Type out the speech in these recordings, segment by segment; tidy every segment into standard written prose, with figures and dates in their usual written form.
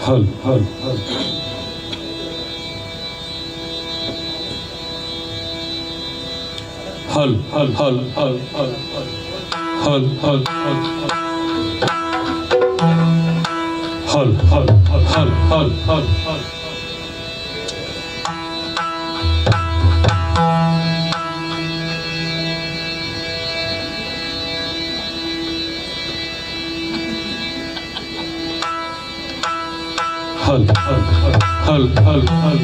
ಹಲ್ ಹಲ್ ಹಲ್ ಹಲ್ ಹಲ್ ಹಲ್ ಹಲ್ ಹಲ್ ಹಲ್ ಹಲ್ ಹಲ್ ಹಲ್ ಹಲ್ ಹಲ್ ಹಲ್ ಹಲ್. ಹಲ್ ಹಲ್ ಹಲ್ ಹಲ್ ಹಲ್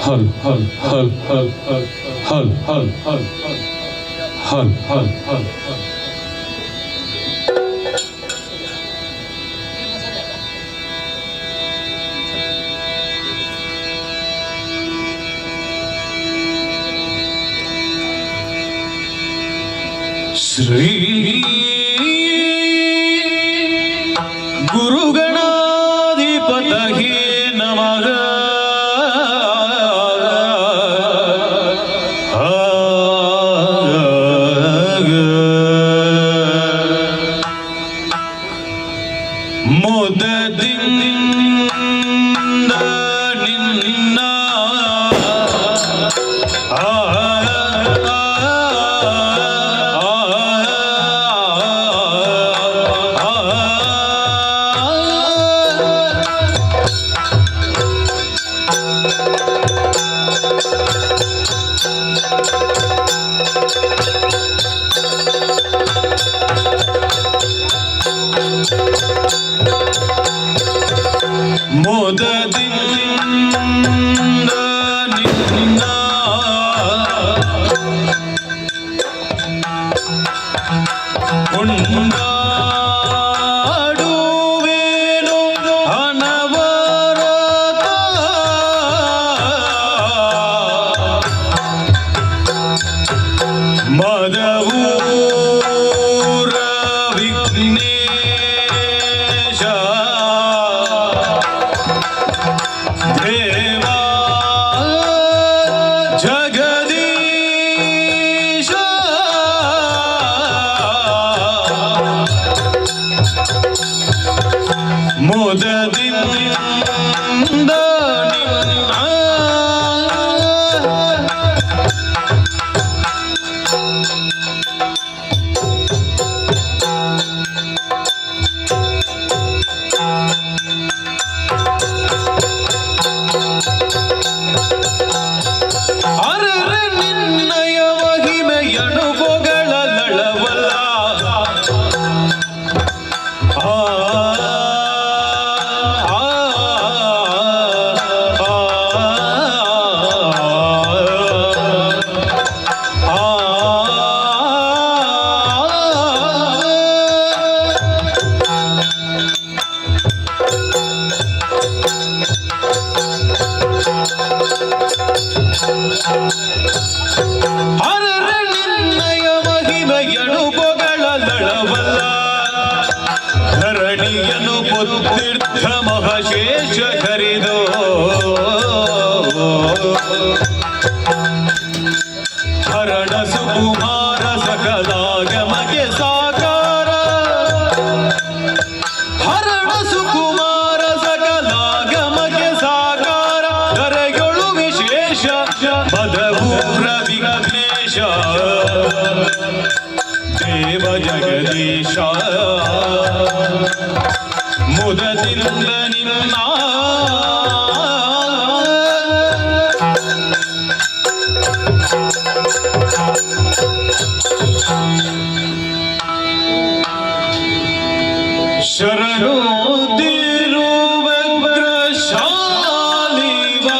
ಹಲ್ ಹಲ್ ಹಲ್ ಹಲ್ ಹಲ್ ಹಲ್ ಹಲ್ ಹಲ್ ಹಲ್ ಹಲ್ ಹಲ್. ಶ್ರೀ ಗುರುಗಣಾಧಿಪತಯೇ ನಮಃ. ಮುದದಿಂದ ನಿನ್ನ ಆ ಮುದದಿಂದ ನಿನ್ನ ಕೊಂಡಾಡುವೆನು ಅನವರತ. ಮದವೂರ ವಿಘ್ನೇಶ ದೇವಾ ಜಗದೀಶ, ಮುದದಿಂದ ನಿನ್ನ ಅರರ ನಿನ್ನಯ ಮಹಿಮೆಯನು ಪೊಗಳಲಳವಲ್ಲ. ಆ ಆ ಆ ಆ. ಅರರ ನಿನ್ನಯ ಮಹಿಮೆಯನು ಪೊಗಳಲಳವಲ್ಲ. ಧರಣಿಯನು ಪೊತ್ತಿರ್ಥ ಮಹಶೇಷ ಕರಿದೋ. ಹರಣ ಸುಕುಮಾರ ಸಕಲಾಗಮಗೆ ಸಾಕಾರ, ಹರಣ ಸುಕುಮಾರ ಸಕಲಾಗಮಗೆ ಸಾಕಾರ, ಧರೆಯೊಳು ವಿಶೇಷ ಮದವೂರ ವಿಘ್ನೇಶ ದೇವ ಜಗದೀಶ, ಮುದದಿಂದ ನಿನ್ನ ಶರಣು ತಿರುವಗ್ರ ಶಾಲಿವಾಹಿನಿ.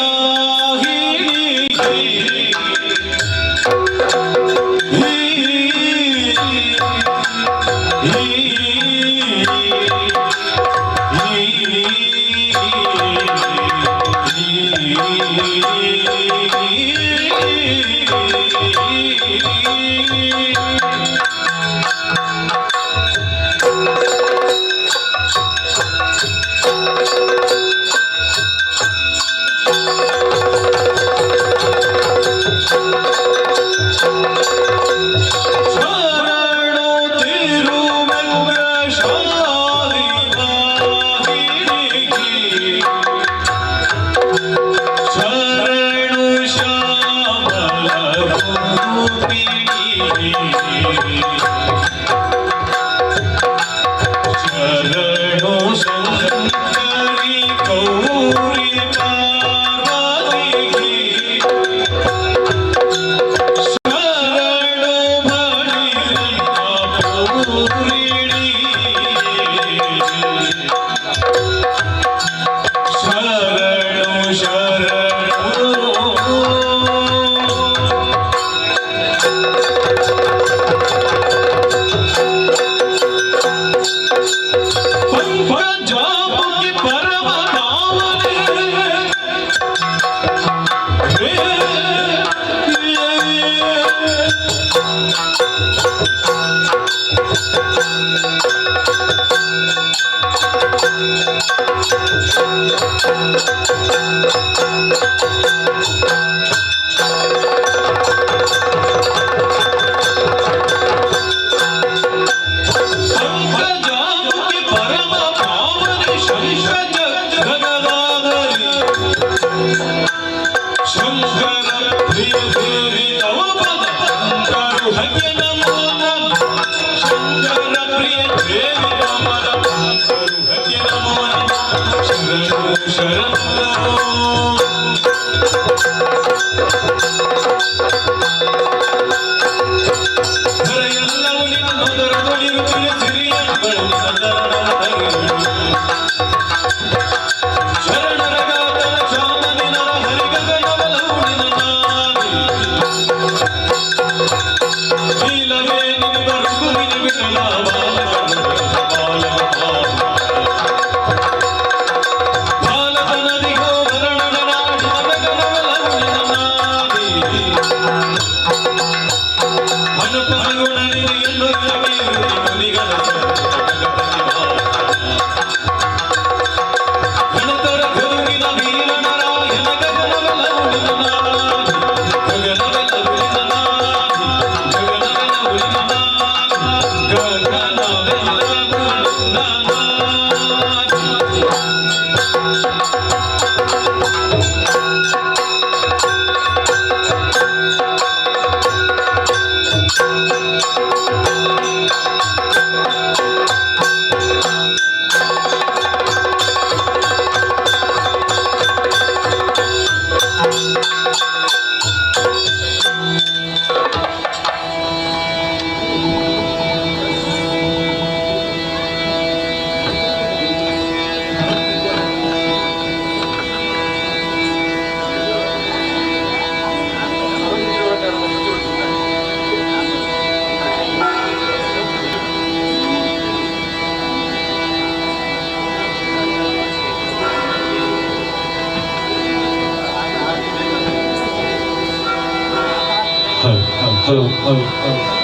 Hello, hello,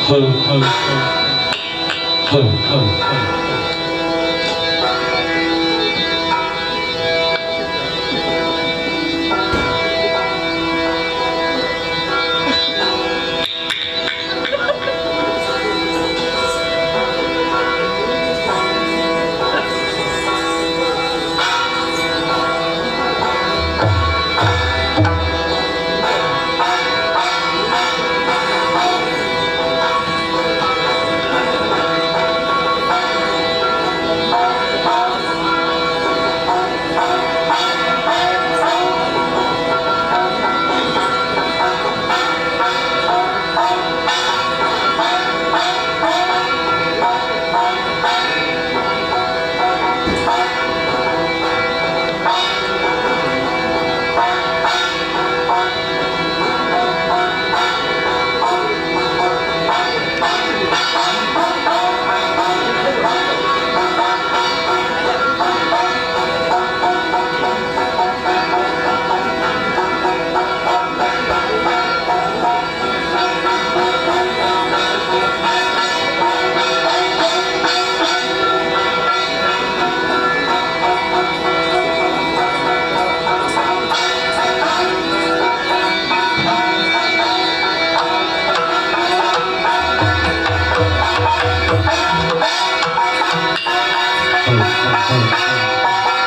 hello, hello, hello, hello.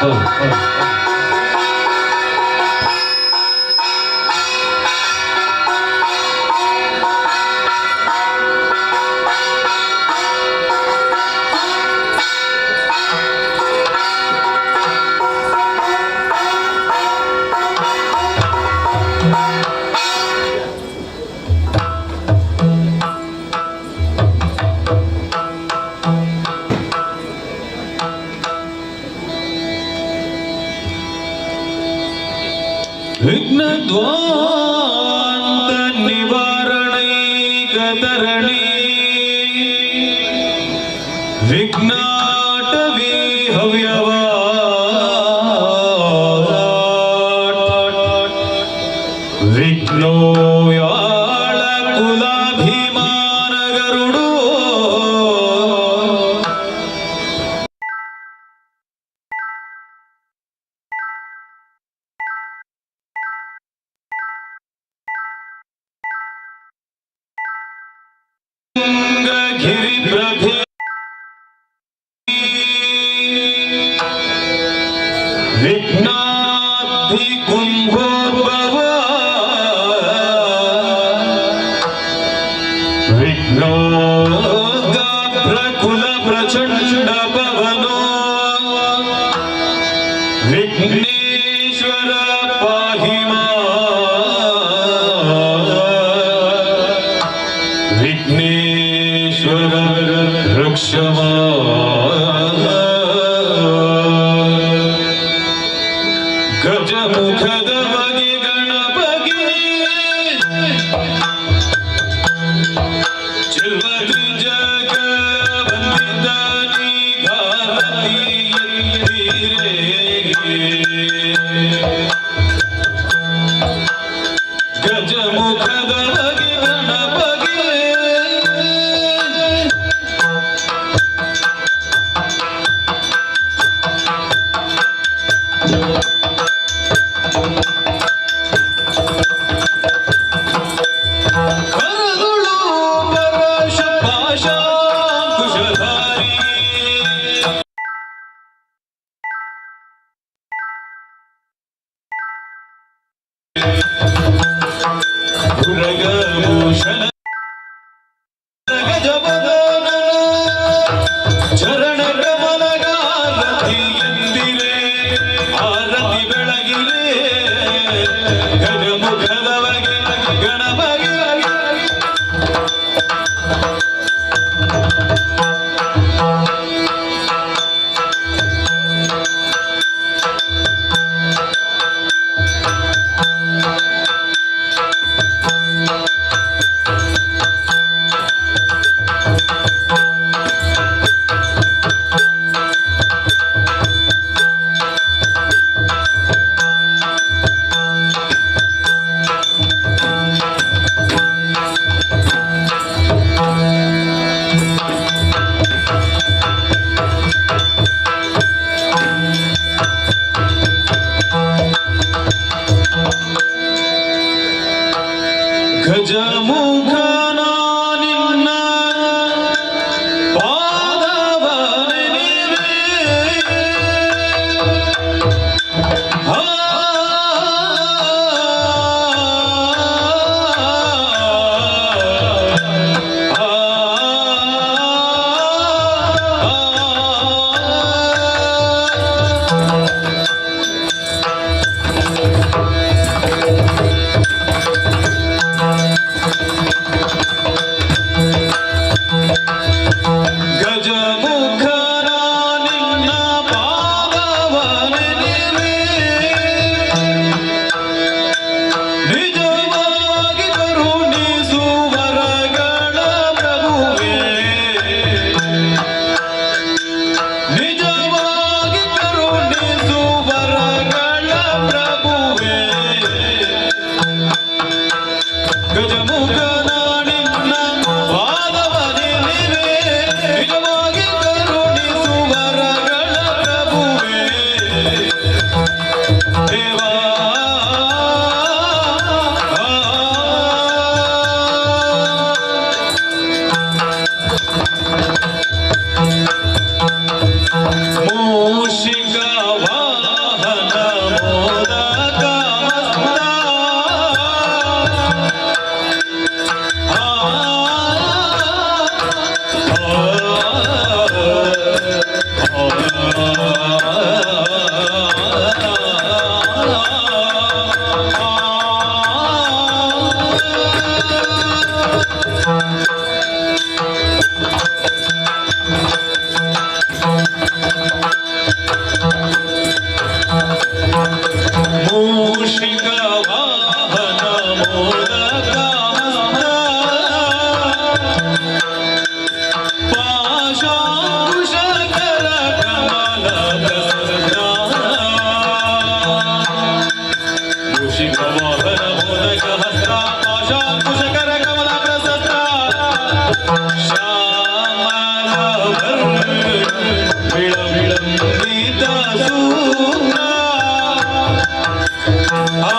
Hello, hello. ವಿಘ್ನದ್ವಾಂತ ನಿವಾರಣೈಕತರಣಿ ವಿಘ್ನಾಟವಿ ಹವ್ಯವಾ ವಿಘ್ನೋ ವ್ಯಾಳ ಕುಲಾಭಿಮಾನ ಗರುಡೋ. ಗಿರಿಪ್ರಭೆ ವಿಘ್ನಾಧಿ ಕುಂಭೋದ್ಭವ ವಿಘ್ನೋಗಾಭ್ರಕುಲ ಪ್ರಚಂಡ ಪವನೋ ವಿಘ್ನೇಶ್ವರ ಪಾಹಿ ಮಾ ವಿಘ್ನೇಶ್ವರ ರಕ್ಷಮಾ. ಗಜಮುಖದ ಬಗೆ ಗಣಪಗೆ ಚಿಲ್ವತ್ರಿಜಗ ವಂದಿತ ಗಜಮುಖದ ಬಗೆ ಗಣಪಗೆ. ಕರದುಳು ಪರಶ ಪಾಶಾಂಕುಶಧಾರಿ. ಉರಗ ಗಜಮುಖನ ನಿನ್ನ ಪಾದವ ನೆನೆವೆ. ಆ ಆ ಆ. ಗಜಮುಖನ ನಿನ್ನ ಪಾದವ ನೆನೆವೆ. ನಿಜವಾಗಿ ಕರುಣಿಸುವರಗಳ ಪ್ರಭುವೇ, ನಿಜವಾಗಿ ಕರುಣಿಸುವರಗಳ ಪ್ರಭುವೇ. ಗಜಮುಖನ ನಿನ್ನ ಪಾದವ ನೆನೆವೆ, ನಿಜವಾಗಿ ಕರುಣಿಸುವರಗಳ ಪ್ರಭುವೇ. ದೇವಾ, ಮೂಷಿಕ ವಾಹನ ಮೋದಕ ಹಸ್ತ. ಆ ಮೂಷಿಕ ವಾಹನ ಮೋದಕ ಹಸ್ತ, ಪಾಶಾಂಕುಶಕರ ಕಮಲ ಪ್ರಸನ್ನ. ಮೂಷಿಕ ವಾಹನ ಮೋದಕ ಹಸ್ತ, ಪಾಶಾಂಕುಶಕರ ಕಮಲ ಪ್ರಸನ್ನ. ಶ್ಯಾಮಲ ವರ್ಣ ವಿಳಂಬಿತ ಸೂತ್ರ. ಆ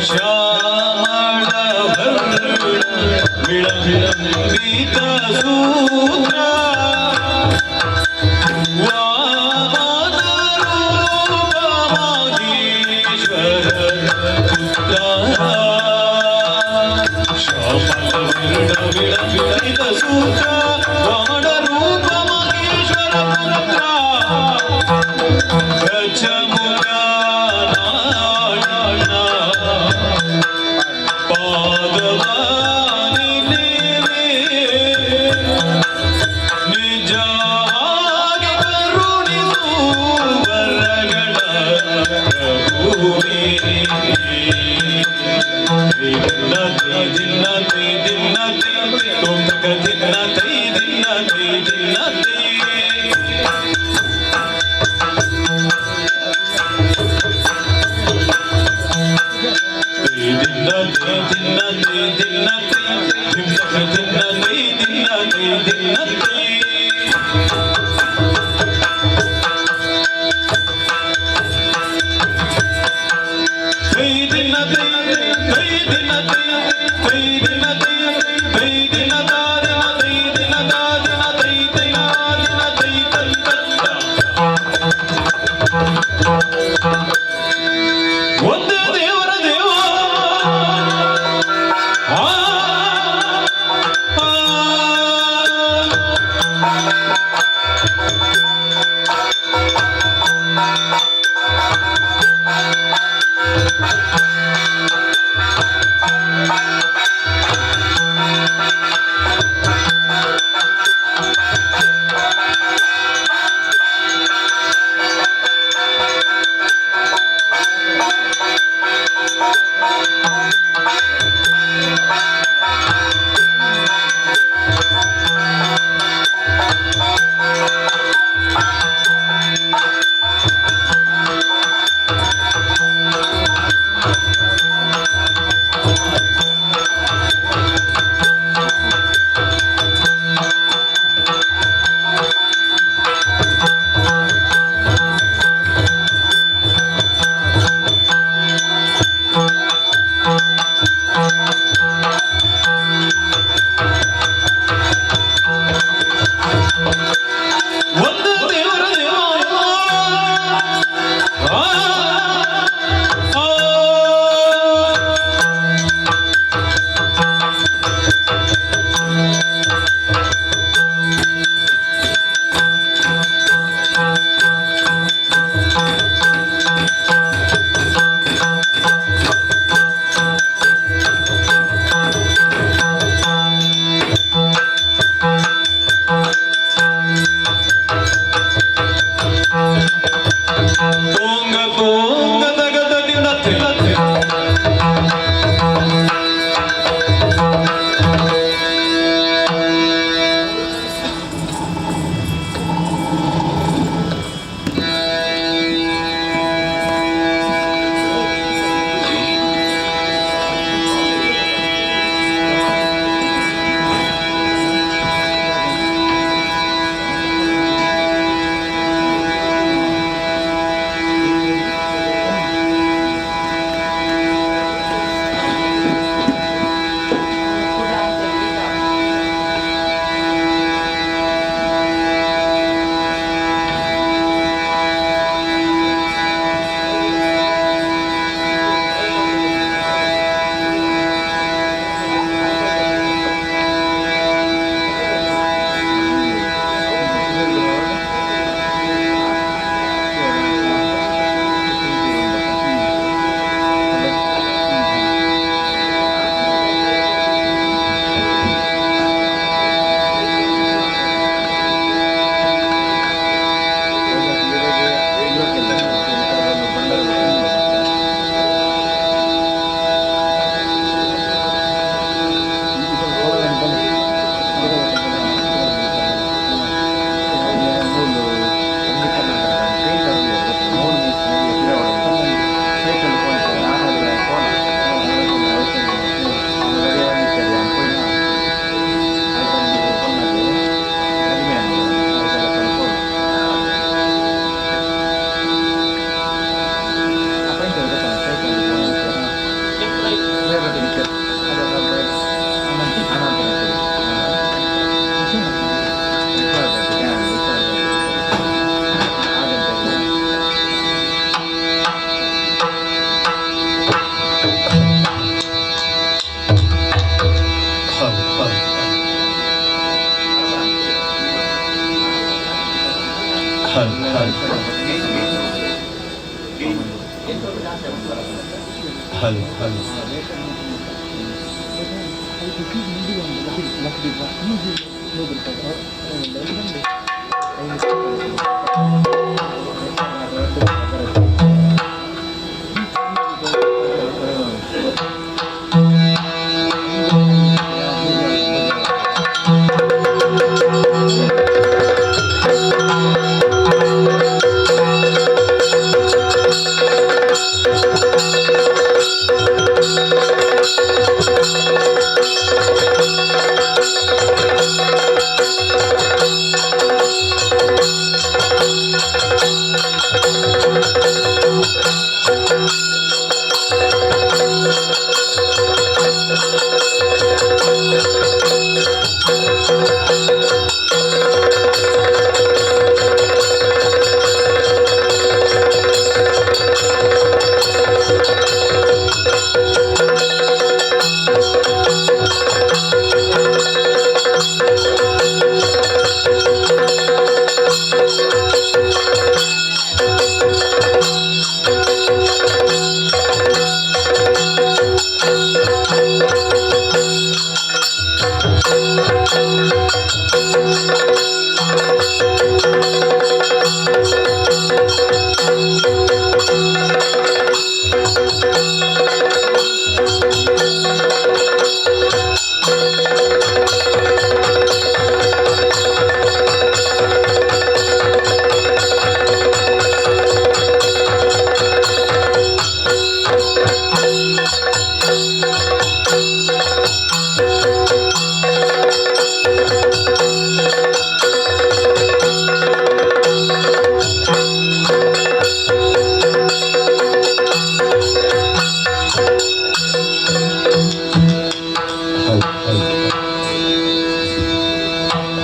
ಶ್ಯಾಮಳ ವಿಳಂಬಿತ ಸೂತ್ರ, ವಾಮನ ರೂಪ ಮಾಹೇಶ್ವರ ಪುತ್ರ. ಶ್ಯಾಮಲ ವಿಳಂಬಿತ ಸೂತ್ರ, ವಾಮನ ರೂಪ ಮಹೇಶ್ವರ ಪುತ್ರ. ಗಜಮುಖ ಪಾದವ ನೆನೆವೆ, ನಿಜವಾಗಿ ಕರುಣಿಸುವರಗಳ ಪ್ರಭುವೇ. ದಿನ್ನ ದಿನ್ನ ದಿನ್ನ ತುಮಕ ದಿನ್ನ ದಿನ್ನ ದಿನ್ನ ದಿನ್ನ ದಿನ್ನ ದಿನ್ನ ದಿನ್ನ ದಿನ್ನ ದಿನ್ನ. ದಿನ್ನ. ಹಲ್ ಹಲ್ ಹಲ್ ಹಲ್ ಹಲ್ ಹಲ್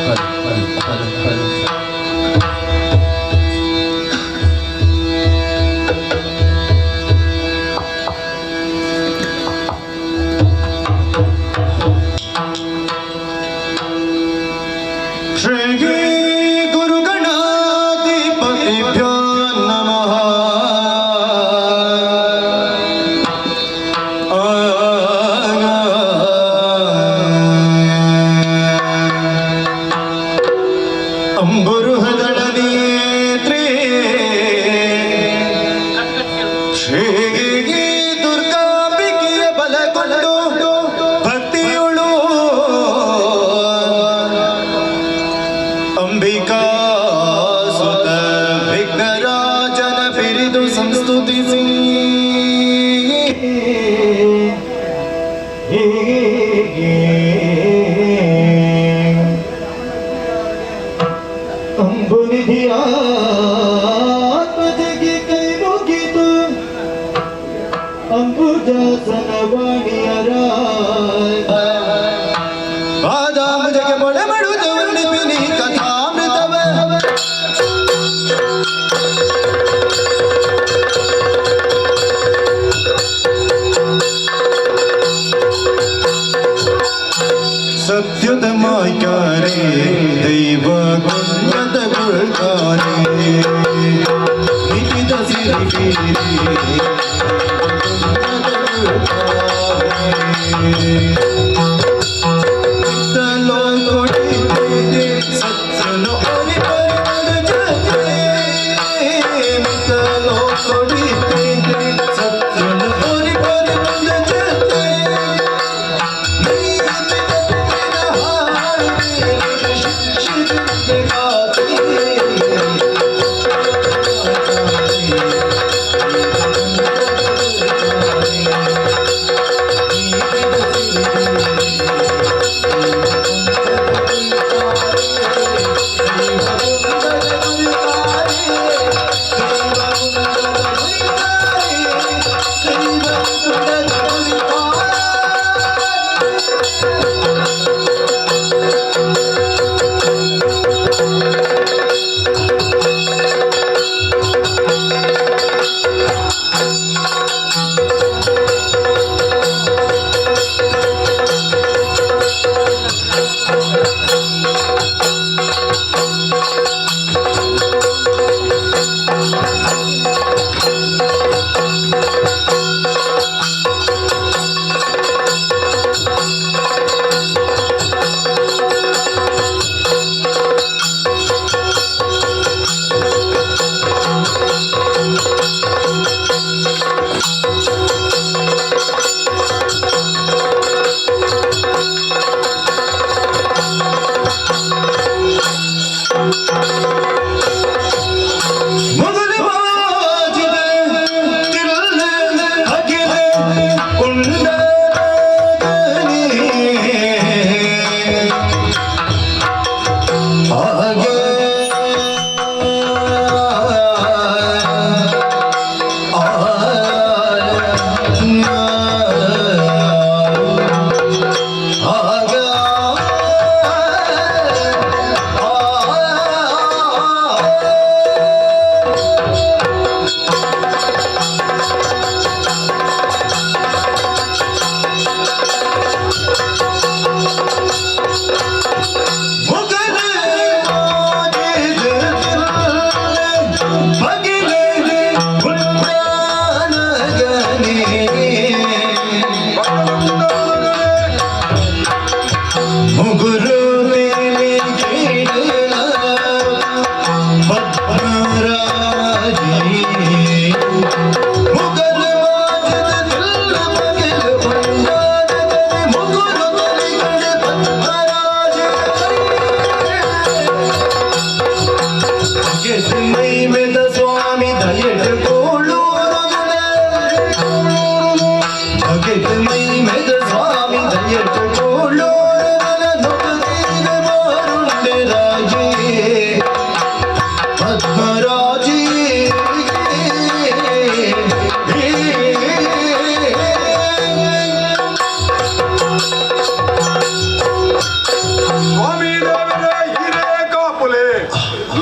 ಹಲ್ ಹಲ್ ಹಲ್ ಹಲ್. ಶ್ರೀ ಗುರುಗಣಾಧಿಪತಿಭ್ಯೋ ನಮಃ. ಅಂಬುರುಹದಳ ನೇತ್ರೇ ಶ್ರೀ ದುರ್ಗಾಂಬಿಕೆಯ ಬಲಗೊಂಡು ಭಕ್ತಿಯುಳು ಅಂಬಿಕಾ ಸುತ ವಿಘ್ನರಾಜನ ಬಿರಿದು ಸಂಸ್ತುತಿಸಿ. ಅಂಬುನಿಧಿಯ ಆತ್ಮಜಗೆ ಕೈ ಮುಗಿದು ಅಂಬುಜಾಸನ ವಾಣಿಯರ ಪಾದಾಂಬುಜಗೆ ಮೊಳೆ ಮಾಡುತ್ತ ವರ್ಣಿಪಿನಿ ಕಥಾಮೃತವ. ಸತ್ಯದ ಮಾಯ್ಕಾರೆ, ದೈವ ಗುಣದ ಗುಳ್ಕಾರೆ, ನಿತಿದ ಸಿರಿಗೀರೆ ಬಗೆಟ್ ಮೈಮೆದ ಸ್ವಾಮಿ ದಯೆಟ್ ಕೋಳೂರುದ ಬಗೆಟ್ ಮೈಮೆದ ಸ್ವಾಮಿ ದಯೆಟ್ ಕೋಳೂರುದ ನುಡಿದ ಮಾರುಂಡೆ ರಾಜೇ ಪದ್ಮರಾಜೇ. ಸ್ವಾಮಿ ದೇವರೇ, ಹಿರೇ ಕಾಪುಲೆ.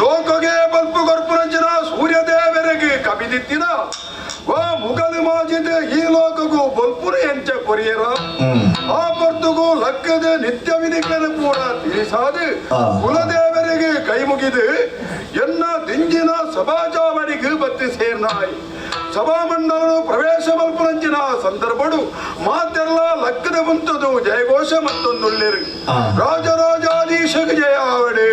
ಲೋಕಗೆ ಬಲ್ಪು ಕೊರ್ಪುರಂಚಿನ ಸೂರ್ಯದೇವರಿಗೆ ಕವಿದಿತ್ತಿನ ವಾ ಮುಗಲು ಮಾಜಿದ ಈ ಲೋಕಗೂ ಬಲ್ಪುರು ಎಂಚ ಕೊರಿಯರ? ಆ ಪರ್ತುಗು ಲಕ್ಕದ ನಿತ್ಯ ವಿಧಿಗಳನ್ನು ಕೂಡ ತಿಳಿಸಾದು ಕುಲದೇವರಿಗೆ ಕೈ ಮುಗಿದು ಎನ್ನ ದಿಂಜಿನ ಸಭಾಚಾವಣಿಗೆ ಬತ್ತಿ ಸೇರ್ನಾಯ್. ಸಭಾಮಂಡಲನು ಪ್ರವೇಶ ಮಲ್ಪುರಂಚಿನ ಸಂದರ್ಭಡು ಮಾತೆಲ್ಲ ಲಕ್ಕದ ಮುಂತದು ಜಯಘೋಷ ಮತ್ತೊಂದುಳ್ಳಿರು. ರಾಜರಾಜಾಧೀಶಗೆ ಜಯ ಆವಡೆ,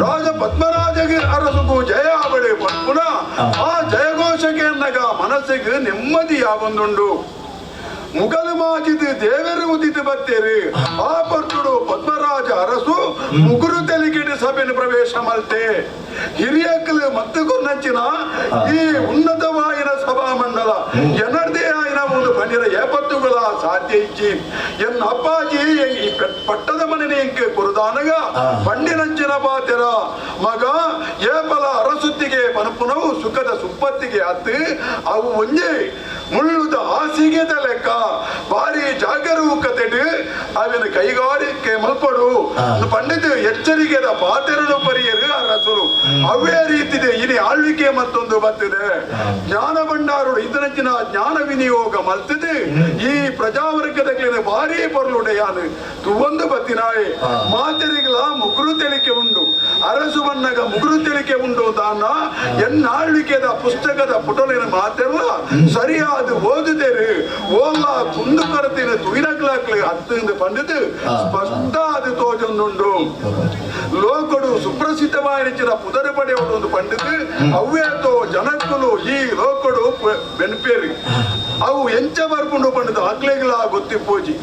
ರಾಜ ಪದ್ಮರಾಜಗೆ ಅರಸುಗು ಜಯ ಆವಡೆ ಪನ್ಪುನ ಆ ಜಯಘೋಷಕ್ಕೆ ಅನ್ನಗ ಮನಸ್ಸಿಗೆ ನೆಮ್ಮದಿ ಯಾವೊಂದುಂಡು. ಮುಗಲು ಮಾಜಿದ ದೇವರು ಉದಿತ ಬತ್ತೇರಿ. ಆ ಪರ್ತುಡು ಪದ್ಮರಾಜ ಅರಸು ಮುಗುರು ತೆಲಿಕೆಡೆ ಸಭೆಯನ್ನು ಪ್ರವೇಶ ಮಲ್ತೆ. ಹಿರಿಯಕ್ಕಲು ಮತ್ತು ಕೊನ್ನಂಚಿನ ಈ ಉನ್ನತವಾಯಿನ ಸಭಾಮಂಡಲ ಎನರ್ದೇ ಆಯಿನ ಒಂದು ಪನ್ನಿರ ಏಪತ್ತುಗಳ ಸಾಧ್ಯ ಇಜ್ಜಿ. ಎನ್ನ ಅಪ್ಪಾಜಿ ಈ ಪಟ್ಟದ ಮನೆ ಇಂಕೆ ಕುರುದಾನಗ ಪಂಡಿನಂಚಿನ ಪಾತೆರ, ಮಗ ಏಪಲ ಅರಸುತ್ತಿಗೆ ಪನಪುನವು ಸುಖದ ಸುಪ್ಪತ್ತಿಗೆ ಅತ್ತು, ಅವು ಒಂಜಿ ಮುಳ್ಳುದ ಹಾಸಿಗೆದ ಲೆಕ್ಕ, ಭಾರಿ ಜಾಗರೂಕತೆಡು ಅವಿನ ಕೈಗಾರಿಕೆ ಮಲ್ಪಡು ಪಂಡಿತ ಎಚ್ಚರಿಕೆದ ಪಾತೆರನು ಪರಿಯರು ಅರಸರು. ಅವೇ ರೀತಿದೆ ಇನಿ ಆಳ್ವಿಕೆ ಮತ್ತೊಂದು ಬರ್ತದೆ. ಜ್ಞಾನ ಭಂಡಾರುಡು ಇದನಂಚಿನ ಜ್ಞಾನ ವಿನಿಯೋಗ ಮಲ್ತದೆ. ಈ ಪ್ರಜಾವರ್ಗದ ಭಾರಿ ಪೊರ್ಲುಡೆಯಾನು ತುವಂದು ಬತ್ತಿನಾಯೆ. ಮಾತೆರಿಗಳ ಮುಗುರು ತೆಲಿಕೆ ಉಂಡು. ಅರಸು ಬನ್ನಗ ಮುಗುರು ತೆಲಿಕೆ ಉಂಡು ದಾನ ಎನ್ನಾಳ್ವಿಕೆದ ಪುಸ್ತಕದ ಪುಟಲಿನ ಮಾತೆಲ್ಲ ಸರಿಯಾದ ಓದುತ್ತೇರು ಓಲ್ಲ ಕುಂದು ಕೊರತಿನ ತುಯಿನಕ್ಲಾಕ್ಲು ಅತ್ತಿಂದ ಪಂಡಿತು ಸ್ಪಷ್ಟ ಅದು ತೋಜೊಂದುಂಡು. ಲೋಕಡು ಸುಪ್ರಸಿದ್ಧವಾಯಿನ ಪುದರು ಪಡೆಯುವುದು ಪಂಡಿತು ಅವ್ವೇತೋ ಜನಕ್ಕುಲು ಈ ಲೋಕಡು ಬೆನ್ಪೇರಿ. ಅವು ಎಂಚ ಬರ್ಪುಂಡು ಪಂಡಿತು ಅಕ್ಲೆಗಳ ಗೊತ್ತಿಪ್ಪೋಜಿ.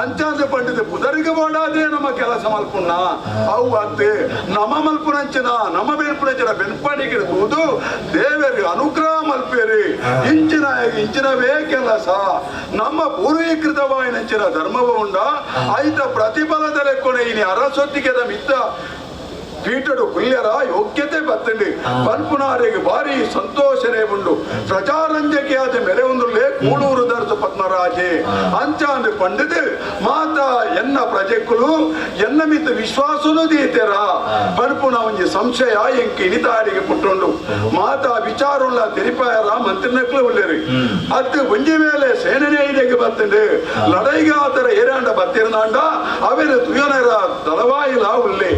ಅಂಚಾದ ಪಂಡಿತ ಪುದರಿಗೆ ಬೋಡಾದ್ರೆ ನಮ್ಮ ಕೆಲಸ ಮಲ್ಪುಣ್ಣ ಅವು ಅತ್ತೆ. ನಮ ಮಲ್ಪುನಂಚಿನ ನಮ ಬೆನ್ಪುನಂಚಿನ ಬೆನ್ಪಣಿಗೆ ತೂದು ದೇವರಿಗೆ ಅನುಗ್ರಹ ಮಲ್ಪೇರಿ. ಇಂಚಿನ ಇಂಚಿನವೇ ಕೆಲಸ ನಮ್ಮ ಪೂರ್ವೀಕೃತವಾಯಿನಂಚಿನ ಧರ್ಮವ ಉಂಡ ಐತ ಪ್ರತಿಫಲದ ಲೆಕ್ಕೊನೆ ಇನಿ ಅರಸೊತ್ತಿಗೆದ ಮಿತ್ತ ಪೀಠಡು ಕುಲ್ಯರ ಯೋಗ್ಯತೆ ಬತ್ತಂಡಿ ಪನ್ಪುನಾರಿಗೆ ಭಾರಿ ಸಂತೋಷನೇ ಉಂಡು. ಪ್ರಜಾರಂಜಕಿಯಾದ ಮೆರೆ ಒಂದುಲೇ ಕೂಳೂರು ದರ್ಸು ಪದ್ಮರಾಜೆ. ಅಂಚಾಂದು ಪಂಡಿತು ಮಾತಾ ಎನ್ನ ಪ್ರಜೆಕ್ಕುಲು ಎನ್ನ ಮಿತ್ತ ವಿಶ್ವಾಸನು ದೀತೆರ ಪನ್ಪುನ ಒಂಜಿ ಸಂಶಯ ಎಂಕ್ ಇನಿತಾಡಿಗೆ ಪುಟ್ಟುಂಡು. ಮಾತಾ ವಿಚಾರುಲ್ಲ ತೆರಿಪಾಯರ ಮಂತ್ರಿನಕ್ಲು ಉಲ್ಲೇರಿ. ಅತ್ತು ಒಂಜಿ ಮೇಲೆ ಸೇನನೆ ಇದಕ್ಕೆ ಬತ್ತಂಡು ಲಡೈಗೆ ಆತರ ಏರಾಂಡ ಬತ್ತಿರನಾಂಡ ಅವೆರ ತುಯನರ ದಳವಾಯಿಲ ಉಲ್ಲೆ.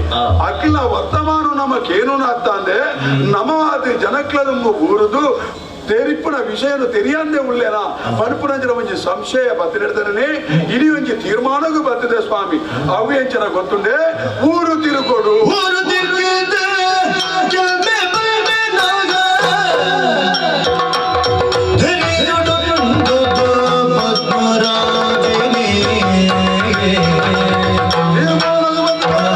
ಅಖಿಲ ವರ್ತಮಾನ ನಮಕೇನು ಅತ್ತಂದೆ ನಮವಾದ ಜನಕ್ಲದುಂಬು ಊರುದು ತೆರಿಪುನ ವಿಷಯನು ತೆರಿಯಂದೆ ಉಲ್ಲೇನ ಪನ್ಪುನಂಚಿನ ಒಂಜಿ ಸಂಶಯ ಬತ್ತಿನಡ್ತಾನೆ. ಇಡೀ ಒಂಜಿ ತೀರ್ಮಾನಕ್ಕೂ ಬತ್ತಿದೆ ಸ್ವಾಮಿ. ಅವು ಎಂಚಿನ ಗೊತ್ತುಂಡೆ? ಊರು ತಿರುಗೋಡು. ಊರು ತಿರುಗಿದೆ ಕೆಮ್ಮೆ ಬೈಮೆನಾಗ ಧರಿಯುಡುಂಡು ಪದ್ಮರಾಜಿನಿ. ತೀರ್ಮಾನಕ್ಕೆ ಬರ್ತದೆ.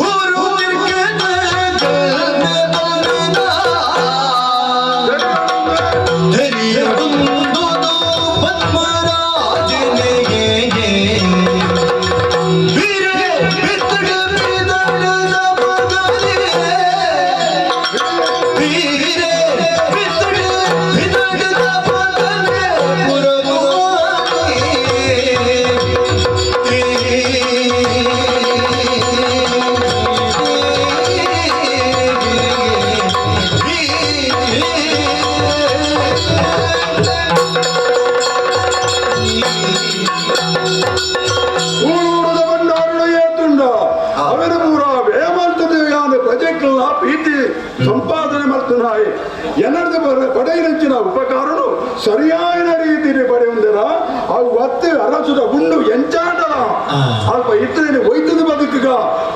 ಊರು ತಿರುಗಿದೆ ಕೆಮ್ಮೆ ಧರಿಯುಡುಂದು ಪದ್ಮರಾಜನಿಗೆ ಬೀರೆ ಬಿತ್ತಡ ಬಿದಳದ ಮಗನೇ ಬೀರೆ ಬಿತ್ತಡ ಬಿದಳದ ಮಗನೇ ಊರೂರದ ಭಂಡಾರುಡು ಏತುಂಡ ಅವರ ಪೂರ ವೇಮಲ್ತದ ಯಾನು ಪ್ರಜೆಕ್ಲ ಪ್ರೀತಿ ಸಂಪಾದನೆ ಮಲ್ತುನಾಯಿ. ಎನರ್ದು ಪಡೆಯಿನಂಚಿನ ಉಪಕಾರನು ಸರಿಯಾದ ರೀತಿಯಲ್ಲಿ ಪಡೆಯುಂದಿರ ಅವು. ಬತ್ತು ಅರಸುದ ಗುಂಡು ಎಂಚಾಂಡಲ ಅಲ್ಪ ಇತ್ತನೆ ಒಯ್ತದ ಬದುಕುಗ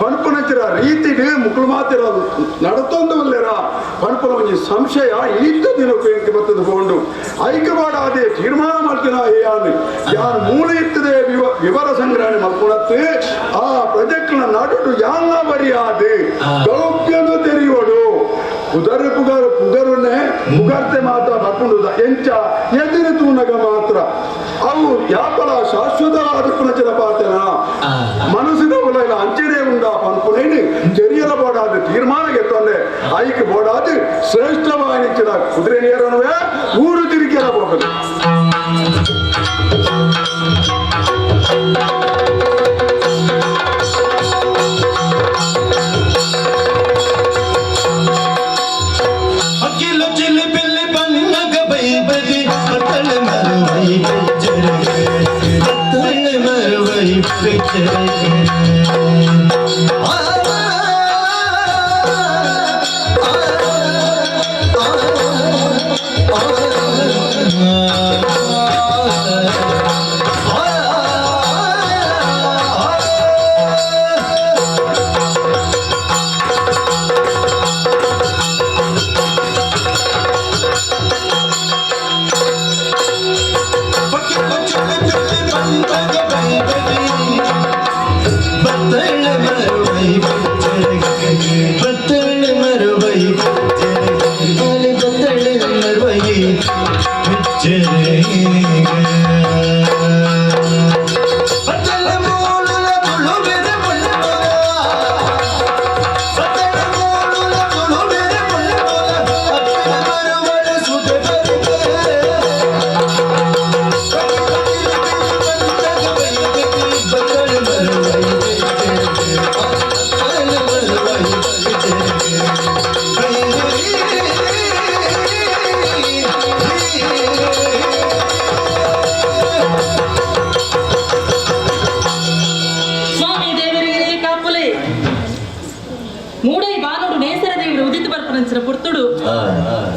ಪನ್ಪುನಂಚಿರ ರೀತಿಡ್ ಮುಕ್ಳು ಮಾತಿರ ನಡತೊಂದು ಉಲ್ಲೆರ ಪನ್ಪುನ ಒಂಜಿ ಸಂಶಯ ಇತ್ತ ದಿನಕ್ಕೂ ಎಂಕ್ ಬತ್ತದ ಪೋಂಡು ಐಕವಾಡ ಅದೇ ತೀರ್ಮಾನ ಮಾಡ್ತಿನ ಯಾನ್ ಯಾನ್ ಮೂಲ ಇತ್ತದೆ ವಿವರ ಸಂಗ್ರಹಣೆ ಮಲ್ಪುಣತ್ತು ಆ ಪ್ರಜೆಕ್ಲ ನಡುಟು ಯಾನ್ಲ ಬರಿயாது ಗೌಪ್ಯನು ತೆರಿಯೋಡು ಪುದರು ಪುಗರು ಪುಗರುನೆ ಪುಗರ್ತೆ ಮಾತ್ರ ಬರ್ಪುಂಡುದ ಎಂಚ ಎದಿರು ತೂನಗ ಮಾತ್ರ ಅವು ಯಾಪಲ ಶಾಶ್ವತವಾದ ಪುನಚನ ಪಾತೆನ ಮನಸ್ಸಿನ ಉಲೈಲ ಅಂಚನೆ ಉಂಡ ಪನ್ಪುನೇನು ತೆರಿಯಲ ಬೋಡಾದ ತೀರ್ಮಾನ ಗೆತ್ತೊಂದೆ ಐಕ್ ಬೋಡಾದ ಶ್ರೇಷ್ಠವಾಯಿನಿಚ್ಚಿದ ಕುದುರೆ ನೀರನುವೆ ಊರು ತಿರುಗಿಯಲ ಹೋಗದು. ಅಖಿಲ ಚಿಲಿ ಬಿಲ್ಲಿ ಬನ್ನಗ ಬೈಬದಿ ಬತ್ತಳ ಮರುವೈ ಬೆಚ್ಚರಿಗೆ ಬತ್ತಳ ಮರುವೈ ಬೆಚ್ಚರಿಗೆ ಆ ಸ್ವಾಮಿ ದೇವರಿಗೆ ಕಾಪುಲೆ ಮೂಡೈ ಬಾನೋಡು ನೇಸರ ದೇವರು ಉದಿತ ಬರ್ಪನಂಚಿನ ಪುರ್ತುಡು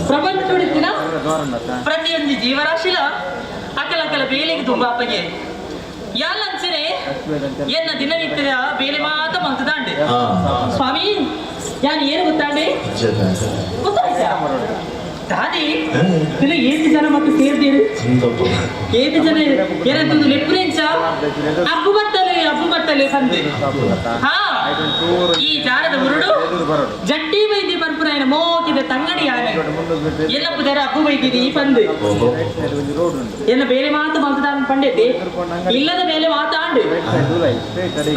ಪ್ರಪಂಚ ತುಡಿತಿನ ಪ್ರತಿಯೊಂದು ಜೀವರಾಶಿಲ ಅಕಲಕಲ ಬೇಲೆಗೆ ತುಂಬಾಪಗೆ ಯಾಲಂಚನೆ ಎನ್ನ ದಿನನಿತ್ಯದ ಬೇಲೆ ಮಾತ ಮಂತದಾಂಡೆ. ಸ್ವಾಮಿ ಯಾನ್ ಏನು ಗೊತ್ತಾಂಡೆ ಗೊತ್ತಾಯ್ತಾ ದಾದಿ ಇಲ್ಲ ಏಳು ಜನ ಮತ್ತೆ ಸೇರ್ದೇರು ಏಳು ಜನ ಏನಂತಂದು ಲೆಪ್ಪುರೆಂಚ ಅಬ್ಬು ಬತ್ತಲೆ ಅಬ್ಬು ಬತ್ತಲೆ ಸಂದೆ. ಹಾ ಈ ಜಾರದ ಮುರುಡು ಜಟ್ಟಿ ವೈದ್ಯ ಪರ್ಪುರಾಯನ ಮೋಕಿದ ತಂಗಡಿ ಆನೆ ಎಲ್ಲಪ್ಪು ದರ ಅಬ್ಬು ವೈದ್ಯದ ಈ ಪಂದು ಎನ್ನ ಬೇರೆ ಮಾತು ಮಾತುದಾನ ಪಂಡೆತಿ ಇಲ್ಲದ ಮೇಲೆ ಮಾತಾಂಡು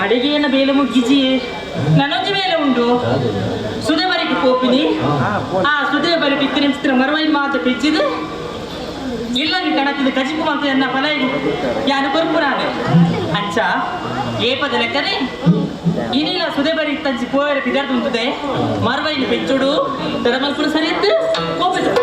ಅಡಿಗೆಯನ್ನ ಬೇಲೆ ಮುಗ್ಗಿಜಿ ನನೊಂಜಿ ಮೇಲೆ ಉಂಟು ಸುದೆ ಬರಿಕ್ ಪೋಪಿನಿ ಆ ಸುದೆ ಬರಿ ಬಿತ್ತಿ ನಿಮಿಸ್ತ್ರ ಮರವೈನ್ ಮಾತು ಪಿಚ್ಚಿದು ಇಲ್ಲಗೆ ಕಣತಿದ ಕಜಿಪು ಮಾತು ಎನ್ನ ಫಲ ಯಾನು ಕೊರ್ಪುರಾನೆ ಅಂಚ ಏಪದ ಲೆಕ್ಕನೆ ಇನಿಲ ಸುದೆ ಬರಿ ತಂಚಿ ಪೋಯರ ಪಿದಾರ್ದುಂತದೆ ಮರವೈನ್ ಪೆಚ್ಚುಡು ತರಮಲ್ಪುರ ಸರಿ ಎತ್ತು ಕೋಪಿತು.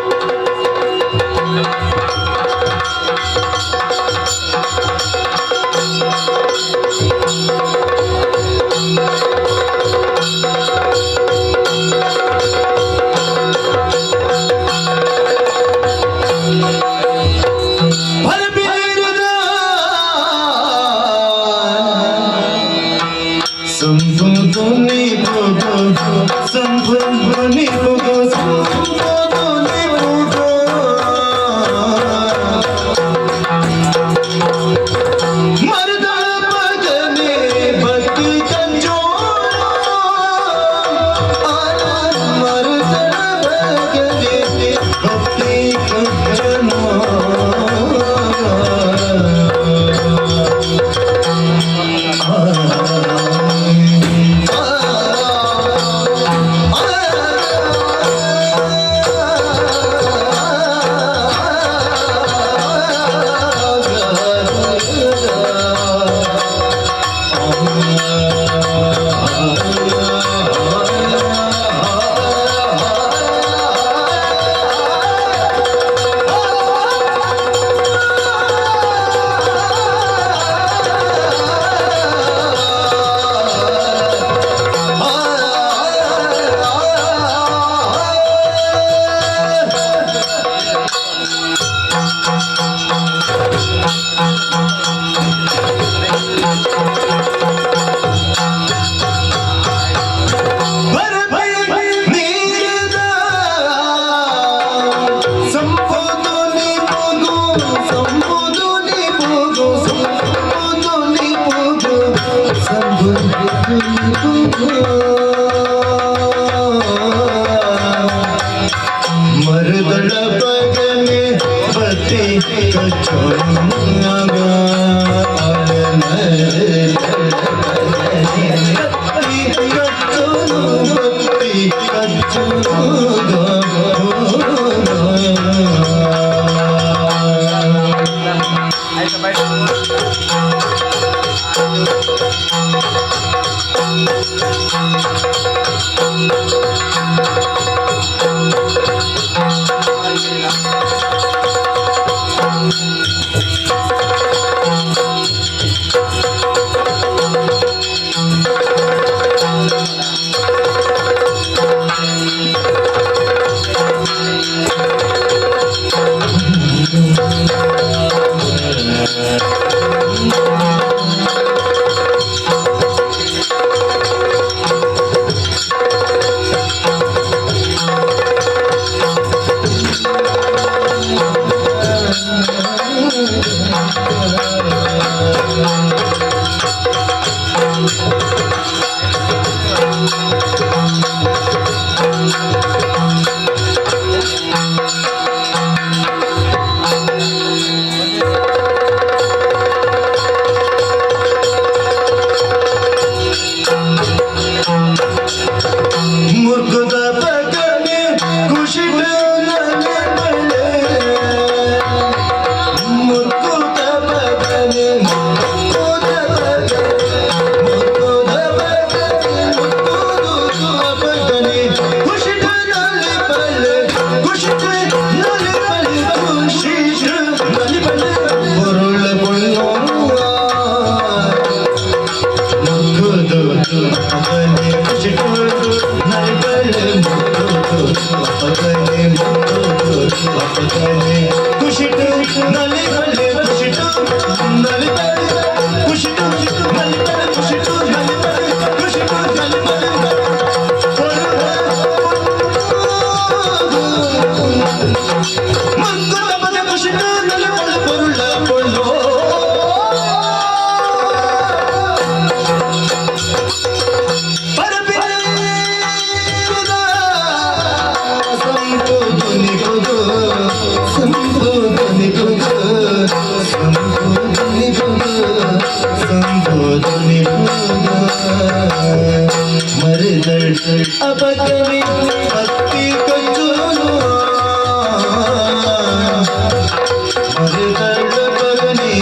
ಮರುದಳ ಬಗನೆ ಪತಿ ಕಚೋನಾಗ ಕಚ್ಚೋನು ಪತಿ ಕಚ್ಚೋಗ. ಮುರ್ಗುದ ಬಗನೆ ಖುಷಿ ಬಳೆ ಮುರ್ಗುದ ಬಗನೆ ಮುರ್ಗುದ ಬಗನೆ ಮುರ್ಗುದ ಬಗನೆ ಮುರ್ಗುದ ಬಗನೆ ಖುಷಿ ಬಳೆ ಖುಷಿ ಬಳೆ ಖುಷಿ ಬಳೆ பொருள் பொருள் ಮುಗ್ಗುದು ಅಪನೆ ಖುಷಿಟು ನರಿಬಳೆ ಮುಗ್ಗುದು ಅಪನೆ ಮುಗ್ಗುದು ಅಪನೆ ಖುಷಿಟು ನಲಿಬಳೆ ಖುಷಿಟು ನಲಿಬಳೆ ಖುಷಿಟು ನಲಿಬಳೆ ಖುಷಿಟು ನಲಿಬಳೆ ಖುಷಿಟು ನಲಿಬಳೆ ಮುಗ್ಗುದ ಪದ ಖುಷಿಟು ನಲಿಬಳೆ பொருಳ பொருளோ ಅಪಕವಿ ಭಕ್ತಿ ಕಚ್ಚುನು ಮರುದಳ ಪಗನಿ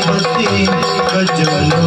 ಭಕ್ತಿ ಕಚ್ಚುನು.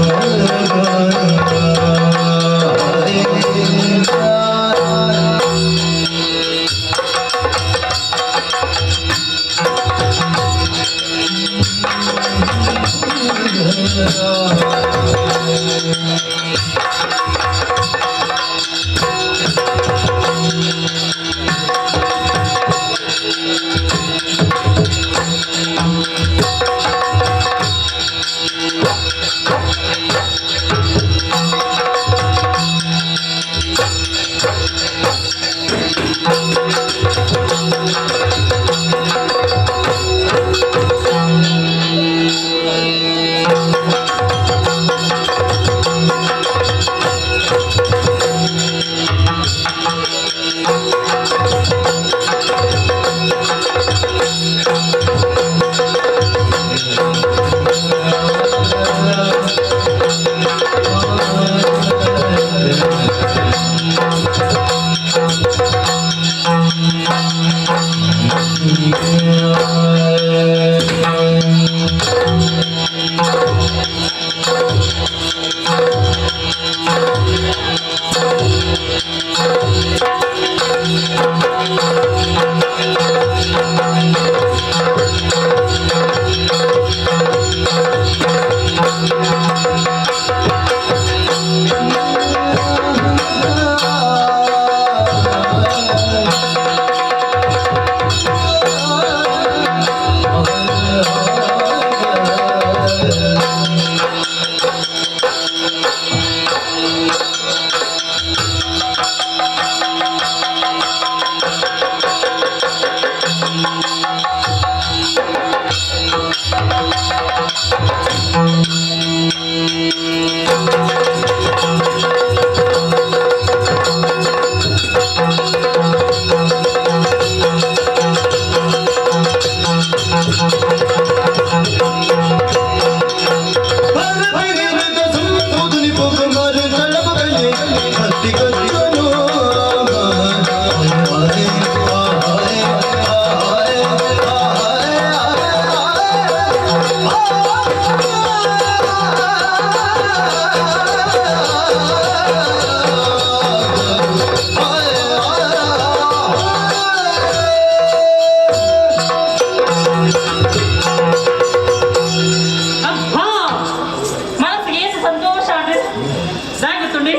ದಾಯ್ ಗೊತ್ತುಂಡಿ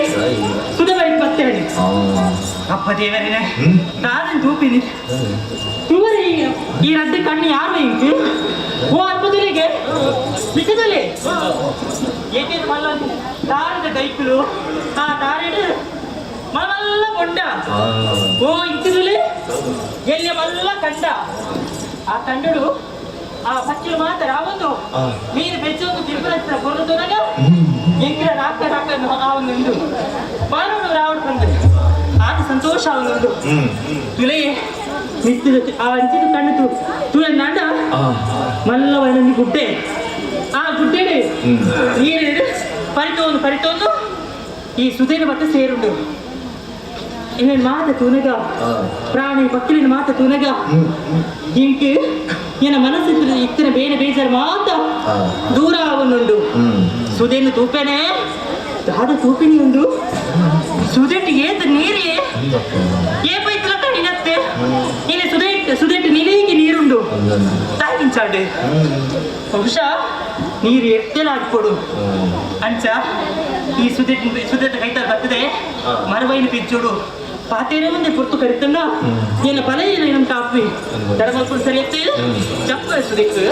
ಸುದೆ ಬರಿ ಪತ್ತೇಳಿ ಅಪ್ಪ ದೇವರೇ, ನಾನು ತೂಪಿನಿ ತೂವರೆ. ಈ ರಡ್ಡು ಕಣ್ಣು ಯಾರು ಇಂಕು? ಓ ಅದ್ಭುತಲಿಗೆ ಮಿಕ್ಕದಲ್ಲಿ ಏತೇನು ಮಲ್ಲ ತಾರದ ದೈಕುಲು, ಆ ತಾರೆಡು ಮಲ್ಲ ಬೊಂಡ. ಓ ಇಂಚಿದುಲೆ ಎಲ್ಲಿ ಮಲ್ಲ ಕಂಡ. ಆ ಕಂಡಡು ಆ ಪಕ್ಕಿಲು ಮಾತ್ರ ರಾವೊಂದು ನೀರು ಬೆಚ್ಚೊಂದು ತಿರುಪತಿ ಕೊರತುನಗ ಎಂಕಿನ ರಾಕ ರಾಕ ಆ ಒಂದು ಉಂಡು ಬಾರೋಡು ರಾವಡು ಬಂದು ಆತ ಸಂತೋಷ ಅವನೊಂದು ತುಲೆಯೇ ನಿತ್ತಿದ ಆ ಅಂಚಿದ ಕಣ್ಣು ತು ತುಲೆ ನಾಡ ಮಲ್ಲವನೊಂದು ಗುಡ್ಡೆ. ಆ ಗುಡ್ಡೆ ನೀರು ಪರಿತೋಂದು ಪರಿತೋಂದು ಈ ಸುದೇನ ಮತ್ತೆ ಸೇರುಂಡು. ಇನ್ನೇನು ಮಾತ ತೂನಗ, ಪ್ರಾಣಿ ಪಕ್ಕಿಲಿನ ಮಾತ ತೂನಗ ಇಂಕ್ ಎನ್ನ ಮನಸ್ಸು ಇತ್ತಿನ ಬೇರೆ ಬೇಜಾರು ಮಾತ ದೂರ ಅವನುಂಡು. ಸುದೇನು ತೂಪೇನೆ, ದಾದ ತೂಪಿನಿ ಉಂಡು. ಸುದೆಟ್ಟು ಏತ ನೀರೇ ಏ ಪೈತಲ ಕಣಿನತ್ತೆ. ಇನ್ನು ಸುದೆಟ್ಟು ಸುದೆಟ್ಟು ನಿಲೀಗೆ ನೀರುಂಡು ತಾಗಿಂಚಾಡು. ಬಹುಶಃ ನೀರು ಎಟ್ಟೆಲ್ಲ ಹಾಕ್ಕೊಡು ಅಂಚ ಈ ಸುದೆಟ್ಟು ಸುದೆಟ್ಟು ಕೈತಾರ ಬರ್ತದೆ. ಮರವೈನ ಪಿಚ್ಚುಡು ಪಾತೇರೆ ಮುಂದೆ ಪುರ್ತು ಕರಿತಂಡ ಏನ ಫಲ ಏನ ನಮ್ಮ ಕಾಪಿ ತಡಮಲ್ಪುಡು ಸರಿ ಎತ್ತು ಜಪ್ಪ ಸುದೆಕ್ಕು.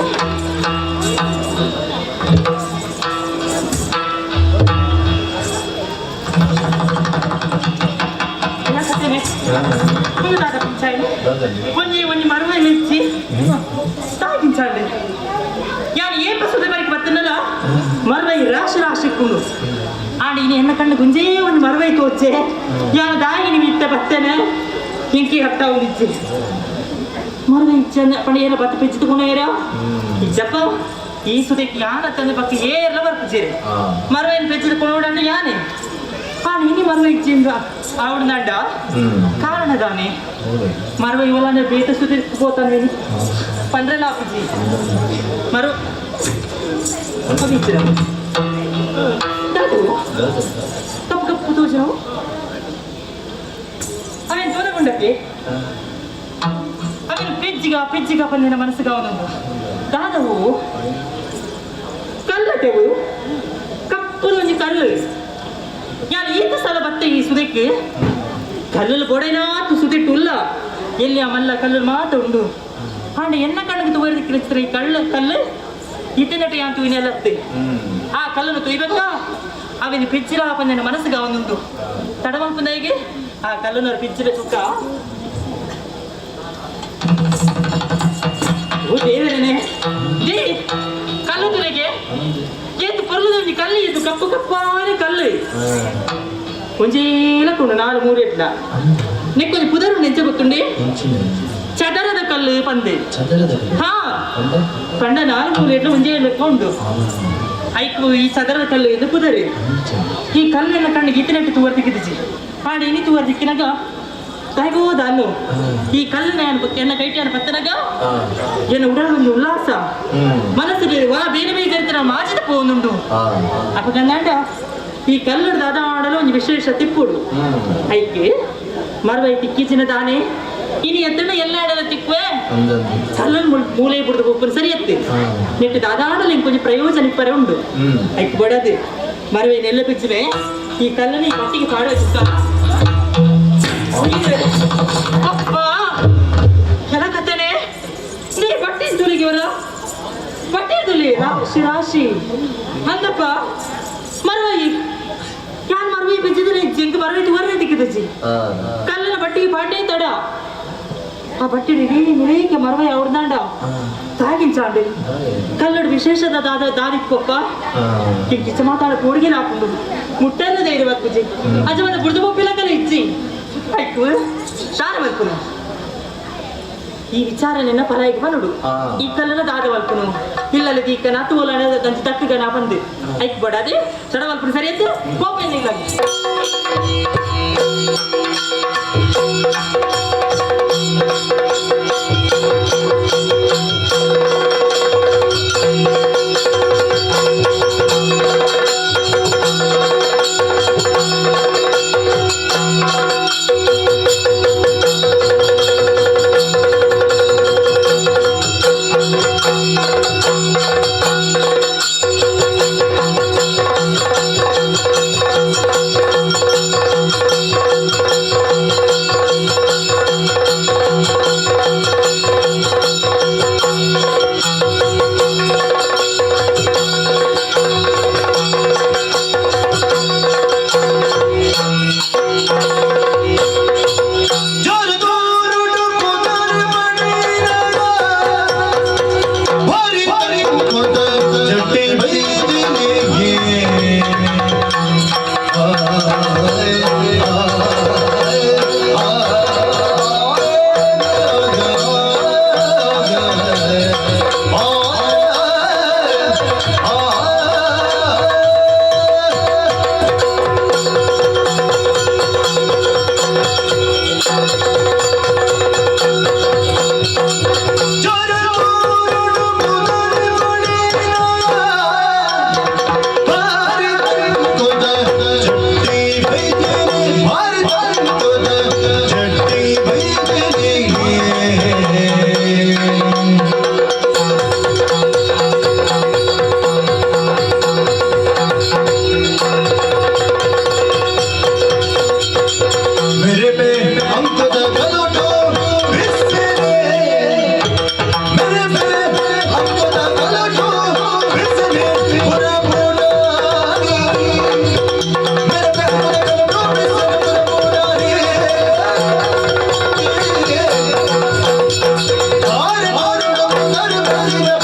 ಒಂಜಿ ಒಂಜಿ ಮರವೈನ ಇಚ್ಚಿ ತಾಗಿಂಚಾಂಡು. ಯಾನ್ ಏಪ ಸುದೆ ಬರಿಗೆ ಬತ್ತನಲ್ಲ, ಮರವೈ ರಾಶಿ ರಾಶಿ ಕುಂಡು. ಆಂಡ ಇನಿ ಎನ್ನ ಕಣ್ಣು ಗುಂಜೇ ಒಂದು ಮರವೈ ತೋಚೆ. ಯಾನ ದಾಯಿ ನಿಮ್ ಇತ್ತ ಬತ್ತೇನೆ ಇಂಕಿ ಹತ್ತ ಉಂದಿಚ್ಚಿ ಮರವೈ ಇಚ್ಚ ಪಂಡ ಏನ ಬತ್ತ ಪಿಜ್ಜಿತುಕೊಂಡೇರ ಇಜ್ಜಪ್ಪ. ಈ ಸುದೆಕ್ ಯಾನ ತಂದೆ ಪಕ್ಕ ಏರ್ಲ ಬರ್ಪುಜೇರೆ ಮರವೈನ ಪೆಜ್ಜಿತುಕೊಂಡೋಡಂಡ ಯಾನೆ. ಆಂಡ ಇನಿ ಮರವೈ ಇಚ್ಚಿಂದ ಆವಡ್ನಾಂಡ ಕಾರಣ ದಾನೆ? ಮರವೈ ಇವಲಾಂಡ ಬೇತ ಸುದೆ ಪೋತಾನೆ ಪಂಡ್ರೆಲ್ಲ ಆಪುಜಿ ಮರು ಪವಿತ್ರ ದಾದು ಕಪ್ಪು ಕಪ್ಪು ತೋಜಾವು ಅವೇನು ತೋದಗೊಂಡಕ್ಕೆ ಅವೇನು ಪೆಜ್ಜಿಗ ಪೆಜ್ಜಿಗ ಪಂದಿನ ಮನಸ್ಸುಗ ಅವನೊಂದು ದಾದವು ಕಲ್ಲಟೆವು ಕಪ್ಪು ಒಂಜಿ ಕಲ್ಲು. ಯಾನ್ ಈತ ಸಲ ಬತ್ತೆ ಈ ಸುದೆಕ್ ಕಲ್ಲುಲು ಬೊಡೆನಾತು ಸುದೆಟ್ಟು ಉಲ್ಲ. ಎಲ್ಲಿ ಆ ಮಲ್ಲ ಕಲ್ಲು ಮಾತ ಉಂಡು. ಆಂಡ ಎನ್ನ ಕಣ್ಣಿಗೆ ತುವರಿದ ಕಿರಿಚಿತ್ರ ಈ ಕಳ್ಳು ಕಲ್ಲು ಇತ್ತಿನಟ ಯಾನ್ ತೂಯಿನೆಲ್ಲತ್ತೆ. ಆ ಕಲ್ಲನ್ನು ತುಯ್ಬೇಕಾ ಅವಿನ ಪಿಜ್ಜಿರ ಪಂದಿನ ಮನಸ್ಸುಗ ಅವನುಂಡು ತಡಮಂಪುಂದಾಯಿಗೆ ಆ ಕಲ್ಲುನವರು ಪಿಜ್ಜಿರ ಚುಕ್ಕ. ಓ ದೇವರೇ, they ಕಲ್ಲು ತುಲೆಗೆ ಏತು ಪೊರ್ಲುದೊಂಜಿ ಕಲ್ಲು ಇದು ಕಪ್ಪು ಕಪ್ಪಾನೆ ಕಲ್ಲು ಒಂಜೇಲ ಕೊಂಡು ನಾಲ್ ಮೂರು ಎಟ್ಲ ನೆಕ್ಕೊಂಜಿ ಪುದರು ನೆಂಚ ಗೊತ್ತುಂಡಿ? ಚದರದ ಕಲ್ಲು ಪಂದೆ. ಹಾ, ಪಂಡ ನಾಲ್ ಮೂರು ಎಟ್ಲ ಒಂಜೇ ಲೆಕ್ಕ ಉಂಡು. ಐಕು ಈ ಚದರದ ಕಲ್ಲು ಎಂದು ಪುದರಿ. ಈ ಕಲ್ಲೆಲ್ಲ ಕಣ್ಣಿಗೆ ಇತ್ತಿನಟ್ಟು ತೂವರ್ ದಿಕ್ಕಿದಿಜಿ. ಆಂಡ ಇನಿ ತೂವರ್ ದಿಕ್ಕಿನಾಗ ತಾಯ್ಬೋದ ಅನ್ನು ಈ ಕಲ್ಲನ್ನ ಎನ್ನ ಕೈಟಿಯನ್ನು ಪತ್ತನಾಗ ಎನ್ನ ಉಡಲ್ ಒಂದು ಉಲ್ಲಾಸ ಮನಸ್ಸು ವಾ ಬೇರೆ ಬೇರೆ ಜರಿತರ ಮಾಜಿದ ಪೋನುಂಡು. ಅಪಗಂದಾಂಡ ಈ ಕಲ್ಲುಡು ದಾದಾಡಲು ಒಂದು ವಿಶೇಷ ತಿಪ್ಪುಡು ಐಕೆ ಮರವೈ ತಿಕ್ಕಿಚಿನ ದಾನೆ ಇನಿ ಎತ್ತಣ ಎಲ್ಲ ಎಡಲ ತಿಕ್ಕುವೆ ಕಲ್ಲನ್ನು ಮೂಲೆ ಬುಡ್ದು ಪೋಪುನ ಸರಿ ಎತ್ತೆ ನೆಟ್ಟು ದಾದಾಡಲು ಇಂಕೊಂಚ ಪ್ರಯೋಜನ ಇಪ್ಪರೆ ಉಂಡು. ಐಕ್ ಬಡದು ಮರವೈ ನೆಲ್ಲ ಪಿಚ್ಚುವೆ ಈ ಕಲ್ಲನ್ನು ಈ ಪಟ್ಟಿಗೆ ಪಾಡುವ ಚಿಕ್ಕ. ಅಪ್ಪ ಎಲ್ಲ ಕತ್ತನೆ ನೀ ಬಟ್ಟೆ ತುಲಿಗೆ ಬರ ಬಟ್ಟೆ ತುಲಿ ರಾಶಿ ರಾಶಿ ಅಂದಪ್ಪ. ಮರವೈ ಯಾನ್ ಮರವೈ ಬಿಜ್ಜಿದ್ರೆ ಜಿಂಕ್ ಮರವೈ ತುವರ್ನೆ ದಿಕ್ಕಿದಜಿ. ಕಲ್ಲನ ಬಟ್ಟಿಗೆ ಪಾಂಡೆ ತಡ ಆ ಬಟ್ಟೆ ಇಡೀ ನಿಲೇಕೆ ಮರವೈ ಅವ್ರದಾಂಡ ತಾಗಿಂಚಾಂಡು. ಕಲ್ಲಡು ವಿಶೇಷದ ದಾದ ದಾದಿಕ್ಕೊಪ್ಪ ಕಿಚ್ಚ ಮಾತಾಡ ಕೂಡಿಗೆ ನಾಪುಂಡು ಮುಟ್ಟನ್ನು ಧೈರ್ಯ ಬಪ್ಪುಜಿ ಅಜ ಬುಡ್ದು ಬೊಪ್ಪಿಲಕಲ ಇಚ್ಚಿ ಐಕು ಶಾರ ಮಲ್ಪುನು. ಈ ವಿಚಾರನೆನ್ನ ಪರಾಯಿಗೆ ಬನುಡು ಈ ಕಲ್ಲನ ದಾದ ಮಲ್ಪುನು ಇಲ್ಲಲ್ಲ ದೀಕ ನಾತು ದಂಚ ತಕ್ಕಗ ನಾ ಬಂದು ಐಕ್ ಬಡಾದೆ ಚಡ ಮಲ್ಪುನು ಸರಿ ಎದ್ದು ಕೋಪ ಇಲ್ಲ. मेरे पे अंकुद गलोटो बिसरे, मेरे पे अंकुद गलोटो बिसरे पुरा पुरानी, मेरे पे अंकुद गलोटो बिसरे पुरा पुरानी। हार हार कर भर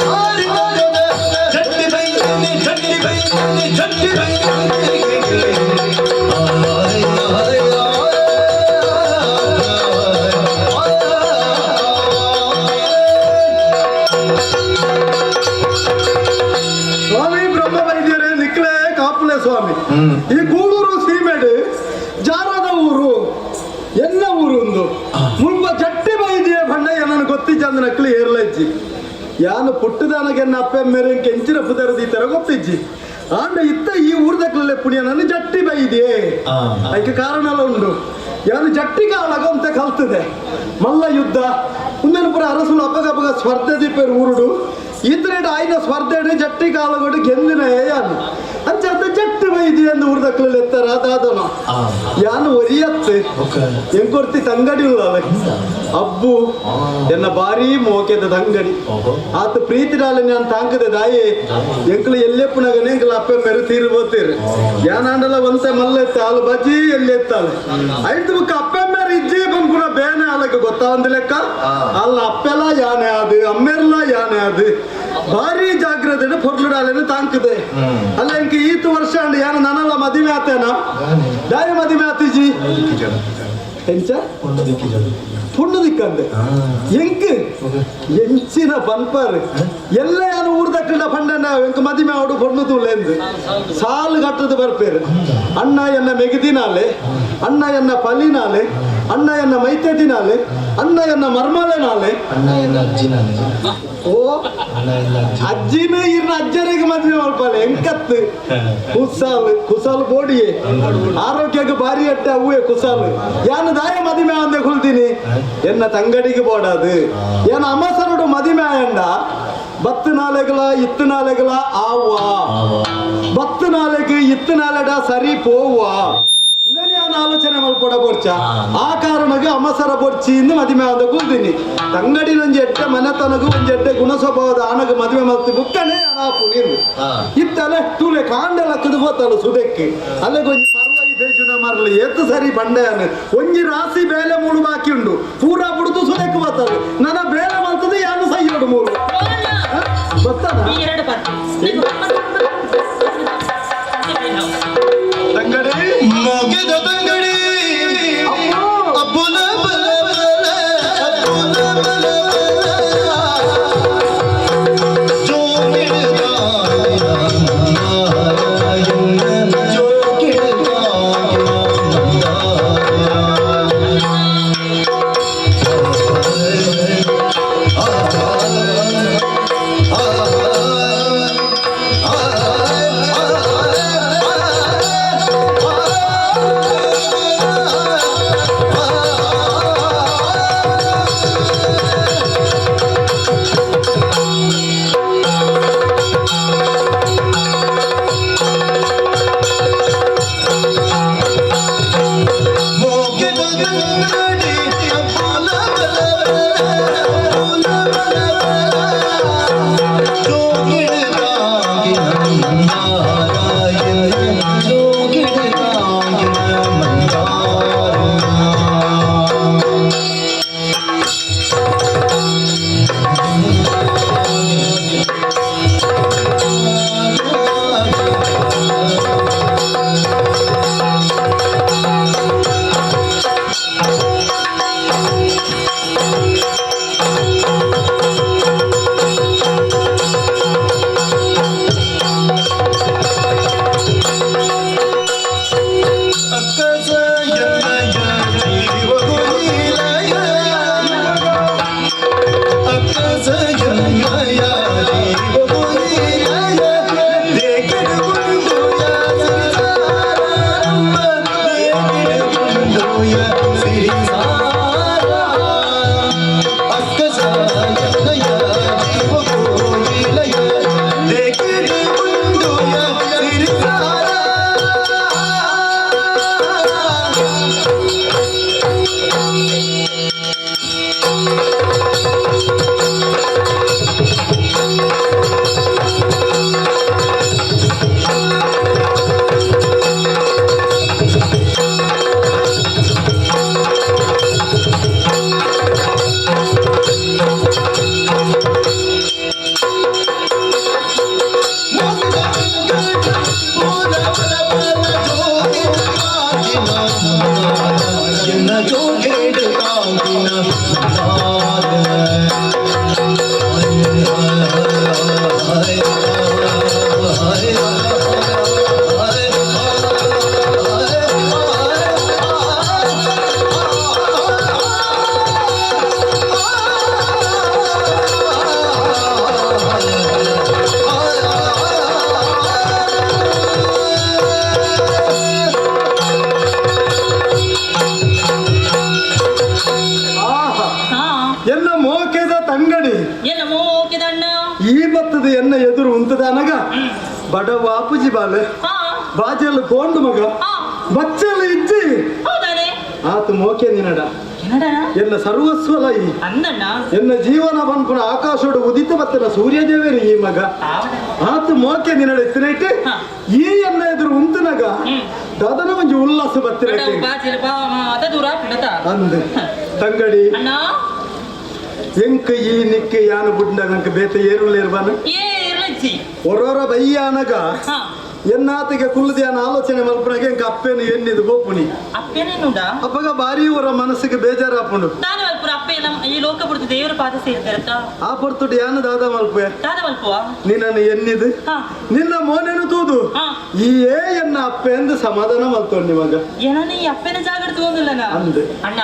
हार कर जट्टी भाई ने जट्टी भाई ने जट्टी भाई। ಸ್ವಾಮಿ ಬ್ರಹ್ಮ ವೈದ್ಯರೇ ನಿಕ್ಲೆ ಕಾಪುಲೆ ಸ್ವಾಮಿ. ಈ ಗೂಳೂರು ಸೀಮೆಡ್ ಜಾರದ ಊರು ಎನ್ನ ಊರು ಒಂದು ಮುಲ್ಪ ಜಟ್ಟಿ ಬೈದಿಯ ಬಣ್ಣ ಏನನ್ನು ಗೊತ್ತಿಜ್ಜ ನಕ್ಲಿ ಏರ್ಲಜ್ಜಿ ಯಾನು ಪುಟ್ಟದಾನಗೆ ಎನ್ನ ಅಪ್ಪೆ ಮೇರೆ ಕೆಂಚಿನ ಪುದರದಿ ಈ ತರ ಗೊತ್ತಿಜ್ಜಿ. ಆಂಡ ಇತ್ತ ಈ ಊರ್ದಕ್ಲಲ್ಲೇ ಪುಣ್ಯ ನನ್ನ ಜಟ್ಟಿ ಬೈದಿಯೇ. ಅದಕ್ಕೆ ಕಾರಣ ಎಲ್ಲ ಉಂಡು. ಯಾನು ಜಟ್ಟಿ ಕಾಲಾಗ ಅಂತ ಕಲ್ತದೆ ಮಲ್ಲ ಯುದ್ಧ ಉಂದೆನ ಪುರ ಅರಸುಲು ಅಪ್ಪಗಪ್ಪಗ ಸ್ಪರ್ಧೆ ದೀಪೇರು ಊರುಡು ಇದ್ರೇಡು ಆಯ್ನ ಸ್ಪರ್ಧೆಡು ಜಟ್ಟಿ ಕಾಲಗೊಡು ಗೆಂದಿನ ಯಾನು ಅಂಚರ್ಥ ಜಟ್ಟಿ ಬೈದಿ ಎಂದು ಊರ್ದಕ್ಲಲ್ಲಿ ಎತ್ತರ ದಾದನ ಯಾನು ಒರಿಯತ್ತೆ ಎಂಕೊರ್ತಿ ತಂಗಡಿ ಉಳ್ಳಾವೆ ಅಬ್ಬು ಎನ್ನ ಭಾರಿ ಮೋಕೆದ ತಂಗಡಿ. ಆತ ಪ್ರೀತಿಡಾಲ ನಾನು ತಾಂಕದೆ ದಾಯಿ ಎಂಕಲು ಎಲ್ಲೆಪ್ಪುನಗನೆ ಎಂಕಲು ಅಪ್ಪೆ ಮೇರು ತೀರು ಬೋತೀರು ಯಾನಾಂಡಲ ಒಂತೆ ಮಲ್ಲೆತ್ತ ಆಲು ಬಜ್ಜಿ ಎಲ್ಲೆತ್ತಾಳೆ ಐದು ಬುಕ್ಕ ಅಪ್ಪೆ ಮೇರು ಇಜ್ಜಿ ಬಂಪುನ ಬೇನೆ ಆಲಕ್ಕೆ ಗೊತ್ತಾವಂದ ಲೆಕ್ಕ ಅಲ್ಲ. ಅಪ್ಪೆಲ ಯಾನೆ ಅದು ಅಮ್ಮೆರ್ಲ ಯಾನೆ ಅದು ಭಾರಿ ಜಾಗ್ರತೆ ಪೊರ್ಲುಡಾಲೇನು ತಾಂಕದೆ ಅಲ್ಲ. ಇಂಕ ಈತ ವರ್ಷ ಅಂಡ್ ಯಾನ ನನಲ್ಲ ಮದುವೆ ಆತೇನ ದಾಯ ಮದುವೆ ಆತಿಜಿ ಎಂಚ ಪುಣ್ಣು ದಿಕ್ಕಂದೆ ಎಂಕ್ ಎಂಚಿನ ಪನ್ಪರ್ ಎಲ್ಲ ಯಾನು ಊರ್ದಕ್ಕಂಡ ಪಂಡನ ಎಂಕ್ ಮದಿಮೆ ಆಡು ಪೊಣ್ಣು ತೂಲೆಂದು ಸಾಲು ಕಟ್ಟದು ಬರ್ಪೇರು. ಅಣ್ಣ ಎನ್ನ ಮೆಗದಿನಾಲೆ, ಅಣ್ಣ ಎನ್ನ ಪಲಿನಾಲೆ, ಅಣ್ಣ ಎನ್ನ ಮೈತೆದಿನಾಲೆ, ಅಣ್ಣ ಎನ್ನ ಮರ್ಮಲೆನಾಲೆ. ಅಣ್ಣ ಎಲ್ಲ ಅಜ್ಜಿ ನಾನೇ. ಓ ಅಣ್ಣ ಎಲ್ಲ ಅಜ್ಜಿ. ಅಜ್ಜಿನ ಇರ್ನ ಅಜ್ಜರಿಗೆ ಮದುವೆ ಮಲ್ಪಾಲೆ ಎಂಕತ್ತು ಕುಸಾಲ್ ಕುಸಾಲ್ ಬೋಡಿಯೇ ಆರೋಗ್ಯಕ್ಕೆ ಭಾರಿ ಅಟ್ಟೆ ಅವೇ ಕುಸಾಲ್. ಯಾನು ದಾಯ ಮದಿಮೆ ಅಂದೆ ಕುಲ್ತೀನಿ ಎನ್ನ ತಂಗಡಿಗೆ ಬೋಡಾದು ಏನ ಅಮಸರುಡು ಮದಿಮೆ ಆಯಂಡ ಬತ್ತು ನಾಲೆಗಳ ಇತ್ತು ನಾಲೆಗಳ ಆವ್ವಾ ಬತ್ತು ನಾಲೆಗೆ ಇತ್ತು ನಾಲೆಡ ಸರಿ ಪೋವ್ವಾ ನಾನು ಆಲೋಚನೆ ಮಲ್ಪೊಡ ಬೋರ್ಚ. ಆ ಕಾರಣಕ್ಕೆ ಅಮಸರ ಬೊರ್ಚಿ ಇಂದು ಮದಿಮೆ ಆದ ಕೂಲ್ತೀನಿ. ತಂಗಡಿ ಒಂಜಿ ಎಡ್ಡೆ ಮನೆತನಗು ಒಂಜಿ ಎಡ್ಡೆ ಗುಣ ಸ್ವಭಾವದ ಆನಗ ಮದುವೆ ಮಲ್ತಿ ಬುಕ್ಕನೆ ಅನಾಪು ನೀರು. ಇತ್ತಲೆ ತೂಲೆ ಕಾಂಡ ಲಕ್ಕದು ಬೋತಾಳು ಸುದೆಕ್ಕೆ ಅಲ್ಲೇ ಒಂಜಿ ಮರುವೈ ಬೇಜುನ ಮರಲು ಏತು ಸರಿ ಬಂಡೆಯನು ಒಂಜಿ ರಾಸಿ ಬೇಲೆ ಮೂಡು ಬಾಕಿ ಉಂಡು ಪೂರಾ ಬುಡ್ದು ಸುದೆಕ್ಕೆ ಬೋತಾಳು. ನನ್ನ ಬೇಲೆ ಮಲ್ತದೆ ಯಾನು ಸೈಯೋಡು ಮೂರು ಗೊತ್ತದ. ಈ ಎರಡು ಪದ ತಂಗಡಿ ಮೊಗೆದ ತಂಗಡಿ ಅಪ್ಪುನ ಬಲ ಬಲ ಅಪ್ಪುನ ಬಲ ಬಲ ಜೋ ಜೋ ಆ ಬಡವ ಆಪುಜಿ ಬಾಲೆ ಬಾಜೆಲ್ಲ ಪೋಂಡು ಮಗ ಬಚ್ಚಲ್ಲ ಇಜ್ಜಿ ಆತ ಮೋಕೆ ನಿನಡ ಎನ್ನ ಸರ್ವಸ್ವಲ ಈ ಎನ್ನ ಜೀವನ ಬನ್ಪುನ ಆಕಾಶೋಡು ಉದಿತ ಬತ್ತನ ಸೂರ್ಯದೇವರು ಈ ಮಗ ಆತ ಮೋಕೆ ನಿನಡ ಇತ್ತಿನೈಟ್ ಈ ಎನ್ನ ಎದುರು ಉಂತನಗ ದಾದನ ಒಂಜಿ ಉಲ್ಲಾಸ ಬತ್ತಿನ ಅಂದ್ ತಂಗಡಿ ಎಂಕ ಈ ನಿಕ್ಕೆ ಯಾನು ಬುಡ್ಡ ನಂಗೆ ಬೇತೆ ಏರುಲೇರ್ಬಾನ ಒರೋರ ಬಯ್ಯಾನಗ ಎನ್ನಾತಿಗೆ ಕುಲ್ಲುದ್ಯಾನ ಆಲೋಚನೆ ಮಲ್ಪನಾಗ ಎಂಕ ಅಪ್ಪೇನು ಎನ್ನಿದು ಗೋಪುನಿ ಅಪ್ಪಗ ಬಾರಿ ಅವರ ಮನಸ್ಸಿಗೆ ಬೇಜಾರಾಪುಂಡು ಈ ಲೋಕ ಬಿಡ್ತು ದೇವರ ಪಾದ ಸೇರ್ತಾರತ್ತ ಆ ಪೊರ್ತುಡು ಯಾನು ದಾದ ಮಲ್ಪೆ ದಾದ ಮಲ್ಪುವ ನಿನ್ನನ್ನು ಎನ್ನಿದು ನಿನ್ನ ಮೋನೇನು ತೂದು ಈ ಏ ಎನ್ನ ಅಪ್ಪೆ ಎಂದು ಸಮಾಧಾನ ಮಲ್ತೊಂಡಿ ಮಗ ಏನ ಈ ಅಪ್ಪನ ಜಾಗೃತಿ ಒಂದಿಲ್ಲ ಅಂದೆ ಅಣ್ಣ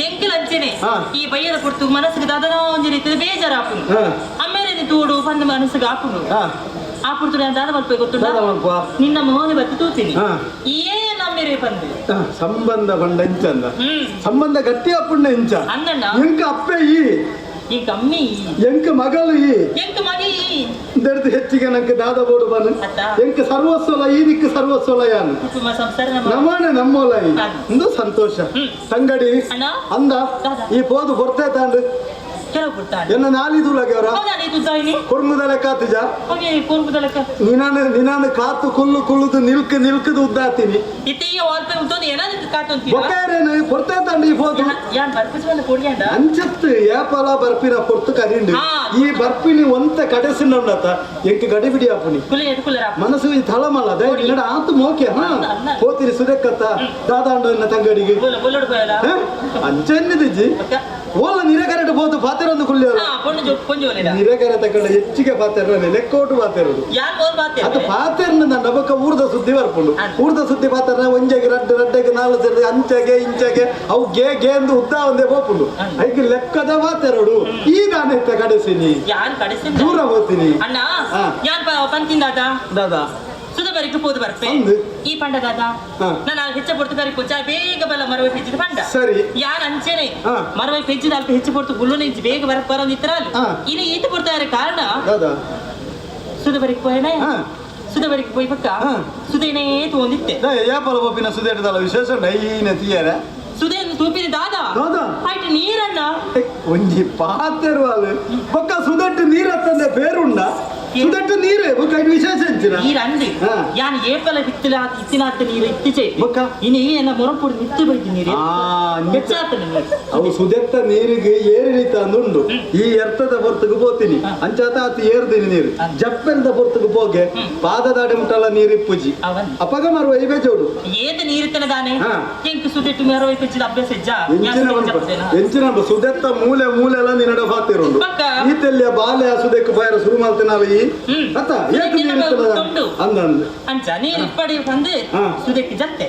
ಎಂಕಲ್ ಅಂಚೆನೆ ಈ ಬಯ್ಯದ ಪೊರ್ತು ಮನಸ್ಸಿಗೆ ದಾದನ ಒಂಜಿ ರೀತಿ ಬೇಜಾರಾಪುಂಡು ಅಮ್ಮೇಲೆ ತೂಡು ಬಂದ ಮನಸ್ಸಿಗೆ ಆಪುಂಡು ಆ ಪುರ್ತುಡು ದಾದ ಮಲ್ಪೆ ಗೊತ್ತುಂಡ ನಿನ್ನ ಮೋನೆ ಬತ್ತಿ ತೂತೀನಿ ಏ ನಮ್ಮೇರೆ ಬಂದು ಸಂಬಂಧ ಬಂಡ ಇಂಚಂದ ಸಂಬಂಧ ಗಟ್ಟಿ ಅಪ್ಪುಂಡ ಇಂಚ ಅಂದಣ್ಣ ಎಂಕ ಅಪ್ಪೆ ಈ ಎಂಕ ಅಮ್ಮೆ ಈ ಎಂಕ ಮಗಳು ಈ ಎಂಕ ಮಗಿ ಈ ದರ್ದು ಹೆಚ್ಚಿಗೆ ನಂಗೆ ದಾದ ಬೋಡು ಬನ್ ಎಂಕ ಸರ್ವಸ್ವಲ ಈ ದಿಕ್ಕು ಸರ್ವಸ್ವಲ ಯಾನು ನಮಾನೆ ನಮ್ಮೋಲ ಈ ಒಂದು ಸಂತೋಷ ತಂಗಡಿ ಅಂದ ಈ ಪೋದು ಹೊರ್ತೆ ತಾಂಡು ಎನ್ನ ನಾಲಿದುಲಗೆವರ ಕೊರ್ಮುದಲೆ ಕಾತುಜ ನಿನಾನು ನಿನಾನು ಕಾತು ಕುಲ್ಲು ಕುಲ್ಲುದು ನಿಲ್ಕ ನಿಲ್ಕದು ಉದ್ದಾತೀನಿ ಬೊಕ್ಕಾರೇನು ಹೊರ್ತೆ ತಾಂಡು ಈ ಪೋದು ಅಂಚತ್ತು ಏಪಲ ಬರ್ಪಿನ ಪೊರ್ತು ಕರಿಂಡು ಈ ಬರ್ಪಿನಿ ಒಂತ ಕಡೆಸಿನ ಎಂಕ್ ಗಡಿ ಬಿಡಿ ಆಪುನಿ ಮನಸ್ಸು ಈ ತಳಮಲ್ಲ ದಯ ನಿನ್ನಡ ಆತು ಮೋಕೆ ಹಾ ಹೋತಿರಿ ಸುದೆಕ್ಕತ್ತ ದಾದಾಂಡು ಎನ್ನ ತಂಗಡಿಗೆ ಅಂಚೆನ್ನಿದಿಜ್ಜಿ ಓಲ ನಿರಕರೆಟ್ ಬೋದು ಪಾತೆರೊಂದು ಕುಳ್ಳಿ ನಿರಕರೆ ತಕೊಂಡ ಹೆಚ್ಚಿಗೆ ಪಾತೆರ ಲೆಕ್ಕೋಟು ಪಾತೆರದು ಅದು ಪಾತೆರ್ನ ನಬಕ ಊರ್ದ ಸುದ್ದಿ ಬರ್ಪುಂಡು ಊರ್ದ ಸುದ್ದಿ ಪಾತೆರ್ನ ಒಂಜೆಗೆ ರಡ್ಡು ರಡ್ಡೆಗೆ ನಾಲ್ ಸೇರಿದ ಅಂಚೆಗೆ ಇಂಚೆಗೆ ಅವು ಗೆ ಗೆ ಎಂದು ಉದ್ದ ಒಂದೇ ಪೋಪುಂಡು ಐಕ್ ಲೆಕ್ಕದ ಪಾತೆರಡು ಈ ನಾನೆತ್ತ ಕಡೆಸಿನಿ ದೂರ ಹೋಗ್ತೀನಿ ಅಣ್ಣ ಯಾನ್ ಪಂತಿಂದಾದ ದಾದಾ ಸುಧಬರಿಗೆ ಪೋದು ಬರ್ಪೆ ಈ ಪಂಡ ದಾದಾ ನಾನು ಹೆಚ್ಚ ಪೊರ್ತು ಕರಿ ಪೂಜಾ ಬೇಗ ಬಲ್ಲ ಮರವೈ ಪೆಜ್ಜಿದ ಪಂಡ ಸರಿ ಯಾನ್ ಅಂಚೆನೆ ಮರವೈ ಪೆಜ್ಜಿದ ಅಲ್ಪ ಹೆಚ್ಚು ಪೊರ್ತು ಗುಲ್ಲು ನಿಂಚಿ ಬೇಗ ಬರ ಬರೋದು ಇತ್ತರಾಲು ಇನ್ನು ಈತ ಪೊರ್ತಾರೆ ಕಾರಣ ಸುಧಬರಿಗೆ ಪೋಯಣ ಸುಧಬರಿಗೆ ಪೋಯ್ ಪಕ್ಕ ಸುದೇನೇ ತೋಂದಿತ್ತೆ ಯಾಪಲ ಪಪ್ಪಿನ ಸುದೇಟದಲ್ಲ ವಿಶೇಷ ಡೈನ ತೀಯರ ಸುದೇನ್ ತೂಪಿನ ದಾದಾ ಆಯ್ತು ನೀರಣ್ಣ ಒಂಜಿ ಪಾತೆರುವಾಲು ಬೊಕ್ಕ ಸುದೆಟ್ಟು ನೀರತ್ತಂದೆ ಬೇರುಂಡ ಸುದೆಟ್ಟು ನೀರೇ ಬೊಕ್ಕ ಇದು ವಿಶೇಷ ಎಂಚಿನ ನೀರು ಅಂದು ಯಾನ್ ಏಪಲ ಬಿತ್ತಿಲ ಇತ್ತಿನಾತ ನೀರು ಇತ್ತಿಚೆ ಬೊಕ್ಕ ಇನಿ ಎನ್ನ ಮೊರಪುಡು ನಿತ್ತು ಬೈತಿ ನೀರು ಹೆಚ್ಚಾತ ಅವು ಸುದೆತ್ತ ನೀರಿಗೆ ಏರಿಳಿತ ಅಂದುಂಡು ಈ ಎರ್ತದ ಪೊರ್ತುಗು ಪೋತೀನಿ ಅಂಚಾತ ಆತ ಏರ್ದಿನಿ ನೀರು ಜಪ್ಪೆಂದ ಪೊರ್ತುಗು ಪೋಗೆ ಪಾದದಾಡಿ ಮುಟ್ಟಲ್ಲ ನೀರು ಇಪ್ಪುಜಿ ಅಪಗ ಮರುವ ಇವೆ ಜೋಡು ಏತ ನೀರಿತ್ತನ ದಾನೆ ಎಂಕ್ ಸುದೆಟ್ಟು ಮರವೈ ಪೆಚ್ಚಿದ ಅಭ್ಯಾಸ ಇಜ್ಜ ಎಂಚಿನ ಸುದೆತ್ತ ಮೂಲೆ ಮೂಲೆ ಎಲ್ಲ ನಿನ್ನಡ ಫಾತಿರುಂಡು ಈತೆಲ್ಲಿಯ ಬಾಲೆ ಸುದೆಕ್ಕು ಫೈರ ಶುರು ಮಾಡ್ತೇನಲ್ಲ ಈ ಅತ್ತ ಏತು ನೀರು ಅಂದಂದು ಅಂಚ ನೀರು ಇಪ್ಪಡಿ ಬಂದು ಸುದೆಕ್ಕು ಜತ್ತೆ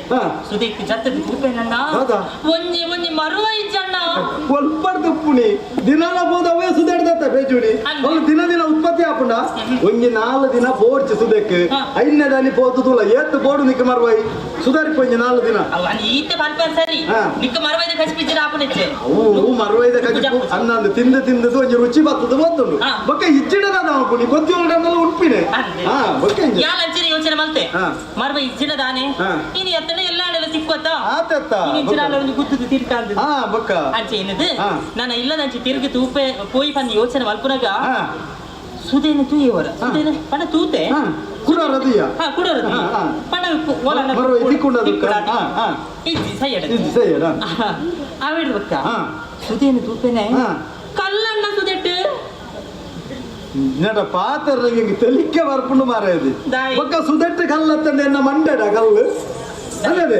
ಸುದೆಕ್ಕು ಜತ್ತದ ಕೂಪೇನಣ್ಣ ಒಂಜಿ ಒಂಜಿ ಮರುವ ಇಜ್ಜಣ್ಣ ಒಲ್ಪರ್ದು ಪುಣಿ ದಿನಲ ಬೋದವೇ ಸುದೆಡ್ದತ್ತ ಬೇಜುಡಿ ಒಂದು ದಿನ ದಿನ ಉತ್ಪತ್ತಿ ಆಪುಂಡ ಒಂಜಿ ನಾಲ್ ದಿನ ಪೋರ್ಚಿ ಸುದೆಕ್ ಐದನೇ ದಾನಿ ಪೋತು ತೂಲ ಏತ್ ಬೋಡು ನಿಕ್ಕ ಮರ್ವಾಯಿ ಸುಧಾರಿ ಒಂಜಿ ನಾಲ್ ದಿನ ಈತೆ ಪಲ್ಪ ಸರಿ ನಿಕ್ಕ ಮರ್ವಾಯ್ದ ಕಚ್ಪಿಜ್ಜರ ಆಪುನೆಚ್ಚೆ ಅವು ಮರ್ವಾಯ್ದ ಕಚ್ಪು ಅನ್ನಂದು ತಿಂದು ತಿಂದದು ಒಂಜಿ ರುಚಿ ಬತ್ತದು ಬತ್ತುಂಡು ಬೊಕ್ಕ ಇಜ್ಜಿಡದ ಪುಣಿ ಕೊತ್ತಿ ಒಳಗಡೆಲ್ಲ ಉಣ್ಪಿನೆ ಹಾ ಬೊಕ್ಕ ಯಾಲ ಅಂಚಿನ ಯೋಚನೆ ಮಲ್ತೆ ಮರ್ವ ಇಜ್ಜಿಡ ದಾನೆ ಇನಿ ಎತ್ತನ ಎಲ್ಲ ಆಡೆಲ್ಲ ಸಿಕ್ಕೋತ ಆತೆತ್ತ ಇಜ್ಜಿಡ ಒಂದು ಗುತ್ತದ ತಿರ್ಕ ಅಂದು ಹಾ ಬೊಕ್ಕ ಅಂಚೆ ಏನದು ನಾನು ಇಲ್ಲದಂಚೆ ತಿರುಗಿ ತೂಪೆ ಪೋಯಿ ಪಂದು ಯೋಚನೆ ಮಲ್ಪುನಗ ಸುದೇನ ತೂಯವರ ಸುದೇನ ಪಣ ತೂತೆ ಕುಡರದಿಯ ಹಾ ಕುಡರದಿ ಪಣ ಓಲ ಮರ್ವ ತಿಕ್ಕುಂಡದು ಇಜ್ಜಿ ಸೈಯಡ ಇಜ್ಜಿ ಸೈಯಡ ಆವೇಡು ಬಕ್ಕ ಸುದೇನ ತೂಪೆನೆ ಕಲ್ಲಣ್ಣ ಸುದೆಟ್ಟು ನಟ ಪಾತ್ರ ತೆಲಿಕ್ಕೆ ಬರ್ಪುಂಡು ಮಾರಾಯದಿ ಬೊಕ್ಕ ಸುದೆಟ್ಟು ಕಲ್ಲತ್ತಂದೆ ಎನ್ನ ಮಂಡೆಡ ಕಲ್ಲು ಅಲ್ಲದೆ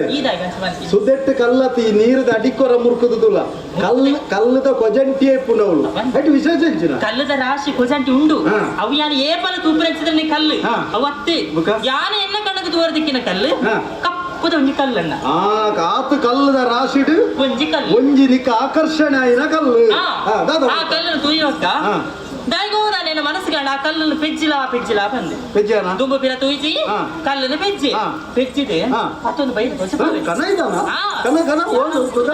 ಸುದೆಟ್ಟು ಕಲ್ಲತಿ ನೀರದ ಅಡಿಕೊರ ಮುರ್ಕುದುಲ್ಲ ಕಲ್ಲು ಕಲ್ಲದ ಕೊಜಂಟಿ ಇಪ್ಪುಂಡವಳು ಅಟ್ ವಿಶೇಷ ಎಂಚಿನ ಕಲ್ಲದ ರಾಶಿ ಕೊಜಂಟಿ ಉಂಡು ಅವು ಯಾನ ಏಪಲ ತೂಪುರಂಚಿದ್ರೆ ಕಲ್ಲು ಅವು ಅತ್ತೆ ಯಾನ ಎನ್ನ ಕಣ್ಣకు ದೂರದಿಕ್ಕಿನ ಕಲ್ಲು ಕಪ್ಪುದ ಒಂಜಿ ಕಲ್ಲಣ್ಣ ಆ ಕಾತು ಕಲ್ಲದ ರಾಶಿಡು ಒಂಜಿ ಕಲ್ಲು ಒಂಜಿ ನಿಕ್ಕ ಆಕರ್ಷಣೆ ಆಯಿನ ಕಲ್ಲು ಆ ಕಲ್ಲನ್ನು ತೂಯುವಕ್ಕ ದಾಯಿಗೋ ಮನಸ್ಸುಗಾಣ ಆ ಕಲ್ಲನ್ನು ಪೆಜ್ಜಿಲ ಪೆಜ್ಜಿಲ ಬಂದೆ ಪೆಜ್ಜಾನ ದುಂಬು ಪಿರ ತೂಯಿಜಿ ಕಲ್ಲನ್ನು ಪೆಜ್ಜಿ ಪೆಜ್ಜಿದೆ ಮತ್ತೊಂದು ಬೈದು ಕನ ಇದಾನ ಕನ ಕನ ಓದು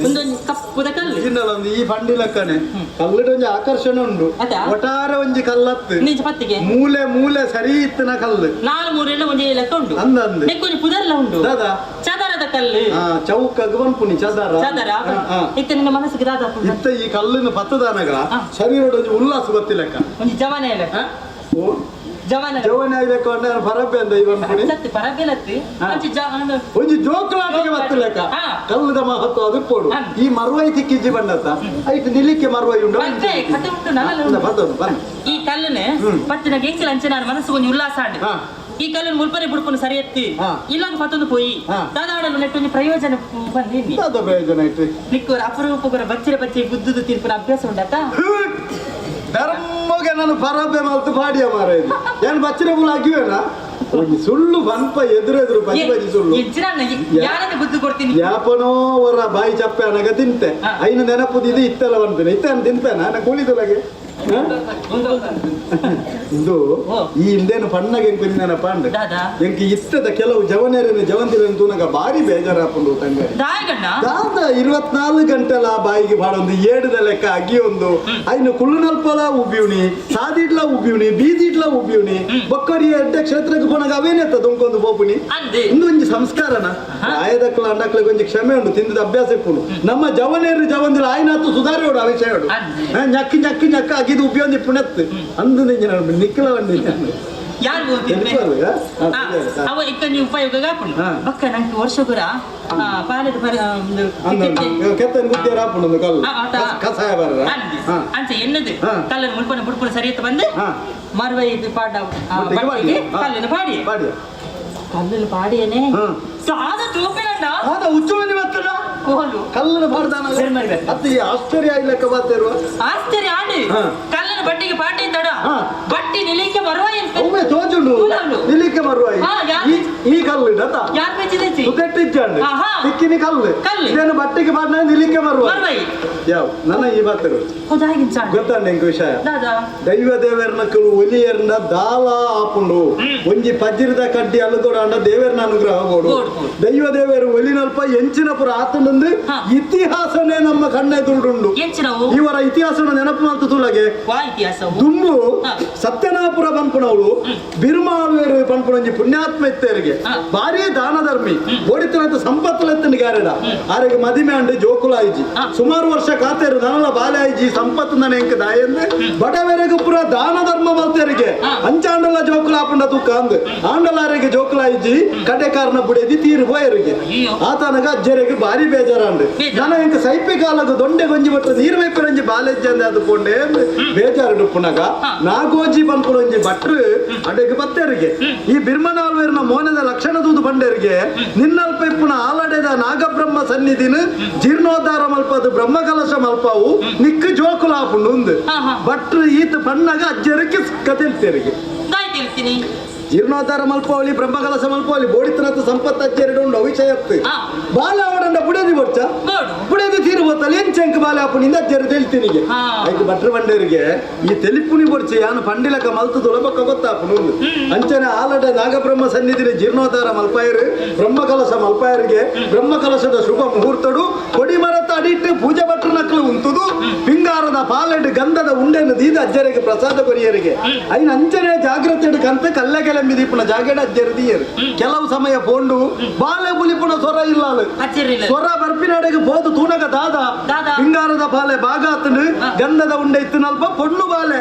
ಉಂದೊಂಜಿ ಕಪ್ಪುದ ಕಲ್ಲು ಇಜಿಂಡಲ ಈ ಪಂಡಿ ಲೆಕ್ಕನೆ ಕಲ್ಲುಡು ಒಂಜಿ ಆಕರ್ಷಣೆ ಉಂಡು. ಅತಾ? ಒಟಾರೆ ಒಂಜಿ ಕಲ್ಲತ್ತು ನಿಂಚ ಪತ್ತಿಗೆ ಮೂಲೆ ಮೂಲೆ ಸರಿ ಇತ್ತಿನ ಕಲ್ಲು. ನಾಲ್ ಮೂರೆಲ್ಲ ಒಂಜಿ ಲೆಕ್ಕ ಉಂಡು. ಅಂದ ಅಂದ್. ನೆಕ್ಕೊಂಜಿ ಪುದರ್ಲ ಉಂಡು. ದಾದಾ? ಚದರದ ಕಲ್ಲು. ಆ, ಚೌಕಗ್ ಪನ್ಪುನಿ ಚದರ. ಚದರ. ಆ, ಆ. ಇತ್ತೆ ನಿನ್ನ ಮನಸ್ಸಿಗೆ ದಾದ ಆಪುಂಡು? ಇತ್ತ ಈ ಕಲ್ಲನ್ನು ಪತ್ತದಾನಗ ಆ. ಶರೀರದ ಒಂಜಿ ಉಲ್ಲಾಸ ಗೊತ್ತಿಲ್ಲಕ್ಕ. ಒಂಜಿ ಜವನ ಲೆಕ್ಕ. ಓ ಜವನ. ಜವನ ಲೆಕ್ಕ ಪರಬ್ಬೆ ಅಂದ ಈ ಪನ್ಪುನಿ. ಸತ್ಯ ಪರಬೆಲತ್ತಿ. ಆ. ಅಂಚಿ ಒಂಜಿ ಜೋಕುಲಾಟಿಗೆ ಬತ್ತಿಲೆಕ್ಕ. ಆ. ಕಲ್ಲುದ ಮಹತ್ವ ಅದು ಪೋಡು. ಅಂದ್. ಈ ಮರುವೈ ತಿಕ್ಕಿಜ್ಜಿ ಬಂಡತ್ತ ಐಟ್ ನಿಲಿಕ್ಕೆ ಮರುವೈ ಉಂಡು. ಪಂಚೆ ಕತೆ ಉಂಟು ನಲಲ ಉಂಡು. ಬತ್ತೊಂದು ಬನ್ನಿ. ಈ ಕಲ್ಲುನೆ ಪತ್ತಿನ ಗೆಂಚಿಲ ಅಂಚೆ ನಾನು ಮನಸ್ಸು ಒಂಜಿ ಉಲ್ಲಾಸ ಆಂಡ್. ಹಾ. ಈ ಕಲ್ಲನ್ನು ಮುಲ್ಪನೆ ಬುಡ್ಪುನು ಸರಿ ಎತ್ತಿ ಹಾ. ಇಲ್ಲಂಗ ಪತ್ತೊಂದು ಪೋಯಿ ಹಾ. ದಾದಾಡಲು ನೆಟ್ಟೊಂಜಿ ಪ್ರಯೋಜನ ಬಂದಿನಿ. ದಾದ ಪ್ರಯೋಜನ ಇಟ್ಟು? ನಿಕ್ಕೋರ ಅಪರೂಪಗೊರ ಬಚ್ಚಿರ ಬಚ್ಚಿ ಗುದ್ದುದು ತಿನ್ಪುನ ಅಭ್ಯಾಸ ಉಂಡತ್ತ? ಧರ್ಮಗೆ ನಾನು ಪರಬ್ಬೆ ಮಲ್ತು ಪಾಡಿಯ ಮಾರ ಇದು ಏನು ಬಚ್ಚಿನ ಪುಲ ಅಗಿವೇನಾ? ಒಂಜಿ ಸುಳ್ಳು ಪನ್ಪ ಎದುರು ಎದುರು ಬಜಿ ಬಜಿ ಸುಳ್ಳು. ಯಾರನ್ನ ಬುದ್ಧಿ ಕೊಡ್ತೀನಿ? ಯಾಪನೋ ಅವರ ಬಾಯಿ ಚಪ್ಪೆ ಅನಗ ತಿಂತೆ. ಹಾ. ಐನು ನೆನಪುದು ಇದು ಇತ್ತೆಲ್ಲ ಬಂದ್ಪೇನೆ ಇತ್ತೆ ತಿಂತೇನ ನಾ ಕೂಲಿದೊಳಗೆ ಇದು. ಓ. ಈ ಹಿಂದೇನು ಪಣ್ಣಗೆ ಎಂಕು ನೆನಪಾಂಡ್. ದಾದಾ? ಎಂಕ್ ಇತ್ತದ ಕೆಲವು ಜವನೇರನ ಜವಂತಿರನ್ನು ತೂನಗ ಭಾರಿ ಬೇಜಾರಾಪುಂಡು ತಂಗ. ದಾಯಗಣ್ಣ. ದಾದ 24 ಗಂಟೆಲ ಬಾಯಿಗೆ ಬಾಡೊಂದು ಏಡುದ ಲೆಕ್ಕ ಅಗಿಯೊಂದು ಐನು ಕುಳ್ಳುನಲ್ಪಲ ಉಬ್ಬಿಯುಣಿ, ಸಾದಿಡ್ಲ ಉಬ್ಬಿಯುಣಿ, ಬೀದಿಡ್ಲ ಉಬ್ಬಿಯುಣಿ, ಬೊಕ್ಕರಿ ಎಡ್ಡೆ ಕ್ಷೇತ್ರಕ್ಕೆ ಪೋನಾಗ ಅವೇನೆತ್ತ ದೊಂಕೊಂದು ಪೋಪುನಿ. ಅಂದೆ. ಇಂದು ಒಂಜಿ ಸಂಸ್ಕಾರನ ಆಯದಕ್ಲ ಅಂಡಕ್ಲ ಒಂಜಿ ಕ್ಷಮೆ ಉಂಡು, ತಿಂದದ ಅಭ್ಯಾಸ ಇಪ್ಪುಂಡು. ನಮ್ಮ ಜವನೇರು ಜವಂದಿರ ಆಯ್ನಾತು ಸುಧಾರಿಯೋಡು ಆ ವಿಷಯ. ಅಂದೆ. ñಕ್ಕಿ ñಕ್ಕಿ ñಕ್ಕ ಅಗಿದು ಉಬ್ಬಿಯೊಂದು ಇಪ್ಪುಣೆತ್ತು ಅಂದು ನಿಕ್ಕಲ ಬಂಡಿ. ಯಾರು ಓದ್ತಿರ್ಮೆ? ಅವ ಇಕ್ಕಂಜಿ ಉಪಯೋಗ ಆಪುಂಡು. ಹಾ. ಬಕ್ಕ ನಂಗೆ ವರ್ಷಗುರ ಪಾಲದ ಪರ ಒಂದು ಟಿಕೆಟ್. ಕೆತ್ತನ್ ಗುತ್ತಿಯರ ಆಪುಂಡು ಕಲ್ಲು. ಆ, ಆತ. ಕಸಾಯ ಬರ್ರ. ಅಂದೆ. ಹಾ. ಅಂಚೆ ಎನ್ನದು ಹಾ. ಕಲ್ಲನ್ನು ಮುಲ್ಪನ ಬುಡ್ಪುನ ಸರಿಯತ್ತು ಬಂದು ಹಾ. ಮರುವ ಇದು ಪಾಡ ಆ, ಬಟ್ಟಿಗೆ ಬಟ್ಟಿಗೆ ಪಾಡಿಯ. ಹಾ. ಕಲ್ಲನ್ನು ಪಾಡಿ. ಪಾಡಿಯ. ಕಲ್ಲನ್ನು ಪಾಡಿಯೇನೆ. ಹಾ. ಸಾದ ತೂಪಿನಣ್ಣ. ಆದ ಉಚ್ಚುವಲ್ಲಿ ಬರ್ತದ. ಕೋಲು ಕಲ್ಲನ್ನು ಪಾಡ್ದಾನ. ಸರಿ ಮಾಡ್ಬೇಕು. ಅತ್ತೆ ಈ ಆಶ್ಚರ್ಯ ಇಲ್ಲಕ್ಕ ಬಾತಿರುವ. ಆಶ್ಚರ್ಯ ಆಂಡು. ಹಾ. ಕಲ್ಲನ್ನು ಬಟ್ಟಿಗೆ ಪಾಟಿ ತಡ ಹಾ. ಬಟ್ಟಿ ನಿಲಿಕ್ಕೆ ಬರುವ ಎಂತ? ಒಮ್ಮೆ ತೋಜುಂಡು. ತೂಲವ್ಲು. ನಿಲಿಕ್ಕೆ ಬರುವ ಈ. ಹಾ, ಯಾ- ಈ ಕಲ್ಲು ಇಡತ. ಯಾರ್ ಬೆಚ್ಚಿದೆಚ್ಚಿ? ಸುತೆಟ್ಟಿಜ್ಜಾಂಡು. ಆಹಾ. ತಿಕ್ಕಿನಿ ಕಲ್ಲು. ಕಲ್ಲು. ಇದೇನು ಬಟ್ಟಿಗೆ ಪಾಡ್ನ ನಿಲಿಕ್ಕೆ ಬರುವ. ಬರುವೈ. ಯಾವ ನನ್ನ ಈ ಬಾತಿರು. ಹೌದಾಗಿನ ಚಾಂಡು. ಗೊತ್ತಾಂಡ ಎಂಕ್ ವಿಷಯ. ದಾದಾ? ದೈವ ದೇವರನ ಕಲು ಒಲಿಯರ್ನ ದಾಲ ಆಪುಂಡು. ಒಂಜಿ ಪಜ್ಜಿರದ ಕಡ್ಡಿ ಅಲ್ಲುಕೊಡ ಅಂಡ ದೇವರನ ಅನುಗ್ರಹ ಕೊಡು. ಕೊಡು, ಕೊಡು. ದೈವ ದೇವರು ಒಲಿನಲ್ಪ ಎಂಚಿನ ಪುರ ಆತಂದು ಹಾ. ಇತಿಹಾಸನೇ ನಮ್ಮ ಕಣ್ಣ ಎದುರುಂಡು. ಎಂಚಿನವು? ಇವರ ಇತಿಹಾಸನ ನೆನಪು ಮಾಡ್ತು ತುಲಗೆ. ವಾ ಇತಿಹಾಸವು? ದುಂಬು ಹಾ. ಸತ್ಯನಾಪುರ ಪನ್ಪುನವಳು ಬಿರುಮಾಳುವೇರು ಪನ್ಪುನೊಂಜಿ ಪುಣ್ಯಾತ್ಮ ಇತ್ತೇರಿಗೆ. ಹಾ. ಭಾರಿ ದಾನಧರ್ಮಿ ಓಡಿತನಂತ ಸಂಪತ್ತುಲೆತ್ತನ ಗ್ಯಾರೆಡ ಆರೆಗೆ ಮದಿಮೆ ಅಂಡು ಜೋಕುಲ ಆಯ್ಜಿ. ಹಾ. ಸುಮಾರು ವರ್ಷ ಕಾತೇರು ನನಲ ಬಾಲೆ ಆಯ್ಜಿ, ಸಂಪತ್ತು ನನ ಎಂಕ ದಾಯಂದು ಬಡವೆರೆಗೆ ಪುರ ದಾನ ಧರ್ಮ ಮಲ್ತೇರಿಗೆ. ಹಾ. ಅಂಚಾಂಡಲ ಜೋಕುಲ ಆಪುಂಡ ತುಕ್ಕ ಅಂದು ಆಂಡಲ ಆರೆಗೆ ಜೋಕುಲ ಆಯ್ಜಿ, ಕಡೆ ಕಾರಣ ಬುಡೇದಿ ತೀರು ಪೋಯರಿಗೆ. ಅಯ್ಯೋ. ಆತನಗ ಅಜ್ಜರಿಗೆ ಭಾರಿ ಬೇಜಾರಾಂಡು. ಬೇಜಾರು. ನನ ಎಂಕ ಸೈಪೆ ಕಾಲಗ ದೊಂಡೆ ಗೊಂಜಿ ಬಟ್ಟ ನೀರು ವೈಪರಂಜಿ ಬಾಲೆಜ್ಜಿ ಅಂದೆ ಅದು ಪೊಂಡೆ ಬೇಜಾರು ಪುನಗ. ಹಾ. ನಾಗೋಜಿ ಪನ್ಪುನೊಂಜಿ ಭಟ್ರು ಅಡೆಗೆ ಬತ್ತೇರಿಗೆ ಈ ಬಿರ್ಮನಾಲ್ವೇರ್ನ ಮೋನದ ಲಕ್ಷಣ ದೂದು ಬಂಡೇರಿಗೆ ನಿನ್ನಲ್ಪ ಇಪ್ಪುನ ಆಲಡೆದ ನಾಗಬ್ರಹ್ಮ ಸನ್ನಿಧಿನ ಜೀರ್ಣೋದ್ಧಾರ ಮಲ್ಪದು ಬ್ರಹ್ಮಕಲಶ ಮಲ್ಪಾವು ನಿಕ್ಕು ಜೋಕುಲ ಆಪುಂಡು ಉಂದು. ಹಾ, ಹಾ. ಭಟ್ರು ಈತ ಪಣ್ಣಗ ಅಜ್ಜರಿಗೆ ಕತೆಲ್ತೇರಿಗೆ. ದಾಯ್ ತಿಳ್ತೀನಿ. ಜೀರ್ಣೋದ್ಧಾರ ಮಲ್ಪಾವಳಿ ಬ್ರಹ್ಮಕಲಶ ಮಲ್ಪಾವಳಿ ಬೋಡಿತನತ್ತ ಸಂಪತ್ತು ಅಜ್ಜರಿಗೆ ಉಂಡು ಅವಿಷಯತ್ತು. ಹಾ. ಬಾಲ ಅವಡಂಡ ಬುಡದಿ ಬೊಚ್ಚ ಬೋಡು. ಬುಡದಿ ತೀರು ಬೋತಲ್ಲ ಎಂಚಂಕ ಬಾಲೆ ಆಪುನಿಂದ ಅಜ್ಜರು ತೆಲ್ತಿನಿಗೆ. ಹಾ. ಐಕ್ ಭಟ್ರು ಬಂಡೇರಿಗೆ ಈ ತೆಲಿಪುನಿ ಬೊಡ್ಚಿ ಯಾನು ಪಂಡಿಲಕ ಮಲ್ತು ತುಳಬಕ್ಕ ಗೊತ್ತಾಪುನು ಉಂದು. ಅಂಚನೆ ಆಲಡೆ ನಾಗಬ್ರಹ್ಮ ಸನ್ನಿಧಿನ ಜೀರ್ಣೋದ್ಧಾರ ಮಲ್ಪಾಯರು ಬ್ರಹ್ಮಕಲಶ ಮಲ್ಪಾಯರಿಗೆ ಬ್ರಹ್ಮಕಲಶದ ಶುಭ ಮುಹೂರ್ತಡು ಕೊಡಿಮರತ ಅಡಿಟ್ಟು ಪೂಜೆ ಭಟ್ರು ನಕಲು ಉಂತುದು ಪಿಂಗಾರದ ಪಾಲೆಡ್ ಗಂಧದ ಉಂಡೆಯನ್ನು ದೀದ ಅಜ್ಜರಿಗೆ ಪ್ರಸಾದ ಕೊರಿಯರಿಗೆ ಐನ ಅಂಚನೆ ಜಾಗ್ರತೆ ಕಂತ ಕಲ್ಲ ಕೆಳಂಬಿ ದೀಪನ ಜಾಗಡ ಅಜ್ಜರು ದೀಯರು. ಕೆಲವು ಸಮಯ ಪೋಂಡು ಬಾಲೆ ಬುಲಿಪುನ ಸ್ವರ ಇಲ್ಲ ಅಲ್ಲ. ಅಚ್ಚರಿಲ್ಲ. ಸ್ವರ ಬರ್ಪಿನಾಡೆಗೆ ಪೋದು ತೂನಗ ದಾದ? ದಾದ. ಪಿಂಗಾರದ ಪಾಲೆ ಬಾಗಾತನು ಹಾ. ಗಂಧದ ಉಂಡೆ ಇತ್ತು ನಲ್ಪ ಪೊಣ್ಣು ಬಾಲೆ.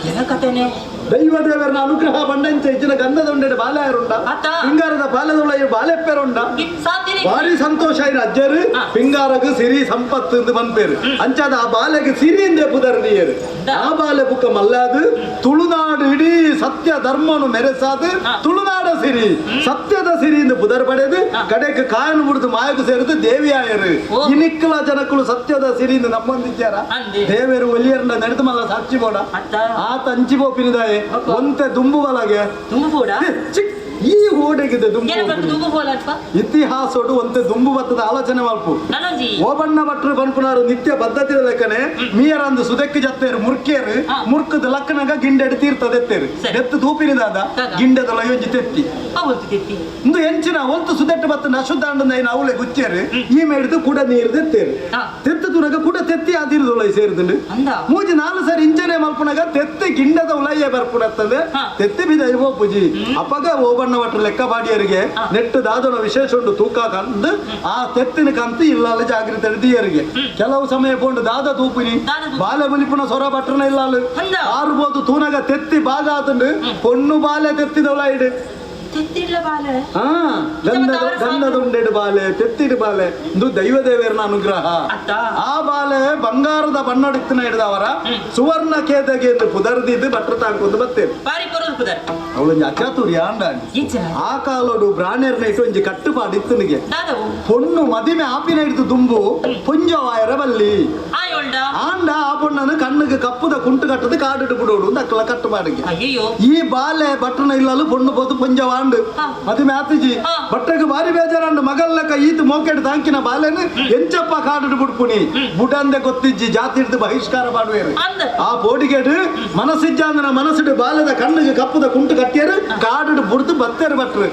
ಎನ ಕಥೆನೆ? ದೈವ ದೇವರನ ಅನುಗ್ರಹ ಬಂಡಂಚ ಇಚ್ಚಿನ ಗಂಧದ ಉಂಡೆ ಬಾಲೆ ಯಾರುಂಡ? ಅತ್ತ. ಪಿಂಗಾರದ ಪಾಲೆದುಳ್ಳ ಬಾಲೆಪ್ಪೆರುಂಡ. ಸಾಧ್ಯನೇ. ಭಾರಿ ಸಂತೋಷ ಆಯ್ನ ಅಜ್ಜರು. ಹಾ. ಪಿಂಗಾರಗು ಸಿರಿ ಸಂಪತ್ತು ಎಂದು ಮನ್ಪೇರು. ಅಂಚಾದ ಆ ಬಾಲೆಗೆ ಸಿರಿ ಎಂದೇ ಪುದರ್ ನೀರು. The. ಆ ಬಾಲೆ ಬುಕ್ಕ ಮಲ್ಲಾದು ತುಳುನಾಡು ಇಡೀ ಸತ್ಯ ಧರ್ಮನು ಮೆರೆಸಾದು ಹಾ. ತುಳುನಾಡ ಸಿರಿ ಸತ್ಯದ ಸಿರಿ ಎಂದು ಪುದರ್ ಪಡೆದು ಹಾ. ಕಡೆಗೆ ಕಾಯನು ಬಿಡುದು ಮಾಯకు ಸೇರಿದು ದೇವಿಯಾಯರು. ಓ. ಇನಿಕ್ಕಲ ಜನಕ್ಕಳು ಸತ್ಯದ ಸಿರಿ ಎಂದು ನಮ್ಮೊಂದಿದ್ದಾರ. ಅಂದೆ. ದೇವರು ಒಲಿಯರ್ನ ನಡೆದು ಮಲ್ಲ ಸಾಕ್ಷಿ ಬೋಡ. ಅತ್ತ. ಆತ ಅಂಚಿ ಪೋಪಿನಿದಾಯೆ. ಅಪ್ಪ. ಒಂತೆ ದುಂಬು ಬಲಗೆ ತುಂಬು ಕೂಡ. ಚಿಕ್ ಈ ಓಡೆಗಿದೆ ದುಂಬು ಏನ ಹೋಪುನಿ. ದುಂಬು ಬೋಲಲ್ಪ. ಇತಿಹಾಸೋಡು ಒಂತೆ ದುಂಬು ಬತ್ತದ ಆಲೋಚನೆ ಮಲ್ಪು. ನನೊಂಜಿ ಓಬಣ್ಣ ಭಟ್ರು ಪನ್ಪುನಾರು ನಿತ್ಯ ಪದ್ಧತಿ ಲೆಕ್ಕನೆ ಮೀಯರಂದು ಸುದಕ್ಕೆ ಜತ್ತೇರು ಮುರ್ಕೇರು. ಮುರ್ಕದ ಲಕ್ಕನಗ ಗಿಂಡೆಡ್ ತೀರ್ಥ ದೆತ್ತೇರು. ಸರಿ. ದೆತ್ತು ತೂಪಿನಿದಾದ ದಾದ? ಗಿಂಡೆದ ಲಯೊಂಜಿ ತೆತ್ತಿ. ಹೌದು ತೆತ್ತಿ. ಇಂದು ಎಂಚಿನ ಒಂತು ಸುದೆಟ್ಟು ಬತ್ತ ಅಶುದ್ಧ ಅಂಡ ಅವಳೆ ಗುಚ್ಚೇರು ಈ ಮೇಡ್ದು ಕೂಡ ನೀರು ದೆತ್ತೇರು. ತೆತ್ತು ತುನಗ ಕೂಡ ತೆತ್ತಿ ಆದಿರುದು ಉಲೈ ಸೇರಿದುಂಡು. ಅಂದ. ಮೂಜಿ ನಾಲು ಸರಿ ಇಂಚನೆ ಮಲ್ಪುನಗ ತೆತ್ತಿ ಗಿಂಡದ ಉಲಯ್ಯ ಬರ್ಪುನತ್ತದೆ. ತೆತ್ತಿ ಬಿದ ಇವೋ ಪೂಜಿ ಅಪಗ ಓಬಣ್ಣ ಭಟ್ರು ಲೆಕ್ಕ ಬಾಡಿಯರಿಗೆ ನೆಟ್ಟು ದಾದನ ವಿಶೇಷ ಉಂಡು ತೂಕ ಕಂದು ಆ ತೆತ್ತಿನ ಕಂತು ಇಲ್ಲಾಲ ಜಾಗೃತಿ ದಿಯರಿಗೆ ಕೆಲವು ಸಮಯ ಪೋಂಡು ದಾದ ತೂಪಿನಿ ದಾದ ತೂಪು. ಬಾಲೆ ಬುಲಿಪುನ ಸೊರ ಭಟ್ರನ ಇಲ್ಲಾಲು ಅಂದ. ಆರ್ಬೋದು ತೂನಗ ತೆತ್ತಿ ಬಾಗ ಆತುಂಡು ಪೊಣ್ಣು ಬಾಲೆ ತೆತ್ತಿದವಳ ಇಡು. ತೆತ್ತಿಡ್ಲ ಬಾಲೆ. ಹಾ, ಗಂಧದ ಗಂಧದ ಉಂಡೆಡು ಬಾಲೆ ತೆತ್ತಿಡು ಬಾಲೆ ಇದು ದೈವ ದೇವರನ ಅನುಗ್ರಹ. ಅತ್ತ. ಆ ಬಾಲೆ ಬಂಗಾರದ ಬಣ್ಣಡಿತ್ತಿನ ಹಿಡಿದವರ ಸುವರ್ಣ ಕೇದಗೆ ಎಂದು ಪುದರ್ದಿದ್ದು ಭಟ್ರ ತಾಂಕೊಂಡು ಬತ್ತೇನೆ. ಬಾರಿ ಪೊರಲ್ ಪುದರ್. ಅವಳೊಂಜಿ ಅಚಾತುರ್ಯ ಅಂಡ. ಎಂಚಿನ? ಆ ಕಾಲೋಡು ಬ್ರಾಣೆರ್ನ ಇಟ್ಟು ಒಂಜಿ ಕಟ್ಟುಪಾಡು ಇತ್ತನಿಗೆ. ದಾದವು? ಪೊಣ್ಣು ಮದಿಮೆ ಆಪಿನ ಹಿಡಿದು ದುಂಬು ಪೊಂಜವಾಯರ ಬಲ್ಲಿ. ಆಯೋಲ್ಡ. ಆಂಡ ಆ ಪೊಣ್ಣನು ಕಣ್ಣಿಗೆ ಕಪ್ಪುದ ಕುಂಟು ಕಟ್ಟದು ಕಾಡಿಟ್ಟು ಬಿಡೋಡು ಅಂತ ಅಕ್ಕಲ ಕಟ್ಟುಪಾಡಿಗೆ. ಅಯ್ಯಯ್ಯೋ. ಈ ಬಾಲೆ ಭಟ್ರನ ಇಲ್ಲಲು ಪೊಣ್ಣು ಪೋತು ಪೊಂಜವಾಂಡು. ಮದಿಮೆ ಆತಿಜಿ. ಭಟ್ರಗೆ ಬಾರಿ ಬೇಜಾರಂಡು ಮಗಲ್ಲಕ ಈತ ಮೋಕೆಡ್ ತಾಂಕಿನ ಬಾಲೆನು ಎಂಚಪ್ಪ ಕಾಡಿಟ್ಟು ಬಿಡ್ಪುನಿ ಬುಡಂದೆ ಗೊತ್ತಿಜ್ಜಿ ಜಾತಿ ಹಿಡಿದು ಬಹಿಷ್ಕಾರ ಮಾಡುವೇರು. ಅಂದ. ಆ ಪೋಡಿಗೆಡು ಮನಸ್ಸಿಜ್ಜಾಂದನ ಮನಸ್ಸಿಡು ಬಾಲೆದ ಕಣ್ಣಿಗೆ ಕಪ್ಪುದ ಕುಂಟು ಕಟ್ಟಿಯರು ಕಾಡಿಡು ಬುಡ್ದು ಬತ್ತೇರು ಭಟ್ರು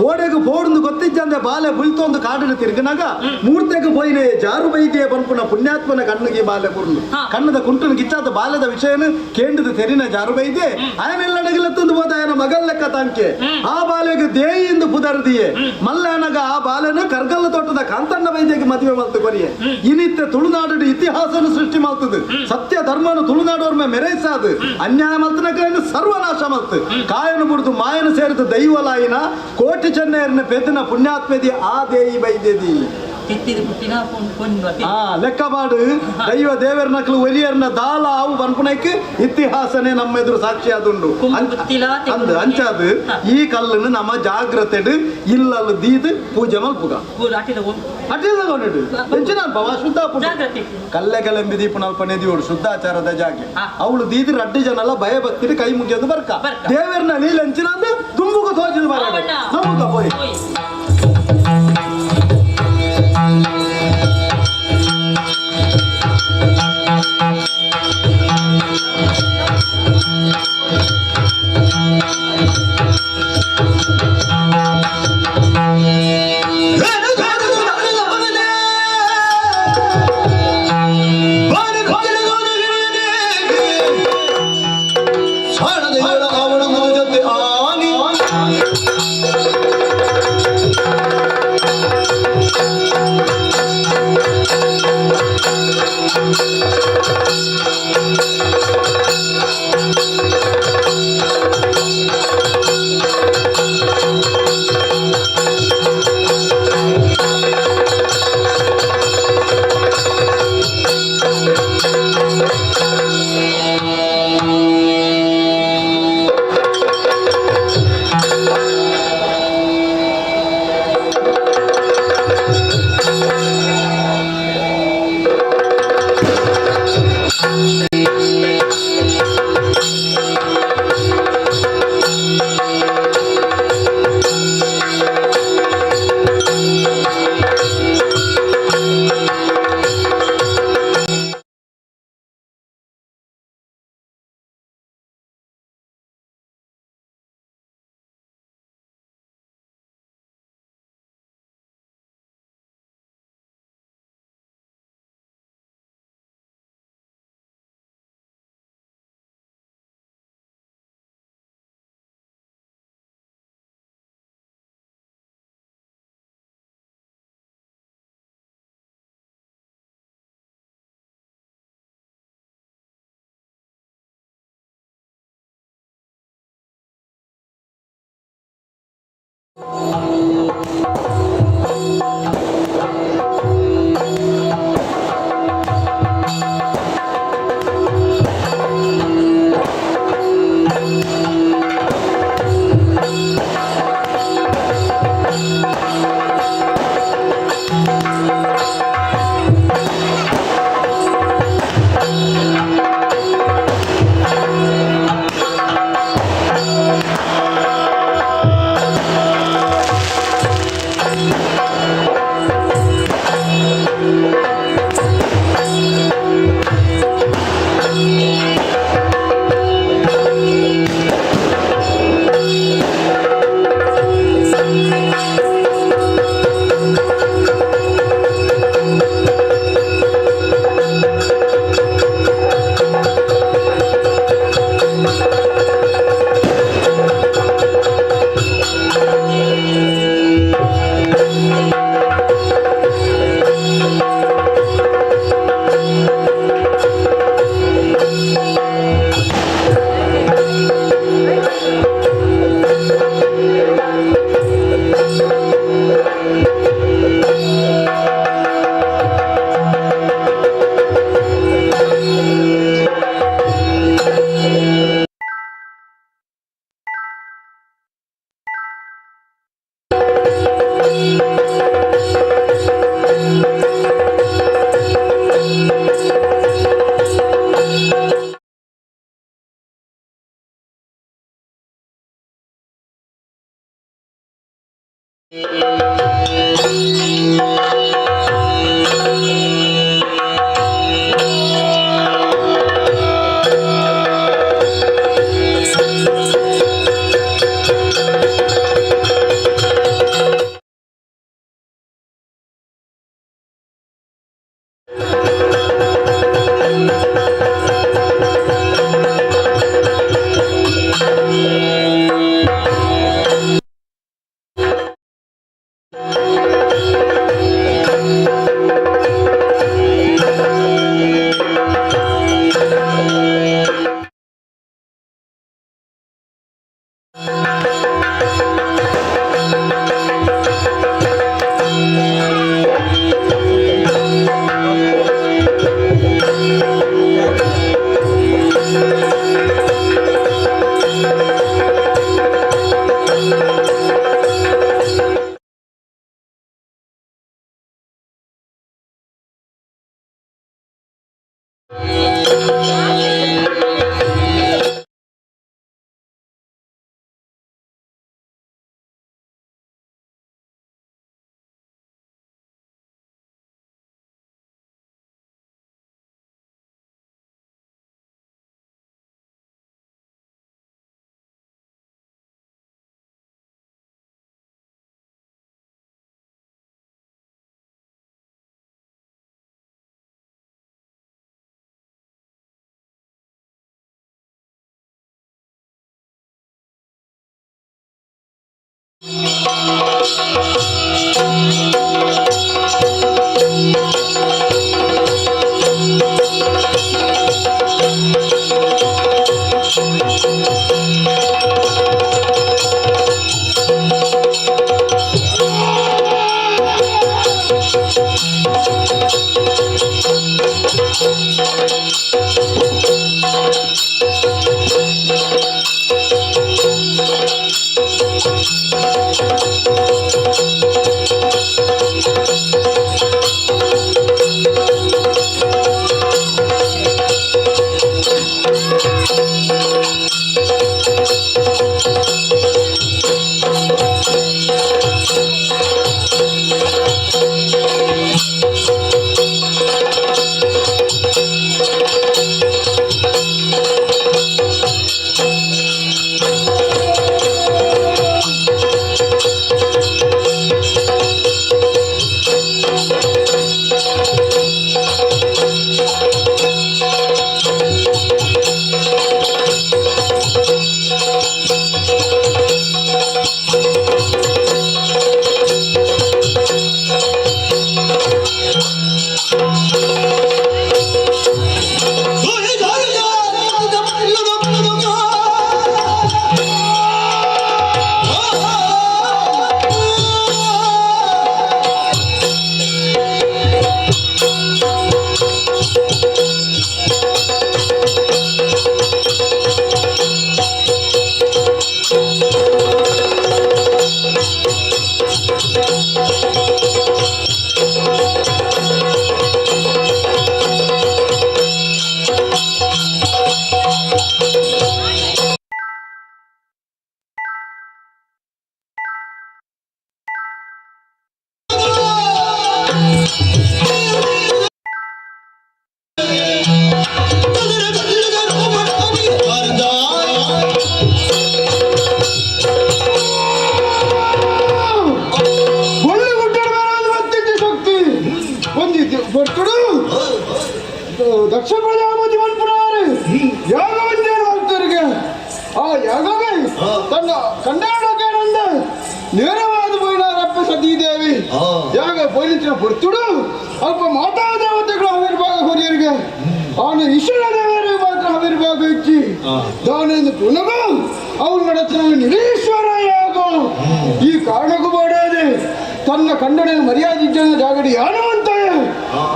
ಓಡೆಗು ಪೋಡುಂದು ಗೊತ್ತಿಜ್ಜಂದೆ ಬಾಲೆ ಬುಲ್ತೊಂದು ಕಾಡಿಡು ತಿರುಗಿನಾಗ ಮೂರ್ತೆಗೆ ಪೋಯಿನೆ ಜಾರು ಬೈದಿಯ ಪನ್ಪುನ ಪುಣ್ಯಾತ್ಮನ ಕಣ್ಣಿಗೆ ಬಾಲೆ ಬುರ್ಲು. ಕಣ್ಣದ ಕುಂಟುನ ಗಿಚ್ಚಾದ ಬಾಲೆದ ವಿಷಯನು ಕೇಂದ್ರದ ತೆರಿನ ಜಾರು ಬೈದೆ ಆಯನೆಲ್ಲಡಗಿಲತ್ತೊಂದು ಹೋದ ಆಯನ ಮಗಲ್ ಲೆಕ್ಕ ತಾಂಕೆ ಆ ಬಾಲೆಗೆ ದೇಯಿ ಎಂದು ಪುದರ್ದಿಯೆ ಮಲ್ಲನಗ ಆ ಬಾಲೆನು ಕರ್ಗಲ್ಲ ತೋಟದ ಕಾಂತಣ್ಣ ವೈದ್ಯಗೆ ಮದುವೆ ಮಲ್ತು ಕೊರಿಯೆ. ಇನಿತ್ತೆ ತುಳುನಾಡು ಇತಿಹಾಸನು ಸೃಷ್ಟಿ ಮಲ್ತದು ಸತ್ಯ ಧರ್ಮನು ತುಳುನಾಡೋರ್ಮೆ ಮೆರೈಸಾದು ಅನ್ಯಾಯ ಮಲ್ತನ ಕೈಯನ್ನು ಸರ್ವನಾಶ ಮಲ್ತು ಕಾಯನು ಬುಡ್ದು ಮಾಯನು ಸೇರಿದ ದೈವಲಾಯಿನ ಕೋಟಿ ಚೆನ್ನೈಯರ್ನ ಪೆದ್ದನ ಪುಣ್ಯಾತ್ಮೆದಿ ಆ ದೇಯಿ ಬೈದ್ಯದಿ. ತೆತ್ತಿದ ಪುಟ್ಟಿನ ಪೊಣ್ಣು ಅತ್ತೆ. ಆ ಲೆಕ್ಕಪಾಡು ದೈವ ದೇವರ ನಕಲು ಒಲಿಯರ್ನ ದಾಲ ಆವು ಪನ್ಪುನೈಕ್ ಇತಿಹಾಸನೇ ನಮ್ಮ ಎದುರು ಸಾಕ್ಷಿ ಆದುಂಡು. ಕೊಂಬು ಗುತ್ತಿಲ, ತೆಂಗು ಅಂದ್ ಅಂಚಾದು ಈ ಕಲ್ಲನ್ನು ನಮ್ಮ ಜಾಗ್ರತೆಡು ಇಲ್ಲಲು ದೀದ್ ಪೂಜೆ ಮಲ್ಪುಗ. ಊರು ಅಟಿದ ಅಟಿಲ್ಲ ಕೊಂಡಿಡು ಎಂಚಿನ ಪವ ಶುದ್ಧ ಪುಡು. ಜಾಗ್ರತೆ. ಕಲ್ಲೆ ಕಲೆಂಬಿ ದೀಪನಲ್ಪ ನೆದಿಯೋಡು ಶುದ್ಧಾಚಾರದ ಜಾಗೆ. ಅವಳು ದೀದಿ ರಡ್ಡಿ ಜನಲ್ಲ ಭಯ ಭಕ್ತಿಡು ಕೈ ಮುಗಿಯೋದು ಬರ್ಕ. ಬರ್ಕ. ದೇವರನ್ನ ಲೀಲೆ ಎಂಚಿನ ಅಂದ್ರೆ ತುಂಬುಗ ತೋಜಿದ ಬರ. ಆವಣ್ಣ. ನಮುಗ ಪೋಯಿ. ಹೋಯ್. ದಕ್ಷ ಪ್ರಜಾಪತಿ ಮನ್ಪುನಾರು ಯಾಗವಂಜೇನು ಭಕ್ತರಿಗೆ ಆ ಯಾಗವೇ ತನ್ನ ಕಂಡಾಡಕೇನಂದ ನೇರವಾದ ಪೋಯಿನಾರಪ್ಪ ಸತೀದೇವಿ ಯಾಗ ಪೋಯಿನ ಪೊರ್ತುಡು ಅಲ್ಪ ಮಾತಾ ದೇವತೆಗಳು ಆವಿರ್ಭಾಗ ಹೊರಿಯರಿಗೆ ಆನ ಈಶ್ವರ ದೇವರಿಗೆ ಮಾತ್ರ ಆವಿರ್ಭಾಗ ಇಚ್ಚಿ ದಾನೆಂದು ಪುನಗ ಅವನು ನಡೆಸಿದ ನಿರೀಶ್ವರ ಯಾಗ ಈ ಕಾರಣಕ್ಕೂ ಬೇಡಾದೆ ತನ್ನ ಕಂಡನೆ ಮರ್ಯಾದೆ ಇಜ್ಜನ ಜಾಗಡಿ ಯಾರು ಅಂತ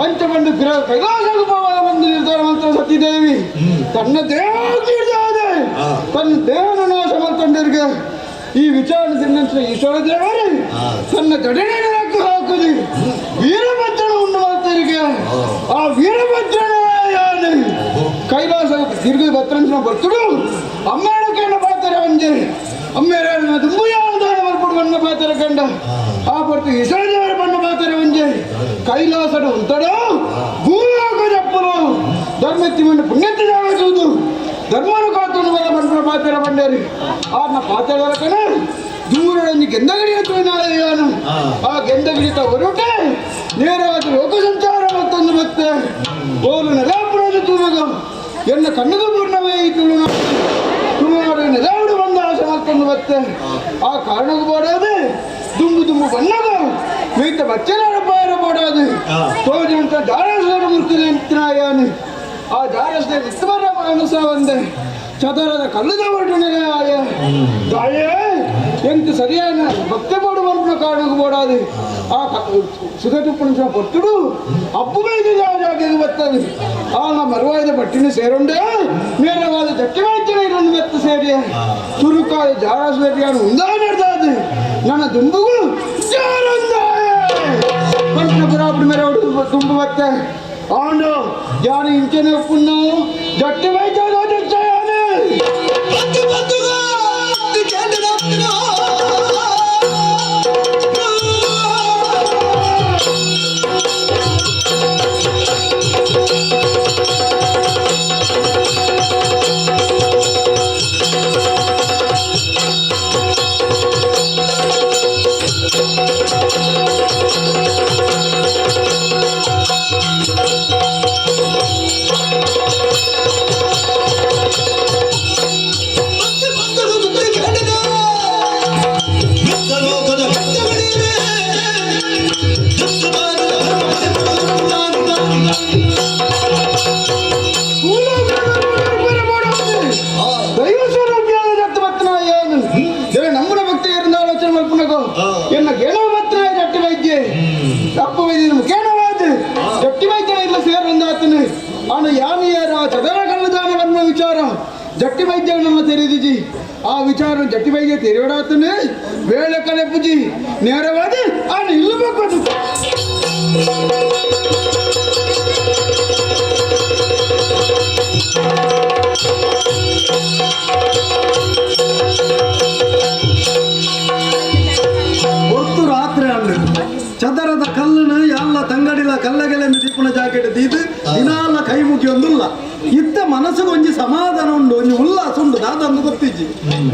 ಅಂಚ ಬಂದು ಕೈಲಾಸಕ್ಕೆ ಬಂದು ನಿರ್ಧಾರ ಮಂತ್ರ ಸತೀದೇವಿ ತನ್ನ ದೇಹ ತನ್ನ ದೇಹನ ನಾಶ ಮಾಡ್ಕೊಂಡಿರ್ಗೆ ಈ ವಿಚಾರ ತಿನ್ನಂತ ಈಶ್ವರ ದೇವರೇ ತನ್ನ ಜಡನೆ ಹಾಕುದಿ ವೀರಭದ್ರನ ಉಂಡು ಮಾಡ್ತಾರಿಗೆ ಆ ವೀರಭದ್ರನ ಯಾರು ಕೈಲಾಸ ತಿರುಗಿ ಭದ್ರಂಚನ ಬರ್ತಡು ಅಮ್ಮೇಳಕೇನ ಪಾತ್ರ ಒಂಜೆ ಅಮ್ಮೇರ ತುಂಬು ಯಾವದಾನ ಬರ್ಪಡು ಬಣ್ಣ ಪಾತ್ರ ಕಂಡ ಆ ಪೊರ್ತು ಈಶ್ವರದೇವರ ಬಣ್ಣ ಮಾತಾರೆ ಒಂಜೆ ಕೈಲಾಸಡು ಉಂತಡು ಭೂಲೋಕ ಜಪ್ಪುಲು ಧರ್ಮತ್ತಿ ಮಂಡು ಪುಣ್ಯತ್ತಿ ಜಾಗ ತೂದು ಧರ್ಮನು ಕಾತುನು ಬಲ್ಲ ಬಂಡ ಪಾತ್ರ ಬಂಡೇರಿ ಆರ್ನ ಪಾತ್ರ ದೂರಡೊಂದು ಗೆಂದಗಿಡಿಯ ತುಳಿನಾಳೆಯಾನು ಆ ಗೆಂದಗಿಡಿತ ಹೊರಟೆ ನೇರವಾದ ಲೋಕ ಸಂಚಾರ ಮತ್ತೊಂದು ಮತ್ತೆ ಓಲು ನೆಲಾಪುರದ ತೂನಗ ಎನ್ನ ಕಣ್ಣಿಗೂ ಪೂರ್ಣವೇ ಈ ತುಳುನಾಡು ತುಳುನಾಡು ನೆಲಾವುಡು ಬಂದ ಆಸೆ ಮತ್ತೊಂದು ಮತ್ತೆ ಆ ಕಾರಣಕ್ಕೂ ಬೋಡಾದೆ ದುಂಬು ದುಂಬು ಬಣ್ಣಗ ಮೀತ ಬಚ್ಚಲಾರ ಪಾಯರ ಬೋಡಾದೆ ತೋಜುಂಟ ಜಾರಸರ ಮೂರ್ತಿ ನಿಂತಿನಾಯಾನು ಆ ಜಾರಸದ ವಿಸ್ತರ ಮನಸ ಒಂದೆ ಚದರದ ಕಲ್ಲದ ಹೊರಟು ನೆಲೆಯಾಯ ದಾಯೇ ಎಂತ ಸರಿಯಾದ ಭಕ್ತಿ ಬೋಡು ಬರ್ಪುನ ಕಾರಣಕ್ಕೂ ಬೋಡಾದೆ ಆ ಸುಗಟುಪ್ಪುನ పొత్తుడు అప్పు మీద జాగే వస్తుంది ఆ నా మరువాయిద పట్టిన సేరుండే నేను వాళ్ళు జట్టి వైద్యులు రెండు మెత్త సేరి చురుకాయ జారాసు ఉందా నడతాది ನನ್ನ ದುಂಬುಗು ಜಾರಂದಾಯ ಪಂಚ ಬರಾಬರಿ ಮೇರೆ ದುಂಬು ಬತ್ತೆ ಆಂಡು ಯಾರು ಇಂಚನೆ ಒಪ್ಪುన్నావు ಜಟ್ಟಿ వైద్యులు ಎನ್ನ ಗೆಳವ ಬತ್ತನಾಯ ಜಟ್ಟಿ ವೈದ್ಯ ಅಪ್ಪ ವೈದ್ಯ ನಮ್ಮ ಕೇಣವಾದ ಜಟ್ಟಿ ವೈದ್ಯ ಇಲ್ಲ ಸೇರೊಂದಾತನು ಆನ ಯಾನು ಯಾರ ಚದರ ಕಲ್ಲದಾನ ಬನ್ನ ವಿಚಾರ ಜಟ್ಟಿ ವೈದ್ಯ ನಮ್ಮ ತೆರೆದಿಜಿ ಆ ವಿಚಾರ ಜಟ್ಟಿ ವೈದ್ಯ ತೆರೆಯೋಡಾತನು ವೇಳೆ ಕಲೆಪುಜಿ ನೇರವಾದ ಆನ ಇಲ್ಲಬೇಕು ಅದು. ಒತ್ತು ರಾತ್ರಿ ಅಂಡು ಚದರದ ಕಲ್ಲನು ಎಲ್ಲ ತಂಗಡಿಲ ಕಲ್ಲಗೆಲೆಂದು ದೀಪನ ಜಾಕೆಟ್ ದೀದು ದಿನಾಲ ಕೈ ಮುಗಿಯೊಂದುಲ್ಲ ಇತ್ತ ಮನಸ್ಸಿಗೆ ಒಂಜಿ ಸಮಾಧಾನ ಉಂಡು ಒಂಜಿ ಉಲ್ಲಾಸ ಉಂಡು ದಾದಂದು ಗೊತ್ತಿಜ್ಜಿ.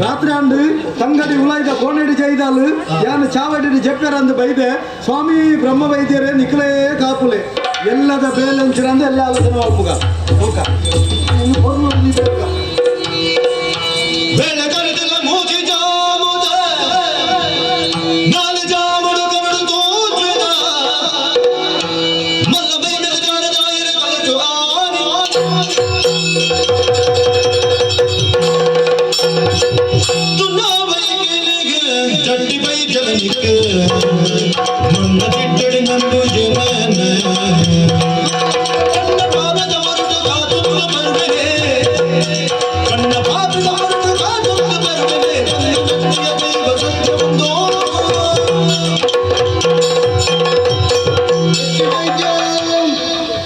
ರಾತ್ರಿ ಅಂಡು ತಂಗಡಿ ಉಲಾಯ್ದ ಕೋಣೆಡಿ ಜೈದಾಲು ಯಾನು ಚಾವಡಿ ಜಪ್ಪೆರಂದು ಬೈದೆ ಸ್ವಾಮಿ ಬ್ರಹ್ಮ ವೈದ್ಯರೇ ನಿಖಲೇ ಕಾಪುಲೆ ಎಲ್ಲದ ಬೇಲಂಚಿರಂದು ಎಲ್ಲ ಆಲೋಚನೆ ಮಲ್ಪುಗ ಓಕ ಇನ್ನು ಪೊರ್ಲು ಒಂಜಿ ಬೇಕ.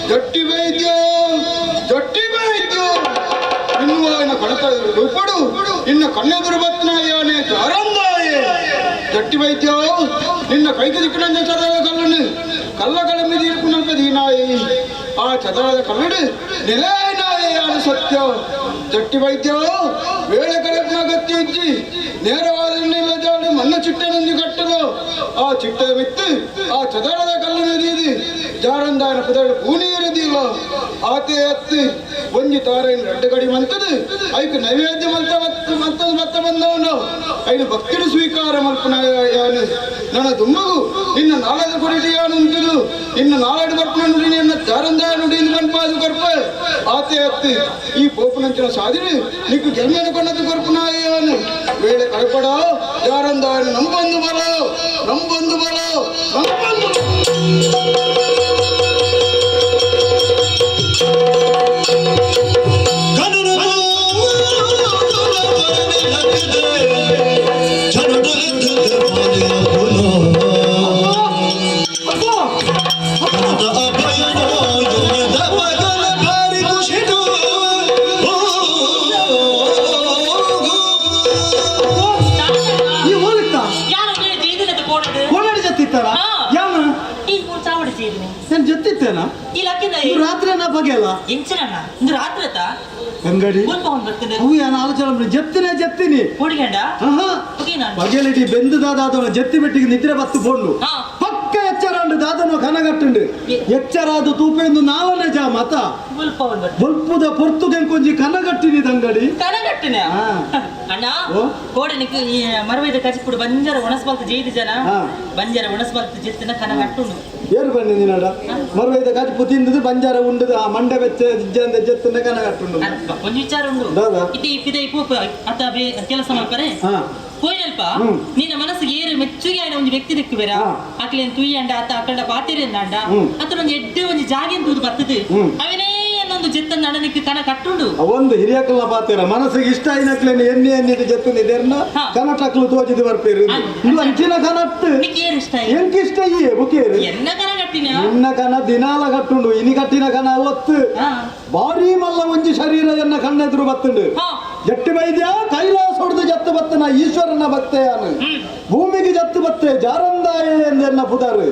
ಜಟ್ಟಿ ವೈದ್ಯ ಜಟ್ಟಿ ವೈದ್ಯ ಇನ್ನು ఆయన ಕಡತ ರೂಪಡು ನಿನ್ನ ಕಣ್ಣೆದುರು ಬತ್ತನಾಯಾನೆ ಜಾರಂದಾಯೆ ಜಟ್ಟಿ ವೈದ್ಯ ನಿನ್ನ ಕೈಗೆ ದಿಕ್ಕಿನಂತೆ ಚದರದ ಕಲ್ಲನು ಕಲ್ಲ ಕಳಮಿ ತೀರ್ಪುನಂತೆ ದೀನಾಯಿ ಆ ಚದರದ ಕಲ್ಲಡು ನೆಲೆನಾಯ ಸತ್ಯ ಜಟ್ಟಿ ವೈದ್ಯ ವೇಳೆ ಕಲೆಪ್ನ ಗತ್ತಿ ಇಜ್ಜಿ ನೇರವಾದ ನಿಲ್ಲಜಾಡು ಮಣ್ಣ ಚಿಟ್ಟೆನೊಂದು ಕಟ್ಟಲು ಆ ಚಿಟ್ಟೆ ಬಿತ್ತು ಆ ಚದರದ ಕಲ್ಲನು ದೀದಿ ಜಾರಂದಾಯನ ಪುದಳು ಪೂನೀರದಿಲ್ಲ ಆತೆ ಅತ್ತಿ ಒಂಜಿ ತಾರೈನ ರಡ್ಡು ಗಡಿ ಮಂತದು ಐಕ್ ನೈವೇದ್ಯ ಮಂತ ಮತ್ತ ಮತ್ತ ಬಂದವನು ಐನು ಭಕ್ತಿರು ಸ್ವೀಕಾರ ಮಲ್ಪನ ಯಾನು ನನ್ನ ದುಮ್ಮಗು ನಿನ್ನ ನಾಳೆದ ಕೊಡಿಟಿ ಯಾನುಂತದು ನಿನ್ನ ನಾಳೆಡು ಬರ್ಪನ ನುಡಿ ನಿನ್ನ ಜಾರಂದಾಯ ನುಡಿ ಕನ್ಪಾದು ಕೊರ್ಪ ಆತೆ ಅತ್ತಿ ಈ ಪೋಪನಂಚಿನ ಸಾದಿರು ನೀಕು ಜನ್ಮನ ಕೊನ್ನದು ಕೊರ್ಪನಾಯಾನು ವೇಳೆ ಕಳಪಡ ಜಾರಂದಾಯನ ನಂಬೊಂದು ಬರೋ ನಂಬೊಂದು ಬರೋ ನಂಬೊಂದು ಈ ಹೋಲಿತ್ತ ಯಾರು ಜೀದಿನದು ಕೋಣದು ಕೋಣಡಿ ಜತ್ತಿನ ನಾನು ಜೊತ್ತಿತ್ತೇನಾ ಈ ಲಕ್ಕಿನ ರಾತ್ರಿ ಬಗೆಯಲ್ಲ ಎಂಚಿನಣ್ಣ ಇಂದು ರಾತ್ರಿ ಆತ ಅಂಗಡಿ ಮುಲ್ಪ ಒಂದು ಬರ್ತದೆ ಅವು ಏನು ಆಲೋಚನೆ ಜತ್ತಿನೇ ಜತ್ತಿನಿ ಹುಡುಗಂಡ ಆಹಾ ಓಕೆನಾ ಬಗೆಲಿಡಿ ಬೆಂದು ದಾದಾದವನ ಜತ್ತಿ ಬೆಟ್ಟಿಗೆ ನಿದ್ರೆ ಬತ್ತು ಪೋಂಡು ಹಾ. ಪಕ್ಕ ಎಚ್ಚರ ಉಂಡು ದಾದನ ಕನಗಟ್ಟುಂಡು ಎಚ್ಚರ ಅದು ತೂಪೆಂದು ನಾಲನೇ ಜಾ ಮತ ಮುಲ್ಪ ಒಂದು ಬರ್ತದೆ ಬೊಲ್ಪುದ ಪೊರ್ತುಗೆ ಕೊಂಜಿ ಕನಗಟ್ಟಿನಿ ತಂಗಡಿ ಕನಗಟ್ಟಿನ ಹಾ. ಅಣ್ಣ ಓ. ಕೋಡನಿಕ್ ಈ ಮರವೈದ ಕಚಿಪುಡು ಬಂಜಾರ ಒಣಸ್ಬಲ್ತ ಜೈದು ಜನ ಹಾ. ಬಂಜಾರ ಒಣಸ್ಬಲ್ತ ಜಿತ್ತಿನ ಕನಗಟ್ಟುಂಡು ಏರು ಬನ್ನಿ ನಿನ್ನಡ ಮರವೈದ ಕಾಚಿಪು ತಿಂದದು ಬಂಜಾರ ಉಂಡುದು ಆ ಮಂಡೆ ಬೆಚ್ಚ ಜಿಜ್ಜಂದ ಜತ್ತಿನ ಕನಗಟ್ಟುಂಡು ಒಂಜಿ ವಿಚಾರ ಉಂಡು ದಾದಾ. ಇತಿ ಇಪಿದ ಇಪು ಅತ್ತ ಕೆಲಸ ಮಾಡ್ತಾರೆ ಹಾ ಪೋಯಿನಲ್ಪ ಹ್ಮ್. ನಿನ್ನ ಮನಸ್ಸಿಗೆ ಏರು ಮೆಚ್ಚುಗೆ ಆಯ್ನ ಒಂಜಿ ವ್ಯಕ್ತಿ ದಿಕ್ಕು ಬೇರ ಹಾ. ಅಕ್ಲೇನ್ ತುಯ್ಯಂಡ ಅತ್ತ ಅಕ್ಕಂಡ ಪಾತಿರಿಂದಾಂಡ ಹ್ಮ್. ಅತ್ತ ಒಂಜಿ ಎಡ್ಡೆ ಒಂಜಿ ಜಾಗೆನ್ ತೂದು ಬರ್ತದೆ ಹ್ಮ್. ಅವನೇ ಅನ್ನೊಂದು ಜೆತ್ತನ್ ನಡನಿಕ್ ಕನ ಕಟ್ಟುಂಡು ಒಂದು ಹಿರಿಯಕಲ್ನ ಪಾತಿರ ಮನಸ್ಸಿಗೆ ಇಷ್ಟ అయినట్లేని ಎಣ್ಣೆ ಎಣ್ಣೆ ಜತ್ತಿನ ಇದೆರ್ನ ಹಾ. ಕನಟಕ್ಲು ತೋಜಿದು ಬರ್ಪೇರು ಅಂದ್. ಇದು ಅಂಚಿನ ಕನಟ್ಟು ನಿಕ್ ಏರು ಇಷ್ಟ ಆಯ್ತು? ಎಂಕ ಇಷ್ಟ ಈ ಬುಕೇರು ಎನ್ನ ಕನ ಕಟ್ಟಿನ ನಿನ್ನ ಕನ ದಿನಾಲ ಕಟ್ಟುಂಡು ಇನಿ ಕಟ್ಟಿನ ಕನ ಒತ್ತು ಹಾ. ಭಾರಿ ಮಲ್ಲ ಒಂಜಿ ಶರೀರ ಎನ್ನ ಕಣ್ಣೆದುರು ಬತ್ತುಂಡು ಹಾ. ಜಟ್ಟಿ ವೈದ್ಯ ಕೈಲಾಸ ಹೊಡೆದು ಜತ್ತು ಬತ್ತನ ಈಶ್ವರನ ಭಕ್ತೆಯಾನು ಭೂಮಿಗೆ ಜತ್ತು ಬತ್ತೆ ಜಾರಂದಾಯ ಎಂದೆನ್ನ ಪುದರು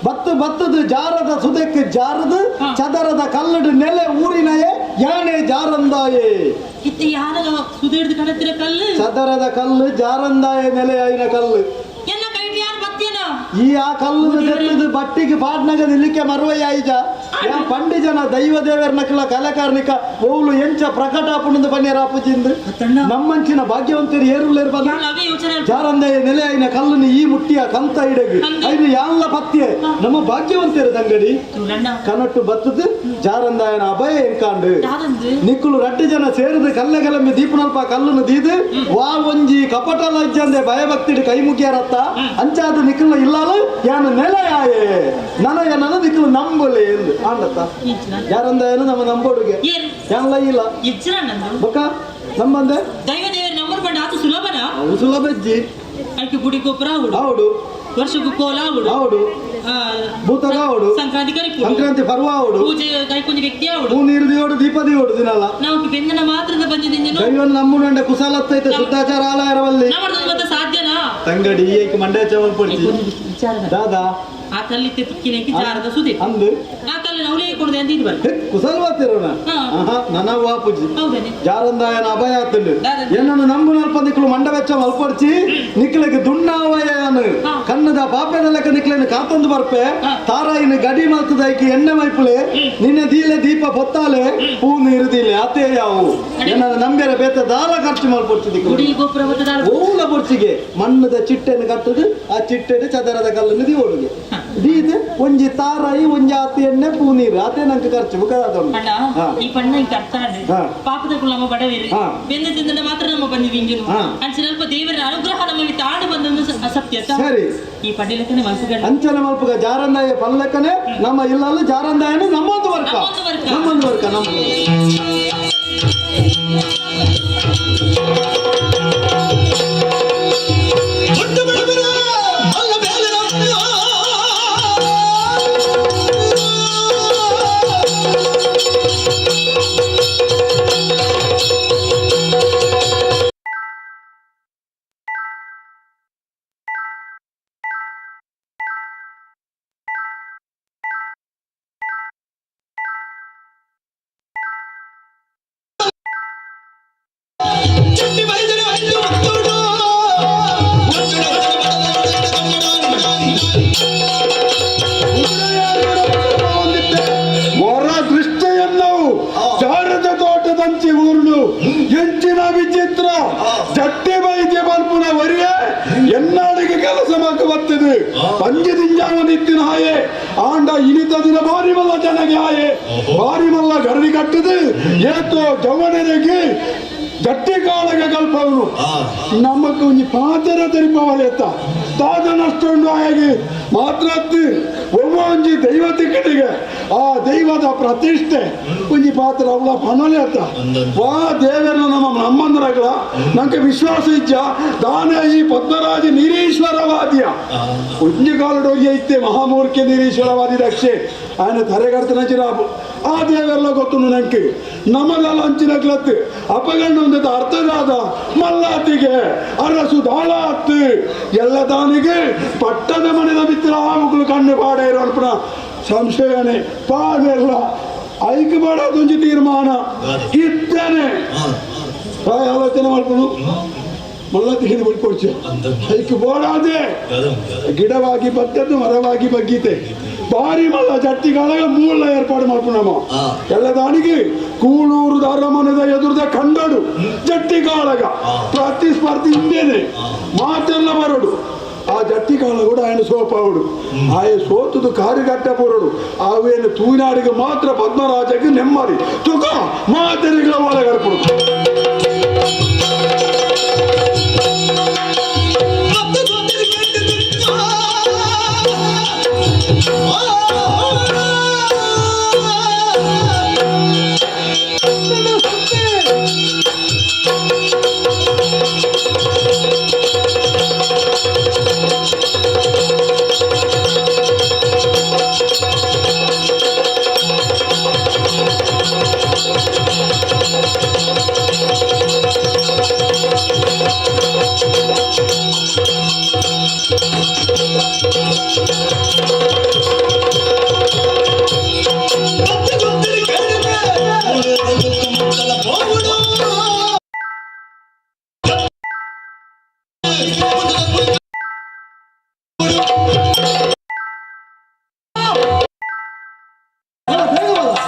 ಬತ್ತು ಬತ್ತದು ಜಾರದ ಸುದಕ್ಕೆ ಜಾರದು ಹಾ. ಚದರದ ಕಲ್ಲಡು ನೆಲೆ ಊರಿನಯೇ ಯಾನೆ ಜಾರಂದಾಯೇ ಇತ್ತೆ ಯಾರ ಸುದೇಡ್ದು ಕಣತ್ತಿನ ಕಲ್ಲು ಚದರದ ಕಲ್ಲು ಜಾರಂದಾಯ ನೆಲೆ ಆಯಿನ ಕಲ್ಲು ಎನ್ನ ಕೈಟಿ ಯಾರು ಬತ್ತೇನ ಈ ಆ ಕಲ್ಲು ಜತ್ತದು ಬಟ್ಟಿಗೆ ಪಾಡ್ನಗ ನಿಲ್ಲಿಕೆ ಮರುವಯ್ಯಾಯಿಜ ಯಾ ಪಂಡಿ ಜನ ದೈವ ದೇವರ ನಕಲ ಕಲಾಕಾರ್ನಿಕ ಓಲು ಎಂಚ ಪ್ರಕಟ ಪುಣದ ಪನ್ಯರ ಅಪ್ಪುಜಿಂದು ಅತ್ತಣ್ಣ. ನಮ್ಮಂಚಿನ ಭಾಗ್ಯವಂತರು ಏರುಲೇರು ಬಂದ ಯಾನ್ ಅವೇ ಯೋಚನೆ ಜಾರಂದೆಯ ನೆಲೆ ಆಯಿನ ಕಲ್ಲನ್ನು ಈ ಮುಟ್ಟಿಯ ಕಂತ ಇಡಗು ಅಂದು. ಐನು ಯಾನ್ಲ ಪತ್ಯೆ ನಮ್ಮ ಭಾಗ್ಯವಂತರು ತಂಗಡಿ ತುಳಣ್ಣ ಕನಟ್ಟು ಬತ್ತದು ಜಾರಂದಾಯನ ಅಭಯ ಎಂಕಾಂಡು ಯಾರಂದು ನಿಕ್ಕುಲು ರಡ್ಡು ಜನ ಸೇರಿದ ಕಲ್ಲಗಲಂಬಿ ದೀಪನಲ್ಪ ಕಲ್ಲನ್ನು ದೀದು ವಾ ಒಂಜಿ ಕಪಟ ಲಜ್ಜಂದೆ ಭಯಭಕ್ತಿಡು ಕೈ ಮುಗಿಯರತ್ತ ಅಂಚಾದ ನಿಕ್ಕುಲ ಇಲ್ಲಾಲು ಯಾನು ನೆಲೆಯಾಯೆ ನನಗೆ ನನ್ನ ನಿಕ್ಕುಲು ನಂಬಲೆ ಎಂದು ಆಂಡತ್ತ ಎಂಚಿನ ಯಾರಂದಾಯನು ನಮ್ಮ ನಂಬೋಡುಗೆ ಏನ್ ಯಾನ್ಲ ಇಲ್ಲ ಎಚ್ಚರ ನಂದು ಬೊಕ್ಕ ನಮ್ಮಂದೆ ದೈವ ದೇವರ ನಂಬರ್ ಪಂಡ ಆತು ಸುಲಭನ ಅವು ಸುಲಭ ಅಜ್ಜಿ ಐಕೆ ಗುಡಿ ಗೊಬ್ಬರ ಆವುಡು ಹೌದು ವರ್ಷಕ್ಕೂ ಕೋಲ ಆವುಡು ಹೌದು ಆ, ಭೂತಗ ಹೌದು ಸಂಕ್ರಾಂತಿ ಕರಿಪುಡು ಸಂಕ್ರಾಂತಿ ಪರ್ವ ಹೌದು ಪೂಜೆ ಕೈಕೊಂಜಿ ವ್ಯಕ್ತಿ ಆವುಡು ಹೂ ನೀರು ದಿಯೋಡು ದೀಪ ದಿಯೋಡು ದಿನಲ್ಲ ನಾವು ಬೆಂದನ ಮಾತ್ರದ ಬಂದಿದ್ದೀನಿ ದೈವನ್ ನಮ್ಮುನಂಡೆ ಕುಶಲತ್ತೈತೆ ಶುದ್ಧಾಚಾರ ಆಲಯರವಲ್ಲಿ ನಮ್ಮ ಮತ್ತೆ ಸಾಧ್ಯನಾ ತಂಗಡಿ ಏಕೆ ಮಂಡ್ಯ ಚವಲ್ ಪಡ್ತಿ ಐಕೊಂಜಿ ವಿಚಾರ ದಾದಾ ಆ ಕಲ್ಲಿತ್ತೆ ತಿಕ್ಕಿನಕ್ಕೆ ಜಾರದ ಸುದಿ ಅಂದು ಆ ಕಲ್ಲ ನವಲೇ ಕೊಡದೆ ಅಂತ ಇದು ಬರ್ತದೆ ಕುಸಲ್ ವಾತಿರೋಣ ಹಾ. ನನ್ನ ವಾಪುಜಿ ಹೌದನೆ ಜಾರಂದಾಯನ ಅಭಯ ಆತುಂಡು ದಾದ. ಎನ್ನನ್ನು ನಂಬು ನಲ್ಪ ನಿಕ್ಲು ಮಂಡ ವೆಚ್ಚ ಮಲ್ಪಡ್ಚಿ ನಿಕ್ಲೆಗ್ ದುಣ್ಣಾವಯನು ಹಾ. ಕಣ್ಣದ ಪಾಪೆದ ಲೆಕ್ಕ ನಿಕ್ಲೆನ್ ಕಾತೊಂದು ಬರ್ಪೆ ಹಾ. ತಾರಾಯಿನ ಗಡಿ ಮಲ್ತದೈಕಿ ಎಣ್ಣೆ ಮೈಪುಲೆ ನಿನ್ನೆ ದೀಲೆ ದೀಪ ಪೊತ್ತಾಲೆ ಪೂ ನೀರು ದೀಲೆ ಅತೇ ಯಾವು ಎನ್ನನ್ನು ನಂಬ್ಯರ ಬೇತ ದಾಲ ಖರ್ಚು ಮಲ್ಪಡ್ಚಿ ಗುಡಿ ದಿಕ್ಕು ಗೋಪುರ ಮತ್ತು ದಾರ ಓಲ ಬೊರ್ಚಿಗೆ ಮಣ್ಣದ ಚಿಟ್ಟೆಯನ್ನು ಕಟ್ಟುದು ಆ ಚಿಟ್ಟೆಡು ಚದರದ ಕಲ್ಲನ್ನು ದಿವೋಡುಗೆ ದೀದ್ ಒಂಜಿ ತಾರಾಯಿ ಒಂಜಿ ಆತಿ ಎಣ್ಣೆ ಪೂ ನೀರು ಆತೆ ನಂಗೆ ಖರ್ಚು ಬುಕ್ಕ ಅಣ್ಣ ಈ ಪಣ್ಣ ಇಂಕ ಅರ್ಥ ಆಂಡ್ ಹಾ. ಪಾಪದ ನಮ್ಮ ಬಡವೇರು ಹಾ. ಬೆಂದ ತಿಂದ ಮಾತ್ರ ನಮ್ಮ ಬಂದಿದ್ದು ಇಂಜಿನು ಹಾ. ಅಂಚಿನ ಅಲ್ಪ ದೇವರ ಅನುಗ್ರಹ ನಮ್ಮ ತಾಂಡು ಬಂದೊಂದು ಸತ್ಯ ಅತ್ತ? ಸರಿ ಈ ಪಡ್ಡಿಲಕ್ಕನೆ ಮನಸ್ಸುಗಂಡ ಅಂಚನೆ ಮಲ್ಪುಗ ಜಾರಂದಾಯ ಪಲ್ಲಕ್ಕನೆ ನಮ್ಮ ಇಲ್ಲಲ್ಲ ಜಾರಂದಾಯನು ನಮ್ಮೊಂದು ವರ್ಕ ನಮ್ಮೊಂದು ವರ್ಗ. ನಮ್ಮೊಂದು ವರ್ಕ ನಮ್ಮ ಹೊರ ದೃಷ್ಟಿಯನ್ನು ಜಾರದ ತೋಟದಂಚಿ ಊರುಳು ಎಂಚಿನ ವಿಚಿತ್ರ ಜಟ್ಟಿ ವೈದ್ಯ ಬಲ್ಪುನ ವರಿಯೆ ಎನ್ನಾಡಿಗೆ ಕೆಲಸ ಮಾಕ ಬರ್ತದೆ ಪಂಚದಿಂಜಾವ ನಿತ್ತಿನ ಹಾಯೆ ಆಂಡ ಇನಿತ ದಿನ ಬಾರಿ ಮಲ್ಲ ಜನಗೆ ಹಾಯೆ ಬಾರಿ ಮಲ್ಲ ಗರಡಿ ಕಟ್ಟದು ಏತೋ ಜವನರಿಗೆ ಜಟ್ಟಿ ಕಾಳಗ ಕಲ್ಪವನು ನಮಕ್ ಒಂಜಿ ಪಾತೆರ ತೆರಿಪವಲೆತ್ತ ತಾದ ನಷ್ಟುಂಡು ಆಗಿ ಮಾತ್ರ ಒಬ್ಬ ಒಂಜಿ ದೈವ ತಿಕ್ಕಟಿಗೆ ಆ ದೈವದ ಪ್ರತಿಷ್ಠೆ ಒಂಜಿ ಪಾತ್ರ ಅವಳ ಪನಲೆ ಅತ್ತ ವಾ ದೇವರನ್ನ ನಮ್ಮ ನಮ್ಮಂದ್ರಗಳ ನಂಗೆ ವಿಶ್ವಾಸ ಇಜ್ಜ ದಾನ ಈ ಪದ್ಮರಾಜ ನಿರೀಶ್ವರವಾದಿಯ ಒಂಜಿ ಕಾಲಡೋಗಿ ಐತೆ ಮಹಾಮೂರ್ಖೆ ನಿರೀಶ್ವರವಾದಿ ರಕ್ಷೆ ఆయన ತರೆಗಡ್ತನ ಚಿರಾಬು ಆ ದೇವೆಲ್ಲ ಗೊತ್ತು ನಂಗೆ ನಮಗೆಲ್ಲ ಅಂಚಿನ ಕ್ಲತ್ ಅಪಗಂಡು ಒಂದು ಅರ್ಥದಾದ ಮಲ್ಲಾತಿಗೆ ಅರಸು ದಾಳಾತ್ ಎಲ್ಲ ದಾನಿಗೆ ಪಟ್ಟದ ಮನೆದ ಮಿತ್ರ ಆ ಮಕ್ಕಳು ಕಣ್ಣು ಪಾಡ ಇರೋ ಅಲ್ಪನ ಸಂಶಯನೆ ಪಾದೆರ್ಲ ಐಕ್ ಬೇಡ ದುಂಜಿ ತೀರ್ಮಾನ ಇದ್ದಾನೆ ಆಲೋಚನೆ ಮಾಡ್ಕೊಂಡು ಮಲ್ಲ ತಿಂಡಿ ಬಿಡ್ಕೊಡ್ಚು ಐಕ್ ಬೋಡಾದೆ ಗಿಡವಾಗಿ ಬದ್ದದ್ದು ಮರವಾಗಿ ಬಗ್ಗೀತೆ ಭಾರಿ ಮಲ್ಲ ಜಟ್ಟಿಗಾಳಗ ಮೂಲ ಏರ್ಪಾಡು ಮಾಡ್ಕೊಂಡು ಎಲ್ಲ ದಾನಿಗೆ ಕೂಳೂರು ದಾರಮನದ ಎದುರದ ಕಂಡಡು ಜಟ್ಟಿಗಾಳಗ ಪ್ರತಿಸ್ಪರ್ಧಿ ಹಿಂದೇನೆ ಮಾತೆಲ್ಲ ಬರಡು ಆ ಜಟ್ಟಿಗಾಳ ಕೂಡ ఆయన ಸೋಪಾవుడు ಆಯ ಸೋತುದು ಕಾರುಗಟ್ಟ ಪೋರಡು ಆವೇನು ತೂನಾಡಿಗೆ ಮಾತ್ರ ಪದ್ಮರಾಜಕ್ಕೆ ನೆಮ್ಮದಿ ತುಕ ಮಾತೆರಿಗಳ ಒಳಗರ್ಪಡು.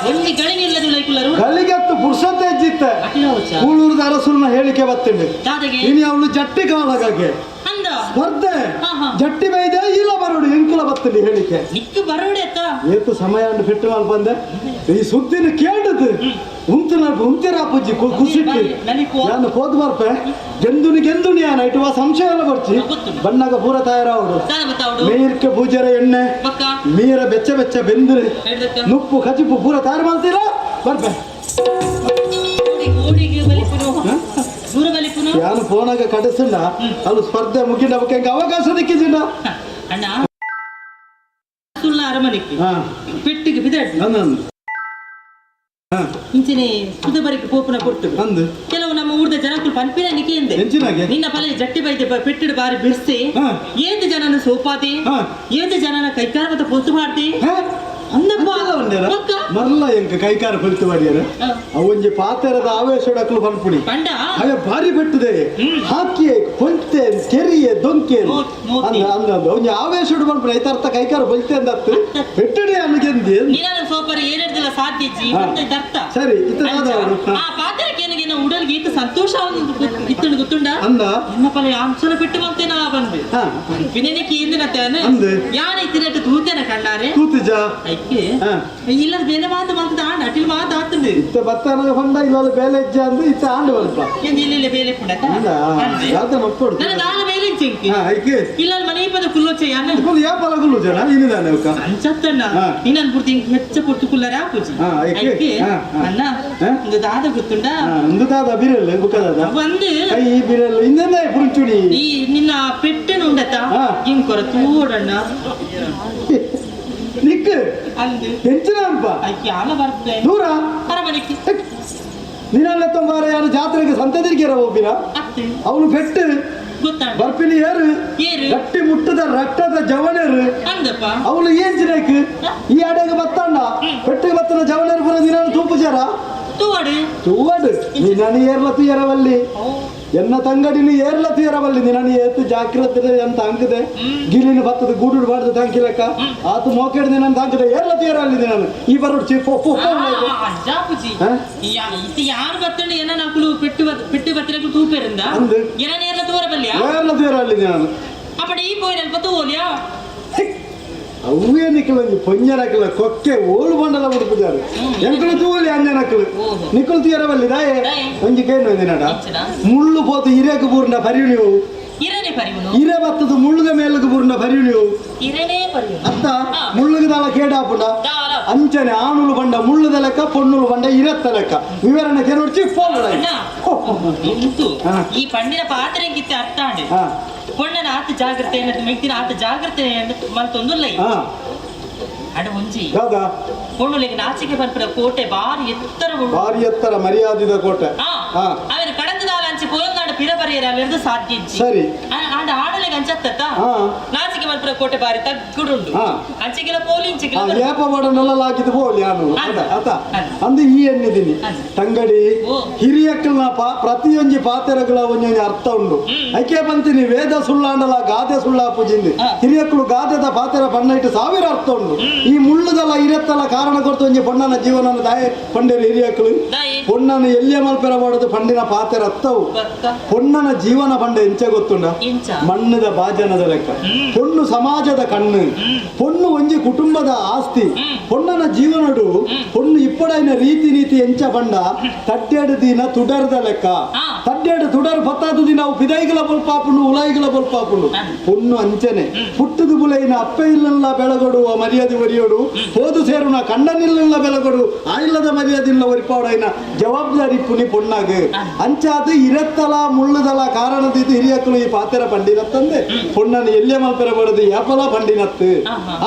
ಒಂಜಿ ಗಳಿಗೆ ಇಲ್ಲದ ಲೈಕುಲರು ಗಳಿಗೆತ್ತು ಪುರ್ಸತ್ತೆ ಹೆಜ್ಜಿತ್ತ ಅಟಿಲ ವಚ್ಚ ಕೂಳೂರದ ಅರಸುಲ್ನ ಹೇಳಿಕೆ ಬತ್ತಿಂಡು ದಾದಗೆ ಇನಿ ಅವಳು ಜಟ್ಟಿ ಕಾಳಗಾಗೆ ಅಂದ ಸ್ಪರ್ಧೆ ಹಾ, ಹಾ. ಜಟ್ಟಿ ಬೈದೆ ಇಲ್ಲ ಬರೋಡು ಎಂಕುಲ ಬತ್ತಿಂಡು ಹೇಳಿಕೆ ನಿಕ್ಕು ಬರೋಡೆ ಅತ್ತ ಏತು ಸಮಯ ಅಂಡು ಫಿಟ್ಟು ಮಲ್ಪ ಬಂದೆ ಈ ಸುದ್ದಿನ ಕೇಳದು ಉಂತು ನಲ್ಪ ಉಂತಿರ ಪುಜ್ಜಿ ಕುಸಿಟ್ಟು ನಲಿಪು. ನಾನು ಹೋದ್ ಬರ್ಪೆ ಗೆಂದುನಿ ಗೆಂದುನಿ ಯಾನ ಇಟ್ಟುವ ಸಂಶಯ ಎಲ್ಲ ಬರ್ಚಿ ಗೊತ್ತುಂಟು. ಬಣ್ಣಗ ಪೂರ ತಯಾರಾವಡು ದಾದ ಬತ್ತಾವಡು ಮೇರ್ಕೆ ಪೂಜೆರ ಎಣ್ಣೆ ಬಕ್ಕ ಮೀರ ಬೆಚ್ಚ ಬೆಚ್ಚ ಬೆಂದ್ರೆ ಹೇಳ್ದಕ್ಕ ನುಪ್ಪು ಕಜಿಪು ಪೂರ ತಯಾರು ಮಾಡ್ತೀರಾ ಬರ್ಪೆ. ಓಡಿ ಓಡಿಗೆ ಬಲಿಪುನು ದೂರ ಬಲಿಪುನು. ಯಾನು ಫೋನಾಗ ಕಡಸಿಲ್ಲ ಅಲ್ಲಿ ಸ್ಪರ್ಧೆ ಮುಗಿದ ಅವಕ್ಕೆ ಅವಕಾಶ ದಿಕ್ಕಿಸಿಲ್ಲ. ಅಣ್ಣ ಸುಳ್ಳ ಅರಮನೆಗೆ ಹಾ ಪೆಟ್ಟಿಗೆ ಬಿದಡ್ ನಂದು ಇಂಚಿನೆ ಸುಧಬರಿಗೆ ಪೋಪುನ ಕೊಡ್ತುಡು ನಂದು ಕೆಲವು ನಮ್ಮ ಊರ್ದ ಜನಕ್ಕೂ ಪನ್ಪಿನ ನಿಕೆಂದೆ ಎಂಚಿನಾಗೆ ನಿನ್ನ ಪಲೆ ಜಟ್ಟಿ ಬೈದೆ ಪೆಟ್ಟಿಡು ಬಾರಿ ಬಿರ್ಸಿ ಹಾ. ಏತು ಜನನ ಸೋಪಾತಿ ಹಾ. ಏತು ಜನನ ಕೈಕಾರ ಮತ್ತೆ ಪೊತ್ತು ಮಾಡ್ತಿ ಹೇ? ಅಂದಪ್ಪ ಅಂತೆಲ್ಲ ಉಂಡೇನ? ಬೊಕ್ಕ ಮರ್ಲ ಎಂಕ ಕೈಕಾರ ಪೊಲ್ತು ಮಾಡಿಯರ ಹಾ. ಅವೊಂಜಿ ಪಾತೆರದ ಆವೇಶಡಕ್ಲು ಪನ್ಪುಣಿ ಪಂಡ ಅಯ್ಯ ಭಾರಿ ಪೆಟ್ಟುದೆ ಹಾಕಿಯೇ ಹೊಲ್ತೆ ಕೆರಿಯೆ ದೊಂಕೆ ಮೋತಿ. ಅಂದ ಅಂದ ಅಂದ ಒಂಜಿ ಆವೇಶಡು ಪನ್ಪುಣಿ ಐತರ್ಥ ಕೈಕಾರ ಹೊಲ್ತೆ ಅಂದತ್ತು ಪೆಟ್ಟುಡೆ ಅನ್ಗೆಂದಿ ನಿನ್ನ ಸೋಪರ ಏನೆಡ್ದಿಲ್ಲ ಸಾಧ್ಯ ಇಜ್ಜಿ ಹಾ. ಮತ್ತೆ ದರ್ಥ ಸರಿ ಇತ್ತ ಅಂಚ, ದಾದ ಆ ಪಾತ್ರಕ್ಕೆ ಏನಿಗೆ ಉಡಲ್ಗೆ ಈತ ಸಂತೋಷ ಇತ್ತುಂಡು ಗೊತ್ತುಂಡ ಅಂದ ಎನ್ನ ಪಲೆ ಅಂಶನ ಪೆಟ್ಟು ಬಂತೆ ನಾ ಬಂದೆ ಹಾ ವಿನಯಕ್ಕೆ ಇಂದಿನ ತೇನೆ ಅಂದೆ. ಯಾನ ಇತ್ತಿನಟ್ಟು ತೂತೇನ ಕಣ್ಣಾರೆ ತೂತಿಜ ಐಕೆ ಹಾ. ಇಲ್ಲ ಬೇರೆ ಮಾತು ಮಂತದ ಆಂಡ ಅಟಿಲ್ ಮಾತು ಆತಂದೆ ಇತ್ತ ಬತ್ತನ ಹೊಂಡ ಇಲ್ಲ ಬೇಲೆ ಹೆಜ್ಜೆ ಅಂದು ಇತ್ತ ಆಂಡು ಅಲ್ಪ ಎಂದು ಇಲ್ಲ ಇಲ್ಲ ಬೇಲೆ ಪುಂಡತ ಅಂದ ಯಾವ್ದ ಮಕ್ಕಳು ನನ್ನ ದಾಲ ಬೇಲೆ ಚೆಂಕಿ ಹಾ ಐಕೆ ಇಲ್ಲ ಮನೆ ಪದ ಕುಲ್ಲೊಚ್ಚೆ ಯಾನ ಕುಲ್ ಯಾ ಪಲಗುಲು ಜನ ಇನಿದಾನೆ ಅವಕ ಅಂಚತ್ತಣ್ಣ ಹಾ. ನಿನ್ನನ್ ಪೂರ್ತಿ ಇಂಕ್ ಹೆಚ್ಚ ಪೂರ್ತಿ ಕುಲ್ಲರ ಪೂಜಿ ಹಾ, ಐಕೆ? ಐಕೆ ಹಾ, ಹಾ. ಅಣ್ಣ ಹಾ? ಒಂದು ದಾದ ಗೊತ್ತುಂಡ ಒಂದು ದಾದ ಬಿರಲ್ ಬುಕ್ಕದಾದ ಒಂದು ಕೈ ಬಿರಲ್ ಇನ್ನೆಂದ ಪುರುಚುಡಿ ಈ ನಿನ್ನ ಪೆಟ್ಟೆನ ಉಂಡತ ಹಾ. ಇಂಕೊರ ತೂಡಣ್ಣ ನಿಕ್ ಅಂದು ಎಂಚಿನ ಅಲ್ಪ ಐಕೆ ಆಲ ಬರ್ತೆ ದೂರ ಅರಮನೆಗೆ ನೀನಲ್ಲ ತೊಂಬಾರ ಯಾರು ಜಾತ್ರೆಗೆ ಸಂತದಿರ್ಗಿರ ಒಬ್ಬಿನ ಅತ್ತೆ ಅವನು ಪೆಟ್ಟು ಗೊತ್ತಾಂಡ ಬರ್ಪಿನಿ ಏರು ಏರು ಗಟ್ಟಿ ಮುಟ್ಟದ ರಕ್ತದ ಜವಣರು ಅಂದಪ್ಪ ಅವಳು ಏನ್ ಚಿನಾಕ್ ಈ ಅಡಗ ಬತ್ತಣ್ಣ ಪೆಟ್ಟಿಗೆ ಬತ್ತನ ಜವಣರು ಪುರ ದಿನ ತೂಪು ಜರ ತೂವಡು ತೂವಡು ನಿನ್ನನ್ನು ಏರ್ಲ ತುಯರವಲ್ಲಿ ಎನ್ನ ತಂಗಡಿನ ಏರ್ಲ ತುಯರವಲ್ಲಿ ನಿನ್ನನ್ನು ಏತು ಜಾಗ್ರತೆ ಅಂತ ಅಂಕದೆ ಗಿಲಿನ ಬತ್ತದ ಗೂಡು ಬಾಡ್ದ ತಾಂಕಿಲಕ್ಕ ಆತು ಮೋಕೆಡ್ ನಿನ್ನ ತಾಂಕದೆ ಏರ್ಲ ತುಯರವಲ್ಲಿ ನಿನ್ನನ್ನು ಈ ಬರೋಡು ಚಿ ಪೋ ಪೋ ಪೋ ಅಜ್ಜಾಪುಜಿ ಹಾ? ಇದು ಯಾರು ಬತ್ತಣ್ಣ ಏನ ನಾಕುಲು ಪೆಟ್ಟು ಪೆಟ್ಟು ಬತ್ತಿರಕು ತೂಪೆರಿಂದ ಅಂದು. ಏನ ನೇರ್ಲ ತೂವರ ಬಲ್ಯ ಏರ್ಲ ತುಯರವಲ್ಲಿ ನಿನ್ನನ್ನು ಅಪ್ಪಡ ಈ ಪೋಯಿನ ತೂವಲ್ಯಾ ಅವೇ ನಿಕ್ಕಲಂಜಿ ಪೊಂಜನಕಲ ಕೊಕ್ಕೆ ಓಳು ಬಂಡಲ ಉಡುಪುಜಾರು ಎಂಕಲು ತೂವಲಿ ಅಂಜನಕಲು ಓಹೋ. ನಿಕ್ಕಲು ತುಯರವಲ್ಲಿ ದಾಯೆ ದಾಯೆ. ಒಂಜಿ ಕೇನು ಒಂದಿನಡ ಎಂಚಿನ? ಮುಳ್ಳು ಪೋತು ಹಿರಿಯಕ್ಕೆ ಬೂರ್ನ ಪರಿಣಿವು ಇರನೇ ಪರಿಗುನು ಹಿರೇ ಬತ್ತದ ಮುಳ್ಳುದ ಮೇಲಕ್ಕೆ ಬೂರ್ನ ಪರಿಣಿವು ಇರನೇ ಪರಿಗುನು ಅತ್ತ ಹಾ. ಮುಳ್ಳುಗೆ ದಾಳ ಕೇಡಾಪುಂಡ ದಾಲ. ಅಂಚನೆ ಆಣುಲು ಬಂಡ ಮುಳ್ಳುದ ಲೆಕ್ಕ ಪೊಣ್ಣುಲು ಬಂಡ ಇರತ್ತ ಲೆಕ್ಕ ವಿವರಣೆ ಕೇನೋಡ್ಚಿ ಫೋನ್ ಅಣ್ಣ. ಉಂಟು ಹಾ. ಈ ಪಣ್ಣಿನ ಪಾತ್ರೆ ಎಂಕಿತ್ತೆ ಅರ್ಥ ಆಂಡೆ ಹಾ ಪೊಣ್ಣನ ಆತ ಜಾಗ್ರತೆ ಮೆಗ್ದಿನ ಆತ ಜಾಗ್ರತೆ ಮಲ್ತೊಂದುಲ್ಲ ಹಾ ಅಡ ಒಂಜಿ ಯಾವ್ದಾ ಪೊಣ್ಣುಲೆಗ್ ನಾಚಿಕೆ ಪನ್ಪುನ ಕೋಟೆ ಬಾರಿ ಎತ್ತರ ಉಂಡು. ಭಾರಿ ಎತ್ತರ ಮರ್ಯಾದಿದ ಕೋಟೆ ಆ ಹಾ ಅವನ ಕಡಂದದಾಲ ಅಂಚೆ ಪೋಯೊಂದಾಂಡ ಪಿರ ಬರೆಯರ ಅವೆರ್ದು ಸಾಧ್ಯ ಇಜ್ಜಿ ಸರಿ. ಆಂಡ ಆಡಲೆ ಆಣಲೆ ಅಂಚತ್ತ ನಾಚಿಕೆ ಮಲ್ಪುರ ಕೋಟೆ ಬಾರಿ ತಗ್ಗುಡುಂಡು. ಅಂಚಿಗೆಲ ಪೋಲಿ ಇಂಚಿಗೆಲ ಏಪ ಬಡನೆಲ್ಲ ಲಾಕಿದ್ ಪೋಲಿ ಅನು ಅತ ಅಂದು ಈ ಎಣ್ಣಿದ್ದೀನಿ ತಂಗಡಿ. ಹಿರಿಯಕ್ಲನಪ ಪ್ರತಿಯೊಂಜಿ ಪಾತೆರಗಳ ಒಂಜೊಂಜಿ ಅರ್ಥ ಉಂಡು. ಐಕೆ ಬಂತೀನಿ ವೇದ ಸುಳ್ಳಾಂಡಲ ಗಾದೆ ಸುಳ್ಳಾಪುಜಿಂದು. ಹಿರಿಯಕ್ಲು ಗಾದೆದ ಪಾತೆರ ಬಣ್ಣ ಇಟ್ಟು ಸಾವಿರ ಅರ್ಥ ಉಂಡು. ಈ ಮುಳ್ಳುದಲ್ಲ ಇರತ್ತಲ್ಲ ಕಾರಣ ಕೊಡ್ತು ಒಂಜಿ ಪೊಣ್ಣನ ಜೀವನ ದಾಯ ಪಂಡೇರು ಹಿರಿಯಕ್ಲು. ಪೊಣ್ಣನ ಎಲ್ಲಿಯ ಮಲ್ಪೆರ ಮಾಡೋದು ಪಂಡಿನ ಪಾತೆರ ಅತ್ತವು. ಪೊಣ್ಣನ ಜೀವನ ಪಂಡ ಎಂಚ ಗೊತ್ತುಂಡ? ಮಣ್ಣದ ಬಾಜನದ ಲೆಕ್ಕ. ಪೊಣ್ಣು ಸಮಾಜದ ಕಣ್ಣು, ಪೊಣ್ಣು ಒಂಜಿ ಕುಟುಂಬದ ಆಸ್ತಿ. ಪೊಣ್ಣನ ಜೀವನಡು ಪೊಣ್ಣು ಇಪ್ಪಡೈನ ರೀತಿ ನೀತಿ ಎಂಚ ಪಂಡ ತಡ್ಡೆಡು ದಿನ ತುಡರ್ದ ಲೆಕ್ಕ. ತಡ್ಡೆಡು ತುಡರ್ ಪತ್ತಾದು ದಿನ ಅವು ಪಿದೈಗಳ ಬೊಲ್ಪಾಪುಂಡು, ಉಲಾಯಿಗಳ ಬೊಲ್ಪಾಪುಂಡು. ಪೊಣ್ಣು ಅಂಚನೆ ಪುಟ್ಟದು ಬುಲೈನ ಅಪ್ಪೆ ಇಲ್ಲಲ್ಲ ಬೆಳಗೊಡು ಮರ್ಯಾದೆ ಒರಿಯೋಡು, ಹೋದು ಸೇರುನ ಕಂಡನಿಲ್ಲ ಬೆಳಗೊಡು ಆ ಇಲ್ಲದ ಮರ್ಯಾದೆ ಇಲ್ಲ ಒರಿಪಾಡೈನ ಜವಾಬ್ದಾರಿ ಪುನಿ ಪೊಣ್ಣಾಗ. ಅಂಚಾದ ಇರತ್ತಲ ಮುಳ್ಳುದಲ ಕಾರಣದಿದ್ದು ಹಿರಿಯಕ್ಕಳು ಈ ಪಾತೆರ ಪಂಡಿನತ್ತಂದೆ ಪೊಣ್ಣನ ಎಲ್ಲಿಯ ಮಲ್ಪೆರ ಬಡದು ಯಾಪಲ ಪಂಡಿನತ್ತು.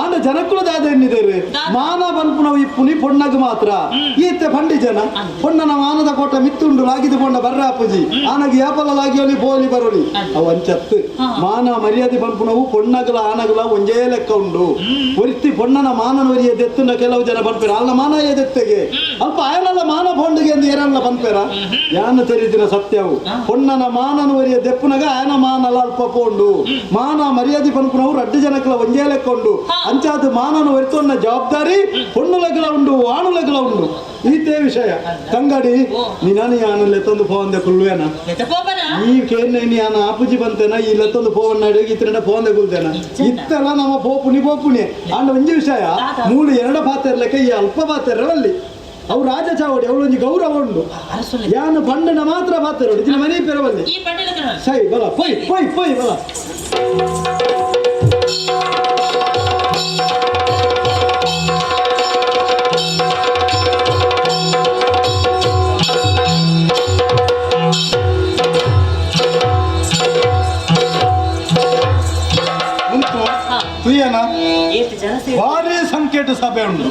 ಆಂಡ ಜನಕ್ಕಳು ದಾದ ಎನ್ನಿದ್ದೇವೆ ಮಾನ ಬನ್ಪುನವು ಈ ಪುನಿ ಪೊಣ್ಣಗ ಮಾತ್ರ. ಈತೆ ಪಂಡಿ ಜನ ಪೊಣ್ಣನ ಮಾನದ ಕೋಟ ಮಿತ್ತುಂಡು ಲಾಗಿದು ಪೊಂಡ ಬರ್ರ ಅಪ್ಪುಜಿ ಆನಗ ಯಾಪಲ ಲಾಗಿಯೋಲಿ ಪೋಲಿ ಬರೋಲಿ ಅವು ಅಂಚತ್ತು. ಮಾನ ಮರ್ಯಾದೆ ಪನ್ಪುನವು ಪೊಣ್ಣಗಲ ಆನಗಲ ಒಂಜೇ ಲೆಕ್ಕ ಉಂಡು. ಒರಿತಿ ಪೊಣ್ಣನ ಮಾನನ ಒರಿಯ ದೆತ್ತುನ ಕೆಲವು ಜನ ಪನ್ಪೇರ ಅಲ್ಲ ಮಾನ ಎದೆತ್ತೆಗೆ ಅಲ್ಪ ಆಯನಲ್ಲ ಮಾನ ಪೊಂಡಿಗೆ ಎಂದು ಏರಲ್ಲ ಪನ್ಪೇರ. ಯಾನ ತೆರಿದಿನ ಸತ್ಯವು ಪೊಣ್ಣನ ಮಾನನ ಒರಿಯ ದೆಪ್ಪುನಗ ಆಯನ ಮಾನಲ ಅಲ್ಪ ಪೋಂಡು. ಮಾನ ಮರ್ಯಾದೆ ಪನ್ಪುನವು ರಡ್ಡು ಜನಕ್ಕಲ ಒಂಜೇ ಲೆಕ್ಕ ಉಂಡು. ಅಂಚಾದ ಮಾನನ ಒರಿತೊನ್ನ ಜವಾಬ್ದಾರಿ ಪೊಣ್ಣುಲಗಲ ಉಂಡು, ಆಣುಲಗಲ ಉಂಡು. ಈತೇ ವಿಷಯ ತಂಗಡಿ. ನಿನಾನಿ ಯಾನ ಲೆತ್ತೊಂದು ಫೋನ್ ಕುಳ್ಳುವೇನ ಈ ಕೇರ್ನ ಯಾನ ಆಪುಜಿ ಬಂತೇನ ಈ ಲೆತ್ತೊಂದು ಫೋನ್ ಇತ್ತಿನ ಫೋನ್ ಕುಲ್ತೇನ ಇತ್ತೆಲ್ಲ ನಮ್ಮ ಪೋಪುನಿ ಪೋಪುನಿ. ಆಂಡ ಒಂಜಿ ವಿಷಯ ಮೂಲು ಎರಡ ಪಾತೆರ್ಲೆಕ್ಕ ಈ ಅಲ್ಪ ಪಾತೆರವಲ್ಲಿ ಅವು ರಾಜ ಚಾವಡಿ ಅವಳೊಂಜಿ ಗೌರವ ಉಂಡು. ಯಾನ ಪಂಡನ ಮಾತ್ರ ಪಾತೆರೋಡು ಇತ್ತಿನ ಮನೆ ಪೆರವಲ್ಲಿ ಸೈ ಬಲ ಪೊಯ್ ಪೊಯ್ ಪೊಯ್ ಬಲ. ಭಾರಿ ಸಂಕೇತ ಸಭೆ ಉಂಟು.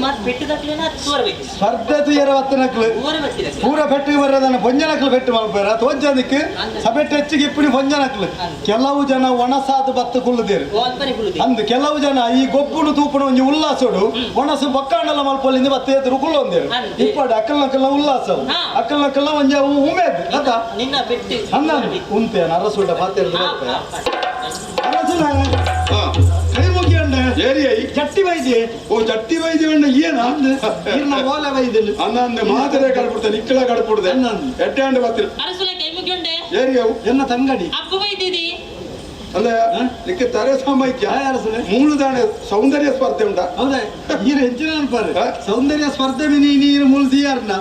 ಸ್ಪರ್ಧೆ ತುಯರ ಬತ್ತನಕ್ಲು ಪೂರ ಪೆಟ್ಟಿಗೆ ಬರೋದನ್ನ ಪೊಂಜನಕ್ಲು ಪೆಟ್ಟು ಮಲ್ಪೇರ ತೋಜದಕ್ಕೆ ಸಭೆ ಹೆಚ್ಚಿಗೆ ಇಪ್ಪುನಿ ಪೊಂಜನಕ್ಲು. ಕೆಲವು ಜನ ಒಣಸಾದ ಬತ್ತು ಕುಳ್ಳುದೇರು ಅಂದು ಕೆಲವು ಜನ ಈ ಗೊಬ್ಬುನು ತೂಪುನ ಒಂಜಿ ಉಲ್ಲಾಸೋಡು ಒಣಸು ಬೊಕ್ಕಾಂಡಲ ಮಲ್ಪೊಲಿಂದ ಬತ್ತ ಎದುರು ಕುಳ್ಳೊಂದೇರು ಇಪ್ಪಡು ಅಕ್ಕಲ್ನಕ್ಕೆಲ್ಲ ಉಲ್ಲಾಸವು ಅಕ್ಕಲ್ನಕ್ಕೆಲ್ಲ ಒಂಜಿ ಉಮೇದ್ ಅತ್ತ ಅನ್ನ ಉಂತೆ ಅರಸುಡ ಪಾತೆರ್ದು ಅರಸುಲ ಕೈ ಮುಗಿಯಂಡೆ ಚಟ್ಟಿ ವೈದ್ಯ. ಓ ಚಟ್ಟಿ ವೈದ್ಯ ಏನ ಓಲೆ ವೈದ್ಯ ಅಂದ ಮಾತರೆ ಕಡ್ಬಿಡ್ತೇನೆ ಇಕ್ಕಳ ಕಡ್ಬಿಡ್ದೆ ಎಟ್ಟೆ ಅಂಡ ಬತ್ತಿರ ಏರಿಯವು ಎನ್ನ ತಂಗಡಿ ಅಪ್ಪು ವೈದ್ಯದಿ ಅಲ್ಲ ನಿಕ್ಕೆ ತರೆ ಸಾಮೈಕ್ಯ ಮೂಳು ದಾಣೆ ಸೌಂದರ್ಯ ಸ್ಪರ್ಧೆ ಉಂಟಾ? ಹೌದಾ ನೀರು ಹೆಚ್ಚಿನ ಅನ್ಪಾರೆ ಸೌಂದರ್ಯ ಸ್ಪರ್ಧೆ ನೀರು ಮೂಳು ದಿಯಾರ್ನ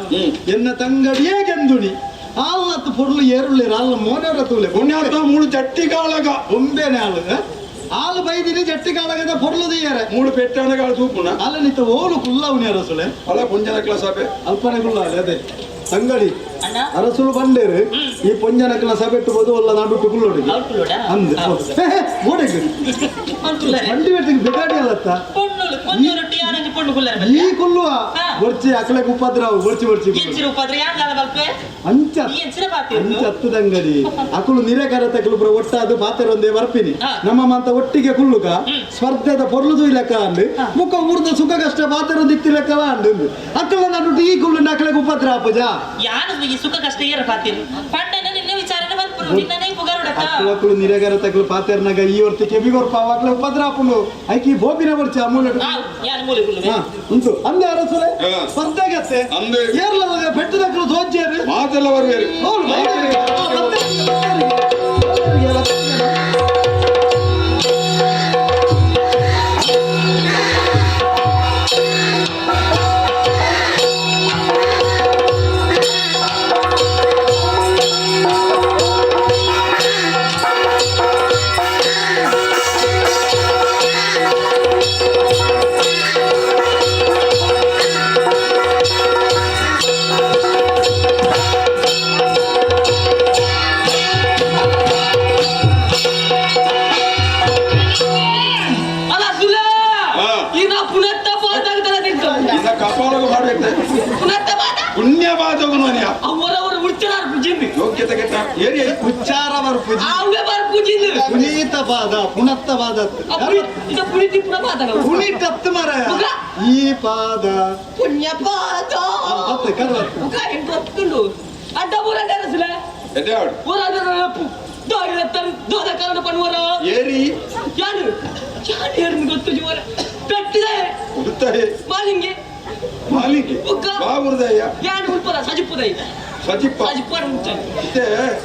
ಎನ್ನ ತಂಗಡಿಯೇ ಗೆಂದುಣಿ ಆಲ್ ಪೊರ್ಲು ಏರುಳ್ಳಿರ ಅಲ್ಲ ಮೋನವರ ತೂಲೆ ಪುಣ್ಯಾತ್ಮ ಮೂಳು ಚಟ್ಟಿ ಕಾಳಗ ಒಂಬೇನೆ ಆಳು ಆಲು ಬೈದಿನಿ ಜಟ್ಟಿ ಕಾಳಗದ ಪೊರ್ಲು ದಿಯಾರೆ ಮೂಳು ಪೆಟ್ಟಾಣಗಾಳ ತೂಪುನ ಅಲ್ಲ ನಿತ್ತ ಓಲು ಕುಲ್ಲವನಿ ಅರಸುಳೆ ಅಲ್ಲ ಪುಂಜನ ಸಭೆ ಅಲ್ಪನೆ ಕುಲ್ಲ ಅದೇ ತಂಗಡಿ ಅರಸುಳು ಬಂಡೇರು ಈ ಪೊಂಜನಕ್ಲ ಸಭೆಟ್ಟು ಬೋದು ಒಲ್ಲ ನಡುಟ್ಟು ಕುಲ್ಲೋಡಿಗೆ ಅಂದು ಓಡಿಗೆ ಬಂಡಿ ಬೆಟ್ಟಿಗೆ ಬಿಗಾಡಿ ಅಲ್ಲತ್ತ ಈ ಕುಲ್ಲುವ ಒರ್ಚಿ ಅಕಲೆಗೆ ಉಪದ್ರವ ಒರ್ಚಿ ಒರ್ಚಿ ಅಂಚ ಅಂಚ ಹತ್ತದಂಗಡಿ ಅಕುಲು ನಿರೇಕರ ತಕಲು ಪುರ ಒಟ್ಟಾದು ಪಾತೆರ ಒಂದೇ ಬರ್ಪಿನಿ ನಮ್ಮ ಮಂತ ಒಟ್ಟಿಗೆ ಕುಲ್ಲುಗ ಸ್ಪರ್ಧೆದ ಪೊರ್ಲುದು ಲೆಕ್ಕ ಅಂದು ಮುಖ ಊರ್ದ ಸುಖ ಕಷ್ಟ ಪಾತೆರ ಒಂದು ಇತ್ತಿ ಲೆಕ್ಕ ಅಂದು ಅಕ್ಕಲ ನಡುಟ್ಟು ಈ ಕುಲ್ಲು ಅಕಲೆಗೆ ಉಪದ್ರ ಅಪ್ಪಜ ಯಾನು ಈ ಸುಖ ಕಷ್ಟ ಏರ ಪಾತಿರು ಪಂಡನ ನಿನ್ನೆ ವಿಚಾರಣೆ ಮಲ್ಪುರು ನಿನ್ನನೇ ಪುಗರುಡಕ ಅಕ್ಕಲು ನಿರೇಗರ ತಕಲು ಪಾತೆರ್ನಾಗ ಈ ವರ್ತಿ ಕೆಬಿಗೊರ್ಪ ಅವಾಗ್ಲ ಉಪದ್ರ ಆಪುಂಡು ಐಕಿ ಬೋಬಿನ ಬರ್ಚಿ ಅಮೂಲ ಯಾನು ಮೂಲೆ ಕುಲ್ಲು ಉಂಟು ಅಂದೆ ಅರಸುಲೆ ಸ್ಪರ್ಧೆಗತ್ತೆ ಅಂದೆ ಏರ್ಲ ಪೆಟ್ಟದಕ್ಕಲು ತೋಜ್ಜೇರು ಮಾತೆಲ್ಲ ಬರ್ಬೇರು ಹೌದು ಪುಣ್ಯ ಬಾತಗುನು ಉಚ್ಚರಾರ್ ಪೂಜಿಂದು ಯೋಗ್ಯತೆ ಕೆಟ್ಟ ಏರಿ ಉಚ್ಚಾರ ಬರ್ಪುಜಿ ಅವೇ ಬರ್ ಪೂಜಿಂದು ಪುನೀತ ಪಾದ ಪುಣತ್ತ ಪಾದ ಇದು ಪುನೀತಿ ಪುನ ಪಾದ ಪುನೀತತ್ತು ಮಾರಾಯ ಬುಗ. ಈ ಪಾದ ಪುಣ್ಯ ಪಾದ ಅತ್ತೆ ಕರ್ವ ಬುಗ ಹೆಂಗ್ ಗೊತ್ತುಂಡು ಅಡ್ಡ ಪೂರ ಡರಸುಲ ಎಡ್ಡೆ ಆಡು ಊರ ದಾರಿ ದೋದ ಕನ್ನಡ ಪನ್ನುವರ ಏರಿ ಯಾರು ಯಾರು ಯಾರು ಗೊತ್ತು ಜೀವನ ಪೆಟ್ಟಿದೆ ಉಡುತ್ತಾರೆ ಮಾಲಿಂಗೆ ಮಾಲಿಂಗೆ ಬುಕ್ಕ. ಬಾವುರ್ದಯ್ಯ ಯಾರು ಉಲ್ಪದ ಸಜಿಪ್ಪುದೈ ಸಜಿಪ್ಪ ಸಜಿಪ್ಪ ಉಂಟು ಇತ್ತೆ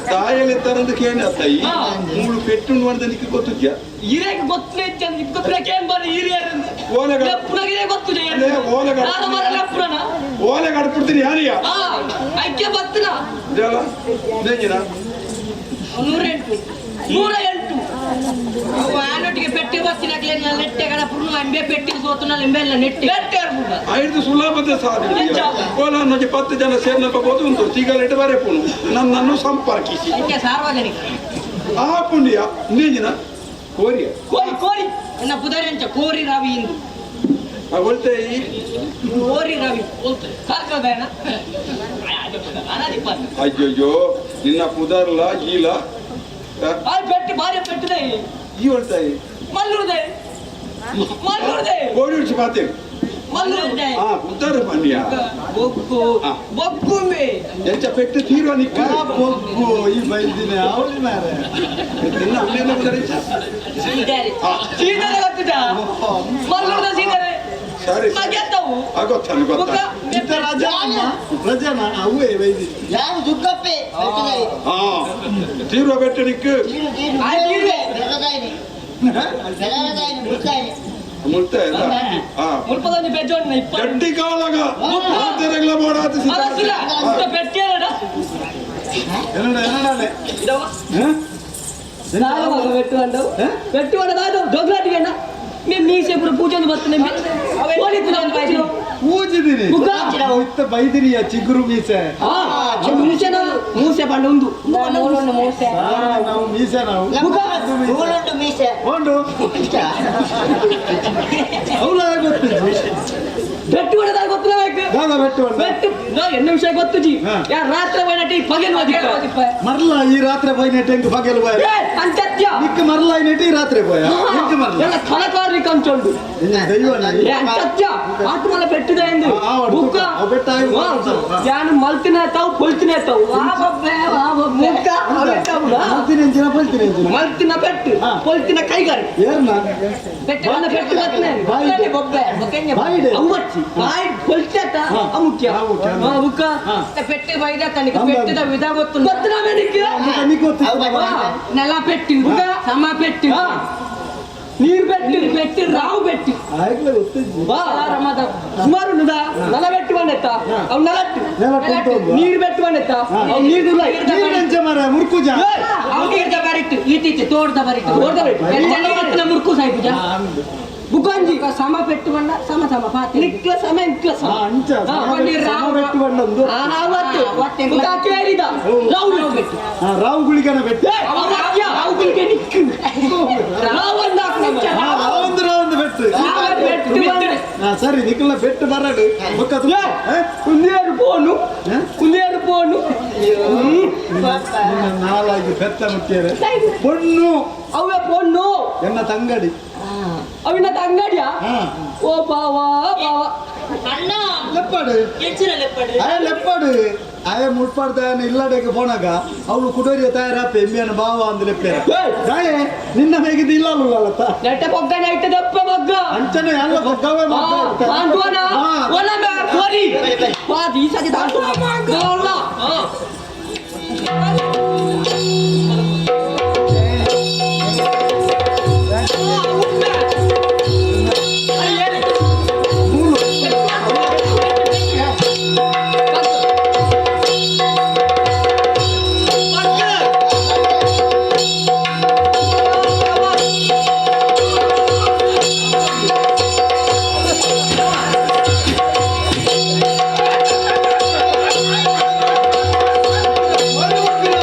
ತಾಯಲ್ಲಿ ತರಂದು ಕೇಳಿ ಅತ್ತೈ ಹಾ. ಮೂಳು ಪೆಟ್ಟು ಅಂತ ನಿಕ್ಕೆ ಗೊತ್ತಿದ್ಯಾ ಹಿರಿಯಕ್ಕೆ ಗೊತ್ತೇ ಗೊತ್ತಿರಕ್ಕೆ ಏನ್ ಬಾರ ಹಿರಿಯರು ಓಲೆಗ ಲೆಪ್ಪುನಗೆ ಗೊತ್ತು ಅದೇ ಓಲೆಗ ಮರ ಲೆಪ್ಪುನ ಓಲೆ ಕಡ್ಬಿಡ್ತೀನಿ ಯಾರಿಯ ಆ ಐಕ್ಯ ಬತ್ತನ ಇದೆಲ್ಲ ಇದೇನಿನ 108 108 ಆನೊಟ್ಟಿಗೆ ಪೆಟ್ಟಿ ಬಸ್ಸಿನಾಗ್ಲೇ ನೆಟ್ಟೆಗಳ ಪುರ್ಣ ಅಂಬೆ ಪೆಟ್ಟಿ ಸೋತುನ ಲಿಂಬೆಲ್ಲ ನೆಟ್ಟಿ ನೆಟ್ಟೆ ಅರ್ಬುದ ಐದು ಸುಲಭದ ಸಾಧನೆ ಎಂಚ? ಓಲ ಅನ್ನೋಜಿ 10 ಜನ ಸೇರಿನಪ್ಪ ಬೋದು ಉಂಟು ಸಿಗರೇಟ್ ಬರೆಪುನು ನನ್ನನ್ನು ಸಂಪರ್ಕಿಸಿ ಅದಕ್ಕೆ ಸಾರ್ವಜನಿಕ ಆ ಪುಣ್ಯ ಇನ್ನೇನಿನ ಕೋರಿಯ ಕೋರಿ ಕೋರಿ ಎನ್ನ ಪುದರೆಂಚ ಕೋರಿ ರವಿ ಇಂದು ಆ ಒಳ್ತೆ ಈ ಕೋರಿ ರವಿ ಕಾರ್ಕಳ ಬೇಡ ಅಯ್ಯಯ್ಯೋ ನಿನ್ನ ಪುದರ್ಲ ಈಲ ಆ, ಆ ಪೆಟ್ಟಿ ಭಾರಿ ಪೆಟ್ಟಿದೆ ಈ ಒಳ್ತಾಯಿ ಮಲ್ಲೂರ್ದೆ ಮಲ್ಲೂರ್ದೆ ಕೋಡಿ ಉಡ್ಸಿ ಮಾತೇವೆ ಮಲ್ಲೂರ್ದೆ ಆ ಪುದರ್ ಪಣ್ಯ ಬೊಕ್ಕು ಆ. ಬೊಕ್ಕುಂಬೆ ಎಂಚ ಪೆಟ್ಟು ತೀರುವ ನಿಕ್ಕ ಬೊಗ್ಗು ಈ ಬೈದಿನ ಅವಳಿ ಮಾರಾಯ ನಿನ್ನ ಅಣ್ಣನ ಪುದರ್ ಎಂಚ? ಸೀದಾರಿ ಆ, ಸೀದರೆ ಗೊತ್ತಿದ ಮಲ್ಲೂರ್ದ ಸೀದರೆ ಸರಿ ಸರಿ. ಮಗೆತ್ತವು ಆ, ಗೊತ್ತಾನು ಗೊತ್ತ ಇತ್ತ ರಜಾ ರಜಾನ ಅವೇ ಬೈದಿ ಯಾರು ದುಗ್ಗಪ್ಪೆ ಬೆಟ್ಟದಾಯಿ ಹಾ ತೀರುವ ಬೆಟ್ಟು ನಿಕ್ಕು ನೀರು ನೀರು ಆ, ನೀರುವೆ. ಬೆಳದಾಯಿನಿ ಬೆಳದಾಯಿನಿ ಮುಳ್ತಾಯಿನಿ ಮುಳ್ತಾ ಇಲ್ಲ ಆ ಮುಲ್ಪದೊಂದು ಬೆಜ್ಜೋಣ್ಣ ಇಪ್ಪ ಗಟ್ಟಿ ಕಾಲಗ ಮಾತೆರೆಗ್ಲ ಬೋಡಾತ ಅಲಸಿಲ್ಲ ಪೆಟ್ಟಿಯಲ್ಲ ಎನ್ನಡ ಎನ್ನಡನೆ ಇದವ ಬೆಟ್ಟು మేము మీసేపుడు పూజలు వస్తున్నాం ಪೂಜಿದಿನಿ ಬುಕ್ಕ. ಇತ್ತ ಬೈದಿರಿಯ ಚಿಗುರು ಮೀಸೆ ಮೂಸೆನ ಮೂಸೆ పండు ఉంది ಮೂರುಂಡು ಮೂಸೆ ಆ, ನಾವು ಮೀಸೆ ನಾವು ಮೂರುಂಡು ಮೀಸೆ ಉಂಡು ಅವಳ ಗೊತ್ತಿದ್ದು ಬೆಟ್ಟು ಹೊಡೆದಾಗ ಗೊತ್ತಿಲ್ಲ ದಾದಾ ಬೆಟ್ಟು ಉಂಡು. ಬೆಟ್ಟು ಎನ್ನ ವಿಷಯ ಗೊತ್ತು ಜಿ ಹಾ. ಯಾ ರಾತ್ರಿ ಹೋಯ್ನಟ್ಟಿ ಪಗೆಲ್ ಮರ್ಲ ಈ ರಾತ್ರಿ ಪೋಯ್ ನೆಟ್ ಎಂಕ್ ಪಗೆಲ್ ಪೋಯ ಅಂತ್ಯ ನಿಕ್ ಮರ್ಲ ನೆಟ್ ಈ ರಾತ್ರಿ ಪೋಯ ಎಂಕ್ ಮರ್ಲ ಎಲ್ಲ ತಲಕಾರಿ ಕಂಚೊಂಡು ದೈವನ ಅಂತ್ಯ ಆಟ ಮಲ್ಲ ಪೆಟ್ಟಿದೆ ಎಂದು ಆ, ಆ, ಬುಕ್ಕ ಆ, ಬೆಟ್ಟ ಆಗಿ ಹೋಗ್ತಾವ. ಯಾನು ಮಲ್ತಿನ ತಾವು ಪೊಲ್ತಿನ ತಾವು ಮುಕ್ಕ ಮಲ್ತಿನ ಎಂಚಿನ ಪಲ್ತಿನ ಎಂಚಿನ ಮಲ್ತಿನ ಪೆಟ್ಟು ಹಾ. ಪೊಲ್ತಿನ ಕೈಗಾರಿ ಏರ್ನ ಬೆಟ್ಟ ಬಾಲ ಪೆಟ್ಟು ಬತ್ತನೆ ಬಾಯಿಡೆ. ಬೊಬ್ಬೆ ಬೊಕ್ಕೆಂಜ ಬಾಯಿಡೆ ಅವ್ವಚ್ಚಿ ಬಾಯಿ ಪೊಲ್ತೇತ ಹಾ. ಅಮುಖ್ಯ ಆ ಮುಖ್ಯ. ಆ, ಬುಕ್ಕ ಹಾ. ಪೆಟ್ಟು ಬೈದ ತನಕ ಅಂದ. ಪೆಟ್ಟದ ವಿಧ ಗೊತ್ತು ಗೊತ್ತಿನ ಮೇನಿಕ್ಕೆ ನಿಕ್ ಗೊತ್ತಿತ್ತು ನೆಲ ಪೆಟ್ಟು ಸಮ ಪೆಟ್ಟು ಹಾ. ನೀರು ಪೆಟ್ಟು ನೀರು ಪೆಟ್ಟು ರಾವು ಪೆಟ್ಟು ಆಗ್ಲೇ ಗೊತ್ತಿದ್ದು ಬಾ ರಮದ ಸುಮಾರು ಉಂಡುದ ನಲ ಬೆಟ್ಟು ಬಂಡೆತ್ತ ಅವ್ ನಲಟ್ಟು ನೆಲ ಕುಂತು ನೀರು ಬೆಟ್ಟು ಬಂಡೆತ್ತ ಅವ್ ನೀರು ದುರ್ಲ ನೀರೆಂಚ ಮಾರ ಮುರ್ಕುಜ ನೀರ್ದ ಬರಿಟ್ಟು ಈತೀಚೆ ತೋಟದ ಬರಿಟ್ಟು ತೋಟದ ಬರಿಟ್ಟು. ಎತ್ತಿನ ಮುರ್ಕು ಸಾಯ್ಪುಜ ಬುಕ್ಕಂಜಿ ಸಮ ಪೆಟ್ಟು ಬಂಡ ಸಮ ಸಮ ಪಾತಿ ನಿಕ್ಲ ಸಮ ಇಂಕ್ಲ ಸಮ ಆ, ಅಂಚ ಹಾ, ಸಮ ನೀರು ಸಮ ಬೆಟ್ಟು ಬಂಡೊಂದು ಆ, ಅವತ್ತು ಆ, ಅವತ್ತು ಬುಕ್ಕ ಕೇರಿದ ರಾವು ಬೆಟ್ಟು ಆ, ರಾವು ಗುಳಿಗನ ಬೆಟ್ಟು ಏ, ಅವ್ರ ಅಜ್ಜ, ಅವುಗಳಿಗೆ ನಿಕ್ಕು ರಾವಂದ ಹಾಕು ಆ, ರಾವಂದು ರಾವಂದು ಬೆಟ್ಟು ಬೆಟ್ಟು ಬಂದ್ರೆ ಹಾ, ಸರಿ ನಿಕ್ಕಲ್ಲ ಬೆಟ್ಟು ಬರಡು ಬೊಕ್ಕ ತು- ಏ, ಏ? ಕುಂದೇರು ಫೋನು ಏ? ಕುಂದೇರು ಫೋನು ನಿನ್ನ ನಾಲಾಗಿ ಬೆತ್ತ ಮುಟ್ಟಿಯರೆ ಪೊಣ್ಣು ಅವೇ ಫೋನು ಎನ್ನ ತಂಗಡಿ ಅವಿನ ತಂಗಡಿಯ ಹಾ ಓ ಬಾವಾ ಬಾವಾ ಅಣ್ಣ ಲೆಪ್ಪಾಡು ಎಂಚಿನ ಲೆಪ್ಪಡು ಅಯ ಲೆಪ್ಪಾಡು ಅಯ ಮುಟ್ಪಾಡ್ತಾಯನ ಇಲ್ಲಡೆಗೆ ಪೋನಾಗ ಅವಳು ಕುಡೋರಿಯ ತಯಾರಾಪೆ ಎಮ್ಮಿಯನ ಬಾವ ಅಂದ್ ಲೆಪ್ಪೇರ ಏಯ್! ದಾಯೆ ನಿನ್ನ ಮೇಗಿದ್ದು ಇಲ್ಲ ಅಲ್ಲತ್ತ ನೆಟ್ಟ ಬೊಗ್ಗ ನೈಟ ದಪ್ಪ ಬೊಗ್ಗ ಅಂಚನೆ ಎಲ್ಲ ಬೊಗ್ಗವೇ ಮಗ್ಗ ಇರ್ತಾರೆ. ಬಾಂಡುವನ ಹಾ. ಒಲಮೆ ಕೋರಿ ವಾ ಈ ಸತಿ ದಾಂಡು ಗೋಳ ಮರುಗುಪ್ಪಿನ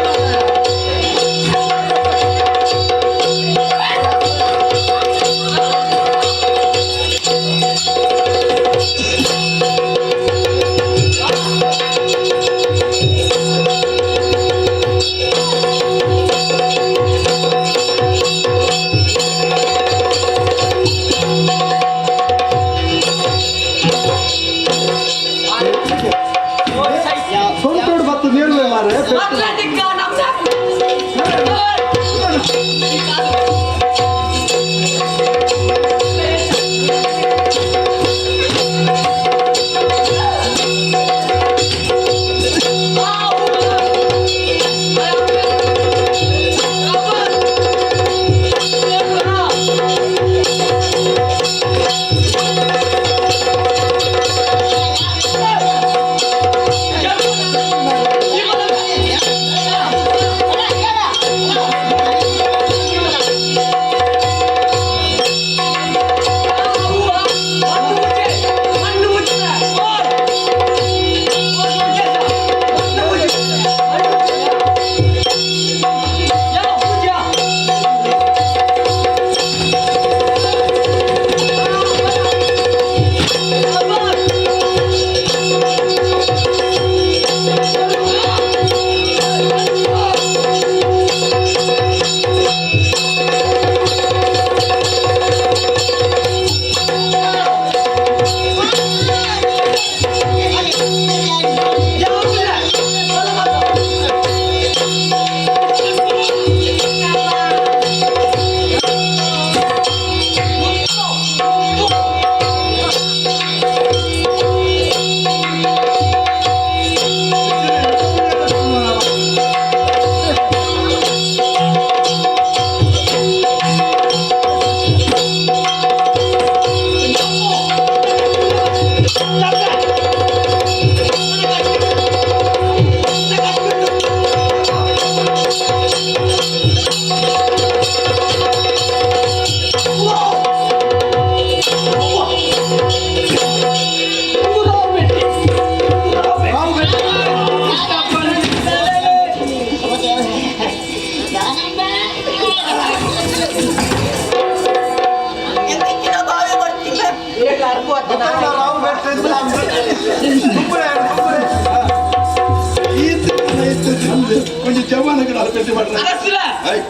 ಒಂಜಿ ಜವಾನಗೆ ಪೆಟ್ಟಿ ಮಾಡ್ರೆ. ಅರಸುಲ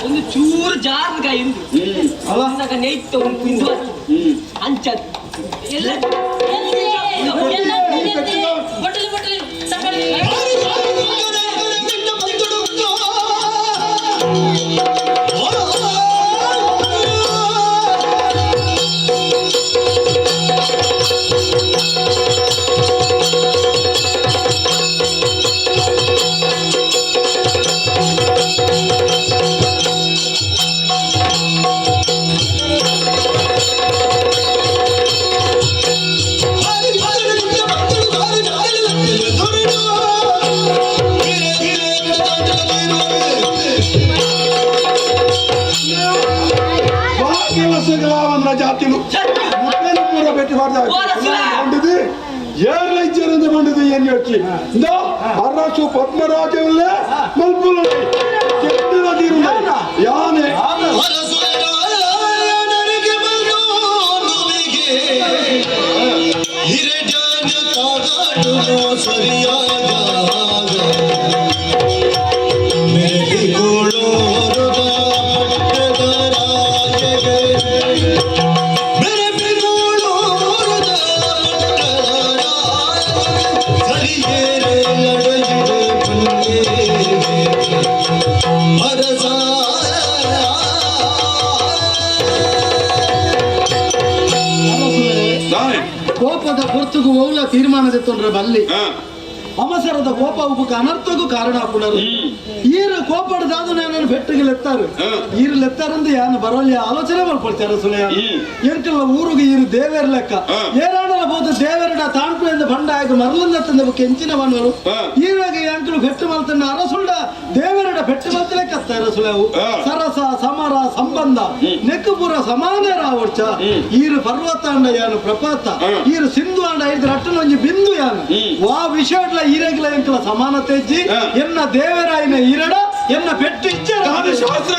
ಒಂದು ಚೂರು ಜಾರ್ನ್ಕಾಯಿ ಇಂದು ಅವಾಗ ನೆಯ್ತ ಒಂದು ಇಂದು ಅಂಚದ್ ಎಲ್ಲ ಬಟ್ಟಲು ಬಟ್ಟಲು ತಕೊಳ್ಳಿ. ಭಾಗ್ಯವಶಗಳಾವನ್ನ ಜಾತಿಲು ಮುಟ್ಟಲು ಪೂರ ಭೇಟಿ ಮಾಡ್ದ ಏರ್ಲ ಇಜ್ಜರಿಂದ ಬಂದಿದೆ ಏನ್ ಯೋಚಿ ಇಂದ ಅರಸು ಪದ್ಮರಾಜವಲ್ಲೇ ಮಲ್ಪುಲ ಕೆಟ್ಟದ ತೀರು ಯಾನೆ. ಕೋಪದ ಪೊರ್ತುಗು ಓಲ ತೀರ್ಮಾನ ತೊಂದ್ರೆ ಬಲ್ಲಿ. ಅವಸರದ ಕೋಪ ಉಪಕ ಅನರ್ಥಕ್ಕೂ ಕಾರಣ ಆಪುಣರು. ಈರು ಕೋಪಡ್ದಾದು ನಾನು ಬೆಟ್ಟಿಗೆ ಲೆತ್ತಾರು, ಈರು ಲೆತ್ತಾರಂದು ಯಾನು ಬರೋಲ್ಲ ಆಲೋಚನೆ ಮಾಡ್ಕೊಳ್ತಾರೆ ಸುಳೆಯ. ಎಂಕಲ್ಲ ಊರಿಗೆ ಈರು ದೇವೇರ್ ಲೆಕ್ಕ. ಏರಾಡಲ ಬೋದು ದೇವರಡ ತಾಣ್ಪುಳಿಂದ ಬಂಡ ಆಗಿ ಮರಲಿಂದ ತಂದ ಕೆಂಚಿನ ಬಣ್ಣರು. ಈರಾಗ ಎಂಕಲು ಬೆಟ್ಟು ಮಲ್ತನ್ನ ಅರಸುಳ್ಳ ದೇವರಡ ಬೆಟ್ಟು ಮಲ್ತಲೆ ಕತ್ತ ಅರಸುಳೆವು. ಸರಸ ಸಮರ ಸಂಬಂಧ ನೆಕ್ಕುಪುರ ಸಮಾನರ ಆವರ್ಚ. ಈರು ಪರ್ವತಾಂಡ ಯಾನು ಪ್ರಪಾತ, ಈರು ಸಿಂಧು ಅಂಡ ಐದು ರಟ್ಟನೊಂಜಿ ಬಿಂದು ಯಾನು. ವಾ ವಿಷಯಡ್ಲ ಈರೆಗ್ಲ ಎಂಕಲ ಸಮಾನತೆ ಇಜ್ಜಿ. ಎನ್ನ ದೇವರಾಯಿನ ಈರಡ ಎನ್ನ ಪೆಟ್ಟು ಇಚ್ಛೆ. ಶಾಸ್ತ್ರ.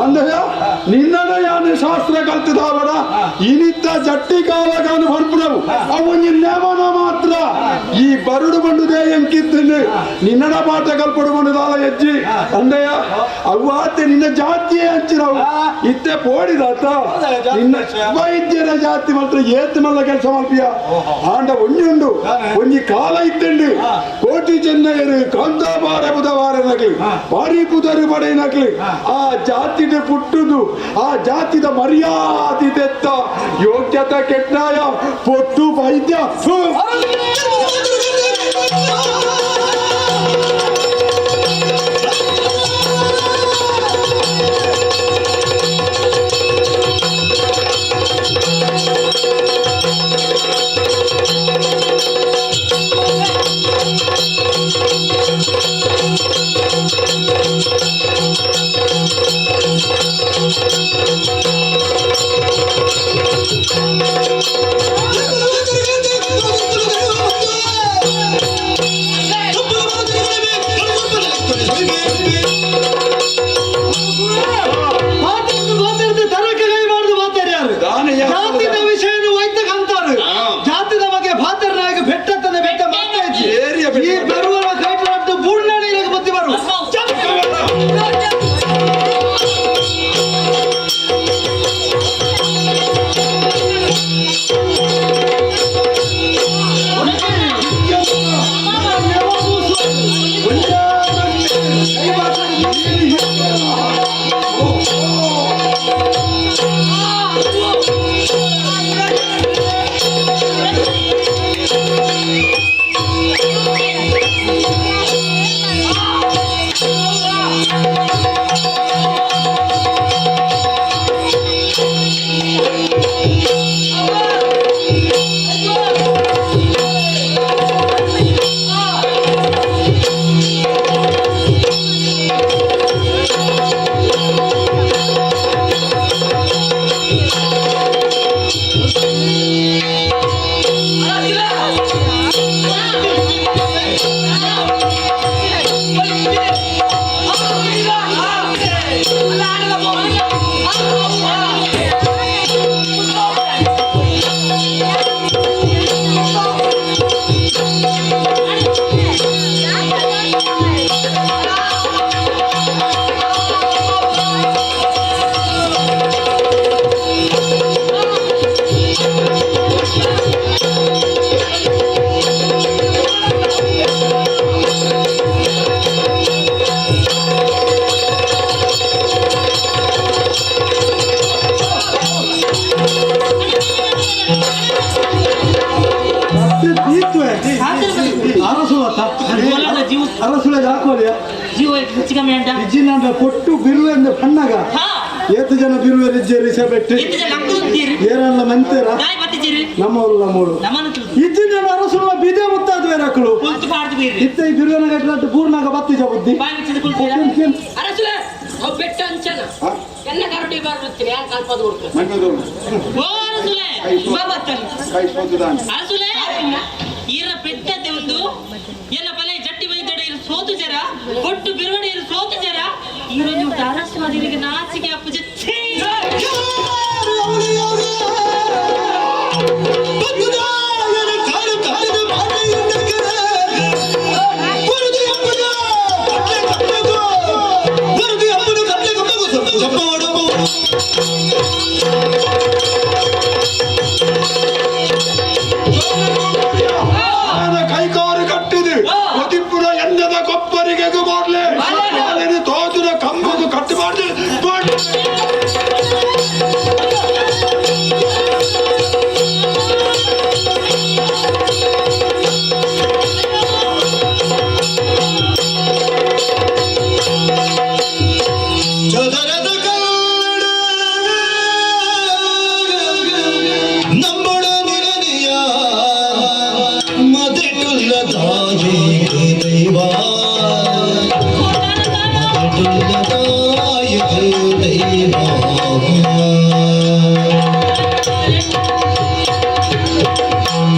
ಅಂದಯ ನಿನ್ನಡ ಯಾನು ಶಾಸ್ತ್ರ ಕಲ್ತಿದಾವಡ ಇನಿತ್ತ ಜಟ್ಟಿ ಕಾಲಗಾನು ಹೊರಪುಣವು ಅವು ನಿನ್ನೆವನ ಮಾತ್ರ ಈ ಬರುಡು ಬಂಡುದೇ ಎಂಕಿದ್ದೀನಿ ನಿನ್ನಡ ಪಾಠ ಕಲ್ಪಡು ಬಂಡುದಾಲ ಹೆಜ್ಜಿ. ಅಂದಯ ಅವ್ವಾತೆ ನಿನ್ನ ಜಾತಿಯೇ ಹಂಚಿನವು ಇತ್ತೆ ಪೋಡಿದಾತ ನಿನ್ನ ವೈದ್ಯರ ಜಾತಿ ಮಾತ್ರ ಏತ್ ಮಲ್ಲ ಕೆಲಸ ಮಲ್ಪಿಯ. ಆಂಡ ಒಂಜುಂಡು ಒಂಜಿ ಕಾಲ ಇತ್ತಂಡು ಕೋಟಿ ಚೆನ್ನಯರು ಕಾಂತಾಬಾರ ಬುಧವಾರ ನಕಲಿ ಬಾರಿ ಪುದರು ಪಡೆ ನಕಲಿ ಆ ಜಾತಿದ ಪುಟ್ಟುದು ಆ ಜಾತಿದ ಮರ್ಯಾದೆ ತೆತ್ತ ಯೋಗ್ಯತೆ ಕೆಟ್ಟಾಯ ಪೊಟ್ಟು ವೈದ್ಯ. ಹಾಕೋಲಿಯ ಜೀವ ಹೆಚ್ಚಿಗೆ ಅಂಡ ಇಜ್ಜಿನಾಂಡ ಪೊಟ್ಟು ಬಿರುವೆ ಅಂದ್ರೆ ಪಣ್ಣಗ ಹಾ ಏತು ಜನ ಬಿರುವೆ ಇಜ್ಜೇರಿ ಸೆಬೆಟ್ಟು ಎತ್ತು ಜನ ನಕ್ಕುಂತೀರಿ ಏರಲ್ಲ ಮಂತೇರ ದಾಯಿ ಬತ್ತಿಜೀರಿ ನಮ್ಮಲ್ಲ ಮೂಳು ನಮ್ಮನ್ನು ತುದು ಇಜ್ಜಿನ ಅರಸುಲ ಬಿದೆ ಮುತ್ತಾದ ಬೇರೆ ಅಕ್ಕಳು ಕುಲ್ತು ಪಾಡ್ದು ಬೀರಿ ಇತ್ತ ಈ ಬಿರುವೆನ ಗಟ್ಟಲಾಟ ಪೂರ್ಣಾಗ ಬತ್ತಿಜ ಬುದ್ಧಿ ಬಾಯಿ ಮುಚ್ಚಿದ ಕುಲ್ತೀರ ಕೆನ್ ಕೆನ್ ಅರಸುಲೆ ಅವ್ ಬೆಟ್ಟ ಅಂಚನ ಎನ್ನ ಕರಡಿ ಬಾರ್ಬತ್ತೀನಿ ಯಾರು ಕಲ್ಪದ ಕೊಡ್ತು ಓ ಅರಸುಲೆ ಅರಸುಲೆ ಈರ ಪೆಟ್ಟದೆ ಒಂದು ಎಲ್ಲ ಬಲೆ ಜಟ್ಟಿ ಬೈದಡೆ ಇರು ಸೋತು ಜರ ಕೊಟ್ಟು ಬಿರುವಡೆ ಇರು ಸೋತು ಜರ ಈರೊಂದು ಅರಸು ಅದಿರಿಗೆ ನಾಚಿಕೆ ಅಪ್ಪುಜ ಛೀ! ಆನ ಕೈಕಾರು ಕಟ್ಟಿದೆ ಒದಿಪ್ಪುನ ಎಣ್ಣದ ಕೊಪ್ಪರಿಗೆ ಮಾಡ್ಲೆ ಬಾಲೆನು ತೋಜುನ ಕಂಬಗು ಕಟ್ಟು ಮಾಡ್ಲಿ ಮಾಡ್ಲಿ. ಚದರದ ಕನ್ನಡ ನಂಬಳ ನಿರನಿಯ ಮದಿಟುಲ್ಲ ತಾಯಿ ದೈವ ಮದಿಟುಲ್ಲ ತಾಯಿ ದೈವ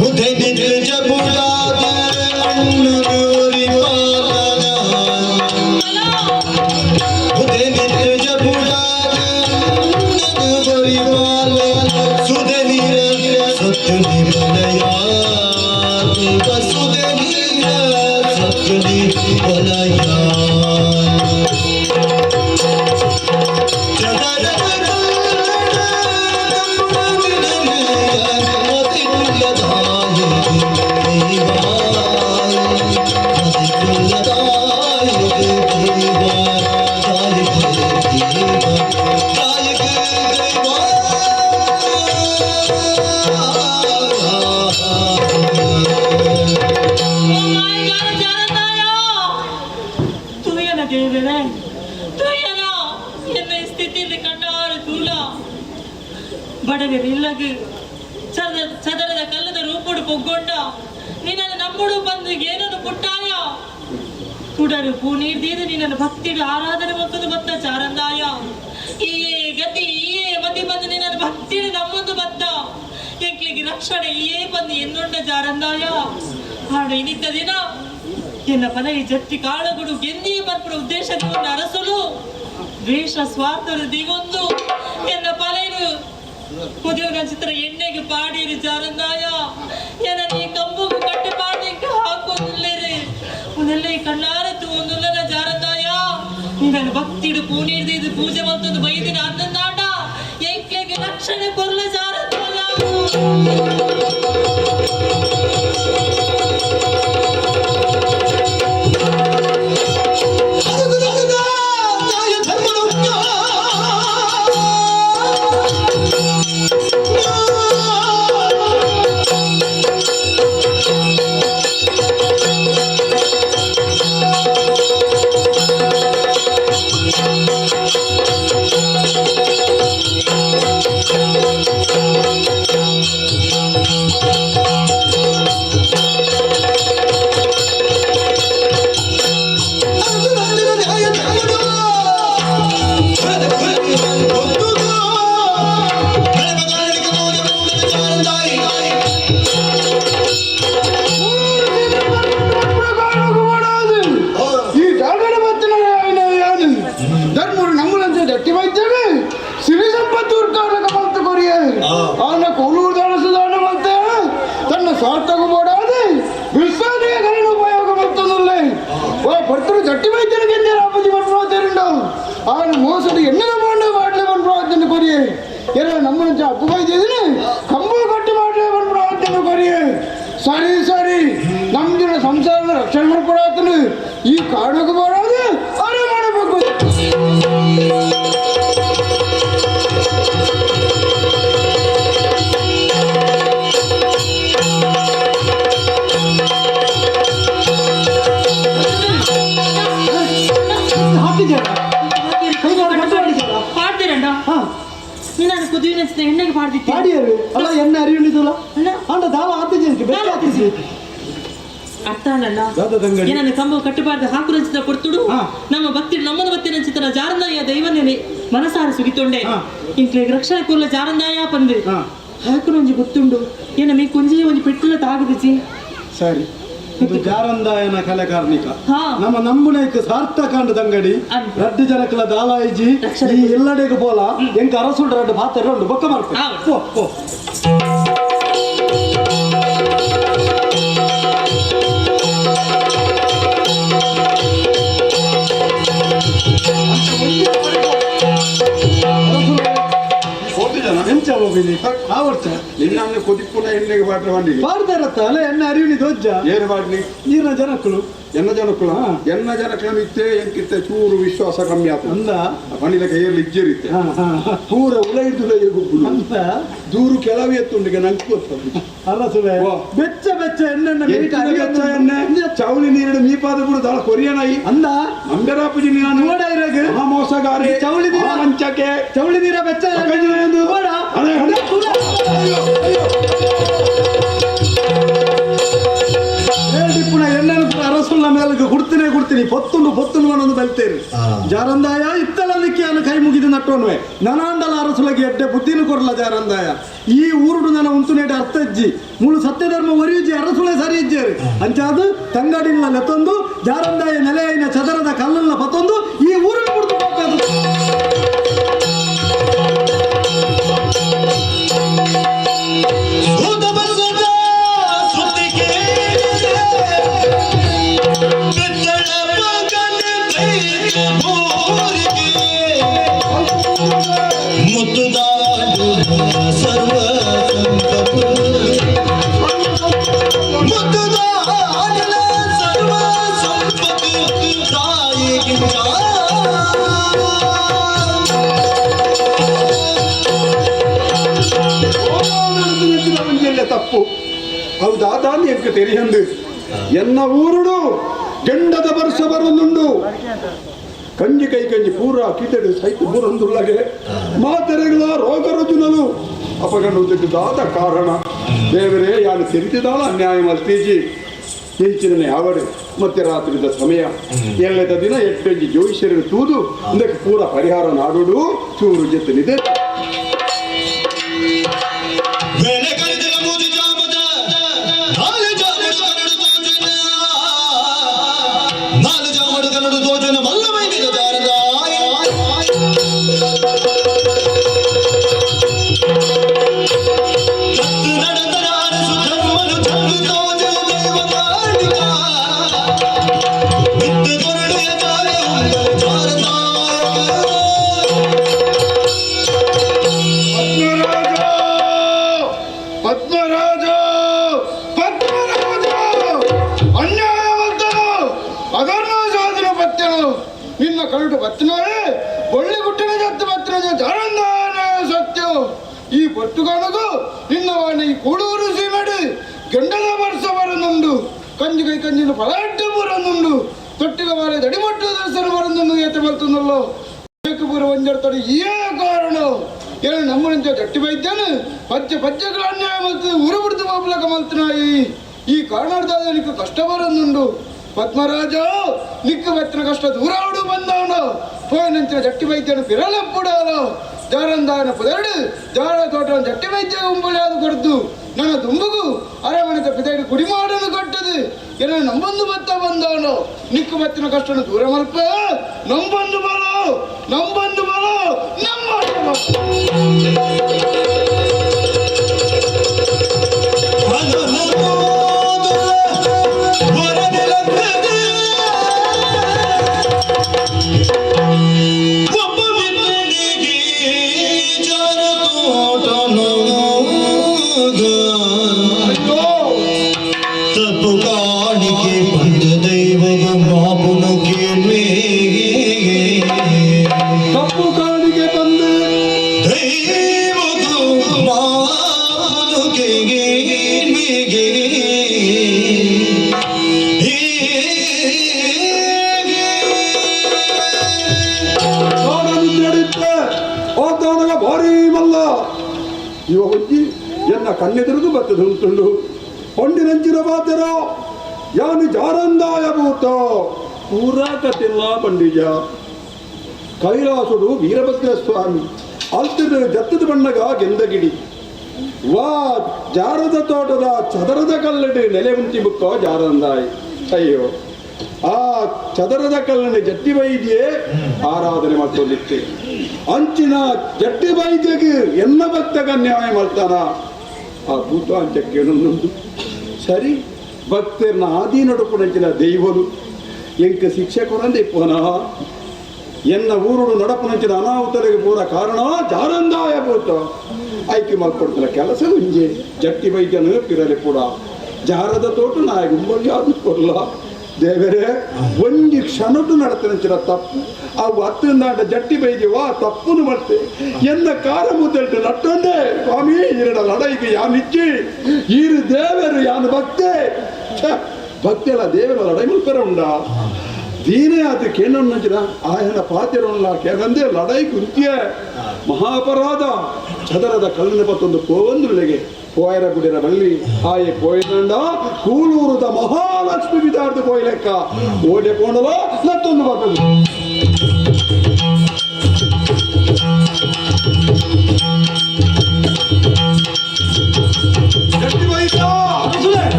ಉದಯ ಜಬುಲಾದ ಅಣ್ಣನೂರಿ ಪಾಲನ ಓ my god, ಜಾರತಾಯ! ತುಯ್ಯನ ದೇವರೇ ತುಯ್ಯನ ಎನ್ನ ಈ ಸ್ಥಿತಿಯಲ್ಲಿ ಕಣ್ಣಾರೆ ತೂಲ ಬಡವೆರ್ ಇಲ್ಲಗು ಚದರದ ಕಲ್ಲದ ರೂಪುಡು ಪೊಗ್ಗೊಂಡ ನಿನ್ನನ್ನು ನಂಬುಡು ಬಂದು ಏನನ್ನು ಪುಟ್ಟಾಯ ತುಡರು ಪೂ ನೀರ್ದೀದು ನಿನ್ನನ್ನು ಭಕ್ತಿಡು ಆರಾಧನೆ ಮತ್ತೊಂದು ಬತ್ತ ಚಾರಂದಾಯ ಈಯೇ ಗತಿ ಈಯೇ ಮತಿ ಬಂದು ನಿನ್ನನ್ನು ಭಕ್ತಿಡು ನಮ್ಮೊಂದು ಬತ್ತ ಎಂಕ್ಲಿಗೆ ರಕ್ಷಣೆ ಈಯೇ ಬಂದು ಎನ್ನುಂಡ ಜಾರಂದಾಯ ಹಾಡು ಇನಿತ ದಿನ ಎನ್ನ ಪನ ಈ ಜಟ್ಟಿ ಕಾಳಗುಡು ಗೆಂದಿ ಬರ್ಪುಡ ಉದ್ದೇಶವನ್ನು ಅರಸಲು ದ್ವೇಷ ಸ್ವಾರ್ಥದ ದಿಗೊಂದು ಎನ್ನ ಪಲೈನು ಕುದಿಯುವ ಚಿತ್ರ ಎಣ್ಣೆಗೆ ಪಾಡಿರಿ ಜಾರಂದಾಯ ಎನ್ನ ನೀ ಕಂಬುಗು ಕಟ್ಟಿ ಪಾಡಿ ಹಾಕೋದಿಲ್ಲೇರಿ ಒಂದೆಲ್ಲ ಈ ಕಣ್ಣಾರ ಒಂದುಲ್ಲ ಜಾರಂದಾಯ ನಿನ್ನ ಭಕ್ತಿಡು ಪೂನೀರ್ದು ಪೂಜೆ ಮತ್ತೊಂದು ಬೈದಿನ ಅನ್ನಂದಾಟ ಎಂಕ್ಲೆಗೆ ರಕ್ಷಣೆ ಕೊರ್ಲ ಜಾರಂದಾಯ. ಈ ಜಾಗಡ ಧರ್ಮರು ನಮ್ಮನಂತೆ ದಟ್ಟಿ ವೈದ್ಯರು ಸಿರಿ ಸಂಪತ್ತು ಮಂತ ಕೊರಿಯ ಅವನ ಕೋಲೂರು ದಾನ ಮಂತ ತನ್ನ ಸ್ವಾರ್ಥಗೂ ಬೋಡಾದೆ ವಿಶ್ವಾಸಗಳನ್ನು ಉಪಯೋಗ ಮಾಡ್ತದಲ್ಲೇ ಓ ಭರ್ತರು ದಟ್ಟಿ ವೈದ್ಯರಿಗೆ ಆಪತಿ ಪಡ್ಪಾತೇರುಂಡು ಅವನ ಮೋಸದ ಎಣ್ಣೆದ ಮಾಡ ಮಾಡಲೆ ಬಂದು ಕೊರಿಯೆ ಎಲ್ಲ ನಮ್ಮನಂತೆ ಅಪ್ಪು ವೈದ್ಯದಿನಿ ಕಂಬು ಕಟ್ಟಿ ಮಾಡಲೆ ಬಂದು ಕೊರಿಯೆ ಸರಿ ಸರಿ ನಮ್ದಿನ ಸಂಸಾರದ ರಕ್ಷಣೆ ಮಾಡ್ಕೊಡಾತನು ಈ ಕಾಡೋಕೆ ಬರೋದು ಅರೆ ಮಾಡಬೇಕು. ಆತಿಜಾರ ಕೈಗಾರ ಕಟ್ಟು ಮಾಡಿಜಾರ? ಪಾಡ್ದಿರಂಡ. ಹಾ. ನೀನು ಕುದಿವಿನ ಎಣ್ಣೆಗೆ ಪಾಡ್ದಿತ್ತಿ. ಪಾಡಿಯರು ಅಲ್ಲ, ಎಣ್ಣೆ ಅರಿಯುಳಿದಲ್ಲ. ಅಣ್ಣ. ಅಂಡ ದಾಲ ಆತಿಜೆ, ಬೆಚ್ಚ ಆತಿಜಿ. ಅರ್ಥ ಅಲ್ಲ. ದಾದ ತಂಗಡಿ. ಏನನ್ನ ಕಂಬ ಕಟ್ಟಬಾರ್ದು ಹಾಕುರಂಚಿತ ಕೊಡ್ತುಡು. ನಮ್ಮ ಭಕ್ತಿ ನಮ್ಮನ ಭಕ್ತಿ ನಂಚಿತನ ಜಾರಂದಾಯ ದೈವನೇನೆ ಮನಸಾರ ಸುಗಿತೊಂಡೆ. ಇಂಕ್ಲೆ ರಕ್ಷಣೆ ಕೂರ್ಲ ಜಾರಂದಾಯ ಪಂದು. ಹಾಕುನೊಂಜಿ ಗೊತ್ತುಂಡು, ಏನ ಮೀ ಕೊಂಜಿ ಒಂಜಿ ಪೆಟ್ಟುಲ ತಾಗುದಿಜಿ. ಸರಿ, ಇದು ಜಾರಂದಾಯನ ಕಲೆ ಕಾರ್ಣಿಕ. ನಮ್ಮ ನಂಬುನೈಕ್ ಸಾರ್ಥಕ ತಂಗಡಿ. ರಡ್ಡು ಜನಕಲ ದಾಲಾಯಿಜಿ. ರಕ್ಷಣೆ. ಈ ಎಲ್ಲಡೆಗೆ ಪೋಲ ಎಂಕ ಅರಸುಂಡ ರಡ್ಡು ಪಾತ್ರ ಉಂಡು ಬೊಕ್ಕ ಮಾಡ್ತೇವೆ. ಪೋ ಪೋ. ಜನ. ಎಂಚ ಹೋಗಿನಿ ಆವರ್ತ. ನಿನ್ನನ್ನು ಕೊದಿಪ್ಪುನ ಎಣ್ಣೆಗೆ ಪಾಟ್ರೆ ಬಂದಿಗೆ. ಪಾಡ್ದಾರತ್ತ ಅಲ್ಲ, ಎಣ್ಣೆ ಅರಿಯುನಿ ದೊಜ್ಜ. ಏನು ಪಾಡ್ನಿ? ನೀರಿನ ಜನಕ್ಕಳು. ಎನ್ನ ಜನಕ್ಕಳ? ಎನ್ನ ಜನಕ್ಕಳ ಮಿತ್ತೆ ಎಂಕಿತ್ತೆ ಚೂರು ವಿಶ್ವಾಸ ಕಮ್ಮಿ ಆತು. ಅಂದ. ಪಣಿಲ ಕೈಯಲ್ಲಿ ಇಜ್ಜರಿತ್ತೆ. ಹಾ ಹಾ ಹಾ. ಪೂರ ಉಲ ಹಿಡ್ದು ಗುಬ್ಬುಲು. ಅಂತ. ದೂರು ಕೆಲವು ಎತ್ತುಂಡಿಗೆ ನಂಗೆ ಗೊತ್ತದು. ಅರಸುವೆ. ವಾ. ಬೆಚ್ಚ ಬೆಚ್ಚ ಎಣ್ಣೆನ್ನ ಎಂಚಿನ ಬೆಚ್ಚ ಎಣ್ಣೆ? ಚೌಲಿ ನೀರಿಡು ಮೀಪಾದ ಬಿಡು ದಾಳ ಕೊರಿಯನಾಯಿ. ಅಂದ. ನಂಬೆರಾಪುಜಿ ನಾನು. ನೋಡ ಇರಾಗ. ಆ ಮೋಸಗಾರಿ. ಚೌಳಿ ನೀರ. ಆ ವಂಚಕೆ. ಚೌಳಿ ನೀರ ಬೆಚ್ಚ ಅಕ್ಕಂಜಿನ ಎಂದು. ನೋಡ. ಅರೆ, ಅರೆ. ಅಯ್ಯೋ, ಅಯ್ಯೋ. ಪುನ ಎಣ್ಣೆನು ಪುನ ಅರಸುಳ್ಳ ಮೇಲಕ್ಕೆ ಕುಡ್ತೀನಿ ಕುಡ್ತೀನಿ ಪೊತ್ತುಂಡು ಪೊತ್ತುಂಡು ಅನ್ನೊಂದು ಬಲ್ತೇರಿ. ಜಾರಂದಾಯ ಇತ್ತಲದಕ್ಕೆ ಅನ್ನು ಕೈ ಮುಗಿದು ನಟ್ಟೋನ್ವೆ ನನಾಂಡಲ ಅರಸುಲಗೆ ಎಡ್ಡೆ ಬುದ್ಧಿನೂ ಕೊರಲ ಜಾರಂದಾಯ. ಈ ಊರುಡು ನನ್ನ ಉಂತುನೇಟ ಅರ್ಥ ಇಜ್ಜಿ, ಮುಳು ಸತ್ಯಧರ್ಮ ಒರಿಯುಜಿ, ಅರಸುಳೆ ಸರಿ ಇಜ್ಜೇರು. ಅಂಚಾದು ತಂಗಡಿನ ಲೆತ್ತೊಂದು ಜಾರಂದಾಯ ನೆಲೆಯಿನ ಚದರದ ಕಲ್ಲನ್ನ ಪತ್ತೊಂದು ಈ ಊರನ್ನು ಬಿಡ್ತು ಹೋಗ್ತದೆ. ಸೂತ ಬಸದ ಸುದ್ದಿ ಕೇಳಿದೆ, ಬಿದ್ದಳ ಮಗನ ದೈತ್ಯ ಊರಿಗೆ. ಮುತ್ತುದಾಡು ಸರ್ವ ಸಂಪತ್ತು, ಮುತ್ತುದಾಡಲ ಸರ್ವ ಸಂಪತ್ತು ತಾಯಿಗಿಂತ. ಒಂಜೆಲ್ಲ ತಪ್ಪು ಹೌದಾ ದಾನಿ ಎಂಕ ತೆರಿಯಂದು ಎನ್ನ ಊರುಡು ಗೆಂಡದ ವರ್ಷ ಬರೊಂದುಂಡು. ಕಂಜಿ ಕೈ ಕಂಜಿ ಪೂರ ಕಿಟಡು ಸೈತು ಬೂರೊಂದುಳ್ಳಗೆ ಮಾತೆರೆಗಳ ರೋಗ ರುಜುನಲು ಅಪಗಂಡು ದಾದ ಕಾರಣ ದೇವರೇ ಯಾನು ತಿರುತಿದಾಳ ಅನ್ಯಾಯ ಮಲ್ತೀಜಿ ಇಂಚಿನ ಯಾವಡು ಮಧ್ಯರಾತ್ರಿದ ಸಮಯ ಎಲ್ಲದ ದಿನ ಎಟ್ಟಂಜಿ ಜೋಯಿಷರು ತೂದು ಇದಕ್ಕೆ ಪೂರ ಪರಿಹಾರ ನಾಡುಡು ಚೂರು ಜೊತೆನಿದೆ. ವೇಳೆ ಕರೆದಿರ ಮೂಜಿ ಜಾಮದ ನಾಲು ಜಾಮಡು ಕನ್ನಡ ತೋಜನ, ನಾಲು ಜಾಮಡು ಕನ್ನಡ ತೋಜನ ಮಲ್ಲಮೈನಿದ ದಾರದಾಯ. ತತ್ತು ನಡೆದರ ಅರಸು ಧರ್ಮನು ಚಂದು ತೋಜ ದೈವ ಕಾರ್ಣಿಕ ಮಿತ್ತು ಕೊರಡೆಯ ಜಾರೆ ಉಂಗಲ ಜಾರದಾಯ. ಪದ್ಮರಾಜ, ಪದ್ಮರಾಜ, ಪದ್ಮರಾಜ, ಅನ್ಯಾಯವಂತನು, ಅಧರ್ಮ ಸಾಧನ ಪತ್ಯನು ನಿನ್ನ ಕರುಟು ಬತ್ತಿನವೇ ಒಳ್ಳೆ ಗುಟ್ಟಿನ ಜತ್ತು ಬತ್ತಿನ ಜಾರಂದಾನ ಸತ್ಯ. ಈ ಪೊಟ್ಟುಗಾನಗು ನಿನ್ನ ವಾಣಿ ಈ ಕೂಡೂರು ಸೀಮೆಡು ಗಂಡದ ವರ್ಷ ಬರನುಂಡು, ಕಂಜು ಕೈ ಕಂಜಿನ ಪಲಾಟು ಬರನುಂಡು, ತೊಟ್ಟಿಲ ವಾರೆ ದಡಿಮಟ್ಟು ದರ್ಶನ ಬರನುಂಡು. ಏತ ಬರ್ತುಂದಲ್ಲೋ ಪೂರ ಒಂಜರ್ತಾರೆ ಏ ಕಾರಣ ಏನು ನಮ್ಮನಿಂದ ಗಟ್ಟಿ ಬೈದ್ಯಾನು ಪಚ್ಚ ಪಚ್ಚಗಳ ಅನ್ಯಾಯ ಮಲ್ತು ಉರು ಬಿಡ್ತು ಬಾಬುಲಕ ಮಲ್ತನಾಯಿ. ಈ ಕಾರಣಾರ್ಥ ನಿಕ್ಕು ಕಷ್ಟ ಬರನುಂಡು. ಪದ್ಮರಾಜ, ನಿಕ್ಕು ಬತ್ತಿನ ಕಷ್ಟ ದೂರಾಡು ಬಂದಾನು ಪೋಯನಂಚಿನ ಜಟ್ಟಿ ವೈದ್ಯನು ಪಿರಲೆಪ್ಪುಡಾಲು ಜಾರಂದಾಯನ ಪುದರಡು ಜಾರ ತೋಟ ಜಟ್ಟಿ ವೈದ್ಯ ಉಂಬುಳಿಯಾದ ಕೊಡ್ದು ನನ್ನ ದುಂಬುಗು ಅರಮನೆತ ಪಿದೈಡು ಕುಡಿಮಾಡನು ಕಟ್ಟದು ಏನ ನಂಬೊಂದು ಬತ್ತ ಬಂದವನು ನಿಕ್ಕು ಬತ್ತಿನ ಕಷ್ಟನು ದೂರ ಮಲ್ಪ. ನಂಬೊಂದು ಬಲೋ, ನಂಬೊಂದು ಬಲೋ, ನಂಬೊಂದು ಬಲೋ. ಅಯ್ಯೋ. ತಪ್ಪು ಕಾಣಿಕೆ ಪಂಡ ದೈವದ ಮಾಪುನ ಕೇಳ್ವೆ. ತಪ್ಪು ಕಾಣಿಕೆ ಬಂದು ದೈವದ ಇವ ಒಂಜಿ ಎನ್ನ ಕಣ್ಣೆದುರುಗು ಬತ್ತದ ಉಂಟುಂಡು ಪಂಡಿನಂಚಿನ ಪಾತೆರ ಯಾನು ಜಾರಂದಾಯ ಭೂತ ಪೂರಾ ಕತಿಲ್ಲ ಪಂಡಿಜ ಕೈಲಾಸುಡು ವೀರಭದ್ರ ಸ್ವಾಮಿ ಅಲ್ತದ ಜತ್ತದ ಬಣ್ಣಗ ಗೆಂದಗಿಡಿ ವಾ ಜಾರದ ತೋಟದ ಚದರದ ಕಲ್ಲಡಿ ನೆಲೆ ಉಂಟಿ ಬುಕ್ಕೋ ಜಾರಂದಾಯಿ. ಅಯ್ಯೋ ಆ ಚದರದ ಕಲ್ಲನೆ ಜಟ್ಟಿ ವೈದ್ಯೆ ಆರಾಧನೆ ಮಾಡ್ಕೊಂಡಿತ್ತೆ ಅಂಚಿನ ಜಟ್ಟಿ ವೈದ್ಯಗೆ ಎನ್ನ ಭಕ್ತಗ ನ್ಯಾಯ ಮಾಡ್ತಾನ ಆ ಭೂತ ಅಂಚಕ್ಕೆ ಸರಿ ಭಕ್ತರ್ನ ಆದಿ ನಡುಪುನಂಚಿನ ದೈವನು ಎಂಕ ಶಿಕ್ಷೆ ಕೊರಂದೆ ಪೋನಾ ಎನ್ನ ಊರುಡು ನಡಪುನಂಚಿನ ಅನಾಹುತರಿಗೆ ಪೂರ ಕಾರಣ ಜಾರಂದಾಯ ಭೂತ ಆಯ್ಕೆ ಮಾಡ್ಕೊಡ್ತಾನೆ ಕೆಲಸ ಒಂಜೆ ಜಟ್ಟಿ ವೈದ್ಯನು ಪಿರಲಿ ಕೂಡ ಜಾರದ ತೋಟ ನಾಯ ಗುಂಬಲ್ಲಿ ಅದು ಕೊಲ್ಲ ದೇವರೇ ಒಂಜಿ ಕ್ಷಣಟು ನಡತನಂಚಿನ ತಪ್ಪು ಅವು ಅತ್ತಿಂದಾಂಡ ಜಟ್ಟಿ ಬೈದ್ಯವಾ ತಪ್ಪುನು ಮಾಡ್ತೆ ಎನ್ನ ಕಾರ ಮುದ್ದೆಲ್ಟು ನಟ್ಟೊಂಡೆ ಸ್ವಾಮಿ ಈರಡ ಲಡೈಗೆ ಯಾನಿಚ್ಚಿ ಈರು ದೇವರು ಯಾನು ಭಕ್ತೆ ಭಕ್ತೆಲ್ಲ ದೇವರ ಲಡೈ ಮುಲ್ಪರ ಉಂಡ ದೀನೇ ಆತ ಕೇನೊನ್ನಂಚಿನ ಆಯನ ಪಾತಿರೋಲ್ಲ ಕೇಳಂದೆ ಲಡೈ ಕುಂತಿಯೇ ಮಹಾಪರಾಧ ಚದರದ ಕಲ್ಲಿನ ಪತ್ತೊಂದು ಪೋವಂದುಳ್ಳೆಗೆ ಪೋಯರ ಗುಡಿರ ಬಳ್ಳಿ ಆಯೆ ಪೋಯನಂಡ ಕೂಲೂರುದ ಮಹಾಲಕ್ಷ್ಮಿ ವಿದಾರ್ದು ಪೋಯಲೆಕ್ಕ ಓಡೆ ಪೋಣಲ ನತ್ತೊಂದು ಬರ್ತದೆ.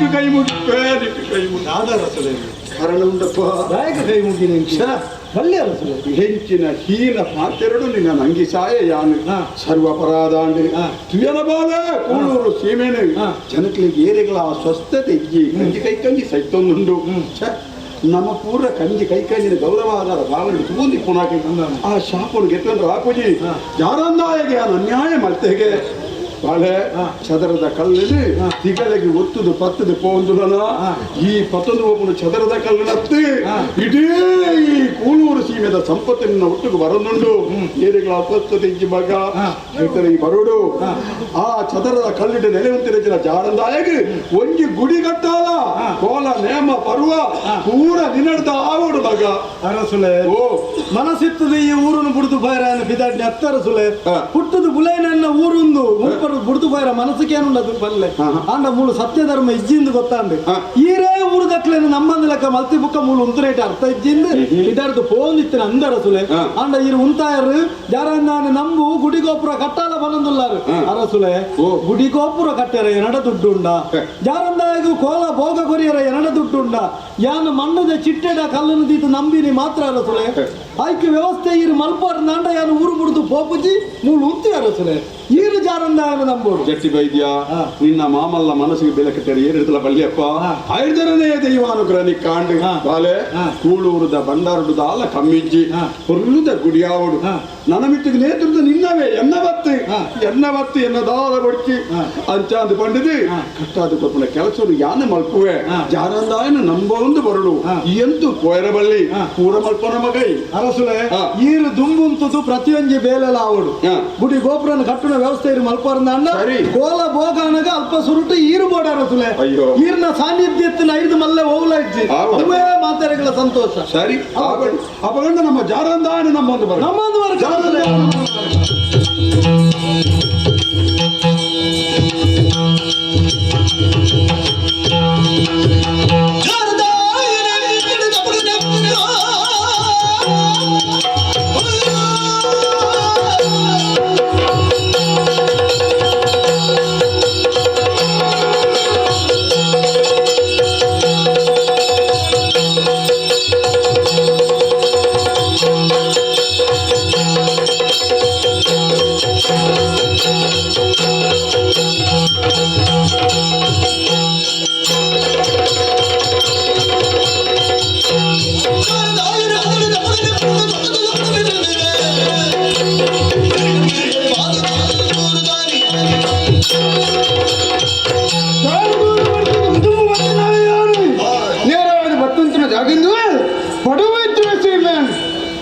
ಕೈ ಮುಗಿಪೇ ನಿಕ್ಕು ಕೈ ಮುಗಿ ದಾದ ರಸುಲೆ ಕಾರಣ ಉಂಡಪ್ಪ ದಾಯಕ ಕೈ ಮುಗಿ ಬಲ್ಲೆ ರಸುಲೆ ಹೆಂಚಿನ ಹೀನ ಪಾತೆರಡು ನಿನ್ನ ನಂಗಿ ಸಾಯ ಯಾನು ಸರ್ವ ಅಪರಾಧಾಂಡು ತುಯನ ಬಾಲ ಕೂಳೂರು ಸೀಮೆನು ಜನಕ್ಲಿಗೆ ಏರೆಗಳ ಸ್ವಸ್ಥತೆ ಇಜ್ಜಿ ಕಂಜಿ ಕೈ ಕಂಜಿ ಸೈತೊಂದುಂಡು. ನಮ್ಮ ಪೂರ್ವ ಕಂಜಿ ಕೈ ಕಂಜಿನ ಗೌರವಾಧಾರ ಭಾವನೆ ತೂಂದಿ ಪುನಾಕಿ ಆ ಶಾಪನು ಗೆತ್ತಂದ್ರೆ ಆಪುಜಿ ಯಾರಂದಾಯಗೆ ಅನ್ಯಾಯ ಮಲ್ತೆಗೆ ಬಾಳೆ ಚದರದ ಕಲ್ಲಿನ ತಿಗಳಿಗೆ ಒತ್ತುದು ಪತ್ತದು ಪೋಂದುಲನ ಈ ಪತ್ತೊಂದು ಒಬ್ಬನು ಚದರದ ಕಲ್ಲಿನತ್ತಿ ಇಡೀ ಈ ಕೂಳೂರು ಸೀಮೆದ ಸಂಪತ್ತಿನ ಒಟ್ಟಿಗೆ ಬರನುಂಡು ಏರಿಗಳ ಅಸ್ವಸ್ಥತೆ ಇಜ್ಜಿ ಮಗ ಈ ಬರುಡು ಆ ಚದರದ ಕಲ್ಲಿಟ್ಟು ನೆಲೆಯುತ್ತಿರ ಜಾರಂದಾಯಗೆ ಒಂಜಿ ಗುಡಿ ಕಟ್ಟಾಲ ಕೋಲ ನೇಮ ಪರ್ವ ಪೂರ ನಿನ್ನಡ್ದ ಆವಡು ಮಗ ಅರಸುಲೆ ಓ ಮನಸ್ಸಿತ್ತದ ಈ ಊರನ್ನು ಬುಡ್ದು ಬೈರ ಬಿದಾಡ್ನಿ ಅತ್ತರಸುಲೆ ಹುಟ್ಟುದು ಬುಲೈನನ್ನ ಊರುಂದು ಬುಡ್ದು ಬೈರ ಮನಸ್ಸಿಗೇನುಂಡದು ಬಲ್ಲೆ ಆಂಡ ಮೂಲು ಸತ್ಯ ಧರ್ಮ ಇಜ್ಜಿಂದು ಗೊತ್ತಾಂಡು ಈರೇ ಊರು ದಕ್ಲೇನು ನಮ್ಮಂದ ಲೆಕ್ಕ ಮಲ್ತಿ ಬುಕ್ಕ ಮೂಲು ಉಂತರೇಟ ಅರ್ಥ ಇಜ್ಜಿಂದು ಇದಾರ್ದು ಪೋಂದಿತ್ತಿನ ಅಂದರಸುಲೆ ಆಂಡ ಈರು ಉಂತಾಯರು ಜಾರಂದಾನ ನಂಬು ಗುಡಿಗೋಪುರ ಕಟ್ಟಾಲ ಬನಂದುಲ್ಲಾರು ಅರಸುಲೆ ಗುಡಿಗೋಪುರ ಕಟ್ಟೆರ ಎನಡ ದುಡ್ಡುಂಡ ಜಾರಂದಾಯಗು ಕೋಲ ಭೋಗ ಕೊರಿಯರ ಎನಡ ದುಡ್ಡುಂಡ ಯಾನು ಮಣ್ಣದ ಚಿಟ್ಟೆಡ ಕಲ್ಲನ್ನು ದೀತು ನಂಬಿನಿ ಮಾತ್ರ ಅರಸುಲೆ ಆಯ್ಕೆ ವ್ಯವಸ್ಥೆ ಈರು ಮಲ್ಪಾರ ನಾಂಡ ಯಾನು ಊರು ಮುಡಿದು ಪೋಪುಜಿ ಮೂಲು ಉಂತಿ ಅರಸುಲೆ ಈರು ಜಾರಂದಾಯನ ನಂಬೋಡು ಜಟ್ಟಿ ವೈದ್ಯ ನಿನ್ನ ಮಾಮಲ್ಲ ಮನಸ್ಸಿಗೆ ಬೆಲೆ ಕಟ್ಟರೆ ಏರಿಡ್ತಲ ಬಲ್ಲಿಯಪ್ಪ ಐದರನೇ ದೈವಾನುಗ್ರಹ ಕಾಂಡು ಬಾಲೆ ಕೂಳೂರುದ ಬಂಡಾರುಡುದ ಅಲ್ಲ ಕಮ್ಮಿಜ್ಜಿ ಹೊರ್ಲುದ ಗುಡಿಯಾವಡು ನನಮಿಟ್ಟಿಗೆ ನೇತೃತ್ವ ನಿನ್ನವೇ ಎನ್ನವತ್ತು ಎನ್ನವತ್ತು ಎನ್ನದಾದ ಬಡ್ಚಿ ಅಂಚಾಂದು ಪಂಡಿದು ಕಟ್ಟಾದ ಕೊಪ್ಪನ ಕೆಲಸರು ಯಾನ ಮಲ್ಪುವೆ ಜಾರಂದಾಯನ ನಂಬೊಂದು ಬರಡು ಎಂತು ಪೋಯರಬಳ್ಳಿ ಪೂರ ಮಲ್ಪನ ಮಗೈ ಅರಸುಲೆ ಈರು ದುಂಬುಂತುದು ಪ್ರತಿಯೊಂಜಿ ಬೇಲೆಲ ಆವಡು ಗುಡಿ ಗೋಪುರನ ಕಟ್ಟುನ ವ್ಯವಸ್ಥೆ ಇರು ಮಲ್ಪರ್ನ ಅಣ್ಣ ಕೋಲ ಭೋಗಾನಗ ಅಲ್ಪ ಸುರುಟು ಈರು ಬೋಡ ಅರಸುಲೆ ಅಯ್ಯೋ ಈರ್ನ ಸಾನ್ನಿಧ್ಯತ್ತಿನ ಐದು ಮಲ್ಲೆ ಓವುಲ ಇಜ್ಜಿ ಅದುವೇ ಮಾತಾಡಿಗಳ ಸಂತೋಷ ಸರಿ ಅಪಗಂಡ ನಮ್ಮ ಜಾರಂದಾಯನ ನಮ್ಮೊಂದು ಬರ ನಮ್ಮೊಂದು ಬರ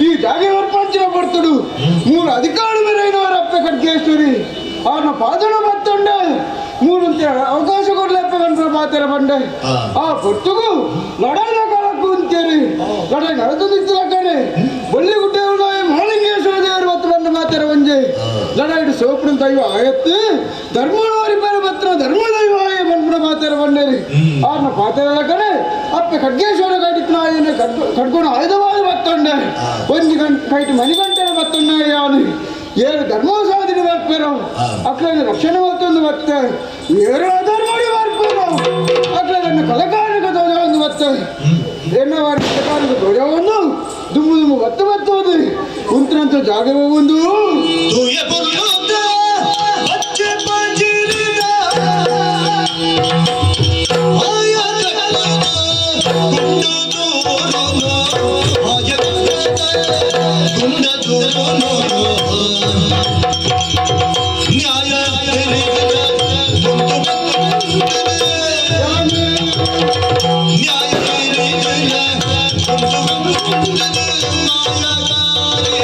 ಈ ಜಾಗೆ ಏರ್ಪಡಿಸಿನ ಪಡ್ತಡು ಮೂರು ಅಧಿಕಾರ ಮೇరైనవారు ಅಪ್ಪೆ ಖಡ್ಗೇಶ್ವರಿ ಆನ ಪಾದನ ಬತ್ತಂಡೆ ಮೂರು ಅವಕಾಶ ಕೊಡ್ಲಪ್ಪ ಗಂಟ್ರ ಪಾತೆರ ಬಂಡೆ ಆ ಪೊರ್ತುಗು ಲಡಾಯಿದ ಕಾಲಕ್ಕೂ ಅಂತೀರಿ ಲಡಾಯಿ ನಡೆದು ನಿಂತಿಲ್ಲ ಕಡೆ ಬಳ್ಳಿ ಗುಡ್ಡೆ ಮಾಳಿಂಗೇಶ್ವರ ದೇವರು ಮತ್ತು ಬಂದ ಮಾತೆರ ಒಂಜೆ ಲಡಾಯಿಡು ಸೋಪುನ ದೈವ ಆಯತ್ತು ಧರ್ಮನೋರಿ ಬೇರೆ ಬತ್ರ ಧರ್ಮ ದೈವ ಆಯ ಬಂದ್ಬಿಡ ಮಾತಾರ ಬಂಡೇರಿ ಆರ್ನ ಪಾತೆರ ಕಡೆ ಅಪ್ಪೆ ಖಡ್ಗೇಶ್ವರ ಕೈಟಿತ್ನ ಆಯನೆ ಖಡ್ಗೋಣ ಆಯುಧವಾದ ಬತ್ತೊಂಡೆ ಒಂಜಿ ಗಂಟೆ ಕೈಟ್ ಮಣಿಗಂಟೆ ಬತ್ತೊಂಡ ಯಾನು ಏರು ಧರ್ಮ ಸಾಧನೆ ಬರ್ಪೇರು ಅಕ್ಲನ ರಕ್ಷಣೆ ಮತ್ತೊಂದು ಮತ್ತೆ ಏರು ಅಧರ್ಮಡಿ ಬರ್ಪೇರು ಅಕ್ಲನ್ನ ಕಲಕಾರಕ ಧ್ವಜವನ್ನು ಮತ್ತೆ ಎನ್ನವಾರ ಕಲಕಾರಕ ಧ್ವಜವನ್ನು ದುಮ್ಮು ದುಮ್ಮು ಬತ್ತು ಬತ್ತುವುದು ಉಂತರಂತ ಜಾಗವೇ ಒಂದು ತೂಯ ಪೊರ್ಲುದ ಬಚ್ಚೆ ಪಜಿರಿದ ಆಯ ಕಟ್ಟದ ಗುಂಡು ದೂರುನು ಆಯ ಕಟ್ಟದ ಗುಂಡ ದೂರುನು ನ್ಯಾಯ ತೆರಿದ ಗುಂಡು ಬಂದನೆ ನ್ಯಾಯ ತೆರಿದ ಗುಂಡು ಬಂದನೆ ಮಾಯಗಾರೆ.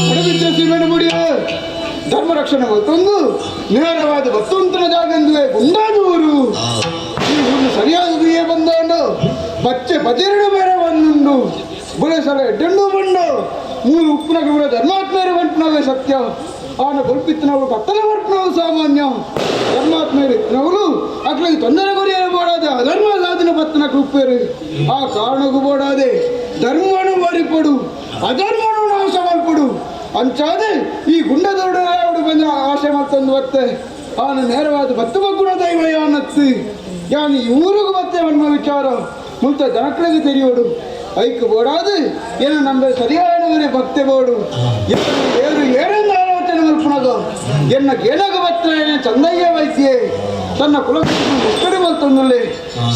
ಬಡಬಿದ್ದ ಸೀಮೆಣ್ಣು ಮುಡಿಯ ಧರ್ಮ ರಕ್ಷಣೆ ಮತ್ತೊಂದು ನೇರವಾದ ಬತ್ತೊಂತನ ಜಾಗಂದುವೆ ಗುಂಡಾದೂರು. ಈ ಊರು ಸರಿಯಾದ ದುಯ್ಯ ಬಂದೋಂಡು ಬಚ್ಚೆ ಬಜೆರಡು ಬೇರೆ ಒಂದುಂಡು ಬುಲೆಸಲ ಎಡ್ಡೆಂಡು ಬಂಡು ಮೂರು ಉಪ್ಪುನ ಕೂಡ ಧರ್ಮಾತ್ಮೇರು ಬಂಟ್ನವೇ ಸತ್ಯ ಆನ ಕೊಲ್ಪಿತ್ತನವರು ಕತ್ತಲೆ ಬರ್ಪನವು ಸಾಮಾನ್ಯ ಧರ್ಮಾತ್ಮೇರು ಇತ್ತನವರು ಅಕ್ಲಿಗೆ ತೊಂದರೆ ಕೊರಿಯಲು ಬೋಡಾದೆ ಅಧರ್ಮ ಸಾಧನ ಪತ್ತನ ಕೃಪೇರು ಆ ಕಾರಣಕ್ಕೂ ಬೋಡಾದೆ ಧರ್ಮನು ಬರಿಪಡು ಅಧರ್ಮನು ನಾಶ ಮಲ್ಪಡು ಅಂಚಾದೆ ಈ ಗುಂಡದೊಡರಾಡು ಬಂದ ಆಶೆ ಮತ್ತೊಂದು ಬತ್ತೆ ಆನ ನೇರವಾದ ಬತ್ತು ಬಗ್ಗುಣ ದೈವ ಯಾನತ್ತು ಯಾನು ಈ ಊರಿಗೂ ಬತ್ತೆ ಅನ್ನೋ ವಿಚಾರ ಮುಂತ ಜನಕ್ಕಳಿಗೆ తెలియడు ಐಕ್ ಬೋಡಾದು ಏನು ನಮ್ಮ ಸರಿಯಾದವರೇ ಭಕ್ತಿ ಬೋಡು ಏರು ಏರು ಏರೆಂದು ಆಲೋಚನೆ ಮಲ್ಪುನಗ ಎನ್ನ ಗೇನಗ ಬತ್ತ ಚಂದಯ್ಯ ವೈದ್ಯೆ ತನ್ನ ಕುಲ ಮುಕ್ಕಡಿ ಮಲ್ತೊಂದುಲ್ಲೆ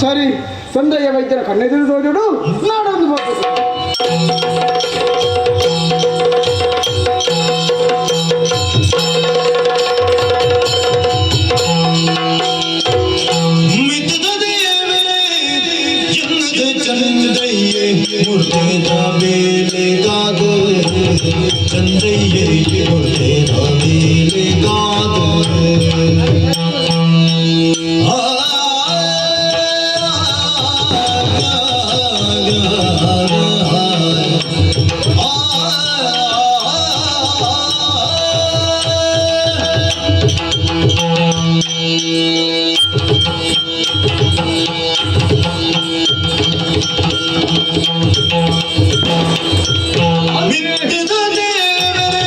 ಸರಿ ಚಂದಯ್ಯ ವೈದ್ಯರ ಕಣ್ಣೆದುರು ತೋಜುಡು ನಾಡೊಂದು ಬರ್ತದೆ. ಮಿತದ ದೇವರೇ ಎನ್ನದ ಚಂದಯ್ಯೆ ಮುರ್ತೆದ ಬೇಲೆಗಾದ ಚಂದಯ್ಯೆ ಮುರ್ತೆದ ಬೇಲೆಗಾದ ಆ ಮಿತ್ತದ ದೇವರೇ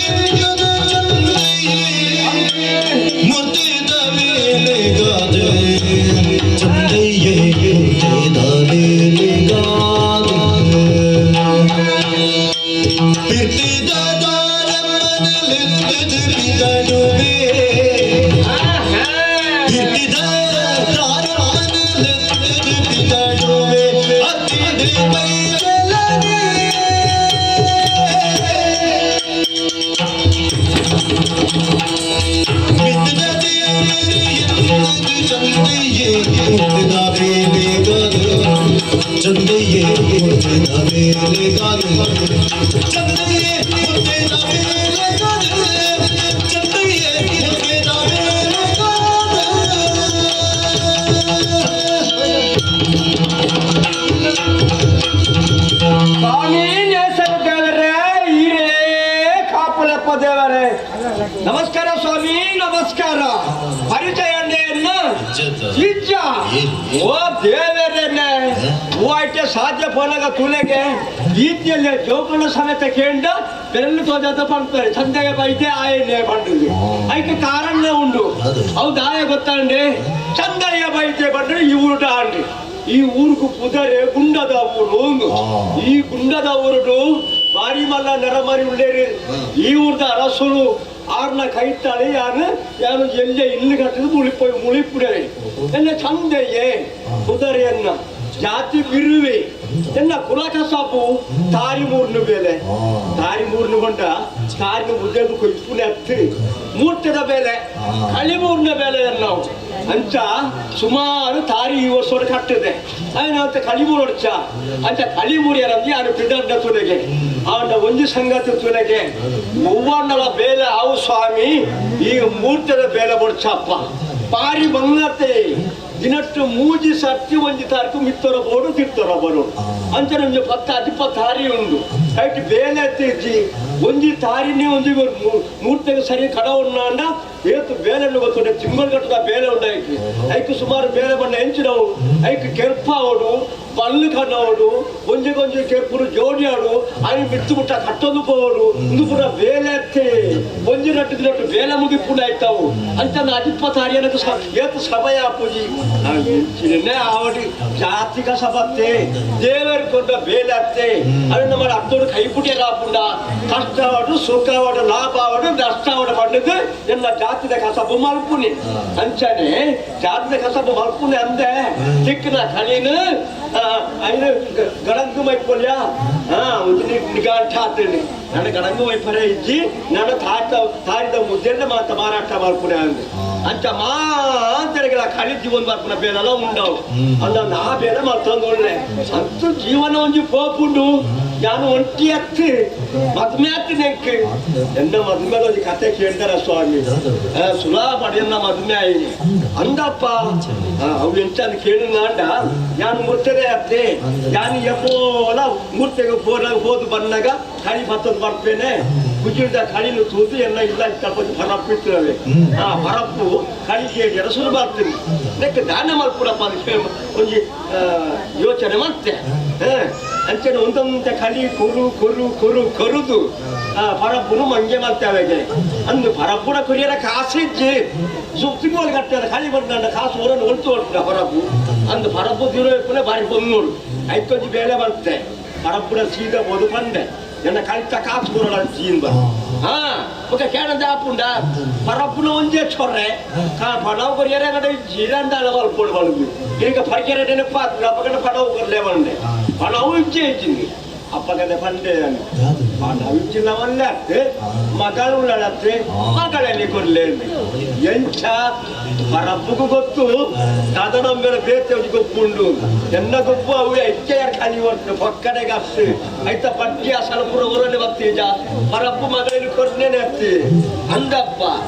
ಎನ್ನದ ಚಂದಯ್ಯೆ ಮುರ್ತೆದ ಬೇಲೆಗಾದ ಚಂದಯ್ಯೆ ಮುರ್ತೆದ ಬೇಲೆಗಾದ ಪಿರ್ತಿದ ದಾರಮ್ಮನಲೆತ್ತದ ಪಿದಡುವೆ ಪಿರ್ತಿದ ದಾರಮ್ಮನಲೆತ್ತದ ಪಿದಡುವೆ ಅತ್ತಿದೆ ಬೈಯಲನೆ. ಮಿತ್ತದ ದೇವರೇ ಎನ್ನದ ಚಂದಯ್ಯೆ ಮುರ್ತೆದ ಬೇಲೆಗಾದ ಚಂದಯ್ಯೆ ಮುರ್ತೆದ ಬೇಲೆಗಾದ ಚಂದಯ್ಯೆ ಮುರ್ತೆದ ಬೇಲೆಗಾದ ಚಂದಯ್ಯೆ ಮುರ್ತೆದ ಬೇಲೆಗಾದ. ಸ್ವಾಮಿ ನೇಸರ ದೇವರೇ ಹಿರೇ ಕಾಪುಲಪ್ಪ ದೇವರೇ ನಮಸ್ಕಾರ ಸ್ವಾಮಿ ನಮಸ್ಕಾರ. ಪರಿಚಯ ಇಜ್ಜ ಓ ದೇವರೇನೆ ಓ ಸಾಧ್ಯ ಪೋನಾಗ ತುಲೆಗೆ ಈತಿಯಲ್ಲಿ ಜೋಕುಳ ಸಮೇತ ಕೇಂಡ ಬೆರಳು ತೋಜಾತ ಪಡ್ತಾರೆ ಚಂದಗೆ ಬೈತೆ ಆಯನೆ ಪಂಡುದು ಐಕೆ ಕಾರಣ ಉಂಡು ಅವು ದಾಯ ಗೊತ್ತಂಡೆ ಚಂದಯ್ಯ ಬೈತೆ ಪಂಡ್ರೆ ಈ ಊರುಟ ಆಂಡಿ ಈ ಊರುకు ಪುದರೆ ಗುಂಡದ ಊರು. ಈ ಗುಂಡದ ಊರುಡು ಬಾರಿ ಮಲ್ಲ ನೆರಮರಿ ಉಳ್ಳೇರಿ ಈ ಊರ್ದ ಅರಸುರು ಆರ್ನ ಕೈತಾಳೆ ಯಾರು ಯಾರು ಎಲ್ಲೆ ಇಲ್ಲು ಕಟ್ಟಿದ್ ಮುಳಿಪೋಯ್ ಮುಳಿಪುಡರೆ ಎನ್ನ ಚಂದಯ್ಯೆ ಕುದರೆಯನ್ನ ಜಾತಿ ಬಿರುವೆ ಎನ್ನ ಕುಲ ಕಸಾಪು ತಾರಿ ಮೂರ್ನು ಬೇಲೆ ತಾರಿ ಮೂರ್ನು ಕೊಂಡ ತಾರಿನ ಉದ್ದೆದು ಕೊಯ್ಪುನೆ ಅತ್ತಿ ಮೂರ್ತದ ಬೇಲೆ ಕಳಿ ಮೂರ್ನ ಬೇಲೆ ನಾವು ಅಂಚ ಸುಮಾರು ತಾರಿ ಈ ವರ್ಷ ಕಟ್ಟಿದೆ ಆಯ್ನ ಕಳಿಮೂರು ಹೊಡ್ಚ ಅಂಚ ಕಳಿಮೂರು ಯಾರಂದ್ರೆ ಯಾರು ಪಿಡಡ್ಡ ತುಲೆಗೆ ಆಂಡ ಒಂದು ಸಂಗತಿ ತುಲೆಗೆ ಮೂವಣ್ಣಲ ಬೇಲೆ ಅವು ಸ್ವಾಮಿ ಈ ಮೂರ್ತದ ಬೇಲೆ ಬಡ್ಚಪ್ಪ. ಬಾರಿ ಬಂಗತೆ ದಿನಟ್ಟು ಮೂಜಿ ಸರ್ತಿ ಒಂಜಿ ತಾರೀಕು ಮಿತ್ತರ ಬೋಡು ತಿರ್ತರ ಬರೋಡು ಅಂಚನೆ ಒಂಜಿ ಪತ್ತ ಅಜಿಪ ತಾರಿ ಉಂಡು ಐಟ್ ಬೇಲೆ ಇಜ್ಜಿ ಒಂಜಿ ತಾರಿನೇ ಒಂಜಿ ಮೂರ್ತಿಗೆ ಸರಿ ಕಡ ಉಣ್ಣಾಂಡ ಏತು ಬೇಲೆ ಗೊತ್ತುಂಡೆ ತಿಂಗಳು ಕಟ್ಟದ ಬೇಲೆ ಉಂಡು ಐಕ್ ಐಕ್ ಸುಮಾರು ಬೇಲೆ ಬಣ್ಣ ಎಂಚಿನವು ಐಕ್ ಕೆರ್ಪಾವಡು ಬಲ್ಲು ಕಣ್ಣವಡು ಒಂಜಿ ಒಂಜಿ ಕೆರ್ಪುಡು ಜೋಡಿಯಾಡು ಐನ್ ಮಿತ್ತು ಮುಟ್ಟ ಕಟ್ಟೊಂದು ಪೋವಡು ಇಂದು ಪೂರ ಬೇಲೆ ಅತ್ತೆ ಒಂಜಿ ನಟ್ಟು ದಿನಟ್ಟು ಬೇಲೆ ಮುಗಿಪುಂಡ ಆಯ್ತಾವು ಅಂಚ ಅಜಿಪ್ಪ ತಾರಿಯನకు ಏತು ಸಮಯ ಆಪುಜಿ ಎಂಚಿನೇ ಆವಡಿ ಜಾತಿಕ ಸಭತ್ತೆ ದೇವರು ಕೊಂಡ ಬೇಲೆ ಅತ್ತೆ ಅದು ನಮ್ಮ ಅತ್ತೋಡು ಕೈಪುಟಿಯ ಕಾಪುಂಡ ಕಷ್ಟವಾಡು ಸುಖವಾಡು ಲಾಭವಾಡು ನಷ್ಟವಾಡು ಪಂಡದು ಎಲ್ಲ ಜಾತಿದ ಕಸಬು ಮಲ್ಪುನಿ ಅಂಚನೆ ಜಾತಿದ ಕಸಬು ಮಲ್ಪುನಿ ಅಂದೆ ಚಿಕ್ಕನ ಕಳಿನ అయిన ಗಡಂಗು ಮೈಪೊಲ್ಯ ನಿಗಾಂಠ ಆತೇನೆ ನನ್ನ ಗಡಂಗು ಮೈಪರೆ ಇಜ್ಜಿ ನನ್ನ ತಾತ ತಾರಿದ ಮುದ್ದೆಲ್ಲ ಮಾತ ಮಾರಾಟ ಮಾಡ್ಪುನೆ ಅಂದೆ ಅಂಚ ಮಾಂತರಿಗಳ ಕಳಿ ಜೀವನ ಬರ್ಪುನ ಬೇಲೆಲ್ಲ ಉಂಡವು ಅಂದ ನಾ ಬೇಲೆ ಮತ್ತೊಂದು ಒಳ್ಳೆ ಅಂತೂ ಜೀವನ ಒಂಜಿ ಪೋಪುಂಡು ನಾನು ಒಂಟಿ ಅತ್ತು ಮದ್ಮೆ ಆತು ನೆಂಕ್ ಎನ್ನ ಮದ್ಮೇಲೆ ಒಂಜಿ ಕತೆ ಕೇಳ್ತಾರ ಸ್ವಾಮಿ ಸುಲಾ ಪಡೆಯನ್ನ ಮದ್ಮೆ ಆಯಿನಿ ಅಂದಪ್ಪ ಅವು ಎಂಚ ಕೇಳಿನಾಂಡ ನಾನು ಮುರ್ತದೆ ಅತ್ತೆ ನಾನು ಎಪ್ಪೋಲ ಮೂರ್ತೆಗೆ ಹೋದು ಬಂದಾಗ ಕಳಿ ಬತ್ತದ ಬರ್ತೇನೆ ಕುಜಿಲ್ದ ಕಳಿನು ತೂತು ಎಲ್ಲ ಇಲ್ಲ ತಪ್ಪ ಪರಪ್ಪು ಇರ್ತವೆ ಆ ಪರಪ್ಪು ಕಳಿಗೆ ಎರಸುರು ಬರ್ತೀನಿ ನೆಕ್ ದಾನ ಮಲ್ಪುರಪ್ಪ ಅಂತ ಒಂಜಿ ಯೋಚನೆ ಮಾಡ್ತೆ ಅಂಚನೆ ಒಂದೊಂದ ಕಳಿ ಕುರು ಕುರು ಕುರು ಕರುದು ಆ ಪರಪ್ಪುನು ಮಂಗೆ ಮಾಡ್ತೇವೆ ಅಂದು ಪರಪ್ಪುನ ಕುರಿಯರ ಕಾಸಿಜ್ಜಿ ತಿಂಗಳು ಕಟ್ಟಾರ ಕಳಿ ಬಂದ ಕಾಸು ಹೊರನ್ನು ಹೊಲ್ತು ಹೊರಟು ಪರಪ್ಪು ಅಂದು ಪರಪ್ಪು ತಿರುಪುನೆ ಬಾರಿ ಬಂದೋಡು ಐಕೊಂಜಿ ಬೇಳೆ ಬರುತ್ತೆ ಪರಪ್ಪುನ ಸೀದಾ ಬೋದು ಬಂದೆ ನನ್ನ ಕಳಿತ ಕಾಸು ಕೊರಳ ಜೀನ್ ಬರ ಹಾ ఒక ಕೇಳದ ಆಪುಂಡ ಪರಪ್ಪುನ ಒಂಜೇ ಚೊರ್ರೆ ಪಡವು ಕೊರಿಯರ ಕಡೆ ಜೀರಂದಾಳ ಮಲ್ಪೋಡು ಬಂದು ಈಗ ಪರಿಕೆರೆ ನೆನಪಾತು ಅಪ್ಪಗಡ ಪಡವು ಕೊರ್ಲೆ ಬಂಡೆ ಪಡವು ಇಜ್ಜೆ ಇಜ್ಜಿಂది ಅಪ್ಪಗಡೆ ಪಂಡೆ ಪಡವು ಇಜ್ಜಿಲ್ಲ ಒಲ್ಲೆ ಅತ್ತೆ ಮಗಳು ಉಳ್ಳತ್ತೆ ಮಗಳಲ್ಲಿ ಕೊರ್ಲೆ ಎಂಚ ಪರಪ್ಪಗೂ ಗೊತ್ತು ದಾದನಂಬೆರ ಬೇತೆ ಒಂಜಿ ಗೊಪ್ಪುಂಡು ಎನ್ನ ಗೊಪ್ಪು ಅವು ಹೆಚ್ಚೆ ಖಾಲಿ ಹೊರ್ತು ಪಕ್ಕಡೆಗೆ ಅತ್ತು ಐತ ಪಟ್ಟಿ ಅಸಲ ಪುರ ಊರಲ್ಲಿ ಬತ್ತೀಜ ಪರಪ್ಪು ಮಗಳಲ್ಲಿ ಕೊರ್ನೇನೆ ಅತ್ತಿ ಅಂದಪ್ಪ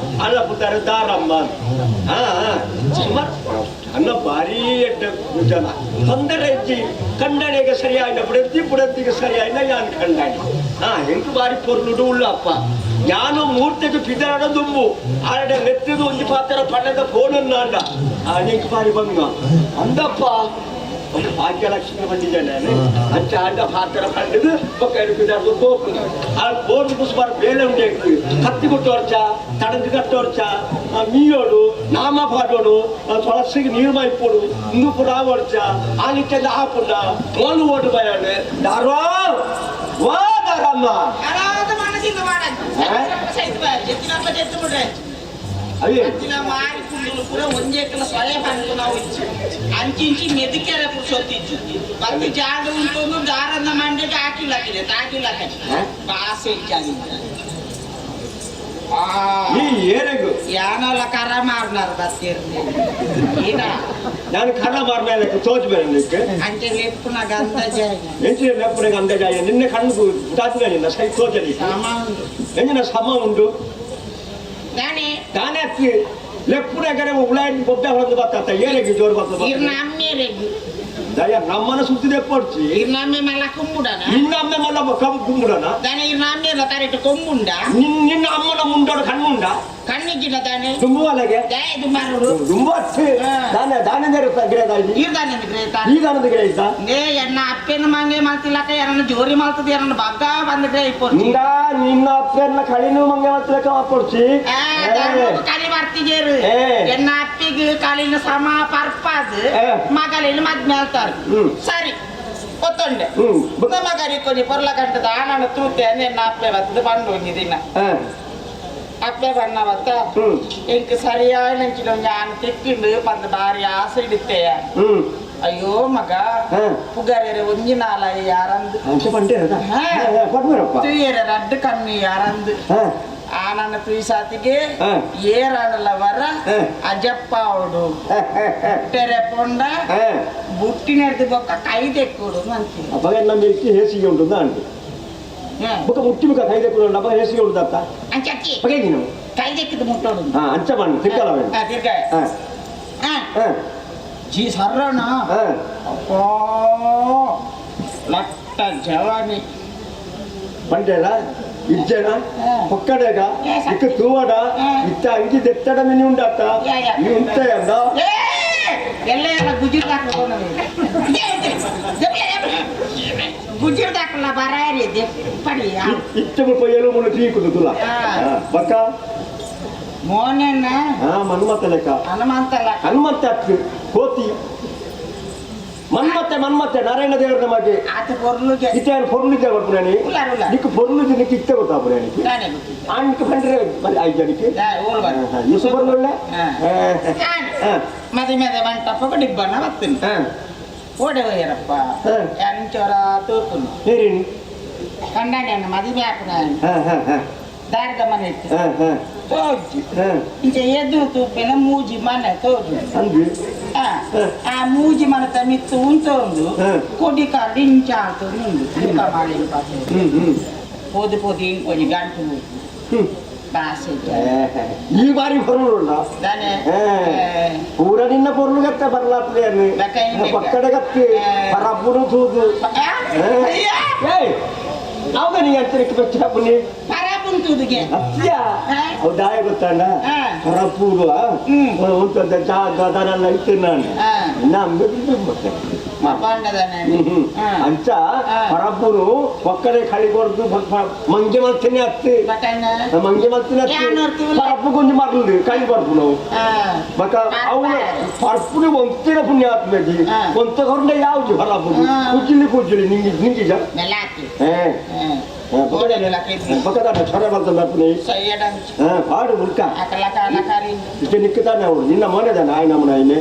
ಅಲ್ಲ ಪುತ್ತಾರೆ ದಾರಮ್ಮ ಹಾ ಸುಮಾರು ಅನ್ನ ಭಾರಿ ಎಡ್ಡ ಜನ ತೊಂದರೆ ಇಜ್ಜಿ ಕಂಡಣಿಗೆ ಸರಿಯಾಯಿನ ಬುಡತ್ತಿ ಬುಡತ್ತಿಗೆ ಸರಿಯಾಯಿನ ಯಾನ್ ಕಂಡಣಿ ಹಾ ಎಂಟು ಬಾರಿ ಪೊರ್ಲುಡು ಉಳ್ಳಪ್ಪ ಯಾನು ಮೂರ್ತಿಗೆ ಪಿದರಡ ದುಂಬು ಆರಡೆ ನೆತ್ತಿದು ಒಂಜಿ ಪಾತ್ರ ಪಣ್ಣದ ಫೋನನ್ನು ಅಂಡ ಆ ಎಂಟು ಬಾರಿ ಬಂಗ ಅಂದಪ್ಪ ಒಂದು ಭಾಗ್ಯಲಕ್ಷ್ಮಿ ಬಂದಿದ್ದಾನೆ ಅಂಚ ಅಂಡ ಪಾತ್ರ ಪಂಡದು ಒಕ್ಕ ಪಿದರ್ದು ಗೋಪು ಆ ಫೋನ್ ಸುಮಾರು ಬೇಲೆ ಉಂಡೆ ಕತ್ತಿ ಕೊಟ್ಟೋರ್ಚ ತಡಂದು ಕಟ್ಟೋರ್ಚ ಮೀಯೋಡು ನಾಮ ಪಾಡೋಡು ತೊಳಸಿಗೆ ನೀರು ಮೈಪೋಡು ಇಂದು ಪುರ ಓಡ್ಚ ಆ ನಿಟ್ಟೆಲ್ಲ ಹಾಪುಂಡ ಮೋಲು ಓಡು ಬಯಾಡು ದಾರೋ ವಾ ದಾರಮ್ಮ ಅಂಚಿಂಚಿ ಮೆದುಕೆರೆ ಪುರ್ಸೊತ್ತಿಜ್ಜಿ ಪತ್ತಿ ಜಾಗ ಉಂಟು ದಾರನ್ನ ಮಂಡೆಗೆ ಹಾಕಿಲ್ಲ ತಾಕಿಲ್ಲ ಬಾಸೆ ಇಚ್ಚಾಗಿ ಯಾನಲ್ಲ ಕರ ಮಾರ್ನಾರು ಬತ್ತೀರ್ನಿ ನಾನು ಕರ ಮಾರ್ಮೇಲೆ ತೋಚ್ ಬೇರೆ ಅಂಚೆ ಲೆಪ್ಪುನಾಗ ಅಂದಾಜಾಯ ಎಂಚಿನ ಲೆಪ್ಪುನಾಗ ಅಂದಾಜಾಯ ನಿನ್ನೆ ಕಣ್ಣು ತಾತ್ಮೇಲೆ ನಿನ್ನ ಸೈ ತೋಚಲಿ ಸಮ ಉಂಡು ಎಂಜಿನ ಸಮ ಉಂಡು ದಾನೆ ದಾನೆ ಅತ್ತಿ ಲೆಪ್ಪುನಾಗರೆ ಉಳಾಯಿ ಬೊಬ್ಬೆ ಹೊಡೆದು ಬತ್ತ ಏರೆಗೆ ಜೋರು ಬರ್ತದೆ ಇರ್ನ ಅಮ್ಮೇರೆಗ್ ದಯ ನಮ್ಮನ ಸುತ್ತಿದೆ ಪೊಡ್ಚಿ ಇರ್ನ ಅಮ್ಮೆ ಮಲ್ಲ ಕುಂಬುಡನ ನಿನ್ನ ಅಮ್ಮೆ ಮಲ್ಲ ಕುಂಬುಡನ ದಾನೆ ಇರ್ನ ಅಮ್ಮೆಲ್ಲ ತರೆಟ್ ಕೊಂಬುಂಡ ನಿನ್ನ ಅಮ್ಮನ ಮುಂಡೋಡು ಕಣ್ಣುಂಡ ಕಣ್ಣಿಜ್ಜಿನ ತಾನೆ ದುಂಬುವಲೆಗೆ ದಯ ದುಂಬಾರುಡು ದುಂಬು ಅತ್ತಿ ದಾನೆ ದಾನೆ ಗಿಡ ಈರ್ದಾನೆ ಗ್ರೇತ ಈ ದಾನದ ಗಿಡ ಇದ್ದ ನೇ ಎನ್ನ ಅಪ್ಪೆನ ಮಂಗೆ ಮಲ್ತಿಲ್ಲಕ ಎನ್ನ ಜೋರಿ ಮಲ್ತದ ಎನ್ನ ಬಗ್ಗ ಬಂದ ಗ್ರೇ ಪೊಡ್ಚಿ ನಿಂದ ನಿನ್ನ ಅಪ್ಪೆನ್ನ ಕಳಿನು ಮಂಗೆ ಮಲ್ತಿಲಕ ಪೊಡ್ಚಿ ಕಲಿ ಬರ್ತಿಜೇರು ಎನ್ನ ಅಪ್ಪಿಗೆ ಕಲಿನ ಸಮ ಪರ್ಪಾಸ್ ಮಗಲಿನ ಮದ್ಮೆ ಅಲ್ತಾರ ಸರಿ ಗೊತ್ತುಂಡೆ ಮಗರಿ ಕೊಂಜಿ ಪೊರ್ಲ ಗಂಟದ ಆನಂದ ತೂತೆ ಎನ್ನ ಅಪ್ಪೆ ಬತ್ತದ ಬಂದು ಒಂಜಿ ದಿನ ಅಪ್ಪೆ ಬಣ್ಣ ಬತ್ತ ಎಂಕ್ ಸರಿಯಾದ ನಂಚಿನ ಒಂಜಿ ಆನ್ ತಿಕ್ಕಿಂಡು ಪಂದ್ ಬಾರಿ ಆಸೆ ಇಡುತ್ತೆಯ ಅಯ್ಯೋ ಮಗ ಪುಗರೇರೆ ಒಂಜಿ ನಾಲ ಯಾರಂದು ತೂಯರೆ ರಡ್ಡು ಕಣ್ಣು ಯಾರಂದು ಆನನ್ನ ತುಯ್ಸಾತಿಗೆ ಏರಾನಲ್ಲ ವರ ಅಜಪ್ಪ ಅವಡು ತೆರೆ ಪೊಂಡ ಬುಟ್ಟಿನ ಬೊಕ್ಕ ಕೈ ತೆಕ್ಕುಡು ಮಂತಿ ಅವಾಗ ನಮ್ಮ ಹೇಸಿಗೆ ಉಂಟು ಅಂಟು ಬೊಕ್ಕ ಮುಟ್ಟಿ ಮುಖ ಕೈ ತೆಕ್ಕುಡು ಅವಾಗ ಹೇಸಿಗೆ ಉಂಟು ಅತ್ತ ಅಂಚಕ್ಕಿ ಬಗೆ ನೀನು ಕೈ ತೆಕ್ಕಿದ್ದು ಮುಟ್ಟೋಡು ಹಾ ಅಂಚ ಬಣ್ಣ ತಿರ್ಗಲ್ಲ ತಿರ್ಗ ಜಿ ಸರ್ರಣ ಅಪ್ಪಾ ಲಟ್ಟ ಜವಾನಿ ಬಂಡೇಳ ಇಜ್ಜನ ಪೊಕ್ಕಡೆಗ ಇಕ್ಕ ತೂವಡ ಇತ್ತ ಅಂಗಿ ದೆತ್ತಡ ಮಿನಿ ಉಂಡಾತ ನೀ ಉಂಟೆಯಂದ ಎಲ್ಲ ಎಲ್ಲ ಗುಜಿರ್ ದಾಖಲ ಗುಜಿರ್ ದಾಖಲ ಬರಾರಿ ಪಡಿ ಇತ್ತ ಮುಲ್ಪ ಏಳು ಮುಳ್ಳು ಟೀ ಕುದುಲ್ಲ ಬಕ್ಕ ಮೋನೆನ್ನ ಮನ್ಮತ ಲೆಕ್ಕ ಹನುಮಂತ ಲೆಕ್ಕ ಹನುಮಂತ ಕೋತಿ ಮನ್ಮತ್ತೆ ಮನ್ಮತ್ತೆ ನಾರಾಯಣ ದೇವರ ನಮಗೆ ಆತ ಪೊರ್ಲುಗೆ ಇತ್ತೆ ಪೊರ್ಲುಜೆ ಬರ್ಪುಣಿ ನಿಕ್ ಪೊರ್ಲುಜೆ ನಿಕ್ ಇತ್ತೆ ಗೊತ್ತಾಪುಣಿ ಆನ್ಕ್ ಪಂಡ್ರೆ ಬರಿ ಐಜನಿಕ್ ಇಸು ಪೊರ್ಲುಳ್ಳೆ ಮದಿ ಮದೆ ಮಂಟಪಕ್ಕೆ ಡಿಬ್ಬಣ್ಣ ಬರ್ತೀನಿ ಓಡೆ ಹೋಗ್ಯಾರಪ್ಪ ಎಂಚೋರ ತೂಪುನು ಕಂಡಾಣಿ ಮದುವೆ ಹಾಕುನ ದಾರದ ಮನೆ ಇತ್ತು ತೋಜು ಇಂಚ ಎದುರು ತೂಪಿನ ಮೂಜಿ ಮನೆ ತೋಜು ಆ ಮೂಜಿ ಮನೆ ಮಿತ್ತು ಉಂಟೊಂದು ಕೊಡಿ ಕಾರ್ಡ್ ಇಂಚ ಆತು ಉಂಡು ಊಟ ಮಾಡಿ ಪೋದು ಪೋದು ಇಂಕೊಂಜಿ ಗಂಟು ಬಾಸೆ ಈ ಬಾರಿ ಪೊರ್ಲುಳ್ಳ ಪೂರ ನಿನ್ನ ಪೊರ್ಲುಗತ್ತೆ ಬರ್ಲಾತ್ಲೆ ಪಕ್ಕಡ ಗತ್ತಿ ಪರಪುರು ತೂದು ಹೌದಾ ನೀ ಅಂತರಕ್ಕೆ ಬೆಚ್ಚ ಪರಪುಂತುದುಗೆ ಅತ್ಯ ಹೌದಾಯ ಗೊತ್ತಣ್ಣ ಪರಪೂರು ಉಂಟು ಜಾಗ ದನಲ್ಲ ಇತ್ತು ನಾನು ಅಂಚ ಪರಪುರು ಒಕ್ಕಡೆ ಕಳಿ ಕೊಡ್ದು ಮಂಗೆ ಮಲ್ತೀನಿ ಅತ್ತಿ ಮಂಗೆ ಮಲ್ತೀನಿ ಅತ್ತಿ ಪರಪು ಕೊಂಚ ಮರ್ಲು ಕಳಿ ಬರ್ಪುನು ಬಕ ಅವನು ಪರಪುನು ಒಂತಿನ ಪುಣ್ಯ ಆತ್ಮೇಜಿ ಒಂತ ಹೊರಂಡ ಯಾವುದು ಪರಪು ಕುಚಿಲಿ ಕುಚಿಲಿ ನಿಂಗಿ ನಿಂಗಿಜ ಪಕ್ಕದ ছಡ ಬರ್ತದೆ ಬರ್ಪುನಿ ಪಾಡು ಮುಲ್ಕ ಇಷ್ಟೇ ನಿಕ್ಕುತ್ತಾನೆ ಅವಳು ನಿನ್ನ ಮೋನೆದಾನೆ ಆಯ್ ನಮ್ಮನ ಆಯ್ನೆ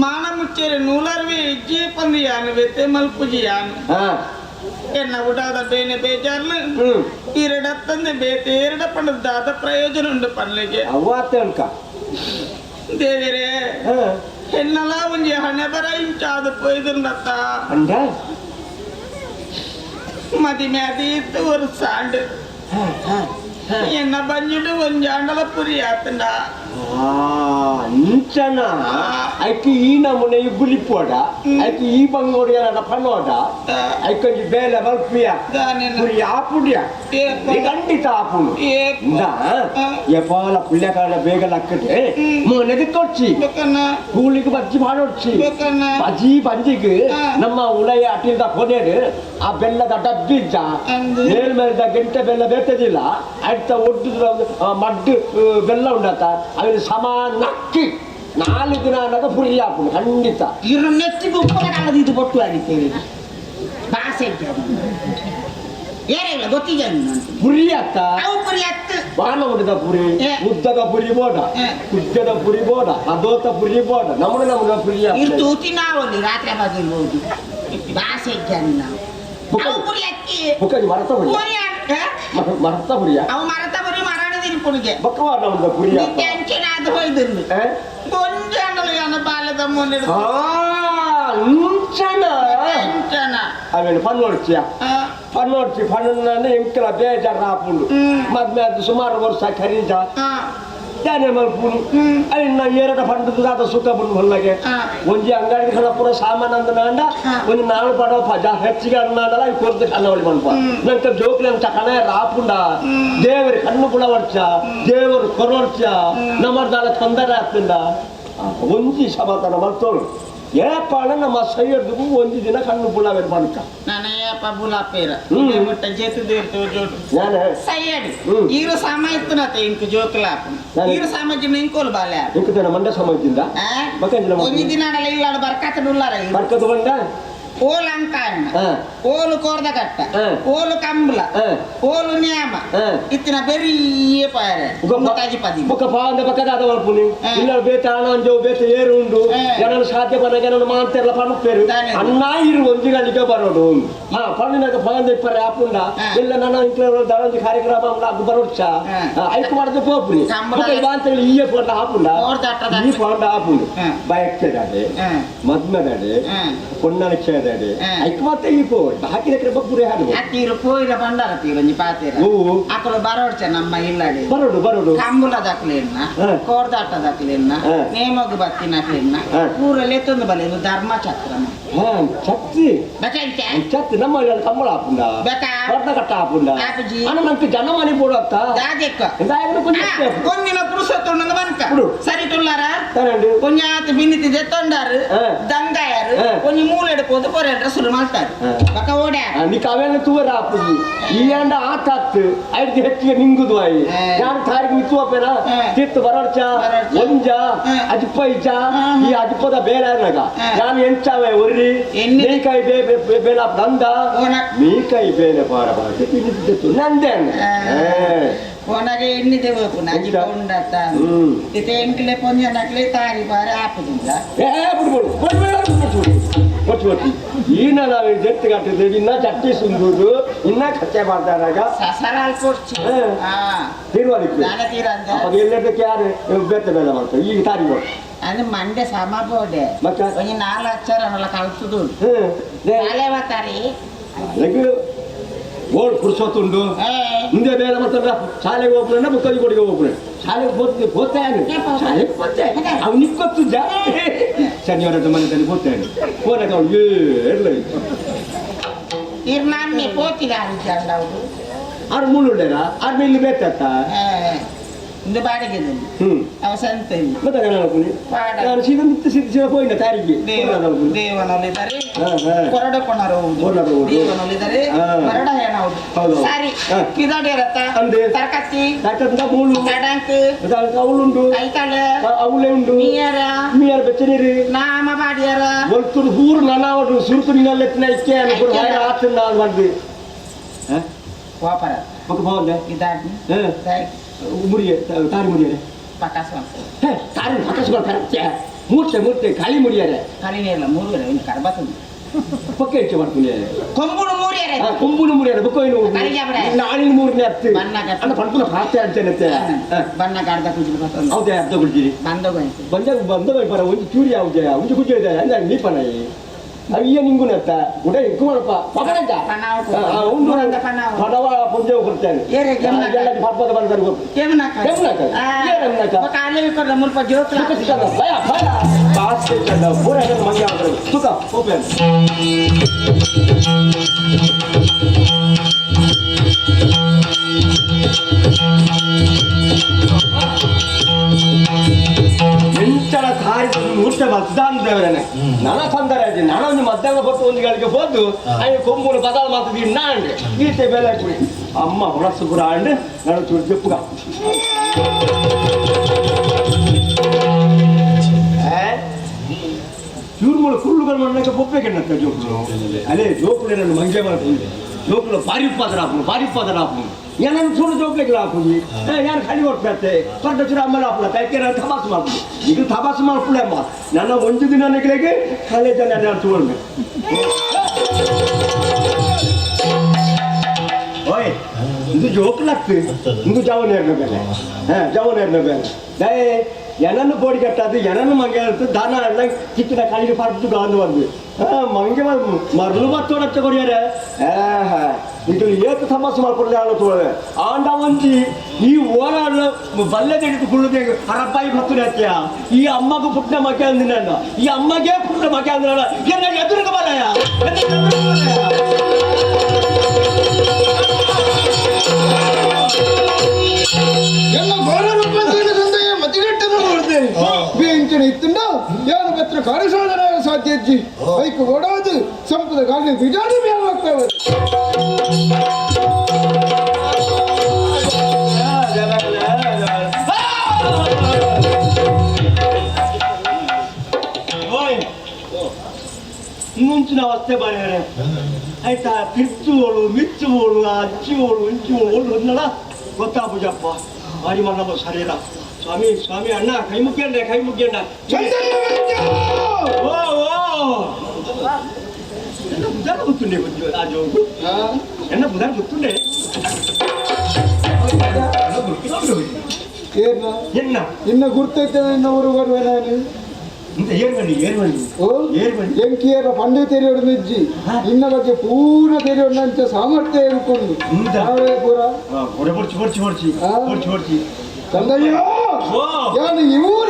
ಮಾನ ಮುಚ್ಚೇರಿ ನೂಲರ್ವಿ ಇಜ್ಜಿ ಪಂದಿಯಾನು ಬೆತ್ತೆ ಮಲ್ಪುಜಿಯಾನು ಎನ್ನ ಉಡಾದ ಬೇನೆ ಬೇಜಾರ್ನು ಇರಡತ್ತಂದೆ ಬೇತೆ ಎರಡ ಪಂಡದಾದ ಪ್ರಯೋಜನ ಉಂಡು ಪನ್ಲಿಗೆ ದೇವಿರೇ ಎನ್ನಲ ಒಂಜಿ ಹಣೆ ಬರ ಇಂಚಾದ ಪೊಯ್ದುಂಡತ್ತ ಮದಿ ಮ್ಯಾದಿ ஒரு சாண்டு ಎನ್ನ ಬಂಜಿಡು ಒಂಜಾಂಡಲ ಪುರಿ ಆತಂಡ ಅಂಚನ ಐಕ್ ಈ ನಮೂನೆ ಗುಲಿಪೋಡ ಐಕ್ ಈ ಬಂಗೋಡಿ ಏನಾರ ಪನ್ನೋಡ ಐಕೊಂಜಿ ಬೇಲೆ ಮಲ್ಪಿಯ ಪುರಿ ಆಪುಡಿಯ ಖಂಡಿತ ಆಪುಡು ಎಪಾಲ ಪುಳ್ಯಕಾಲ ಬೇಗ ಲಕ್ಕದೆ ಮನೆಗೆ ಕೊಡ್ಚಿ ಕೂಲಿಗೆ ಬಜ್ಜಿ ಮಾಡೋಡ್ಚಿ ಬಜ್ಜಿ ಬಂಜಿಗೆ ನಮ್ಮ ಉಲಯ ಅಟಿಲ್ದ ಕೊನೆಡು ಆ ಬೆಲ್ಲದ ಡಬ್ಬಿ ಇದ್ದ ಮೇಲ್ಮೇಲ್ದ ಗಂಟೆ ಬೆಲ್ಲ ಬೇತದಿಲ್ಲ ಅಡ್ತ ಒಡ್ಡು ಮಡ್ಡು ಬೆಲ್ಲ ಉಂಡತ್ತ ಅವನು ಸಮಾನ ನಕ್ಕಿ 4 ದಿನ ಅನ್ನೋದು ಪುರಿ ಹಾಕುದು ಖಂಡಿತ ಇರು ನೆತ್ತಿಗೆ ಉಪ್ಪದ ಇದು ಬೊಟ್ಟು ಆಗಿದ್ದೇವೆ ಭಾಷೆ ಏನಿಲ್ಲ ಗೊತ್ತಿದೆ ಪುರಿ ಅತ್ತ ಅವು ಪುರಿ ಅತ್ತ ಬಾಣ ಉಂಡದ ಪುರಿ ಉದ್ದದ ಪುರಿ ಬೋಡ ಕುಜ್ಜದ ಪುರಿ ಬೋಡ ಅದೋತ ಪುರಿ ಬೋಡ ನಮ್ಮನೆ ನಮ್ಮದ ಪುರಿ ಇರು ತೂತಿ ನಾವು ರಾತ್ರಿ ಬಾಗಿರ್ಬೋದು ಭಾಷೆ ನಾವು ಅವು ಪುರಿ ಅಕ್ಕಿ ಬುಕ್ಕಿ ಮರತ ಪುರಿ ಮರತ ಪುರಿಯ ಅವು ಮರತ ಪುರಿ ಮರಾಣದಿನ ಪುರಿಗೆ ಬಕ್ಕವಾಡ ಉಂಡ ಪುರಿ ಟೆನ್ಷನ್ ಆದ ಹೋಯ್ದು ಗೊಂಜಾಂಡಲು ಯಾನ ಬಾಲ್ಯದ ಮೊನ್ನೆ ಅಂಚನ ಅವೇನು ಪನ್ನೊಡ್ಚಿಯ ಪನ್ನೊಡ್ಚಿ ಪಣ್ಣು ಎಂಕಲ ಬೇಜಾರು ಆಪುಂಡು ಮದ್ಮೆ ಅದು ಸುಮಾರು ವರ್ಷ ಖರೀಜ ದಾನೆ ಮಲ್ಪುನಿ ಅಯ್ಯ ಏರಡ ಪಂಡದ ದಾದ ಸುಖ ಬುನ್ ಹೊಲ್ಲಗೆ ಒಂಜಿ ಅಂಗಡಿ ಖಲ ಪೂರ ಸಾಮಾನ್ ಅಂದ ನಾಂಡ ಒಂಜಿ ನಾಳು ಪಡೋ ಪಜಾ ಹೆಚ್ಚಿಗೆ ಅನ್ನಾಡಲ ಈ ಕೊರ್ದು ಕನ್ನವಳಿ ಮನ್ಪ ನಂಕ ಜೋಕ್ಲೆ ಅಂತ ಕಣ ರಾಪುಂಡ ದೇವರು ಕಣ್ಣು ಪುಳ ವರ್ಷ ದೇವರು ಕೊರೊರ್ಚ ನಮ್ಮರ್ದಾಲ ತೊಂದರೆ ಆಗ್ತಂಡ ಒಂಜಿ ಸಮಾಧಾನ ಮಲ್ತೋಳು ಏಪಾಣ ನಮ್ಮ ಸೈಯರ್ದು ಒಂಜಿ ದಿನ ಕಣ್ಣು ಪುಳವೇರು ಮನ್ಕ ನಾನೇ ಅಪ್ಪ ಬುಲಾಪೇರ ಮುಟ್ಟ ಜೇತು ದೇರ್ತು ಜೋಡು ನಾನು ಸೈಯಡಿ ಈರು ಸಾಮ ಇತ್ತುನತೆ ಇಂಕು ಜೋಕುಲಾಪ ಈರು ಸಾಮಾಜಿನ ಇಂಕೋಲು ಬಾಲೆ ಇಂಕುತೇನ ಮಂಡ ಸಮಾಜದಿಂದ ಒಂಜಿ ದಿನ ಇಲ್ಲಾಡು ಬರ್ಕತ್ ಉಲ್ಲಾರ ಬರ್ಕತ್ ಬಂಡ ಓಲು ಅಂಕಾಯಣ ಓಲು ಕೋರ್ದ ಕಟ್ಟ ಓಲು ಕಂಬಲ ಓಲು ನ್ಯಾಮ ಇತ್ತಿನ ಬೆರಿಯ ಪಾಯರೆ ತಾಜಿ ಪದಿ ಬೊಕ್ಕ ಪಾಂದ ಪಕ್ಕದ ಮಲ್ಪುನಿ ಇಲ್ಲ ಬೇತೆ ಆಣಂಜೋ ಬೇತೆ ಏರು ಉಂಡು ಜನನು ಸಾಧ್ಯ ಪನ ಜನನು ಮಾಂತೆರ್ಲ ಪಣುಪೇರು ಅನ್ನ ಇರು ಒಂಜಿ ಗಂಟಿಗೆ ಬರೋಡು ಹಾ ಪಣ್ಣಿನಾಗ ಪಾಂದ ಇಪ್ಪರೆ ಆಪುಂಡ ಇಲ್ಲ ನನ್ನ ಇಂಕ್ಲ ದಳಂಜಿ ಕಾರ್ಯಕ್ರಮ ಅದು ಬರೋಡ್ಚ ಐಕು ಮಾಡಿದ ಪೋಪುನಿ ಬೊಕ್ಕ ಬಾಂತೇಳಿ ಈಯ ಪೋಂಡ ಆಪುಂಡ ಈ ಪೋಂಡ ಆಪುಂಡು ಬಯಕ್ಕೆದಾಡೆ ಮದ್ಮೆದಾಡೆ ಪೊನ್ನಲಕ್ಷದಾಡೆ ಐಕ್ ಮತ್ತೆ ಈ ಪೋ ಬಾಕಿ ದಕ್ರೆ ಬಬ್ಬುರೆ ಹಾಲು ತೀರು ಪೋಯಿಲ ಬಂಡಾರ ತೀರು ಒಂಜಿ ಪಾತೇರ ಅಕುಲು ಬರೋಡ್ಚ ನಮ್ಮ ಇಲ್ಲಡೆ ಬರೋಡು ಬರೋಡು ಕಂಬುಲ ದಾಖಲೆಯನ್ನ ಕೋರ್ದಾಟ ದಾಖಲೆಯನ್ನ ನೇಮಗು ಬತ್ತಿನ ದಾಖಲೆಯನ್ನ ಪೂರ ಲೆತ್ತೊಂದು ಬಲೆ ಇದು ಧರ್ಮಚಕ್ರ ಚತ್ತಿ ಚತ್ತಿ ನಮ್ಮ ಕಂಬಳ ಆಪುಂಡ ವರ್ಣ ಕಟ್ಟ ಆಪುಂಡ ಅಣ್ಣ ನಂಗೆ ಜನಮಾನಿ ಬೋಡು ಅತ್ತ ಒಂದಿನ ಪುರುಷತ್ವ ಬಂತ ಸರಿ ತುಲ್ಲಾರ ಕೊಂಜಾತ ಬಿನ್ನಿತಿ ದೆತ್ತೊಂಡಾರು ದಂಗಾಯರು ಒಂಜಿ ಮೂಲೆ ಎಡ್ಕೋದು ಪೊರೆಡ್ರ ಸುರು ಮಾಡ್ತಾರೆ ಬಕ ಓಡ್ಯಾ ನಿಕ್ ಅವೆಲ್ಲ ತೂವರ ಆಪುಜಿ ಈ ಅಂಡ ಆತ ಆತ್ ಐದು ಹೆಚ್ಚಿಗೆ ನಿಂಗುದು ಆಯಿ ಯಾರು ತಾರಿಗೆ ಮಿತ್ತುವಪ್ಪೇನ ತಿತ್ತು ಬರೋಡ್ಚ ಒಂಜ ಅಜಿಪ್ಪ ಇಜ್ಜ ಈ ಅಜಿಪ್ಪದ ಬೇರೆ ಆಗ ನಾನು ಎಂಚಾವೆ ಒರ್ರಿ ನೀಕಾಯಿ ಬೇಲ ನಂದ ನೀಕಾಯಿ ಬೇಲೆ ಪಾರ ಬಾರ ನಂದೆ ಓನಾಗ ಎಣ್ಣೆ ದೇವಪ್ಪು ನಾಜಿ ಉಂಡತ್ತ ಇತ್ತೆ ಎಂಕ್ಲೆ ಪೊಂಜನಕ್ಲೆ ತಾರಿ ಬಾರೆ ಆಪುದಿಲ್ಲ ಏ ಬಿಡ್ಬೋದು ಒಟ್ಟು ಒಟ್ಟು ಈನ ನಾವು ಜೆತ್ತು ಕಟ್ಟಿದ್ದು ಇನ್ನ ಚಟ್ಟಿ ಸುಂದೂರು ಇನ್ನ ಖರ್ಚೆ ಮಾಡ್ತಾರಾಗ ಸಸರಾಲ್ ಕೊಡ್ಚಿ ತೀರ್ವಾದಿತ್ತು ನಾನೇ ತೀರಂತ ಅವಾಗ ಎಲ್ಲದಕ್ಕೆ ಯಾರು ಬೇತೆ ಬೇಲೆ ಮಾಡ್ತಾರೆ ಈಗ ತಾರಿ ಅದು ಮಂಡೆ ಸಮ ಬೋಡೆ ಮತ್ತೆ ಒಂಜಿ ನಾಲ್ ಅಕ್ಷರ ಅನ್ನಲ್ಲ ಕಲ್ತುದು ಅಲೆ ತಾರಿ ಓಡ್ ಪುರುಷೊತ್ತುಂಡು ಮುಂದೆ ಬೇರೆ ಮಾಡ್ತಾರ ಶಾಲೆಗೆ ಹೋಗ್ಬಿಡ ಬುಕ್ಕಲ್ಲಿ ಕೊಡಿಗೆ ಹೋಗ್ಬಿಡ ಶಾಲೆಗೆ ಹೋಗ್ತೇ ಹೋಗ್ತಾನೆ ಶಾಲೆಗೆ ಹೋಗ್ತೆ ಅವ್ನಿಗೆ ಗೊತ್ತು ಜಾಸ್ತಿ ಶನಿವಾರ ಮನೆ ಹೋಗ್ತಾನೆ ಹೋದಾಗ ಅವ್ನು ಏರ್ಲ ಇರ್ ಪೋತಿದಾರು ಚಂಡವ್ರು ಆರು ಮೂಳು ಉಳ್ಳೇರ ಆರು ಮೇಲೆ ಬೇಕತ್ತ ಇಂದು ಬಾಡಿಗೆ ಅವ ಸಂತ ಮತ್ತೆ ನಾನು ಸೀದಾ ಮಿತ್ತು ಸೀದ ಸೀದಾ ಹೋಯಿನ ತಾರಿಗೆ ದೇವನಲ್ಲಿದ್ದಾರೆ ಕೊರಡ ಕೊಣರು ದೇವನಲ್ಲಿದ್ದಾರೆ ಕೊರಡ ಏನೌದು ಸರಿ ಪಿದಾಡಿರತ್ತ ತರಕತ್ತಿ ಮೂಳು ಕಡಂಕ್ ಅವಳುಂಡು ಐತಾಳ ಅವಳೇ ಉಂಡು ಮೀಯರ ಮೀಯರ ಬೆಚ್ಚನೀರು ನಾಮ ಬಾಡಿಯರ ಒಲ್ತುಡು ಊರು ನನಾವಡು ಸುರುತು ನಿನ್ನಲ್ಲೆತ್ತಿನ ಇಕ್ಕೆ ಅನುಕೂಲ ಆತನ ಮಾಡ್ದು ವಾಪರ ಬೊಕ್ಕ ಪೋವಂದೆ ಇದಾಡ್ನಿ ಮುರಿಯೆ ತಾರಿ ಮುರಿಯರೆ ಪಟಾಸು ಹೇ ತಾರಿ ಪಟಾಸು ಕರೆಕ್ಟ್ ಮೂರ್ತೆ ಮೂರ್ತೆ ಖಾಲಿ ಮುರಿಯರೆ ಖಾಲಿ ಇಲ್ಲ ಮೂರುವರೆ ಇನ್ನು ಕರ್ಬತ್ತದ ಪಕ್ಕ ಹೆಚ್ಚು ಮಾಡ್ತೀನಿ ಕೊಂಬುಡು ಮೂರಿಯರೆ ಕೊಂಬುಡು ಮುರಿಯರೆ ಬೊಕ್ಕ ಏನು ನಾಳಿನ ಮೂರನೇ ಹತ್ತು ಅಣ್ಣ ಪಡ್ಪುನ ಪ್ರಾಪ್ತಿ ಅಂಚನತ್ತೆ ಬಣ್ಣ ಗಾಡ್ದ ಕುಜಿಲು ಬರ್ತದೆ ಹೌದೇ ಅರ್ಧ ಕುಡ್ಜಿರಿ ಬಂದೋಗ ಬಂದ ಬಂದ ಬರ ಒಂಜಿ ಚೂರಿ ಯಾವುದೇ ಒಂಜಿ ಕುಜ್ಜಿ ಇದೆ ಅಂದ್ರೆ ನೀಪನ ಅಯ್ಯ ನಿಂಗುನತ್ತ ಉಡ ಇಕ್ಕು ಮಾಡಪ್ಪ ಪಕಡಂತ ಉಂಡು ಪಡವ ಪುಂಜ ಕೊಡ್ತೇನೆ ಎಲ್ಲ ಪರ್ಪದ ಬಂದ ಮುಲ್ಪ ಜೋಕ್ಲ ಭಯ ಭಯ ಪಾಸ್ ಪೂರ ಮಂಗೆ ಆಗ್ತದೆ ಸುಖ ಓಪನ್ ಎಂಚಲ ತಾರಿ ಮೂರ್ತೆ ಮದ್ದಾನ ದೇವರನೆ ನನ್ನ ತೊಂದರೆ ಆಯ್ತು ನಾನು ಒಂದು ಮಧ್ಯಾಹ್ನ ಹೊತ್ತು ಒಂದು ಗಳಿಗೆ ಹೋದು ಅಯ್ಯ ಕೊಂಬುನು ಬದಲು ಮಾತದಿ ನಾಂಡೆ ಈತೆ ಬೆಲೆ ಕುಡಿ ಅಮ್ಮ ಹೊಳಸು ಪುರ ಅಂಡ್ ನಾನು ಚೂರು ಜಪ್ಪುಗ ಚೂರು ಮೂಳು ಕುಳ್ಳುಗಳು ಮಣ್ಣಕ್ಕೆ ಬೊಪ್ಪೆ ಕೆಣ್ಣತ್ತ ಜೋಕುಲು ಅಲ್ಲೇ ಜೋಕುಲೆ ನನ್ನ ಮಂಗೆ ಮಾಡ್ತೀನಿ ಜೋಕುಲು ಭಾರಿ ಉಪ್ಪಾದರ ಹಾಪುನು ಭಾರಿ ಉಪ್ಪಾದರ ಹಾಪುನು ಏನನ್ನು ಚೂರು ಜೋಕ್ಲೆಗೆ ಹಾಪುನಿ ಯಾರು ಖಾಲಿ ಕೊಡ್ತಾರೆ ಪಡ್ಡ ಚೂರು ಅಮ್ಮನ ಹಾಪುನ ತೈಕೆ ನಾನು ತಪಾಸು ಮಾಡ್ತೀನಿ ಈಗ ತಪಾಸು ಮಾಡ್ಪುಳೆ ಅಮ್ಮ ನನ್ನ ಒಂದು ದಿನ ನೆಗಲಿಗೆ ಕಾಲೇಜಲ್ಲಿ ನಾನು ಚೂರು ಓಯ್ ಇದು ಜೋಕ್ಲಾಗ್ತು ಇದು ಜವನ್ ಏರ್ನ ಬೇಲೆ ಹಾಂ ಜವನ್ ಏರ್ನ ಬೇಲೆ ದಯೆ ಎನನ್ನು ಬೋಡಿ ಕಟ್ಟಾದು ಎನನ್ನು ಮಂಗೆ ದಾನ ಎಲ್ಲ ಚಿಕ್ಕಿನ ಕಾಲಿಗೆ ಪಡ್ದು ಗಾಂದು ಬಂದು ಮಂಗೆ ಮರಳು ಬತ್ತೋಡಚ್ಚ ಕೊರಿಯರೆ. ಇದು ಏತು ಸಮಸ್ಯೆ ಮಾಡ್ಕೊಡ್ಲಿ ಆಳು ತೋಳೆ ಆಂಡ ಒಂಜಿ ಈ ಓಲಾಡ ಬಲ್ಲೆ ತೆಗೆದು ಕುಳ್ಳುದೆ ಹರಪ್ಪಾಯಿ ಭಕ್ತರು ಹತ್ಯ ಈ ಅಮ್ಮಗೂ ಪುಟ್ಟ ಮಕ್ಕೆ ಅಂದಿನ ಈ ಅಮ್ಮಗೆ ಪುಟ್ಟ ಮಕ್ಕೆ ಅಂದಿನ ಎನ್ನ ಎದುರುಗ ಬಲಯ. ಎಲ್ಲ ಘೋರ ರೂಪದಿಂದ ಮತಿಗೆಟ್ಟನು ನೋಡಿದೆ ಬೇಂಚನ ಇತ್ತುಂಡ ಯಾನು ಪತ್ರ ಕಾರ್ಯಸಾಧನ ಸಾಧ್ಯ ಅಜ್ಜಿ ಬೈಕ್ ಓಡೋದು ಸಂಪದ ಗಾಳಿ ಬಿಜಾಡಿ ಮೇಲೆ ಹೋಗ್ತಾವೆ. ಮುಂಚಿನ ಅವಸ್ಥೆ ಬರೆಯರೆ ಆಯ್ತಾ ತಿರ್ಚುವೋಳು ಮಿಚ್ಚುವೋಳು ಅಚ್ಚಿವೋಳು ಇಂಚುವೋಳು ಓಳು ಹೊನ್ನಡ ಗೊತ್ತಾಪುಜಪ್ಪ ಭಾರಿ ಮಲ್ಲಮ್ಮ ಶರೀರ. ಸ್ವಾಮಿ ಸ್ವಾಮಿ ಅಣ್ಣ ಕೈ ಮುಗ್ಯಂಡೆ ಕೈ ಮುಗ್ಯಂಡ. ಓ ಓ ಎನ್ನ ಬುಧಾರ ಗೊತ್ತುಂಡೆ ಆ ಜೋಗು ಎನ್ನ ಬುಧಾರ ಗೊತ್ತುಂಡೆ ಏನ ಇನ್ನ ಗುರ್ತೈತೆ ಇನ್ನ ಊರು ಬರುವೆ ನಾನು ಏರ್ಬಂಡಿ ಏರ್ಬಂಡಿ ಓ ಏರ್ಬಂಡಿ ಎಂಕಿಯರ ಪಂಡೆ ತೆರೆಯೋಡು ನಿಜ್ಜಿ ಇನ್ನ ಬಗ್ಗೆ ಪೂರ್ಣ ತೆರೆಯೋಡು ಅಂಚ ಸಾಮರ್ಥ್ಯ ಹೇಳ್ಕೊಂಡು ನಾವೇ ಪೂರ ಹೊಡೆ ಹೊಡ್ಚಿ ಹೊಡ್ಚಿ ಹೊಡ್ಚಿ ಹೊಡ್ಚಿ ಹೊಡ್ಚಿ ತಂದಯ್ಯ ಯಾನು ಇವರ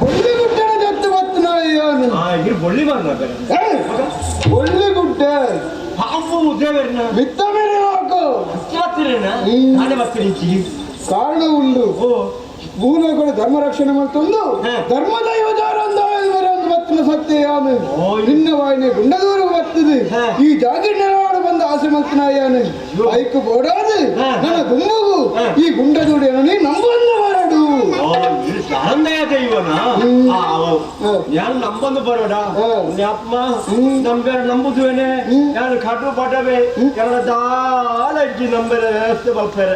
ಬೊಳ್ಳಿ ಗುಡ್ಡನ ಜತ್ತು ಬತ್ತು ಯಾನು ಬೊಳ್ಳಿ ಮಾರ್ನ ಬೊಳ್ಳಿ ಗುಡ್ಡ ಪಾಪು ದೇವರನ್ನ ಬಿತ್ತ ಮೇಲೆ ಹಾಕು ನಾನೇ ಬರ್ತೀನಿ ಕಾರಣ ಉಂಡು ಭೂಲೋಕದ ಧರ್ಮ ರಕ್ಷಣೆ ಮಾಡ್ತಂದು ಧರ್ಮ ದೈವ ಬತ್ತಿನ ಸತ್ಯ ಯಾನು ನಿನ್ನ ವಾಯಿನಿ ಗುಂಡದೂರು ಬರ್ತದೆ ಈ ಜಾಗಿ ನೆಲವಾಡು ಬಂದ ಆಸೆ ಮಲ್ತನ ಯಾನು ಐಕು ಬೋಡಾದು ನನ್ನ ಗುಂಬಗು ಈ ಗುಂಡದೂಡು ಏನೋ ನೀ ನಂಬೊಂದು ಬರಡು ಆನಂದಯ ದೈವನ ಯಾನು ನಂಬೊಂದು ಬರೋಡ ಅಪ್ಪ ನಂಬೇರ ನಂಬುದುವೇನೆ ಯಾನು ಕಡು ಪಡವೆ ಎನ್ನ ದಾಲ ಇಜ್ಜಿ ನಂಬೇರೆ ವ್ಯವಸ್ಥೆ ಬರ್ತಾರೆ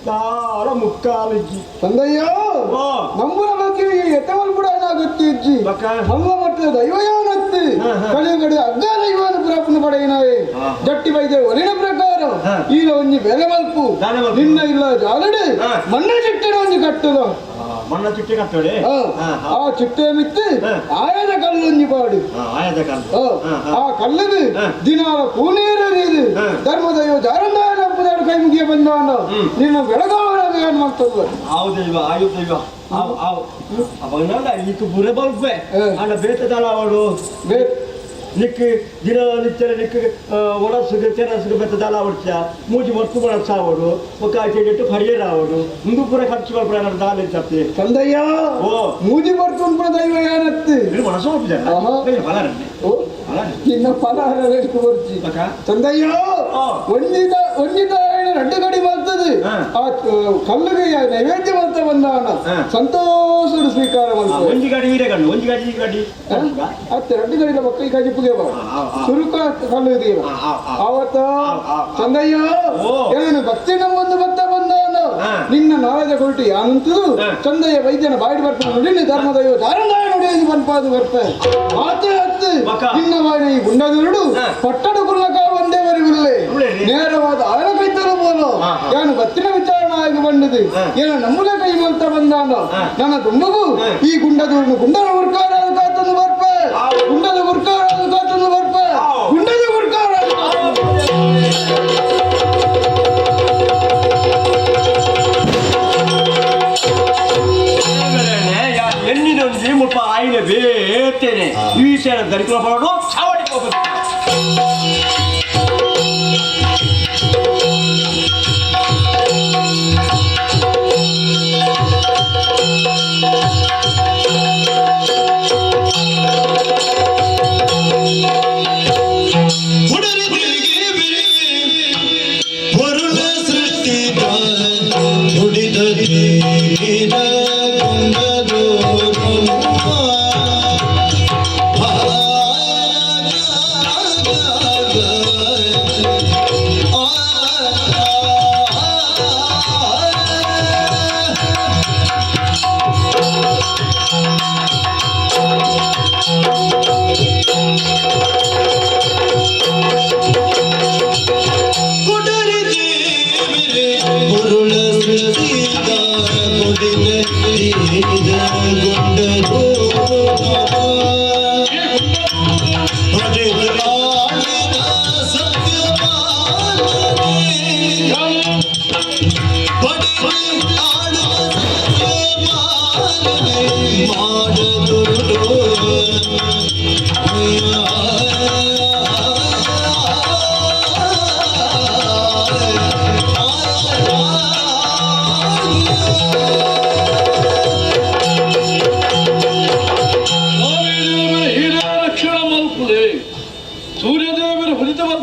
ದಾಲ ಮುಕ್ಕಾಲು ಇಜ್ಜಿ. ತಂದಯ್ಯ ನಂಬುನ ಬಗ್ಗೆ ಎತ್ತವಲ್ ಕೂಡ ಏನಾಗುತ್ತೆ ಇಜ್ಜಿ ನಮ್ಮ ಮಟ್ಟದ ದೈವ ಯಾನತ್ತಿ ಕಲಿಯುಗಡೆ ಅಗ್ಗ ದೈವನ ಪ್ರಾಪ್ನ ಪಡೆಯಿನಾವೆ ಜಟ್ಟಿ ಬೈದೆ ಒಲಿನ ಪ್ರಕಾರ ಈಗ ಒಂಜಿ ಬೆಲೆ ಮಲ್ಪು ನಿನ್ನ ಇಲ್ಲ ಜಾಲಡೆ ಮಣ್ಣ ಚಿಟ್ಟೆನ ಒಂಜಿ ಕಟ್ಟುದ ಮಣ್ಣ ಚಿಟ್ಟೆ ಕಟ್ಟೋಡೆ ಆ ಚಿಟ್ಟೆ ಮಿತ್ತು ಆಯದ ಕಲ್ಲೊಂಜಿ ಪಾಡು ಆಯದ ಕಲ್ಲು ಆ ಕಲ್ಲದು ದಿನಾಲ ಕೂನೇರದು ಧರ್ಮದೈವ ಜಾರಂದಾಯ ಕೈ ಮುಗಿಯ ಬಂದಾನ ನಿನ್ನ ಬೆಳಗಾವಣ ಏನ್ ಮಾಡ್ತದ ಆವು ದೈವ ಆಯು ದೈವ ಆವು ಆವು ಅವಾಗ ಈಕ ಬುರೆ ಬಲ್ಪೆ ಅಂಡ ಬೇತದಲ್ಲ ಅವಳು ನಿಕ್ ದಿನ ನಿತ್ಯ ನಿಕ್ ಒಡಸುಗೆ ತೆರಸುಗೆ ಬೆತ್ತದಾಲ ಅವಡ್ಚ ಮೂಜಿ ವರ್ತು ಬಳಸ ಅವಡು ఒక చెట్టు ಪರಿಯರ ಅವಡು ಮುಂದು ಪೂರ ಖರ್ಚು ಮಾಡ್ಬಿಡ ದಾಲ ಚಪ್ಪಿ ತಂದಯ್ಯ ಓ ಮೂಜಿ ಬರ್ತು ದೈವ ಏನತ್ತಿ ಮನಸ್ಸು ಓ ಇನ್ನ ಫಲಹಾರ ಬರ್ಚಿ ತಂದಯ್ಯ ಒಂಜಿದ ಒಂಜಿದ ರಡ್ಡು ಕಡಿ ಬರ್ತದೆ ಆ ಕಲ್ಲುಗೆ ನೈವೇದ್ಯ ಮಾಡ್ತಾ ಬಂದಾನ ಸಂತೋಷ ಸ್ವೀಕಾರ ಮಾಡ್ತದೆ. ಒಂಜಿ ಗಾಡಿ ಹೀರೆ ಗಂಡು ಒಂಜಿ ಗಾಡಿ ಈ ಗಾಡಿ ಅತ್ತೆ ರಡ್ಡು ಗಡಿ ಮಕ್ಕಳಿಗೆ ಕಜಿಪುಗೆ ಬಾ ಸುರುಕ ಕಲ್ಲು ಇದೆಯಲ್ಲ ಆವತ್ತ ತಂದಯ್ಯ ಏನು ಭಕ್ತಿ ನಮ್ಮೊಂದು ಭಕ್ತ ಬಂದಾನ ನಿನ್ನ ನಾಳೆದ ಕೊರಟು ಯಾನಂತದು ಚಂದಯ್ಯ ವೈದ್ಯನ ಬಾಯಿಡ್ ಬರ್ತಾನೆ ನೋಡಿ ಧರ್ಮದೈವ ಧಾರಂದಾಯ ನೋಡಿ ಬನ್ಪಾದು ಬರ್ತಾರೆ ಆತ ಹತ್ತು ನಿನ್ನ ಬಾಯಿನ ಈ ಗುಂಡದುರುಡು ಪಟ್ಟಣ ಕುಲ್ಲಕ ಒಂದೇ ಬರಿವಿಲ್ಲೆ ನೇರವಾದ ಆಯನ ಕೈತರು ಬೋಲು ಯಾನು ಬತ್ತಿನ ವಿಚಾರಣೆ ಆಗಿ ಬಂದಿದೆ ಏನೋ ನಮ್ಮಲೆ ಕೈ ಮಂತ ಬಂದಾನ ನನ್ನ ತುಂಬಗೂ ಈ ಗುಂಡದೂರನ್ನು ಗುಂಡನ ಉರ್ಕಾರ ಕಾತಂದು ಬರ್ಪೆ ಗುಂಡದ ಉರ್ಕಾರ ಕಾತಂದು ಬರ್ಪೆ ಗುಂಡದ ಉರ್ಕಾರ. ಎಣ್ಣಿನೊಂದು ಮುಪ್ಪ ಆಯ್ನೆ ಬೇತೇನೆ ಈ ಸೇರ ದರಿಕುಲ ಪಡೋಡು ಚಾವಡಿ ಹೋಗುದು.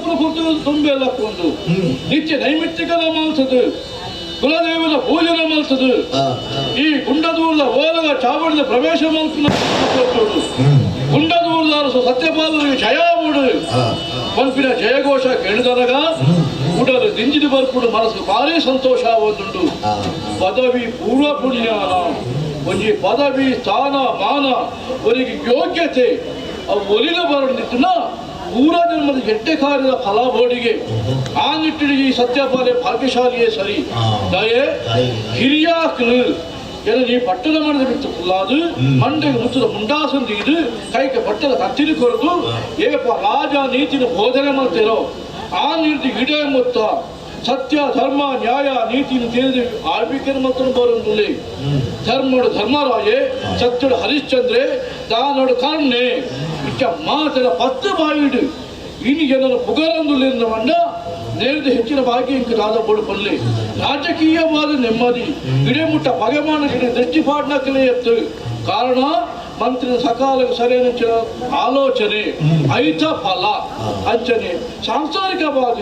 ಮಲ್ಪು ಕುರ್ತು ತುಂಬೆಲ್ಲಕ್ಕೊಂದು ನಿತ್ಯ ನೈಮಿತ್ತಿಕದ ಮಲ್ಸದು ಕುಲದೇವದ ಪೂಜನೆ ಮಲ್ಸದು ಈ ಗುಂಡದೂರ್ದ ಓಲಗ ಚಾವಡಿದ ಪ್ರವೇಶ ಮಲ್ಪುನ ಗುಂಡದೂರ್ದ ಸತ್ಯಪಾಲರಿಗೆ ಜಯಾವುಡು ಪನ್ಪಿನ ಜಯಘೋಷ ಕೇಳಿದರಗ ಉಡಲು ದಿಂಜಿದು ಬರ್ಪುಡು ಮನಸ್ಸು ಭಾರಿ ಸಂತೋಷ ಆವದುಂಡು. ಪದವಿ ಪೂರ್ವ ಪುಣ್ಯಾನ ಒಂಜಿ ಪದವಿ ಸ್ಥಾನ ಮಾನ ಒರಿಗೆ ಯೋಗ್ಯತೆ ಅವು ಒಲಿದ ಬರಣಿತ್ತುನ ಪೂರ ಜನ್ಮದ ಎಡ್ಡೆ ಕಾರ್ಯದ ಫಲಾಬೋಡಿಗೆ ಆ ನಿಟ್ಟಿಗೆ ಈ ಸತ್ಯಪಾಲೆ ಭಾಗ್ಯಶಾಲಿಯೇ ಸರಿ. ದಯೆ ಹಿರಿಯಾಕ್ಲು ಎನ ನೀ ಪಟ್ಟದ ಮಣದ ಬಿಟ್ಟು ಕುಲ್ಲಾದು ಮಂಡೆಗೆ ಮುತ್ತದ ಮುಂಡಾಸಂದು ಇದು ಕೈಗೆ ಪಟ್ಟದ ಕತ್ತಿನ ಕೊರದು ಏಪ ರಾಜ ನೀತಿನ ಬೋಧನೆ ಮಾಡ್ತಿರೋ ಆ ನೀತಿ ಇಡೇ ಮೊತ್ತ ಸತ್ಯ ಧರ್ಮ ನ್ಯಾಯ ನೀತಿನ ತಿಳಿದು ಆಳ್ವಿಕೆ ಮತ್ತು ಬರುಂದುಳ್ಳಿ ಧರ್ಮಡು ಧರ್ಮರಾಯೇ ಸತ್ಯಡು ಹರಿಶ್ಚಂದ್ರೆ ದಾನೋಡು ಕರ್ಣೆ ಇಚ್ಚ ಮಾತದ ಪತ್ತು ಬಾಯಿಡು ಇನ್ನು ಜನರು ಪುಗರಂದುಳ್ಳಿಂದ ಮಂಡ ನೇರದ ಹೆಚ್ಚಿನ ಭಾಗ್ಯ ಇಂಕ ದಾದ ಬೋಡು ಪಲ್ಲೆ ರಾಜಕೀಯವಾದ ನೆಮ್ಮದಿ ಇಡೇಮುಟ್ಟ ಪಗಮಾನಕ್ಕೆ ದೃಷ್ಟಿ ಪಾಡ್ನಕ್ಕಲೇ ಎತ್ತು ಕಾರಣ ಮಂತ್ರಿನ ಸಕಾಲಕ್ಕೆ ಸರಿಯಾದ ಆಲೋಚನೆ ಐತ ಫಲ ಅಂಚನೆ ಸಾಂಸಾರಿಕವಾದ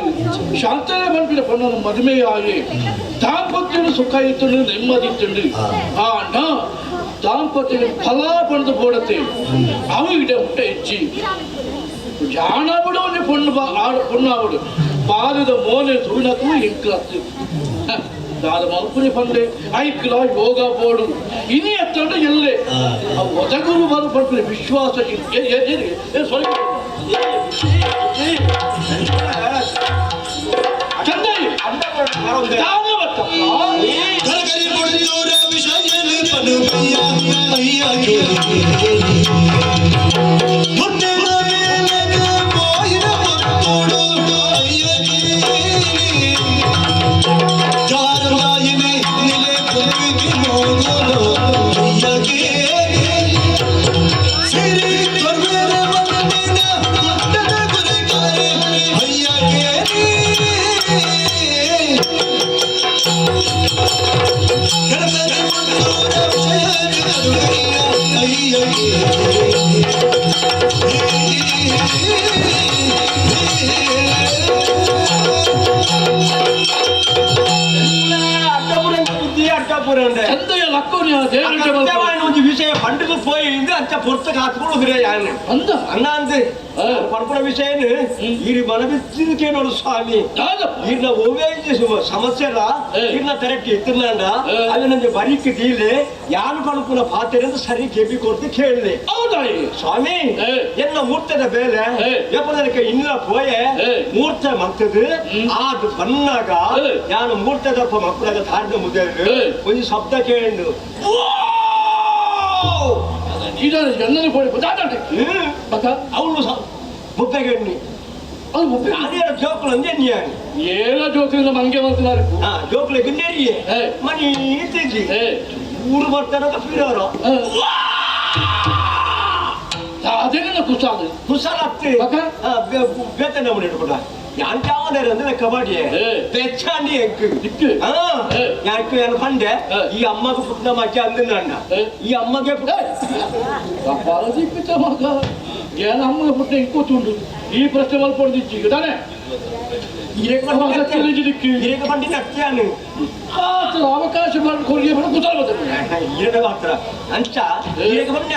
ಶಾಂತನೆ ಬಂಪಿನ ಪಣ್ಣನ ಮದುವೆಯಾಗಿ ದಾಂಪತ್ಯನು ಸುಖ ಇತ್ತು ನೆಮ್ಮದಿ ಇತ್ತು ಆಂಡ ದಾಂಪತ್ಯ ಫಲ ಪಣದು ಬೋಡತೆ ಅವು ಇಡ ಮುಟ್ಟ ಹೆಚ್ಚಿ ಜಾಣಾಬಿಡು ಒಂದು ಪೊಣ್ಣು ಆಡು ಪೊಣ್ಣಾವಿಡು ಬಾಲಿದ ಮೋನೆ ತುಳಿನಕ್ಕೂ ಇಂಕ್ಲತ್ತು ದಾದ ಮಲ್ಪುನಿ ಪಂಡೆ ಐಕ್ಲ ಯೋಗ ಬೋಡು ಇನಿ ಎತ್ತಂಡ ಎಲ್ಲೆ ಅವು ಒದಗುರು ಬರು ಪಡ್ಪಿನ ವಿಶ್ವಾಸ ವಿಷಯ ಪಂಡకు పోయింది అంత పొర్త కాచుకుని అన్నాంది పడుకున్న విషయాన్ని ఈ మనవిచ్చిందికేనోడు స్వామి ఈయన ఓవే సమస్యలా ఈయన కరెక్ట్ ఎత్తున్నాడ అవి నన్ను బరికి తీలే ಯಾನು ಪಡ್ಕುನ ಪಾತ್ರೆ ಸರಿ ಕೆಬಿ ಕೊಡ್ತು ಕೇಳಲಿ ಸ್ವಾಮಿ ಎಲ್ಲ ಮೂರ್ತದ ಬೇಲೆ ಎಪ್ಪದಕ್ಕೆ ಇನ್ನ ಪೋಯೆ ಮೂರ್ತ ಮಂತದು ಅದು ಬನ್ನಾಗ ಯಾನು ಮೂರ್ತದಪ್ಪ ಮಕ್ಕಳಾಗ ಧಾರಣ ಮುದ್ದೆ ಒಂದು ಶಬ್ದ ಕೇಳು ಅವಳು ಬೊಬ್ಬೆಗಣ್ಣಿ ಜೋಕುಲು ಏನ ಜೋಕುಲು ಮಂಗೆ ಮಾಡ್ತಿದ್ದಾರೆ ಜೋಕುಲು ಗಿನ್ನೆರಿಯೇ ಮನಿ ಇತ್ತೀಚಿ ಊರು ಬರ್ತಾರ ಫಿರೋರು ಅದೇನ ಕುಸಾಲ ಕುಸಾಲ ಬೇತನ ಇಟ್ಕೊಂಡ ಯಾನ್ ಕಬಡ್ಡಿ ಬೆಚ್ಚಾಂಡಿ ಯಾಕೆ ಪಂಡೆ ಈ ಅಮ್ಮಗೆ ಪುಟ್ಟ ಮಕ್ಕೆ ಅಂದಿನ ಈ ಅಮ್ಮಗೆ ಮಗ ಏನ ಅಮ್ಮಗೆ ಪುಟ್ಟ ಇಂಕೋತುಂಡು ಈ ಪ್ರಶ್ನೆ ಮಲ್ಪೊಡ್ದಿಚ್ಚಿ ತಾನೆ ಅವಕಾಶ ಮಾತ್ರ ಅಂಚ ಬಂಡೆ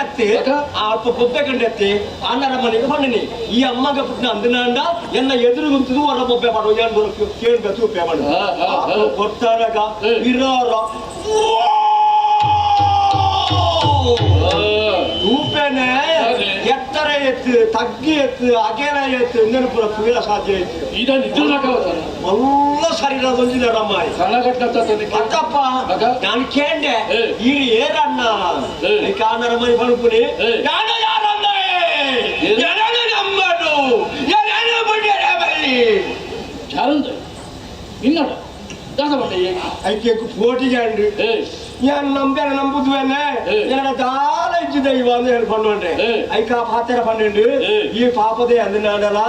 ಅಲ್ಪ ಬೊಬ್ಬೆ ಕಂಡೆತ್ತಿ ಅಣ್ಣರ ಮನೆಗೆ ಬಂದಿನಿ ಈ ಅಮ್ಮಗ ಪುಟ್ಟ ಅಂದಿನಾಂಡ ಎನ್ನ ಎದುರು ಗುಂತದು ಹೊರ ಬೊಬ್ಬೆ ಮಾಡು ಏನು ಕೇಳ್ಬೇಕು ತೂಪೆ ಮಾಡು ಕೊಡ್ತಾರಾಗ ಇರೋರ ತೂಪೆನೆ ಎತ್ತರ ಎತ್ತು ತಗ್ಗಿ ಎತ್ತು ಅಗೆಲ ಎತ್ತು ನೆನಪುರ ತುಯ ಸಾಧ್ಯ ಇತ್ತು ಎಲ್ಲ ಶರೀರ ದೊಂಜಿದಡಮ್ಮ ಅತ್ತಪ್ಪ ನಾನು ಕೇಂಡೆ ಈ ಏರಣ್ಣ ಕಾನರ ಮನೆ ಬನುಪುನಿ ಯಾರು ಯಾರಣ್ಣ ಯಾರು ನಮ್ಮನು ಯಾರು ಬಲ್ಲಿ ಯಾರಂದ ಇನ್ನಡ ಐಕೆ ಪೋಟಿಗೆ ഞാൻ ನಂಬ್ಯಾನ ನಂಬುದುವೆನೆ ಎನ್ನಡ ದಾಲ ದೈವ ಅಂತ ಹೇಳ್ಕೊಂಡ್ರೆ ಐಕ ಪಾತ್ರ ಪನ್ನೆಂಡು ಈ ಪಾಪದೇ ಅಂದಿನಾಡಲ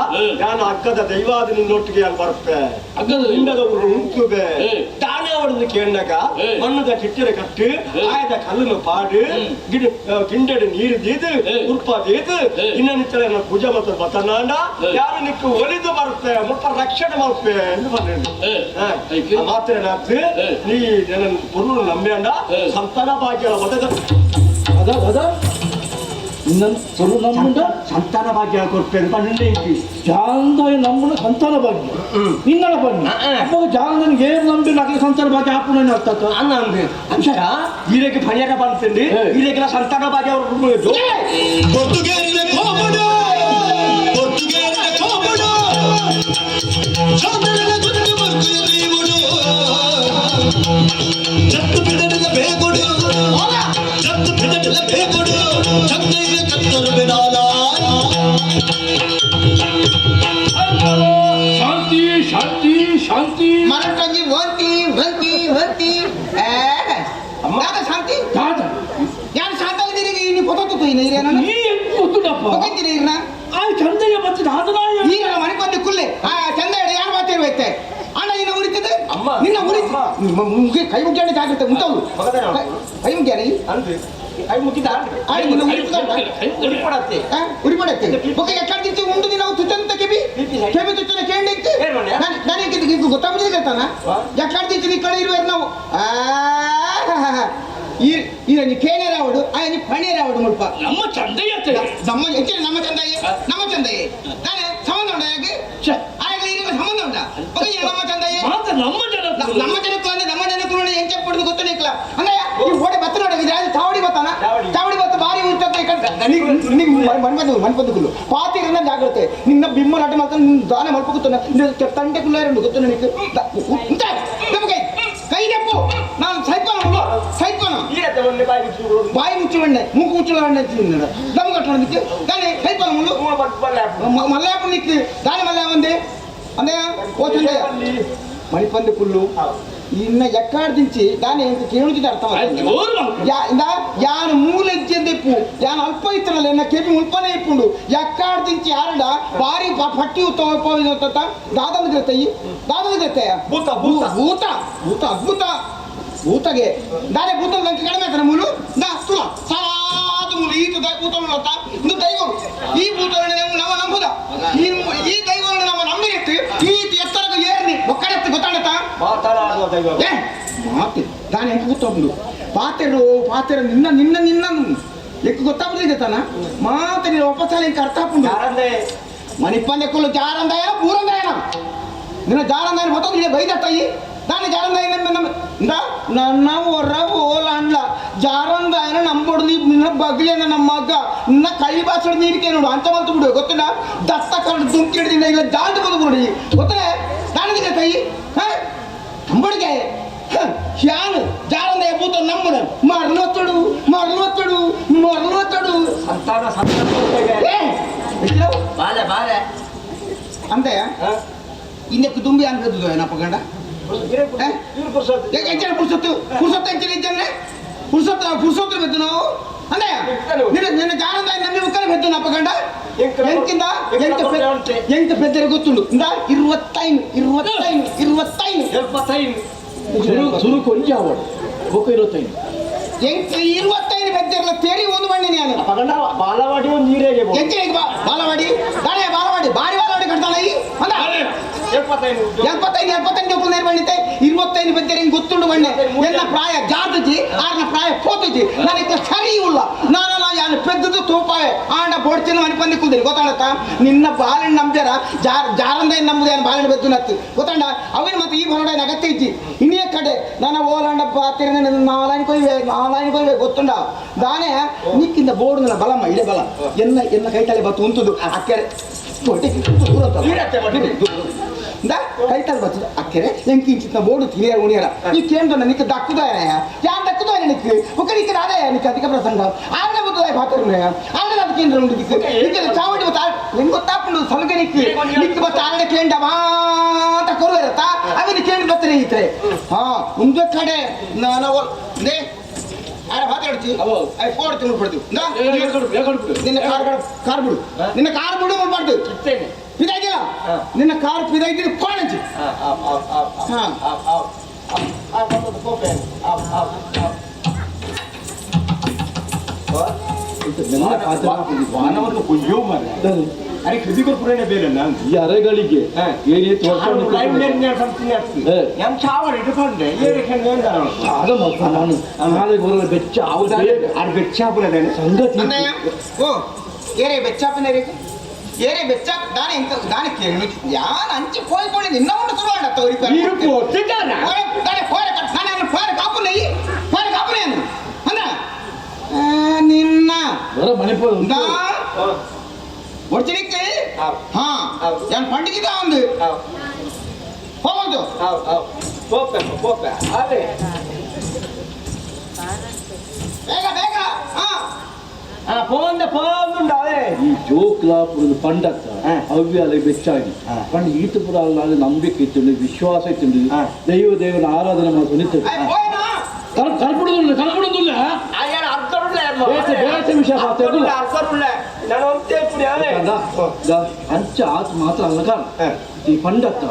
ನಾನು ಅಕ್ಕದ ದೈವಾದ ನಿನ್ನೊಟ್ಟಿಗೆ ಅಲ್ಲಿ ಬರ್ಪೆ ಇಂಡದ ಉಂಟುಬೆ ತಾನೇ ಅವಳನ್ನು ಕೇಳಿನಾಗ ಮಣ್ಣದ ಕಿಟ್ಟಿರ ಕಟ್ಟು ಆಯದ ಕಲ್ಲನ್ನು ಪಾಡು ಗಿಡ ಗಿಂಡಡು ನೀರು ದೀದು ಉರ್ಪ ದೀದು ಇನ್ನನಿತ್ತಲ ಪೂಜೆ ಮತ್ತು ಬತ್ತನಾಂಡ ಯಾರು ನಿಕ್ಕು ಒಲಿದು ಬರುತ್ತೆ ಮುಪ್ಪ ರಕ್ಷಣೆ ಮಲ್ಪೆ ಎಂದು ಪನ್ನೆಂಡು ಮಾತ್ರ ನಾತ್ ನೀ ನನ್ನ ಪುರುಳು ನಂಬ್ಯಾಂಡ ಸಂತಾನ ಭಾಗ್ಯ ಒದಗ ಅದ ಅದ ಸಂತಾನ ಭಾಗ್ಯ ಕೊಡ್ಪೇನು ಪನ್ನೆಂಡು ಇಂಕಿ ಜಾಂದಾಯ ನಂಬುನ ಸಂತಾನ ಭಾಗ್ಯ ನಿನ್ನಳ ಬನ್ನಿ ಅಪ್ಪ ಜಾಂದನಿಗೆ ಏನು ನಂಬಿ ನಾಲ್ಕು ಸಂತಾನ ಭಾಗ್ಯ ಆಪುನ ಅರ್ಥ ಅನ್ನ ಅಂದೆ ಅಂಶ ಈರೆಗೆ ಪಣಿಯರ ಬಂತಂడి ಈರೆಗೆಲ್ಲ ಸಂತಾನ ಭಾಗ್ಯ ಅವರು ಶಾಂತಿ ಶಾಂತಿ ಶಾಂತಿ ಮರಟೊಂಜಿ ವಂತಿ ವಂತಿ ವಂತಿ ಶಾಂತಿ ಯಾರು ಶಾಂತ ನೀ ಪೊತೊತ್ತು ನೀ ಗೊತ್ತುಂಡಪ್ಪ ಹೋಗಿದ್ದೀರಿ ಇರ್ನ ಆ ಚಂದಯ್ಯ ಮತ್ತೆ ದಾದನಾಯ ನೀರಲ್ಲ ಮನೆ ಬಂದು ಕುಲ್ಲೆ ಆ ಚಂದ ಯಾರು ಮಾತಾಡ್ಬೇಕೆ ಅಣ್ಣ ನಿನ್ನ ಉರಿತದೆ ನಿನ್ನ ಉರಿ ಮುಗಿ ಕೈ ಮುಗ್ಯಾಣ ಜಾಗ್ರತೆ ಉಂಟವು ಕೈ ಮುಗ್ಯಾನ ಕೈ ಮುಗಿದ ಉರಿಪಡತ್ತೆ ಉರಿಪಡತ್ತೆ ಓಕೆ ಎಕ್ಕಡೆ ಉಂಟು ನಾವು ತುಚ್ಚಂತ ಕೆಬಿ ಕೆಬಿ ತುಚ್ಚನ ಕೇಂಡಿತ್ತು ನನಗೆ ಗೊತ್ತಾಗ್ಬಿಟ್ಟಿದೆ ಕೇಳ್ತಾನ ಎಕ್ಕಡೆ ಈ ಕಡೆ ಇರುವರು ನಾವು ಈ ಕೇಣೆ ರಾವಡು ಆಯ್ ಪಣೆ ರಾವಡು ಮುಲ್ಪ ನಮ್ಮ ಚಂದಯ್ಯ ನಮ್ಮ ಹೆಚ್ಚಿನ ನಮ್ಮ ಚಂದಯ್ಯ ನಮ್ಮ ಚಂದಯ್ಯ ನಾನೇ ಸಂಬಂಧ ಉಂಟ ಯಾಕೆ ಆಗ ಇರುವ ಸಂಬಂಧ ಉಂಟ ಓಕೆ ನಮ್ಮ ಚಂದಯ್ಯ ನಮ್ಮ ಜನ ನಮ್ಮ ಜನಕ್ಕೂ ಅಂದ್ರೆ ನಮ್ಮ ಜನಕ್ಕೂ ನೋಡಿ ಎಂಚ ಪಡೆದು ಗೊತ್ತು ನಿಕ್ಲ ಅಂದ್ರೆ ಈ ಓಡೆ ಬತ್ತ ನೋಡಿ ಚಾವಡಿ ಬತ್ತಾನ ಚಾವಡಿ ಬತ್ತ ಬಾರಿ ಮನ್ಪಂದು ಮನ್ಪಂದುಕುಲು ಪಾತಿರಿಂದ ಜಾಗ್ರತೆ ನಿನ್ನ ಬಿಮ್ಮ ನಾಟ ಮಾಡ್ತಾನೆ ನಿನ್ನ ದಾನ ಮಲ್ಪಗುತ್ತಾನೆ ತಂಟೆ ಕುಲ್ಲಾರು ಗೊತ್ತು ನನಗೆ ಕೈ ದಪ್ಪು ನಾನು ಸೈಕೋನ ಸೈಕೋನ ಬಾಯಿ ಮುಚ್ಚುವಂಡೆ ಮೂಗು ಮುಚ್ಚುವಂಡೆ ದಮ್ ಕಟ್ಟೋದಕ್ಕೆ ದಾನೆ ಸೈಕೋನ ಮುಳ್ಳು ಮಲ್ಲಾಪು ನಿಕ್ಕು ದಾನೆ ಮಲ್ಲ ಒಂದೇ ಅಂದೇ ಓ ಚಂದಯ್ಯ ಮಣಿಪಂದು ಕುಲ್ಲು ಇನ್ನ ಎಕ್ಕಾಡ್ದಿಂಚಿ ದಾನೆ ಇಂಕ ಕೇಳುತ್ತಿದ್ದ ಅರ್ಥ ಯಾನು ಮೂಲೆಜ್ಜೆಂದೆಪ್ಪು ಯಾನು ಅಲ್ಪ ಇತ್ತನಲ್ಲ ಎನ್ನ ಕೆಬಿ ಮುಲ್ಪನೆ ಇಪ್ಪುಂಡು ಎಕ್ಕಾಡ್ದಿಂಚಿ ಯಾರಡ ಬಾರಿ ಪಟ್ಟಿ ಉತ್ತಮ ದಾದನ ಗ್ರತ್ತಯ್ಯ ದಾದನ ಗ್ರತ್ತಯ್ಯ ಭೂತ ಭೂತ ಭೂತ ಭೂತ ಅದ್ಭುತ ಭೂತಗೆ ದಾನೆ ಭೂತ ಲಂಕ ಕಡಿಮೆ ಆಯ್ತಾನೆ ಮೂಲು ದಾ ತುಲ ಸಾದು ಮೂಲು ಈ ಭೂತ ಇದು ದೈವರು ಈ ಭೂತವನ್ನು ನಮ್ಮ ನಂಬುದ ಈ ಈ ದೈವವನ್ನು ನಮ್ಮ ನಂಬಿರಿಟ್ಟು ಈ ಎತ್ತರಕ್ಕೆ ಏರ್ನಿ ಒಕ್ಕಡೆತ್ತು ಗೊತ್ತಾಡತ್ತಾ ಮಾತಾಡುವ ದೈವ ಏ ಮಾತು ದಾನೆ ಹೆಂಗೆ ಗೊತ್ತೊಬ್ಳು ಪಾತೆರು ಪಾತೆರ ನಿನ್ನ ನಿನ್ನ ನಿನ್ನ ಎಕ್ಕು ಗೊತ್ತಾಗ್ಬಿಟ್ಟಿದೆ ತಾನ ಮಾತು ನೀನು ಒಪ್ಪಸಾಲ ಹಿಂಗೆ ಅರ್ಥ ಹಾಕೊಂಡು ಮಣಿಪಂದೆ ಕುಲ್ಲು ಜಾರಂದಾಯನ ಪೂರಂದಾಯನ ನಿನ್ನ ಜಾರಂದಾಯನ ಗೊತ್ತಾಗ ನಿನ್ನ ಬೈದತ್ತಾಯಿ ದಾನೆ ಜಾರಂದಾಯ ನಮ್ಮ ಇಂದ ನನ್ನ ಹೊರ ಓಲ ಅನ್ಲ ಜಾರಂದಾಯನ ನಂಬೊಡು ನಿನ್ನ ಬಗ್ಲೇನ ನಮ್ಮ ಮಗ ನಿನ್ನ ಕೈ ಬಾಸಡ್ ನೀರಿಕೆ ನೋಡು ಅಂತ ಮಲ್ತು ಬಿಡು ಗೊತ್ತಿಲ್ಲ ದತ್ತ ಕರಡು ದುಂಕಿ ಹಿಡಿದಿಲ್ಲ ಇಲ್ಲ ಜಾಲ್ದು ಬಂದು ಬಿಡಿ ಗೊತ್ತಲೇ ದಾನದಿಗೆ ಕೈ ಹಾ ಅಂಬಡಿಗೆ ಯಾನು ಜಾರಂದಾಯ ಭೂತ ನಮ್ಮನ ಮರಳು ಮರಳು ಮರಳು ಸಂತಾನ ಸಂತಾನ ಬಾಲೆ ಬಾಲೆ ಅಂತೆ ಇನ್ನಕ್ಕೆ ತುಂಬಿ ಅನ್ಬೋದು ಏನಪ್ಪ ಗಂಡ ಪುರ್ಸೊತ್ತು ಪುರ್ಸೊತ್ತು ಎಂಚಿನ ಇದ್ದಂದ್ರೆ ಪುರ್ಸೊತ್ತು ಪುರ್ಸೊತ್ತು ಬೆದ್ದು ನಾವು ಅಂದ್ರೆ ನಿನ್ನ ನಿನ್ನ ಜಾರಂದಾಯ ನಂಬಿ ಮುಕ್ಕನೆ ಬೆದ್ದು ನಪ್ಪ ಗಂಡ ಎಂಕಿಂದ ಎಂತ ಪೆದ್ದರೆ ಗೊತ್ತುಂಡು ಇಂದ 25 25 25 25 ಸುರು ಕೊಂಚ ಅವಳು ಬೊಕ್ಕ 25 ಎಂಕ 25 ಬೆದ್ದೆಲ್ಲ ತೇರಿ ಒಂದು ಬಣ್ಣಿ ನಾನು ಪಗಂಡ ಬಾಲವಾಡಿ ಒಂದು ನೀರೇಗೆ ಎಂಚಿನ ಬಾಲವಾಡಿ ದಾನೆ ಬಾಲವಾಡಿ ಬಾರಿ ಬಾಲವಾಡಿ ಕಟ್ತಾಳ ಈ ಅಂದ 75 75 75 ಜೋಪುಲ್ ನೇರು ಬಣ್ಣಿತೆ 25 ಬೆದ್ದರೆ ಹಿಂಗೆ ಗೊತ್ತುಂಡು ಬಣ್ಣೆ ಎನ್ನ ಪ್ರಾಯ ಜಾತಜಿ ಆರ್ನ ಪ್ರಾಯ ಪೋತಜಿ ನನಗೆ ಸರಿ ಉಳ್ಳ ನಾನು ಯಾನು ಪೆದ್ದದು ತೂಪಾಯ ಆಂಡ ಬೋಡ್ಚಿನ ಮನೆ ಕುಲ್ದಿರಿ ಗೊತ್ತಾಡತ್ತ ನಿನ್ನ ಬಾಲಣ್ಣ ನಂಬ್ಯಾರ ಜಾರಂದ ನಂಬುದು ಏನು ಬಾಲಣ್ಣ ಬೆದ್ದು ನತ್ತು ಗೊತ್ತಾಂಡ ಅವೇನು ಮತ್ತೆ ಈ ಬರೋಡ ಅಗತ್ಯ ಇಜ್ಜಿ ಇನ್ನೇ ಕಡೆ ನಾನು ಓಲಾಂಡ ಪಾತಿರ ನಾಲಾಯನ ಕೊಯ್ವೆ ನಾಲಾಯನ ಕೊಯ್ವೆ ಗೊತ್ತುಂಡ ದಾನೆ ನಿಕ್ಕಿಂದ ಬೋರ್ಡ್ ನನ್ನ ಬಲಮ್ಮ ಇಡೇ ಬಲ ಎನ್ನ ಎನ್ನ ಕೈತಾಳೆ ಬತ್ತು ಉಂಟುದು ಅಕ್ಕೆರೆ ಕೈತಾಳೆ ಬರ್ತದೆ ಅಕ್ಕೆರೆ ಎಂಕಿ ಇಂಚಿನ ಬೋರ್ಡು ತಿರಿಯರ ಉಣಿಯರ ಈ ಕೇಂದ್ರ ನಿಕ್ಕ ದಕ್ಕುದಾಯ ಯಾನ್ ದಕ್ಕುದಾಯ ನಿಕ್ಕು ಒಕ್ಕ ನಿಕ್ಕ ಅದೇ ನಿಕ್ಕ ಅಧಿಕ ಪ್ರಸಂಗ ಆರನೇ ಬತ್ತದಾಯ ಪಾತ್ರ ಆರನೇ ಅದು ಕೇಂದ್ರ ಉಂಟು ದಿಕ್ಕು ನಿಕ್ಕ ಚಾವಡಿ ಬತ್ತ ಹೆಂಗ್ ಗೊತ್ತಾಪುಂಡು ಸಲುಗೆ ನಿಕ್ಕು ನಿಕ್ಕು ಬತ್ತ ಆರನೇ ಕೇಂದ್ರ ಮಾತ ಕೊರುವೆರತ್ತ ಅವನು ಕೇಂದ್ರ ಬತ್ತನೆ ಇತ್ತರೆ ಹಾ ಒಂದು ಕಡೆ ನಾನು ಆಡ ಪಾತ್ರ ಪಾತೆರಡ್ಚಿ I four ತಿಂಗಳು ಪಡ್ದು ನಿನ್ನ ಕಾರ್ ಕಾರ್ ಬಿಡು ನಿನ್ನ ಕಾರ್ ಬಿಡು ಮಾಡ್ಬಾರ್ದು ಪಿದಾಗಿಲ್ಲ ನಿನ್ನ ಕಾರ್ ಪಿದಾಗಿದ್ದು ಕೋಣಂಚಿ ಹಾ ಅರೆ ಕೃತಿಗಳು ಪುರಾಣ ಬೇರೆ ಈ ಅರೆಗಳಿಗೆ ಬೆಚ್ಚ ಸಂಗತಿ ಓ ಏರೇ ಬೆಚ್ಚಾಪನ ಏರೇ ಬೆಚ್ಚ ದಾನೆ ಇಂತ ದಾನೆ ಕೇಳು ಯಾನ್ ಅಂಚಿ ಪೋಯ್ಕೊಳ್ಳಿ ನಿನ್ನ ಉಂಟು ಸುರುವಾಡ ತೋರಿ ದಾನೆ ಫೋರ ನಾನು ಫೋರ ಕಾಪುಲೈ ಫೋರ ಕಾಪುಲೈ ಅಂದ ನಿನ್ನ ಒಡ್ಚಿಡಿಕ್ಕೆ ಹಾ ಯಾನ್ ಪಂಡಿಗಿದ ಒಂದು ಹೋಗೋದು ಪೋಪೆ ಪೋಪೆ ಅದೇ ಬೇಗ ಬೇಗ ಹಾ ಪೋಂದ ಪೋಂದುಂಡಾವೆ ಈ ಜೋಕ್ಲಾಪುರದ ಪಂಡತ್ತ ಅವ್ಯಾಲ ಬೆಚ್ಚಾಗಿ ಪಂಡ ಈತಪುರ ಅಲ್ಲ ನಂಬಿಕೆ ಇತ್ತು ವಿಶ್ವಾಸ ಇತ್ತು ದೈವ ದೇವನ ಆರಾಧನೆ ಮಾಡ್ತು ನಿಂತು ಕಲ್ಪಡುದಿಲ್ಲ ಕಲ್ಪಡುದಿಲ್ಲ ಅಂಚ ಆತ ಮಾತ್ರ ಅಲ್ಲ ಕಾರಣ ಈ ಪಂಡತ್ತ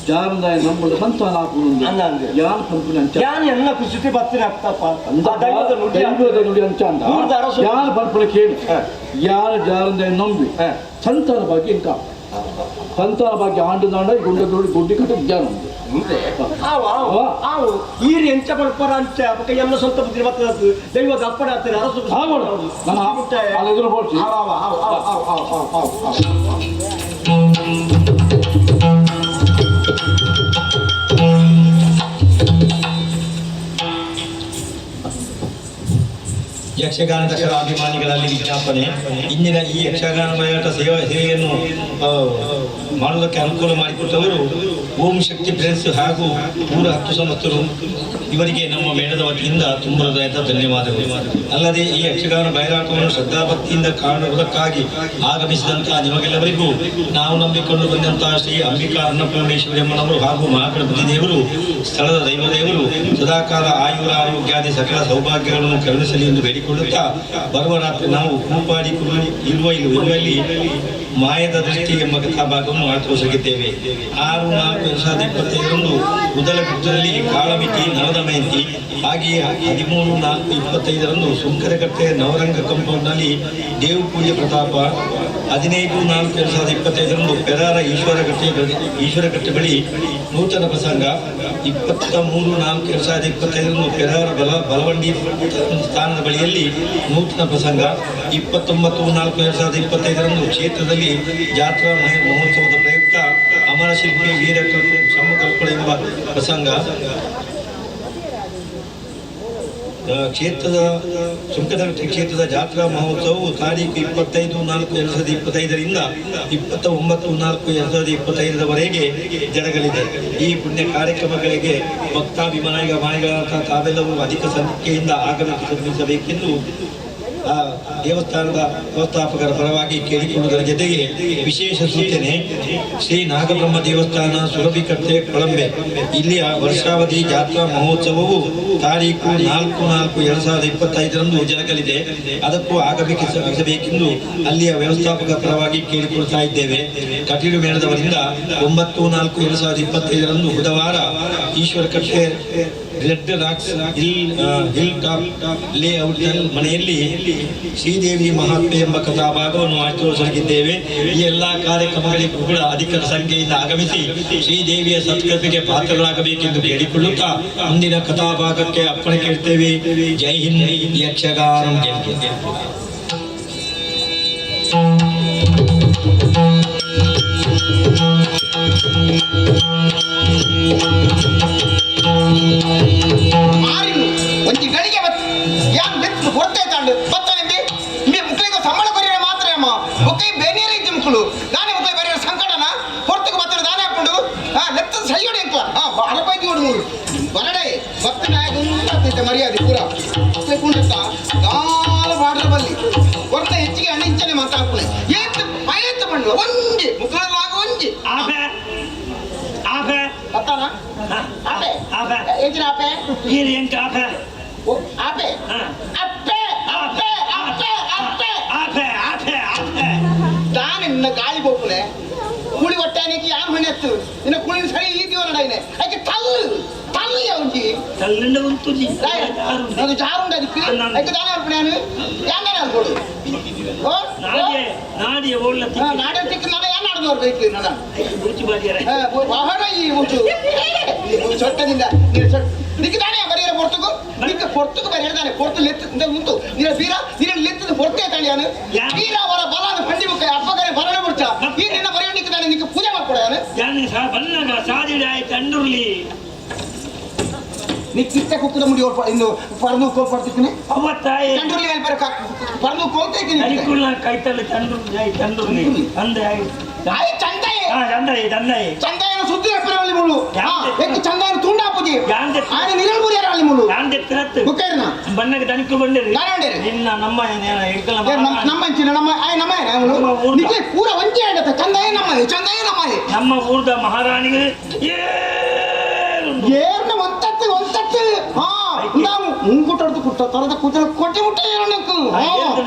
ಜಾರಂದಾಯ ನಂಬುಡ ಸಂತಾನ ಆಪುನು ಯಾನ್ ಪನ್ಪುನ ಅಂಚ ಯಾನ್ ಎನ್ನ ಕುಸಿತಿ ಬತ್ತಿನ ಅತ್ತಪ್ಪ ದೈವದ ನುಡಿ ಅಂಚ ಅಂದ ಯಾನ್ ಪನ್ಪುನ ಕೇಳಿ ಯಾರ ಜಾರಂದಾಯ ನಂಬಿ ಸಂತಾನ ಬಗ್ಗೆ ಇಂಕ ಸಂತಾನ ಬಗ್ಗೆ ಆಂಡು ದಾಂಡ ಗುಂಡ ನುಡಿ ಗುಡ್ಡಿ ಕಟ್ಟ ಜ್ಞಾನ ಉಂಟು ಈರು ಎಂಚ ಪಡ್ಪರ ಅಂಚ ಅಪಕ ಎನ್ನ ಸ್ವಂತ ಬುದ್ಧಿ ಬರ್ತದೆ ದೈವದ ಅಪ್ಪಣ ಆಗ್ತದೆ ಅರಸು ಯಕ್ಷಗಾನದ ಅಭಿಮಾನಿಗಳಲ್ಲಿ ವಿಜ್ಞಾಪನೆ. ಇಂದಿನ ಈ ಯಕ್ಷಗಾನ ಬಯಲಾಟ ಸೇವೆಯನ್ನು ಮಾಡುವುದಕ್ಕೆ ಅನುಕೂಲ ಮಾಡಿಕೊಟ್ಟವರು ಓಂ ಶಕ್ತಿ ಪ್ರೆಸ್ ಹಾಗೂ ಊರ 10 ಸಮಸ್ತರು. ಇವರಿಗೆ ನಮ್ಮ ಮೇಳದ ವತಿಯಿಂದ ತುಂಬ ಹೃದಯದ ಧನ್ಯವಾದಗಳು. ಅಲ್ಲದೆ ಈ ಯಕ್ಷಗಾನ ಬಯಲಾಟವನ್ನು ಶ್ರದ್ಧಾಭಕ್ತಿಯಿಂದ ಕಾಣುವುದಕ್ಕಾಗಿ ಆಗಮಿಸಿದಂತಹ ನಿಮಗೆಲ್ಲವರಿಗೂ ನಾವು ನಂಬಿಕೊಂಡು ಬಂದಂತಹ ಶ್ರೀ ಅಂಬಿಕಾ ಅನ್ನಪೂರ್ಣೇಶ್ವರಿ ಅಮ್ಮನವರು ಹಾಗೂ ಮಹಾಗಣಪತಿ ದೇವರು, ಸ್ಥಳದ ದೈವದೇವರು ಸದಾಕಾಲ ಆಯುರ ಆರೋಗ್ಯಾದಿ ಸಕಲ ಸೌಭಾಗ್ಯಗಳನ್ನು ಕರುಣಿಸಲಿ ಎಂದು ಬೇಡಿಕೊಳ್ಳುತ್ತಾ ಬರುವ ರಾತ್ರಿ ನಾವು ಕೂಪಾಡಿ ಕುರುಳಿ ಇರುವಲ್ಲಿ ಮಾಯದ ದೃಷ್ಟಿ ಎಂಬ ಕಥಾಭಾಗವನ್ನು ಆಚರಿಸಲಿದ್ದೇವೆ. 6/4/2025 ಉದಲಗುಟ್ಟದಲ್ಲಿ ಕಾಳಮಿತಿ ನವದಮಯಂತಿ, ಹಾಗೆಯೇ 13/4/25 ಸುಂಕರಕಟ್ಟೆ ನವರಂಗ ಕಾಂಪೌಂಡ್ನಲ್ಲಿ ದೇವಪೂಜೆ ಪ್ರತಾಪ, 15/4/2025 ಪೆರಾರ ಈಶ್ವರಕಟ್ಟೆ ಬಳಿ ನೂತನ ಪ್ರಸಂಗ, 23/4/2025 ಪೆರಾರ ಬಲವಂಡಿ ಸ್ಥಾನದ ಬಳಿಯಲ್ಲಿ ನೂತನ ಪ್ರಸಂಗ, 29/4/2025 ಕ್ಷೇತ್ರದಲ್ಲಿ ಜಾತ್ರಾ ಮಹೋತ್ಸವದ ಪ್ರಯುಕ್ತ ಅಮರಶಿಲ್ಪಿ ವೀರ ಸಮಕಲ್ಪಳ ಎಂಬ ಪ್ರಸಂಗ, ಕ್ಷೇತ್ರದ ಸುಂಕದಕಟ್ಟೆ ಕ್ಷೇತ್ರದ ಜಾತ್ರಾ ಮಹೋತ್ಸವವು ತಾರೀಕು 25/4/2025 29/4/2025 ಜರಗಲಿದೆ. ಈ ಪುಣ್ಯ ಕಾರ್ಯಕ್ರಮಗಳಿಗೆ ಭಕ್ತಾಭಿಮಾನಿಗಳಾದ ತಾವೆಲ್ಲವೂ ಅಧಿಕ ಸಂಖ್ಯೆಯಿಂದ ಆಗಮಿಸಬೇಕೆಂದು ಆ ದೇವಸ್ಥಾನದ ವ್ಯವಸ್ಥಾಪಕರ ಪರವಾಗಿ ಕೇಳಿಕೊಳ್ಳುವುದರ ಜೊತೆಗೆ ವಿಶೇಷ ಸೂಚನೆ, ಶ್ರೀ ನಾಗಬ್ರಹ್ಮ ದೇವಸ್ಥಾನ ಸುರಭಿಕಟ್ಟೆ ಕೊಳಂಬೆ ಇಲ್ಲಿಯ ವರ್ಷಾವಧಿ ಜಾತ್ರಾ ಮಹೋತ್ಸವವು ತಾರೀಕು 4/4/2025 ಜರಗಲಿದೆ. ಅದಕ್ಕೂ ಆಗಮಿಸಬೇಕೆಂದು ಅಲ್ಲಿಯ ವ್ಯವಸ್ಥಾಪಕ ಪರವಾಗಿ ಕೇಳಿಕೊಳ್ತಾ ಇದ್ದೇವೆ. ಕಟೀಲು ಮೇಳದವರಿಂದ 9/4/2025 ಬುಧವಾರ Ishwarakatte red rocks hill top layout ಮನೆಯಲ್ಲಿ ಶ್ರೀದೇವಿ ಮಹಾತ್ಮೆ ಎಂಬ ಕಥಾಭಾಗವನ್ನು ಆಚರಿಸಲಾಗಿದ್ದೇವೆ. ಈ ಎಲ್ಲ ಕಾರ್ಯಕ್ರಮಗಳಿಗೂ ಕೂಡ ಅಧಿಕ ಸಂಖ್ಯೆಯಿಂದ ಆಗಮಿಸಿ ಶ್ರೀದೇವಿಯ ಸತ್ಕೃಪೆಗೆ ಪಾತ್ರರಾಗಬೇಕೆಂದು ಕೇಳಿಕೊಳ್ಳುತ್ತಾ ಮುಂದಿನ ಕಥಾಭಾಗಕ್ಕೆ ಅಪ್ಪಣೆ ಕೇಳ್ತೇವೆ. ಜೈ ಹಿಂದ್. ಯಕ್ಷಗಾನ ಗೆಲ್ಗೆ. ಒಂಜಿ ಗಳಿಗೆ ಯಾನ್ ಬೆತ್ತು ಕೊಡ್ತೇ ತಾಂಡು ಬತ್ತನೆಂಬಿ ಮಿ ಮುಕ್ಳಿಗೆ ಸಂಬಳ ಕೊರಿಯರೆ ಮಾತ್ರ ಅಮ್ಮ ಒಕ್ಕೈ ಬೇನೇರ ಇದ್ದಿ ಮುಕ್ಕಳು ದಾನೆ ಮುಕ್ಕಳ ಬೇರೆ ಸಂಕಟನ ಹೊರ್ತಕ್ಕೆ ಬತ್ತನ ದಾನೆ ಹಾಕೊಂಡು ಆ ಲೆತ್ತ ಸೈಯೋಡಿ ಅಂಕಲ ಆ ಅರಪೈತಿ ಓಡು ಮೂರು ಬರಡೆ ಬತ್ತ ನಾಯಕ ಮರ್ಯಾದೆ ಪೂರ ಕುಂಡತ್ತ ದಾಲ ಬಾಡ್ರ ಬಲ್ಲಿ ಹೊರ್ತ ಹೆಚ್ಚಿಗೆ ಹಣ ಇಂಚನೆ ಮಾತಾಡ್ಕೊಳ್ಳಿ ಏತ್ ಪಯತ್ ಮಂಡ್ಲ ಒಂಜಿ ಮುಕ್ಕಳಲಾಗ ಒಂಜಿ ಆಫೆ ಆಫೆ ಬತ್ತಾನ ಆಪೆ ಆಫೆ ಎಂಚಿನ ಆಪೆ ಈರು ಎಂಕ ಆಫೆ ಆಪೆ ಅಪ್ಪೆ ಅಪ್ಪೆ ಅಪ್ಪೆ ಅಪ್ಪೆ ಆಪೆ ಆಪೆ ಆಪೆ ದಾನೆ ನಿನ್ನ ಗಾಳಿ ಬೋಪುನೆ ಕುಳಿ ಒಟ್ಟಾನಿಗೆ ಯಾನ್ ಹೊಣೆತ್ತು ನಿನ್ನ ಕುಳಿ ಸರಿ ಈ ದಿವನ ಡೈನೆ ಐಕೆ ತಲ್ಲು ತಲ್ಲು ಯಾವಂಜಿ ತಲ್ಲುಂಡ ಉಂತುಜಿ ಅದು ಜಾರುಂಡ ಅದಕ್ಕೆ ಐಕೆ ದಾನೆ ಅಲ್ಪಣೆ ಯಾನು ಯಾನ್ ದಾನೆ ಅಲ್ಪೋಡು ನಾಡಿಯ ನಾಡಿಯ ಓಳ್ಳ ನಾಡಿಯ ತಿಕ್ಕ ನಾಡ ಯಾನ್ ನಾಡ್ದವ್ರು ಬೇಕು ನನ್ನ ಬುರುಚಿ ಬಾರಿಯರ ವಾಹನ ಈ ಉಂಟು ಸೊಟ್ಟದಿಂದ ನೀನು ಸೊಟ್ಟ ನಿಕ್ಕ ತಾನೇ ಬರೀರ ಪೊರ್ತುಗು ನಿಕ್ಕ ಪೊರ್ತುಗು ಬರೀ ಹೇಳ್ತಾನೆ ಪೊರ್ತು ಲೆತ್ತು ಉಂಟು ನೀನ ಬೀರ ನೀನ ಲೆತ್ತದ ಪೊರ್ತೆ ತಾಳಿ ಯಾನು ಬೀರ ಅವರ ಬಲಾದ ಬಂಡಿ ಮುಖ ಅಪ್ಪಗರೆ ಬರಣ ಮುರ್ಚ ಈ ನಿನ್ನ ಬರೆಯ ನಿಕ್ಕ ತಾನೆ ನಿಕ್ಕ ಪೂಜೆ ಮಾಡ್ಕೊಡ ಯಾನು ಯಾನು ಸಾ ಬನ್ನಗ ಸಾದಿಡ ಆಯ್ತು ಅಂಡುರ್ಲಿ ನಿಕ್ಕಿತ್ತ ಕುಕ್ಕದ ಮುಡಿ ಇನ್ನು ಪರ್ನು ಕೋಲ್ ಪಡ್ತಿದ್ದೀನಿ ಅವತ್ತಾಯಿ ಚಂಡುರ್ಲಿ ಮೇಲೆ ಬರ ಪರ್ನು ಕೋಲ್ತೈತೀನಿ ಅರಿಕುಳ್ಳ ಕೈತಲ್ಲಿ ಚಂಡುರ್ಲಿ ಚಂಡುರ್ಲಿ ಅಂದೆ ಆಯ್ ಚಂದಾಯಿ ಚಂದಾಯಿ ಚಂದಾಯಿ ಚಂದಾಯನ ಸುದ್ದಿ ಅಪ್ಪರಲ್ಲಿ ಮುಳ್ಳು ಎಕ್ಕ ಚಂದಾಯನ ತುಂಡ ಪೂಜೆ ಆನೆ ನಿರಲ್ ಮುರಿಯರ ಅಲ್ಲಿ ಮುಳ್ಳು ಯಾಂದೆ ತಿರತ್ತು ಬುಕ್ಕೈರ್ನ ಬನ್ನಗ ದನಿಕು ಬಂಡಿರಿ ದಾನೆ ನಿನ್ನ ನಮ್ಮ ನಮ್ಮ ಅಂಚಿನ ನಮ್ಮ ಆಯ್ ನಮ್ಮ ನಿಕ್ಕೆ ಪೂರ ಒಂಚೆ ಆಡತ ಚಂದಾಯ ನಮ್ಮ ಚಂದಾಯ ನಮ್ಮ ನಮ್ಮ ಊರ್ದ ಮಹಾರಾಣಿಗೆ ಏರ್ನ ಒಂತತ್ತು ಒಂತತ್ತು ಹಾ ನಾವು ಮುಂಗುಟಡ್ದು ಕುಟ್ಟ ತರದ ಕುಜಲ ಕೊಟ್ಟೆ ಮುಟ್ಟ ಏರಣ್ಣಕ್ಕು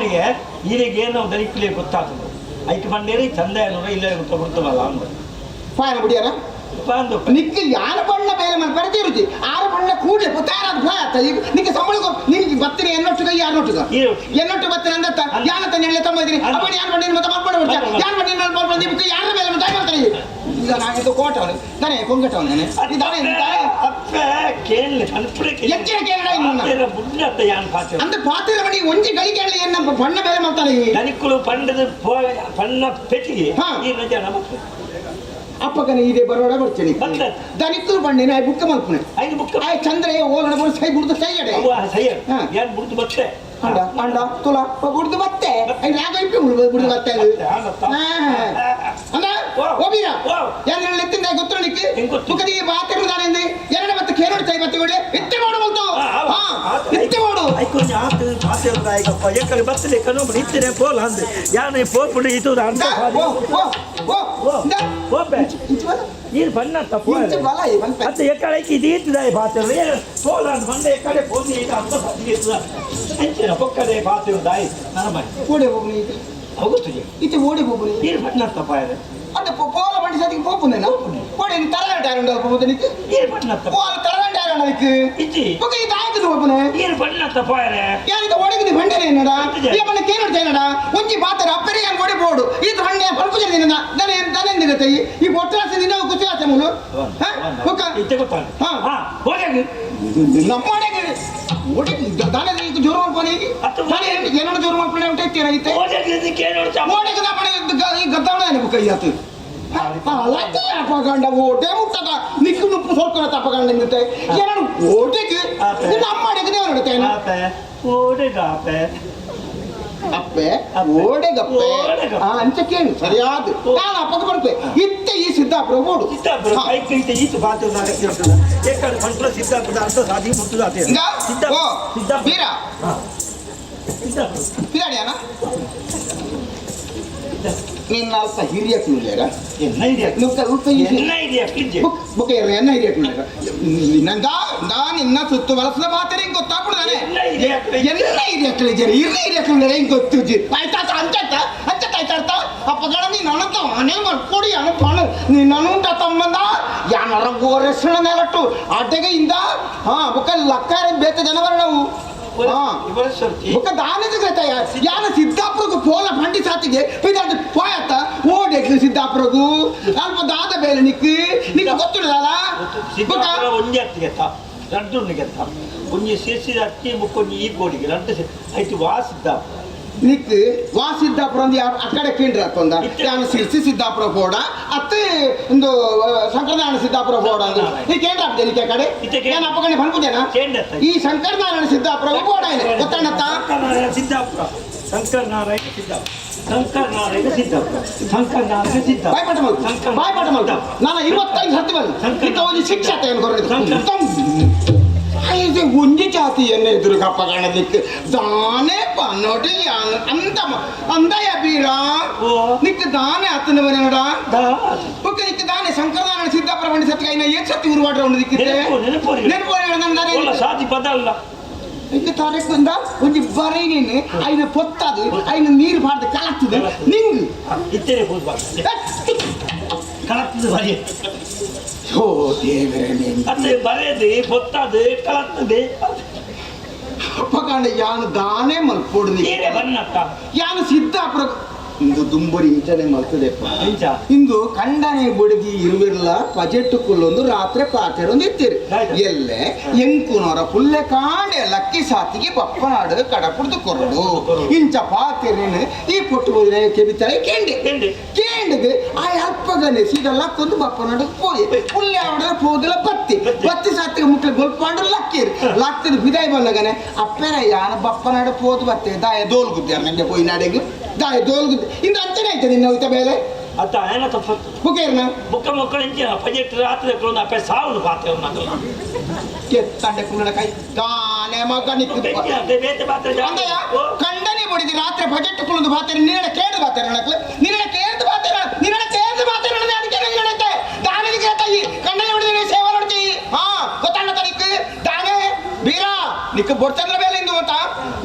ಈರಿಗೆ ನಾವು ದನಿಕುಲೇ ಗೊತ್ತಾಗ್ತದೆ ಐಕ್ ಬಂಡೇರಿ ಚಂದ ಇಲ್ಲ ಗೊತ್ತ ಬಿಡ್ತವಲ್ಲ ಅಂದ ಪಾಯನ ಬಿಡಿಯಾರ ನಿಕ್ಕ ಯಾರ ಬಣ್ಣ ಬೇರೆ ಮನೆ ಬರ್ತಿರುತ್ತಿ ಆರು ಬಣ್ಣ ಕೂಡಲೇ ತಯಾರಾದ ಭಯ ಆತ ಈಗ ನಿಕ್ಕೆ ಸಂಬಳ ನಿನ್ಗೆ ಬತ್ತೀನಿ ಎನ್ನೊಟ್ಟಿಗೆ ಯಾರನ್ನೊಟ್ಟಿಗೆ ಎನ್ನೊಟ್ಟು ಬತ್ತೀನಿ ಅಂದತ್ತ ಯಾನ ತನ್ನ ಎಳ್ಳೆ ತಮ್ಮ ಇದ್ದೀನಿ ಅಪ್ಪಣೆ ಯಾರು ಬಣ್ಣ ಮತ್ತೆ ಮಾಡ್ಕೊಂಡು ಬಿಡ್ತಾರೆ ಯಾರು ಬಣ್ಣ ಮಾಡ್ಕೊಂಡು ನಿಮ್ಗೆ ಯಾರ ಮೇಲೆ ಮತ್ತೆ ಮಾಡ್ತಾರೆ ಈಗ ನಾನಿದ್ದು ಕೋಟವನು ನಾನೇ ಕೊಂಗಟವನು ಅಂತ ಪಾತ್ರ ಬಡಿ ಒಂಜಿ ಗಳಿಗೆ ನಮ್ಮ ಬಣ್ಣ ಬೇರೆ ಮಾಡ್ತಾನೆ ದನಿಕುಳು ಪಂಡದ ಪಣ್ಣ ಪೆಟ್ಟಿಗೆ ಅಪ್ಪಗನ ಇದೆ ಬರೋಡ ಬರ್ತೀನಿ ದನಿಕುಲು ಬಣ್ಣ ಆಯ್ ಬುಕ್ಕ ಮಲ್ಪುಣೆ ಆಯ್ ಚಂದ್ರ ಓಲಣ ಬರೋ ಸೈ ಬುಡ್ದು ಸೈ ಅಡೆ ಏನ್ ಬುಡ್ದು ಬತ್ತೆ ಅಂಡ ಅಂಡ ತುಲ ಬುಡ್ದು ಬತ್ತೆ ರಾಗ ಇಪ್ಪಿ ಬುಡ್ದು ಬತ್ತೆ ಅಂದ ಓಬೀರ ಏನ್ ಎತ್ತಿಂದ ಗೊತ್ತಲಿಕ್ಕೆ ಮುಖದಿ ಬಾತಿರು ದಾನೆ ಎರಡು ಮತ್ತೆ ಕೇರೋಡು ಸೈ ಬತ್ತೆ ಬಿಡಿ ಇತ್ತೆ ಮಾಡು ಬಂತು ಹಾ ಇತ್ತೆ ಮಾಡು ಐಕೊಂಜ ಆತು ಬಾತಿರು ದಾಯಿಗಪ್ಪ ಎಕ್ಕಡೆ ಬತ್ತಲೆ ಕನೋಬು ಇತ್ತನೆ ಪೋಲ್ ಅಂದೆ ಯಾನೆ ಪೋಪುಡು ಇದು ಅಂದ ಓ ಓ ಓ ಓಪೆ ನೀರು ಬಣ್ಣ ತಪ್ಪು ಅತ್ತ ಎಕ್ಕಡೆ ಇದು ಇತ್ತಿದಾಯ ಬಾತಿರು ಪೋಲ್ ಅಂದ ಬಂದ ಎಕ್ಕಡೆ ಪೋಲಿ ಇದು ಅಂತ ಬತ್ತಿಗೆ ಅಂಚಿನ ಪೊಕ್ಕಡೆ ಬಾತಿರು ದಾಯಿ ನನ್ನ ಓಡೆ ಹೋಗ್ನಿ ಹೋಗುತ್ತಿದೆ ಇತ್ತೆ ಓಡಿ ಹೋಗ್ನಿ ನೀರು ಬಣ್ಣ ತಪ್ಪಾಯ అంటే పోల బండి సతికి పోపుందేనా పోడే తరగంట ఆరండ పోతే నీకు ನೀರು ಬಣ್ಣ పోల తరగంట ఆరండ నీకు ಇಜ್ಜಿ ఒక ఈ దాయకు పోపునే ನೀರು ಬಣ್ಣ ತಪ್ಪಾಯರೆ ಯಾನಿದ ಓಡಗಿದ ಬಂಡೆನೆ ಏನಡ ಈ ಬಣ್ಣ ಕೇನಡ್ ಚೈನಡ ಒಂಜಿ ಬಾತರ ಅಪ್ಪರೆ ಯಾನ್ ಓಡಿ ಬೋಡು ಈ ಬಂಡೆ ಪಲ್ಪು ಜನ ನಿನ್ನ ದನೆ ದನೆ ನಿಗತೆ ಈ ಬೊಟ್ಟರಾಸಿ ನಿನ್ನ ಕುಸಿ ಆತೆ ಮುಲು ಹ ಒಕ್ಕ ಇತ್ತೆ ಗೊತ್ತಾಗ ಹಾ ಹಾ ಹೋಗಿ ನಮ್ಮಡೆಗೆ ಓಡಿ ದಾನೆ ನೀಕು ಜೋರು ಮಾಡ್ಕೊನಿ ದಾನೆ ಏನಡ ಜೋರು ಮಾಡ್ಕೊನಿ ಅಂತ ಇತ್ತೀರ ಇತ್ತೆ ಓಡಗಿದ ಕೇನಡ್ ಚ ಓಡಗಿದ ಬಣ್ಣ ಈ ಗದ್ದವಣ ಬುಕ್ಕ ಯಾತು ಅಲತ್ತೆ ಅಪಗಂಡ ಓಟೆ ಮುಟ್ಟದ ನಿಕ್ಕು ನುಪ್ಪು ಸೊರ್ಕನ ತಪಗಂಡ ನಿಂತೆ ಏನನು ಓಟೆಗೆ ನಿನ್ನ ಅಮ್ಮ ಅಡಿಗೆ ದೇವರ ಆಪೆ ಓಡೆಗಾಪೆ ಅಪ್ಪೆ ಓಡೆಗಪ್ಪೆ ಆ ಅಂಚ ಕೇಳು ಸರಿಯಾದ ನಾನು ಅಪ್ಪಗೆ ಬರ್ಪೆ ಇತ್ತೆ ಈ ಸಿದ್ದಾಪುರ ಓಡು ಸಿದ್ದಾಪುರ ಐಕ್ ಇತ್ತೆ ಈತು ಬಾತು ನಾಗತ್ತಿರ್ತದ ಏಕಡೆ ಬಂಟ್ಲ ಸಿದ್ದಾಪುರ ಅಂತ ಸಾದಿ ಮುಟ್ಟುದ ಆತೆ ಸಿದ್ದಾಪುರ ಸಿದ್ದಾಪುರ ಬೀರ ಸಿದ್ದಾಪುರ ಪಿದಾಡಿಯಾನ ನಿನ್ನ ಅಲ್ಪ ಹಿರಿಯ ಕುಳ್ಳಿಯರ ಎನ್ನ ಹಿರಿಯ ಎನ್ನ ಹಿರಿಯ ಬುಕ್ಕ ಎನ್ನ ಹಿರಿಯ ಕುಳ್ಳಿಯರ ನಿನ್ನ ದಾ ನಿನ್ನ ಸುತ್ತು ಬಳಸದ ಮಾತಾರೆ ಹಿಂಗೆ ಗೊತ್ತಾಗ್ಬಿಡ್ದಾನೆ ಎಲ್ಲ ಹಿರಿಯ ಕುಳಿಜರಿ ಹಿರಿಯ ಹಿರಿಯ ಕುಳ್ಳಿಯರ ಹಿಂಗೆ ಗೊತ್ತುಜಿ ಆಯ್ತಾ ಅಂಚತ್ತ ಅಂಚತ್ತ ಆಯ್ತಾಡ್ತಾ ಅಪ್ಪಗಣ ನೀನು ಅಣತ ಅನೇ ಮರ್ಕೊಡಿ ಅಣ ನಿನ್ನ ಉಂಟ ತಮ್ಮಂದ ಯಾನರ ಗೋರೆಸಣ ನೆಲಟ್ಟು ಆಟೆಗೆ ಇಂದ ಹಾ ಬುಕ್ಕ ಲಕ್ಕಾರ ಬೇತ ಜನವರ ನಾವು ಬುಕ್ಕ ದಾನದ ಯಾನ ಸಿದ್ದಾಪುರಗು ಪೋಲ ಬಂಡಿ ಸಾತಿಗೆ ಪಿದಾಟ ಪೋಯತ್ತ ಓಡೆಗ್ ಸಿದ್ದಾಪುರಗು ಅಲ್ಪ ದಾದ ಬೇಲೆ ನಿಕ್ ನಿಕ್ ಗೊತ್ತುಡದಲ್ಲ ಸಿದ್ದಾಪುರ ಒಂಜಿ ಅತ್ತಿಗೆತ್ತ ರಡ್ಡು ಗೆತ್ತ ಒಂಜಿ ಸೇಸಿದ ಅಕ್ಕಿ ಬುಕ್ಕೊಂಜಿ ಈ ಕೋಡಿಗೆ ರಡ್ಡು ಆಯ್ತು ವಾ ಸಿದ್ದಾಪುರ ನಿಕ್ ವಾ ಸಿದ್ದಾಪುರ ಅಂದ್ ಯಾರು ಅಕ್ಕಡೆ ಕೇಂದ್ರ ಅತ್ತೊಂದ ಯಾನು ಸಿರ್ಸಿ ಸಿದ್ದಾಪುರ ಹೋಡ ಅತ್ತೆ ಒಂದು ಶಂಕರನಾರಾಯಣ ಸಿದ್ದಾಪುರ ಹೋಡ ಅಂದು ಈ ಕೇಂದ್ರ ಆಗ್ತದೆ ನಿಕ್ಕೆ ಕಡೆ ನಾನು ಅಪ್ಪಗಣೆ ಬಂದ್ಬಿಟ್ಟೇನಾ ಈ ಶಂಕರನಾರಾಯಣ ಸಿದ್ದಾಪುರ ಹೋಡ ಇದೆ ಗೊತ್ತಣ್ಣತ್ತ ಸಿದ್ದಾಪುರ ಶಂಕರನಾರಾಯಣ ಸಿದ್ದಾಪುರ ಶಂಕರನಾರಾಯಣ ಸಿದ್ದಾಪುರ ಶಂಕರನಾರಾಯಣ ಸಿದ್ದಾಪುರ ಬಾಯ್ಪಾಠ ಮಾಡು ಬಾಯ್ಪಾಠ ಮಾಡು ನಾನು 25 ಸರ್ತಿ ಬಂದು ಇಂಥ ಒಂದು ಶಿಕ್ಷೆ ಆತ ಏನು ಕೊರಡಿದ್ದು ಇದು ಒಂಜಿ ಜಾತಿಯನ್ನೇ ಎದುರುಗಪ್ಪ ಕಾಣದಿಕ್ಕೆ ದಾನೆ ಪನ್ನೋಟಿ ಅಂತ ಅಂದಯ ಬೀರ ನಿಕ್ಕ ದಾನೆ ಅತ್ತನ ಬರೋಡ ಓಕೆ ನಿಕ್ಕ ದಾನೆ ಶಂಕರನಾರಾಯಣ ಸಿದ್ದಾಪುರ ಬಂಡಿ ಸತ್ಯ ಇನ್ನ ಏನ್ ಸತ್ತಿ ಉರುವಾಡ್ರ ಉಂಡು ದಿಕ್ಕಿತ್ತೆ ನೆನಪು ಸಾಧಿ ಪದ ಅಲ್ಲ ಇಂಕ ತರೆಕುಂದ ಒಂಜಿ ಬರೈನೇನೆ ಐನ ಪೊತ್ತದು ಐನ ನೀರು ಪಾಡ್ದು ಕಲತ್ತದು ನಿಂಗ್ ಇತ್ತೇನೆ ಪೂಜೆ ಕಲತ್ತದು ಬರಿ ಓ ದೇವರೇ ಅದು ಬರೆದು ಪೊತ್ತದು ಕಲತ್ತದೆ ಅಪ್ಪಗಾಂಡ ಯಾನು ದಾನೆ ಮಲ್ಪೊಡು ನೀರೇ ಬನ್ನತ್ತ ಯಾನು ಸಿದ್ದಾಪುರ ಇಂದು ದುಂಬರಿ ಇಂಚನೆ ಮಲ್ತದೆಪ್ಪ ಇಂಚ ಇಂದು ಕಂಡನೆ ಬುಡದಿ ಇರುವಿರ್ಲ ಪಜೆಟ್ಟು ಕುಲ್ಲೊಂದು ರಾತ್ರಿ ಪಾತೆರೊಂದು ಇತ್ತೀರಿ ಎಲ್ಲೆ ಎಂಕುನೋರ ಪುಲ್ಲೆ ಕಾಂಡೆ ಲಕ್ಕಿ ಸಾತಿಗೆ ಬಪ್ಪನಾಡು ಕಡಪುಡ್ದು ಕೊರಡು ಇಂಚ ಪಾತೆರೇನು ಈ ಪೊಟ್ಟು ಬೋದಿನ ಕೆಬಿತಾಳೆ ಕೇಂಡೆ ಕೇಂಡದು ಆ ಅಲ್ಪಗನೆ ಸೀದಾ ಲಕ್ಕೊಂದು ಬಪ್ಪನಾಡು ಪೋಯಿ ಪುಲ್ಲೆ ಆವಡ ಪೋದಲ ಬತ್ತಿ ಬತ್ತಿ ಸಾತಿಗೆ ಮುಕ್ಲೆ ಬೊಲ್ಪಾಂಡು ಲಕ್ಕೀರು ಲಕ್ಕದ ಬಿದಾಯಿ ಬಂದಾಗನೆ ಅಪ್ಪೆರ ಯಾನ ಬಪ್ಪನಾಡು ಪೋದು ಬತ್ತೆ ದಾಯ ದೋಲ್ಗುದ್ದೆ ನಂಗೆ ಪೋಯಿ ನಾಡೆಗೆ ದಾಯ ದೋಲ್ಗುದ್ದೆ ಇಂದು ಅಂಚನೆ ಆಯ್ತು ನಿನ್ನ ಹೋಯ್ತ ಬೇಲೆ ಅತ್ತ ಏನ ತಪ್ಪತ್ತು ಬುಕ್ಕೇರ್ನ ಬುಕ್ಕ ಮಕ್ಕಳು ಇಂಚಿನ ಪಜೆಟ್ ರಾತ್ರಿ ಒಂದು ಅಪ್ಪೆ ಸಾವು ಪಾತೆ ಮಕ್ಕಳು ಕೆತ್ತಂಡೆ ಕುಲ್ಲಡ ಕೈ ದಾನೆ ಮಗ ನಿಕ್ಕು ಅಂದಯ್ಯ ಕಂಡನೆ ಬಡಿದಿ ರಾತ್ರಿ ಬಜೆಟ್ ಕುಲ್ಲದು ಬಾತಾರೆ ನಿನ್ನಡ ಕೇಳ್ದು ಬಾತಾರೆ ನಡಕ್ಲೆ ನಿನ್ನಡ ಕೇಳ್ದು ಬಾತಾರೆ ನಿನ್ನಡ ಕೇಳ್ದು ಬಾತಾರೆ ಅದಕ್ಕೆ ನಿನ್ನಡಕ್ಕೆ ದಾನೆ ಕೇಳ್ತಾಯಿ ಕಂಡನೆ ಬಡಿದಿ ಸೇವೆ ನೋಡ್ತಿ ಹಾ ಗೊತ್ತಾಣ ತನಿಕ್ ದಾನೆ ಬೀರಾ ನಿಕ್ಕು ಬೊಡ್ಚಂದ್ರ ಬೇಲೆ ಇಂದು ಅಂತ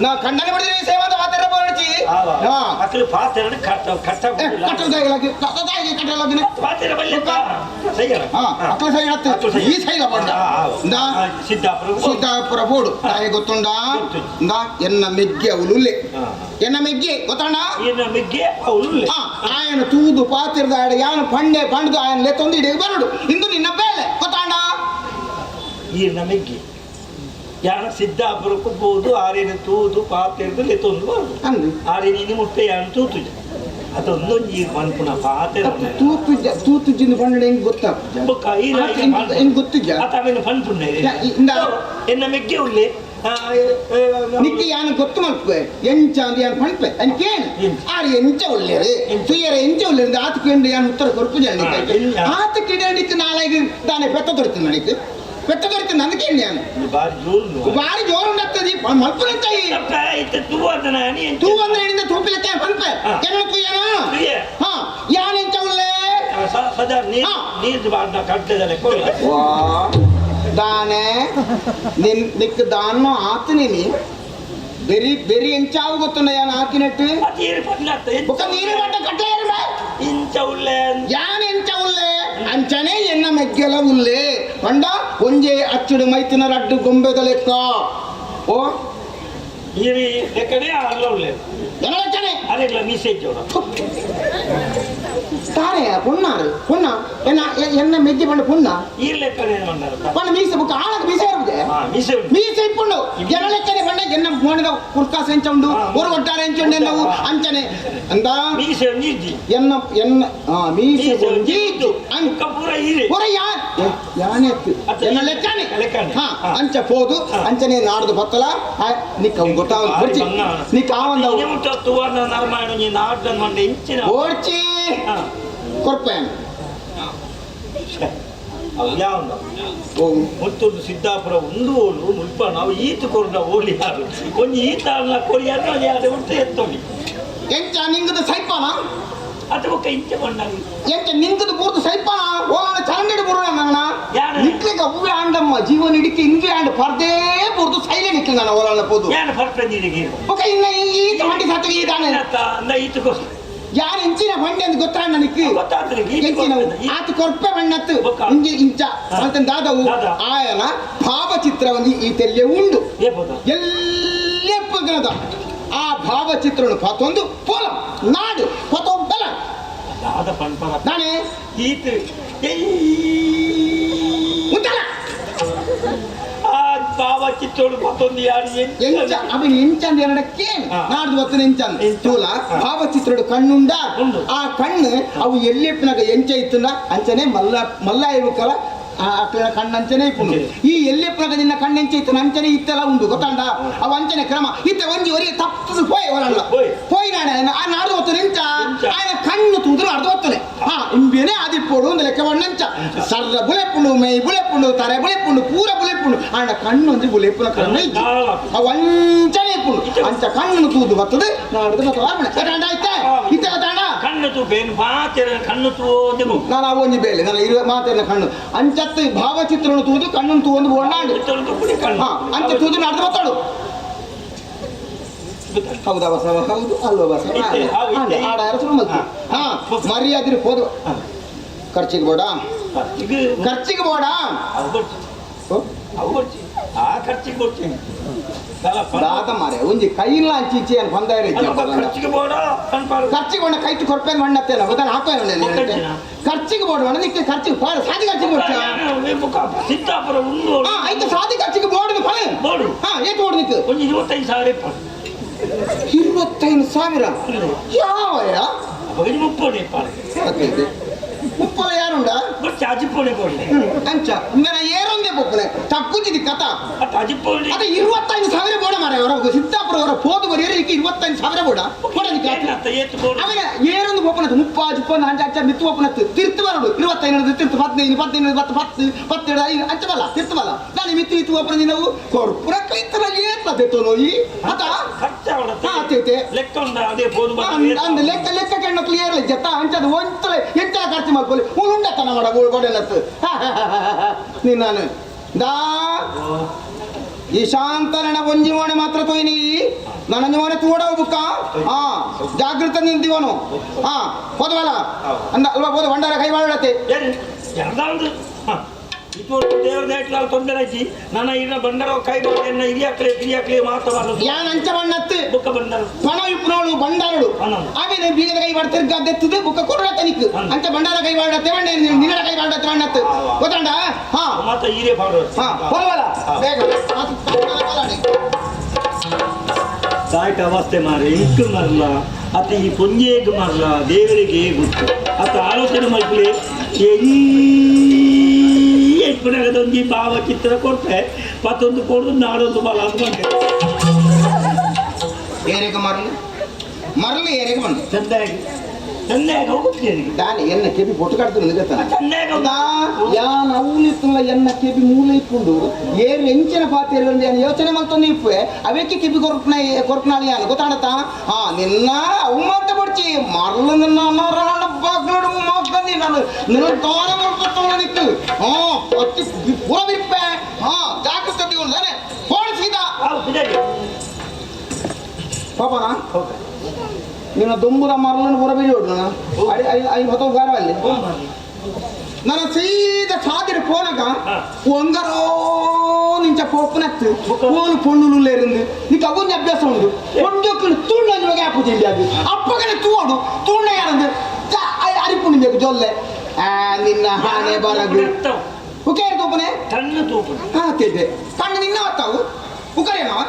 ನಾ ಕಂಡನೆ ಬಡಿದಿ ಸೇವೆ ಅಂತ ಬಾತಾರೆ ಬೋಡ್ಚಿ ಹಾ ಅಕ್ಕಲು ಪಾತೆರಡು ಕಟ್ಟ ಕಟ್ಟ ಕಟ್ಟದಾಗಿ ಕಟ್ಟದಾಗಿ ಕಟ್ಟಲಾಗಿನ ಪಾತೆರ ಬಲ್ಲೆ ಸೈಯರ ಹಾ ಅಕ್ಕಲ ಸೈ ಅತ್ತು ಈ ಸೈಲ ಬಡ್ಡ ಇಂದಾ ಸಿದ್ದಾಪುರ ಸಿದ್ದಾಪುರ ಬೋಡು ತಾಯಿ ಗೊತ್ತುಂಡ ಇಂದಾ ಎನ್ನ ಮೆಗ್ಗೆ ಅವಳುಲ್ಲೆ ಎನ್ನ ಮೆಗ್ಗೆ ಗೊತ್ತಣ್ಣ ಎನ್ನ ಮೆಗ್ಗೆ ಅವಳುಲ್ಲೆ ಹಾ ಆಯನ ತೂದು ಪಾತಿರದ ಆಡ ಯಾನ ಪಂಡೆ ಪಂಡ್ದು ಆಯನ ಲೆತ್ತೊಂದು ಇಡೀ ಬರಡು ಇಂದು ನಿನ್ನ ಬೇಲೆ ಗೊತ್ತಣ್ಣ ಈರ್ನ ಮೆಗ್ಗೆ ಯಾನ ಸಿದ್ದಾಪುರಕ್ಕೂ ಹೋದು ಆರೇನು ತೂದು ಪಾತೆರ್ದು ಲೆತ್ತೊಂದು ಬರುದು ಅಂದು ಆರೇನು ಇನಿ ಮುಟ್ಟೆ ಯಾನು ತೂತು ಅದೊಂದೊಂದು ಈ ಮನ್ಪುನ ಪಾತೆರ ತೂತು ತೂತುಜಿಂದ ಪಂಡ ಹೆಂಗ್ ಗೊತ್ತಾಗ್ತದೆ ಬೊಕ್ಕ ಹೆಂಗ್ ಗೊತ್ತಿದ್ಯಾ ಆತ ಅವೇನು ಪನ್ಪುಂಡ ಇಂದ ಎನ್ನ ಮೆಗ್ಗೆ ಉಲ್ಲೆ ನಿಕ್ಕೆ ಯಾನು ಗೊತ್ತು ಮಲ್ಪೆ ಎಂಚ ಅಂದ್ ಯಾನು ಪಣ್ಪೆ ಅನ್ ಕೇಳು ಆರು ಎಂಚ ಉಳ್ಳೇರು ತುಯ್ಯರ ಎಂಚ ಉಳ್ಳೇರು ಆತ ಕೇಂದ್ರ ಯಾನು ಉತ್ತರ ಕೊರ್ಪು ಜನ ಆತ ಕಿಡಣಿಕ್ಕೆ ನಾಳೆಗೆ ತಾನೇ ಪೆತ್ತ ದೊಡ್ತೀನಿ ನನಗೆ ಪೆತ್ತ ದೊಡ್ತೀನಿ ನನಗೆ ಯಾನು ಬಾರಿ ಜೋರು ಬಾರಿ ಜೋರು ಉಂಡಾಗ್ತದೆ ಮಲ್ಪುರಂತಾಯಿ ತೂ ಅಂದ್ರೆ ಹೇಳಿದ ತೂಪಿಲಕ್ಕೆ ಪನ್ಪೆ ಕೆನ ತುಯ್ಯನ ಹಾ ಯಾನು ಎಂಚ ಉಳ್ಳೆ ಸದಾ ನೀರು ನೀರು ಬಾರ್ದ ಕಟ್ಟದಲ್ಲ ವಾ ದಾನೆ ನಿನ್ ನಿಕ್ ದಾನ ಆತನೇನಿ ಬೆರಿ ಬೆರಿ ಎಂಚಾವು ಗೊತ್ತುಂಡ ಯಾನ್ ಹಾಕಿನಟ್ಟು ಬೊಕ್ಕ ನೀರು ಬಟ್ಟ ಕಟ್ಟಲೆ ಇಂಚ ಉಳ್ಳೆ ಯಾನ್ ಎಂಚ ಉಳ್ಳೆ ಅಂಚನೆ ಎನ್ನ ಮೆಗ್ಗೆಲ ಉಳ್ಳೆ ಪಂಡ ಒಂಜೆ ಅಚ್ಚುಡು ಮೈತಿನ ರಡ್ಡು ಗೊಂಬೆದ ಲೆಕ್ಕ ಓ ನೀರು ಲೆಕ್ಕನೆ ಅಲ್ಲ ಉಳ್ಳೆ ಎನ್ನ ಲೆಕ್ಕನೆ ಅರೆಗ್ಲ ಮೀಸೆ ತಾನೇ ಪೊನ್ನಾರು ಪೊನ್ನ ಎನ್ನ ಎನ್ನ ಮೆಜ್ಜಿ ಪಂಡ ಪೊನ್ನ ಈ ಲೆಕ್ಕನೆ ಪಂಡ ಮೀಸೆ ಬುಕ್ಕ ಆಳಕ್ಕೆ ಮೀಸೆ ಇರುವುದೇ ಮೀಸೆ ಮೀಸೆ ಇಪ್ಪುಂಡು ಎನ್ನ ಲೆಕ್ಕನೆ ಪಂಡ ಎನ್ನ ಮೋಣದ ಕುರ್ಕಾಸ ಎಂಚ ಉಂಡು ஒரு ಒಟ್ಟಾರೆ ಎಂಚ ಉಂಡು ಎನ್ನವು ಅಂಚನೆ ಅಂದ ಮೀಸೆ ಒಂಜಿ ಎನ್ನ ಎನ್ನ ಮೀಸೆ ಒಂಜಿ ಇದ್ದು ಪೂರ ಈರೆ ಪೂರ ಯಾನ್ ಯಾನೆ ಎನ್ನ ಲೆಕ್ಕನೆ ಹಾ ಅಂಚ ಪೋದು ಅಂಚನೆ ನಾಡ್ದು ಬತ್ತಲ ನಿಕ್ಕ ಗೊತ್ತಾವ ಬರ್ಚಿ ನಿಕ್ಕ ಆವಂದ ಓಡ್ಚಿ ಕೊರ್ಪೇನ್ ಮುತ್ತೂರು ಸಿದ್ದಾಪುರ ಒಂದು ಓಲು ಮುಲ್ಪ ನಾವು ಈತ ಕೊರ್ದ ಓಲಿ ಯಾರು ಒಂಜಿ ಈತ ಅಲ್ಲ ಕೊರಿ ಯಾರು ಯಾರು ಉಂಟು ಎತ್ತೋಡಿ ಎಂಚ ನಿಂಗದ ಸೈಪಾನ ಅದು ಬೊಕ್ಕ ಇಂಚ ಬಂದಾಗ ಎಂಚ ನಿಂಗದ ಪೂರ್ತಿ ಸೈಪಾನ ಓಲಾನ ಚರಂಡಿಡು ಬುರುಣ ನನ್ನ ನಿಕ್ಲಿಗ ಅವ್ವೆ ಆಂಡಮ್ಮ ಜೀವನ ಹಿಡಿಕೆ ಇಂದ್ವೆ ಆಂಡ ಪರ್ದೇ ಪೂರ್ತು ಸೈಲೆ ನಿಕ್ಲಿ ನಾನು ಓಲಾನ ಪೋದು ಯಾರು ಪರ್ಪಂದಿರಿಗೆ ಬೊಕ್ಕ ಇನ್ನ ಈತ ಮಂಡಿ ಸಾತಿಗೆ ಈ ದಾನೆ ಅಂದ ಈತ ಕೊರ್ ಯಾರು ಎಂಚಿನ ಬಂಡೆ ಅಂತ ಗೊತ್ತಾಂಡ ನನಗೆ ಎಂಚಿನ ಆತ ಕೊರ್ಪೆ ಬಣ್ಣತ್ತು ಇಂಜಿ ಇಂಚ ಅಂತ ದಾದವು ಆಯನ ಭಾವಚಿತ್ರ ಒಂದು ಈ ತೆಲ್ಲೆ ಉಂಡು ಎಲ್ಲೆಪ್ಪಗನದ ಆ ಭಾವಚಿತ್ರನು ಪತೊಂದು ಪೋಲ ನಾಡು ಪತೊಬ್ಬಲ ದಾದ ಪಂಪರ ನಾನೇ ಈತ ಉಂಟಲ್ಲ ಆ ಭಾವಚಿತ್ರೋಡು ಪತೊಂದು ಯಾರು ಎಂಚ ಅವನು ಎಂಚ ಅಂದ ಎರಡಕ್ಕೆ ನಾಡ್ದು ಒತ್ತನ ಎಂಚ ತೂಲ ಭಾವಚಿತ್ರೋಡು ಕಣ್ಣುಂಡ ಆ ಕಣ್ಣು ಅವು ಎಲ್ಲಿಪ್ಪಿನಾಗ ಎಂಚ ಇತ್ತುಂಡ ಅಂಚನೆ ಮಲ್ಲ ಮಲ್ಲ ಇವುಕಲ ಆ ಕಣ್ಣಂಚನೆ ಇಪ್ಪುಂಡು ಈ ಎಲ್ಲಿಪ್ಪಿನಾಗ ನಿನ್ನ ಕಣ್ಣೆಂಚ ಇತ್ತು ಅಂಚನೆ ಇತ್ತೆಲ್ಲ ಉಂಡು ಗೊತ್ತಾಂಡ ಅವು ಅಂಚನೆ ಕ್ರಮ ಇತ್ತ ಒಂಜಿ ಒರಿ ತಪ್ಪು ಪೋಯ್ ಒರಲ್ಲ ಪೋಯ್ ನಾಡೆ ಆ ನಾಡ್ದು ಒತ್ತನ ಎಂಚ ఆయన ಕಣ್ಣು ತೂದ್ರು ಅರ್ಧ ಒತ್ತನೆ ಹಾ ಇಂಬೇನೆ ಆದಿಪ್ಪೋಡು ಒಂದು ಲೆಕ್ಕ ಬಣ್ಣಂಚ ಸರ್ರ ಬುಲೆಪುಂಡು ಮೈ ಬುಲೆಪುಂಡು ತರೆ ಬುಲೆಪುಂಡು ಪೂರ ಬುಲೆಪುಂಡು ಆಂಡ ಕಣ್ಣು ಒಂಜಿ ಬುಲೆಪುನ ಕಣ್ಣು ಇಜ್ಜಿ ಅವು ಅಂಚನೆ ಇಪ್ಪುಂಡು ಅಂಚ ಕಣ್ಣು ತೂದು ಬರ್ತದೆ ನಾಡ್ದು ಬರ್ತದೆ ಗೊತ್ತಾಂಡ ಇತ್ತೆ ಇತ್ತೆ ಗೊತ್ತಾಂಡ ಕಣ್ಣು ತೂಪೇನು ಮಾತೆರ ಕಣ್ಣು ತೂ ನಾನು ಆ ಒಂಜಿ ಬೇಲೆ ನಾನು ಇರುವ ಮಾತೆಲ್ಲ ಕಣ್ಣು ಅಂಚತ್ತು ಭಾವಚಿತ್ರನು ತೂದು ಕಣ್ಣು ತೂ ಒಂದು ಬೋಂಡಾಂಡು ಹಾ ಅಂಚ ತೂದು ನಾಡ್ದು ಬತ್ತಾಡು. ಹೌದಾ ಬಸವ? ಹೌದು ಅಲ್ವಾ ಬಸವ? ಇತ್ತೆ, ಅವು ಇತ್ತೆ. ಆಡ ಆಡ ಶುರು ಮಲ್ತು. ಹಾ, ಮರ್ಯಾದಿರಿ ಹೋದ ಖರ್ಚಿಗೆ ಬೋಡ. ಈಗ ಖರ್ಚಿಗೆ ಬೋಡ. ಅವು ಕೊಡ್ಚಿ. ಅವು ಕೊಡ್ಚಿ, ಆ ಖರ್ಚಿಗೆ ಕೊಡ್ತೀನಿ. ದಾದ ಮಾರೆ, ಒಂಜಿ ಕೈಲ್ಲ ಅಂಚಿಚ್ಚಿ ಏನು ಬಂದಾರೆ. ಖರ್ಚಿಗೆ ಬೋಡ ಅನ್ಪಾಡು. ಖರ್ಚಿಗೆ ಬೋಡ ಕೈಟ್ ಕೊರ್ಪೇನ್ ಮಣ್ಣತ್ತೇನ ಗೊತ್ತಾ? ಹಾಕೋಣ. ಖರ್ಚಿಗೆ ಬೋಡ ನಿಕ್ಕೆ ಖರ್ಚಿಗೆ ಪಾಡ ಸಾದಿ ಖರ್ಚಿಗೆ ಕೊಡ್ಚ. ಸಿದ್ದಾಪುರ ಉಂಡು. ಹಾ, ಆಯ್ತು, ಸಾದಿ ಖರ್ಚಿಗೆ ಬೋರ್ಡ್ ಫಲ. ಬೋಡು. ಹಾ, ಏತ್ ಬೋರ್ಡ್ ನಿಕ್ಕೆ? ಒಂದು 25,000 ಇಪ್ಪ. 25,000 ಯಾವಯ? ಅವಾಗ ಮುಪ್ಪೋಡಿ ಇಪ್ಪ. ಮುಪ್ಪಲ ಯಾರುಂಡ? ಬಟ್ ಅಜಿಪ್ಪೋಡಿ ಕೊಡ್ಲಿ. ಅಂಚ ಮೇನ ಏರೊಂದೇ ಪೊಪ್ಪಲೆ ತಕ್ಕುಂಜಿದಿ ಕಥ. ಅಟ್ ಅಜಿಪ್ಪೋಡಿ. ಅದೇ 25,000 ಬೋಡ ಮಾರೆ. ಅವರ ಸಿದ್ದಾಪುರ ಅವರ ಪೋದು ಬರೀ 25,000 ಬೋಡ ಬೋಡ ನಿಕ್ಕೆ. ಏತು ಬೋಡು? ಅವನ ಏರೊಂದು ಪೊಪ್ಪನತ್ತು ಮುಪ್ಪ ಜಿಪ್ಪೊಂದು ಅಂಚ ಅಂಚ ಮಿತ್ತು ಪೊಪ್ಪನತ್ತು ತಿರ್ತು ಬರೋಡು. 25 ತಿರ್ತು 15 15 10 10 17 5 ಅಂಚ ಬಲ್ಲ ತಿರ್ತು ಬಲ್ಲ. ನಾನು ಮಿತ್ತು ಇತ್ತು ಒಪ್ಪನ ದಿನವು ಕೊರ್ಪುರ ಕ್ಲಿತ್ತಲ ಏತ್ಲ ತೆತ್ತೋ ನೋಯಿ ಅತ. ಖರ್ಚಾವಡತ್ತೆ. ಹಾ, ತೇತೆ. ಲೆಕ್ಕ ಉಂಡ ಅದೇ ಬೋದು. ಅಂದ್ ಲೆಕ್ಕ ಲೆಕ್ಕ ಕೆಣ್ಣ ಕ್ಲಿಯರ್ ಜತ್ತ ಅಂಚದ ಒಂತಲೆ ಎಂತ ಖರ್ಚು ಮಾಡ್ಕೊಳ್ಳಿ ಉಂಡತನ ಮಾಡ ಗೋಡೆಲತ್ತು ನೀನು ದಾ ಈ ಶಾಂತರಣ ಒಂಜಿ ಮೋಣೆ ಮಾತ್ರ ತೊಯ್ನಿ ನನಂಜಿ ಮೋಣೆ ತೂಡ ಬುಕ್ಕ. ಹಾ, ಜಾಗೃತ ನಿಂತಿವನು. ಹಾ, ಹೋದವಲ್ಲ ಅಂದ ಅಲ್ವಾ? ಹೋದ ಭಂಡಾರ ಕೈ ಮಾಡತ್ತೆ. ಯಾರ್ದಾಂದು ಇಟ್ಟು ದೇವರ ನೇಟ್ಲ ತೊಂದರೆ ಐತಿ. ನನ್ನ ಇನ್ನ ಬಂಡರ ಕೈ ಎನ್ನ ಹಿರಿಯಾಕ್ಲೆ ಹಿರಿಯಾಕ್ಲೆ ಮಾತ್ರ. ಯಾನ್ ಅಂಚ ಬಣ್ಣತ್ತು. ಬುಕ್ಕ ಬಂಡರ. ಪಣ ಇಪ್ಪನೋಳು ಬಂಡಾರಡು. ಆಮೇಲೆ ಬೀಗದ ಕೈ ಮಾಡ್ತಿರ್ಗ ಅದೆತ್ತದು ಬುಕ್ಕ ಕೊಡತ್ತೆ ನಿಕ್ಕು. ಅಂಚ ಬಂಡಾರ ಕೈ ಮಾಡತ್ತೆ ಬಣ್ಣ ನಿನ್ನಡ ಕೈ ಮಾಡತ್ತೆ ಬಣ್ಣತ್ತು ಗೊತ್ತಂಡ. ಹಾ, ಮಾತ್ರ ಹಿರಿಯ ಪಾಡು. ಹಾ, ಹೋದವಲ್ಲ ಬೇಗ ಸಾಯ್ಟ ಅವಸ್ಥೆ ಮಾರೆ ಇಂಕ್ ಮರಲ ಅತ ಈ ಪೊಂಜೇಗ್ ಮರಲ ದೇವರಿಗೆ ಗೊತ್ತು. ಅತ ಆಲೋಚನೆ ಮಲ್ಪಲೆ ಎಪ್ಪನಾಗದೊಂದು ಭಾವಚಿತ್ರ ಕೊಡ್ತೆ ಪತ್ತೊಂದು ಕೊಡುದು ನಾಡೊಂದು ಬಲ ಅದು ಬಂದೆ. ಏರಿಗೆ ಮರಲು ಮರಲು ಏರಿಗೆ ಬಂದು. ಚಂದಾಗಿ ಚಂದಾಗಿ ಹೋಗುತ್ತೇನೆ. ದಾನಿ ಎನ್ನ ಕೆಬಿ ಪೊಟ್ಟು ಕಟ್ತೀನಿ ಗೊತ್ತಾನ. ಚಂದಾಗಿ. ಯಾನ್ ಅವು ಎನ್ನ ಕೆಬಿ ಮೂಲ ಇಪ್ಪುಂಡು ಏರು ಎಂಚಿನ ಪಾತ್ರೆ ಯಾನ್ ಯೋಚನೆ ಮಲ್ತೊಂದು ಇಪ್ಪೆ ಅವೆಕ್ಕೆ ಕೆಬಿ ಕೊರ್ಪನ ಕೊರ್ಪನಾಳಿ ಯಾನು ಗೊತ್ತಾಡತ್ತ. ಹಾ, ನಿನ್ನ ಅವು ಮಾತ ಬಡ್ಚಿ ಮರಲು ನಿನ್ನ ರಾಣ ಬಾಗ್ಲಡು ಮಗ್ಗನಿ ನಾನು ನಿನ್ನ ತೋರ ಮಲ್ಕೊತ್ತೋಣ ನಿಕ್ಕು. ಹಾ, ಅತಿ ಪೂರ ಬಿರ್ಪೆ. ಹಾ, ಜಾಗೃತ ತಾನೆ ಫೋನ್ ಸೀದಾ. ಪಾಪನಾ ನಿನ್ನ ದೊಂಬುದ ಮರಳನ್ನು ಪೂರ ಬಿಡಿ ನಾನು ಅಡಿ I ಐದು ಹೊತ್ತ ಗಾರ ಅಲ್ಲಿ ನನ್ನ ಸೀದಾ ಸಾದಿರ ಪೋನಕ ಒಂಗರೋ ನಿಂಚ ಪೋಪನತ್ತು ಪೋಲು ಪೊಣ್ಣುಲು ಲೇರಿಂದು ನಿಕ್ಕ ಅವೊಂದು ಅಭ್ಯಾಸ ಉಂಡು ಪೊಂಜೊಕ್ಕಲು ತೂಂಡ ಇವಾಗ ಆಪುಜಿಂಡಿ ಅದು ಅಪ್ಪಗನೆ ತೂಡು ತೂಂಡ ಯಾರಂದು ಅರಿಪುಂಡು ಬೇಕು ಜೊಲ್ಲೆ ನಿನ್ನ ಹಾನೆ ಬರಗು ಉಕೇರು ತೂಪನೆ ಕಣ್ಣು ತೂಪು. ಹಾ, ತಿದ್ದೆ ಕಣ್ಣು ನಿನ್ನ ಹೊತ್ತಾವು ಉಕರೇನವ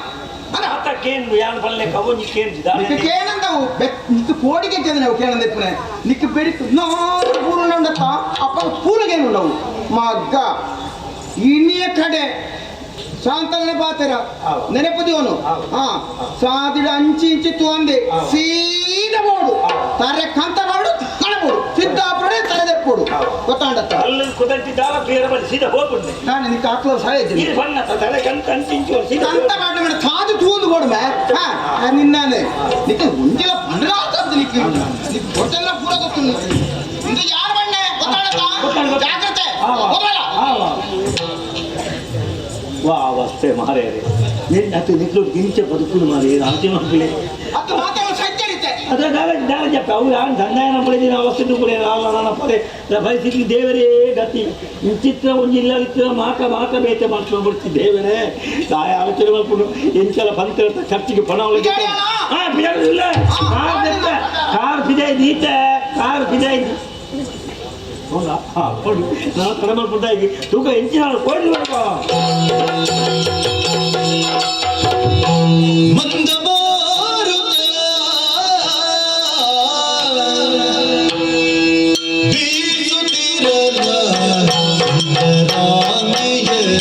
ಆತ ಕೇಂದ್ರ ಯಾನ್ ಪಲ್ಲೆ ಕವೊಂಜಿ ಕೇಂದ್ರ. ನಿಕ್ಕ ಕೇನಂದವು ನಿಕ್ಕ ಕೋಡಿಗೆ ನಾವು ಕೇನಂದ ಇಪ್ಪನೆ ನಿಕ್ಕ ಬೆಡಿ ನಾರು ಪೂರ್ಣ ಉಂಡತ್ತ ಅಪ್ಪ ಪೂರಗೇನು ಉಂಡವು ಮಗ್ಗ ಇನ್ನಿಯ ಕಡೆ ಶಾಂತಲನೆ ಪಾತೆರ ನೆನಪುದಿವನು. ಹಾ, ಸಾದಿಡ ಅಂಚಿ ಇಂಚಿ ತೂಂದೆ ಸೀದ ಬೋಡು ತಾರೆ ಕಂತ ಬೋಡು ಕಣಬೋಡು ಸಿದ್ದಾಪುರ ತಲೆದೆಪ್ಪೋಡು ಗೊತ್ತಾಂಡತ್ತ. ಅಲ್ಲಿ ಕುದಂಟಿ ದಾಲ ಕ್ಲಿಯರ್ ಮಾಡಿ ಸೀದಾ ಹೋಗ್ಬಿಡ್ನೆ. ನಾನು ನಿಕ್ಕ ಹಾಕ್ಲ ಸಹಾಯ. ಇದು ಬಣ್ಣ ತಲೆ ಕಂತ ಅಂಚಿಂಚು ಸೀದಾ ಕಂತ ಪಾಠ ಮಾಡಿ ಸಾದು ತೂಂದು ಬೋಡು ಮೇ. ಹಾ, ನಿನ್ನಾನೆ ನಿಕ್ಕ ಒಂಜಿಲ ಪಂಡ್ರ ಆಗ್ತದೆ ನಿಕ್ಕ ನಿಕ್ಕ ಗೊತ್ತೆಲ್ಲ ಪೂರ ಗೊತ್ತು ಇಂದು ಯಾರು ಬಣ್ಣೆ ಗೊತ್ತಾಡತ್ತ ಜಾಗ್ರತೆ ಹೋಗಲ್ಲ. ವಾ ಅವಸ್ಥೆ ಮಾರೇ ಅದು ನಿಕ್ಲು ಗಿಂಚ ಬದುಕುನು ಮಾರೇ ಆಚೆ ಮಕ್ಕಳೇ. ಅದು ಮಾತಾಡೋ ಸಜ್ಜರಿತೆ. ಅದ್ರ ದಾಲ ದಾಲ ಜಪ್ಪ ಅವು ಯಾರು ದಂಡಾಯನ ಪಡೆದಿನ ಅವಸ್ಥೆ ಪಡೆ ನನ್ನ ಪಡೆ ಪರಿಸ್ಥಿತಿ ದೇವರೇ ಗತಿ ಇಂಚಿತ್ರ ಒಂದು ಇಲ್ಲ ಇತ್ತಿನ ಮಾಕ ಮಾಕ ಬೇತೆ ಮಾಡ್ಕೊಂಡು ಬಿಡ್ತಿ ದೇವರೇ ತಾಯ ಆಲೋಚನೆ ಮಾಡ್ಕೊಂಡು ಎಂಚಲ ಪಂತ ಖರ್ಚಿಗೆ ಪಣ ಒಳಗೆ. ಹಾ, ಇಲ್ಲ ಕಾರ್ ತೆತ್ತ ಕಾರ್ ಫಿದಾಯ್ತು ಈತ ಕಾರ್ ಫಿದಾಯ್ತು ಹೌದಾ? ಹಾ, ಕೊಡು ನಾನು ಕಡೆ ಮಾಡ್ಕೊಡ್ತಾ ಇದ್ವಿ ತೂಕ ಎಂಚಿನ ಕೊಡಿ ಬರಪ್ಪ. ಮಂದಮಾರುತ ಬೀಸುತ್ತಿರಲ ಸುಂದರಾಂಗಿಯ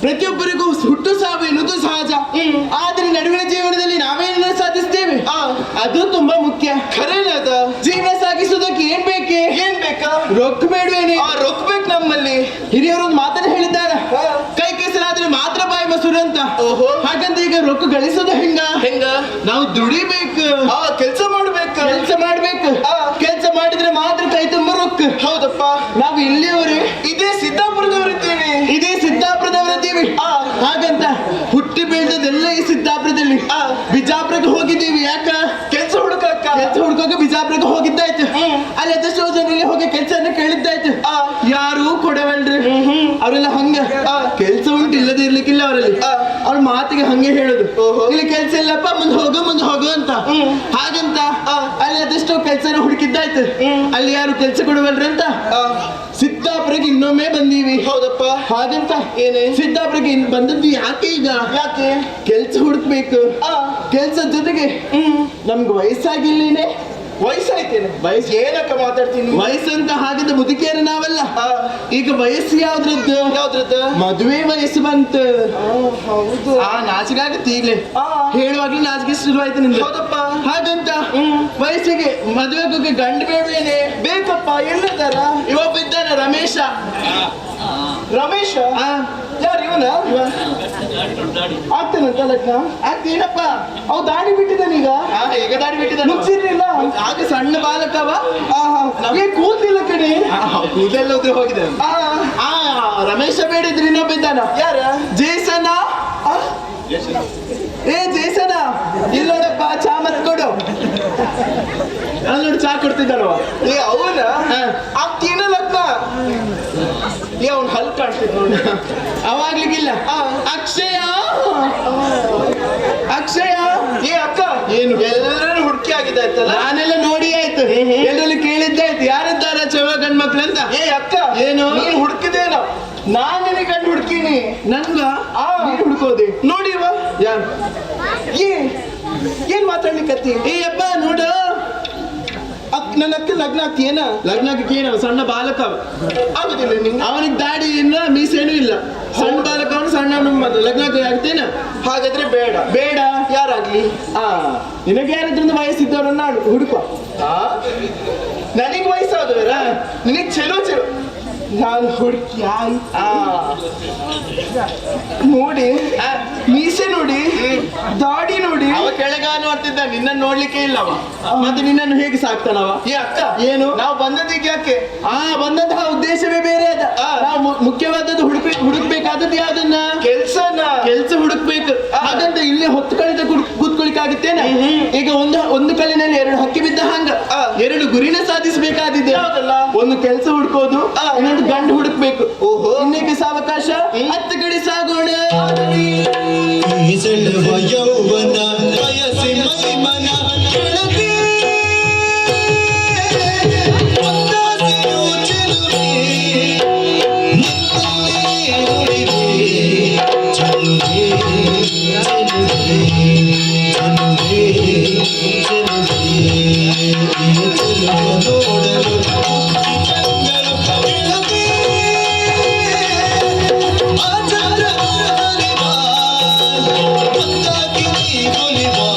ಪ್ರತಿಯೊಬ್ಬರಿಗೂ ಹುಟ್ಟು ಸಾವು ಎನ್ನುವುದು ಸಹಜ. ಆದರೆ ನಡುವಿನ ಜೀವನದಲ್ಲಿ ನಾವೇನನ್ನು ಸಾಧಿಸ್ತೇವೆ ಅದು ತುಂಬಾ ಮುಖ್ಯ. ಖರೇನದ ಜೀವನ ಸಾಗಿಸುವುದಕ್ಕೆ ಏನ್ ಬೇಕೆ? ಏನ್ ಬೇಕಾ? ರೊಕ್ಕ ಬೇಡವೇನೆ? ರೊಕ್ಕ ಬೇಕು. ನಮ್ಮಲ್ಲಿ ಹಿರಿಯರು ಒಂದು ಮಾತನ್ನು ಹೇಳಿದ್ದಾರೆ, ಕೈ ಕೆಸರಾದ್ರೆ ಮಾತ್ರ ಬಾಯಿ ಮೊಸರು ಅಂತ. ಓಹೋ, ಹಾಗಂತ ಈಗ ರೊಕ್ಕ ಗಳಿಸೋದು ಹೆಂಗ? ಹೆಂಗ? ನಾವು ದುಡಿಬೇಕು, ಕೆಲಸ ಮಾಡ್ಬೇಕು, ಕೆಲಸ ಮಾಡ್ಬೇಕು. ಕೆಲಸ ಮಾಡಿದ್ರೆ ಮಾತ್ರ ಕೈ ತುಂಬ ರೊಕ್ಕ. ಹೌದಪ್ಪ. ನಾವು ಇಲ್ಲಿಯವರು, ಇದೇ ಸಿದ್ದಾಪುರದವರಿದ್ದೀವಿ. ಇದೇ ಸಿದ್ದಾಪುರದವರಿದ್ದೀವಿ. ಹಾಗಂತ ಹುಟ್ಟಿ ಬೆಳೆದದೆಲ್ಲ ಈ ಸಿದ್ದಾಪುರದಲ್ಲಿ. ಬಿಜಾಪುರಕ್ಕೆ ಹೋಗಿದ್ದೀವಿ ಯಾಕ? ಕೆಲಸ ಹುಡುಕಕ್ಕ. ಕೆಲಸ ಹುಡುಕೋಕೆ ಬಿಜಾಪುರಕ್ಕೆ ಹೋಗಿದ್ದಾಯ್ತು. ಅಲ್ಲಿ ಅದೆಷ್ಟೋ ಜನರಲ್ಲಿ ಹೋಗಿ ಕೆಲಸ ಕೇಳಿದ್ದಾಯ್ತು. ಯಾರೂ ಕೊಡವಲ್ರಿ ಅವರೆಲ್ಲ. ಹಂಗ ಕೆಲಸ ಉಂಟು, ಇಲ್ಲದೆ ಇರ್ಲಿಕ್ಕಿಲ್ಲ ಅವರಲ್ಲಿ. ಅವ್ರ ಮಾತಿಗೆ ಹಂಗೆ ಹೇಳುದು, ಇಲ್ಲಿ ಕೆಲಸ ಇಲ್ಲಪ್ಪ, ಮುಂದೆ ಹೋಗು ಮುಂದೆ ಹೋಗು ಅಂತ. ಹಾಗಂತ ಅಲ್ಲಿ ಅದೆಷ್ಟೋ ಕೆಲಸನ ಹುಡುಕಿದ್ದಾಯ್ತು. ಅಲ್ಲಿ ಯಾರು ಕೆಲಸ ಕೊಡುವಲ್ರಿ ಅಂತ ಸಿದ್ದಾಪುರಕ್ಕೆ ಇನ್ನೊಮ್ಮೆ ಬಂದೀವಿ. ಹೌದಪ್ಪ. ಹಾಗಂತ ಏನೇ ಸಿದ್ದಾಪುರಕ್ಕೆ ಬಂದದ್ದು ಯಾಕೆ ಈಗ? ಯಾಕೆ? ಕೆಲ್ಸ ಹುಡುಕ್ಬೇಕು. ಕೆಲ್ಸದ ಜೊತೆಗೆ ನಮ್ಗೆ ವಯಸ್ಸಾಗಿಲ್ಲೇನೆ. ವಯಸ್ಸಾಯ್ತೇನೆ? ವಯಸ್ಸು ಏನಕ್ಕ ಮಾತಾಡ್ತೀನಿ? ವಯಸ್ಸಂತ ಹಾಗಂತ ಮುದುಕಿಯರು ನಾವಲ್ಲ. ಈಗ ವಯಸ್ಸು ಯಾವ್ದ್ರದ್ದು? ಯಾವ್ದ್ರದ್ದು? ಮದುವೆ ವಯಸ್ಸು ಬಂತು. ಹೌದು. ಆ ನಾಚಿಕೆ ಆಗುತ್ತೆ ಈಗ್ಲೇ ಹೇಳುವಾಗ್ಲೂ ನಾಚಿಕೆ ಶುರುವಾಯ್ತು ನಿಮ್ಗೆ. ಹೌದಪ್ಪ. ಹಾಗಂತ ವಯಸ್ಸಿಗೆ ಮದುವೆಗೆ ಗಂಡು ಬೇಡವೇನೆ? ಬೇಕಪ್ಪ. ಎಲ್ಲಿದ್ದಾರ? ಇವೊಬ್ಬ ಇದ್ದಾನೆ, ರಮೇಶ. ರಮೇಶ ಯಾರು? ಇವನ ಆಗ್ತಾನಂತ ಲಗ್ನ? ಆಗ್ತೀನಪ್ಪ. ಅವ್ ದಾಡಿ ಬಿಟ್ಟಿದ್ದಾನೆ ಈಗ. ಈಗ ದಾಡಿ ಬಿಟ್ಟಿದ್ದಾನೆ. ಮುಗ್ಸಿರ್ಲಿಲ್ಲ ಆಗ ಸಣ್ಣ ಬಾಲಕವ. ಏ ಕೂದಲಿಲ್ಲ ಕಣೆ. ಕೂದಲೆಲ್ಲ ಉದ್ರಿ ಹೋಗಿದೆ. ಆ ರಮೇಶ ಬೇಡಿದ್ರೆ ಇನ್ನೊಬ್ಬ ಇದ್ದಾನ. ಯಾರ? ಜೇಸನ. ಏ ಜೇಸನ, ಇಲ್ಲೋಡಪ್ಪ, ಚಾ ಮತ್ ಕೊಡು. ಅಲ್ಲಿ ನೋಡಿ ಚಾ ಕೊಡ್ತಿದ್ದಾನವ. ಏ ಅವನ ಆಗ್ತೀನ ಲಗ್ನ? ಏ ಅವ್ನ ಹಲ್ ಕಾಣ್ತಿದ್ ನೋಡಿ. ಅವಾಗ್ಲಿಕ್ಕಿಲ್ಲ. ಅಕ್ಷಯ, ಅಕ್ಷಯ. ಏ ಅಕ್ಕ, ಏನು? ಎಲ್ಲರೂ ಹುಡುಕಿ ಆಗಿದೆ ಆಯ್ತಲ್ಲ? ನಾನೆಲ್ಲ ನೋಡಿ ಆಯ್ತು, ಎಲ್ಲರಲ್ಲಿ ಕೇಳಿದ್ದಾಯ್ತು, ಯಾರಿದ್ದಾರ ಚೆವ ಗಂಡ್ ಮಕ್ಳು ಅಂತ. ಏ ಅಕ್ಕ, ಏನು? ನೀನ್ ಹುಡುಕಿದೇನೋ? ನಾನ್ ನಿನಗೆ ಗಂಡು ಹುಡುಕೀನಿ. ನನ್ಗ ನೀನ್ ಹುಡುಕೋದೆ ನೋಡಿ. ಯಾರು? ಏ ಏನ್ ಮಾತಾಡ್ಲಿಕ್ಕತ್ತಿ? ಏ ಅಪ್ಪ ನೋಡು, ಅಕ್ ನನ್ನ ಅಕ್ಕ ಲಗ್ನ ಆಗ್ತೀಯೇನ? ಲಗ್ನ ಏನವ ಸಣ್ಣ ಬಾಲಕ ಆಗುದಿಲ್ಲ ನಿಂಗೆ. ಅವನಿಗೆ ದಾಡಿ ಇಲ್ಲ, ಮೀಸೇನೂ ಇಲ್ಲ, ಸಣ್ಣ ಬಾಲಕ ಅವನು, ಸಣ್ಣ ಲಗ್ನ ಆಗ್ತೇನ? ಹಾಗಾದ್ರೆ ಬೇಡ. ಬೇಡ. ಯಾರಾಗ್ಲಿ? ಆ ನಿನಗೆ ಯಾರಿದ್ರಿಂದ ವಯಸ್ಸಿದ್ದವರನ್ನ ಹುಡುಕುವ. ನನಗ್ ವಯಸ್ಸಾದವರ? ನಿನಗ್ ಚಲೋ ಚಲೋ ನಾನು ಹುಡುಕಿ ಆಯ್ತು. ನೋಡಿ ಮೀಸೆ ನೋಡಿ, ದಾಡಿ ನೋಡಿ. ಅವ ಕೆಳಗ ನೋಡ್ತಿದ್ದ, ನಿನ್ನನ್ನು ನೋಡ್ಲಿಕ್ಕೆ ಇಲ್ಲವ. ಮತ್ತೆ ನಿನ್ನನ್ನು ಹೇಗೆ ಸಾಕ್ತಾನವ? ಏ ಅಕ್ಕ, ಏನು? ನಾವು ಬಂದದ್ದೀಗ ಯಾಕೆ? ಆ ಬಂದಂತಹ ಉದ್ದೇಶವೇ ಬೇರೆ ಅದ. ನಾವು ಮುಖ್ಯವಾದದ್ದು ಹುಡುಕ್ಬೇಕಾದದ್ದು ಯಾವ್ದನ್ನ? ಕೆಲ್ಸನ. ಕೆಲ್ಸ ಹುಡುಕ್ಬೇಕು. ಹಾಗಂತ ಇಲ್ಲಿ ಹೊತ್ತು ಕಳೆದ ಕೂತ್ಕೊಳಿಕ್ಕಾಗುತ್ತೇನೆ? ಈಗ ಒಂದು ಒಂದು ಕಲ್ಲಿನಲ್ಲಿ ಎರಡು ಹಕ್ಕಿ ಬಿದ್ದ ಹಂಗ ಎರಡು ಗುರಿನ ಸಾಧಿಸಬೇಕಾದಿದೆ. ಒಂದು ಕೆಲಸ ಹುಡುಕೋದು, ಇನ್ನೊಂದು ಗಂಡು ಹುಡುಕ್ಬೇಕು. ಓಹೋ. ಇನ್ನೇಕೆ ಸಾವಕಾಶ, ಹತ್ತು ಕಡೆ ಸಾಗೋಣ. ಯೌವನ ಬಯಸಿ ಮೈಮನ ಕೆಳಗೆ ಒತ್ತಾಸೆಯು ಚೆಲುವೆ, ನಿನ್ನಲ್ಲೇ ನುಡಿವೆ, ಚೆಲುವೆ, ಚೆಲುವೆ, ಚೆಲುವೆ, ಚೆಲುವೆ. ಈ ಚೆಲುವ ನೋಡಲು ಬುದ್ಧಿ ಕಂಗಳು ಕೆಳಗೆ ಆಚಾರ ಬಾ, ಒಂದಾಗಿ ನೀ ಒಲಿವಾ,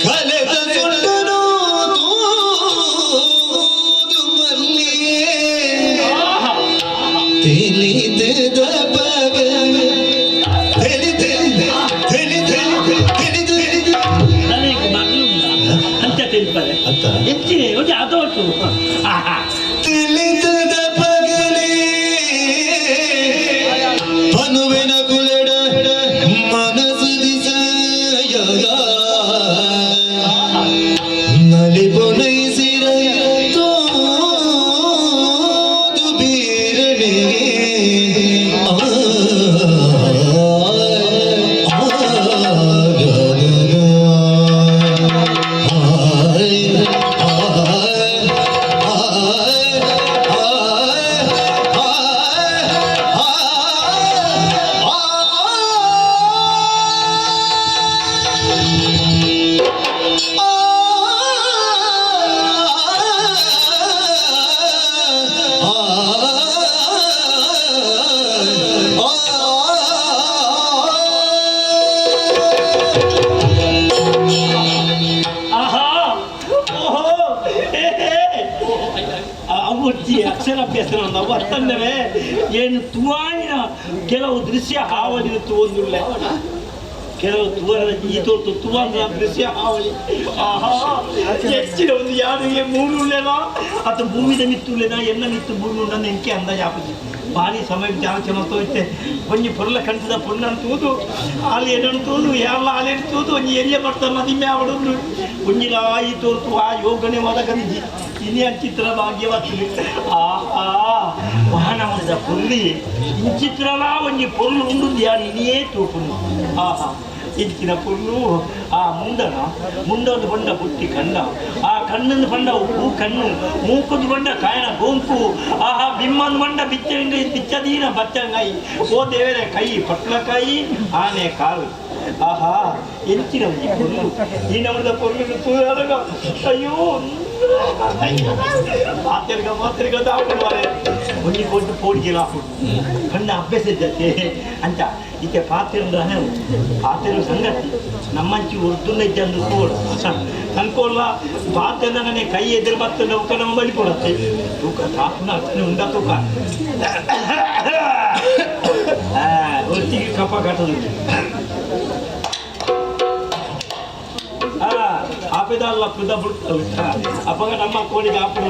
ಕಲೆದ ಸೊಟ್ಟನು ತೂದು ಮಲ್ಲಿಯೇ ತಿಳಿದ ಪಗ ತಿಳಿದ ತಿಳಿದ ತಿಳಿದ ಅಂತ ತಿಳ್ತಾರೆ ಹೆಚ್ಚಿನ ಒಂದು ಅದೋಟು ತಿಳಿದ ಪಗಲೇ ಪನುವಿನ ಕುಲೆಡ ಮನಸ್ಸು ದಿಸಯ ನಲಿಪುನೈಸಿರ ತೋದು ಅವು ಅಕ್ಷರಾಭ್ಯಾಸ ಅವು ಅತ್ತಂದರೆ ಏನು ತುವಾಯಿನ ಕೆಲವು ದೃಶ್ಯ ಹಾವಳಿ ತೂವೊಂದುಳ್ಳೆ ಕೆಲವು ತುವರ ಈ ತೋರ್ತು ತುವಂದ್ರ ದೃಶ್ಯ ಹಾವಳಿ ಆಹಾ ಹೆಚ್ಚಿನ ಒಂದು ಯಾರಿಗೆ ಮೂರು ಉಳ್ಳೆನಾ ಅಥವಾ ಭೂಮಿದ ಮಿತ್ತುಳ್ಳೆನಾ ಎನ್ನ ಮಿತ್ತು ಭೂಮಿ ಉಂಡನ್ನು ಎಂಕೆ ಅಂದಾಜು ಆಪುಜಿ ಭಾರಿ ಸಮಯ ಜಾಸ್ತಿ ತೋಯ್ತೆ ಒಂಜಿ ಪೊರ್ಲ ಕಂಠದ ಪೊಣ್ಣನ್ ತೂದು ಆಲಿ ಎಡನ್ ತೂದು ಯಾರ್ಲ ಆಲೆಡ್ ತೂದು ಒಂಜಿ ಎಲ್ಯ ಬರ್ತಾರ ನದಿಮೆ ಅವಡೊಂದು ಒಂಜಿಲ ಈ ತೋರ್ತು ಆ ಯೋಗನೆ ಒದಗದಿಜಿ ಇನಿ ಅಂಚಿತ್ರ ಭಾಗ್ಯವತ್ತು ಆಹಾ ವಾಹನ ಮಾಡಿದ ಪೊರ್ಲಿ ಇಂಚಿತ್ರಲಾ ಒಂಜಿ ಪೊರ್ಲು ಉಂಡು ಯಾರು ಇನಿಯೇ ತೂಪುನು ಆಹಾ ಇಂಚಿನ ಪೊರ್ಲು ಆ ಮುಂಡನ ಮುಂಡೊಂದು ಬಂಡ ಬುಟ್ಟಿ ಕಣ್ಣ ಆ ಕಣ್ಣಂದು ಬಂಡ ಹೂ ಕಣ್ಣು ಮೂಕುದು ಬಂಡ ಕಾಯನ ಗೋಂಕು ಆಹಾ ಬಿಮ್ಮಂದು ಬಂಡ ಬಿಚ್ಚಂಗೈ ಬಿಚ್ಚದೀನ ಬಚ್ಚಂಗೈ ಓ ದೇವರೇ ಕೈ ಪಟ್ಲಕಾಯಿ ಆನೆ ಕಾಲು ಆಹಾ ಎಂಚಿನ ಒಂಜಿ ಪೊರ್ಲು ಈ ನಮ್ಮದ ಪೊರ್ಲು ತೂಯಾಗ ಅಯ್ಯೋ ಮಾತೆರ್ಗ ಮಾತೆರ್ಗ ದಾಪುಡು ಒಂಜಿ ಕೊಟ್ಟು ಪೋಡಿಗೆಲ ಕಣ್ಣ ಅಭ್ಯಾಸ ಇದ್ದತೆ ಅಂಚ ಈಕೆ ಪಾತೆರ ಪಾತೆರ ಸಂಗತಿ ನಮ್ಮಂಚಿ ಉರ್ದುನ್ನ ಇದ್ದಂದು ಕೋಡು ಅನ್ಕೋಲ್ಲ ಪಾತೆಂದನೇ ಕೈ ಎದುರು ಬತ್ತ ನೌಕ ನಮ್ಮ ಬಲಿ ಕೊಡತ್ತೆ ತೂಕ ತಾಪನ ಅರ್ಥನೆ ಉಂಡ ತೂಕ ಒತ್ತಿಗೆ ಕಪ್ಪ ಕಟ್ಟದು ಆಪೆದಲ್ಲ ಪುದ ಬುಡ್ತ ಅಪ್ಪಗ ನಮ್ಮ ಕೋಳಿಗೆ ಆಪಣ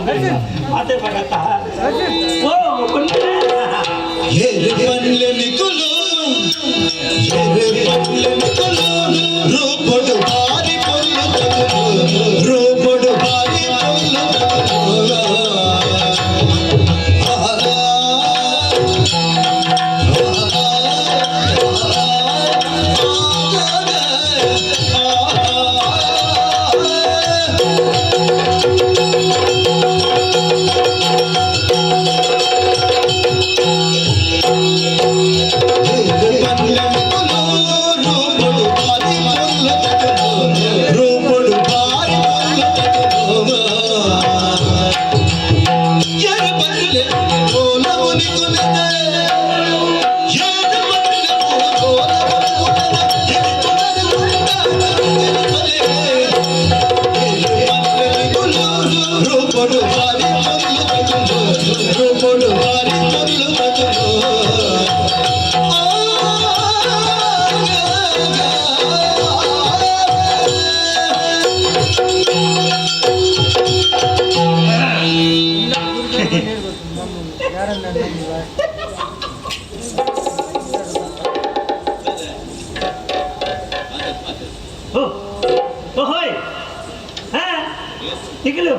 ಆತೆ ಭಗತ ಓ ರೂಪಡು ಬಾರಿ ಪೊಲ್ಲು ರೂಪಡು ಬಾರಿ ಪೊಲ್ಲು ಓಹೋಯ್ ಹಾ ನಿಖಲು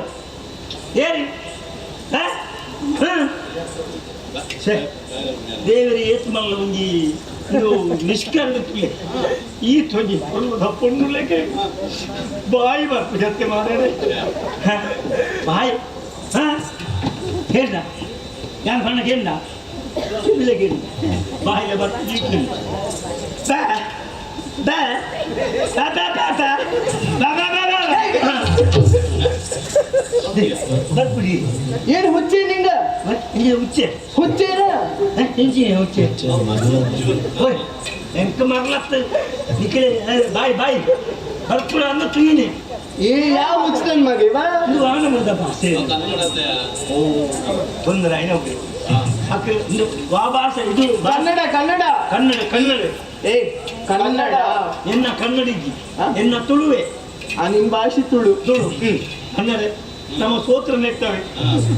ಏರಿ ಹಾ ಛೇ ದೇವರಿ ಏತ್ ಮಲ್ಲ ಒಂಜಿ ಇದು ನಿಷ್ಕರ್ಣ ತುಲೆ ಈ ತೊಂಜಿ ಪೊಣ್ಣುದ ಪೊಣ್ಣುಲೆಗೆ ಬಾಯಿ ಬರ್ಪು ಜತ್ತೆ ಮಾರೇ ಬಾಯಿ ಹಾ ಹೇಳ್ದ ಯಾನ್ ಬಣ್ಣ ಕೇಂದ ಕೇಂದ ಬಾಯಿಲೆ ಬರ್ಪು ಜೀಕ್ಲಿ ಬಾ ಬಾ ಬಾ ಬಾ ಬಾ ಬಾ ಬಾ ಬಾ ಬಾ ಬಾ ಬರ್ಪುಡಿ ಏನು ಹುಚ್ಚೆ ನಿಂಗ ಇಂಜೆ ಹುಚ್ಚೆ ಹುಚ್ಚೇನ ಇಂಜೆ ಹುಚ್ಚೆ ಓಯ್ ಎಂಕ ಮರ್ಲತ್ತ ನಿಕಲೆ ಬಾಯ್ ಬಾಯ್ ಬರ್ಪುಡ ಅಂದ ತುಯಿನಿ ಏ ಯಾವ ಹುಚ್ಚ ನನ್ ಮಗ ಇವ ಇದು ಆನ ಮುದ ಭಾಷೆ ಓ ತೊಂದರೆ ಆಯ್ನ ಹೋಗಿ ಅಕ್ಕ ಇದು ವಾ ಭಾಷೆ ಇದು ಕನ್ನಡ ಕನ್ನಡ ಕನ್ನಡ ಕನ್ನಡ ಏ ಕನ್ನಡ ಎನ್ನ ಕನ್ನಡಿಗಿ ಎನ್ನ ತುಳುವೆ ಆ ನಿಮ್ ಭಾಷೆ ತುಳು ತುಳು ಕನ್ನಡ ನಮ್ಮ ಸೋತ್ರ ನೆಟ್ಟವೆ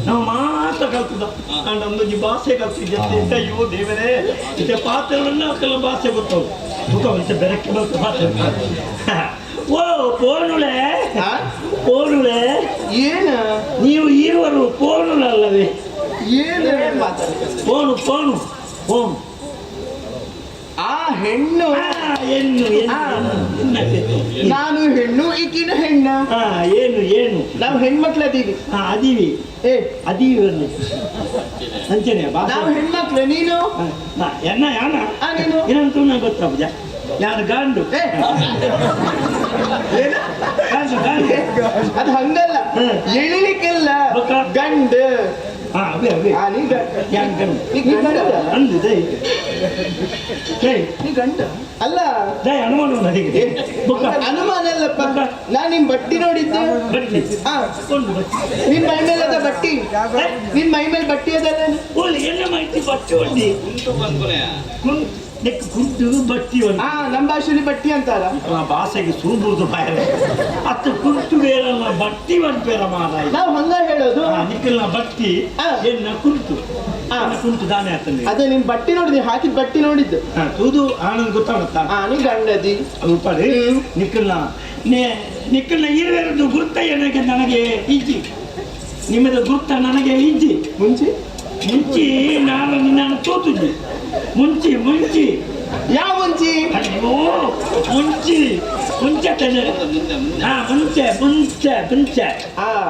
ನಾವು ಮಾತ್ರ ಕಲ್ತದ ಅಂಡ್ ಒಂದೊಂದು ಭಾಷೆ ಕಲ್ತಿದ್ದೆ ಅಯ್ಯೋ ದೇವರೇ ಇತ್ತೆ ಪಾತ್ರಗಳನ್ನ ಕೆಲ ಭಾಷೆ ಗೊತ್ತವು ತುಕ ಇಂತ ಬೆರಕೆ ಬರ್ತದೆ ಭಾಷೆ ಓ ಪೋನುಳೆ ಪೋನುಳೆ ಏನು ನೀವು ಇರುವರು ಪೋನುಳಲ್ಲವೇ ಏನು ಫೋನು ಫೋನು ಫೋನು ಆ ಹೆಣ್ಣು ಹೆಣ್ಣು ನಾನು ಹೆಣ್ಣು ಈಕಿನ ಹೆಣ್ಣ ಏನು ಏನು ನಾವು ಹೆಣ್ಮಕ್ಳು ಅದೀವಿ ಅದೀವಿ ಏ ಅದೀವಿ ಅಂಚನೆ ನಾವು ಹೆಣ್ಮಕ್ಳು ನೀನು ಎನ್ನ ಯಾನ ನೀನು ಏನಂತ ಗೊತ್ತಾಪುಜ ಯಾರು ಗಾಂಡು ಅದು ಹಂಗಲ್ಲ. ಎಳಿಲಿಕ್ಕಿಲ್ಲ ಗಂಡು. ನೀ ಗಂಡ ಅಲ್ಲ, ಅನುಮಾನ ಅಲ್ಲಪ್ಪ. ನಾನ್ ನಿನ್ ಬಟ್ಟಿ ನೋಡಿದ್ದು. ನಿನ್ ಮೈ ಮೇಲೆ ಅದ ಬಟ್ಟಿ, ನಿನ್ ಮೈ ಮೇಲೆ ಬಟ್ಟಿ ಅದಲ್ಲ. ಬಟ್ಟಿ ನಮ್ಮ ಭಾಷೆಯಲ್ಲಿ ಬಟ್ಟಿ ಅಂತಾರ. ಭಾಷೆಗೆ ಸೂಬುದು ಬಾಯರೆ ಅತ್ತು ಕುಂಟು ಬೇರಲ್ಲ ಬಟ್ಟಿ ಪೇರ ಮಾರ. ನಾವು ಹಂಗ ಹೇಳೋದು. ನಿಕ್ಕಲ್ನ ಬಟ್ಟಿ ಎನ್ನ ಕುಂಟು ಕುಂಟು ದಾನೆ ಆಗ್ತದೆ. ಅದೇ ನಿನ್ ಬಟ್ಟಿ ನೋಡಿದ್ವಿ, ಹಾಕಿದ ಬಟ್ಟಿ ನೋಡಿದ್ದು. ತೂದು ಆನಂದ್ ಗೊತ್ತಾಗುತ್ತಾ? ನೀ ಗಂಡದಿ ಉಪಾಡಿ ನಿಕ್ಕಲ್ನ ನಿಕ್ಕಲ್ನ ಇರುವೆರದು ಗುರ್ತ ನನಗೆ ನನಗೆ ಇಜ್ಜಿ. ನಿಮ್ಮದು ಗುರ್ತ ನನಗೆ ಇಜ್ಜಿ. ಮುಂಚೆ ಮುಂಚೆ ನಾನು ನಿನ್ನನ್ನು ತೋತುಜಿ. ಮುಂಚಿ ಮುಂಚಿ ಯಾವ ಮುಂಚಿ? ಅಯ್ಯೋ ಮುಂಚಿ ಮುಂಚೆ ಹಾ ಮುಂಚೆ ಮುಂಚೆ ಮುಂಚೆ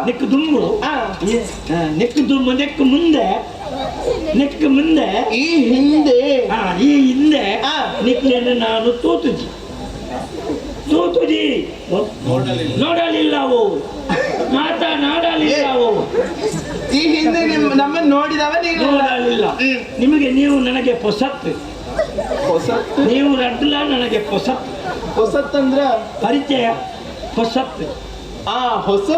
ನೆಕ್ಕು ದುಂಬು ನೆಕ್ಕು ದುಂಬು ನೆಕ್ಕು ಮುಂದೆ ನೆಕ್ಕು ಮುಂದೆ ಈ ಹಿಂದೆ ಹಾ ಈ ಹಿಂದೆ ನಿಕ್ಕನ್ನು ನಾನು ತೋತುಜಿ ತೋತುಜಿ. ನೋಡಲಿಲ್ಲವು, ಮಾತನಾಡಲಿಲ್ಲವು. ಈ ಹಿಂದೆ ನಮ್ಮನ್ನು ನೋಡಿದವ ನೀವು ನೋಡಲಿಲ್ಲ. ನಿಮಗೆ ನೀವು ನನಗೆ ಪೊಸತ್ತು ಹೊಸತ್ತು. ನೀವು ರಡ್ಲ ನನಗೆ ಪೊಸತ್ತು. ಹೊಸತ್ತಂದ್ರ ಪರಿಚಯ ಹೊಸತ್ತು. ಆ ಹೊಸ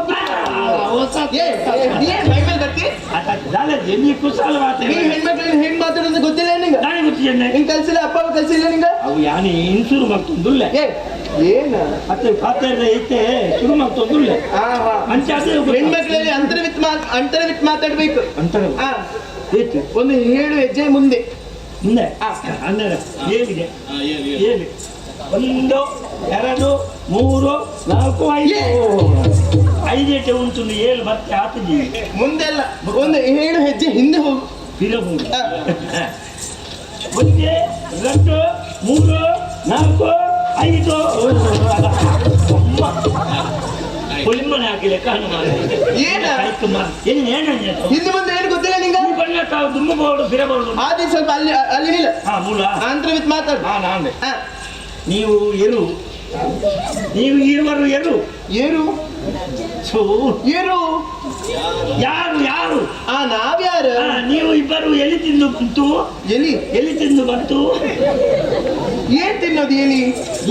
ಹೆಣ್ಮಕ್ಳನ್ನ ಹೆಂಗ್ ಮಾತಾಡೋದು ಗೊತ್ತಿಲ್ಲ ನಿಂಗೆ? ನಾನೇ ಗೊತ್ತಿದ್ದೇನೆ. ನಿಂಗೆ ಕಲ್ಸಿಲ್ಲ ಅಪ್ಪ ಕಲ್ಸಿಲ್ಲ ನಿಂಗ? ಅವು ಯಾನೆ ಇನ್ಸೂರು ಮಾಡ್ತೊಂದುಲ್ಲ. ಏನ ಮತ್ತೆ ಪಾತ್ರ ಐತೆ ಶುರು ಮಾಡ್ತೊಂದುಲ್ಲ. ಹೆಣ್ಮಕ್ಳಲ್ಲಿ ಅಂತರವಿತ್ ಅಂತರವಿತ್ ಮಾತಾಡ್ಬೇಕು. ಅಂತರ ಒಂದು 7 ಹೆಜ್ಜೆ ಮುಂದೆ ಮುಂದೆ ಅಂದರೆ ಏಳಿದೆ ಏಳು 1 2 3 4 5 5 ಹೆಜ್ಜೆ ಉಂಟು. 7 ಮತ್ತೆ ಆತಿದ್ದೀವಿ ಮುಂದೆಲ್ಲ. ಒಂದು 7 ಹೆಜ್ಜೆ ಹಿಂದೆ ಹೋಗು. 1 2 3 4 5 ಪುಳಿಮನೆ ಹಾಕಿಲ್ಲ ಕಾಣು. ಹಿಂದೆ ಮುಂದೆ ಏನು ಗೊತ್ತಿಲ್ಲ ನಿಂಗೆ? ಆದಿ ಸ್ವಲ್ಪ ಅಲ್ಲಿ ಅಲ್ಲಿ ನಿಲ್ಲ. ಅಂತರವಿತ್ ಮಾತಾಡು. ನೀವು ಎರು, ನೀವು ಇರುವರು ಎರು ಏರು ಸೋ ಏರು ಯಾರು ಯಾರು? ಆ ನಾವ್ಯಾರು? ನೀವು ಇಬ್ಬರು ಎಲ್ಲಿ ತಿಂದು ಬಂತು? ಎಲಿ ಎಲ್ಲಿ ತಿಂದು ಬಂತು? ಏನ್ ತಿನ್ನೋದು? ಎಲಿ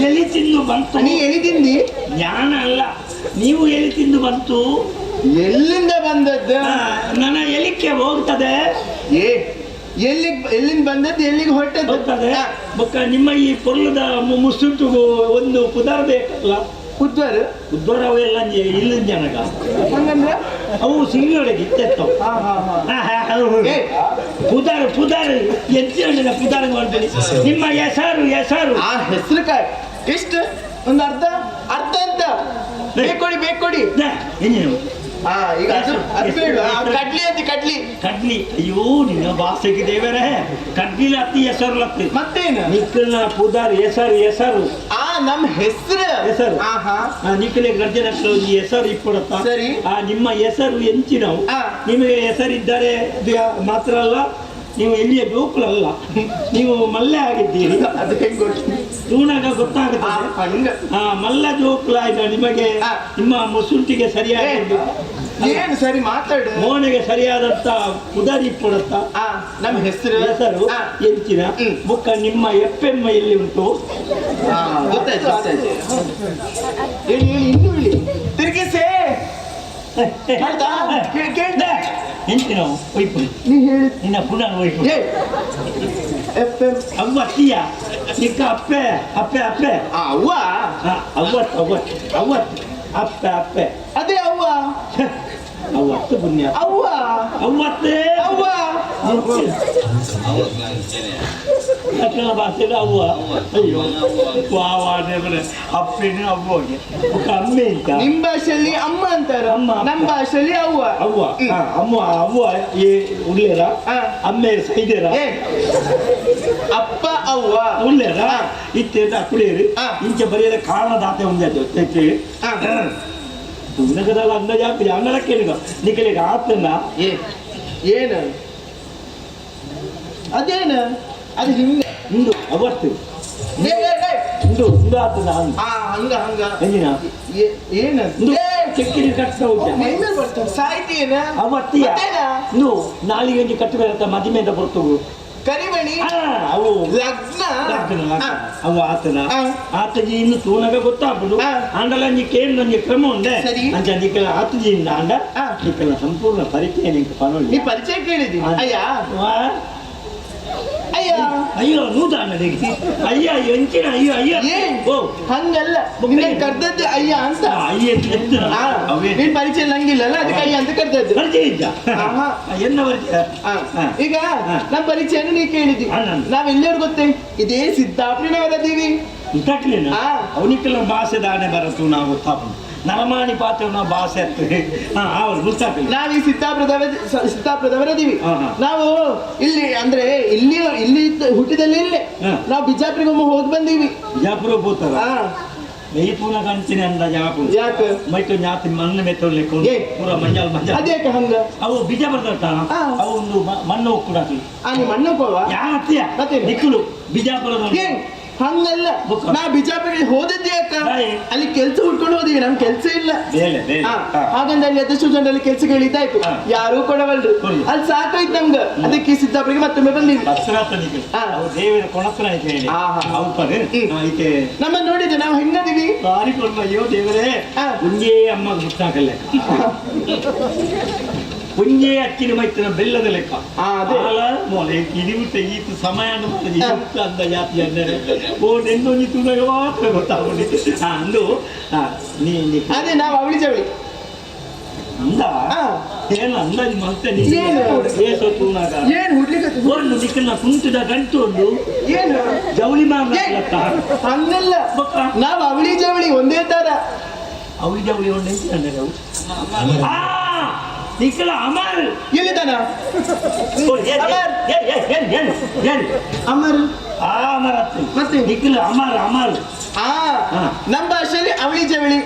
ಎಲ್ಲಿ ತಿಂದು ಬಂತು? ನೀ ಎಲಿ ತಿಂದಿ? ಜ್ಞಾನ ಅಲ್ಲ, ನೀವು ಎಲ್ಲಿ ತಿಂದು ಬಂತು? ಎಲ್ಲಿಂದ ಬಂದದ್ದು? ನನ್ನ ಎಲಿಕ್ಕೆ ಹೋಗ್ತದೆ. ಏ ಎಲ್ಲಿ ಎಲ್ಲಿಂದ ಬಂದದ್ದು ಎಲ್ಲಿಗೆ ಹೊರಟದ್ದು ಹೋಗ್ತದೆ. ಬೊಕ್ಕ ನಿಮ್ಮ ಈ ಪೊರ್ಲದ ಮುಸುಟುಗು ಒಂದು ಪುದಾರ್ ಬೇಕಲ್ಲ. ಉದ್ವಾರ ಉದ್ವಾರ ಅವೆಲ್ಲ ಇಲ್ಲ ಜನಗ ಹಂಗಂದ್ರೆ ಅವು ಸಿಂಗಡೆಗೆ ಇತ್ತೆತ್ತವು. ಪುದಾರ್ ಪುದಾರ್ ಎಂತ ಪುದಾರ್ ಮಾಡ್ಬೇಡಿ. ನಿಮ್ಮ ಹೆಸರು ಹೆಸರು? ಆ ಹೆಸರು ಕಾಯಿ ಎಷ್ಟು ಒಂದು ಅರ್ಧ ಅರ್ಧ ಅಂತ ಬೇಕೊಡಿ ಬೇಕೊಡಿ. ಈಗ ಕಡ್ಲಿ ಅಂತ ಕಡ್ಲಿ ಕಡ್ಲಿ. ಅಯ್ಯೋ ನಿನ್ನ ಭಾಷೆಗೆ ದೇವರೇ, ಕಡ್ಲಿ ಅತ್ತಿ ಹೆಸರು ಲತ್ತಿ ಮತ್ತೇನು ನಿಕ್ಕಲ್ನ ಪುದಾರ್ ಹೆಸರು ಹೆಸರು? ಆ ನಮ್ಮ ಹೆಸರು ಹೆಸರು. ನಿಕ್ಕಲೆ ಗರ್ಜನ ಹೆಸರು ಇಟ್ಕೊಡತ್ತ ಸರಿ. ಆ ನಿಮ್ಮ ಹೆಸರು ಎಂಚಿನವು? ನಿಮಗೆ ಹೆಸರಿದ್ದರೆ ಮಾತ್ರ ಅಲ್ಲ, ನೀವು ಎಲ್ಲಿಯ ಜೋಕುಲಲ್ಲ, ನೀವು ಮಲ್ಲೆ ಆಗಿದ್ದೀರಿ. ಅದು ಹೆಂಗ್ ತೂನಾಗ ಗೊತ್ತಾಗುತ್ತದೆ. ಆ ಮಲ್ಲ ಜೋಕುಲಾಯ್ದ ನಿಮಗೆ ನಿಮ್ಮ ಮುಸುಂಟಿಗೆ ಸರಿಯಾದ ಏನು ಸರಿ ಮಾತಾಡು ಮೋನೆಗೆ ಸರಿಯಾದಂತ ಉದಾರಿ ಕೊಡುತ್ತ ನಮ್ಮ ಹೆಸರು ಹೆಸರು ಎಂಚಿನ ಬುಕ್ಕ ನಿಮ್ಮ ಎಪ್ಪೆಮ್ಮ ಎಲ್ಲಿ ಉಂಟು? ಗೊತ್ತಾಯ್ತು ಗೊತ್ತಾಯ್ತು. ಹೇಳಿ ಹೇಳಿ ಇನ್ನೂ ಹೇಳಿ ತಿರುಗಿಸೇ ಕೇಳ್ತಾ ಎಂಚಿನ ಒಯ್ಪು ನೀ ಹೇಳಿ ನಿನ್ನ ಪುನಃ ಒಯ್ಪು ಎಫ್ ಎಂ ಅವ್ವ ಅತ್ತಿಯ ನಿಕ್ಕ ಅಪ್ಪೆ ಅಪ್ಪೆ ಅಪ್ಪೆ ಅವ್ವ ಅವ್ವತ್ತು ಅವ್ವತ್ತು ಅವ್ವತ್ತು ಅಪ್ಪೆ ಅಪ್ಪೆ ಅದೇ ಅವ್ವ ಅವ್ವತ್ತು ಪುಣ್ಯ ಅವ್ವ ಅವ್ವತ್ತೇ ಅವ್ವ ದಕ್ಷಿಣ ಭಾಷೆಯಲ್ಲಿ ಅವ್ವ. ಅಯ್ಯೋ ವಾವ ದೇವರೇ, ಅಪ್ಪೇನು ಅವ್ವಗೆ ಅಮ್ಮೆ ಅಂತ. ನಿಮ್ಮ ಭಾಷೆಯಲ್ಲಿ ಅಮ್ಮ ಅಂತಾರ, ಅಮ್ಮ. ನಮ್ಮ ಭಾಷೆಯಲ್ಲಿ ಅವ್ವ ಅವ್ವ ಅಮ್ಮ ಅವ್ವ ಏ ಉಳ್ಳೇರ ಅಮ್ಮೆ ಸೈದೇರ ಅಪ್ಪ ಅವ್ವ ಉಳ್ಳೇರ ಇತ್ತೇನ ಅಕ್ಕುಳೇರು ಇಂಚೆ ಬರೆಯದ ಕಾರಣದಾತೆ ಒಂದೇ ತುಣಗದಲ್ಲ ಅಂದಾಜ್ ಅಂಗಲ ಕೇಳಿಗ ನಿಕಲಿಗ ಆತನ ಏನು ಅದೇನು ಅದು ಹಿಂಗೆ ಇಂದು ಅವತ್ತು ಇಂದು ಇಂದು ಆತನ ಹಂಗ ಹಂಗ ಎಂಜಿನ ಏನು ಚೆಕ್ಕಿನ ಕಟ್ತಾ ಉಂಟು ಸಾಯ್ತೀನ ಅವತ್ತಿಯ ನು ನಾಲಿಗೆ ಕಟ್ಟು ಬೇರತ್ತ ಮದಿಮೆದ ಹೊರತು ಕರಿಮಣಿ ಅವು ಲಗ್ನ ಲಗ್ನ ಅವು ಆತನ ಆತಜಿ ಇನ್ನು ತೂನಗ ಗೊತ್ತಾಪುಡು ಆಂಡಲ ಅಂಜಿ ಕೇಂದ್ರ ಒಂಜಿ ಕ್ರಮ ಉಂಡೆ ಅಂಚ ನಿಕ್ಕಲ ಆತಜಿ ಇಂದ ಆಂಡ ನಿಕ್ಕಲ ಸಂಪೂರ್ಣ ಪರಿಚಯ ನಿಂಗೆ ಪನೊಳ್ಳಿ ನೀ ಪರಿಚಯ ಕೇಳಿದಿ ಅಯ್ಯ ಅಯ್ಯ ಅಯ್ಯೋ ನೂದಾನ ಅಯ್ಯ ಎಂಚಿನ ಅಯ್ಯೋ ಅಯ್ಯ ಓ ಹಂಗಲ್ಲ ನಿನ್ನ ಕರ್ದದ್ದು ಅಯ್ಯ ಅಂತ ಅಯ್ಯ ನೀನ್ ಪರಿಚಯ ನಂಗಿಲ್ಲಲ್ಲ ಅದಕ್ಕೆ ಅಯ್ಯ ಅಂತ ಕರ್ದದ್ದು ಪರಿಚಯ ಇದ್ದ ಎನ್ನ ಪರಿಚಯ ಈಗ ನಮ್ಮ ಪರಿಚಯನ ನೀ ಕೇಳಿದಿ ನಾವ್ ಎಲ್ಲಿಯವ್ರು ಗೊತ್ತೇ ಇದೇ ಸಿದ್ದಾಪುರಿನವರದೀವಿ ಇತ್ತಾಕ್ಲೇನ ಅವನಿಗೆಲ್ಲ ಭಾಷೆ ದಾನೆ ಬರತು ನಾವು ಗೊತ್ತಾಪು ನರಮಾಣಿ ಪಾತ್ರ ನಾವು ಭಾಷೆ ಅವ್ರು ಗೊತ್ತಾಗ್ಲಿ ನಾವ್ ಈ ಸಿದ್ದಾಪುರದವರದೀವಿ ನಾವು ಇಲ್ಲಿ ಅಂದ್ರೆ ಇಲ್ಲಿ ಇಲ್ಲಿ ಹುಟ್ಟಿದಲ್ಲಿ ಇಲ್ಲೇ ನಾವು ಬಿಜಾಪುರಿಗೊಮ್ಮೆ ಹೋಗಿ ಬಂದೀವಿ ಬಿಜಾಪುರ ಹೋಗ್ತಾರ ಮೇಯ್ಪೂನ ಕಾಣ್ತೀನಿ ಅಂದ ಜಾಪು ಯಾಕೆ ಮೈಟು ಜ್ಞಾತಿ ಮಣ್ಣು ಮೆತ್ತೊಳ್ಲಿಕ್ಕೆ ಪೂರ ಮಂಜಾಲ್ ಮಂಜಾಲ್ ಅದ್ಯಾಕೆ ಹಂಗ ಅವು ಬಿಜಾಪುರದ ಅವು ಒಂದು ಮಣ್ಣು ಕೂಡ ಮಣ್ಣು ಹೋಗುವ ಯಾತ್ಯ ಮತ್ತೆ ನಿಕ್ಕಲು ಬಿಜಾಪುರದ ಹಂಗಲ್ಲ ನಾ ಬಿಜಾಪುರಿಗೆ ಹೋದದ್ದೇ ಅಕ್ಕ ಅಲ್ಲಿ ಕೆಲಸ ಹುಡ್ಕೊಂಡು ಹೋದಿವಿ ನಮ್ ಕೆಲಸ ಇಲ್ಲ ಹಾಗಂದ್ರೆ ಅಲ್ಲಿ ಅದೆಷ್ಟು ಜನರಲ್ಲಿ ಕೆಲಸ ಕೇಳಿದ್ದಾಯ್ತು ಯಾರೂ ಕೊಡವಲ್ರು ಅಲ್ಲಿ ಸಾಕಾಯ್ತು ನಮ್ಗ ಅದಕ್ಕೆ ಸಿದ್ದಾಪುರಿಗೆ ಮತ್ತೊಮ್ಮೆ ಬಂದಿವಿ ನಮ್ಮ ನೋಡಿದ್ರೆ ನಾವು ಹೆಂಗದೀವಿ ಅಯ್ಯೋ ದೇವರೇ ಒಂದೇ ಅಮ್ಮ ಗೊತ್ತಾಗಲ್ಲ ಒಂದೇ ಅಕ್ಕಿನ ಮೈತಿನ ಬೆಲ್ಲದ ಲೆಕ್ಕ ಮೊಲೆ ಕಿರಿಬಿಟ್ಟ ಈತ ಸಮಯ ಅಂದ ಜಾತಿ ಅಂದರೆ ಓ ನೆನ್ನೊಂಜಿ ತುಣಗ ಮಾತ್ರ ಗೊತ್ತಾಗೊಂಡಿ ಅಂದು ನೀ ಅದೇ ನಾವು ಅವಳಿ ಜವಳಿ ಅಂದ ಏನು ಅಂದಾಜು ಮತ್ತೆ ಏಸೋ ತೂನಾಗ ಏನು ಹುಡ್ಲಿಕ್ಕೆ ಒಂದು ನಿಕ್ಕನ್ನ ಕುಂತಿದ ಗಂಟು ಒಂದು ಏನು ಜವಳಿ ಮಾಡ ಹಂಗಲ್ಲ ನಾವು ಅವಳಿ ಜವಳಿ ಒಂದೇ ತರ ಅವಳಿ ಜವಳಿ ಒಂದೇ ಅಂದರೆ ಅವು ನಿಕ್ಕಲ ಅಮರ್ ಎಲ್ಲಿದ್ದಾನ ಅಮರ್ ಅಮರ್ ಅಮರ್ ಮತ್ತೆ ನಿಕ್ಕಲ ಅಮರ್ ಅಮರ್ ಆ ನಮ್ಮ ಭಾಷೆಯಲ್ಲಿ ಅವಳಿ ಜವಳಿ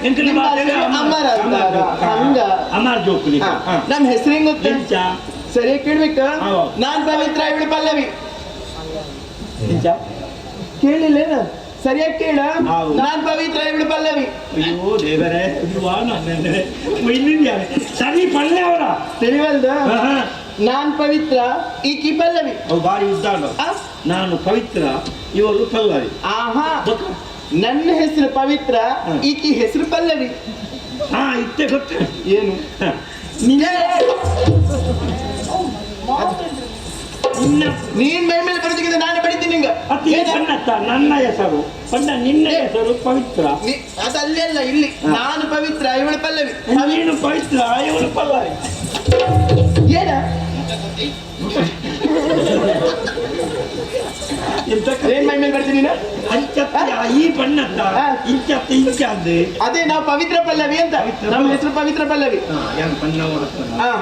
ಅಮರ್ ಅಂತಾರ ಹಂಗ ಅಮರ್ ಜೋಕುಲಿ ನಮ್ಮ ಹೆಸರು ಹೆಂಗ್ ಗೊತ್ತ ಸರಿಯಾಗಿ ಕೇಳ್ಬೇಕ ನಾನ್ ಪವಿತ್ರ ಇವಳು ಪಲ್ಲವಿ ಕೇಳಿಲ್ಲೇನ ಸರಿಯಾಗಿ ಕೇಳ ನಾನ್ ಪವಿತ್ರ ಇವಳು ಪಲ್ಲವಿ ಅಯ್ಯೋ ದೇವರೇ ಸರಿ ಪಲ್ಲೆ ಅವರ ತಿಳಿವಲ್ದ ನಾನ್ ಪವಿತ್ರ ಈಕಿ ಪಲ್ಲವಿ ಅವು ಭಾರಿ ಉದ್ದ ನಾನು ಪವಿತ್ರ ಇವರು ಪಲ್ಲವಿ ಆಹಾ ನನ್ನ ಹೆಸರು ಪವಿತ್ರ ಈಕಿ ಹೆಸರು ಪಲ್ಲವಿ ಹಾ ಇತ್ತೆ ಗೊತ್ತ ಏನು ನೀನ್ ಮೈ ಮೇಲೆ ಬರೋದಕ್ಕಿಂತ ನಾನು ಬಡಿತೀನಿ ನಿಂಗ ನನ್ನ ಹೆಸರು ಪಂಡ ನಿನ್ನ ಹೆಸರು ಪವಿತ್ರ ಅದಲ್ಲೇ ಅಲ್ಲ ಇಲ್ಲಿ ನಾನು ಪವಿತ್ರ ಇವಳು ಪಲ್ಲವಿ ನೀನು ಪವಿತ್ರ ಇವಳು ಪಲ್ಲವಿ ಏನ ಏನ್ ಮೈ ಮೇಲೆ ಬರ್ತೀನಿ ಈ ಬಣ್ಣತ್ತ ಇಂಚತ್ತ ಇಂಚ ಅದೇ ನಾವು ಪವಿತ್ರ ಪಲ್ಲವಿ ಅಂತ ನಮ್ಮ ಹೆಸರು ಪವಿತ್ರ ಪಲ್ಲವಿ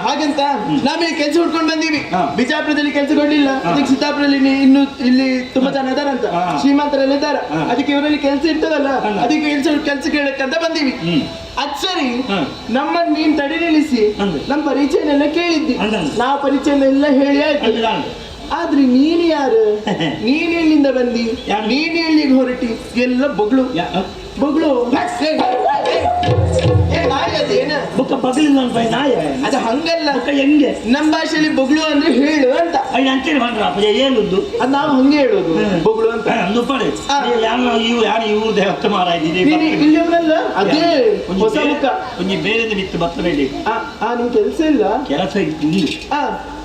ಹಾಗಂತ ನಾವಿಲ್ಲಿ ಕೆಲಸ ಹುಡ್ಕೊಂಡು ಬಂದೀವಿ ಬಿಜಾಪುರದಲ್ಲಿ ಕೆಲಸ ಕೊಡ್ಲಿಲ್ಲ ಅದಕ್ಕೆ ಸಿದ್ದಾಪುರದಲ್ಲಿ ಇನ್ನು ಇಲ್ಲಿ ತುಂಬಾ ಜನ ಇದಾರಂತ ಶ್ರೀಮಂತರೆಲ್ಲ ಇದ್ದಾರೆ ಅದಕ್ಕೆ ಇವರಲ್ಲಿ ಕೆಲಸ ಇರ್ತದಲ್ಲ ಅದಕ್ಕೆ ಕೆಲಸ ಕೆಲಸ ಕೇಳಕ್ಕಂತ ಬಂದೀವಿ ಅದ್ ಸರಿ ನಮ್ಮನ್ನ ನೀನ್ ತಡೆ ನಿಲ್ಲಿಸಿ ನಮ್ಮ ಪರಿಚಯನೆಲ್ಲ ಕೇಳಿದ್ದಿ ನಾವು ಪರಿಚಯನೆಲ್ಲ ಹೇಳಿ ಆಯ್ತು ಆದ್ರೆ ನೀನು ಯಾರು ನೀನು ಎಲ್ಲಿಂದ ಬಂದಿ ನೀನು ಎಲ್ಲಿಗೆ ಹೊರಟಿ ಎಲ್ಲ ಬೊಗ್ಳು ಬೊಗ್ಳು ಅದು ಹಂಗಲ್ಲ ಹೆಂಗೆ ನಮ್ಮ ಭಾಷೆಯಲ್ಲಿ ಬೊಗ್ಳು ಅಂದ್ರೆ ಹೇಳು ಅಂತ ಹೇಳುದು ಅದು ನಾವು ಹಂಗೆ ಹೇಳೋದು ಬೊಗ್ಳು ಅಂತ ಇಲ್ಲಿ ಅದೇ ಹೊಸ ಮುಖ ಒಂಜಿ ಬೇರೆ ನಿಮಿತ್ತ ಬತ್ತ ಬೇಡಿ ನಿಮ್ ಕೆಲಸ ಇಲ್ಲ ಕೆಲಸ ಇಲ್ಲ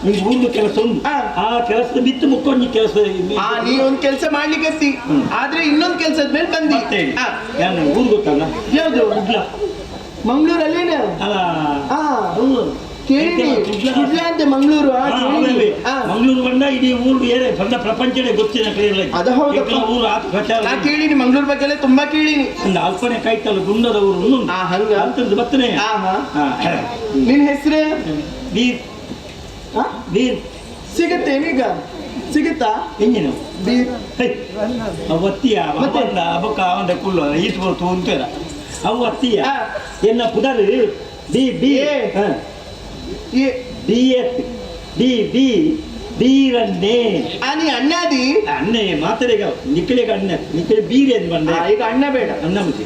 ನಿಮ್ಗೆ ಊರ್ದು ಕೆಲಸ ಉಂಟು ಆ ಕೆಲಸದ ಬಿತ್ತು ಮುಕ್ಕೊಂಜಿ ಕೆಲಸ ನೀ ಒಂದ್ ಕೆಲಸ ಮಾಡ್ಲಿಕ್ಕೆ ಆದ್ರೆ ಇನ್ನೊಂದ್ ಕೆಲಸದ ಮೇಲೆ ಬಂದಿ ಊರ್ ಗೊತ್ತಲ್ಲ ಯಾವ್ದು ಕುಡ್ಲ ಮಂಗಳೂರಲ್ಲೇನ ಅಲ್ಲ ಕೇಳಿ ಕುಡ್ಲ ಅಂತೆ ಮಂಗಳೂರು ಮಂಗಳೂರು ಬಂದ ಇಡೀ ಊರು ಬೇರೆ ಬಂದ ಪ್ರಪಂಚನೇ ಗೊತ್ತಿಲ್ಲ ಅದು ಹೌದು ಊರು ಆತ ಪ್ರಚಾರ ನಾ ಕೇಳೀನಿ ಮಂಗಳೂರು ಬಗ್ಗೆ ಎಲ್ಲ ತುಂಬಾ ಕೇಳೀನಿ ಒಂದು ಅಲ್ಪನೆ ಕೈತಲ್ಲ ಗುಂಡದ ಊರು ಹಂಗ ಅಂತಂದು ಬರ್ತನೆ ನಿನ್ ಹೆಸರು ಬೀರ್ ಬೀರ್ ಸಿಗತ್ತೇನೀಗ ಸಿಗುತ್ತಾ ಎಂಜಿನ ಬೀರ್ ಒತ್ತಿಯ ಅಬಕ್ಕ ಅವಂದ ಕುಳ್ಳು ಈಟ್ ಬರ್ತು ಅಂತೀರ ಅವು ಒತ್ತಿಯ ಎನ್ನ ಪುದರ್ B B A B F B B ಬೀರನ್ನೇ ನೀ ಅಣ್ಣಾದಿ ಅಣ್ಣೆ ಮಾತರೆಗ ನಿಕ್ಕಳಿಗೆ ಅಣ್ಣ ನಿಕ್ಕಳಿ ಬೀರಿ ಅಂತ ಬಂದೆ ಈಗ ಅಣ್ಣ ಬೇಡ ಅಣ್ಣ ಮುಚ್ಚಿ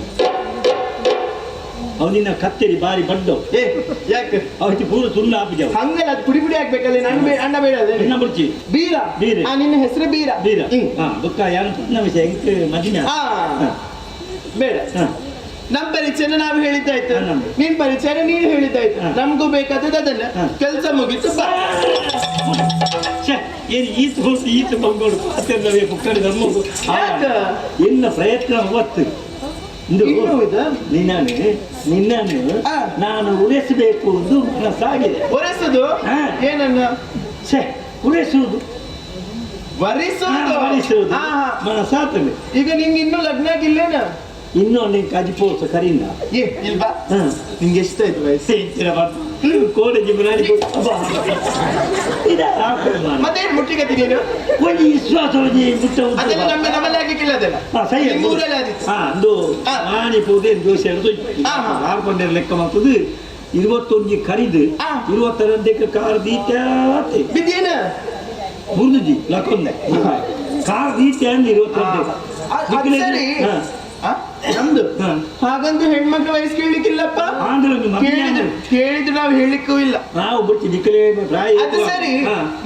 ಅವನಿನ ಕತ್ತೆರಿ ಬಾರಿ ಬಡ್ಡು ಏ ಯಾಕೆ ಅವತ್ತು ಪೂರ ತುಂಡು ಹಾಪಿದೆವು ಹಂಗಲ್ಲ ಅದು ಪುಡಿ ಪುಡಿ ಆಗ್ಬೇಕಲ್ಲ ನಾನು ಅಣ್ಣ ಬೇಡ ಅದೇ ಅಣ್ಣ ಬುಡ್ಚಿ ಬೀರ ಬೀರ. ಆ, ನಿನ್ನ ಹೆಸರು ಬೀರ ಬೀರ ಹ್ಮ್. ಹಾ ಬುಕ್ಕ ಯಾರು ಪುಟ್ನ ವಿಷಯ ಎಂಕ್ ಮದಿನ ಆ, ಬೇಡ ನಮ್ ಪರಿಚಯನ ನಾವು ಹೇಳಿದ್ದಾಯ್ತು, ನಿನ್ ಪರಿಚಯನ ನೀನು ಹೇಳಿದ್ದಾಯ್ತು, ನಮಗೂ ಬೇಕಾದದ್ದು ಅದನ್ನ. ಕೆಲಸ ಮುಗೀತು ಬಾ. ಛೆ, ಏನು ಈತ ಹೊರತು ಈತ ಬಂಗೋಡು ಪಾತೆರ್ನವೇ ಪುಕ್ಕಡಿ ನಮ್ಮದು ಯಾಕ? ಎನ್ನ ಪ್ರಯತ್ನ ಅವತ್ತು ಇಂದು ಇನ್ನೂ ಇದಾ? ನಿನ್ನನ್ನು ನಿನ್ನನ್ನು ನಾನು ಉರೆಸಬೇಕು ಎಂದು ಮನಸ್ಸಾಗಿದೆ. ಒರೆಸುದು? ಏನನ್ನ? ಛೆ, ಉರೆಸುವುದು. ವರಿಸುವುದು. ಹಾ, ವರಿಸುವುದು. ಮನಸ್ಸಾಗ್ತದೆ. ಈಗ ನಿಂಗೆ ಇನ್ನೂ ಲಗ್ನ ಆಗಿಲ್ಲೇನ? ಇನ್ನೂ ನಿಂಗೆ ಕಜಿಪೋಸ ಕರಿಂದ. ಏ ಇಲ್ವಾ? ನಿಂಗೆ ಎಷ್ಟಾಯ್ತು ವಯಸ್ಸು? ಕೋಡೆ ಜಿಬುನಾಡಿ ಮತ್ತೆ ಏನ್ ಮುಟ್ಟಿಗತಿ ನೀನು? ಒಂದು ವಿಶ್ವಾಸ ಒಂಜಿ ಮುಟ್ಟ ಉಂಟು. ಅದೆಲ್ಲ ನಮ್ಮ ನಮ್ಮಲ್ಲಿ ಆಗ್ಲಿಕ್ಕಿಲ್ಲ ಅದೆಲ್ಲ. ಹಾ, ಸರಿ. ನಿಮ್ಮ ಊರಲ್ಲಿ ಆದಿತ್ತು. ಹಾ, ಅಂದು ಮಾಣಿ ಪೂದೆ ದೋಸೆ ಆರು ಪಂಡೆರ್ ಲೆಕ್ಕ ಮಾಡ್ತದೆ. 21 ಕರಿದು 22ಕ್ಕೆ ಕಾರ್ ದೀತೆ ಬಿದ್ದೇನ? ಬುರ್ದುಜಿ ಲಕ್ಕೊಂದೆ ಕಾರ್ ದೀತೆ ಅಂದ್ರೆ 22. ಅದು ಸರಿ. ಆ, ನಮ್ದು ಹಾಗಂತ ಹೆಣ್ಮಕ್ಳ ವಯಸ್ಸು ಕೇಳಲಿಕ್ಕಿಲ್ಲಪ್ಪ. ಕೇಳಿದ್ರು ಕೇಳಿದ್ರು ನಾವು ಹೇಳಿಕ್ಕೂ ಇಲ್ಲ. ನಾವು ಬಿಡ್ತೀವಿ ನಿಕ್ಕಲೇ ಪ್ರಾಯ. ಅದು ಸರಿ,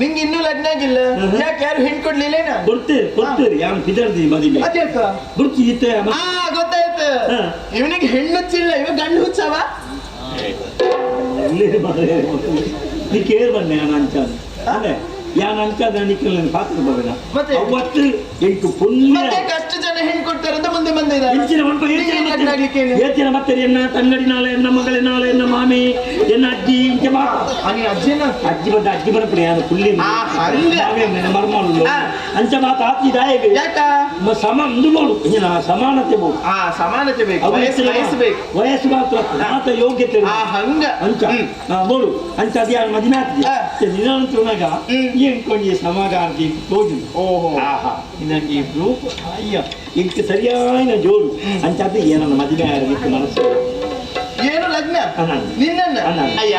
ನಿಂಗೆ ಇನ್ನೂ ಲಗ್ನ ಆಗಿಲ್ಲ, ಯಾಕೆ ಯಾರು ಹೆಣ್ ಕೊಡ್ಲಿಲ್ಲೇನ? ಕೊಡ್ತೇವೆ ಕೊಡ್ತೇವೆ, ಯಾರು ಪಿದರ್ದಿ ಮದುವೆ ಅದ್ಯಾಕ ಬಿಡ್ತಿ ಇತ್ತೆ. ಆ ಗೊತ್ತಾಯ್ತು, ಇವನಿಗೆ ಹೆಣ್ಣು ಹುಚ್ಚಿಲ್ಲ, ಇವ ಗಂಡು ಹುಚ್ಚವ. ನೀ ಕೇರ್ ಬನ್ನಿ ಯಾನ್ ಅಂಚ ಅಲ್ಲೇ ಯಾನ್ ಅಂಚಾದ ನಿಕ್ಕಲ್ ಪಾತ್ರ ಬರೋಣ ಮತ್ತೆ? ಅವತ್ತು ಎಂಟು ಪುಣ್ಯ. ಮತ್ತೆ ಅಷ್ಟು ಜನ ಹೆಣ್ ಕೊಡ್ತಾರೆ ಅಂತ ಮುಂದೆ ಬಂದಿದ್ದಾರೆ. ಇಂಚಿನ ಒಲ್ಪ ನಿಂಗೆ ಲಗ್ನ ಆಗ್ಲಿಕ್ಕೆ ಏನು? ಏಚಿನ ಮತ್ತೆ ಎನ್ನ ತಂಗಡಿ ನಾಳೆ, ಎನ್ನ ಮಗಳೇ ನಾಳೆ, ಎನ್ನ ಮಾಮಿ, ಎನ್ನ ಅಜ್ಜಿ ಇಂಚ ಮಾತ. ಆ, ನೀನ್ ಅಜ್ಜಿನ? ಅಜ್ಜಿ ಬಂದ ಅಜ್ಜಿ ಬರಪಡೆ ಯಾನು ಪುಲ್ಲಿ ಆ, ಹಂಗ. ಮರ್ಮಾಳು ಆ. ಅಂಚ ಮಾತ ಆತಿ ದಾಯಗೆ ಯಾಕ? ಸಮ ಅಂದು ನೋಡು ಇಂಜಿನ ಸಮಾನತೆ ಬೇಕು. ಆ ಸಮಾನತೆ ಬೇಕು, ಅವು ವಯಸ್ಸು ಹೆಚ್ಚಿನ ವಯಸ್ಸು ಬೇಕು, ವಯಸ್ಸು ಮಾತ್ರ ಮಾತ ಯೋಗ್ಯತೆ ಆ ಹಂಗ ಅಂಚ. ನೋಡು ಅಂಚ ಅದು ಯಾರು ಮದುವೆ ಆಗ್ತದೆ ನಿನ್ನಂತುನಾಗ ಏನ್ ಕೊಂಡಿ ಸಮಾಗಾರ್ತಿ ತೋಜು. ಓಹೋ. ಆಹಾ ನಿನಗೆ ರೂಪ ಅಯ್ಯ ಇಂಕ ಸರಿಯಾದ ಜೋರು ಅಂಚ ಅದು ಏನನ್ನ ಮದುವೆ ಆಗಲಿಕ್ಕೆ ಮನಸ್ಸು. ಏನು ಲಗ್ನ ಅಣ್ಣ. ನಿನ್ನನ್ನ? ಅಣ್ಣ. ಅಯ್ಯ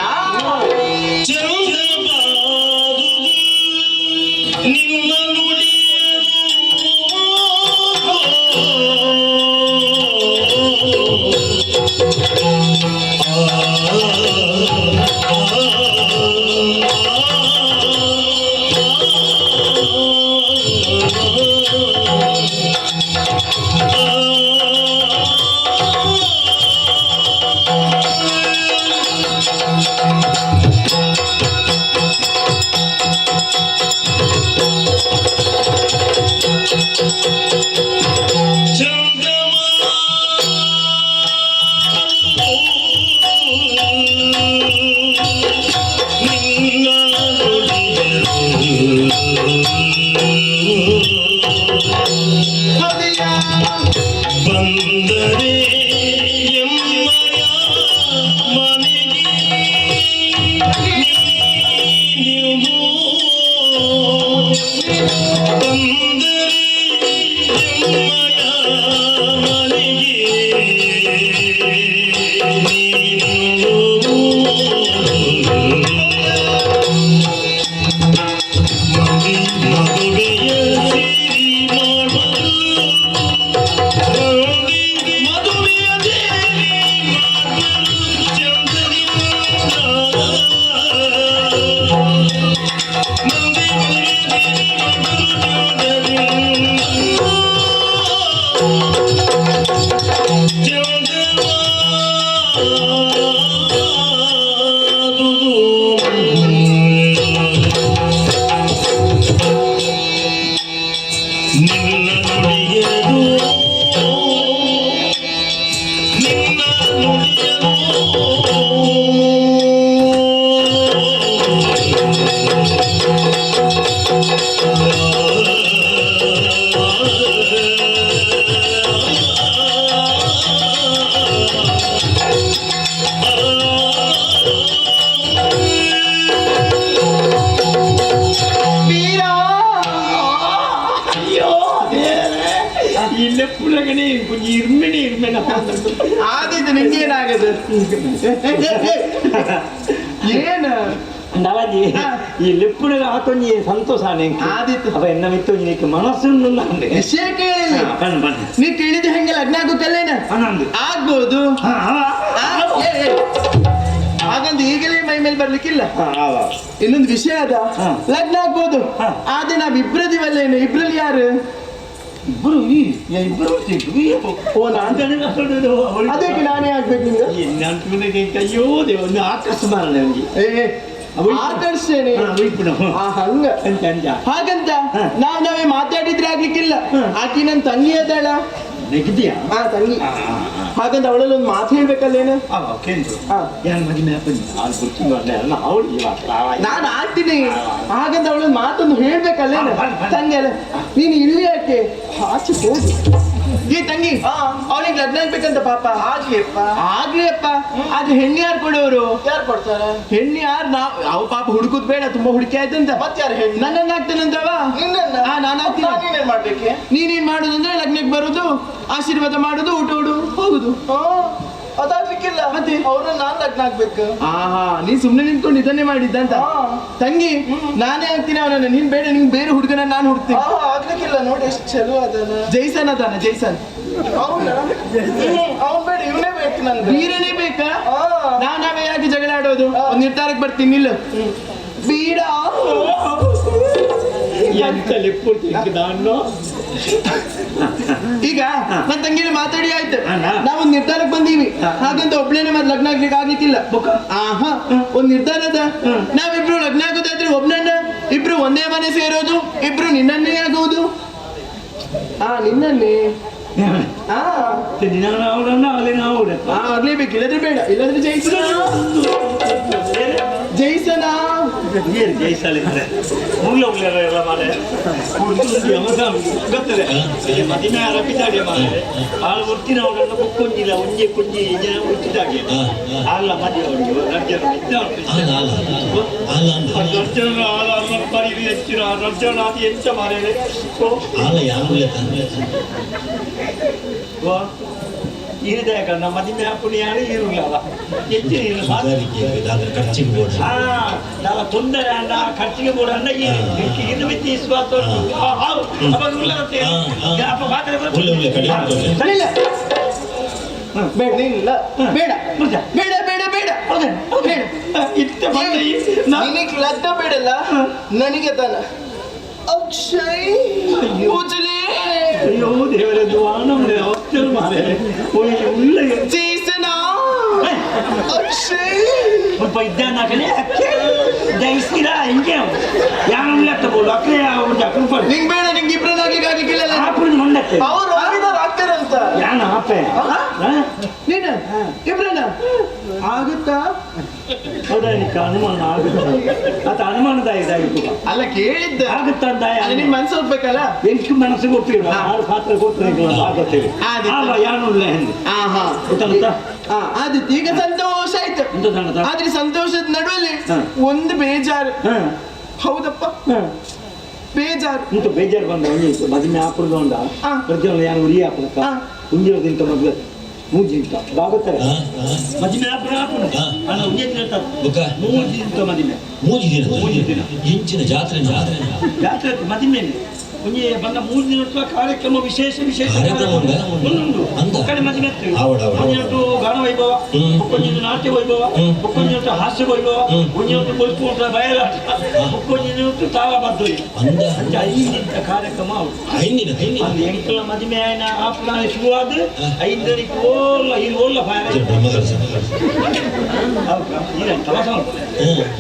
ನಿನ್ನ ಬಂದರೆ ಎಮ್ಮಯ ಮನೆಗೆ ನೀವು, ಬಂದರೆ ಎಮ್ಮಯ ಮನೆಗೆ ನೀನು, ಮದುವೆಯ ಸಿರಿ ಮಾಡುವುದು, ಮದುವೆಯ ದೇವಿ ಮಾಡುವುದು ಚಂದನಿಂದ. ನಿನ್ನ ನುಡಿಯದು, ನಿನ್ನ ನುಡಿಯದು. ವೀರ ಅಯ್ಯೋ ಇಲ್ಲ ಪುಲಗನೆ ಕೊಂಚ ಇರ್ಮೆನೆ ಇರ್ಮೆನೆ. ಆದಿದ್ದು ನಿಂಗೇನಾಗದು? ಏನ ನವಜಿ ಈ ಲೆಪ್ಪುನ ಆತೊಂಜಿ ಸಂತೋಷ ಆದಿತ್ತು. ಅವ ಎನ್ನ ಮಿತ್ತೊಂಜಿ ನಿಕ್ ಮನಸ್ಸನ್ನು ವಿಷಯ ಕೇಳಿಲ್ಲ. ನೀ ಕೇಳಿದ ಹೆಂಗೆ ಲಗ್ನ ಆಗುತ್ತಲ್ಲೇನ? ಆಗ್ಬೋದು. ಹಾಗಂತ ಈಗಲೇ ಮೈ ಮೇಲೆ ಬರ್ಲಿಕ್ಕಿಲ್ಲ. ಇನ್ನೊಂದು ವಿಷಯ ಅದ, ಲಗ್ನ ಆಗ್ಬೋದು, ಆದ್ರೆ ನಾವ್ ಇಬ್ರದಿವಲ್ಲೇನು? ಇಬ್ರಲ್ಲಿ ಯಾರು? ಇಬ್ಬರು ಇಬ್ಬರು. ಅದಕ್ಕೆ ನಾನೇ ಆಗ್ಬೇಕು ನಿಮ್ಗೆ? ಅಯ್ಯೋ ದೇವ, ಒಂದು ಆಕರ್ಷ ನನಗೆ. ಆಕರ್ಷಣೆ ಹಂಗ ಹಾಗಂತ ನಾವ್ ನಾವೇ ಮಾತಾಡಿದ್ರೆ ಆಗ್ಲಿಕ್ಕಿಲ್ಲ. ಆಕಿ ನನ್ ತಂಗಿ ಅದಳ. ಹಾ ತಂಗಿ. ಹಾಗಂತ ಅವಳಲ್ಲಿ ಒಂದು ಮಾತು ಹೇಳ್ಬೇಕಲ್ಲೇನು? ನಾನು ಆಗ್ತೀನಿ. ಹಾಗಂತ ಅವಳೊಂದು ಮಾತೊಂದು ಹೇಳ್ಬೇಕಲ್ಲೇನು? ತಂಗಿ ಅಲ್ಲ ನೀನು ಇಲ್ಲಿ ಯಾಕೆ ಆಚೆ ಹೋಗಿ? ಏ ತಂಗಿ, ಅವನಿಗೆ ಲಗ್ನ ಆಗ್ಬೇಕಂತ ಪಾಪ. ಆಗ್ಲಿಯಪ್ಪ ಆಗ್ಲಿಯಪ್ಪ. ಆದ್ರೆ ಹೆಣ್ಣು ಯಾರು ಕೊಡೋರು? ಯಾರು ಕೊಡ್ತಾರೆ ಹೆಣ್ಣು ಯಾರು? ನಾವ್ ಅವ್ ಪಾಪ ಹುಡುಕುದ್ ಬೇಡ, ತುಂಬಾ ಹುಡುಕಿ ಆಯ್ತಂತ. ಮತ್ತೆ ಯಾರು ಹೆಣ್ಣು? ನನ್ನನ್ನ ಆಗ್ತಾನಂತವ. ನಾನು ಆಗ್ತೀನಿ. ನೀನೇನ್ ಮಾಡ್ಬೇಕು? ನೀನೇನ್ ಮಾಡುದಂದ್ರೆ ಲಗ್ನಕ್ಕೆ ಬರುದು, ಆಶೀರ್ವಾದ ಮಾಡುದು, ಊಟ ಉಡು ಹೋಗುದು. ಅದಾಗ್ಲಿಕ್ಕಿಲ್ಲ. ಮತ್ತೆ ಅವ್ರನ್ನ ನಾನ್ ಲಗ್ನ ಆಗ್ಬೇಕು. ಆಹಾ, ನೀ ಸುಮ್ನೆ ನಿಂತ್ಕೊಂಡು ಇದನ್ನೇ ಮಾಡಿದ್ದಂತ. ತಂಗಿ ನಾನೇ ಆಗ್ತೀನಿ ಅವನನ್ನ, ನೀನ್ ಬೇಡ, ನಿಂಗೆ ಬೇರೆ ಹುಡುಗನ ನಾನು ಹುಡುಕ್ತೀನಿ. ಆಗ್ಲಿಕ್ಕಿಲ್ಲ ನೋಡಿ ಎಷ್ಟು ಚಲೋ ಅದನ್ನ. ಜೈಸನ್ ಅದಾನ, ಜೈಸನ್. ಅವನ್ ಬೇಡ, ಇವನೇ ಬೇಕು ನನ್ಗೆ. ವೀರನೇ ಬೇಕಾ? ನಾವೇ ಯಾಕೆ ಜಗಳ ಆಡೋದು? ಒಂದ್ ನಿರ್ಧಾರಕ್ಕೆ ಬರ್ತೀನಿ. ಇಲ್ಲ ಬೀಡ ಈಗ ನನ್ನ ತಂಗಿನ ಮಾತಾಡಿ ಆಯ್ತು, ನಾವೊಂದ್ ನಿರ್ಧಾರಕ್ಕೆ ಬಂದೀವಿ. ಹಾಗಂತ ಒಬ್ಳೇನೆ ಮತ್ತೆ ಲಗ್ನ ಆಗ್ಲಿಕ್ಕೆ ಆಗ್ಲಿಕ್ಕಿಲ್ಲ. ಆಹಾ, ಒಂದ್ ನಿರ್ಧಾರದ, ನಾವಿಬ್ರು ಲಗ್ನ ಆಗೋದಾದ್ರೆ ಒಬ್ನನ್ನ ಇಬ್ರು ಒಂದೇ ಮನೆ ಸೇರೋದು, ಇಬ್ರು ನಿನ್ನನ್ನೇ ಆಗೋದು. ಹಾ ನಿನ್ನನ್ನೇ. ಆಗ್ಲೇಬೇಕು, ಇಲ್ಲದ್ರೆ ಬೇಡ, ಇಲ್ಲದ್ರೆ ಜಯಿಸನ ಜಯಿಸನ ಜಯಿಸಲಿದ್ದಾರೆ ಗೊತ್ತದೆ ಮದಿಮೆ ಆರೋಪಿತಾಡಿ ಮಾರೆ ಆಳು ಒಟ್ಟಿನ ಅವರನ್ನು ಬುಕ್ಕೊಂಜಿಲ್ಲ ಒಂಜೆ ಕೊಂಜಿ ಜನ ಹುಟ್ಟಿದಾಗೆ ಅಲ್ಲ ಮದಿ ಅವರಿಗೆ ರಜ್ಜನ ಆಲ ಪರಿವಿ ಹೆಚ್ಚಿನ ರಜ್ಜನ ಅತಿ ಹೆಚ್ಚ ಮಾರೆ. ಇರಿದ ಕಣ್ಣ ಮದಿಮೆ ಪುಣ್ಯಾಳು ಇರುಲ್ಲ ಹೆಚ್ಚಿನ ದಾಲ ತೊಂದರೆ ಅಂಡ ಖರ್ಚಿಗೆ ಬೋಡ ಅಂಡ ಇನ್ನು ಮಿತಿ ವಿಶ್ವಾಸ ಬೇಡ ಬೇಡ ಬೇಡ ಬೇಡ ಬೇಡ ಬೇಡ. ನಿನಗೆ ಲಗ್ನ ಬೇಡಲ್ಲ, ನನಗೆ ತಾನ ಅಕ್ಷಯ್ ಪೂಜಲೆ. ಅಯ್ಯೋ ದೇವರೇ, ದುವಾನಮ್ನೆ ಅವಸ್ಥೆ ಮಾರೆ ಜೈಸನ ಅಕ್ಷಯ್ ಸ್ವಲ್ಪ ಇದ್ದಾನಾಗಲೇ ಜಯಿಸ್ತೀರಾ ಹಿಂಗೆ ಯಾರು ಬೋಲು ಅಕ್ರೆ ಅಕ್ರೆ. ನಿಂಗ್ ಬೇಡ, ನಿಂಗೆ ಇಬ್ರನ್ನ ಆಗ್ಲಿಕ್ಕೆ ಆಗ್ಲಿಕ್ಕಿಲ್ಲ. ಆಪುನ ಮಂಡಕ್ಕೆ ಅವ್ರು ಆಗಿದಾರ ಆಗ್ತಾರಂತ. ಯಾನ ಆಪೆ ನೀನ ಇಬ್ರನ್ನ ಆಗುತ್ತಾ? ಹೌದಾ? ನಿಕ್ಕ ಅನುಮಾನ ಆಗುತ್ತ? ಆತ ಅನುಮಾನದ ಇದಾಗಿತ್ತು ಅಲ್ಲ ಕೇಳಿದ್ದ ಆಗುತ್ತ ಅಂತ. ನಿಮ್ ಮನ್ಸು ಒಪ್ಬೇಕಲ್ಲ? ಎಂಟು ಮನಸ್ಸಿಗೆ ಒಪ್ಪಿಲ್ಲ, ಆರು ಪಾತ್ರ ಕೊಟ್ಟರೆ ಯಾನು ಆದಿತ್ತು. ಈಗ ಸಂತೋಷ ಆಯ್ತು. ಆದ್ರೆ ಸಂತೋಷದ ನಡುವಲ್ಲಿ ಒಂದು ಬೇಜಾರು. ಹೌದಪ್ಪ, ಬೇಜಾರು. ಇಂತ ಬೇಜಾರು ಬಂದ ಒಂಜಿ ಮದುವೆ ಆಪುರ್ದ ಉಂಡ ಪ್ರಜ್ವಲ ಯಾನು ಉರಿ ಆಪುನಕ್ಕ ಉಂಜಿನ ತಿಂತ ಮದುವೆ ಮೂಜಿ ಅಂತ ಬಾಗುತ್ತಾರೆ ಮದುವೆ ಆಪುನ ಆಪುನ ಅಣ್ಣ ಉಂಜೆ ದಿನ ಮೂಜಿ ದಿನ ಮದುವೆ ಮೂಜಿ ದಿನ ಮೂಜಿ ದಿನ ಇಂಚಿನ ಜಾತ್ರೆ ಜಾತ್ರೆ ಜಾತ್ರೆ ಮದುವೆ ಒಂಜಿ ಬಂದ 3 ದಿನ ಕಾರ್ಯಕ್ರಮ ವಿಶೇಷ ವಿಶೇಷ ಕಾರ್ಯಕ್ರಮ ಉಂಟು. ಕಡೆ ಮದುವೆ ಒಂಜಿ ಗಾನ ವೈಭವ, ಒಂಜಿ ನಾಟ್ಯ ವೈಭವ, ಒಂಜಿ ಹಾಸ್ಯ ವೈಭವ, ಒಂಜಿ ಕೊಲ್ಪು ಬಯಲಾಟ, ಒಂಜಿ ತಾಳ ಬದ್ದು ಅಂಚ 5 ದಿನ ಕಾರ್ಯಕ್ರಮ. 5 ದಿನ ಅದು ಎಂಕಲ ಮದುವೆ ಆಯ್ನ ಆಪುನ ಶುರುವಾದ 5 ದಿನಕ್ಕೆ ಓಲ್ಲ ಇದು ಓಲ್ಲ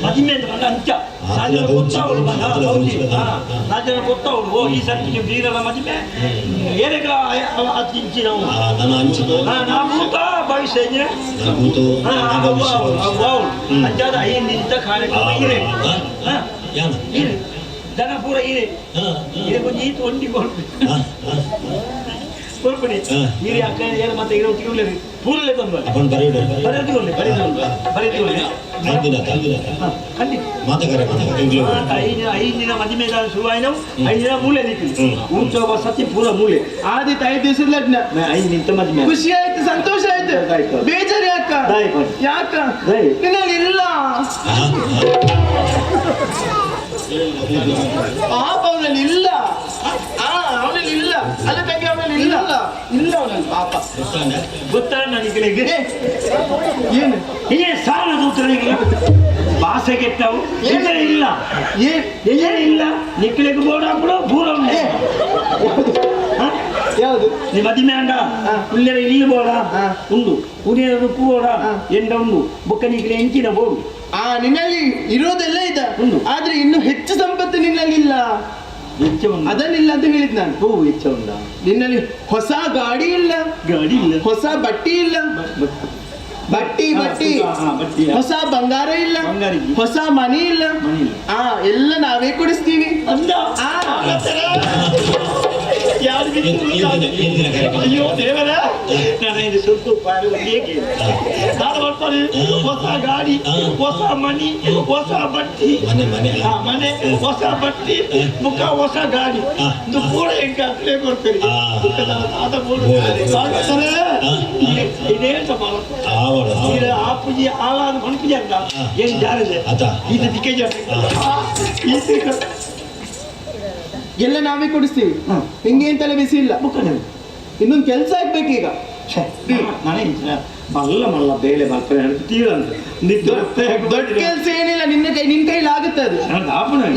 ಮದುವೆ ಅಂತ ಬಂದ ಅಂಚ ನಾಲ್ಕು ಜನ ಗೊತ್ತಾವಳು. ಓ ಈ ಸರ್ತಿ ಬೀರಲ ಮದುವೆ ಏನೆಗಳ ಅತಿ ನಾವು ಭೂತ ಭವಿಷ್ಯ ಅಂಚಾದ 5 ದಿನದ ಕಾರ್ಯಕ್ರಮ ಇರೆ ದನ ಪೂರ ಇರೆ ಇರೆ ಕೊಂಚ ಈತ ಒಂಡಿ ಕೊಡ್ಪಡಿ ಹಿರಿಯ ಅಕ್ಕ ಏನು ಮತ್ತೆ ಇರೋ ತಿರುಗಲಿ ಪೂರಲೆ ತಂದು ಬರೆದುಕೊಳ್ಳಿ ಬರೆದುಕೊಳ್ಳಿ ಖಂಡಿತ 5 ದಿನ ಮದುವೆ ಶುರುವಾಯಿನವು 5 ದಿನ ಮೂಲೆ ನಿಂತಿದೆ ಉತ್ಸವ ಸತಿ ಪೂರ ಮೂಲೆ ಆದಿತ್ತು 5 ದಿವಸದ ಲಗ್ನ 5 ನಿಂತ ಮದುವೆ. ಖುಷಿ ಆಯ್ತು, ಸಂತೋಷ ಆಯ್ತು, ಬೇಜಾರು ಯಾಕೆ? ಯಾಕ ಯಾಕ ನಿನ್ನಲ್ಲಿ ಇಲ್ಲ ಪಾಪ ಅವನಲ್ಲಿ ಇಲ್ಲ. ಅವನಲ್ಲಿ ಇಲ್ಲ ಅಲ್ಲ ತಂಗಿ, ಅವನಲ್ಲಿ ಇಲ್ಲ ಇಲ್ಲ ಅವನಲ್ಲಿ ಪಾಪ. ಗೊತ್ತಾ ನನಗೆ ಏನು ಏ ಸಾಲ ಸೂತ್ರನಿಗೆ ಭಾಷೆ ಕೆಟ್ಟವು ಇಲ್ಲ ಇಲ್ಲ ಇಲ್ಲ ನಿಕ್ಕಲಿಗೆ ಬೋರ್ಡ್ ಹಾಕ್ಬಿಡು ದೂರ. ಯಾವುದು ನೀ ಮದಿಮೆ ಅಂಡ ಉಲ್ಲೆರ ಇಲ್ಲಿ ಬೋಡ ಉಂಡು ಉರಿಯ ರುಪ್ಪು ಬೋಡ ಎಂಡ ಉಂಡು ಬೊಕ್ಕ ನಿಕ್ಕಲೆ ಎಂಚಿನ ಬೋಡು. ಆ ನಿನ್ನಲ್ಲಿ ಇರೋದೆಲ್ಲ ಇದೆ, ಆದ್ರೆ ಇನ್ನು ಹೆಚ್ಚು ಸಂಪತ್ತು ನಿನ್ನಲ್ಲಿ ಇಲ್ಲ. ಅದನ್ನಿಲ್ಲ ಅಂತ ಹೇಳಿದ್ ನಾನು. ಹೂ ಹೆಚ್ಚ ಉಂಡ ನಿನ್ನಲ್ಲಿ ಹೊಸ ಗಾಡಿ ಇಲ್ಲ, ಗಾಡಿ ಇಲ್ಲ, ಹೊಸ ಬಟ್ಟಿ ಇಲ್ಲ, ಬಟ್ಟಿ ಬಟ್ಟಿ, ಹೊಸ ಬಂಗಾರ ಇಲ್ಲ, ಹೊಸ ಮನೆ ಇಲ್ಲ. ಆ ಎಲ್ಲ ನಾವೇ ಕೊಡಿಸ್ತೀವಿ. ಅಯ್ಯೋ ದೇವರ, ನಾನು ಸ್ವಲ್ಪ ಹೊಸ ಗಾಡಿ, ಹೊಸ ಮನಿ, ಹೊಸ ಬಟ್ಟಿ, ಮನೆ, ಹೊಸ ಬಟ್ಟಿ, ಮುಖ ಹೊಸ ಗಾಡಿ, ಇದು ಕೂಡ ಹೆಂಗೆ ಅಪ್ಲೈ ಕೊಡ್ತೀರಿ? ಇದೇ ಆಪುಜಿ ಆಳಾದ ಮನ್ಪುಜಿ ಅಂತ ಏನು ಜಾರಿದೆ ಇದು ಟಿಕೆಟ್ ಎಲ್ಲ ನಾವೇ ಕೊಡಿಸ್ತೀವಿ. ನಿಂಗೇನ್ ತಲೆ ಬಿಸಿ ಇಲ್ಲ. ಇನ್ನೊಂದು ಕೆಲಸ ಆಗ್ಬೇಕು ಈಗ. ನಾನೇ ಮಲ್ಲ ಮಲ್ಲ ಬೇಳೆ ಮಾಡ್ತಾರೆ ದೊಡ್ಡ ಕೆಲಸ ಏನಿಲ್ಲ, ನಿನ್ನ ಕೈ ನಿನ್ ಕೈಲಿ ಆಗುತ್ತೆ ಅದು.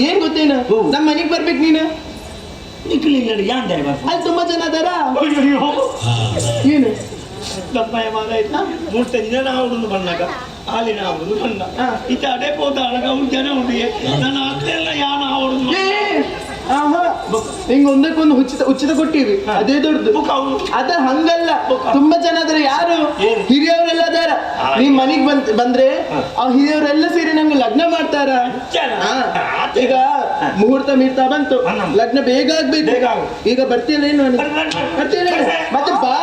ಏನ್ ಗೊತ್ತೇನು, ನಮ್ಮ ಮನೆಗ್ ಬರ್ಬೇಕು ನೀನು. ಅಲ್ಲಿ ತುಂಬಾ ಜನ ಅದಾರ. ಏನು ನಮ್ಮ ಮೂರ್ತ ದಿನ ನಾವು ಬಣ್ಣಗ ಆಲಿನ ಅವರು ಬಣ್ಣ ಇತ್ತ ಅದೇ ಪೋತ ಅಳಗ ಅವ್ರು ಜನ ಉಂಡು ನನ್ನ ಅಕ್ಲೆಲ್ಲ ಯಾನ ಅವರು. ಹಿಂಗ ಒಂದಕ್ಕೊಂದು ಉಚಿತ ಉಚಿತ ಕೊಟ್ಟಿವಿ, ಅದೇ ದೊಡ್ಡದು. ಅದ ಹಂಗಲ್ಲ, ತುಂಬಾ ಜನ ಅದಾರ. ಯಾರು ಹಿರಿಯವರೆಲ್ಲ ಅದಾರ. ನೀನ್ ಮನಿಗ್ ಬಂದ್ರೆ ಆ ಹಿರಿಯವರೆಲ್ಲ ಸೇರಿ ನಮ್ಗೆ ಲಗ್ನ ಮಾಡ್ತಾರ. ಈಗ ಮುಹೂರ್ತ ಮೀರ್ತಾ ಬಂತು, ಲಗ್ನ ಬೇಗ ಆಗ್ಬೇಕು. ಈಗ ಬರ್ತೀಯಲ್ಲ ಏನು? ಬರ್ತೀಯಲ್ಲ ಮತ್ತೆ ಬಾ.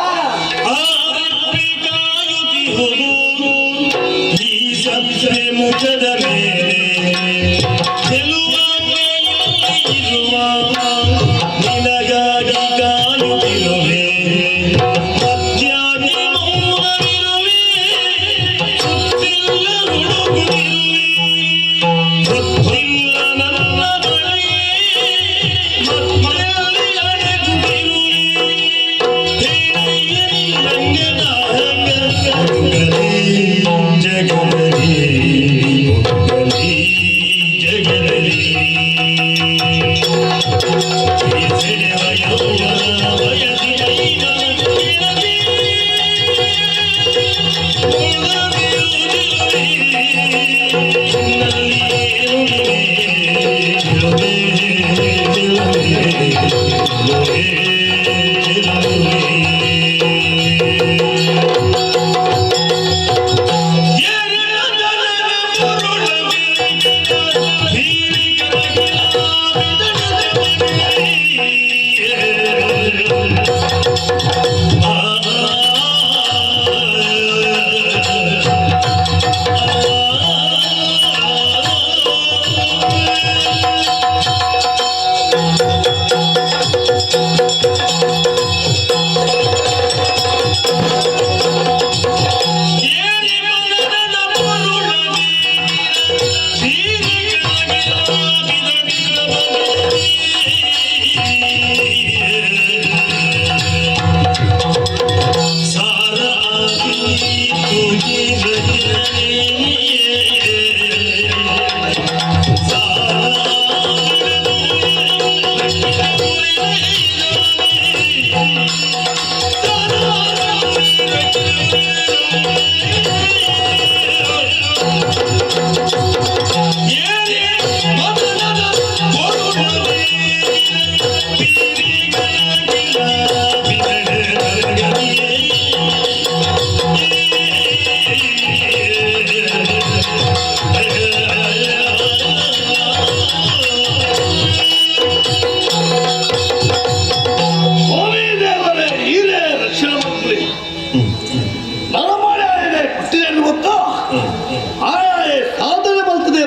ಮುಖದ ಮೇಲೆ ನಿನಗಾಗಿ ಕಾಯುತ್ತಿರುವೆ, ಮತ್ಯಾಗಿ ಮೌನವಿರುವೆ, ಸುತ್ತಿಲ್ಲ ಹುಡುಕುತ್ತಿರುವೆ, ಗೊತ್ತಿಲ್ಲ ನನ್ನ ಬಳಿ ಮತ್ತೆಲ್ಲಿ ಅಡಗುತ್ತಿರುವೆ, ಜಗದಲ್ಲಿ ಜಗದಲ್ಲಿ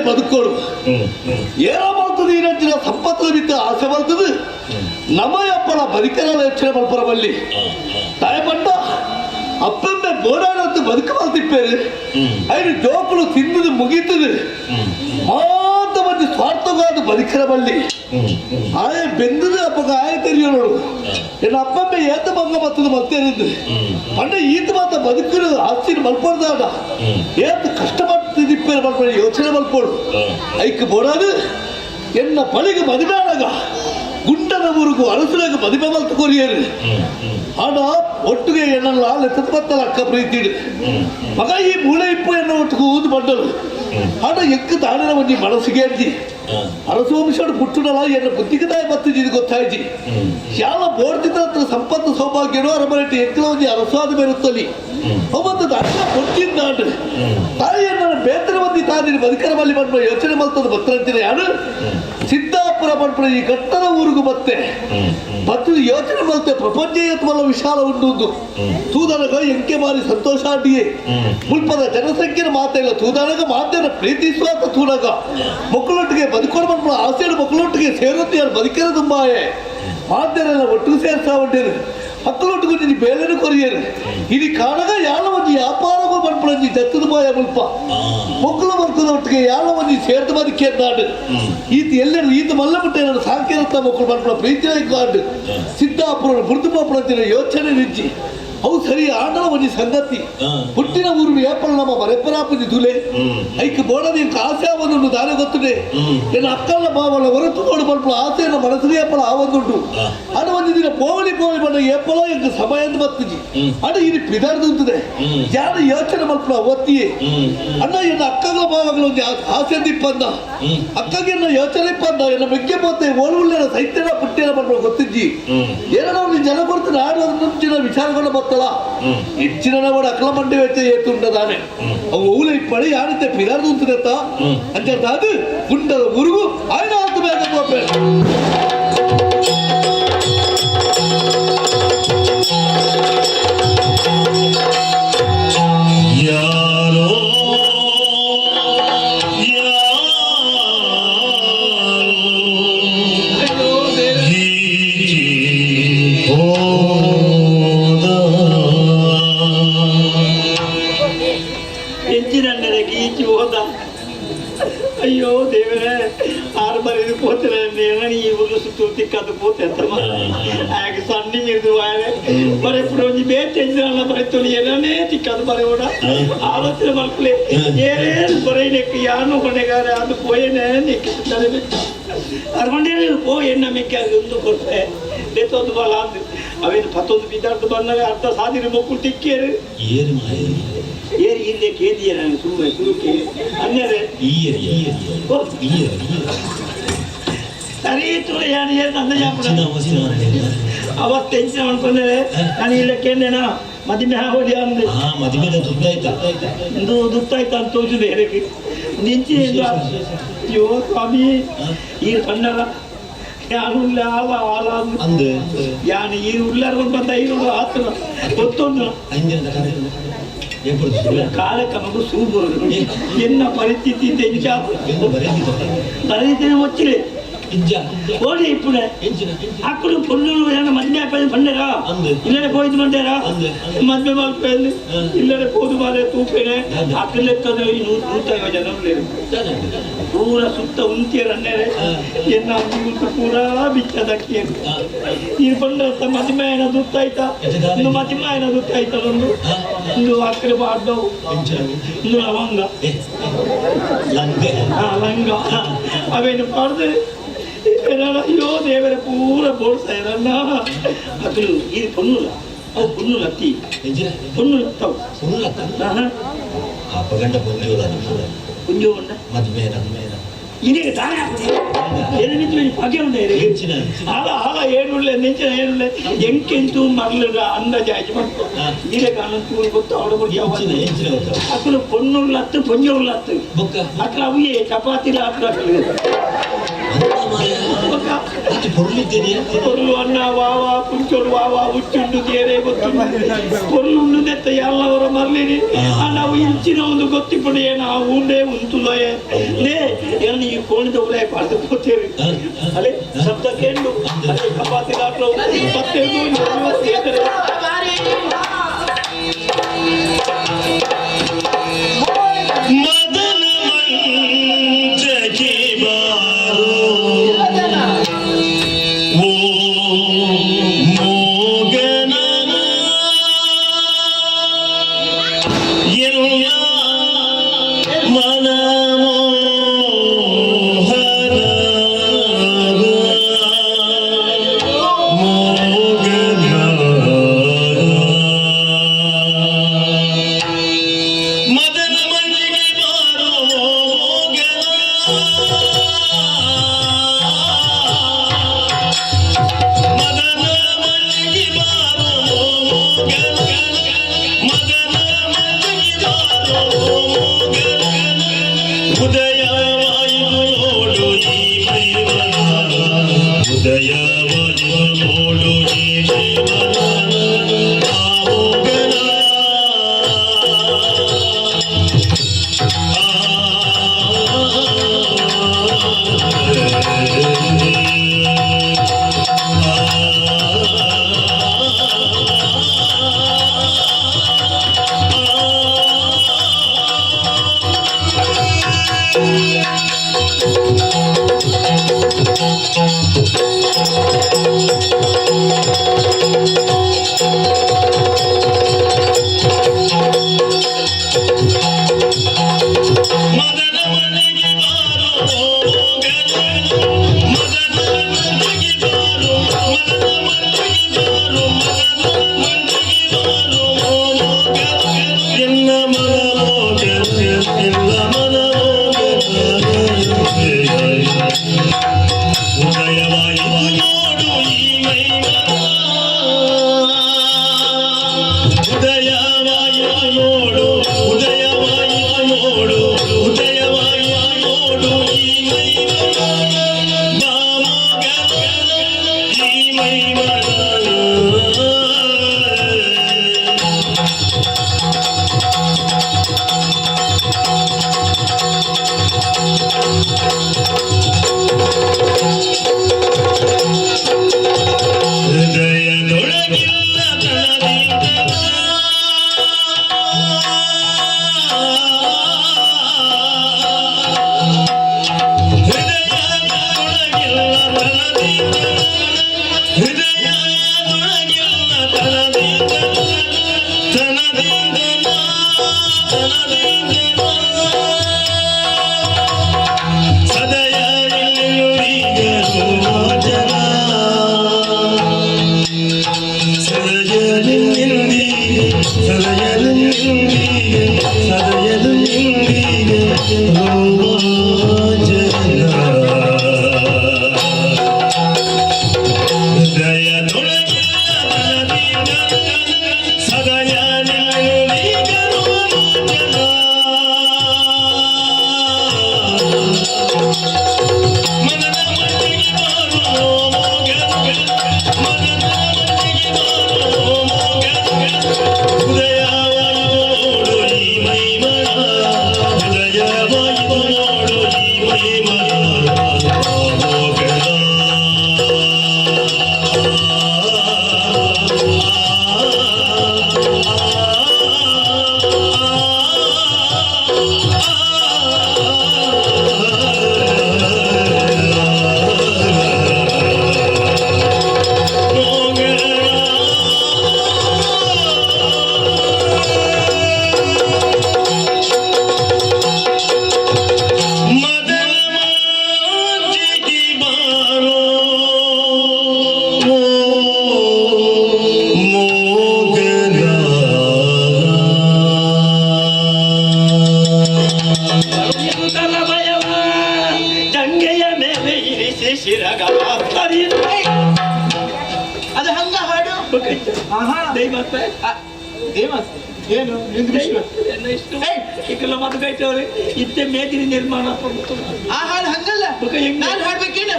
ಬದುಕೋಡು ಏನ ಮಾಡ್ತದೆ ಈ ರಚಿನ ಸಂಪತ್ತು ಬಿತ್ತ ಆಸೆ ಬರ್ತದೆ ನಮಯಪ್ಪನ ಬದುಕರ ರಕ್ಷಣೆ ಮಲ್ಪರ ಬಲ್ಲಿ ತಾಯಪಟ್ಟ ಅಪ್ಪಮ್ಮೆ ಬೋಡಾಡಂತ ಬದುಕು ಮಲ್ತಿಪ್ಪೇರು ಐನು ಜೋಕುಲು ತಿಂದುದು ಮುಗೀತದು ಮಾತ ಮಂದಿ ಸ್ವಾರ್ಥವಾದ ಬದುಕರ ಬಲ್ಲಿ ಆಯ ಬೆಂದದು ಅಪ್ಪಗ ಆಯ ತೆರಿಯೋಡು ಎನ್ನ ಅಪ್ಪಮ್ಮೆ ಏತ ಬಂಗ ಬತ್ತದು ಮತ್ತೇನಿದ್ದು ಪಂಡ ಈತ ಮಾತ ಬದುಕಿನ ಆಸ್ತಿನ ಮಲ್ಪಡ್ದಾಡ ಏತ ಕಷ್ಟಪಟ್ಟು ಮಲ್ಪಡ ಯೋಚನೆ ಮಲ್ಪೋಡು ಐಕ್ ಬೋಡಾದು ಎನ್ನ ಪಳಿಗೆ ಮದುವೆ ಗುಂಡನ ಊರುಗು ಅರಸುಲಾಗ ಮದುವೆ ಮಲ್ತು ಕೊರಿಯರು ಆಡ ಒಟ್ಟಿಗೆ ಎನ್ನಲ್ಲ ಲೆತ್ತದ ಅಕ್ಕ ಪ್ರೀತಿಡು ಮಗ ಈ ಮೂಳೆ ಇಪ್ಪು ಎನ್ನ ಒಟ್ಟಿಗೆ ಊದು ಬಂಡರು ಆಡ ಎಕ್ಕು ತಾಳಿನ ಒಂಜಿ ಮನಸ್ಸಿಗೆ ಅಜ್ಜಿ ಅರಸು ವಂಶಡು ಪುಟ್ಟುಡಲ ಎನ್ನ ಬುದ್ಧಿಗೆ ತಾಯಿ ಬತ್ತಿದ್ದು ಇದು ಗೊತ್ತಾಯ್ತು ಯಾವ ಬೋರ್ದಿದ್ದ ಹತ್ರ ಸಂಪತ್ತು ಸೌಭಾಗ್ಯನೋ ಅರಮನೆಟ್ಟು ಎಕ್ಕಲ ಒಂಜಿ ಅರಸಾದ ಮೇರುತ್ತಲಿ ಅವತ್ತು ಅರ್ಥ ಕೊಟ್ಟಿದ್ದಾಂಡು ತಾಯಿಯನ್ನ ಬೇತರ ಮಂದಿ ತಾದಿನ ಬದುಕರ ಮಲ್ಲಿ ಬಂದ ಯೋಚನೆ ಮಲ್ತದ ಬತ್ತರಂತಿನ ಯಾರು ಸಿದ್ದಾಪುರ ಪಂಪುರ ಈ ಘಟ್ಟದ ಊರಿಗೂ ಬತ್ತೆ ಬತ್ತು ಯೋಚನೆ ಮಲ್ತೆ ಪ್ರಪಂಚ ಮಲ್ಲ ವಿಶಾಲ ಉಂಟು ತೂದನಗ ಎಂಕೆ ಮಾರಿ ಸಂತೋಷ ಅಡ್ಡಿಯೇ ಮುಲ್ಪದ ಜನಸಂಖ್ಯೆನ ಮಾತೆಲ್ಲ ತೂದನಗ ಮಾತೇನ ಪ್ರೀತಿಸುವಂತ ತೂನಗ ಮಕ್ಕಳೊಟ್ಟಿಗೆ ಬದುಕೋಣ ಮಕ್ಕಳು ಆಸೆಯನ್ನು ಮಕ್ಕಳೊಟ್ಟಿಗೆ ಸೇರುತ್ತೆ ಯಾರು ಬದುಕಿರೋ ತುಂಬಾಯೇ ಮಾತೇನೆಲ್ಲ ಒಟ್ಟಿಗೆ ಸೇರ್ಸಾ ಉಂಟೇನು ಮಕ್ಕಳೊಟ್ಟಿಗೆ ನೀನು ಬೇಲೆನು ಕೊರಿಯರು ఇది ಕಾಣಗ ಯಾಲ ಒಂಜಿ ವ್ಯಾಪಾರಗೂ ಪನ್ಪುನಂಜಿ ಜತ್ತದ ಬಾಯ ಮುಲ್ಪ ಮೊಕ್ಕಲು ಮಕ್ಕಳ ಒಟ್ಟಿಗೆ ಯಾಲ ಒಂಜಿ ಸೇರ್ದ ಬದುಕೇದ್ದಾಡು ಈತ ಎಲ್ಲರೂ ಈತ ಮಲ್ಲ ಮುಟ್ಟ ಸಾಂಕೇತ ಮಕ್ಕಳು ಪನ್ಪುನ ಪ್ರೀತಿ ಕಾಡು ಸಿದ್ದಾಪುರ ಬುರ್ದು ಪಾಪುರಂಚಿನ ಯೋಚನೆ ನಿಜ್ಜಿ ಅವು ಸರಿ ಆಂಡಲ ಒಂಜಿ ಸಂಗತಿ ಹುಟ್ಟಿನ ಊರು ಏಪಲ್ ನಮ್ಮ ಮರೆಪರಾಪುಜಿ ದುಲೆ ಐಕ್ ಬೋಡದ ಇಂಕ ಆಸೆ ಆವೊಂದುಂಡು ದಾನೆ ಗೊತ್ತುಡೆ ಎನ್ನ ಅಕ್ಕಲ್ಲ ಬಾವಲ್ಲ ಹೊರತು ಬೋಡು ಪನ್ಪುನ ಆಸೆಯನ್ನು ಮನಸ್ಸಿಗೆ ಏಪಲ ಆವೊಂದುಂಡು ಅಡ ಒಂಜಿ ದಿನ ಪೋವಳಿ ಪೋವಳಿ ಬಣ್ಣ ಏಪಲ ಇಂಕ ಸಮಯ ಅಂತ ಬತ್ತಿಜಿ ಅಡ ಇದು ಪಿದಾರ್ದುಂತದೆ ಯಾರು ಯೋಚನೆ ಮಲ್ಪುನ ಒತ್ತಿಯೇ ಅಣ್ಣ ಎನ್ನ ಅಕ್ಕಗಳ ಬಾವಗಳ ಒಂಜಿ ಆಸೆ ಇಪ್ಪಂದ ಅಕ್ಕಗೆ ಎನ್ನ ಯೋಚನೆ ಇಪ್ಪಂದ ಎನ್ನ ಮೆಗ್ಗೆ ಪೋತೆ ಓಳುಳ್ಳ ಸೈತ್ಯನ ಪುಟ್ಟಿನ ಪನ್ಪುನ ಗೊತ್ತಿಜ್ಜಿ ಏನೋ ಒಂದು ಜನ ಕೊಡ್ತು ನಾಡು ಮುಂಚಿನ ವಿಚಾರಗಳು ಬತ್ತಲ ಹೆಚ್ಚಿನ వాడు అక్కల మండి అయితే ఏతుండదానే అವು ఊళ్ళో ఇప్పటి యాడితే పిదార్దుంటుందత్త అంతే కాదు గుండెల ఉరుగు ఆయన అంత ಬೇಗ పోపాడు. ಯಾರೋ ಗೀಚಿ ಹೋದ ಎಂಚಿನಣ್ಣನ ಗೀಚಿ ಹೋದ. ಅಯ್ಯೋ ದೇವರೇ, ಆರು ಬರೆದು ಪೋತರೆ ಈ ಊರು ಸುತ್ತು ತಿಕ್ಕದು ಪೋತೆ ಅಂತ ಆಗ ಸಣ್ಣ ಮಿರ್ದು ವಾರೆ ಬರೆ ಪುಡೊಂಜಿ ಬೇತೆ ಎಂಚಿನಲ್ಲ ಬರೆತೊಲಿ ಏನನೇ ತಿಕ್ಕದು ಬರೆ ಓಡ ಆಲೋಚನೆ ಮಲ್ಪಲೆ ಏನೇನು ಬರೆಯಲಿಕ್ಕೆ ಯಾನು ಹೊಣೆಗಾರ ಅದು ಪೋಯೇನೆ ನಿಕ್ಕಿದ್ದಾರೆ ಅರ್ಮಂಡೇ ಪೋ ಎಣ್ಣ ಮೆಕ್ಕೆ ಅದು ಒಂದು ಕೊಡ್ತೆ ದೇತೊಂದು ಬಲ ಅಂದು ಅವೇನು ಪತ್ತೊಂದು ಬಿದ್ದಾರ್ದು ಬಂದಾಗ ಅರ್ಧ ಸಾದಿರ ಮಕ್ಕಳು ತಿಕ್ಕೇರು ಏರು ಮಾಯ ಏರಿ ಹಿಂದೆ ಕೇದಿಯ ನಾನು ಸುಮ್ಮನೆ ಸುರುಕೆ ಅನ್ನರೆ ಈಯರ್ ಈಯರ್ ಈಯರ್ ಸರಿ ತುಳು ಯಾನು ಏನು ಅಂದ ಅವತ್ತು ಎಂಚಿನ ಅನ್ಕೊಂಡೆ ನಾನು ಇಲ್ಲ ಕೇಂದೇನಾ ಮದಿಮೆ ಆಗೋದಿ ಅಂದೆ. ಹಾ ಮದಿಮೆದ ದುಡ್ಡಾಯ್ತಾ ಒಂದು ದುಡ್ಡಾಯ್ತಾ ಅಂತ ತೋರಿಸಿದೆ ಹೇಗೆ ನಿಂಚಿ ಅಯ್ಯೋ ಸ್ವಾಮಿ ಈ ಸಣ್ಣರ ಯಾನು ಉಲ್ಲ ಆಲ ಆಲ ಅಂದೆ ಯಾನು ಈ ಉಳ್ಳಾರ ಬಂದ ಈರುಳ್ಳು ಆತನ ಗೊತ್ತೊಂದು ಕಾಲಕ್ಕೆ ಮಗು ಸೂಬರು ಎನ್ನ ಪರಿಸ್ಥಿತಿ ಪರಿಸ್ಥಿತಿ వచ్చిలే ಓಡಿ ಇಪ್ಪುಡೆ ಅಕ್ಕಳು ಪೊಣ್ಣು ಏನ ಮದ್ವೆ ಆಪೇದು ಬಂಡೇರಾ ಇಲ್ಲಡೆ ಪೋಯ್ದು ಬಂಡೇರಾ ಮದ್ವೆ ಮಲ್ಪೇದು ಇಲ್ಲಡೆ ಪೋದು ಮಾರೆ ತೂಪೇನೆ ಅಕ್ಕಲೆತ್ತದ ನೂತೈವ ಜನ ಪೂರ ಸುತ್ತ ಉಂತಿಯರ್ ಅನ್ನೇರೆ ಎನ್ನ ಉಂಟು ಪೂರಾ ಬಿಚ್ಚದಕ್ಕಿಯರು ನೀನು ಬಂಡ ಮದಿಮಾಯನ ದುತ್ತಾಯ್ತಾ ಇಂದು ಮದಿಮಾಯನ ದುತ್ತಾಯ್ತ ಒಂದು ಇಂದು ಅಕ್ಕರೆ ಬಾಡ್ಡವು ಇಂದು ಲವಂಗ ಹಾ ಲಂಗ ಅವೇನು ಪಾಡ್ದು ಅಯ್ಯೋ ದೇವರ ಪೂರ ಬೋಡ್ಸಾಯರನ್ನ ಅದು ಇದು ಪೊನ್ನುಲ ಅವು ಪೊನ್ನುಲ ಅತ್ತಿ ಪೊನ್ನುಲ ಅತ್ತವು ಅಪ್ಪಗಂಡ ಪೊಂಜೋಲ ಪೊಂಜೋ ಉಂಡ ಮದ್ಮೇನ ಇದೀಗ ತಾನೇ ಏನು ನಿಂತು ಪಗೆ ಉಂಡೆ ಆಲ ಆಲ ಏನುಳ್ಳೆ ನಿಂಚಿನ ಏನುಳ್ಳೆ ಎಂಕೆಂತೂ ಮರ್ಲುಡ ಅಂದಾಜಾಯ್ತು ಮಾಡ್ಕೊ ಈರೆ ಕಾಣು ತೂರು ಗೊತ್ತು ಅವಳು ಅಕ್ಕಲು ಪೊನ್ನುಳ್ಳತ್ತು ಪೊಂಜೋಳ್ಳತ್ತು ಅಕ್ಕ ಅವಿಯೇ ಚಪಾತಿಲ ಅಕ್ಕ పొర్లు అన్న వావా పుంచోడు వావా ఉచ్చుండు తేరే ಗೊತ್ತು పొర్లు ಉಂಡು ನೆತ್ತ ಎಲ್ಲವರ ಮರ್ಲಿನಿ ನಾವು ಇಂಚಿನ ಒಂದು ಗೊತ್ತಿಪ್ಪಡು ಏನ ಉಂಡೆ ಉಂತುದೋಯೆ ನೇ ಏನ ಈ ಕೋಣಿದ ಉಲೇ ಪಾಡ್ದು ಪೋತೇರಿ ಅಲೆ ಶಬ್ದ ಕೇಂಡು ಅಲೆ ಚಪಾತಿ ಲಾಟ್ಲು ಪತ್ತೆ ಉದಯವಾಯಿತು ನೋಡು ಈ ಮೈಮನ ಮೋಗನ. ಮದನ ಮನೆಗೆ ಬಾರೋ ಮೋಗನ, ಮದನ ಮನೆಗೆ ಬಾರೋ, ಮದನ ಮನೆಗೆ ಬಾರೋ, ಮದನ ಮನೆಗೆ ಬಾರೋ ಮೋಗನ. ಎನ್ನ ಮನ ಮೋಗನ, ಎನ್ನ ಮನ ಮೋಗನ. ಉದಯವಾಯಿತು ನೋಡು ಈ ಮೈಮನ, ಉದಯವಾಯಿತು ನೋಡು, ಉದಯವಾಯಿತು ನೋಡು, ಉದಯವಾಯಿತು ನೋಡು ಈ ಮೈಮನ ಮೋಗನ, ಈ ಮೈಮನ. ಹೃದಯದೊಳಗಿಲ್ಲ ತನದಿಂದನ, ಹೃದಯದೊಳಗಿಲ್ಲ ತನದಿಂದನ, ಹೃದಯದೊಳಗಿಲ್ಲ ತನದಿಂದನ, ತನದಿಂದನ, ತನದಿಂದನ. ಸದಯ ರೋಮಾಂಚನ, ಸದಯದಿಂದಿಗೆ, ಸದಯದಿಂದಿಗೆ, ಸದಯದಿಂದಿಗೆ ರೋಮಾಂಚನ. ಹೃದಯದೊಳಗಿಲ್ಲ ತನದಿಂದನ, ಸದಯ ನಿನ್ನುಡಿಗ ರೋಮಾಂಚನ. ಮನನ ಮನೆಗೆ ಬಾರೋ ಮೋಗನ, ಮನನ ಮನೆಗೆ ಬಾರೋ ಮೋಗನ. ಉದಯವಾಯಿತು ನೋಡು ಈ ಮೈಮನ, ಉದಯವಾಯಿತು ನೋಡು ಈ ಮೈಮನ ಮೋಗನ. ಮದನ ಮಾಂಜಿಗೆ ಬಾರೋ ಮೋಗನ. ಭಯವ ಜಂಗೆಯ ಮೇಲೆ ಇರಿಸಿ ಶಿರಗವ ಅದು ಹಂಗ ಹಾಡು. ದೈವತ್ತೆ ದೇವಸ್ಥೆ ಏನು ನಿಂದು ವಿಶ್ವ ಇಕ್ಕೆಲ್ಲ ಮದುಗೈತವ್ರೆ ಇತ್ತೆ ಮೇದಿನಿ ನಿರ್ಮಾಣ. ಆ ಹಾಡು ಹಂಗಲ್ಲ, ನಾನು ಹಾಡ್ಬೇಕೇನು?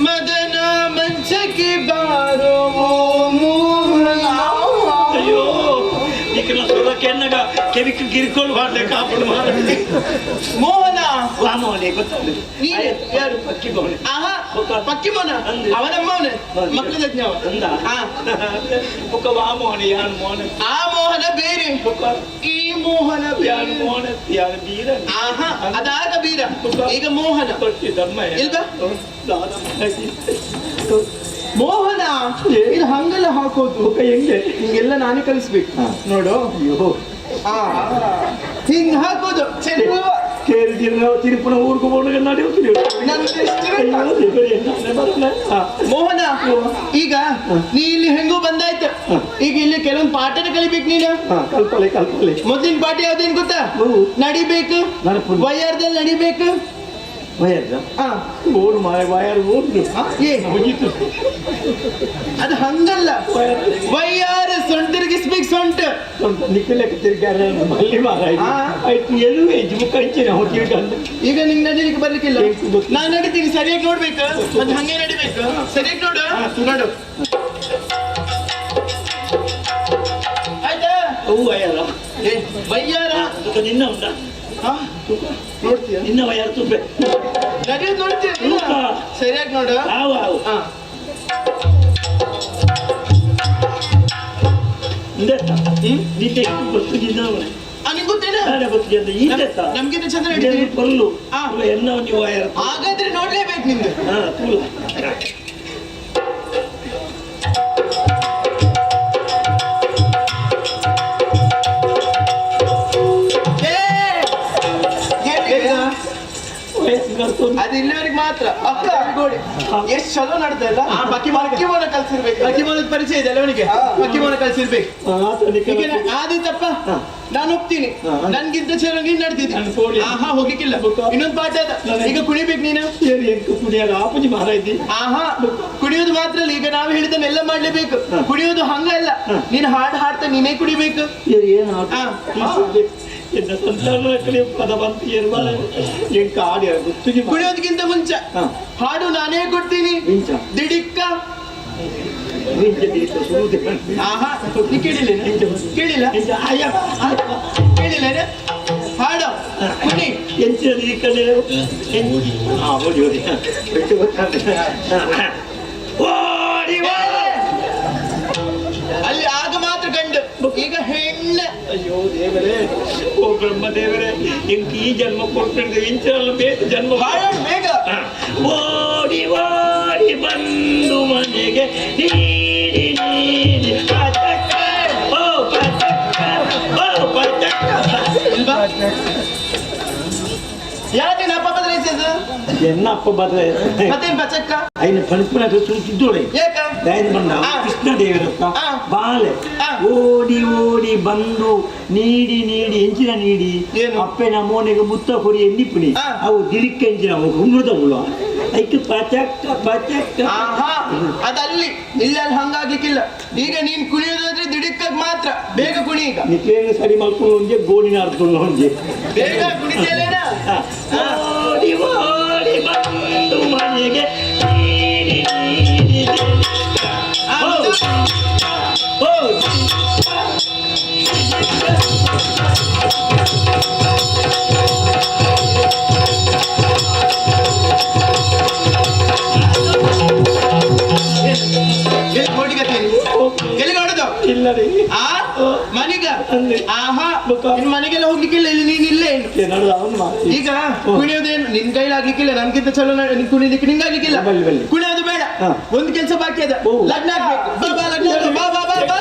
ಮದನ ಮಂಚಕ್ಕೆ ಬಾರೋ ಮೋಹನ. ಅಯ್ಯೋ, ಈಕೆಲ್ಲ ಸೊರ ಕೆನ್ನಗ ಕೆವಿಕ್ ಗಿರ್ಕೊಂಡು ಹಾಡ್ಲಿಕ್ಕೆ ಕಾಪಡು ಮಾರ. ಮೋಹನ ವಾಮೋನೆ ಗೊತ್ತಾಗಲಿ. ನೀನು ಯಾರು? ಪಕ್ಕಿ ಮೋನೆ. ಆಹಾ, ಪಕ್ಕಿ ಮೋನ. ಅವನಮ್ಮವನೆ ಮಕ್ಕಳ ತಜ್ಞವ. ಅಂದ ಬುಕ್ಕ ವಾಮೋನೆ ಯಾನ್ ಮೋನೆ. ಆ ಮೋಹನ ಬೇರೆ, ಈ ಮೋಹನ ಯಾನ್ ಮೋನೆ ಯಾನ್ ಬೀರ. ಆಹಾ, ಅದಾಗ ಬೀರ, ಈಗ ಮೋಹನ. ಇಲ್ವಾ ಮೋಹನ? ಇದು ಹಂಗೆಲ್ಲ ಹಾಕೋದು ಹೆಂಗೆ? ಹಿಂಗೆಲ್ಲ ನಾನೇ ಕಲಿಸ್ಬೇಕು ನೋಡು. ಹಿಂಗ್ ಹಾಕೋದು. ತಿರುಪುನ ಊರ್ಗು ಬೋರ್ಡ್ ನಡೆಯುತ್ತೀರಿ. ಮೋಹನ, ಈಗ ನೀ ಇಲ್ಲಿ ಹೆಂಗೂ ಬಂದಾಯ್ತು, ಈಗ ಇಲ್ಲಿ ಕೆಲವೊಂದು ಪಾಠನ ಕಲಿಬೇಕು ನೀನು. ಕಲ್ಪಲೆ ಕಲ್ಪಲೆ. ಮೊದಲಿನ ಪಾಠ ಯಾವ್ದೇನ್ ಗೊತ್ತಾ? ನಡಿಬೇಕು, ವೈಯಾರದಲ್ಲಿ ನಡಿಬೇಕು. Wire ಓಡು ಮಾರೆ ವಯರ್ ಓಡು ಮುಗೀತು. ಅದು ಹಂಗಲ್ಲ, ವೈಯಾರ ಸೊಂಟ ತಿರುಗಿಸ್ಬೇಕು, ಸೊಂಟ ನಿಕ್ಕಲೆಕ್ಕ ತಿರ್ಗಾರ ಮಲ್ಲಿ ಮಾರ ಆಯ್ತು. ಎಲ್ಲೂ ಹೆಜ್ಜೆ ಮುಖಂಚಿನ ತಿರ್ಗಂದು. ಈಗ ನಿಂಗೆ ನಡಿಲಿಕ್ಕೆ ಬರ್ಲಿಕ್ಕಿಲ್ಲ, ನಾನು ನಡಿತೀನಿ. ಸರಿಯಾಗಿ ನೋಡ್ಬೇಕು, ಮತ್ತೆ ಹಂಗೆ ನಡಿಬೇಕು. ಸರಿಯಾಗಿ ನೋಡು ನೋಡು, ಆಯ್ತಾ? ವಯರ ವಯ್ಯಾರ ನಿನ್ನ ಉಂಟಾ ನೋಡ್ತೀಯ? ನಿನ್ನ ವಯರ್ ತುಪ್ಪೆ ನಡೆಯೋದು ನೋಡ್ತೀಯ? ಸರಿಯಾಗಿ ನೋಡು. ನಮ್ಗಿಂತ ಚಂದ ಪೊರ್ಲು ಎನ್ನ ನೀವು ಹಾಗಾದ್ರೆ ನೋಡ್ಲೇಬೇಕು ನಿಮ್ದು. ಅದು ಇಲ್ಲಿವರೆಗೆ ಮಾತ್ರ. ಅಕ್ಕ ಎಷ್ಟು ಚಲೋ ನಡ್ತಾ ಇಲ್ಲ. ಪಕ್ಕಿ ಮೋನ ಕಲ್ಸಿರ್ಬೇಕು. ಪಕ್ಕಿ ಮೋನದ ಪರಿಚಯ ಇದೆ ಅವನಿಗೆ. ಪಕ್ಕಿ ಮೋನ ಕಲ್ಸಿರ್ಬೇಕು. ಆದಿತ್ತಪ್ಪ ನಾನು ಒಪ್ತೀನಿ, ನನ್ಗಿಂತ ಚಲೋ ನೀನ್ ನಡ್ತಿದ್ದೆ. ಆಹಾ ಹೋಗ್ಲಿಕ್ಕಿಲ್ಲ, ಇನ್ನೊಂದು ಪಾಠ ಅದ. ಈಗ ಕುಣಿಬೇಕು ನೀನು. ಆಹಾ ಕುಣಿಯೋದು ಮಾತ್ರ ಅಲ್ಲ, ಈಗ ನಾವು ಹೇಳಿದನ್ನೆಲ್ಲ ಮಾಡ್ಲೇಬೇಕು. ಕುಣಿಯೋದು ಹಂಗಲ್ಲ, ನೀನ್ ಹಾಡು ಹಾಡ್ತಾ ನೀನೇ ಕುಣಿಬೇಕು. ಕುಣಿಯೋದಕ್ಕಿಂತ ಮುಂಚೆ ಹಾಡು ನಾನೇ ಕೊಡ್ತೀನಿ. ದಿಡಿಕ್ಕ ಆಹಾ ನೀ ಕೇಳಿಲ್ಲ ಕೇಳಿಲ್ಲ ಕೇಳಿಲ್ಲ ಹಾಡು ಕುಣಿ. ಅಲ್ಲಿ ಆಗ ಮಾತ್ರ ಗಂಡು, ಈಗ ಹೆಣ್ಣು. ಅಯ್ಯೋ ದೇವರೇ, ಓ ಬ್ರಹ್ಮ ದೇವರೇ, ಇಂಕ ಈ ಜನ್ಮ ಕೊಡ್ತಿದ್ದೆ ಇಂಚಲ್ಲ ಬೇಕು ಜನ್ಮ. ಬೇಗ ಓಡಿ ಓಡಿ ಬಂದು ಮನೆಗೆ ನೀಡಿ ನೀಡಿ ಪಚಕ್ಕ ಓ ಪಚಕ್ಕ ಓ ಪಚಕ್ಕ. ಯಾಕೆ ಅಪ್ಪ ಬದಲಾಯಿಸಿದ್ದು? ಎನ್ನ ಅಪ್ಪ ಬದಲಾಯಿಸ ಮತ್ತೇನ್ ಪಚಕ್ಕ? ಐನ ಪಣಪುನ ಸುತ್ತಿದ್ದೋಳೆ ಬಂದ ಕೃಷ್ಣ ದೇವರತ್ತ ಬಾಲೆ ಓಡಿ ಓಡಿ ಬಂದು ನೀಡಿ ನೀಡಿ ಎಂಚಿನ ನೀಡಿ ಅಪ್ಪನ ಮೋನೆಗೆ ಮುತ್ತ ಕೊಡಿ ಎನ್ನಿಪುಣಿ ಅವು ದಿಳಿಕ್ಕ ಎಂಚಿನ ಅಮೃತ ಹುಳ ಐಕ್ ಪಚಕ್ಕ ಪಚಕ್ಕ. ಆಹಾ ಅದಲ್ಲಿ ಇಲ್ಲ, ಅಲ್ಲಿ ಹಂಗಾಗ್ಲಿಕ್ಕಿಲ್ಲ. ಈಗ ನೀನ್ ಕುಣಿಯೋದಾದ್ರೆ ದಿಡಿಕ್ಕಾಗ ಮಾತ್ರ. ಬೇಗ ಕುಣಿ ಈಗ. ನಿತ್ಲೇನು ಸರಿ ಮಾಡ್ಕೊಂಡು ಒಂಜೆ ಗೋಣಿನ ಅರ್ಥ ಒಂಜೆ ಬೇಗ ಕುಣಿತೇಲೇನಾ? ಓಡಿ ಓಡಿ ಬಂದು ಮನೆಗೆ ನೀಡಿ ನೀಡಿ ಓ ಇಲ್ಲ ರೀ. ಆ ಮನೆಗ? ಆಹಾ ನಿನ್ ಮನೆಗೆಲ್ಲ ಹೋಗ್ಲಿಕ್ಕಿಲ್ಲ, ಇಲ್ಲಿ ನೀನ್ ಇಲ್ಲೇ. ಈಗ ಕುಣಿಯೋದೇನು ನಿನ್ ಕೈಲಾಗ್ಲಿಕ್ಕಿಲ್ಲ, ನನ್ಗಿಂತ ಚಲೋ ಕುಣಿಲಿಕ್ಕೆ ನಿಂಗಾಗ್ಲಿಕ್ಕಿಲ್ಲ. ಕುಣಿಯೋದು ಬೇಡ, ಒಂದ್ ಕೆಲಸ ಬಾಕಿ ಅದ, ಲಗ್ನ ಆಗ್ಬೇಕು. ಬಾ ಬಾ ಲಗ್ನ ಬಾ ಬಾ ಬಾ ಬಾ.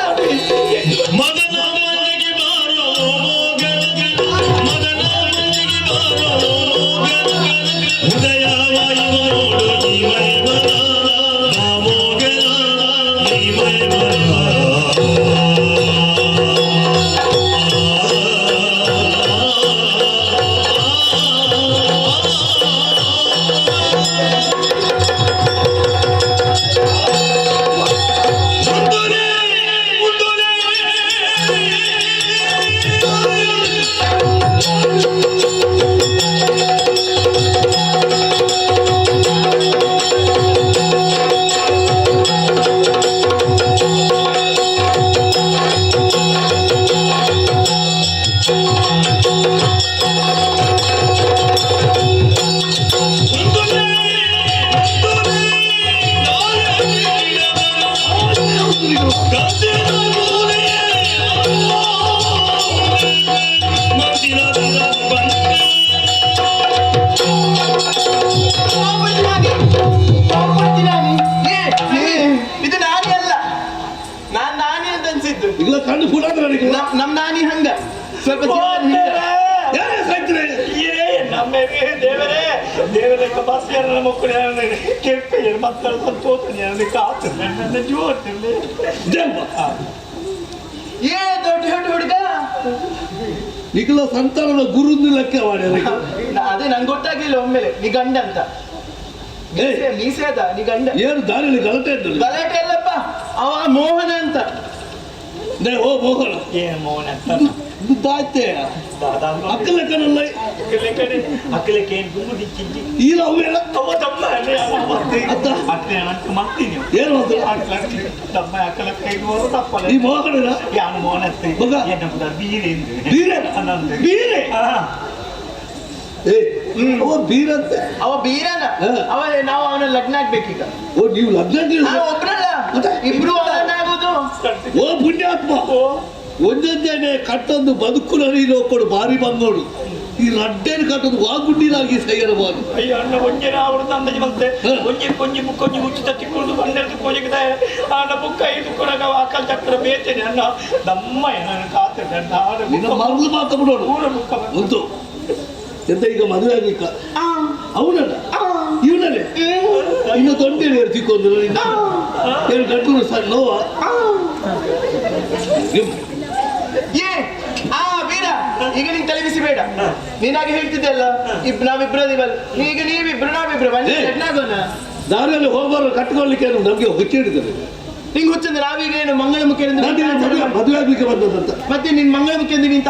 ಇದು ನಾನಿ ಅಲ್ಲ, ನಾನ್ ನಾನಿ ಅಂತ ಅನ್ಸಿದ್ದು. ಇಲ್ಲ ಕಣ್ಣು ಫುಲ್ ಆದ್ರೆ ನಮ್ ನಾನಿ ಹಂಗ ಸ್ವಲ್ಪ ದೇವರೇ ದೇವರೇ ಬಸ್ ಮಕ್ಕಳು ಕೆಂಪೆ ಮಕ್ಕಳ ಸಂತೋಷ ಕಾತು ನನ್ನ ಜೋರ್. ಏ ದೊಡ್ಡ ದೊಡ್ಡ ಹುಡುಗ ನಿಖಲ ಸಂತಾನದ ಗುರುಂದು ಲೆಕ್ಕ ಮಾಡಿ. ಅದೇ ನಂಗೆ ಗೊತ್ತಾಗ್ಲಿಲ್ಲ ಒಮ್ಮೆಲೆ ನೀ ಗಂಡ ಅಂತ. ಮೀಸೆ ಅದ ನೀ ಗಂಡ. ಏನು ದಾರಿಯಲ್ಲಿ ಗಲಾಟೆ ಇದ್ದು? ಗಲಾಟೆ ಅಲ್ಲಪ್ಪ, ಅವ ಮೋಹನ ಅಂತ. ಓ ಮೋಹನ, ಮೋಹನ ದಾತೆ ಅಕ್ಕಲ ಕಣಲ್ಲ ಅಕ್ಕಲಕ್ಕೆ ಏನು ತುಂಬು ದಿಕ್ಕಿಂಚಿ ಈಗ ಅವೆಲ್ಲ ಅವ ತಮ್ಮ ಅಕ್ಕಲೆ ಅಂತ ಮಾಡ್ತೀನಿ. ಏನು ಮಾಡ್ತಾರೆ? ತಮ್ಮ ಅಕ್ಕಲ ಕೈಗೆ ತಪ್ಪಲ್ಲ. ಈ ಮೋಹನ ಯಾನು ಮೋಹನ ಎನ್ನ ಬೀರೆ ಬೀರೆ ಬೀರೆ ಅವ ಬೀರಂತೆ. ಅವ ಬೀರನ. ಅವ ನಾವು ಅವನ ಲಗ್ನ ಆಗ್ಬೇಕೀಗ. ಓ ನೀವು ಲಗ್ನ? ಒಬ್ರಲ್ಲ, ಇಬ್ರು ಆಗೋದು. ಓ ಪುಣ್ಯಾತ್ಮ, ಒಂದೊಂದೇನೆ ಕಟ್ಟೊಂದು ಬದುಕು ನೋಕೊಂಡು ಬಾರಿ ಬಂಗೋಡು. ಈ ರಡ್ಡೇನು ಕಟ್ಟೊಂದು ವಾಗುಂಡಿಲಾಗಿ ಸೈಯರಬಾರದು. ಅಯ್ಯೋ ಅಣ್ಣ, ಒಂಜೆ ಅವಳು ಅಂದಾಜು ಬಂತೆ ಒಂಜಿ ಕೊಂಜಿ ಮುಕ್ಕೊಂಜಿ ಉಚಿತ ತಿಕ್ಕೊಂಡು ಬಂಡೆದು ಕೋಜಿಗೆ ಅಣ್ಣ ಬುಕ್ಕ ಐದು ಕೊಡಗ ಆಕಲ್ ಚಕ್ರ ಬೇತೇನೆ ಅಣ್ಣ. ನಮ್ಮ ನನ್ನ ಕಾತೇನೆ ಅಣ್ಣ. ನಿನ್ನ ಮರಳು ಮಾತ್ರ ಬಿಡೋಡು ಉಂಟು ಎಂತ ಈಗ ಮದುವೆ ಆಗ್ಲಿಕ್ಕ ಅವನಲ್ಲ ಇವನಲ್ಲೇ ಇನ್ನು ತೊಂದರೆ ತಿಕ್ಕೊಂಡು ಏನು ಗಂಟು ಸರ್ ನೋವ. ಏ ಆ ವೀರ, ಈಗ ನೀನ್ ತಲೆ ಬಿಸಿ ಬೇಡ. ನೀನಾಗೆ ಹೇಳ್ತಿದ್ದೆಲ್ಲ ನಾವಿಬ್ರದಿವಲ್ಲ, ಈಗ ನೀವಿಬ್ರು ನಾವಿಬ್ರು ಲಗ್ನ ಆಗೋಣ. ದಾರಿಯಲ್ಲಿ ಹೋಗೋರು ಕಟ್ಕೊಳ್ಳಿಕ್ಕೆ ನಮ್ಗೆ ಹುಚ್ಚಿಡಿದ್ದಾರೆ. ನಿಂಗೆ ಹುಚ್ಚಂದ್ರೆ ನಾವೀಗ ಏನು ಮಂಗಳ ಮುಖ್ಯ ಮದುವೆ ಆಗ್ಲಿಕ್ಕೆ ಬಂದದಂತ. ಮತ್ತೆ ನಿನ್ ಮಂಗಳ ಮುಖ್ಯ ನೀನ್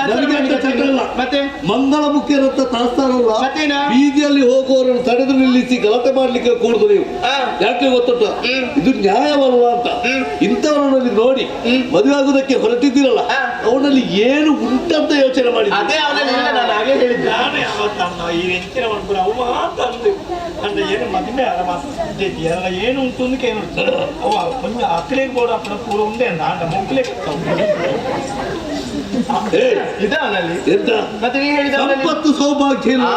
ಚಟಲ್ಲ. ಮತ್ತೆ ಮಂಗಳ ಮುಖ್ಯರಂತ ತಾಸ್ತಾರಲ್ಲ. ಮತ್ತೇನ ಬೀದಿಯಲ್ಲಿ ಹೋಗುವವರನ್ನು ತಡೆದು ನಿಲ್ಲಿಸಿ ಗಲಾಟೆ ಮಾಡ್ಲಿಕ್ಕೆ ಕೂಡುದು ನೀವು. ಯಾಕೆ ಗೊತ್ತುಂಟ? ಇದು ನ್ಯಾಯವಲ್ಲ ಅಂತ. ಇಂಥವರನ್ನು ನೋಡಿ ಮದುವೆ ಆಗುದಕ್ಕೆ ಹೊರಟಿದ್ದೀರಲ್ಲ, ಅವನಲ್ಲಿ ಏನು ಉಂಟಂತ ಯೋಚನೆ ಮಾಡಿ. ಅದೇ ಅವನಲ್ಲಿ ಇಲ್ಲ, ನಾನು ಹಾಗೆ ಹೇಳಿದ್ದೆ. ನಾನು ಯಾವತ್ತನ್ನ ಈ ಎಂಚಿನ ಮಾಡ್ಬೋದು ಅವ ಮಾತಂದು ಅಂದ್ರೆ ಏನು ಮದುವೆ ಅಲ್ಲ ಮಾತ್ರ ಅಲ್ಲ ಏನು ಉಂಟು ಅಂತ ಏನು ಅವ ಕೊಂಚ ಅಕ್ಕಲೆ ಬೋರ್ಡ್ ಅಪ್ಪನ ಪೂರ ಉಂಡೆ ನಾಂಡ ಮೊಕ್ಕಲೆ ಇದ ಅವನಲ್ಲಿ ಎಂತ ಮತ್ತೆ ನೀ ಹೇಳಿದ ಸಂಪತ್ತು ಸೌಭಾಗ್ಯ ಇಲ್ಲ.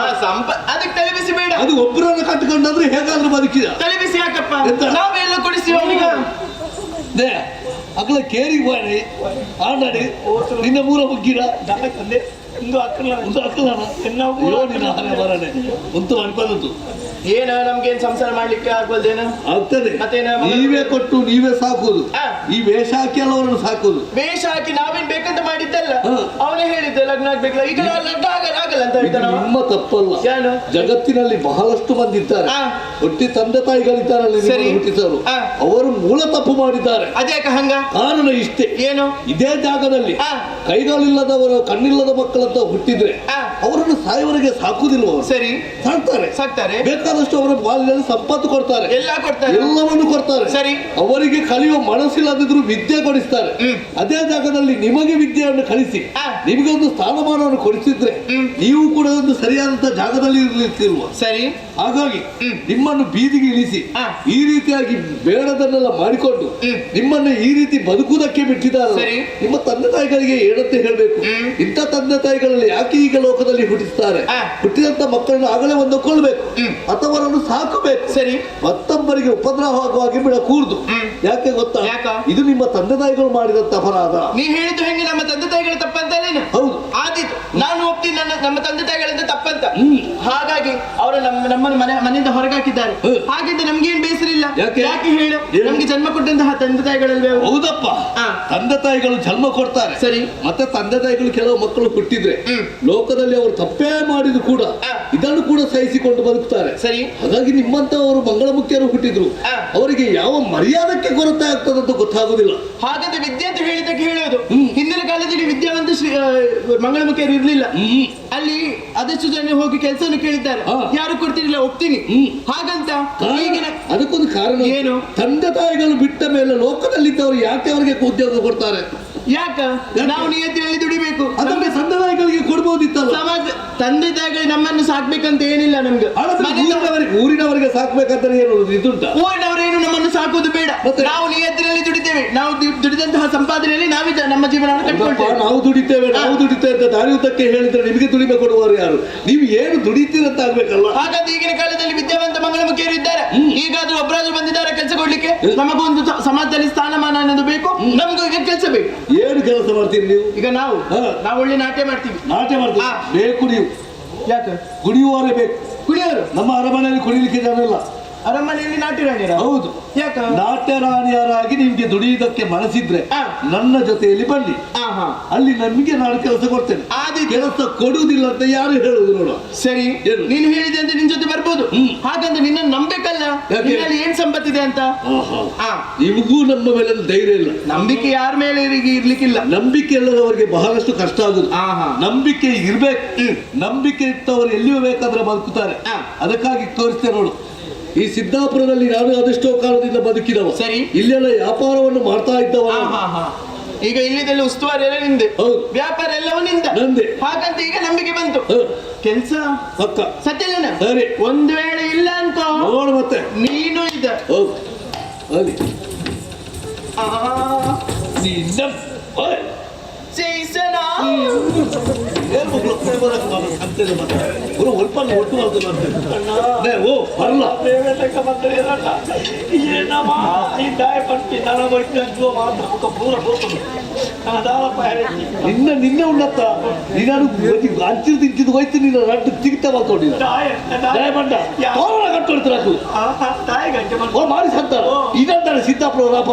ಅದಕ್ಕೆ ತಲೆ ಬಿಸಿ ಬೇಡ. ಅದು ಒಬ್ಬರನ್ನು ಕಟ್ಟಿಕೊಂಡಾದ್ರೆ ಹೇಗಾದ್ರೂ ಬದುಕಿದ. ತಲೆ ಬಿಸಿ ಯಾಕಪ್ಪ? ನಾವೆಲ್ಲ ಕೊಡಿಸಿ ಅವನಿಗೆ. ಅಕ್ಕಲ ಕೇರಿಗೆ ಮಾಡಿ ಆಡಾಡಿ ನಿನ್ನ ಮೂರ ಮುಗ್ಗಿರ ಒಂದು ಅಕ್ಕಲ ಒಂದು ಅಕ್ಕಲ ನಿನ್ನ ಹಣೆ ಬರನೆ ಒಂದು ಅನ್ಪದದ್ದು. ಏನ ನಮ್ಗೇನ್ ಸಂಸಾರ ಮಾಡ್ಲಿಕ್ಕೆ ಆಗ್ಬಲ್ದೇನು? ಆಗ್ತದೆ. ಮತ್ತೇನ ನೀವೇ ಕೊಟ್ಟು ನೀವೇ ಸಾಕುದು. ಈ ವೇಷ ಹಾಕಿ ಅಲ್ಲ ಅವರನ್ನು ಸಾಕುದು. ವೇಷ ಹಾಕಿ ನಾವೇನ್ ಬೇಕಂತ ಮಾಡಿದ್ದಲ್ಲ, ಅವನೇ ಹೇಳಿದ್ದೆ ಲಗ್ನ ಆಗ್ಬೇಕಲ್ಲ. ಈಗ ಲಗ್ನ ಆಗಲ್ಲ ಅಂತ ಹೇಳ್ತಾನೆ. ನಿಮ್ಮ ತಪ್ಪಲ್ಲ, ಜಗತ್ತಿನಲ್ಲಿ ಬಹಳಷ್ಟು ಮಂದಿ ಇದ್ದಾರೆ, ಹುಟ್ಟಿ ತಂದೆ ತಾಯಿಗಳಿದ್ದಾರಲ್ಲ ಹುಟ್ಟಿದವರು, ಅವರು ಮೂಲ ತಪ್ಪು ಮಾಡಿದ್ದಾರೆ. ಅದ್ಯಾಕೆ ಹಂಗ? ಕಾರಣ ಇಷ್ಟೇ, ಏನು ಇದೇ ಜಾಗದಲ್ಲಿ ಕೈಗಾಲಿಲ್ಲದವರು ಕಣ್ಣಿಲ್ಲದ ಮಕ್ಕಳಂತ ಹುಟ್ಟಿದ್ರೆ ಅವರನ್ನು ಸಾಯವರೆಗೆ ಸಾಕುದಿಲ್ವ? ಸರಿ, ಸಾಕ್ತಾರೆ ಸಾಕ್ತಾರೆ, ಬೇಕಾದಷ್ಟು ಅವರ ಬಾಲಿನಲ್ಲಿ ಸಂಪತ್ತು ಕೊಡ್ತಾರೆ, ಎಲ್ಲ ಕೊಡ್ತಾರೆ, ಎಲ್ಲವನ್ನು ಕೊಡ್ತಾರೆ. ಸರಿ, ಅವರಿಗೆ ಕಲಿಯುವ ಮನಸ್ಸಿಲ್ಲದಿದ್ರು ವಿದ್ಯೆ ಕೊಡಿಸ್ತಾರೆ. ಅದೇ ಜಾಗದಲ್ಲಿ ನಿಮಗೆ ವಿದ್ಯೆಯನ್ನು ಕಲಿಸಿ ನಿಮಗೆ ಒಂದು ಸ್ಥಾನಮಾನವನ್ನು ಕೊಡಿಸಿದ್ರೆ ನೀವು ಕೂಡ ಒಂದು ಸರಿಯಾದಂತ ಜಾಗದಲ್ಲಿ ಇರ್ಲಿಕ್ಕಿಲ್ವ? ಸರಿ, ಹಾಗಾಗಿ ನಿಮ್ಮನ್ನು ಬೀದಿಗೆ ಇಳಿಸಿ ಈ ರೀತಿಯಾಗಿ ಬೇಡದನ್ನೆಲ್ಲ ಮಾಡಿಕೊಂಡು ನಿಮ್ಮನ್ನು ಈ ರೀತಿ ಬದುಕುವುದಕ್ಕೆ ಬಿಟ್ಟಿದ್ದಾರೆ. ನಿಮ್ಮ ತಂದೆ ತಾಯಿಗಳಿಗೆ ಏನಂತ ಹೇಳ್ಬೇಕು? ಇಂಥ ತಂದೆ ತಾಯಿಗಳಲ್ಲಿ ಯಾಕೆ ಈಗ ಲೋಕದಲ್ಲಿ ಹುಟ್ಟಿಸ್ತಾರೆ? ಹುಟ್ಟಿದಂತ ಮಕ್ಕಳನ್ನು ಆಗಲೇ ಒಂದುಕೊಳ್ಬೇಕು ಅಥವಾ ಅವರನ್ನು ಸಾಕಬೇಕು. ಸರಿ, ಮತ್ತೊಬ್ಬರಿಗೆ ಉಪದ್ರವ ಆಗುವ ಹಾಗೆ ಬಿಡಕೂಡ್ದು. ಯಾಕೆ ಗೊತ್ತಾ? ಇದು ನಿಮ್ಮ ತಂದೆ ತಾಯಿಗಳು ಮಾಡಿದಂತ ಅಪರಾಧ. ನೀ ಹೇಳಿದ್ದು ಹೆಂಗೆ? ನಮ್ಮ ತಂದೆ ತಾಯಿಗಳ ತಪ್ಪಂತ? ಹೌದು, ಆದೀತು, ನಾನು ಒಪ್ತೀನಿ, ನನ್ನ ನಮ್ಮ ತಂದೆ ತಾಯಿಗಳಿಂದ ತಪ್ಪಂತ. ಹಾಗಾಗಿ ಅವರು ನಮ್ಮನ್ನು ಮನೆಯಿಂದ ಹೊರಗಾಕಿದ್ದಾರೆ. ಹಾಗಿದ್ರೆ ನಮ್ಗೇನ್ ಬೇಸರ ಇಲ್ಲ. ಯಾಕೆ ಹೇಳು? ನಮ್ಗೆ ಜನ್ಮ ಕೊಟ್ಟಂತಹ ತಂದೆ ತಾಯಿಗಳಲ್ವೇ? ಹೌದಪ್ಪ, ತಂದೆ ತಾಯಿಗಳು ಜನ್ಮ ಕೊಡ್ತಾರೆ. ಸರಿ, ಮತ್ತೆ ತಂದೆ ತಾಯಿಗಳು ಕೆಲವು ಮಕ್ಕಳು ಹುಟ್ಟಿದ್ರೆ ಲೋಕದಲ್ಲಿ ಅವರು ತಪ್ಪೇ ಮಾಡಿದ್ರು ಕೂಡ ಇದನ್ನು ಕೂಡ ಸಹಿಸಿಕೊಂಡು ಬದುಕ್ತಾರೆ. ಸರಿ, ಹಾಗಾಗಿ ನಿಮ್ಮಂತವರು ಮಂಗಳಮುಖಿಯರು ಹುಟ್ಟಿದ್ರು, ಅವರಿಗೆ ಯಾವ ಮರ್ಯಾದಕ್ಕೆ ಕೊರತೆ ಆಗ್ತದೆ ಅಂತ ಗೊತ್ತಾಗುದಿಲ್ಲ. ಹಾಗಾದ್ರೆ ವಿದ್ಯೆ ಅಂತ ಹೇಳಿದ್ದಕ್ಕೆ ಹೇಳೋದು, ಹಿಂದಿನ ಕಾಲದಲ್ಲಿ ವಿದ್ಯಾವಂತ ಮಂಗಳಮುಖಿಯರು ಇರ್ಲಿಲ್ಲ. ಅಲ್ಲಿ ಅದಷ್ಟು ಜನ ಹೋಗಿ ಕೆಲಸವನ್ನು ಕೇಳಿದ್ದಾರೆ, ಯಾರು ಕೊಡ್ತಿರ್ಲಿಲ್ಲ, ಒಪ್ತೀನಿ. ಹಾಗಂತ ಈಗಿನ ಅದಕ್ಕೊಂದು ಕಾರಣ ಏನು? ತಂದೆ ತಾಯಿಗಳು ಬಿಟ್ಟ ಮೇಲೆ ಲೋಕದಲ್ಲಿದ್ದವರು ಯಾಕೆ ಅವರಿಗೆ ಉದ್ಯೋಗ ಕೊಡ್ತಾರೆ? ಯಾಕ ನಾವು ನಿಯತ್ತಿನಲ್ಲಿ ದುಡಿಬೇಕು. ಅದಕ್ಕೆ ತಂದೆ ತಾಯಿಗಳಿಗೆ ಕೊಡ್ಬೋದಿತ್ತಲ್ಲ. ಸಮಾಜ ತಂದೆ ತಾಯಿಗಳು ನಮ್ಮನ್ನು ಸಾಕ್ಬೇಕಂತ ಏನಿಲ್ಲ ನಮ್ಗೆ. ಊರಿನವರಿಗೆ ಸಾಕ್ಬೇಕಂತ ಏನು ಇದುಂಟ? ಊರಿನವರೇನು ನಮ್ಮನ್ನು ಸಾಕುವುದು ಬೇಡ. ನಾವು ನಿಯತ್ತಿನಲ್ಲಿ ದುಡಿತೇವೆ, ನಾವು ದುಡಿದಂತಹ ಸಂಪಾದನೆಯಲ್ಲಿ ನಾವಿದ್ದ ನಮ್ಮ ಜೀವನವನ್ನು ಕಟ್ಟಿಕೊಳ್ತೇವೆ. ನಾವು ದುಡಿತೇವೆ, ನಾವು ದುಡಿತೇವೆ ಅಂತ ದಾರಿಯುದ್ದಕ್ಕೆ ಹೇಳಿದ್ರೆ ನಿಮಗೆ ದುಡಿಮೆ ಕೊಡುವವರು ಯಾರು? ನೀವು ಏನು ದುಡಿತೀರಂತ ಆಗ್ಬೇಕಲ್ಲ. ಹಾಗಾದ್ರೆ ಈಗಿನ ಕಾಲದಲ್ಲಿ ವಿದ್ಯಾವಂತ ಮಂಗಳಮುಖಿಯರು ಇದ್ದಾರೆ. ಈಗಾದ್ರೂ ಒಬ್ಬರಾದ್ರೂ ಬಂದಿದ್ದಾರೆ ಕೆಲಸ ಕೊಡ್ಲಿಕ್ಕೆ? ನಮಗೊಂದು ಸಮಾಜದಲ್ಲಿ ಸ್ಥಾನಮಾನ ಅನ್ನೋದು ಬೇಕು, ನಮಗೂ ಈಗ ಕೆಲಸ ಬೇಕು. ಏನು ಕೆಲಸ ಮಾಡ್ತೀರಿ ನೀವು? ಈಗ ನಾವು ನಾವು ಒಳ್ಳೆ ನಾಟ್ಯ ಮಾಡ್ತೀವಿ. ನಾಟ್ಯ ಮಾಡ್ತೀವಿ ಬೇಕು ನೀವು. ಯಾಕೆ? ಕುಡಿಯುವವರೇ ಬೇಕು. ಕುಡಿಯೋರು ನಮ್ಮ ಅರಮನೆಯಲ್ಲಿ ಕುಡಿಲಿಕ್ಕೆ ಜನ ಇಲ್ಲ. ಅರಮನೆಯಲ್ಲಿ ನಾಟ್ಯ ರಾಣಿಯರ? ಹೌದು. ಯಾಕ? ನಾಟ್ಯ ರಾಣಿಯರಾಗಿ ನಿಮ್ಗೆ ದುಡಿಯುವುದಕ್ಕೆ ಮನಸ್ಸಿದ್ರೆ ನನ್ನ ಜೊತೆಯಲ್ಲಿ ಬನ್ನಿ. ಅಲ್ಲಿ ನಮಗೆ ನಾನು ಕೆಲಸ ಕೊಡ್ತೇನೆ. ಕೆಲಸ ಕೊಡುವುದಿಲ್ಲ ಅಂತ ಯಾರು ಹೇಳುದು ನೋಡುವ. ಸರಿ, ನೀನು ಹೇಳಿದೆ ಅಂತ ನಿನ್ ಜೊತೆ ಬರ್ಬೋದು. ಹಾಗಂತ ನಿನ್ನ ನಂಬೇಕಲ್ಲ, ನಿನ್ನಲ್ಲಿ ಏನ್ ಸಂಪತ್ತಿದೆ ಅಂತ. ನಿಮಗೂ ನಮ್ಮ ಮೇಲೆ ಧೈರ್ಯ ಇಲ್ಲ. ನಂಬಿಕೆ ಯಾರ ಮೇಲೆ ಇರ್ಲಿಕ್ಕಿಲ್ಲ. ನಂಬಿಕೆ ಇಲ್ಲದವರಿಗೆ ಬಹಳಷ್ಟು ಕಷ್ಟ ಆಗುದು. ನಂಬಿಕೆ ಇರ್ಬೇಕು. ನಂಬಿಕೆ ಇಟ್ಟವರು ಎಲ್ಲಿಯೂ ಬೇಕಾದ್ರೆ ಬದುಕುತ್ತಾರೆ. ಅದಕ್ಕಾಗಿ ತೋರಿಸ್ತೇನೆ ನೋಡು. ಈ ಸಿದ್ದಾಪುರದಲ್ಲಿ ನಾನು ಅದೆಷ್ಟೋ ಕಾಲದಿಂದ ಬದುಕಿದವ. ಸರಿ, ಇಲ್ಲೆಲ್ಲ ವ್ಯಾಪಾರವನ್ನು ಮಾಡ್ತಾ ಇದ್ದವ. ಈಗ ಇಲ್ಲಿದೆಲ್ಲ ಉಸ್ತುವಾರಿ ಎಲ್ಲ ನಿಂದೆ, ವ್ಯಾಪಾರ ಎಲ್ಲವೂ ನಿಂದ ನಂದೆ. ಹಾಗಂತ ಈಗ ನಂಬಿಕೆ ಬಂತು. ಕೆಲಸ ಪಕ್ಕ ಸತ್ಯ. ಸರಿ, ಒಂದು ವೇಳೆ ಇಲ್ಲ ಅಂತ ನೋಡು ಮತ್ತೆ ನೀನು ಇದ್ದ. ನಿನ್ನ ನಿನ್ನೆ ಉಂಡತ್ತ ನೀನು ಅಂಚಿನ ತಿಂತಿದ್ದು ಹೋಯ್ತು. ನೀನು ರಡ್ಡು ತಿಗಿತ ಮಾಡ್ಕೊಂಡಿಲ್ಲ ಕಟ್ಟೊಡ್ತೀರ ಓ ಮಾಡಿ ಸಂತಾರ ಇದಂತಾರೆ ಸಿದ್ದಾಪುರ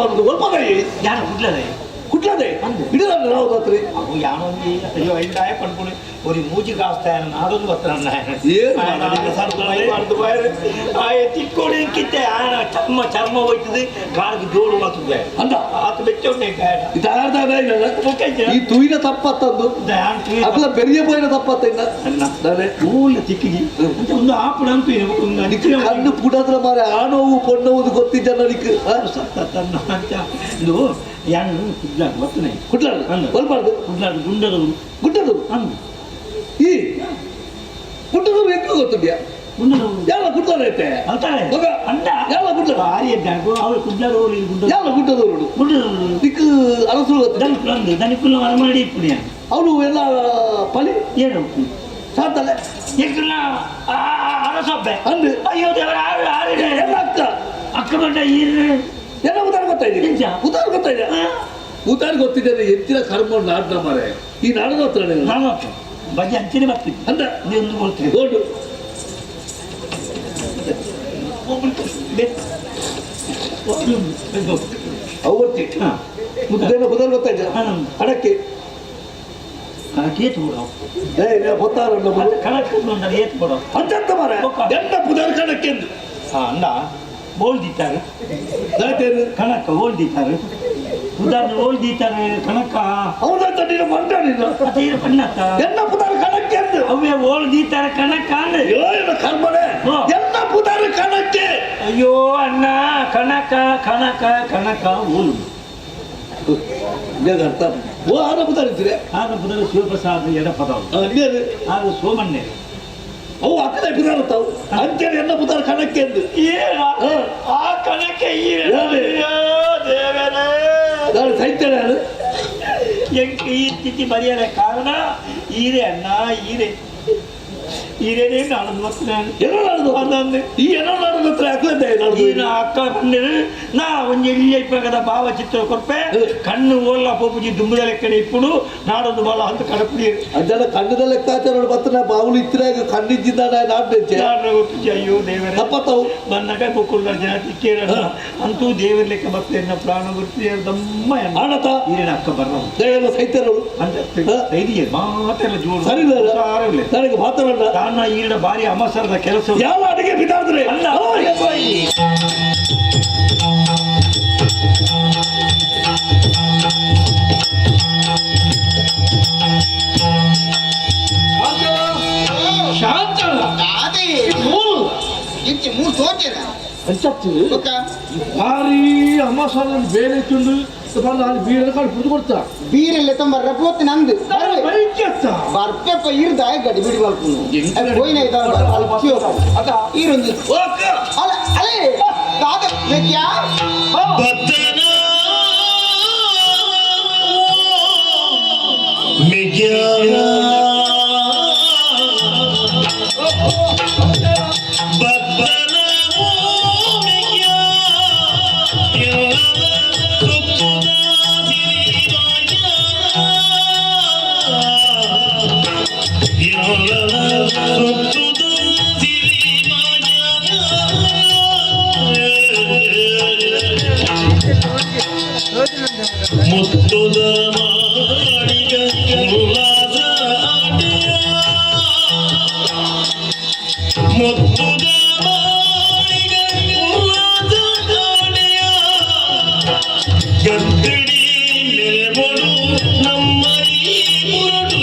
ಒಲ್ಪ ಕುಟ್ಲದೆ ಇಡಲ್ಲ ನಾವು ರಾತ್ರಿ ಯಾನೊಂಜಿ ಅಯ್ಯೋ ಐದಾಯ ಪನ್ಪುಣಿ ஒரு மூச்சு காஸ்தாயன நாடೊಂದು ಬತ್ತನ ಆಯ ತಿಕ್ಕೋಡಿ ಕಿತ್ತೆ ಆಯನ ಚರ್ಮ ಚರ್ಮ ಹೋಯ್ತದೆ ಕಾಲಿಗೆ ಜೋಡು ಮಾತುದೆ ಅಂದ ಆತ ಬೆಚ್ಚ ಈ ತುಯಿನ ತಪ್ಪತ್ತಂದು ಅಲ್ಲ ಬೆರಿಯ ಪೋಯಿನ ತಪ್ಪತ್ತ ಮೂಲ ತಿಕ್ಕಿಗೆ ಒಂದು ಆಪುಣ ಅಂತ ಕಣ್ಣು ಪುಡದ್ರ ಮಾರೆ ಆ ನೋವು ಪೊಣ್ಣುವುದು ಗೊತ್ತಿದ್ದ ನನಗೆ ಇದು ಯಾನು ಕುಡ್ಲಾಡು ಬತ್ತನೆ ಕುಡ್ಲಾಡು ಒಲ್ಬಾರ್ದು ಕುಡ್ಲಾಡು ಗುಂಡದವರು ಗುಡ್ಡದವರು ಈ ಗುಡ್ಡದವರು ಎಕ್ಕ ಗೊತ್ತುಂಟ್ಯಾ ಯಾಲ ಗುಡ್ಡದವ್ರು ಐತೆ ಯಾಲ ಗುಡ್ಡ ಅವ್ರು ಕುಡ್ಲಾಡೋರು ಗುಡ್ಡ ಯಾಲ ಗುಡ್ಡದವರು ಗುಡ್ಡದವರು ದಿಕ್ಕು ಅರಸರು ಗೊತ್ತು ದನಿಕುಲ್ಲ ಮರಮಡಿ ಇಪ್ಪುಣಿಯ ಅವನು ಎಲ್ಲ ಪಲಿ ಏನು ಸಾತಲೆ ಎಕ್ಕುಲ್ಲ ಅರಸೊಬ್ಬೆ ಅಂದು ಅಯ್ಯೋ ದೇವರ ಎಲ್ಲ ಅಕ್ಕ ಅಕ್ಕ ಬಂಡ ಈ ಎಲ್ಲ ಉದಾರ ಗೊತ್ತಾಗಿದೆ ಉದಾರ ಗೊತ್ತಾಗಿದೆ ಉದಾರ ಗೊತ್ತಿದ್ದೇನೆ ಎತ್ತಿನ ಕರ್ಮ ನಾಡ್ನ ಮಾರೆ ಈ ನಾಡದ ಹತ್ರ ನಾನು ಬಜ್ಜಿ ಅಂಚನೆ ಬರ್ತೀನಿ ಅಂದ ಒಂದು ಕೊಡ್ತೀನಿ ಗೋಲ್ಡು ಅವು ಬರ್ತಿ ಮುದ್ದೇನ ಬುಧರ್ ಗೊತ್ತಾಯ್ತು ಹಣಕ್ಕೆ ಕಣಕ್ಕೆ ಏತು ಕೊಡು ಏ ಗೊತ್ತಾರ ಕಣಕ್ಕೆ ಏತು ಕೊಡು ಅಂತಂತ ಮಾರೆ ಎಂತ ಪುದರ್ ಕಣಕ್ಕೆ ಎಂದು ಅಂದ ಬೋಲ್ದಿತ್ತಾರೆ ಕಣಕ್ಕ ಓಲ್ದಿತ್ತಾರೆ ಉದಾಹರಣೆ ಓಲ್ದಿತ್ತಾರೆ ಕಣಕ್ಕ ಹೌದಂತ ನೀನು ಮಂಡ ನೀನು ಅತ್ತ ಇರು ಪಣ್ಣತ್ತ ಎನ್ನ ಪುದಾರ ಕಣಕ್ಕೆ ಎಂದು ಅವೇ ಓಲ್ದಿತ್ತಾರೆ ಕಣಕ್ಕ ಅಂದ್ರೆ ಅಯ್ಯೋ ಕರ್ಮನೆ ಎನ್ನ ಪುದಾರ ಕಣಕ್ಕೆ ಅಯ್ಯೋ ಅಣ್ಣ ಕಣಕ ಕಣಕ ಕಣಕ ಓಲು ಅರ್ಥ ಓ ಆನ ಪುದಾರ ಇದ್ದೀರಿ ಆನ ಪುದಾರ ಶಿವಪ್ರಸಾದ್ ಎಡಪದ ಆಗ ಸೋಮಣ್ಣೆ ಅವು ಅಕ್ಕದ ಪುದಾರ ತಾವು ಅಂತೇಳಿ ಎನ್ನ ಪುದಾರ ಕಣಕ್ಕೆ ಎಂದು ಆ ಕಣಕ್ಕೆ ದೇವರೇ ನಾನು ಸೈತೇನೆ ಎಂಕ್ ಈ ಸ್ಥಿತಿ ಬರೆಯದ ಕಾರಣ ಈರೆ ಅಣ್ಣ ಈರೆ ಈರೇನೇ ನಾನು ಬರ್ತೀನಿ ಏನೋ ನಡೆದು ಈ ಏನೋ ನಡೆದ ಹತ್ರ ಯಾಕೆ ಅಕ್ಕ ಬಂದಿರು ನಾ ಒಂಜಿ ಎಲ್ಲಿ ಇಪ್ಪಗದ ಭಾವಚಿತ್ರ ಕೊರ್ಪೆ ಕಣ್ಣು ಓಲ್ಲ ಪೋಪುಜಿ ದುಂಬುದ ಲೆಕ್ಕನೆ ಇಪ್ಪುಡು ನಾಡೊಂದು ಬಾಲ ಅಂತ ಕಡಪುಡಿ ಅಂಜನ ಕಣ್ಣದ ಲೆಕ್ಕಾಚಾರ ಬತ್ತ ನಾ ಬಾವುಲು ಇತ್ತಿರಾಗ ಕಣ್ಣಿದ್ದ ನಾಡ್ನೆಂಚೆ ಅಯ್ಯೋ ದೇವರೇ ತಪ್ಪತ್ತವು ಬನ್ನಗ ಬೊಕ್ಕುಳ್ಳ ಜನ ತಿಕ್ಕೇರ ಅಂತೂ ದೇವರ ಲೆಕ್ಕ ಬರ್ತೇನೆ ಪ್ರಾಣ ಬರ್ತೀಯ ದಮ್ಮ ಆಣತ ಈರಿನ ಅಕ್ಕ ಬರ್ರ ದೇವರು ಸೈತರರು ಅಂತ ಸೈದಿಗೆ ಮಾತೆಲ್ಲ ಜೋರು ಸರಿ ನನಗೆ ಮಾತಾಡಲ್ಲ ತಾನ ಈರಿನ ಭಾರಿ ಅಮಸರದ ಕೆಲಸ ಯಾವ ಅಡಿಗೆ ಬಿದ್ದಾದ್ರೆ ಅಲ್ಲ ಭಾರಿ ಅಮಾಸನ ಬೇರೆ ತಿಂದು ಬೀರ ಕಾಳು ಪುಡ್ದು ಕೊಡ್ತಾ ಬೀರೆಲ್ಲ ತಂಬರ್ರ ಪೋತ್ ನಂದು ಬರ್ಪೆಪ್ಪ ಇರ್ದ ಗಡಿ ಬಿಡಿ ಬಲ್ಪುನು ಹೋಯ್ನ ಈರೊಂದು ಅಲ್ಲ ಅಲೇ ದಾದ ಮೆಕ್ಯಾ ಮುತ್ತುದ ಮಾಣಿಗ ಉಲ್ಲಾಸ ಆಟಿಯ ಮುತ್ತುದ ಮಾಣಿಗ ಉಲ್ಲಾಸ ಆಟಿಯ ಗದ್ದಡಿ ಮೆರೆಬೊಡು ನಮ್ಮ ಈ ಮುರಡು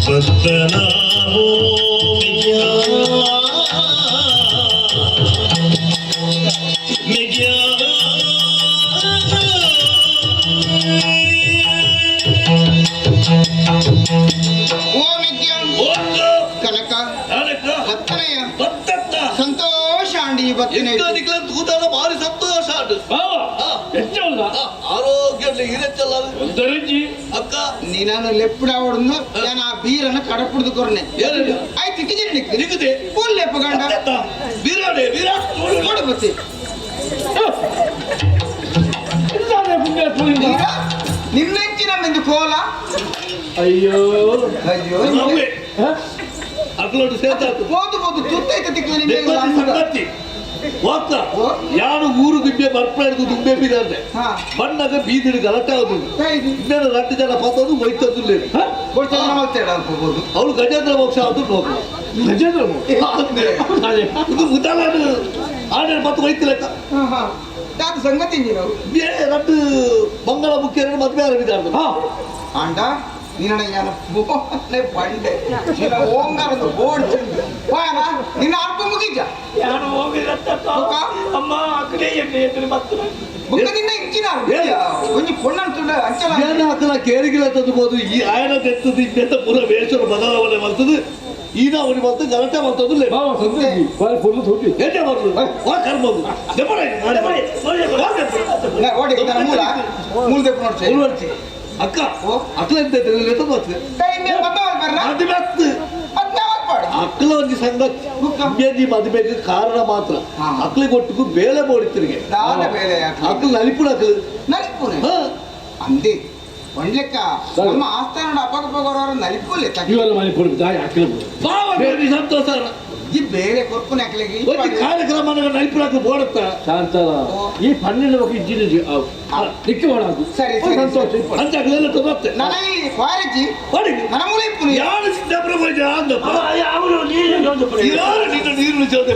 ಪದ್ಮನಾಭೋ ನೀನು ಲೆಪ್ಪುಡಾವಡನ್ನು ನಾನು ಆ ಬೀರನ್ನು ಕಡಪುಡ್ದು ಕೊರ್ನೆ ಆಯ್ತು ತಿಕ್ಕಿಜಿರಿ ನಿಕ್ಕದೆ ಫುಲ್ ಲೆಪ್ಪ ಗಂಡ ಬೀರಾಡೆ ಬೀರ ನೋಡು ಬತ್ತಿ ನಿನ್ನೆಂಚಿನ ಮೆಂದು ಕೋಲ ಅಯ್ಯೋ ಅಯ್ಯೋ ಅಕ್ಲೋಡು ಸೇರ್ತಾತು போது போது ತುತ್ತೈತೆ ತಿಕ್ಕು ನಿಮಗೆ ವಾಕ್ತ ಯಾರು ಊರು ದುಂಬೆ ಬರ್ಪು ದುಂಬೆ ಬೀದಾರ್ದೆ ಬಣ್ಣಗ ಬೀದಿಡು ಗಲಾಟೆ ಆಗುದು ಇನ್ನೇನು ರಟ್ಟು ಜನ ಪಾತದು ಒಯ್ತದ್ದು ಅವಳು ಗಜೇಂದ್ರ ಮೋಕ್ಷ ಅದು ನೋಕು ಗಜೇಂದ್ರ ಇದು ಮುದ್ದಾಲಾಡು ಆಡೇನು ಮತ್ತು ಒಯ್ತಿಲೆಕ್ಕ ಸಂಗತಿ ರಟ್ಟು ಮಂಗಳ ಮುಖ್ಯ ಮದುವೆ ಆರಂಭಿದಾರ್ದು ಆಂಡ ನಿನ್ನ ನಾನು ಬೋನೆ ಬಂಡೆ ನಿನ್ನ ಓಂಗಾರದ ಬೋರ್ಡ್ ಪಾನ ನಿನ್ನ ಅರ್ಪ ಮುಗಿಜ ಯಾರು ಹೋಗಿರತ್ತ ಅಮ್ಮ ಅಕ್ಕಲೇ ಎಣ್ಣೆ ಎದುರು ಮತ್ತು ಬುಕ್ಕ ನಿನ್ನ ಇಂಚಿನ ಒಂಜಿ ಪೊಣ್ಣನ್ ಅಂಚಲ ಏನ ಅಕ್ಕಲ ಕೇರಿಗಿಲ್ಲ ತಂದುಬೋದು ಈ ಆಯನ ತೆತ್ತದು ಇನ್ನೆತ್ತ ಪೂರ ವೇಷ ಬದಲಾವಣೆ ಮಾಡ್ತದೆ ಈನ ಅವನಿ ಬಂತು ಗಲಾಟೆ ಮಾಡ್ತದ್ದು ಎಣ್ಣೆ ಬರ್ತದೆ ವಾ ಕರ್ಬೋದು ಮೂಲ ಮೂಲ ದೆಪ್ಪು ನೋಡ್ಸಿ ಅಕ್ಕ ಅಕ್ಕಲ ಎಂತ ಅಕ್ಕಲ ಒಂಜಿ ಸಂಗತಿ ಮದುವೆಗೆ ಕಾರಣ ಮಾತ್ರ ಅಕ್ಲಿಗೆ ಒಟ್ಟಿಗೂ ಬೇಲೆ ಬೋಡಿತಿರಿಗೆ ಅಕ್ಕಲು ನಲಿಪುಣ ಅಕ್ಕಲು ನಲಿಪುಣ ಅಂದೆ ಒಂಡ್ಲೆಕ್ಕ ನಮ್ಮ ಆಸ್ಥಾನ ಅಪ್ಪಗ ಪಗೋರವರು ನಲಿಪುಲೆ ಸಂತೋಷ ಈ ಬೇರೆ ಕೊರ್ಪುನ ಅಕ್ಲಿಗೆ ಒಂಜಿ ಕಾರ್ಯಕ್ರಮ ನಲಿಪುಣ ಅಕ್ಲು ಬೋಡತ್ತ ಶಾಂತರ ಈ ಪನ್ನೆಂಡು ఒక ಇಜ್ಜಿನ ದಿಕ್ಕು ಮಾಡಾಕು ಸರಿ ಸರಿ ಸಂತೋಷ ಅಂತ ಅಕ್ಲೆಲ್ಲ ತೊಗೊತ್ತೆ ನನ್ನ ಈ ಕ್ವಾರಜಿ ನನ್ನ ಮೂಲ ಇಪ್ಪುನಿ ಯಾರು ಸಿದ್ದಾಪುರ ಹೋಯ್ತು ಅಂದಪ್ಪ ಅವರು ನೀರು ಯಾರು ನಿನ್ನ ನೀರು ಚೋದೆ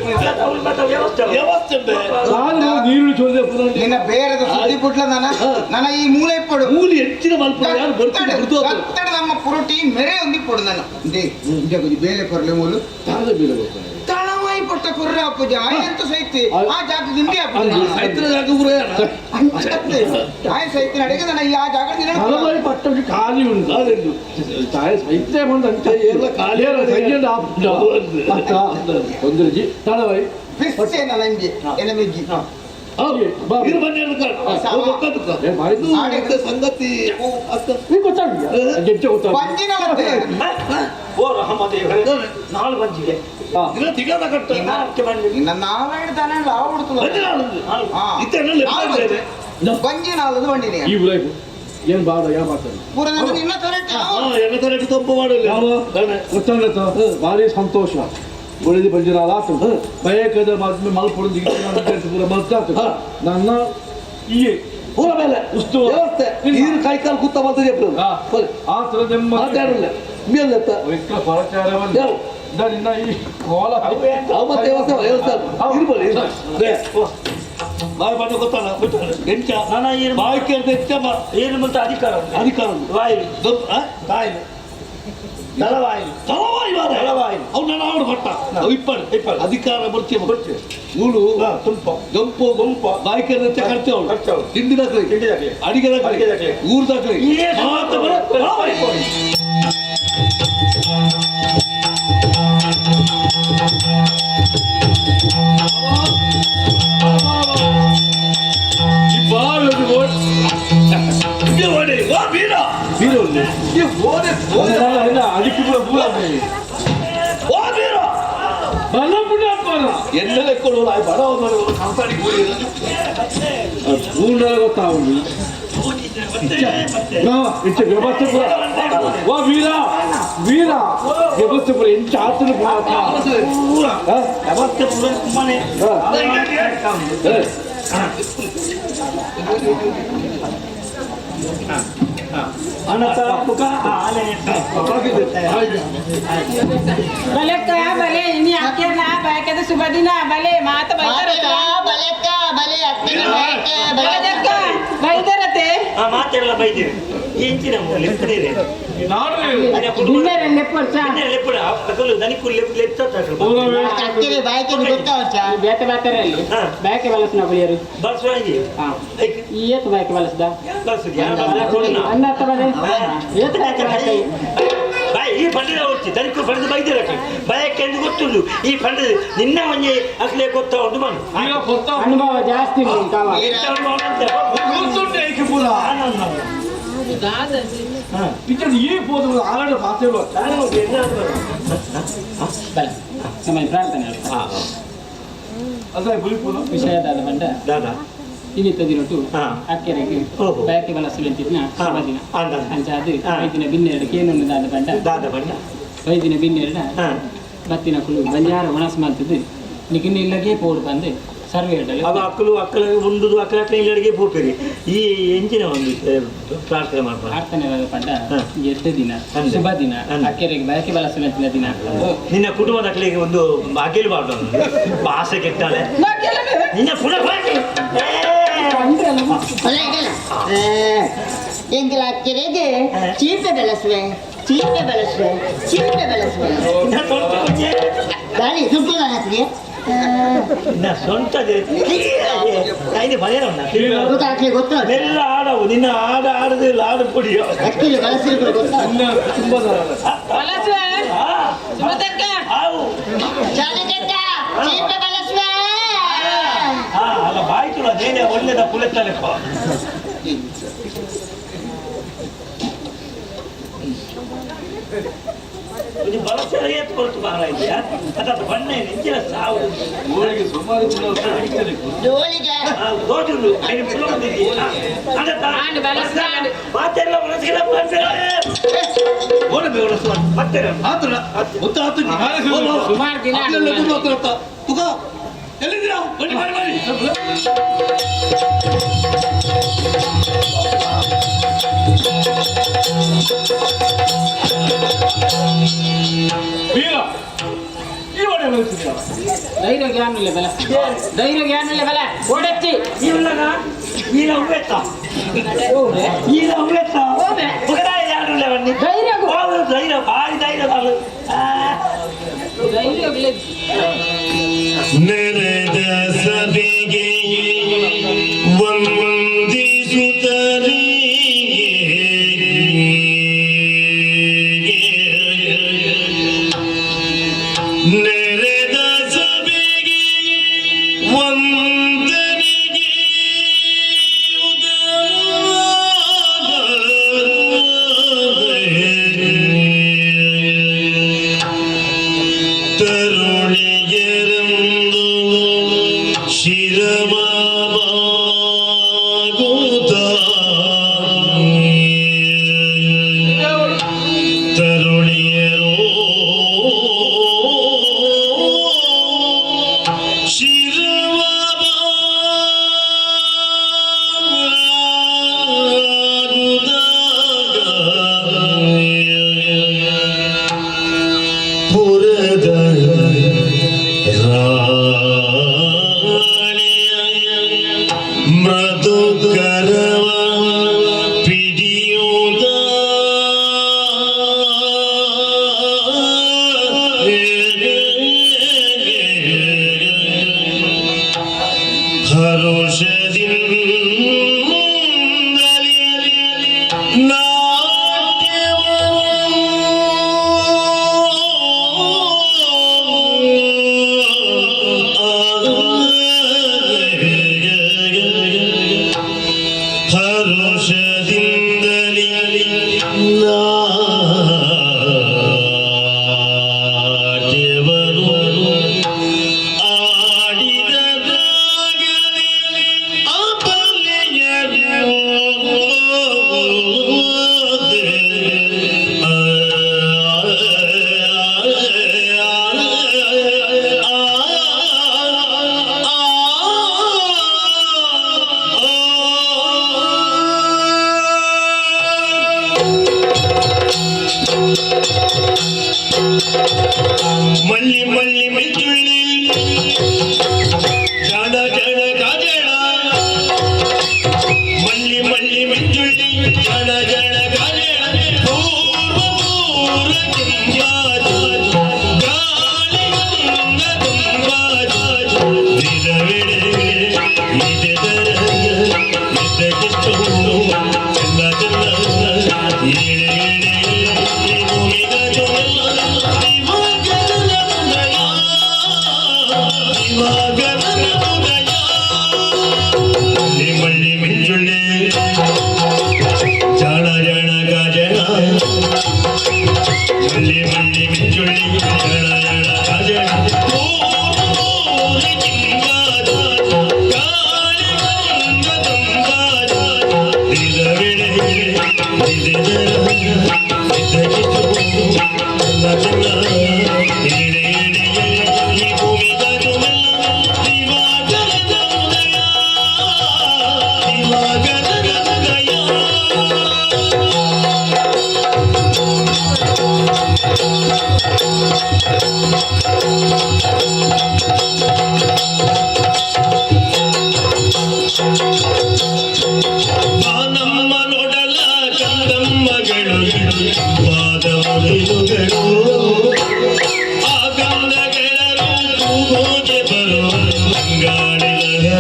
ವ್ಯವಸ್ಥೆ ನೀರು ಚೋದೆ ನಿನ್ನ ಬೇರೆದ ಸುದ್ದಿ ಪುಟ್ಲ ನನ್ನ ನನ್ನ ಈ ಮೂಲ ಇಪ್ಪಡು ಮೂಲಿ ಹೆಚ್ಚಿನ ಮಲ್ಪ ಯಾರು ಬರ್ತಾರೆ ಕತ್ತಡ ನಮ್ಮ ಪುರಟಿ ಮೆರೆ ಒಂದಿಪ್ಪಡು ನನ್ನ they ಇಂಜ ಬೇಲೆ ಕೊರ್ಲೆ ಮೂಲು ತಾದ ಬೇಲೆ ಬರ್ತಾರೆ ತಳವಾಯಿ ಪಟ್ಟ ಕೊರ್ರೆ ಅಪ್ಪುಜ ಆಯಂತ ಸೈತಿ ಆ ಜಾಗ ದಿಂಡಿ ಅಪ್ಪುಜ ಸೈತ್ರ ಜಾಗ ಊರೇ ಆಯ ಸೈತಿನ ಅಡಿಗೆ ನನ್ನ ಈ ಆ ಜಾಗ ತಳವಾಯಿ ಪಟ್ಟ ಖಾಲಿ ಉಂಟು ತಾಯಿ ಸೈತ್ಯ ಬಂದ ಅಂಚ ಎಲ್ಲ ಖಾಲಿ ಸೈನ್ಯದ ಒಂದರ್ಜಿ ತಳವಾಯಿ ಬಿಸ್ಸೆ ನನಂಗೆ ಎನಮಿಗ್ಗಿ ಸಂಗತಿ ಓ ರಹಮದೇವರೇ ನಾಲ್ಕು ಬಂಜಿಗೆ ಬಂಜಿ ನಾಲ್ದು ಬಂಡಿನಿ ಈ ಲೈಫ್ ಏನು ಬಾಡ ಯಾ ಮಾತಾಡ ಪೂರ ನಿನ್ನ ತರಟೆ ಎನ್ನ ತರಟೆ ತೊಂಬ ಮಾಡಲ್ಲ ಗೊತ್ತಾಗತ್ತ ಭಾರಿ ಸಂತೋಷ ಒಳ್ಳೆದು ಬಂಜಿನಾಲ ಆತು ಬಯಕದ ಮದ್ಮೆ ಮಲ್ಪುಡು ಪೂರ ಮಲ್ತಾತು ನನ್ನ ಈ ಪೂರ ಮೇಲೆ ಉಸ್ತು ವ್ಯವಸ್ಥೆ ನೀರು ಕೈ ಕಾಲು ಕೂತ ಮಾತಾಡಿ ಆ ಥರ ನಿಮ್ಮ ಮಾತಾಡಲ್ಲ ಮೇಲೆ ಪರಚಾರವನ್ನು ನಿನ್ನ ಈ ಕೋಲ ಮತ್ತೆ ವ್ಯವಸ್ಥೆ ವ್ಯವಸ್ಥೆ ಇರ್ಬೋದು ಬಾಯಿ ಬಣ್ಣ ಗೊತ್ತಲ್ಲ ಎಂಚ ಬಾಯಿ ಕೇಳಿದ ಹೆಚ್ಚ ಏನು ಮತ್ತು ಅಧಿಕಾರ ಅಧಿಕಾರ ವಾಯಿಲು ಬಾಯಿಲು ತಲವಾಯಿಲು ತಲವಾಯಿ ತಲವಾಯಿ ಅವ್ನು ನಾನು ಅವನು ಕೊಟ್ಟ ಅವು ಇಪ್ಪಡು ಇಪ್ಪಡು. ಅಧಿಕಾರ ಬರ್ತೀವಿ ಬರ್ತೀವಿ. ಮೂಳು ತುಪ್ಪ ಗಂಪು ಗುಂಪು ಬಾಯಿ ಕೇಳಿದ ಹೆಚ್ಚ ಖರ್ಚು ಅವಳು ಖರ್ಚು ಅವಳು. ತಿಂಡಿ ದಾಖಲೆ ತಿಂಡಿ ದಾಖಲೆ. ಅಡಿಗೆ ದಾಖಲೆ ಅಡಿಗೆ ದಾಖಲೆ. ಊರು ದಾಖಲೆ ಏ ಮಾತು ಬರೋ ತಲವಾಯಿ. ವೀರ ವೀರ ವ್ಯವಸ್ಥೆ ಪೂರ ಎಂಚ ಆತನ ಪೂರ ವ್ಯವಸ್ಥೆ ಪೂರ ಸುಮ್ಮನೆ ಬಲೆಕ್ಕ ಬಲೆ ಇನಿ ಅಕ್ಕೆನ ಬಯಕೆದ ಶುಭ ದಿನ ಬಲೆ ಮಾತ ಬೈದರತ ಬಲೆಕ್ಕ ಬಲೆ ಅಕ್ಕನ ಬಯಕೆ ಬಲೆಕ್ಕ ಬೈದರತೆ ಆ ಮಾತೆಲ್ಲ ಬೈದಿರಿ ಎಂಚಿನ ಲೆಪ್ಪಡಿರಿ ಅಕ್ಕಿರಿ ಬಾಯ್ಕೆ ಗೊತ್ತಾವಚ್ಚ ಬೇತೆ ಬಾತರಲ್ಲಿ ಬಾಯಕೆ ಬಲಸ್ನ ಕುಳಿಯರು ಬಳಸುವ ಈ ಏತ್ ಬಾಯಕೆ ಬಲಸ್ದ ಬಳಸುದು ಅನ್ನ ಬಲೆ ಏತ್ ಬಾಯಕೆ ಬಲಸ್ತ ಬಾಯ್ ಈ ಪಂಡಿತ ಹೊರ್ತಿ ದನಿಕು ಪಡೆದು ಬೈದಿರ ಬಯಕೆ ಎಂದು ಗೊತ್ತುಂಟು ಈ ಪಂಡಿತ ನಿನ್ನ ಒಂಜಿ ಅಕ್ಲೆ ಗೊತ್ತಾ ಉಂಟು ಮನು ಅನುಭವ ಜಾಸ್ತಿ ಈ ಪೋದು ಆಲಡ ಪಾತ್ರೆ ಪ್ರಾರ್ಥನೆ ಅದೇ ಬುಲಿಪುನ ವಿಷಯದಾದ ಬಂಡ ದಾದಾ ಇನ್ನಿತ್ತ ದಿನಟು ಅಕ್ಕೆರೆಗೆ ಬಯಕೆ ಬಲಸುವಂತಿದ್ನ ಶುಭ ದಿನ ಅಂಚ ಅದು ವೈದ್ಯನ ಬಿನ್ನೆರಡು ಕೇನೊಂದು ದಾದ ಬಂಡ ದಾದ ಬಂಡ ವೈದ್ಯನ ಬಿನ್ನೆರಡ ಬತ್ತಿನ ಕುಳು ಬಂಜಾರ ಒಣಸ್ ಮಾಡ್ತದ್ದು ನಿಗಿನ ಇಲ್ಲಗೆ ಪೋಡು ಬಂದು ಸರ್ವೆ ಅವ ಅಕ್ಕಲು ಅಕ್ಕಲ ಉಂಡುದು ಅಕ್ಕಲ ಅಕ್ಕಲ ಇಲ್ಲಡಿಗೆ ಪೋಪಿರಿ ಈ ಎಂಚಿನ ಒಂದು ಪ್ರಾರ್ಥನೆ ಮಾಡ್ಬಾರ್ದು ಪ್ರಾರ್ಥನೆ ಪಂಡ ಎದ್ದ ದಿನ ಶುಭ ದಿನ ಅಕ್ಕೆರೆಗೆ ಬಯಕೆ ಬಲಸುವಂತಿನ ದಿನ ನಿನ್ನ ಕುಟುಂಬದ ಅಕ್ಕಲಿಗೆ ಒಂದು ಅಗಿಲ್ ಬಾರ್ದು ಆಸೆ ಕೆಟ್ಟಾಳೆ ನಿನ್ನ ಪುನಃ ಎಂಕಲ ಅಕ್ಕೆರೆಗೆ ಚೀಪೆ ಬೆಳೆಸುವೆ ಚೀಪೆ ಬೆಳೆಸುವೆ ಚೀಪೆ ಬೆಳೆಸುವೆ ಗಾಳಿ ಸುಟ್ಟು ನನಗೆ ಸೊಂಟ ಗೊತ್ತು ಎಲ್ಲ ಆಡವು ನಿನ್ನ ಆಡ ಆಡದಿಲ್ಲ ಆಡು ಪುಡಿಯೋ ಅಕ್ಕಿರಿ ಬಳಸಿರು ಗೊತ್ತು ಚೀಪೆ ಬೆಳೆಸುವೆ ಅಲ್ಲ ಬಾಯ್ತು ಅದೇನೆ ಒಳ್ಳೆದ ಪುಲೆತ್ತಲೆಪ್ಪ ಒಂದು ಬಳಸಲು ಏತ್ ಕೊಡ್ತು ಮಾರ ಇದೆಯಾ ಅದು ಬಣ್ಣ ನಿಂಚಿನ ಸಾವು ಊರಿಗೆ ಸುಮಾರು ಜೋಳಿಗೆ ದೋಟುಂಡು ಐದು ಪುಲ ಬಂದಿದ್ದೀಯ ಮಾತೆಲ್ಲ ಮನಸ್ಸಿಗೆ ಮತ್ತೆ ಸುಮಾರು ದಿನ ಎಲ್ಲಿದ್ದೀರಾ ಬನ್ನಿ ಬನ್ನಿ ಬನ್ನಿ ವೀರ ಈ ಒಡೆ ಬರುತ್ತಿದ್ದೀರಾ ಧೈರ್ಯ ಜ್ಞಾನ ಬಲ ಧೈರ್ಯ ಜ್ಞಾನ ಬಲ ಓಡಚ್ಚಿ ಇಲ್ಲನ ಈಲ ಹೂವೆತ್ತ ಈಲ ಹೂವೆತ್ತ ಯಾರು ಬನ್ನಿ ಧೈರ್ಯ ಧೈರ್ಯ ಭಾರಿ ಧೈರ್ಯ ಬಾಳು ಧೈರ್ಯ ನೆರೆದ ಸಭೆಗೆ ವಂದಿಸುತ್ತಲೇ ನೆರೆದ ಸಭೆಗೆ ವಂದನೆಗೆ ತರುಣಿಯರಂದು ಶಿರಮಾಗುತ್ತ ತರುಣಿಯರೋ ಶಿರಮಾಗುತ್ತ ಪುರದ ಮೃದು ಕರವ ಪಿಡಿಯುದ ಹರುಷದಿಂದಲೇ ಹರುಷದಿಂದಲೇ ನಾಟ್ಯವನ್ನು ಆಡಿದರಾಗಲೇ ಅಪಲ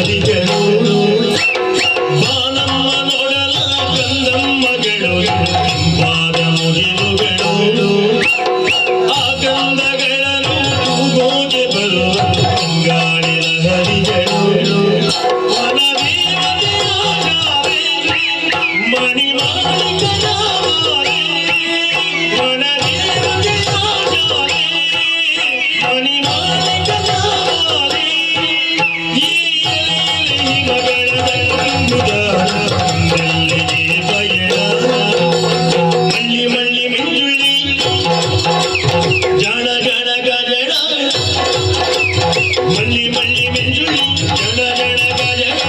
ಲಹರಿಗಳು ಬಾನಮ್ಮ ನೋಡಲ ಗಂಧಮ್ಮಗಳು ಕೆಂಪಾದ ಮುಗಿಲುಗಳು ಆ ಗಂಧಗಳನ್ನು ತೂಗೋಗೆ ಬರುವ ತಂಗಾಳಿ ಲಹರಿಗಳು ಮಳ್ಳಿ ಮಳ್ಳಿ ಮಂಜುಳ್ಳಿ ಜಾಣ ಜಾಣ ಗಜಳ ಮಳ್ಳಿ ಮಳ್ಳಿ ಮಂಜುಳ್ಳಿ ಜಣ ಜಣ ಗಜಳ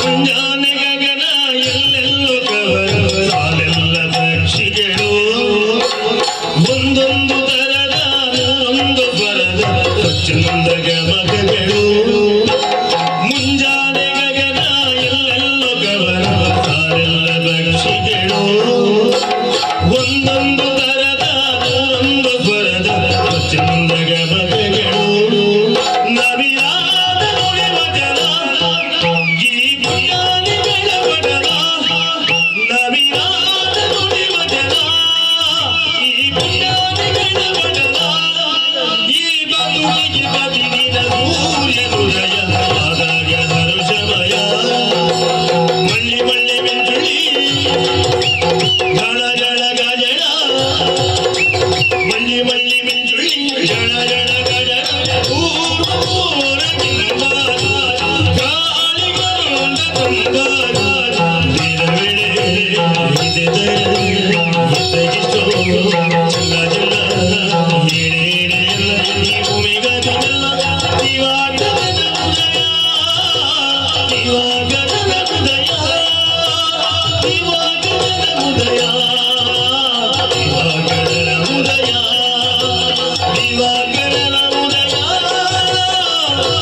ಮುಂಜಾನೆ ಗಗನ ಎಲ್ಲೆಲ್ಲೋ ಕವನ ಸಾಲೆಲ್ಲ ಪಕ್ಷಿಗಳು ಒಂದೊಂದು ತರದ ನೂರೊಂದು ಸ್ವರದ ಸ್ವಚ್ಛಂದ ಗಮಕಗಳು ಮುಂಜಾನೆ ಗಗನ ಎಲ್ಲೆಲ್ಲೋ ಕವನ ಸಾಲೆಲ್ಲ ಪಕ್ಷಿಗಳು ಒಂದೊಂದು ತರದ ನೂರೊಂದು ಸ್ವರದ ಸ್ವಚ್ಛಂದ ಗಮಕಗಳು ನವಿರಾದ ನುಡಿವ ಜನ ಈ ಪುಟಾಣಿಗಳ ಒಡಲ ನವಿರಾದ ನುಡಿವ ಜನ ಈ ಪುಟಾಣಿಗಳ ಒಡಲ ಈ ಬದುಕಿಗೆ ಪ್ರತಿದಿನ ಸೂರ್ಯೋದಯ ಆದಾಗ ಹರುಷಮಯ ಮಳ್ಳಿ ಮಳ್ಳಿ ಮಿಂಚುಳಿ ಜಳ ಜಳ ಗಜಳ ಮಳ್ಳಿ ಮಳ್ಳಿ ಮಿಂಚುಳಿ ಜಳ ಜಳ ಗಜಳ ಊರು ಊರ ಗಾಳಿಗೊಂಡ ತುಂಬ ಚಂದ ಚಂದ ಏಳೆ ಏಳೆ ಎಲ್ಲ ಈ ಭೂಮಿಗದೆಲ್ಲ ದಿವಾಕರದ ಉದಯ ದಿವಾಕರದ ಉದಯ ದಿವಾಕರದ ಉದಯ ದಿವಾಕರನ ಉದಯ ದಿವಾಕರನ ಉದಯ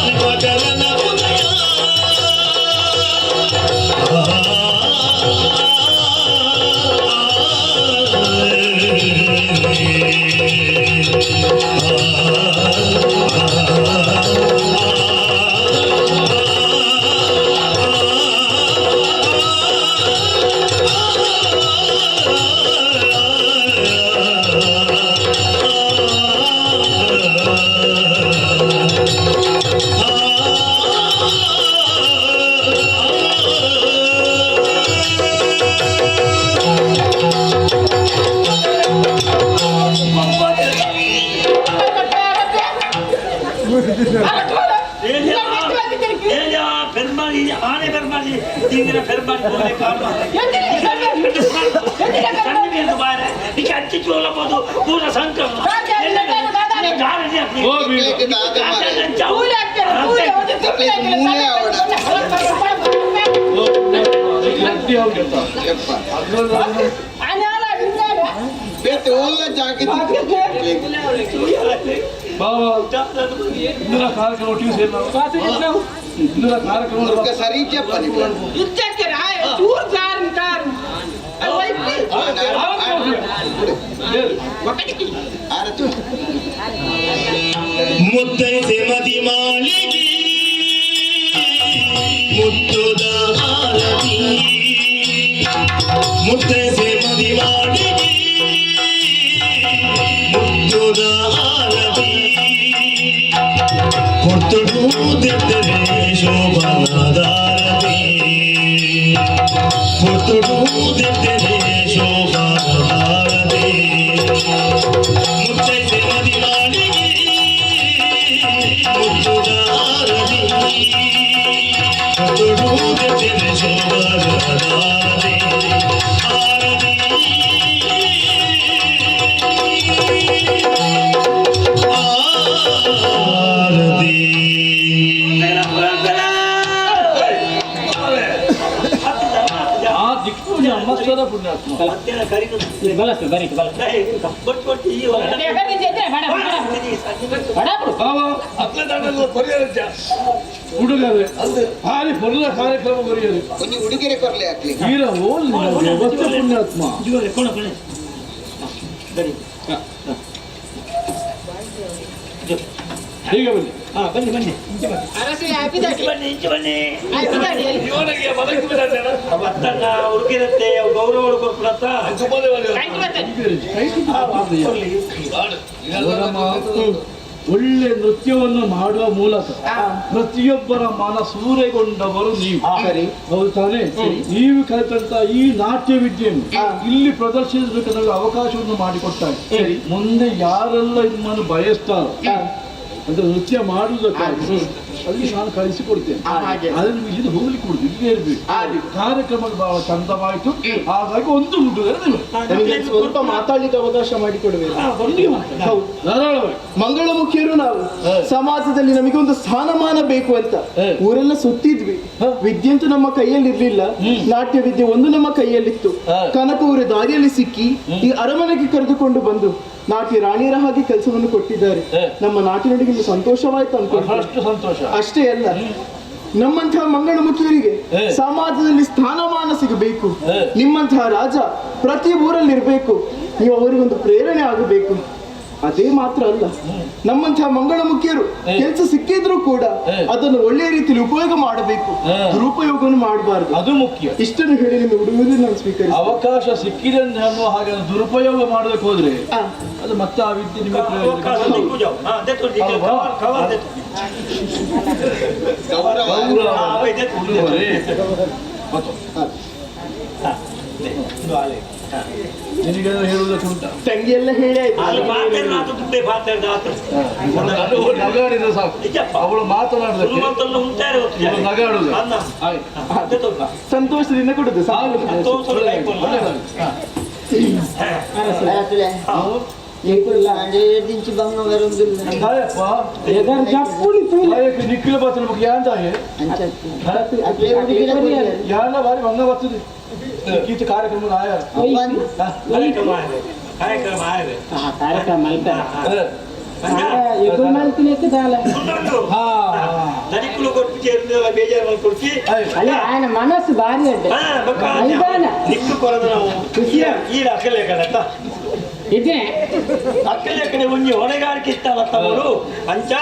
ದಿವಾಕರನ ಉದಯ ಪೆರ್ಮಾಡಿ ಆನೆ ಪೆರ್ಮಾಡಿ ತಿಂದಿನ ಪೆರ್ಮಾಡಿ ಬಾರೆ ಈಗ ಅಚ್ಚಿ ಚೋಲಬಹುದು ಪೂರ ಸಂಕಲ್ಪ ಬಾಬಾ ಇಂದಿನ ಕಾರ್ಯಕ್ರಮ ಒಟ್ಟಿಗೆ ಸೇರಿ ನಾವು ಇಂದಿನ ಕಾರ್ಯಕ್ರಮ ಸರಿ ಮುತ್ತೈದೆ ಮದಿ ಮಾಳಿಗೆ ಮುತ್ತುದ ಆರತಿ ಮುತ್ತೈದೆ ಮದಿ ಮಾಳಿಗೆ ಮುತ್ತುದ ಆರತಿ ಕೊಡ್ತುಡು ದೆತ್ತರೆ ಶೋಭನದಾರತಿ ಕೊಡ್ತುಡು ದೆತ್ತರೆ ಶೋಭನದಾರತಿ ಮುತ್ತೈದೆ ಮದಿ ಮಾಳಿಗೆ ಮುತ್ತುದ ಆರತಿ ಕೊಡ್ತುಡು ದೆತ್ತರೆ ಶೋಭನದಾರತಿ ಆರತಿ ಆರತಿ. ಆ ದಿಕ್ಕು ಅಮ್ಮಸ್ವರ ಪುಣ್ಯಾತ್ಮ ಹುಡುಗರು ಭಾರಿ ಪೊರ್ಲ ಕಾರ್ಯಕ್ರಮ ಬರೆಯಲು ಉಡುಗೆರೆ ಕೊರ್ಲೆ ಆಗ್ಲಿ ವೀರ ಓಲ್ ವ್ಯವಸ್ಥೆ ಪುಣ್ಯಾತ್ಮ. ಹೀಗೆ ಬನ್ನಿ. ಬನ್ನಿ ಬನ್ನಿ ಬನ್ನಿ ಇಂಚೆ ಬನ್ನಿ. ಬತ್ತಣ್ಣ ಉಡುಗಿರತ್ತೆ ಗೌರವ ಕೊಡ್ಕೊಳತ್ತ. ಒಳ್ಳೆ ನೃತ್ಯವನ್ನು ಮಾಡುವ ಮೂಲಕ ಪ್ರತಿಯೊಬ್ಬರ ಮನಸೂರೆಗೊಂಡವರು ನೀವು. ಹೌದು ತಾನೇ? ನೀವು ಕಲಿತಂತ ಈ ನಾಟ್ಯ ವಿದ್ಯೆಯನ್ನು ಇಲ್ಲಿ ಪ್ರದರ್ಶಿಸಬೇಕು ಅವಕಾಶವನ್ನು ಮಾಡಿಕೊಟ್ಟಾಗ ಮುಂದೆ ಯಾರೆಲ್ಲ ನಿಮ್ಮನ್ನು ಬಯಸ್ತಾರೋ ಅಂದ್ರೆ ನೃತ್ಯ ಮಾಡುವುದಕ್ಕಾಗಿ ಅಲ್ಲಿ ನಾನು ಕಳಿಸಿಕೊಡ್ತೇನೆ. ಆದ್ರೆ ನಿಮ್ಗೆ ಇಲ್ಲಿಂದ ಹೋಗ್ಲಿಕ್ಕೆ ಕೊಡುದು, ಇಲ್ಲೇ ಇರ್ಬೇಕು. ಕಾರ್ಯಕ್ರಮ ಬಹಳ ಚಂದವಾಯಿತು. ಹಾಗಾಗಿ ಒಂದು ಹುಡುಗರೆ ನನಗೆ ಸ್ವಲ್ಪ ಮಾತಾಡ್ಲಿಕ್ಕೆ ಅವಕಾಶ ಮಾಡಿಕೊಡ್ಬೇಕು. ಧಾರಾಳವಾಗಿ. ಮಂಗಳಮುಖಿಯರು ನಾವು, ಸಮಾಜದಲ್ಲಿ ನಮಗೆ ಒಂದು ಸ್ಥಾನಮಾನ ಬೇಕು ಅಂತ ಊರೆಲ್ಲ ಸುತ್ತಿದ್ವಿ. ವಿದ್ಯೆಂತೂ ನಮ್ಮ ಕೈಯಲ್ಲಿ ಇರ್ಲಿಲ್ಲ, ನಾಟ್ಯ ವಿದ್ಯೆ ಒಂದು ನಮ್ಮ ಕೈಯಲ್ಲಿತ್ತು. ಕನಕ ಊರ ದಾರಿಯಲ್ಲಿ ಸಿಕ್ಕಿ ಈ ಅರಮನೆಗೆ ಕರೆದುಕೊಂಡು ಬಂದು ನಾಟ್ಯ ರಾಣಿಯರ ಹಾಗೆ ಕೆಲಸವನ್ನು ಕೊಟ್ಟಿದ್ದಾರೆ. ನಮ್ಮ ನಾಟಿನೊಳಗೆ ಸಂತೋಷವಾಯ್ತು ಅನ್ಕೊಂಡು ಸಂತೋಷ. ಅಷ್ಟೇ ಅಲ್ಲ, ನಮ್ಮಂತಹ ಮಂಗಳಮುಖಿಯರಿಗೆ ಸಮಾಜದಲ್ಲಿ ಸ್ಥಾನಮಾನ ಸಿಗಬೇಕು, ನಿಮ್ಮಂತಹ ರಾಜ ಪ್ರತಿ ಊರಲ್ಲಿ ಇರಬೇಕು, ನೀವು ಅವರಿಗೊಂದು ಪ್ರೇರಣೆ ಆಗಬೇಕು. ಅದೇ ಮಾತ್ರ ಅಲ್ಲ, ನಮ್ಮಂತಹ ಮಂಗಳಮುಖಿಯರು ಕೆಲಸ ಸಿಕ್ಕಿದ್ರು ಕೂಡ ಅದನ್ನು ಒಳ್ಳೆಯ ರೀತಿಯಲ್ಲಿ ಉಪಯೋಗ ಮಾಡಬೇಕು, ದುರುಪಯೋಗವನ್ನು ಮಾಡಬಾರದು, ಅದು ಮುಖ್ಯ. ಇಷ್ಟನ್ನು ಹೇಳಿ ನಿಮ್ಮ ಉಡುಗೊರೆ ನಾನು ಸ್ವೀಕರಿಸಿ. ಅವಕಾಶ ಸಿಕ್ಕಿದೆ ಅನ್ನುವ ಹಾಗೆ ದುರುಪಯೋಗ ಮಾಡೋದಕ್ಕೆ ಹೋದ್ರೆ ಅದು ಮತ್ತೆ ಆ ವಿದ್ಯೆ ನಿಮಗೆ ನಿನಗೇನಾದ್ರು ಹೇಳುವುದಕ್ಕೆ ಉಂಟಾ? ತಂಗಿಯೆಲ್ಲ ಹೇಳಿ ಆಯ್ತು. ನಗಾಡಿದ್ರೆ ಸಾಕು, ಅವಳು ಮಾತನಾಡುದಕ್ಕೆ ನಗಾಡುದು ಸಂತೋಷದಿಂದ ಕೊಡುದು. ನಿಕ್ಕಿಲ ಬರ್ತದೆ ಯಾಂದಾಗೆ ಯಾನ ಬಾರಿ ಬಂಗ ಬರ್ತದೆ. ಗೀತ ಕಾರ್ಯಕ್ರಮ ಕಾರ್ಯಕ್ರಮ ఆయన మనసు భారీ అంటే ಇದೇ ಅಕ್ಕಲೆ ಒಂಜಿ ಹೊಣೆಗಾರಿಕೆ ಇತ್ತಲ್ಲ ಅಂಚ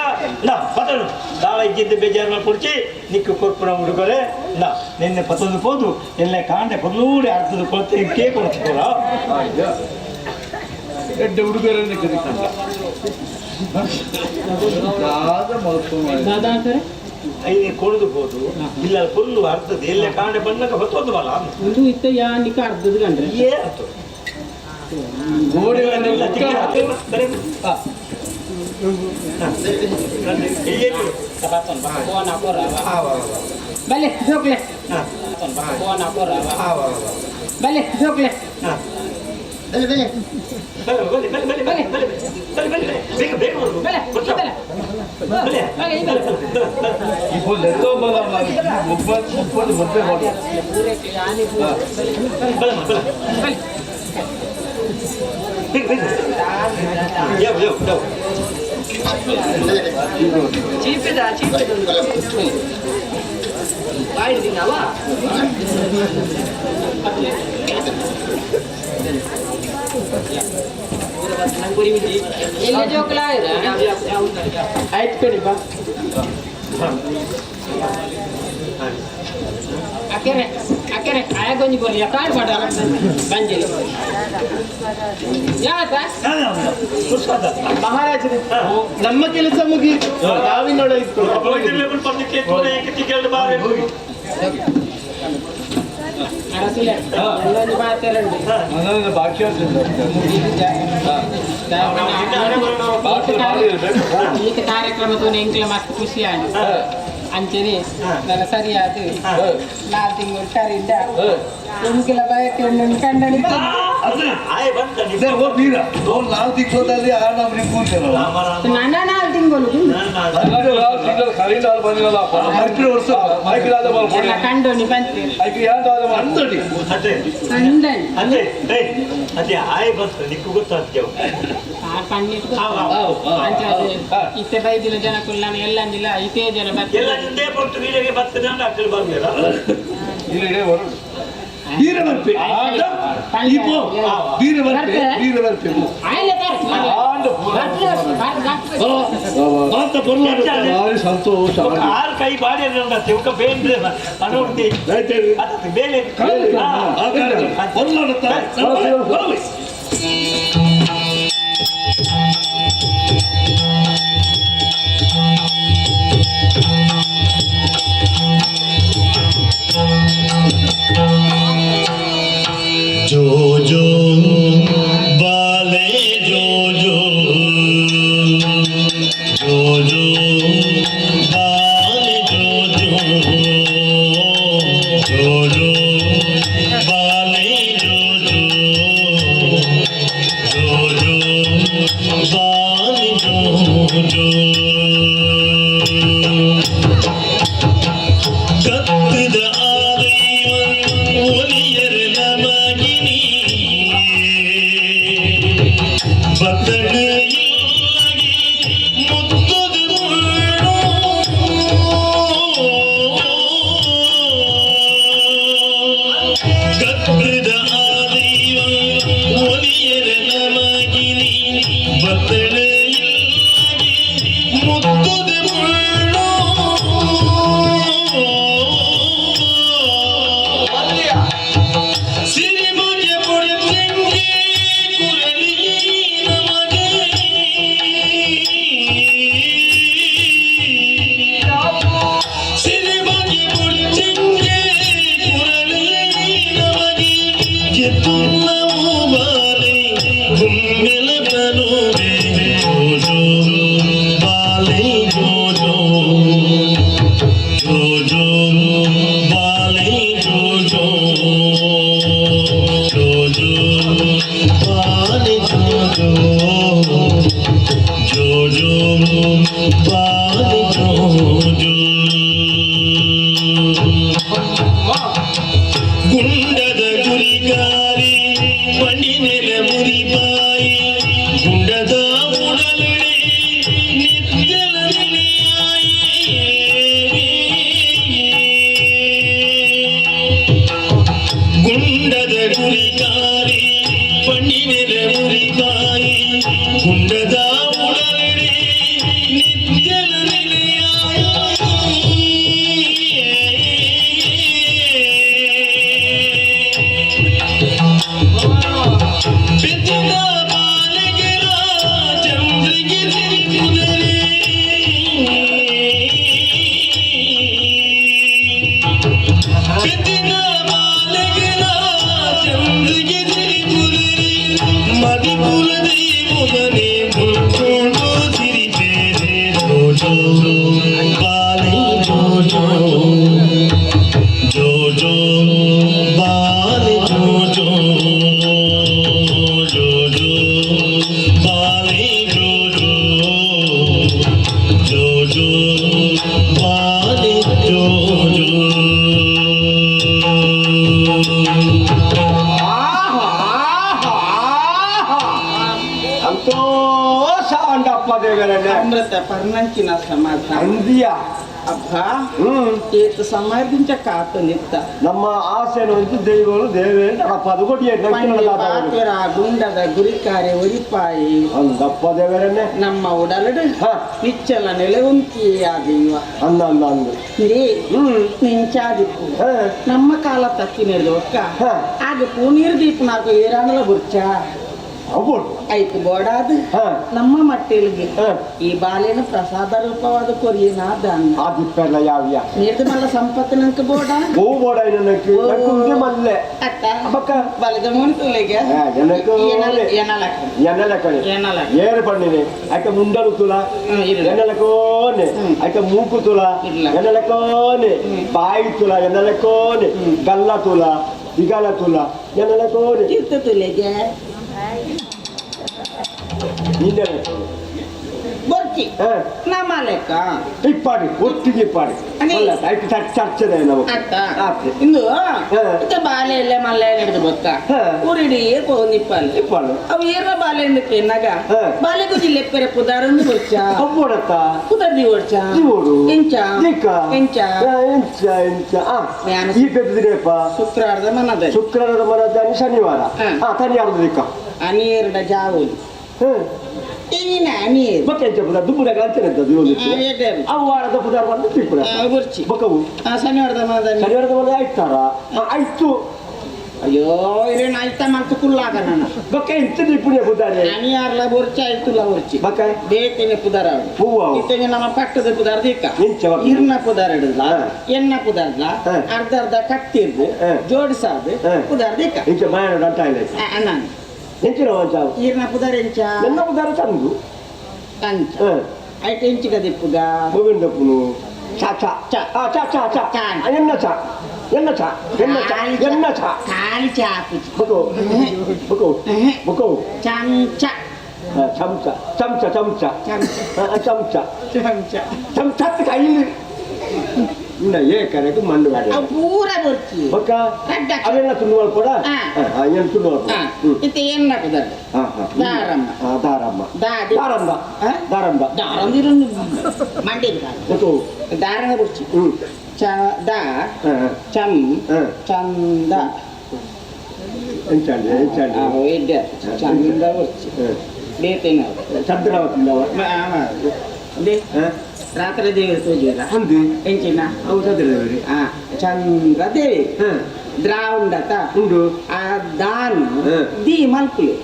ನಾ ಪತನು ದಾಳ ಇದ್ದಿದ್ದು ಬೇಜಾರು ಮಾಡ್ಕೊಡ್ಚಿ ನಿಕ್ಕು ಕೊರ್ಪುನ ಹುಡುಗರೆ ನಾ ನಿನ್ನೆ ಪತೊಂದು ಪೋದು ಎಲ್ಲ ಕಾಂಡೆ ಪೊಲ್ಲೂಡಿ ಅರ್ಥದ ಕೊರತೆ ಕೇಕ್ ಕೊಡ್ತೀರ ಎಡ್ಡೆ ಹುಡುಗರನ್ನೇ ಐದು ಕೊಡುದು ಹೋದು ಇಲ್ಲ ಫುಲ್ಲು ಅರ್ಧದ ಎಲ್ಲ ಕಾಂಡೆ ಬಂದಾಗ ಹೊತ್ತೊಂದು ಬಲ್ಲ ಒಂದು ಇತ್ತ ಯಾನಿಕ ಅರ್ಧದ ಕಂಡ್ರೆ ಏ ಆಯ್ತು ಬಲೆ ಜೋಕ್ಲೆ ಬಲೆ ಜೋಕ್ಲೆ ಬಲೆ ಬಲೆ ಬಲೆ ಬಲೆ ಬಲೆ ಬಲೆ ಬಲೆ ಬಲೆ ಬೇಗ ಬೇಗ ಬಲೆ ಬಲೆ ಬಲೆ ಬೇಗ ಬೇಗ ಯಾವ ಯಾವ ಯಾವ ಚೀಪೆದ ಚೀಪೆದ ಬಾಯಿಡಿನವ ಎಲ್ಲ ಜೋಕುಲ ಆಯ್ತು ಕಣಿ ಬಾ ಅಕೆರೆ ಅಕೆರೆ ಆಯಗೊಂಜಿ ಕೊರ್ಲಿ ಕಾಡ್ ಬಾಡ ಬಂಜಿರಿ ಯಾತ ಮಹಾರಾಜರೇ, ನಮ್ಮ ಕೆಲಸ ಮುಗಿಯಿತು, ನಾವಿನ್ನೊಳ ಅರಸುಲೆ ಎಲ್ಲೊಂದು ಮಾತೆರಡು ಈತ ಕಾರ್ಯಕ್ರಮ ತೋನೆ ಎಂಕ್ಲ ಮಸ್ತ್ ಖುಷಿ ಆಂಡ್ ಅಂಚನೆ ನನ್ನ ಸರಿಯಾದ ನಾಲ್ ತಿಂಗಳು ಕರಿಂದ ಎಂಕ್ಲ ಬಯಕೆ ಕಂಡನಿ ನನ್ನ ನಾಲ್ ತಿಂಗಳು ಕಂಡೋನಿ ಬಂತೆ ಕಂಡನಿ ಅದೇ ಆಯ್ ಬಂತು ನಿಕ್ಕು ಗೊತ್ತಾಗ್ತೇವೆ ಇತ್ತೆ ಬೈದಿಲ್ಲ ಜನ ಕುಲ್ಲಾನ ಎಲ್ಲಂದಿಲ್ಲ ಇತೇ ಜನ ಬರ್ತದೆ ಎಲ್ಲ ನಿಂದೇ ಬಂತು ವೀರಗೆ ಬರ್ತದೆ ಅಂತ ಅಕ್ಕಲು ಬರ್ಲಿಲ್ಲ ವೀರ ಬರ್ಪೆ ವೀರ ಬರ್ಪೆ ವೀರ ಬರ್ಪೆ ಸಂತೋಷ. ಆರು ಕೈ ಬಾಡಿ ಉಕ ಬೇಂದ್ರೆ ಅನುಡ್ತಿ ಬೇಲೆ जो जो बाले जो जो जो जो बाले जो जो जो जो बाले जो जो जो जो बाले जो जो ಕತ್ತದ ಆದೈವನ್ ಒಲಿಯರ ನಮಗಿನಿ ಬತ್ತಣ ಇಲ್ಲಗೆ ಮುತ್ತದ ಮುಳ್ಳು ಕತ್ತದ ಆದೈವನ್ ಒಲಿಯರ ನಮಗಿನಿ ಬತ್ತಣ ಇಲ್ಲಗೆ ಮುತ್ತದ ಮುಳ್ಳು ಸಿರಿಮುಗೆ ಪುಡಿಂಗೆ ಕುರಳಿಗೆ ನಮಗೆ ಸಿರಿಮುಗೆ ಪುಡಿಂಗೆ ಕುರಳಿಗೆ ನಮಗೆ ಎತ್ತುಲ್ಲವು ಬಾಲೆ ಗುಮ್ಮೆಲ ಬನುವೆ ಜೋ ಬಾಲೆ ಜೋ ಜೋ ಜೋ ಬಾಲೆ ಜೋ ಜೋ ಜೋ ಜೋ ಬಾಲೆ ಜೋ ಜೋ ಜೋ ಜೋ ಬಾಲೆ ಜೋ ಜೋ ಗುಂಡದ ಗುರಿಗಾರಿ ಮಣಿನೆಲ ಮುರಿಬಾಯಿ ಗುಂಡದ ಉಡಲಡೆ ನಿತ್ಯಲ ನೆಲೆಯಾಯಿ ಗುಂಡದ ಗುರಿಕಾರಿ ಪಣ್ಣಿನೆಲ ಮುರಿಬಾಯಿ ಗುಂಡದ ಉಡಲಡೆ ನಿತ್ಯಲ ನೆಲೆಯಾಯಿ ಬಿದ್ದಿದ ಬಾಲಿಗೆರ ಚಂದ್ರಿಗೆ ಸಿರಿಪುದರೆ ಬಿದ್ದಿದ ಬಾಲಿಗೆರ ಚಂದ್ರಿಗೆ ಸಿರಿಪುದರೆ ಮದಿಪುರ ದೈವದನೆ ಮುಳ್ಕೊಂಡು ಸಿರಿಪೇರೆ ಜೋ ಜೋ ಬಾಲೆ ಜೋ ಜೋ ಜೋ ಜೋ ಬಾಲೆ ಜೋ ಜೋ ಜೋ ಜೋ ಬಾಲೆ ಜೋ ಜೋ ಜೋ ಜೋ ಬಾಲೆ ಜೋ ಜೋ ಸಂತೋಷ ಅಂಡಪ್ಪ ದೇವರನ್ನ ಅಮೃತ ಪರ್ಣಂಚಿನ ಸಮಾಧಾನ ಅಂದಿಯ ಅಬ್ಬಾ ಏತ ಸಮಾಧಿಂಚ ಕಾತು ನಿತ್ತ ನಮ್ಮ ಆಸೆನು ದೈವರು ದೇವೇ ನಡಪದು ಕೊಡಿಯ ಪಾತೆರ ಗುಂಡದ ಗುರಿಕಾರೆ ಒರಿಪಾಯಿ ಅಂದಪ್ಪ ದೇವರನ್ನೇ ನಮ್ಮ ಉಡಲಡು ನಿಚ್ಚಲ ನೆಲೆವಂತಿಯ ದೈವ ಅಂದ ಅಂದ ಅಂದ ನಿಂಚಾದಿಪ್ಪು ನಮ್ಮ ಕಾಲ ತಕ್ಕಿನಿಡ್ದು ಒಕ್ಕ ಆಗ ಪೂನೀರ್ ದೀಪ ನಾಲ್ಕು ಏರಾಣಲ ಬುರ್ಚ ಐತು ಬೋಡಾದು ನಮ್ಮ ಮಟ್ಟೆಲ್ಗೆ ಈ ಬಾಲೆನ ಪ್ರಸಾದ ರೂಪವಾದ ಕೊರಿಯನಾದ ಆದಿಪ್ಪೆಲ್ಲ ಯಾವ್ಯ ನೀರ್ದು ಮಲ್ಲ ಸಂಪತ್ತು ನಂಗೆ ಬೋಡ ಹೂ ಬೋಡ ನನಗೆ ಮಲ್ಲೆ ಅತ್ತ ಬಲದ ಮುನ್ತುಲೆಗೆ ಎನ್ನಲಕಣೆ ಏರು ಪಣ್ಣಿನಿ ಐಕ ಮುಂಡಲು ತುಲ ಎನ್ನಲಕೋನೆ ಐಕ ಮೂಕು ತುಲ ಎನ್ನಲಕೋನೆ ಬಾಯಿ ತುಲ ಎನ್ನಲಕೋನೆ ಗಲ್ಲ ತುಲ ದಿಗಲ ತುಲ ಎನ್ನಲಕೋನೆ ತೀರ್ಥ ತುಲೆಗೆ ಬೊರ್ಚಿ ನಮ್ಮ ಲೆಕ್ಕ ಇಪ್ಪಾಡಿ ಒಟ್ಟಿಗೆ ಇಪ್ಪಾಡಿ ಐದು ಚರ್ಚೆ ಅತ್ತ ಇಂದು ಇತ್ತ ಬಾಲೆ ಎಲ್ಲ ಮಲ್ಲೆ ಹಿಡಿದು ಬೊಕ್ಕ ಊರಿಡಿ ಇಪ್ಪಾಲು ಇಪ್ಪಾಲು ಅವು ಏರ ಬಾಲೆ ಎನ್ನಾಗ ಬಾಲೆ ಗುಜಿ ಲೆಪ್ಪರೆ ಪುದಾರಂದು ಬೊರ್ಚ ಅவ்வோಡತ್ತ ಪುದರ್ the ಓಡ್ಚ ದಿವೋಡು ಎಂಚ ದಿಕ್ಕ ಎಂಚ ಎಂಚ ಎಂಚ ಈ ಪೆದ್ದಿರೇಪ ಶುಕ್ರವಾರದ ಮನದ ಶುಕ್ರವಾರದ ಮನದ ಶನಿವಾರ ತನಿಯಾರದ ದಿಕ್ಕ ಅನೀರ್ಡ ಜಾವೋಲಿ ನೀರು ಬೊಕ್ಕ ಎಂಚ ಪುದಾರ್ ದುಬ್ಬುನಾಗ ಅಂಚನೆ ಅವು ವಾರದ ಪುದಾರ್ ಬಂದು ತಿಪ್ಪುನ ಬುರ್ಚಿ ಬೊಕ್ಕವು ಶನಿವಾರದ ಮನದ ಶನಿವಾರದ ಮನದ ಆಯ್ತಾರ ಆಯ್ತು ಅಯ್ಯೋ ಇರೇನು ಆಯ್ತಾ ಮಂತು ಕುಲ್ಲಾಗ ನಾನು ಬೊಕ್ಕ ಎಂತ ಪುಣ್ಯ ಪುದಾರೆ ಅನಿಯಾರ್ಲ ಬೊರ್ಚಿ ಆಯ್ತುಲ್ಲ ಬೊರ್ಚಿ ಬೊಕ್ಕ ಬೇತೇನೆ ಪುದಾರ ಹೂವು ಇತ್ತೇನೆ ನಮ್ಮ ಪಟ್ಟದ ಪುದಾರ ದಿಕ್ಕ ಇರ್ನ ಪುದಾರ ಹಿಡಿದ್ಲ ಎಣ್ಣ ಪುದಾರ್ಲ ಅರ್ಧ ಅರ್ಧ ಕಟ್ಟಿರ್ದು ಜೋಡಿಸಾದು ಪುದಾರ ದಿಕ್ಕ ಇಂಚ ಮಾಯನ ಅಂಟ ಇಲ್ಲ ಅಣ್ಣ ಎಂಚಿನ ವಂಚಾವು ಈರ್ನ ಪುದಾರ ಎಂಚ ಎನ್ನ ಪುದಾರ ಚಂದು ಕಂಚ ಐಟ್ ಎಂಚಿಗ ದಿಪ್ಪುಗ ಗೋವಿಂದಪ್ಪನು ಚಾ ಚಾ ಚಾ ಚಾ ಚಾ ಚಾ ಎನ್ನ ಚಾ ಎನ್ನ ಚಾ ಎನ್ನ ಚಾ ಎನ್ನ ಚಾ ಖಾಲಿ ಚಾ ಹಾಕುಜಿ ಬಕೋ ಬಕೋ ಬಕೋ ಚಮಚ ಚಮಚ ಚಮಚ ಚಮಚ ಚಮಚ ಚಮಚ ಚಮಚ ಕೈಲಿ ಇನ್ನ ಏಕರೆಗೆ ಮಣ್ಣು ಬೇಡ ಪೂರ ಬೊರ್ಚಿ ಬೊಕ್ಕ ಅವೆಲ್ಲ ತುಂಡುಗಳು ಕೂಡ ಏನು ತುಂಡುಗಳು ಇತ್ತೆ ಎನ್ನ ಪುದಾರ ದಾರಮ್ಮ ದಾರಮ್ಮ ದಾರಂದ ದಾರಂದ ದಾರಂದಿರನ್ನು ಮಂಡಿದ ದಾರನ ಬುರ್ಚಿ ಚ the ಚಮ್ ಚಂದ ಎಂಚಂಡಿ ಎಂಚಂಡಿ ಚಂದ ಬುರ್ಚಿ ಬೇತೇನ ಚಂದ್ರಾವತಿ ರಾತ್ರಿ ದೇವರು ಪೂಜೆರ ಎಂಚಿನ ಅವು ಚಂದ್ರದೇವರು ಚಂದ್ರ ದೇವಿ ದ್ರಾವುಂಡತ ಉಂಡು ಆ ದಾನ್ the ಮಲ್ಪುಲು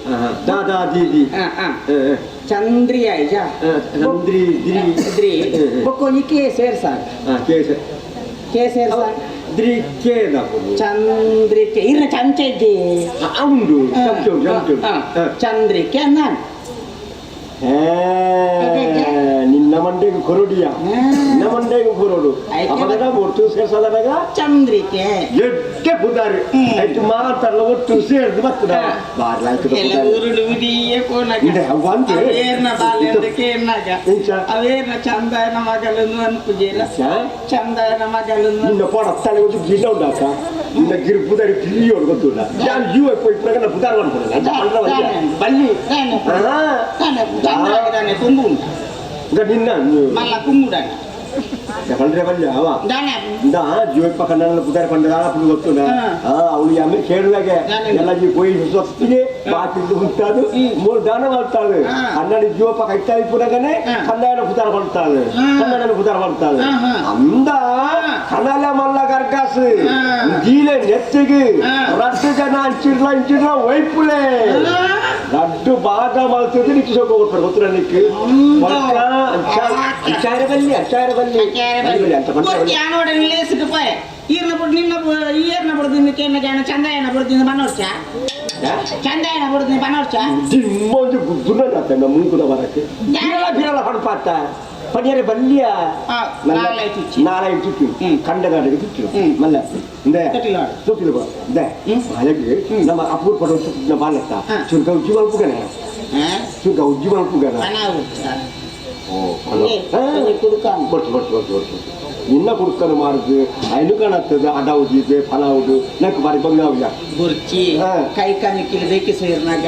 ದಾದಾ the the ಚಂದ್ರಿ ಆಯ್ಜ ಚಂದ್ರಿ ದ್ರಿ ದ್ರಿ ಬೊಕ್ಕೊಂಜಿ ಕೆ ಸೇರ್ಸಾಕ ಕೆ ಕೆ ಸೇರ್ಸಾಕ ದ್ರಿ ಕೆ ಚಂದ್ರಿಕೆ ಇರ್ನ ಚಂಚ ಇದ್ದಿ ಉಂಡು ಚಂದ್ರಿಕೆ ನಾನು ನಿನ್ನ ಮಂಡೆಗೆ ಕೊರಡಿಯ ನಿನ್ನ ಮಂಡೆಗೆ ಕೊರಡು ಅಪಗದ ಒಟ್ಟು ಸೇರ್ಸದಾಗ ಚಂದ್ರಿಕೆ ಎಡ್ಡೆ ಪುದಾರಿ ಆಯ್ತು ಮಾತಾಡಲ್ಲ ಒಟ್ಟು ಸೇರ್ದು ಬರ್ತದ ಅವೇರ್ನ ಚಂದಾಯನ ಮಗಳನ್ನು ಅನ್ಪುಜೇರ ಚಂದಾಯನ ಮಗಳನ್ನು ನಿನ್ನ ಪೋಡ ತಲೆ ಒಂದು ಗಿಡ ಉಂಡಾತ ನಿನ್ನ ಗಿರ್ ಪುದಾರಿ ಗಿರಿಯೋಡು ಗೊತ್ತುಲ್ಲ ನಾನು ಜೀವ ಪೋಯಿ ಪುದಾರ ಮಾಡ್ಕೊಡಲ್ಲ ಬಲ್ಲಿ ಕೊಂಬು ಉಂಟ ನಿನ್ನ ಮಲ್ಲ ಕುಂಬುಡಾನ ಪಂಡ್ರೆ ಬಲ್ಯ ಅವ ಜೀವಪ್ಪ ಕಣ್ಣಲ್ಲ ಪುದಾರ ಪಂಡ ಅప్పుడు ಗೊತ್ತುಂಡ ಅವಳು ಆಮೇಲೆ ಕೇಳುವಾಗೆ ಎಲ್ಲ ಜೀವ ಪೋಯಿ ಸೊತ್ತಿಗೆ ಬಾಕಿದ್ದು ಉಂಟಾದು ಮೂರು ದಾನ ಮಾಡ್ತಾಳೆ ಕನ್ನಡ ಜೀವಪ್ಪ ಕೈತಾ ಇಪ್ಪುನಾಗನೆ ಕನ್ನಡ ಪುದಾರ ಪಡ್ತಾಳೆ ಕನ್ನಡನ ಪುದಾರ ಪಡ್ತಾಳೆ ಅಂದ ಕನಲ ಮಲ್ಲ ಕರ್ಕಾಸು ಗೀಲೆ ನೆತ್ತಿಗೆ ರಟ್ಟು ಜನ ಅಂಚಿಡ್ಲ ಅಂಚಿಡ್ಲ ಒಯ್ಪುಲೆ ರಡ್ಡು ಭಾಗ ಮಾಡ್ತಿದ್ದು ನಿಕ್ಕು ಸೊಕ್ಕ ಕೊಡ್ತಾರೆ ಗೊತ್ತಿರ ನಿಕ್ಕು ಅಚ್ಚಾರ ಬಲ್ಲಿ ಅಚ್ಚಾರ ಬಲ್ಲಿ ಈರ್ನ ಬುಡ್ ನಿನ್ನ ಈರ್ನ ಬುಡ್ದಿಂದ ಕೇನ ಜಾನ ಚಂದಾಯನ ಬುಡ್ದಿಂದ ಬನ್ನೋರ್ಚ ಚಂದಾಯನ ಬುಡ್ದಿಂದ ಬನ್ನೋರ್ಚ ದಿಮ್ಮೊಂದು ಗುದ್ದುನ ಮೂಕುದ ಬರಕ್ಕೆ ಬಿರಲ ಬಿರಲ ಪಡ್ಪಾತ ಪಡಿಯರೆ ಬಲ್ಲಿಯ ನಾಳೆ ಚುಚ್ಚು ಕಂಡಗಾಡಿಗೆ ಚುಚ್ಚು ಮಲ್ಲ ತೊಟ್ಟಿಲು ಬಾ ಹಾಗೆ ನಮ್ಮ ಅಪೂರ್ವ ಪಡ ಬಾಲತ್ತ ಚುರ್ಕ ಉಜ್ಜಿ ಮಲ್ಪುಗನೆ ಚುರ್ಕ ಉಜ್ಜಿ ಮಲ್ಪುಗನ ಬರ್ತು ಬರ್ತು ಬರ್ತು ಬರ್ತು ನಿನ್ನ ಕುಡ್ಕನು ಮಾರುದು ಐನು ಕಾಣತ್ತದ ಅಡೌದು ಫಲಾವುದು ನಂಗೆ ಬಾರಿ ಬಂಗಾವ್ಯ ಬುರ್ಚಿ ಕೈ ಕಾನಿ ಕಿಲದಕ್ಕೆ ಸೇರ್ನಾಗ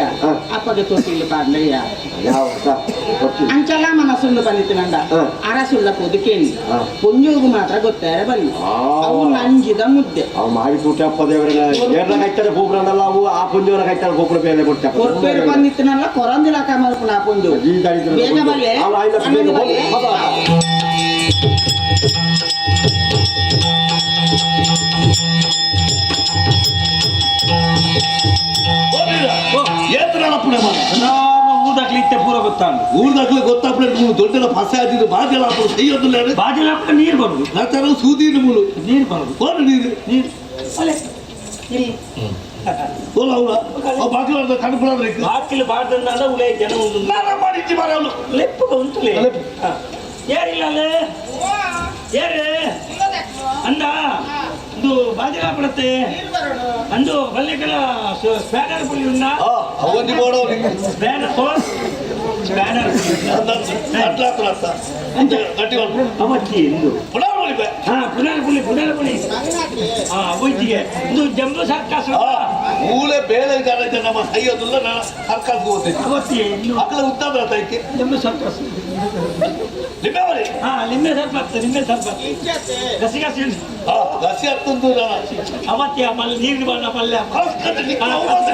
ಅಪ್ಪಗೆ ತೊಟ್ಟಿಲು ಪಾಡ್ಲಯ್ಯ ಯಾವ ಅಂಚಲ ಮನಸ್ಸುಂಡು ಬಂದಿತ್ತಿನಂಡ ಅರಸುಳ್ಳ ಪೊದುಕೇನಿ ಪೊಂಜೋಗು ಮಾತ್ರ ಗೊತ್ತಾರೆ ಬಲ್ಲಿ ಅವು ನಂಜಿದ ಮುದ್ದೆ ಅವು ಮಾವಿ ಕೂಟಪ್ಪ ದೇವರನ್ನ ಏರ್ನ ಕೈತಾರೆ ಪೂಪ್ರಲ್ಲ ಅವು ಆ ಪುಂಜೋರ ಕೈತಾರೆ ಪೂಪ್ರ ಬೇಲೆ ಕೊಡ್ತಪ್ಪ ಕೊರ್ಪೇರು ಬಂದಿತ್ತಿನಲ್ಲ ಕೊರಂದಿಲ್ಲ ಕಮಲ್ಪುನ ಆ ಪೊಂಜೋ ಬೇಗ ಬಲ್ಲೆ ಬೇಗ ಬಲ್ಲೆ. ಊರ್ದಾಕ್ಲಿ ಇತ್ತೆ ಪೂರ ಗೊತ್ತಾಂಡು ಊರ್ದಾಕ್ಲಿ ಗೊತ್ತಾಪ್ಲೆ ನೀವು ದೊಡ್ಡ ಫಸೆ ಆದಿದ್ದು ಬಾಜಲ ಅప్పుడు ಸೆಯ್ಯೊಂದು ಬಾಜಲ ಅప్పుడు ನೀರು ಬರುದು ನಾ ಸೂದಿನ ಮೂಲು ನೀರು ಬರುದು ಕೋರು ನೀರು ನೀರು ಅಲೆ ಇಲ್ಲಿ ಓಲ ಅವಳ ಅವು ಬಾಗಿಲು ಕಣ್ಪುಳ ಬಾಕಿಲು ಬಾರ್ದಂದ ಉಲೇ ಜನ ಉಂಟು ಮಾಡಿಚ್ಚಿ ಮಾರವಳು ಲೆಪ್ಪುಗ ಉಂಟುಲೇ ಯಾರಿಲ್ಲ ಅಲ್ಲೇ ಯಾರೇ ಅಂದ ಇದು ಬಾಜಲ ಪಡತ್ತೆ ಅಂದು ಬಲ್ಲೆಕಲ ಸ್ಪ್ಯಾನರ್ ಪುಳಿ ಉಂಡ ಅವನಿ ಬೋಡೋ ಸ್ಪ್ಯಾನರ್ ಸ್ಪ್ಯಾನರ್ ಅವತ್ತಿ ಇಂದು ಹಾ ಪುನರ್ ಪುಳಿ ಪುನರ್ ಪುಳಿ ಹಾ ಒಯ್ತಿಗೆ ಇದು ಜಂಬೂ ಸರ್ಕಾಸ ಮೂಲೆ ಬೇಳೆ ವಿಚಾರ ನಮ್ಮ ಸೈಯೋದಿಲ್ಲ ನಾನು ಸರ್ಕಾರಕ್ಕೆ ಹೋಗ್ತೇನೆ ಅವತ್ತಿ ಮಕ್ಕಳ ಉತ್ತಾದ ತೈಕೆ ಜಂಬೂ ಸರ್ಕಾಸ ಲಿಂಬೆ ಬರಿ ಹಾ ಲಿಂಬೆ ಸರ್ಬತ್ ಲಿಂಬೆ ಸರ್ಬತ್ ಗಸಿ ಗಸಿ ಹಾ ಗಸಿ ಹತ್ತೊಂದು ಅವತ್ತಿ ಆ ಮಲ್ಲ ನೀರು ಬಣ್ಣ ಪಲ್ಯ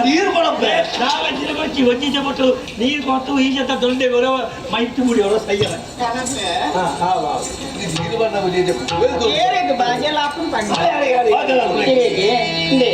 ನೀರು ಬಡಪ್ಪೆ ನಾಲ್ಕು ಬಚ್ಚಿ ಒಜ್ಜಿಜ ಬಿಟ್ಟು ನೀರು ಕೊಟ್ಟು ಈ ಜೊತೆ ದೊಂಡೆ ಬರೋ ಮೈತು ಮುಡಿ ಅವರ ಸೈಯಲ್ಲ ನೀರು ಬಣ್ಣ ಏರೆಗ್ ಬಾಜಲ ಹಾಕೊಂಡು ಪಂಡ ಹೇಗೆ ಇಂದೆ.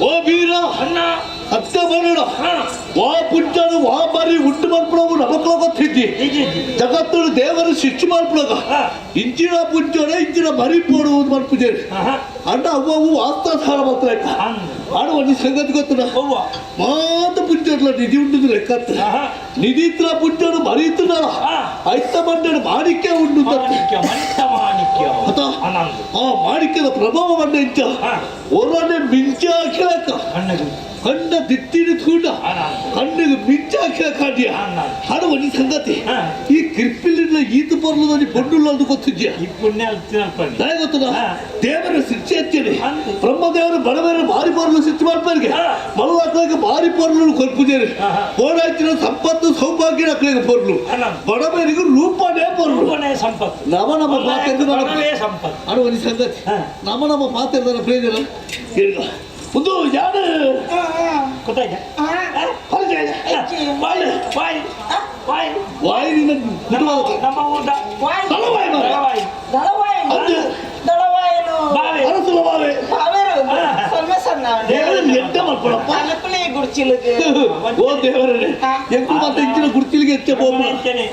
ಓ ವೀರ ಅಣ್ಣ ಸತ್ಯ ಬರೋಣ ವಾ ಪುಂಜಾನು ವಾ ಬಾರಿ ಉಂಟು ಮಲ್ಪಡವು ನಮಕ್ಲ ಗೊತ್ತಿದ್ದಿ ಜಗತ್ತು ದೇವರು ಶಿಕ್ಷೆ ಮಲ್ಪಡಗ ಇಂಚಿನ ಪುಂಜೋಡ ಇಂಚಿನ ಮರಿ ಪೋಡುವುದು ಮಲ್ಪುಜೇರಿ ಅಣ್ಣ ಅವ್ವವು ವಾಸ್ತಾಧಾರ ಮಾತ್ರ ಆಡ ಒಂದು ಸಂಗತಿ ಗೊತ್ತದ ಮಾತ ಪುಂಜೋಡ್ಲ ನಿಧಿ ಉಂಟು ಲೆಕ್ಕತ್ತ ನಿಧಿ ಇತ್ರ ಪುಂಜೋಡು ಮರಿ ಇತ್ತುನಾಳ ಐತ ಬಂಡಡು ಮಾಣಿಕ್ಯ ಉಂಟು ಆ ಮಾಣಿಕ್ಯದ ಪ್ರಭಾವ ಬಂಡ ಇಂಚ ಒರನೆ ಮಿಂಚ ಹಾಕಿಲಕ್ಕ ಕಣ್ಣ ದಿತ್ತಿನ ತೂಡ ಕಣ್ಣಿಗೆ ಮಿಂಚ ಹಾಕಿದ ಕಾಡ್ಯ ಹಾಡು ಒಂದು ಸಂಗತಿ ಈ ಕಿರ್ಪಿಲಿನ ಈತ ಪರ್ಲದಲ್ಲಿ ಪೊಡ್ಡುಲ್ಲ ಅಂತ ಗೊತ್ತಿದ್ಯಾ ದಯ ಗೊತ್ತದ ದೇವರ ಶಿಕ್ಷೆ ಹಚ್ಚೇನೆ ಬ್ರಹ್ಮದೇವರು ಬಡವರ ಭಾರಿ ಪರ್ಲು ಶಿಕ್ಷೆ ಮಾಡ್ಪಾರಿಗೆ ಮಲ್ಲಕ್ಕಳಿಗೆ ಭಾರಿ ಪರ್ಲು ಕೊರ್ಪುಜೇರಿ ಪೋಡಾಚಿನ ಸಂಪತ್ತು ಸೌಭಾಗ್ಯ ಅಕ್ಕಳಿಗೆ ಪೊರ್ಲು ಬಡವರಿಗೆ ರೂಪನೇ ಪೊರ್ಲು ಸಂಪತ್ತು ನಮ ನಮ್ಮ ಪಾತ್ರ ಸಂಪತ್ತು ಹಾಡು ಒಂದು ಸಂಗತಿ ನಮ್ಮ ನಮ್ಮ ಪಾತ್ರ ಪ್ರಯೋಜನ ಕೇಳಿದ ಒಂದು ಯಾರು ಗೊತ್ತಾಯ್ತಾ ವಾಯ್ ವಾಯ್ ವಾಯ್ ವಾಯಿನ ನಮ್ಮ ಊಟ ದಳವಾಯಿ ದಳವಾಯಿ ಅದು ದಳವಾಯಲು ಬಾವೆ ಅರಸುಲ ಬಾವೆ ಬಾವೆರು ಸೊಲ್ಮೆ ಸಣ್ಣ ದೇವರ ಎಂತ ಮಾಡ್ಕೊಳಪ್ಪ ಅನುಕೂಲ ಗುಡ್ಚಿಲುಗೆ ಓ ದೇವರೇ ಎಂಕು ಮತ್ತೆ ಇಂಚಿನ ಗುಡ್ಚಿಲಿಗೆ ಹೆಚ್ಚ ಹೋಗ್ತೇನೆ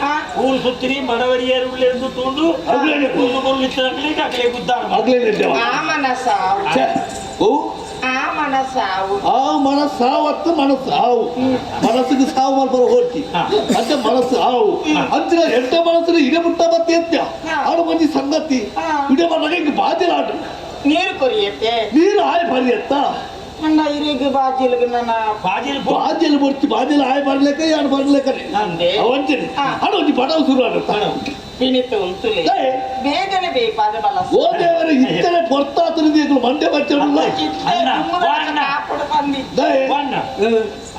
ಊರು ಸುತ್ತಿರಿ ಬಡವರಿಯರು ಉಳ್ಳೆಂದು ತೂಂಡು ಒಂದು ಕೊಲ್ಲು ಇತ್ತದಾಗಲೇ ಅಕಲೆ ಗುದ್ದಾರ ಆಗ್ಲೇ ಆ ಮನಸ ಓ ಆ ಮನಸಾವು ಆ ಮನಸ್ಸಾವತ್ತು ಮನಸ್ಸು ಆವು ಮನಸ್ಸಿಗೆ ಸಾವು ಮಲ್ಪರ ಹೋಗ್ತಿ ಅಂತ ಮನಸ್ಸು ಆವು ಅಂಚಿನ ಎಂಟ ಮನಸ್ಸಿನ ಇಡೆ ಮುಟ್ಟ ಮತ್ತೆ ಎತ್ತ ಆಡು ಮಂದಿ ಸಂಗತಿ ಇಡೆ ಮನಗೆ ಬಾಧ್ಯಲ ಆಟ ನೀರು ಕೊರಿಯತ್ತೆ ನೀರು ಆಯ್ ಬರಿ ಎತ್ತ ಅಣ್ಣ ಇರಿಗ ಬಾಜಿಲ್ಗ ನನ್ನ ಬಾಜಿಲ್ ಬಾಜಲ್ ಬರ್ತಿ ಬಾಜಲ್ ಆಯ್ ಬರ್ಲೇಕ ಯಾರು ಬರ್ಲೇಕನೆ ಅವಂಚನೆ ಆಡು ಒಂಜಿ ಬಡವ ಶುರು ಆಡುತ್ತ ಪಿಣಿತ ಉಂತುಲೆ ಬೇಗನೆ ಬೇಕಾದ ಬಲ ಓ ದೇವರ ಇತ್ತನೆ ಪೊರ್ತಾತನಿದೆ ಮಂಡೆ ಬಚ್ಚಲ್ಲ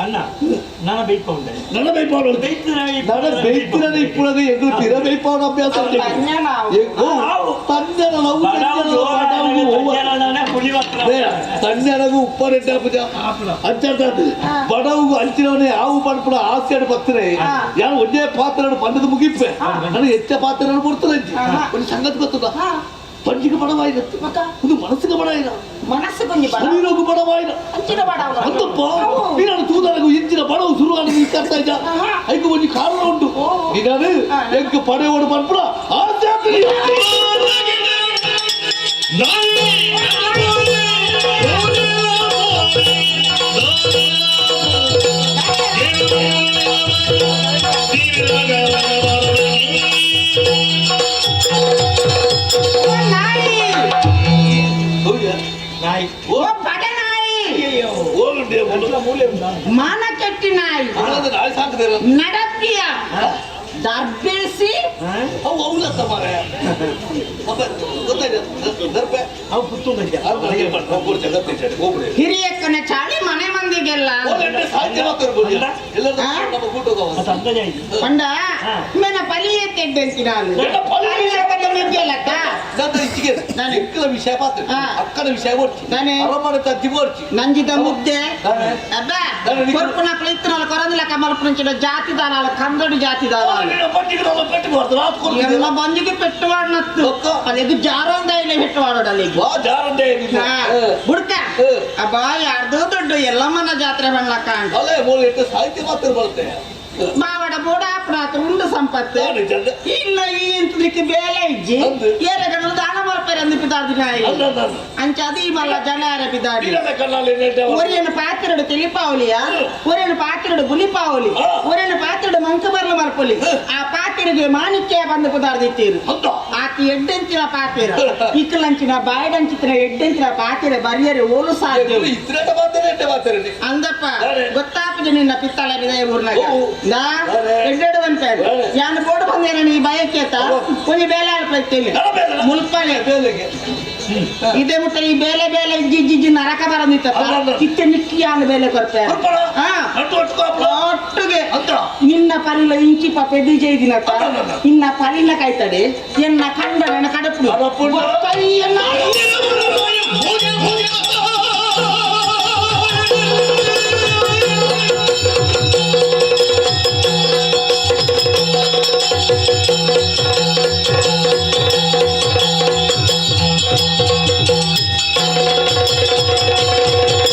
ಅಣ್ಣ ನನ್ನ ಬೈಪೌಂಡೆ ನನ್ನ ಬೈಪೌಂಡು ನನ್ನ ಬೈತಿನ ಇಪ್ಪುಳದ ಎಂಗಳು ತಿರ ಬೈಪೌಂಡ್ ಅಭ್ಯಾಸ ತಣ್ಣನಗು ಉಪ್ಪರೆಡ್ಡ ಪೂಜ ಅಂಚಾಡ್ತಾದು ಬಡವು ಅಂಚಿನವನೇ ಆವು ಪಡ್ಪುಡ ಆಸೆಡು ಪತ್ತನೆ ಯಾರು ಒಂದೇ ಪಾತ್ರ ಪಂಡದ ಮುಗಿಪ್ಪೆ ನನಗೆ ಹೆಚ್ಚ ಪಾತ್ರ ಕೊಡ್ತದೆ ಒಂದು ಸಂಗತಿ ಗೊತ್ತದ ಪಂಜಿಗೆ ಬಡವಾಯಿನ ಒಂದು ಮನಸ್ಸಿಗೆ ಬಡವಾಯಿನ ಮನಸ್ಸು ಕೊಂಚ ಶರೀರಕ್ಕೂ ಬಡವಾಯಿನ ಅಂಚಿನ ಬಡವ ಅಂತಪ್ಪ ನೀನು ತೂದನಗು ಇಂಚಿನ ಬಡವು ಶುರು ಆನದು ಇರ್ತಾ ಇದ್ದ ಐಕು ಒಂಜಿ ಕಾರಣ ಉಂಟು ನೀನು ಎಂಕ್ ಪಡೆಯೋಡು ಪನ್ಪುಡ ಆಸೆ ಆಗ್ತದೆ. ನಾಯಿ ಓ ಬಡ ನಾಯಿ ಮಾನ ಕೆಟ್ಟಿ ನಾಯಿ ನಡಪಿಯ ದರ್ಬೇಸಿ ಹಿರಿಯಕ್ಕನ ಚಾಳಿ ಮನೆ ಮಂದಿಗೆಲ್ಲ ಪಂಡ ಮೇನ ಪಲಿಯೇ ತೆಡ್ಡೆಂತಿ ನಾನು ವಿಷಯ ಅಕ್ಕನ ವಿಷಯ ನಂಜಿದ ಮುದ್ದೆ ಅಬ್ಬಾ ಕೊರ್ಪುನಕ್ಲು ಇತ್ತನಲ್ಲ ಕೊರಂದಿಲ್ಲ ಕಮಲ್ಪುನಂಚಿನ ಜಾತಿ ದಾನಾಲ ಕಂದಡಿ ಜಾತಿ ದಾನಾಲ ಎಲ್ಲ ಬಂಜಿಗೆ ಪೆಟ್ಟುವಾಡನತ್ತು ಅಲ್ಲಿಗೆ ಜಾರಂದ ಇಲ್ಲ ಪೆಟ್ಟುವಾಡೋಡು ಅಲ್ಲಿಗೆ ಬುಡ್ಕ ಅಬ್ಬಾ ಯಾರ್ದೋ ದೊಡ್ಡ ಎಲ್ಲಮ್ಮನ ಜಾತ್ರೆ ಬಣ್ಣಕ್ಕ ಸಾಹಿತ್ಯ ಮಾತ್ರ ಬರುತ್ತೆ ಮಾವಡ ಬೋಡ ಅಪ್ಪನಾತ ಉಂಡು ಸಂಪತ್ತು ಇಲ್ಲ ಈ ಇಂತದಕ್ಕೆ ಬೇಲೆ ಇಜ್ಜಿ ಏರಗಣ್ಣು ದಾನ ಮಲ್ಪೆರೆ ಅಂದು ಪಿದಾರ್ದಿ ನಾಯಿ ಅಂಚ ಅದು ಈ ಮಲ್ಲ ಜನ ಯಾರ ಪಿದಾಡಿ ಒರಿಯನ ಪಾತ್ರಡು ತಿಳಿಪಾವಲಿಯ ಒರಿಯನ ಪಾತ್ರಡು ಬುಲಿಪಾವಲಿ ಒರಿಯನ ಪಾತ್ರಡು ಮಂಕ ಬರ್ಲ ಮಲ್ಪೊಲಿ ಆ ಪಾತಿರಿಗೆ ಮಾಣಿಕ್ಯ ಬಂದು ಪುದಾರ್ದಿತ್ತೀರು ಆತಿ ಎಡ್ಡೆಂಚಿನ ಪಾತಿರ ಇಕ್ಕಲಂಚಿನ ಬಾಯಡಂಚಿನ ಎಡ್ಡೆಂಚಿನ ಪಾತಿರ ಬರಿಯರೆ ಓಲು ಸಾಧ್ಯ ಅಂದಪ್ಪ ಗೊತ್ತಾಪುಜ ನಿನ್ನ ಪಿತ್ತಳ ಬಿದಯ ಊರ್ನಾಗ ಎಡ್ಡೆಡು ಬಂಪೇರು ಯಾನ್ ಬೋಡು ಬಂದೇನ ನೀ ಬಯಕೇತ ಒಂಜಿ ಬೇಲೆ ಆಡ್ಪೈತೇನೆ ಮುಲ್ಪಲೆ ಇದೇ ಮುಟ್ಟ ಈ ಬೇಲೆ ಬೇಲೆ ಇಜ್ಜಿ ಇಜ್ಜಿ ನರಕ ಬರಂದಿತ್ತಪ್ಪ ಇತ್ತೆ ನಿಕ್ಕಿ ಯಾನ್ ಬೇಲೆ ಕೊರ್ಪೆ ಒಟ್ಟಿಗೆ ನಿನ್ನ ಪರಿಲ ಇಂಚಿ ಪಾಪ ಡಿಜೆ ಇದಿನಪ್ಪ ನಿನ್ನ ಪರಿಲ ಕಾಯ್ತಡೆ ಎನ್ನ ಕಂಡ ನನ್ನ ಕಡಪು Thank you.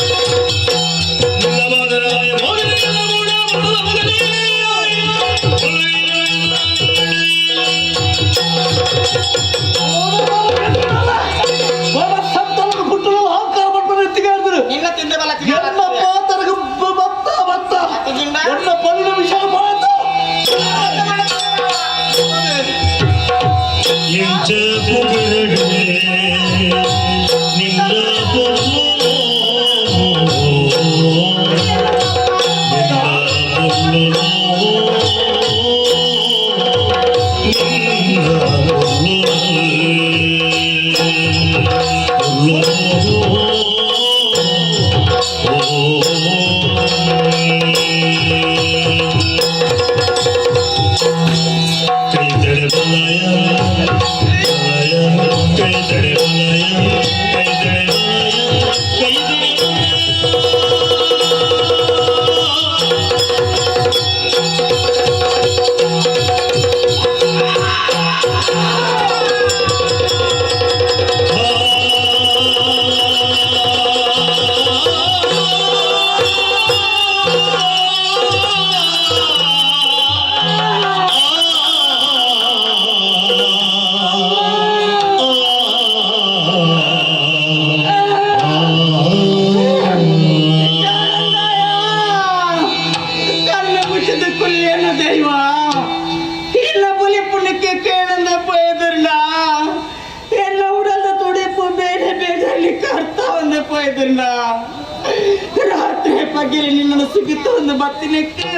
ರಾತ್ರಿ ಪಗಿಲಿ ನಿನ್ನನ್ನು ಸಿಗುತ್ತೊಂದು ಬತ್ತಿನಕ್ಕೆ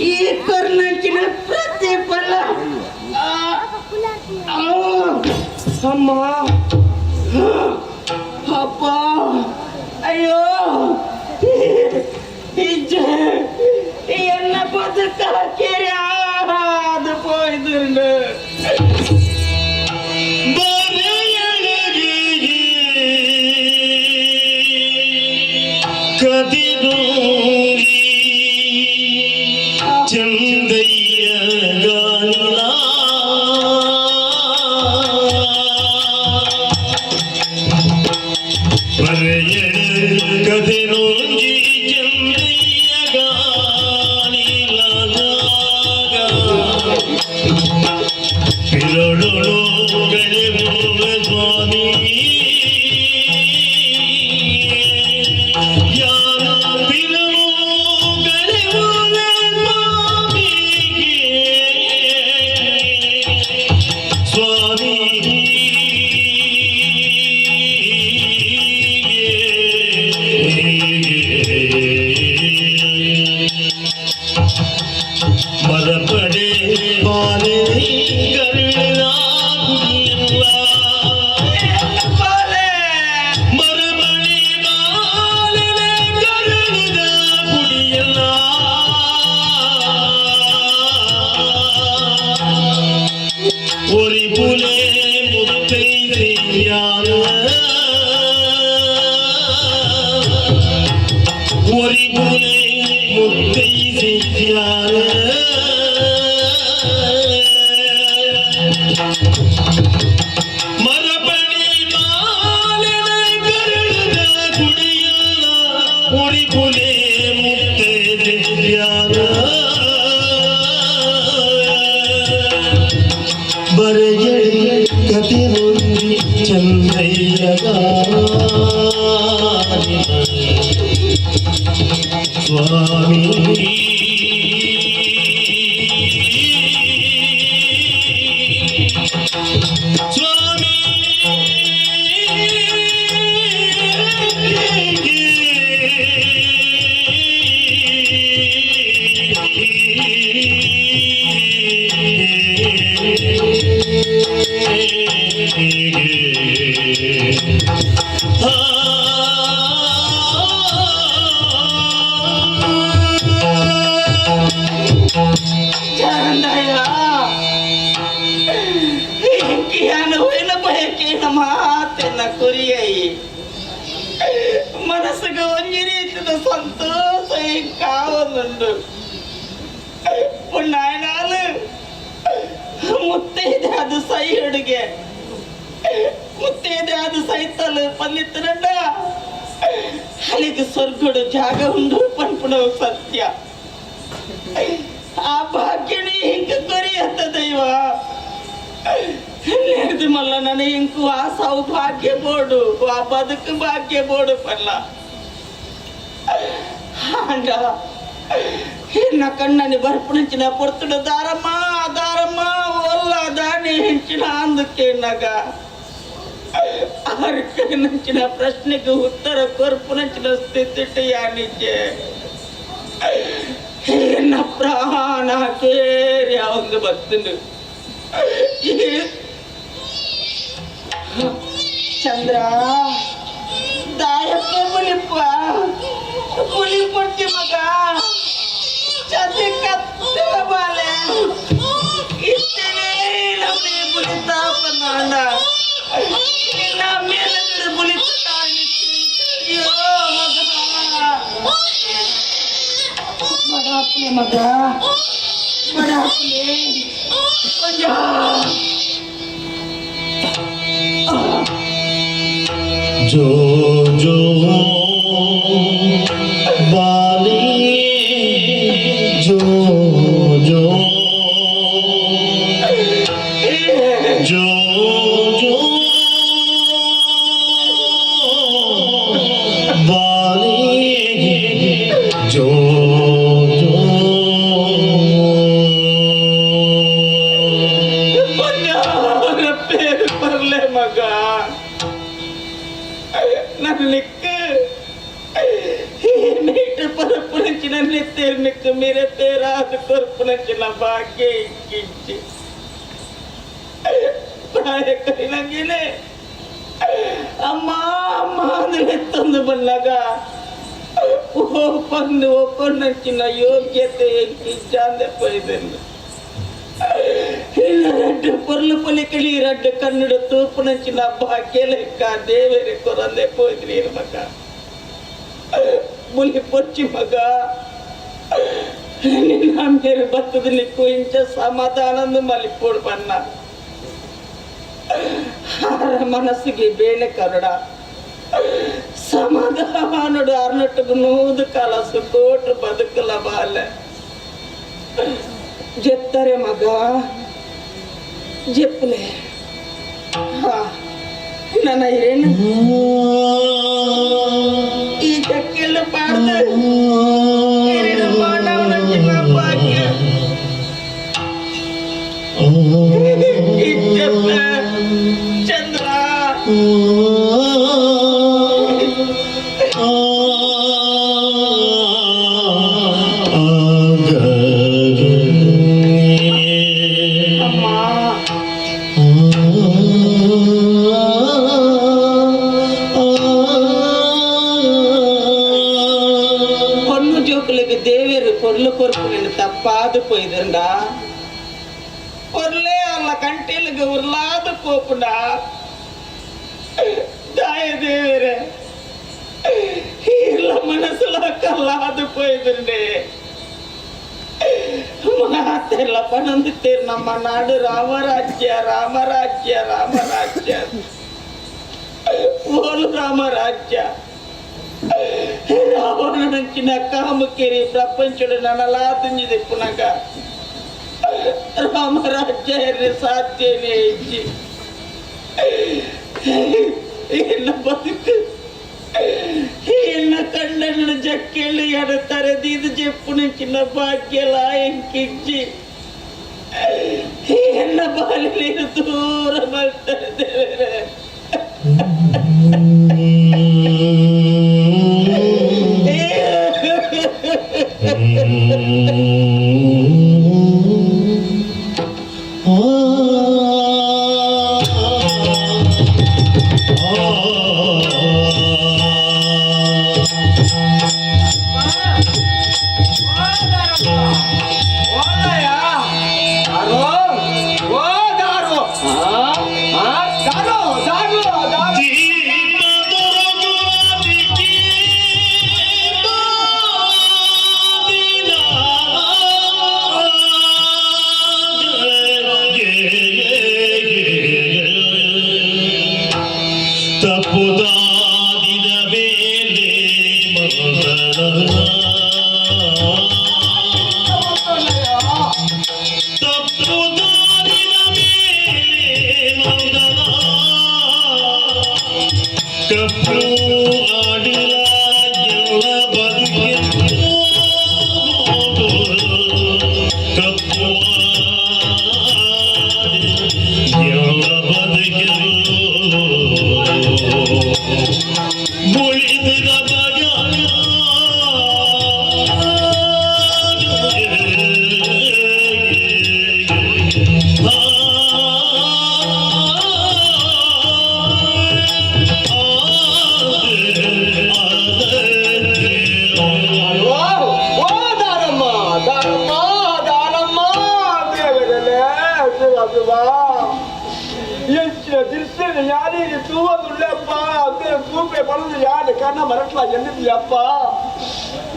ಈ ಕರ್ನಂಚಿನ ಪ್ರತಿಫಲ. ಅಮ್ಮ ಅಪ್ಪ ಅಯ್ಯೋ ಎನ್ನ ಬದುಕ ಕೇರಿ ಅದು ಪೋಯ್ದುಂಡು. ಮನಸ್ಸಿಗೆ ಒಂಜಿ ರೀತಿದ ಸಂತೋಷ ಕಾವೊಂದುಂಡು. ಪುಣ್ಣಾಯನಾಲು ಮುತ್ತೈದೆ ಅದು ಸೈ ಹುಡುಗೆ ಮುತ್ತೈದೆ ಅದು ಸೈತಲು ಪನ್ನಿತ್ತನಂಡ ಅಲ್ಲಿಗೆ ಸ್ವರ್ಗಡು ಜಾಗ ಉಂಡು ಪನ್ಪುಣವು ಸತ್ಯ. ಆ ಭಾಗ್ಯನೇ ಹಿಂಗ ಕೊರಿಯತ್ತ ದೈವ நேர்ந்து மல்ல நானே ಇಂಕು ಆ ಸೌಭಾಗ್ಯ ಬೋಡು ಆ ಬದುಕು ಭಾಗ್ಯ ಬೋಡು ಪಲ್ಲ ಆಂಡ ಎನ್ನ ಕಣ್ಣನಿ ಬರ್ಪುಣಿಂಚಿನ ಪೊರ್ತುಡು ದಾರಮ್ಮ ದಾರಮ್ಮ ಒಲ್ಲ ದಾನಿ ಹೆಂಚಿನ ಅಂದಕ್ಕೆ ನಗ ಅರ್ಕನಂಚಿನ ಪ್ರಶ್ನೆಗೆ ಉತ್ತರ ಕೊರ್ಪುನಂಚಿನ ಸ್ಥಿತಿ ಯಾನಿಜೆ ಎನ್ನ ಪ್ರಾಣ ಕೇರಿ ಅವಂದು ಬರ್ತುಂಡು. ಚಂದ್ರ ದಾಯಪ್ಪ ಬುಲಿಪ್ಪ ಬುಲಿ ಪೊಟ್ಟಿ ಮಗ ಚಂದ್ರ ಕತ್ತಲ ಬಾಲೆ ಇಷ್ಟೇ ನಮ್ಮನೆ ಬುಲಿ ತಾಪನಾಂಡ ನಿನ್ನ ಮೇಲೆ ಬುಲಿ ಅಯ್ಯೋ ಮಗ ಬಡಾಪ್ಲೆ ಮಗ ಬಡಾಪ್ಲೆ ಕೊಂಜ जो जो बाली जो जो जो जो बाली जो जो ಮಗ ನನ್ನಿಕ್ಕೆ ನೆತ್ತೇರ್ನಿಕ್ಕು ಮೇರೆ ತೇರಾದ ಕೊರ್ಪುನಂಚಿನ ಭಾಗ್ಯ ಇಕ್ಕಿಂಚಿ ಪ್ರಾಯ ಕರಿನಂಗೇನೆ ಅಮ್ಮ ಅಮ್ಮ ಅಂದ್ರೆ ತಂದು ಬಂದಾಗ ಓ ಪಂದು ಒಕ್ಕೊಂಡಂಚಿನ ಯೋಗ್ಯತೆ ಎಂಕಿಂಚಾಂದೆ ಪೋಯ್ದೆಂದು ರಡ್ಡು ಪೊರ್ಲು ಪೊಲಿಕಳಿ ರಡ್ಡು ಕನ್ನಡ ತೂಪುನಂಚಿನ ಭಾಗ್ಯ ಲೆಕ್ಕ ದೇವೇರೆ ಕೊರಂದೆ ಪೋಯ್ದ್ರಿ ಮಗ ಬುಲಿ ಪೊಚ್ಚಿ ಮಗ ನಿನ್ನ ಮೇರೆ ಬತ್ತದ ನಿಕ್ಕು ಇಂಚ ಸಮಾಧಾನಂದು ಮಲಿಪೋಡು ಬನ್ನ ಆರ ಮನಸ್ಸಿಗೆ ಬೇನೆ ಕರುಡ ಸಮಾಧಾನಡು ಅರ್ನట్టుకు ನೂದು ಕಲಸು ಕೋಟು ಬದುಕಲ ಬಾಲೆ ಜೆತ್ತರೆ ಮಗ ಜೆಪ್ಪಲೆ ನನ್ನ ಏನು ಈ ಚಕ್ಕೆಲ್ಲ ಪಾಡ್ದು ಮಾನವನ ಭಾಗ್ಯ ಚಂದ್ರ பொண்ணு ஜோக்களுக்கு தேவேரு பொருள் பொறுப்பு தப்பாது போயிதுண்டா பொருளே அல்ல கண்டிலுக்கு உருளாது போப்புண்டா தாய தேவேரு இல்ல மனசுல கல்லாது போயிதுண்டே மாத்தெல்லாம் பணந்து தேர் நம்ம நாடு ராமராஜ்ய ராமராஜ்ய ராமராஜ்ய ಓಲು ರಾಮರಾಜ್ಯ ರಾವಣನಂಚಿನ ಕಾಮುಕಿರಿ ಪ್ರಪಂಚಡು ನನಲಾದಿಂಜಿದೆ ಪುನಗ ರಾಮರಾಜ್ಯ ಸಾಧ್ಯನೇ ಇಜ್ಜಿ ಎನ್ನ ಬದುಕು ಎನ್ನ ಕಣ್ಣನ್ನು ಜಕ್ಕೆళ్ళు ಎಡ ತರದೀದು ಚೆಪ್ಪುನಂಚಿನ ಭಾಗ್ಯಲ ಎಂಕಿಜ್ಜಿ ಎನ್ನ ಬಾಲಿನ ದೂರ ಬರ್ತಾರೆ ದೇವರೇ.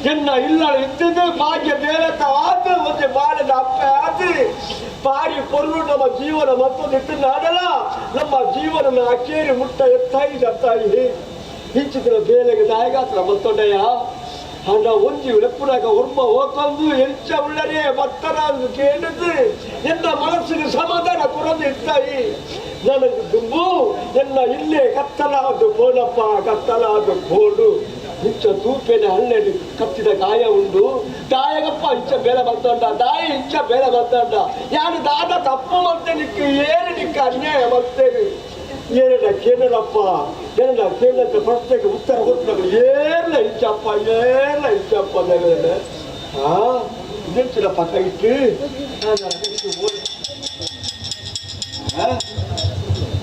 என்ன ಇಲ್ಲ ಇದ್ದಿದ್ದು ಭಾಗ್ಯ ದೇವತ ಆದು ಮತ್ತೆ ಬಾಳದ ಅಪ್ಪ ಅದು ಪಾರಿ ಪೊರ್ಲು ನಮ್ಮ ಜೀವನ ಮತ್ತೊಂದು ಇಟ್ಟು ನಾಡಲ್ಲ ನಮ್ಮ ಜೀವನ ಅಕ್ಕೇರಿ ಮುಟ್ಟ ಎತ್ತಾಯಿ ದತ್ತಾಯಿ ಇಂಚಿದ್ರ ಬೇಲೆಗೆ ದಾಯಗಾತ್ರ ಮತ್ತೊಂಡಯ್ಯ ಹಣ ಒಂಜಿ ಲೆಪ್ಪುನಾಗ ಒರ್ಮ ಹೋಗಂದು ಎಂಚ ಉಳ್ಳರೇ ಭಕ್ತರ ಕೇಳಿದ್ದು ಎನ್ನ ಮನಸ್ಸಿಗೆ ಸಮಾಧಾನ ಕೊರದು ಇತ್ತಾಯಿ ನನಗೆ ದುಂಬು ಎನ್ನ ಇಲ್ಲೇ ಕತ್ತಲಾದ ಕೋಲಪ್ಪ ಕತ್ತಲಾದ ಕೋಡು ಇಂಚ ತೂಪೆನ ಹಳ್ಳೆಡು ಕತ್ತಿದ ಗಾಯ ಉಂಡು ದಾಯಗಪ್ಪ ಇಂಚ ಬೇಲೆ ಬರ್ತಂಡ ದಾಯ ಇಂಚ ಬೇಲೆ ಬರ್ತಂಡ ಯಾರು ದಾದ ತಪ್ಪು ಮತ್ತೆ ನಿಕ್ಕು ಏನು ನಿಕ್ಕ ಅನ್ಯಾಯ ಬರ್ತೇನೆ ಏನಡ ಕೇಳಪ್ಪ ಏನಡ ಕೇಳಂತ ಪ್ರಶ್ನೆಗೆ ಉತ್ತರ ಕೊಟ್ಟು ಏರ್ಲ ಇಂಚಪ್ಪ ಏರ್ಲ ಇಂಚಪ್ಪ ನಗರನೆ. ಇದೆಂಚಿನ ಪಕ್ಕ ಇಟ್ಟು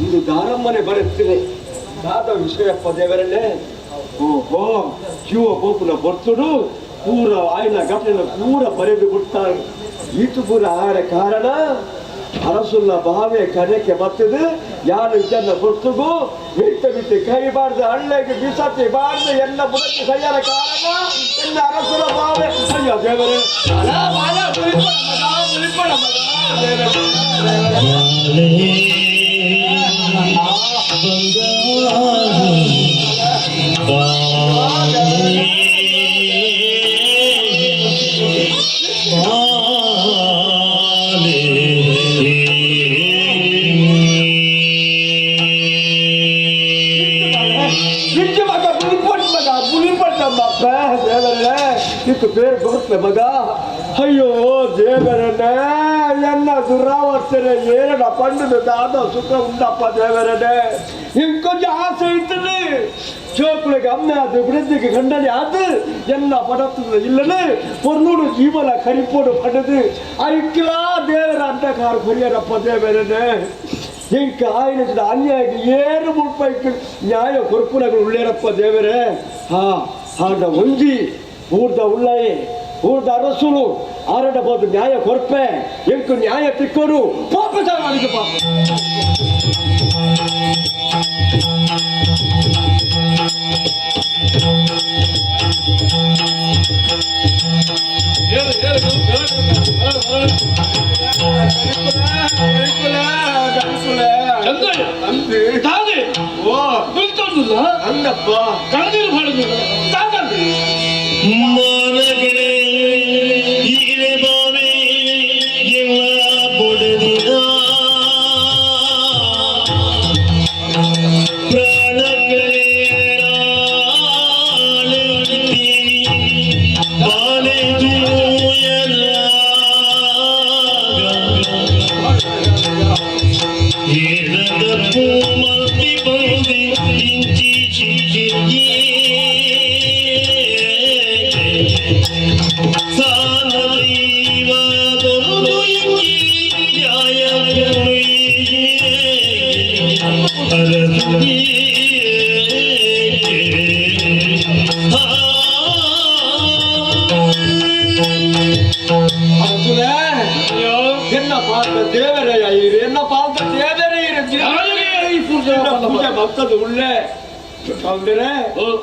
ಇದು ದಾರಮ್ಮನೆ ಬರುತ್ತಿದೆ ದಾದ ವಿಷಯಪ್ಪ ದೇವರನ್ನೇ ಓಹೋ ಜೀವ ಗೋಪುನ ಬರ್ತುಡು ಪೂರ ಆಯ್ನ ಘಟನೆ ಪೂರ ಬರೆದು ಬಿಡ್ತಾರೆ ಈತು ಪೂರ ಆಡ ಕಾರಣ ಅರಸುಲ್ಲ ಬಾವೆ ಕಣಕ್ಕೆ ಬರ್ತದೆ ಯಾರು ಜನ ಬರ್ತುಗು ಮಿಟ್ಟ ಮಿಟ್ಟ ಕೈಬಾರ್ದು ಹಳ್ಳೆಗೆ ಬಿಸತಿ ಬಾರ್ದು ಎಲ್ಲ ಬುಡಕ್ಕೆ ಸೈಯರ ಕಾರಣ ಎಲ್ಲ ಅರಸುಲ ಬಾವೆ ಅಯ್ಯೋ ದೇವರೇ ಇತ್ತು ಬೇರೆ ಬರುತ್ತೆ ಮಗ ಅಯ್ಯೋ ದೇವರನ್ನೇ ಎನ್ನ ದುರಾವರ್ತನೆ ಏನಡ ಪಂಡದ ದಾದ ಸುಖ ಉಂಡಪ್ಪ ದೇವರನ್ನೇ ಇಂಕೊಂಚ ಆಸೆ ಇತ್ತು ಜೋಕುಳಿಗೆ ಅಮ್ಮ ಅದು ಬಿಡದಿಗೆ ಗಂಡನೆ ಅದು ಎಲ್ಲ ಪಡತ್ತದ ಇಲ್ಲನೆ பொருளோடு ஜீவன கரிப்போடு படுது ஐக்கிலா தேவர அந்த கார் கொரியரப்ப தேவரனே ಇಂಕ ಆಯ್ನ ಅನ್ಯಾಯಕ್ಕೆ ಏನು ಮುಟ್ಪೈಕ್ ನ್ಯಾಯ ಕೊರ್ಪುನಗಳು ಉಳ್ಳೇರಪ್ಪ ದೇವರೇ ಹಾ ಆಂಡ ಒಂಜಿ ಊರ್ದ ಉಳ್ಳಾಯಿ ಊರ್ದ ಅರಸುಲು ಆರಡ ಬೋದು ನ್ಯಾಯ ಕೊರ್ಪೆ ಎಂಕು ನ್ಯಾಯ ತಿಕ್ಕೋರು ಪಾಪ ಸಾಗಾಣಿಕೆ ಪಾಪ ಕಣ್ಣೀರು ಮಾಡಿದ್ರು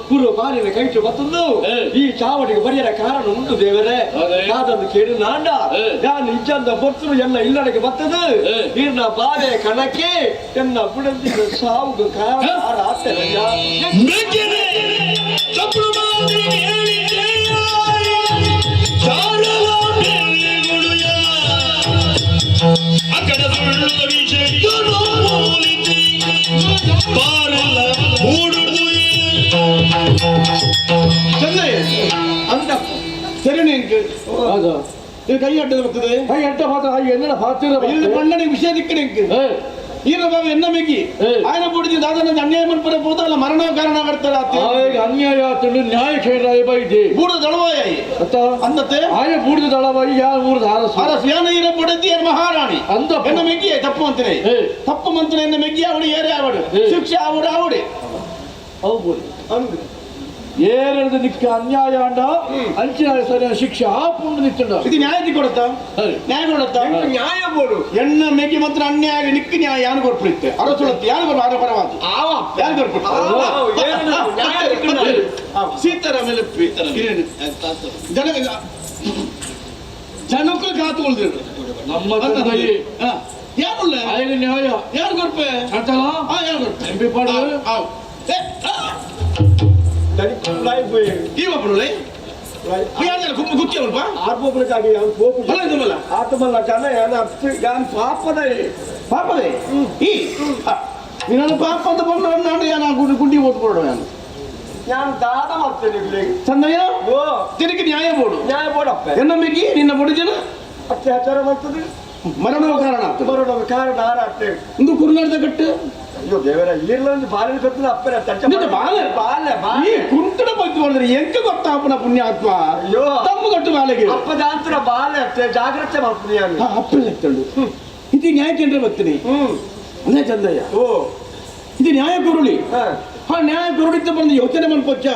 ಗುರು ಬಾರಿನ ಕೈಟು ಮತ್ತೊಂದು ಈ ಚಾವಟಿಗೆ ಬರಿಯರ ಕಾರಣ ಉಂಟು ದೇವರೇ ನಾದೊಂದು ಕೇಳು ನಾಂಡ ನಾನು ಇಜ್ಜಂದ ಬರ್ತರು ಎಲ್ಲ ಇಲ್ಲಡೆಗೆ ಬರ್ತದೆ ನೀರ್ನ ಬಾವೆ ಕಣಕ್ಕೆ ಎನ್ನ ಬುಡದಿನ ಸಾವುಗ ಕಾರಣ ಅಂತ ಸರಿ ಇದು ಕೈ ಅಡ್ಡದ ಬರ್ತದೆ ಕೈ ಅಡ್ಡ ಮಾತ್ರ ಎನ್ನ ಪಾತ್ರ ಇಲ್ಲಿ ಪಣ್ಣನಿಗೆ ವಿಷಯ ದಿಕ್ಕನೆ ಈರ ಬಾಬು ಎನ್ನ ಮೆಗ್ಗಿ ఆయన ಪುಡಿದು ದಾದನ ಅನ್ಯಾಯ ಮನ್ಪರ ಹೋದಲ್ಲ ಮರಣ ಕಾರಣ ಆಗ್ತಾರ ಅನ್ಯಾಯ ಆತಂಡು ನ್ಯಾಯ ಕೇಳಾಯ ಬೈದೆ ಬೂಡ ದಳವಾಯಿ ಅಂದತೆ ಆಯ ಬೂಡದ ದಳವಾಯಿ ಯಾರ ಊರದ ಅರಸು ಅರಸು ಯಾನ ಈರ ಪುಡಿದಿ ಯಾರ ಮಹಾರಾಣಿ ಅಂದ ಎನ್ನ ಮೆಗ್ಗಿ ತಪ್ಪು ಅಂತಾನೆ ತಪ್ಪು ಮಂತನೆ ಎನ್ನ ಮೆಗ್ಗಿ ಅವಡು ಏರೆ ಅವಡು ಶಿಕ್ಷೆ ಅವಡು ಅವಡೆ ಅವು ಅಂದು ಏರೆಡ್ದು ನಿಕ್ಕ ಅನ್ಯಾಯ ಅಂಡ ಅಂಚಿನ ಸರಿಯಾದ ಶಿಕ್ಷೆ ಆ ಪುಂಡು ನಿತ್ತುಂಡ ಇದು ನ್ಯಾಯ ಕೊಡುತ್ತಾ ನ್ಯಾಯ ಕೊಡುತ್ತಾ ನ್ಯಾಯ ಬೋಡು ಎಣ್ಣ ಮೆಗಿ ಮಾತ್ರ ಅನ್ಯಾಯ ನಿಕ್ಕ ನ್ಯಾಯ ಯಾನು ಕೊಟ್ಬಿಡುತ್ತೆ ಅರಸುಳತ್ತೆ ಯಾರು ಕೊಡ ಆರ ಪರವಾದ ಯಾರು ಕೊಟ್ಬಿಟ್ಟು ಸೀತಾರಾಮ ಜನ ಜನಕ್ಕೂ ಕಾತು ಉಳಿದಿರು ನಮ್ಮ ತಂದೆಯೇ ಯಾರುಲ್ಲ ಆಯ್ತು ನ್ಯಾಯ ಯಾರು ಕೊಡ್ಪೆ ಯಾರು ಕೊಡ್ಪೆ ಎಂಪಿ ಪಾಡು ಪಾಪ ಅಂತ ಬಂದ ಗುಂಡಿ ಓಟ್ ಕೊಡೋಣ ನಾನು ದಾದ ಮಾಡ್ತೇನೆ ಚಂದಯ್ಯ ತಿರುಗಿ ನ್ಯಾಯ ಬೋಡು ನ್ಯಾಯ ಬೋಡಪ್ಪ ಎನ್ನ ಮಿಗಿ ನಿನ್ನ ಬುಡಿಜನ ಅತ್ಯಾಚಾರ ಮಾಡ್ತದೆ ಮರಣವ ಕಾರಣ ಮರಣವ ಕಾರಣ ಆಗ್ತೇವೆ ಇಂದು ಕುರುನಾಡ್ದ ಕಟ್ಟು ಅಯ್ಯೋ ದೇವರ ಈರ್ಲೊಂದು ಬಾಳೆ ಕತ್ತಿನ ಅಪ್ಪರ ನಿನ್ನ ಬಾಲೆ ಬಾಲೆ ಈ ಕುಂಟಡ ಬಂದು ಮಾಡಿದ್ರೆ ಎಂಕ ಗೊತ್ತಾಪನ ಪುಣ್ಯಾತ್ಮ ಅಯ್ಯೋ ತಮ್ಮ ಕೊಟ್ಟು ಬಾಲೆಗೆ ಅಪ್ಪದಾಂತರ ಬಾಲೆ ಅತ್ತೆ ಜಾಗ್ರತೆ ಮಾಡ್ತೀನಿ ಅಪ್ಪ ಎತ್ತಂಡು ಇದು ನ್ಯಾಯ ಕೇಂದ್ರ ಬರ್ತೀನಿ ಅದೇ ಚಂದಯ್ಯ ಓ ಇದು ನ್ಯಾಯ ಕುರುಳಿ ಆ ನ್ಯಾಯ ಕುರುಡಿತ್ತ ಬಂದು ಯೋಚನೆ ಮನ್ಪೊಚ್ಚ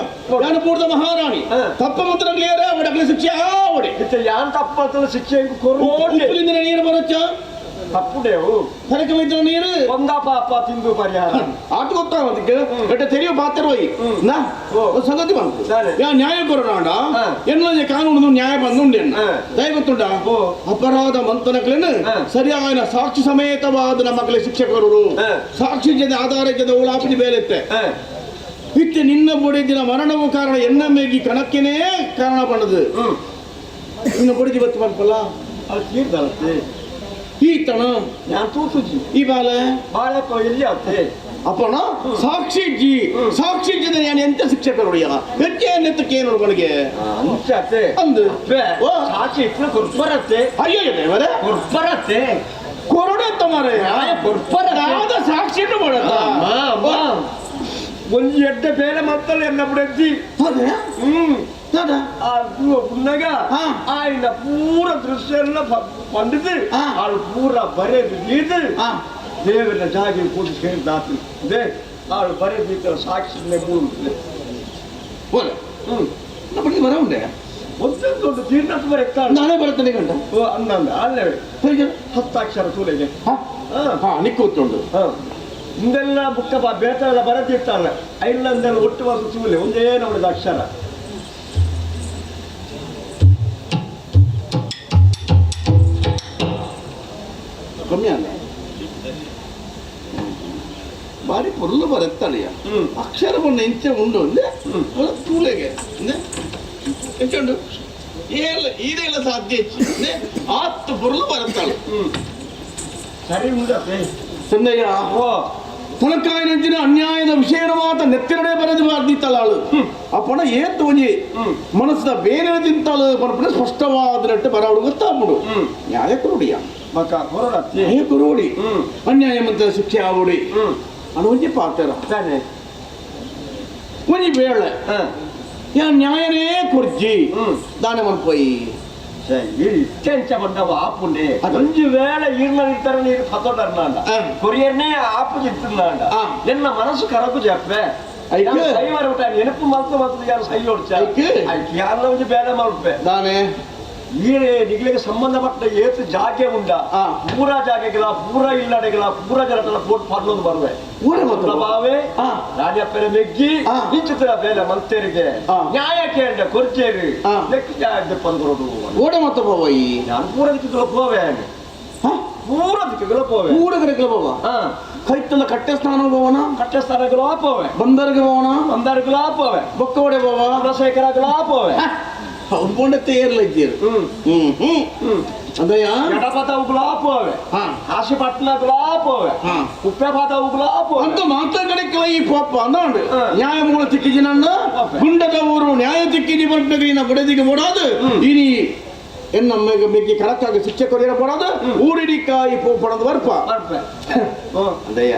ನಾನು ಪೂರ್ಣ ಮಹಾರಾಣಿ ತಪ್ಪ ಮಾತ್ರ ಅವಡಗಲ ಶಿಕ್ಷೆ ಆವಡೆ ಯಾನ್ ತಪ್ಪ ಶಿಕ್ಷೆ ಉಪ್ಪುಲಿಂದ ನೀರು ಬರಚ್ಚ ತಪ್ಪುಡೇವು ತನಕ ವೈದ್ಯ ನೀರು ಒಂದ ಪಾಪ ತಿಂದು ಪರಿಹಾರ ಆಟ ಗೊತ್ತಾ ಅದಕ್ಕೆ ಎಟ್ಟ ತೆರೆಯೋ ಪಾತ್ರ ಹೋಯಿ ನಾ ಸಂಗತಿ ಬಂತು ಯಾ ನ್ಯಾಯ ಕೊರೋನಾಡ ಎನ್ನ ಕಾನೂನು ನ್ಯಾಯ ಬಂದು ಎನ್ನ ದಯ ಗೊತ್ತುಂಟ ಅಪರಾಧ ಮಂತನಕ್ಲೇನು ಸರಿಯಾದ ಸಾಕ್ಷಿ ಸಮೇತವಾದ ನಮ್ಮ ಮಕ್ಕಳಿಗೆ ಶಿಕ್ಷೆ ಕೊರರು ಸಾಕ್ಷಿ ಜನ ಆಧಾರ ಜನ ಉಳಾಪಿ ಬೇಲೆತ್ತೆ ಇತ್ತೆ ನಿನ್ನ ಬೊಡಿದಿನ ಮರಣವು ಕಾರಣ ಎನ್ನ ಮೇಗಿ ಕಣಕ್ಕೇನೆ ಕಾರಣ ಪಣ್ಣದು ನಿನ್ನ ಬೊಡಿದಿ ಬತ್ತು ಪನ್ಪಲ್ಲ ಅದು ತೀರ್ದಲತ್ತೆ ಈತಣ ഞാൻ ತೂತುಜಿ ಈ ಬಾಲೆ ಬಾಳೆ ಎಲ್ಲಿ ಆತೆ ಅಪ್ಪಣ ಸಾಕ್ಷಿ ಜಿ ಸಾಕ್ಷಿ ಜನ ನಾನು ಎಂತ ಶಿಕ್ಷೆ ಕೊರಡಿಯ ಹೆಚ್ಚೆ ಎನ್ನತ್ತಕ್ಕೆ ಏನು ಕೊಡುಗೆ ಅಂಚತೆ ಅಂದು ಸಾಕ್ಷಿ ಇತ್ತು ಕೊರ್ಪರತ್ತೆ ಅಯ್ಯೋ ದೇವರೇ ಕೊರ್ಪರತ್ತೆ ಕೊರಡೆ ತಮಾರೆ ಕೊರ್ಪರ ಸಾಕ್ಷಿ ಮಾಡತ್ತ ಒಂದು ಎಡ್ಡೆ ಬೇರೆ ಮಾತಲ್ಲ ಎನ್ನ ಬಿಡಜ್ಜಿ ಪುನ್ನಗ ಆಯ್ನ ಪೂರ ದೃಶ್ಯ ಎಲ್ಲ ಪಂಡಿತು ಆಳು ಪೂರ ಬರೆದು ಗೀತು ದೇವರ ಜಾಗಿ ಕೂತು ಸೇರಿದಾತು they ಆಳು ಬರೆದು ಸಾಕ್ಷಿ ಮೂರು ಬೋಲೆ ನಮ್ಮ ಬರ ಉಂಡೆ ಒಂದೊಂದು ತೀರ್ಣತ್ತು ಬರೆತ್ತಾಳೆ ನಾನೇ ಬರ್ತೇನೆ ಗಂಟ ಓ ಅಂದಂದ ಅಲ್ಲೇ 10 ಅಕ್ಷರ ತೂಲೆಗೆ ಹಾ ನಿಕ್ಕೂತುಂಡು ಇಂದೆಲ್ಲ ಬುಕ್ಕ ಬೇತನೆಲ್ಲ ಬರೆದಿರ್ತಾನೆ ಐಲ್ಲಂದೆಲ್ಲ ಒಟ್ಟು ವಾಸ ತೂಲೆ ಒಂದೇ ನೋಡಿದ ಅಕ್ಷರ ಕಮ್ಮಿ ಅಲ್ಲ ಬಾರಿ ಪೊರ್ಲು ಬರೆತ್ತಾಳೆಯ ಅಕ್ಷರವನ್ನು ಎಂಚೆ ಉಂಡು ಅಂದೆ ತೂಲೆಗೆ ಅಂದೆ ಎಂಚೆ ಉಂಡು ಏಲ್ಲ ಈದೆಲ್ಲ ಸಾಧ್ಯ ಹೆಚ್ಚು ಅಂದೆ ಆತ್ತು ಪೊರ್ಲು ಬರುತ್ತಾಳೆ ಸರಿ ಉಂಡತ್ತೆ ಚಂದಯ್ಯ ತುಣಕಾಯಿನಂಚಿನ ಅನ್ಯಾಯದ ವಿಷಯನ ಮಾತ್ರ ನೆತ್ತಿರಡೆ ಬರೆದು ಬಾರ್ದಿತ್ತಲಾಳು ಅಪ್ಪಣ ಏತ್ ಒಂಜಿ ಮನಸ್ಸದ ಬೇರೆ ತಿಂತಾಳು ಪನ್ಪುನ ಸ್ಪಷ್ಟವಾದ ಬರವಡು ಗೊತ್ತಾಪುಡು ನ್ಯಾಯ ಕೊರುಡಿಯ ನ್ಯಾಯ ಕೊರುಡಿ ಅನ್ಯಾಯ ಮಂತ ಶಿಕ್ಷೆ ಆವಡಿ ಅದು ಒಂಜಿ ಪಾತ್ರ ಒಂಜಿ ಬೇಳೆ ಯಾ ನ್ಯಾಯನೇ ಕೊರ್ಜಿ ದಾನೆ ಮನ್ಪೋಯಿ ಇತ್ತೆಂಚ ಬಂದವ ಆಪುಂಡೆ ಒಂಜಿ ವೇಳೆ ಈರ್ನ ಇರ್ತಾರೆ ನೀರು ಫತೋಡರ್ನಾಂಡ ಕೊರಿಯರ್ನೇ ಆಪು ಜಿತ್ತಿನಾಂಡ ಎನ್ನ ಮನಸ್ಸು ಕರಗು ಜಪ್ಪೆ ಸೈ ಮರಬಿಟ್ಟ ನೆನಪು ಮಾತ್ರ ಮಾತ್ರ ಯಾರು ಸೈ ಹೊಡ್ಚ ಯಾರ ಒಂಜಿ ಬೇಳೆ ಮಲ್ಪೆ ದಾನೆ ಈರೆ ನಿಗ್ಲಿಗೆ ಸಂಬಂಧಪಟ್ಟ ಏತು ಜಾಗೆ ಉಂಡ ಪೂರಾ ಜಾಗೆಗಳ ಪೂರಾ ಇಲ್ಲಡೆಗಳ ಪೂರಾ ಜನತೆಲ್ಲ ಪೋಟ್ ಪಡ್ಲೊಂದು ಬರುವೆ ಪ್ರಭಾವೆ ರಾಜಪ್ಪನ ಮೆಗ್ಗಿ ಇಂಚಿತರ ಬೇಲೆ ಮಂತೇರಿಗೆ ನ್ಯಾಯ ಕೇಂದ್ರ ಕೊರ್ಚೇರಿ ಲೆಕ್ಕ ಪಂದ್ರೋಡು ಓಡೆ ಮತ್ತ ಪೋವಯಿ ನಾನು ಪೂರ ದಿಕ್ಕುಗಳ ಪೋವೆ ಪೂರ ದಿಕ್ಕುಗಳ ಪೋವೆ ಪೂರ ದಿಕ್ಕುಗಳ ಪೋವ ಕೈತಲ್ಲ ಕಟ್ಟೆ ಸ್ಥಾನ ಭವನ ಕಟ್ಟೆ ಸ್ಥಾನಗಳು ಪೋವೆ ಬಂದರ್ಗೆ ಭವನ ಬಂದರ್ಗಳ ಪೋವೆ ಬೊಕ್ಕವಡೆ ಭವ ಕುಲಶೇಖರಗಳ ಪೋವೆ ಅವ್ಕೊಂಡೆ ಏರ್ಲಿದ್ದೀರಿ ಹ್ಮ್ ಹ್ಮ್ ಅದಯ್ಯ ಎಡಪದವುಗಳ ಪೋವೆ ಕಾಶಿಪಟ್ಟಣಗಳ ಪೋವೆ ಕುಪ್ಪೆಪಾದವುಗಳ ಪೋವೆ ಅಂತ ಮಾತ್ರ ಕಡೆ ಈ ಪಾಪ ಅಂದಾಂಡು ನ್ಯಾಯ ಮೂಲ ತಿಕ್ಕಿಜಿ ನನ್ನ ಗುಂಡದ ಊರು ನ್ಯಾಯ ತಿಕ್ಕಿಜಿ ಬರ್ಬೇಕು ಬಡದಿಗೆ ಓಡಾದು ಇನಿ ಎನ್ನ ಮೆಗ್ಗಿ ಕರೆಕ್ಟಾಗಿ ಶಿಕ್ಷೆ ಕೊರಿಯರ ಪಡೋದು ಊರಿಡಿಕಾಯಿ ಪಡೋದು ಬರ್ಪ ಅದಯ್ಯ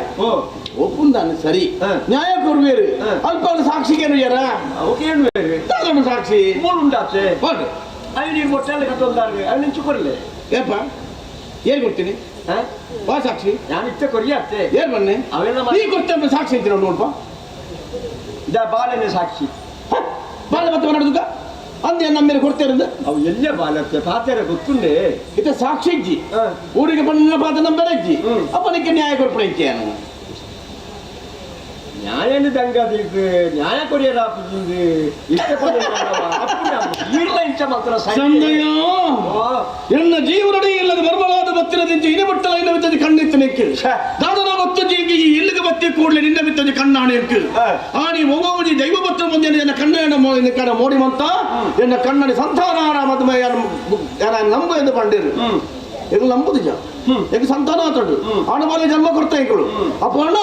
ಒಪ್ಪುಂದಾನೆ ಸರಿ ನ್ಯಾಯ ಕೊರ್ಬೇರು ಅಲ್ಪ ಸಾಕ್ಷಿಗೇನು ಯಾರ ತಾದೊಂಡು ಸಾಕ್ಷಿ ಮೂರು ಉಂಡಾಚೆ ಹೋಗಿ ಅಲ್ಲಿ ನೀರು ಮೊಟ್ಟೆ ಕಟ್ಟೊಂದಾರ್ಗೆ ಅಲ್ಲಿ ನಿಂಚು ಕೊರ್ಲೆ ಏಪ ಏನ್ ಕೊಡ್ತೀನಿ ವಾ ಸಾಕ್ಷಿ ನಾನು ಇತ್ತೆ ಕೊರಿಯಾತೆ ಏನ್ ಬನ್ನಿ ಅವೆಲ್ಲ ನೀ ಕೊಡ್ತೇನೆ ಸಾಕ್ಷಿ ಅಂತೀರ ನೋಡಪ್ಪ ಇದ ಬಾಲೆನೆ ಸಾಕ್ಷಿ ಬಾಲೆ ಮತ್ತೆ ಮಾಡೋದಕ್ಕ ಅಂದೆ ನಮ್ಮ ಮೇಲೆ ಕೊಡ್ತಾ ಇರೋದು ಅವು ಎಲ್ಲೇ ಬಾಲತ್ತೆ ಪಾತೆರೆ ಗೊತ್ತುಂಡೆ ಇತ್ತ ಸಾಕ್ಷಿ ಇಜ್ಜಿ ಊರಿಗೆ ಬಣ್ಣ ಪಾತ ನಂಬರ್ ಇಜ್ಜಿ ಅಪ್ಪನಿಗೆ ನ್ಯಾಯ ಕೊಡ್ಪಣ ಇಜ್ಜಿ ನ್ಯಾಯನ ದಂಗದಿದ್ದು ನ್ಯಾಯ ಕೊರಿಯರ ಆಪುಜಿಂದು ಇಷ್ಟ ಈರ್ಲ ಇಂಚ ಮಾತ್ರ ಸಂದಯ್ಯ ಎನ್ನ ಜೀವನಡಿ ಇಲ್ಲದ ಬರ್ಬಲಾದ ಬತ್ತಿರದಿಂಚ ಇನಿ ಬಟ್ಟಲ ಇನ್ನ ಬಿತ್ತದ ಕಣ್ಣಿತ್ತು ನೆಕ್ಕು ದಾದನ ಬತ್ತು ಜೀಗಿ ಈ ಇಲ್ಲಿಗೆ ಬತ್ತಿ ಕೂಡಲೇ ನಿನ್ನ ಬಿತ್ತದ ಕಣ್ಣಾಣೆ ಎಕ್ಕು ಆನಿ ಒಬ್ಬೊಬ್ಬಿ ದೈವ ಬತ್ತ ಮುಂದೆ ಎನ್ನ ಕಣ್ಣ ಕಣ ಮೋಡಿ ಮಂತ ಎನ್ನ ಕಣ್ಣನಿ ಸಂತಾನ ಮದುವೆ ಯಾರ ನಂಬು ಎಂದು ಪಂಡಿರು ಇದು ನಂಬುದಿಜ ಎಗ್ ಸಂತಾನ ಆತಡು ಆಣ ಜನ್ಮ ಕೊಡ್ತಾ ಇಕ್ಕಳು ಅಪ್ಪಣ್ಣ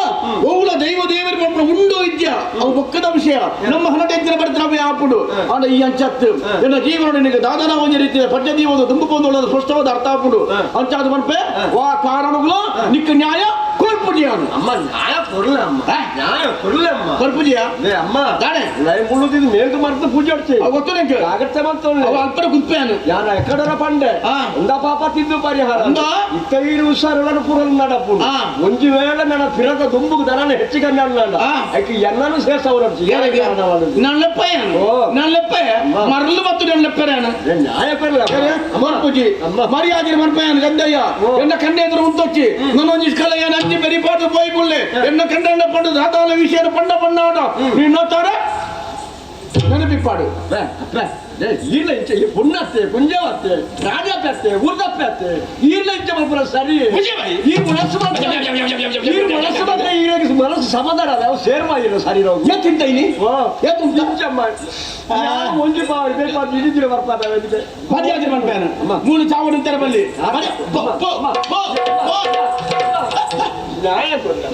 ಓವುಲ ದೈವ ದೇವರು ಪಂಪುನ ಉಂಡು ಇದ್ಯಾ ಅವು ಬೊಕ್ಕದ ವಿಷಯ ನಮ್ಮ ಹನಟೆ ಎಂಚಿನ ಬರ್ತಾರೆ ಆಪುಡು ಆಂಡ ಈ ಅಂಚತ್ತು ಎನ್ನ ಜೀವನ ನಿನಗೆ ದಾದನ ಒಂಜಿ ರೀತಿಯ ಪದ್ಧತಿ ಒಂದು ದುಂಬು ಪೊಂದು ಸ್ಪಷ್ಟವಾದ ಅರ್ಥ ಆಪುಡು ಅಂಚಾದ ಮನ್ಪೆ ವಾ ಕಾರಣಗಳು ನಿಕ್ಕ ನ್ಯಾಯ ಕೊರ್ಪುಜಿಯಾನು ಅಮ್ಮ ನ್ಯಾಯ ಕೊರ್ಲೆ ಅಮ್ಮ ನ್ಯಾಯ ಕೊರ್ಲೆ ಅಮ್ಮ ಕೊರ್ಪುಜಿಯಾ ಅಮ್ಮ ದಾನೆ ಮುಳ್ಳುದಿದ್ದು ಮೇಲ್ದು ಮರ್ತು ಪೂಜೆ ಅಡ್ಚೆ ಗೊತ್ತು ನಿಂಗೆ ಜಾಗ್ರತೆ ಮಾಡ್ತೋಳೆ ಅವ ಅಲ್ಪರ ಗುಂಪೇನು ಯಾನ ಎಕ್ಕಡರ ಪಂಡೆ ಉಂದ ಪಾಪ ತಿಂದು ಪರಿಹಾರ ಇತ್ತೈರು ಹುಷಾರುಗಳನ್ನು ಪೂರಲ್ ನಡಪು ಒಂಜಿ ವೇಳೆ ನನ್ನ ಫಿರದ ದುಂಬುಗ್ ದನನ ಹೆಚ್ಚು ಕಮ್ಮಿ ಅಲ್ಲ ಐಕ್ ಎನ್ನನು ಸೇರ್ಸವ್ರ ನನ್ನಪ್ಪಯ್ಯನು ನನ್ನಪ್ಪಯ್ಯ ಮರಳು ಮತ್ತು ನನ್ನಪ್ಪರಾನು ನ್ಯಾಯ ಕೊರ್ಲೆ ಮರ್ಪುಜಿ ಮರ್ಯಾದೆ ಮರ್ಪಯ್ಯನು ಗಂದಯ್ಯ ಎನ್ನ ಕಂಡೆ ಎದುರು ಉಂಟೊಚ್ಚಿ ನನ್ನೊಂಜಿ ಕಲೆಯ ನಂಜಿ ಬೆರಿಪಾటు ಪೋಯ್ಕುಳ್ಳೆ ಎನ್ನ ಕಂಡ ಪಂಡು ದಾದಾಲ ವಿಷಯ ಪಂಡ ಪಂಡಾಡ ನೀನು ನೆನಪಿಪ್ಪಾಡು ಈರ್ಲ ಇಂಚ ಈ ಪುಣ್ಣತ್ತೆ ಪುಂಜವತ್ತೆ ರಾಜಪ್ಪತ್ತೆ ಊರ್ದಪ್ಪತ್ತೆ ಈರ್ಲ ಇಂಚ ಮಲ್ಪುರ ಸರಿ ಈ ಮನಸ್ಸು ಈ ಮನಸ್ಸು ಬಂದ್ರೆ ಈರಿಗೆ ಮನಸ್ಸು ಸಮಾಧಾನ ಅದ ಅವು ಸೇರ್ಮ ಇಲ್ಲ ಸರಿ ನಾವು ಎತ್ತಿಂತ ಇನಿ ಇಂಚಮ್ಮ ಒಂಜಿ ಪಾವು ಬೇಕಾದ ಇಡಿದಿರ ಬರ್ಪಾದ ಮರ್ಯಾದೆ ಮನ್ಪೇನು ಮೂರು ಚಾವಡಿ ಅಂತಾರೆ ಬಲ್ಲಿ ನ್ಯಾಯ ಕೊಡ್ಲ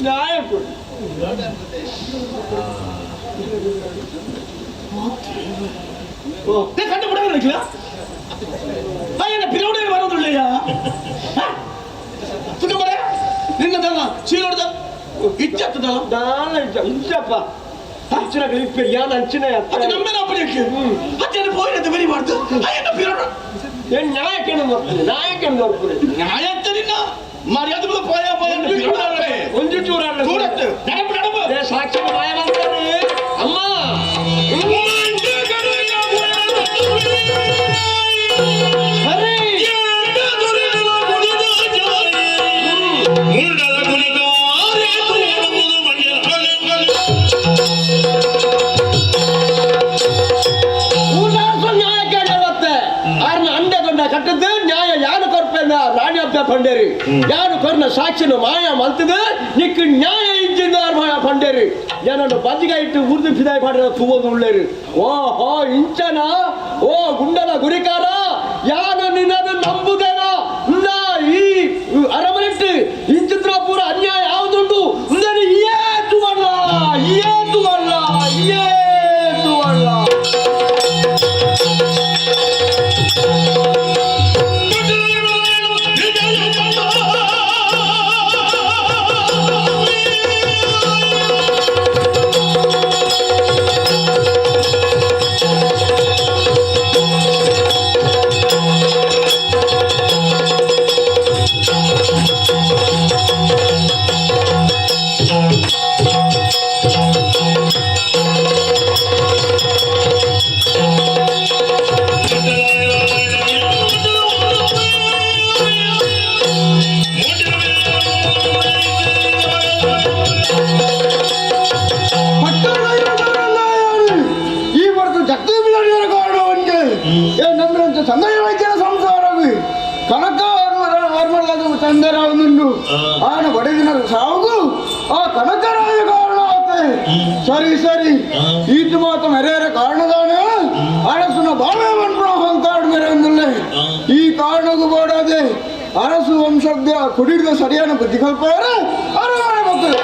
ನ್ಯಾಯ ಕೊಡು கண்டுபிடிக்கல என்ன பிறவுடைய வர்றது இல்லையா சுத்தப்பட ನಿನ್ನದಲ್ಲ ಚೀಲೋಡ್ದ ಇಚ್ಚತ್ತದಲ್ಲ ದಾನ ಇಚ್ಚಪ್ಪ ಅಂಚಿನ ಯಾನ್ ಅಂಚಿನ ಅದು ನಮ್ಮೇನ ಅಪ್ಪನಿಗೆ ಅಜ್ಜನ ಪೋಯಿನದ್ದು ಬರಿ ಮಾಡ್ತು என்ன பிறೋಡ ಏನ್ ನ್ಯಾಯಕ್ಕೇನು ಬರ್ತದೆ ನ್ಯಾಯಕ್ಕೇನು ಬರ್ತದೆ ನ್ಯಾಯ ಅಂತ ನಿನ್ನ ಮರ್ಯಾದೆ ಪೋಯ ಪೋಯ ಒಂಜಿ ಚೂರ ಚೂರತ್ತು ನಡಪು ನಡಪು ಸಾಕ್ಷಿ ಮಾಯ ಮಾಡ್ತಾರೆ ಅಮ್ಮ ಕಟ್ಟದ್ದು ನ್ಯಾಯ ಯಾನು ಕೊರ್ಪೆಂದ ರಾಣಿ ಅಪ್ಪ ಪಂಡೇರಿ ಯಾನು ಕೊರ್ನ ಸಾಕ್ಷಿನ ಮಾಯ ಮಲ್ತದ ನಿಕ್ ನ್ಯಾಯ ಇಜ್ಜಿಂದ ಮಾಯ ಪಂಡೇರಿ ಏನನ್ನು ಬಜ್ಜಿಗ ಇಟ್ಟು ಉರ್ದು ಫಿದಾಯಿ ಮಾಡಿರೋ ತೂವದು ಉಳ್ಳೇರಿ ಓಹೋ ಇಂಚನ ಓ ಗುಂಡನ ಗುರಿಕಾರ ಯಾನು ನಿನ್ನನ್ನು ನಂಬುದೇನ ನಾ ಈ ಅರಮನೆಟ್ಟು ಇಂಚಿತ್ರ ಪೂರ ಅನ್ಯಾಯ ಯಾವುದುಂಟು ಉಂದನು ಏತು ಅಲ್ಲ ಏತು ಅಲ್ಲ ಏತು ಅಲ್ಲ ಈ ವರ್ಷ ಜಕ್ತಿ ಸಂದಯ ವೈದ್ಯನ ಸಂಸಾರವು ಕನಕ ಚಂದರಾವನುಂಡು ಆನ ಬಡದಿನ ಸಾವು ಆ ಕನಕರಾಯ ಕಾರಣ ಆತೆ ಸರಿ ಸರಿ ಈತ ಮಾತ ಮೆರೆಯರ ಕಾರಣದಾನೆ ಅರಸುನ ಬಾಳೆ ಹೊಂತಾಡ್ ಮೆರೆಂದಿಲ್ಲ ಈ ಕಾರಣಕ್ಕೂ ಬೋಡಾದೆ ಅರಸು ವಂಶದ ಕುಡಿದ ಸರಿಯಾದ ಬುದ್ಧಿ ಕಲ್ಪಾರ ಅರಮನೆ ಮಕ್ಕಳು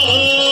Oh.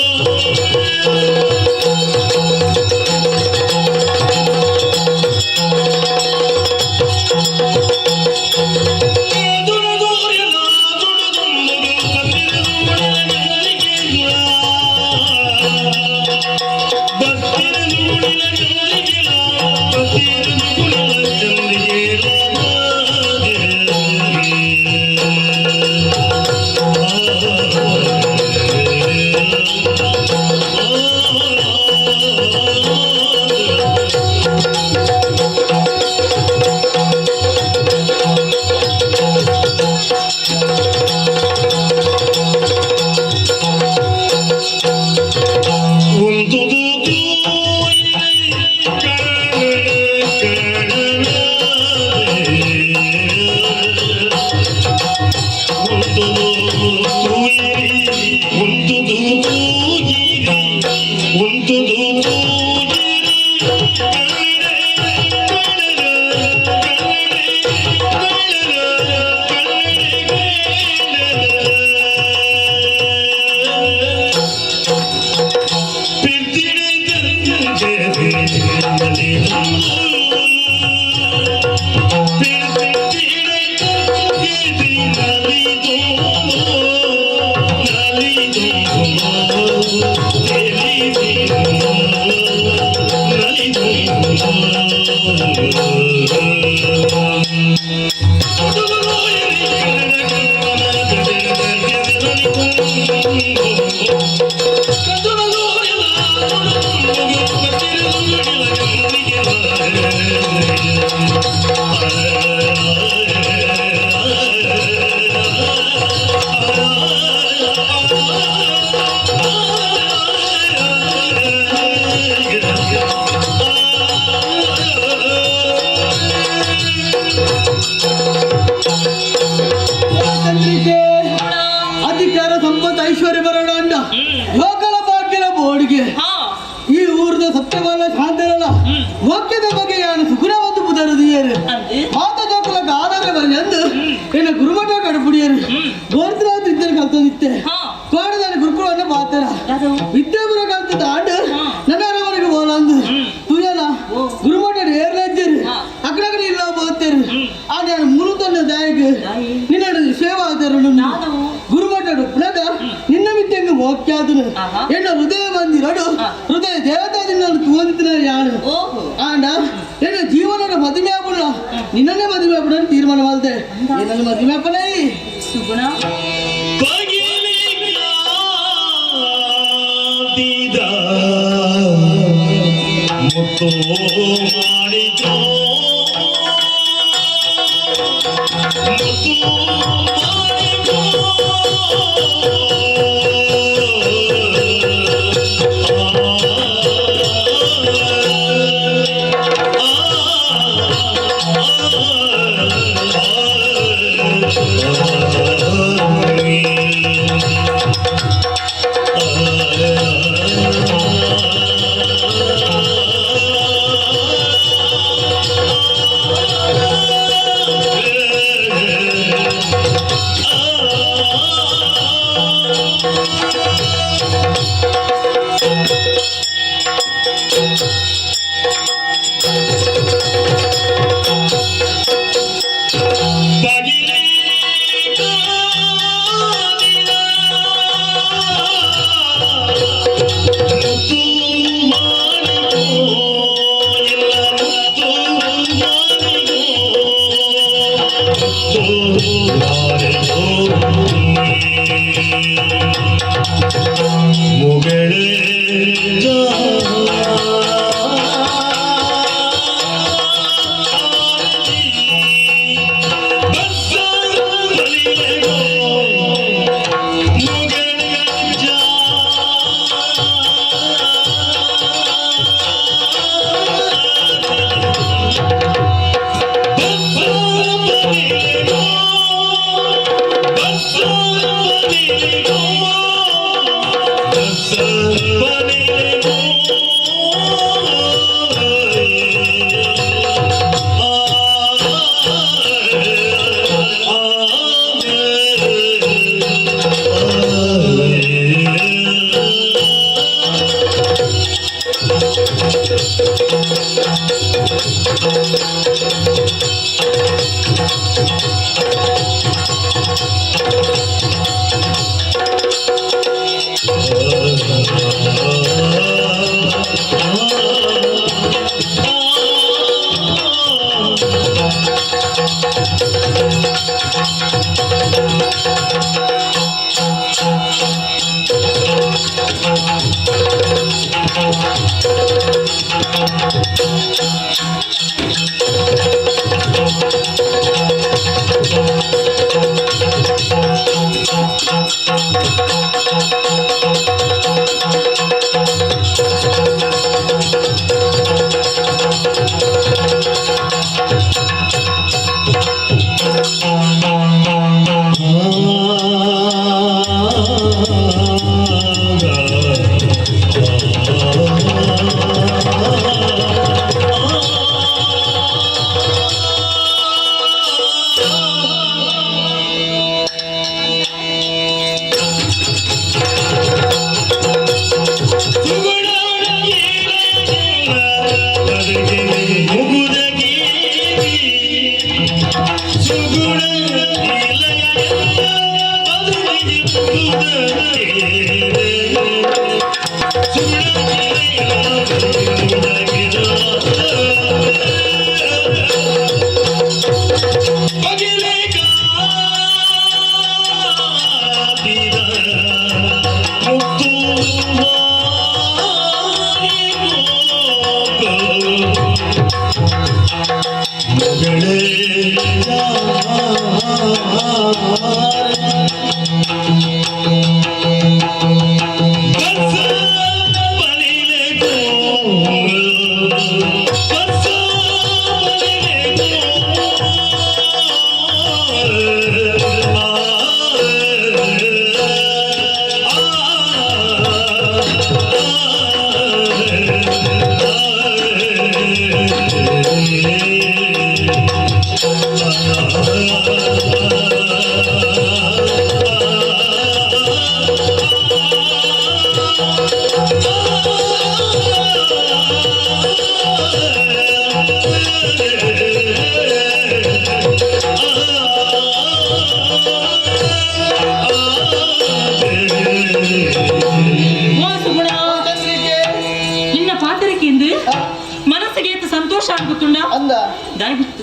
ಚಂದ್ರಿಕೆ ಅಧಿಕಾರ ಸಂಪತ್ತು ಐಶ್ವರ್ಯ ಬರೋಣ ಅಂಡ ಲೋಕಲ ಭಾಗ್ಯದ ಬೋರ್ಡ್ಗೆ ಈ ಊರದ ಸತ್ಯವಾದ ಶಾಂತರಲ್ಲ ಮೋಕ್ಯದ ಬಗ್ಗೆ ಯಾನು ಸುಗುಣ ಒಂದು ಪುದರದಿಯರು ಮಾತ ಜೋಕುಲ ಆಧಾರ ಬರಲಿ ಅಂದು ಎನ್ನ ಗುರುಮಠ ಕಡುಪುಡಿಯರು ಗೋರ್ತಿರಾಜ್ ಇದ್ದರೆ ಕಲ್ತದಿತ್ತೆ ಕೋಡದಾನ ಗುರುಕುಲವನ್ನು ಪಾತರ ವಿದ್ಯಾಪುರ ಕಲ್ತದ ಆಂಡು ನನ್ನ ಅರಮನೆಗೆ ಬೋಲಂದು ತುಯನ ಗುರುಮಠ ಏರ್ಲಜ್ಜರು ಅಕ್ಕಡಕಡೆ ಇಲ್ಲ ಬೋತೇರು ಆ ನಾನು ಮುರುತನ್ನ ದಾಯಕ ನಿನ್ನ ಸೇವಾ ಆದರು ಗುರುಮಠಡು ಪುನಗ ನಿನ್ನ ಮಿತ್ತೆಂಗು ಮೋಕ್ಯಾದನು ಎನ್ನ ಹೃದಯ ಬಂದಿರಡು ಹೃದಯ ದೇವತಾ ನಿನ್ನನ್ನು ತೂವಂತಿನ ಯಾರು ಆಂಡ ಎನ್ನ ಜೀವನದ ಮದುವೆ ಆಪುಣ ನಿನ್ನನ್ನೇ ಮದುವೆ ಆಪುಣ ಅಂತ ತೀರ್ಮಾನ ಮಾಡಿದೆ ನನ್ನ ಮದುವೆ ಆಪನೇ ಸುಗುಣ ಮುತ್ತು ಮಾಡಿದೋ ಮುತ್ತು ಮಾಡಿದೋ ಮುಗಳೇ ಆ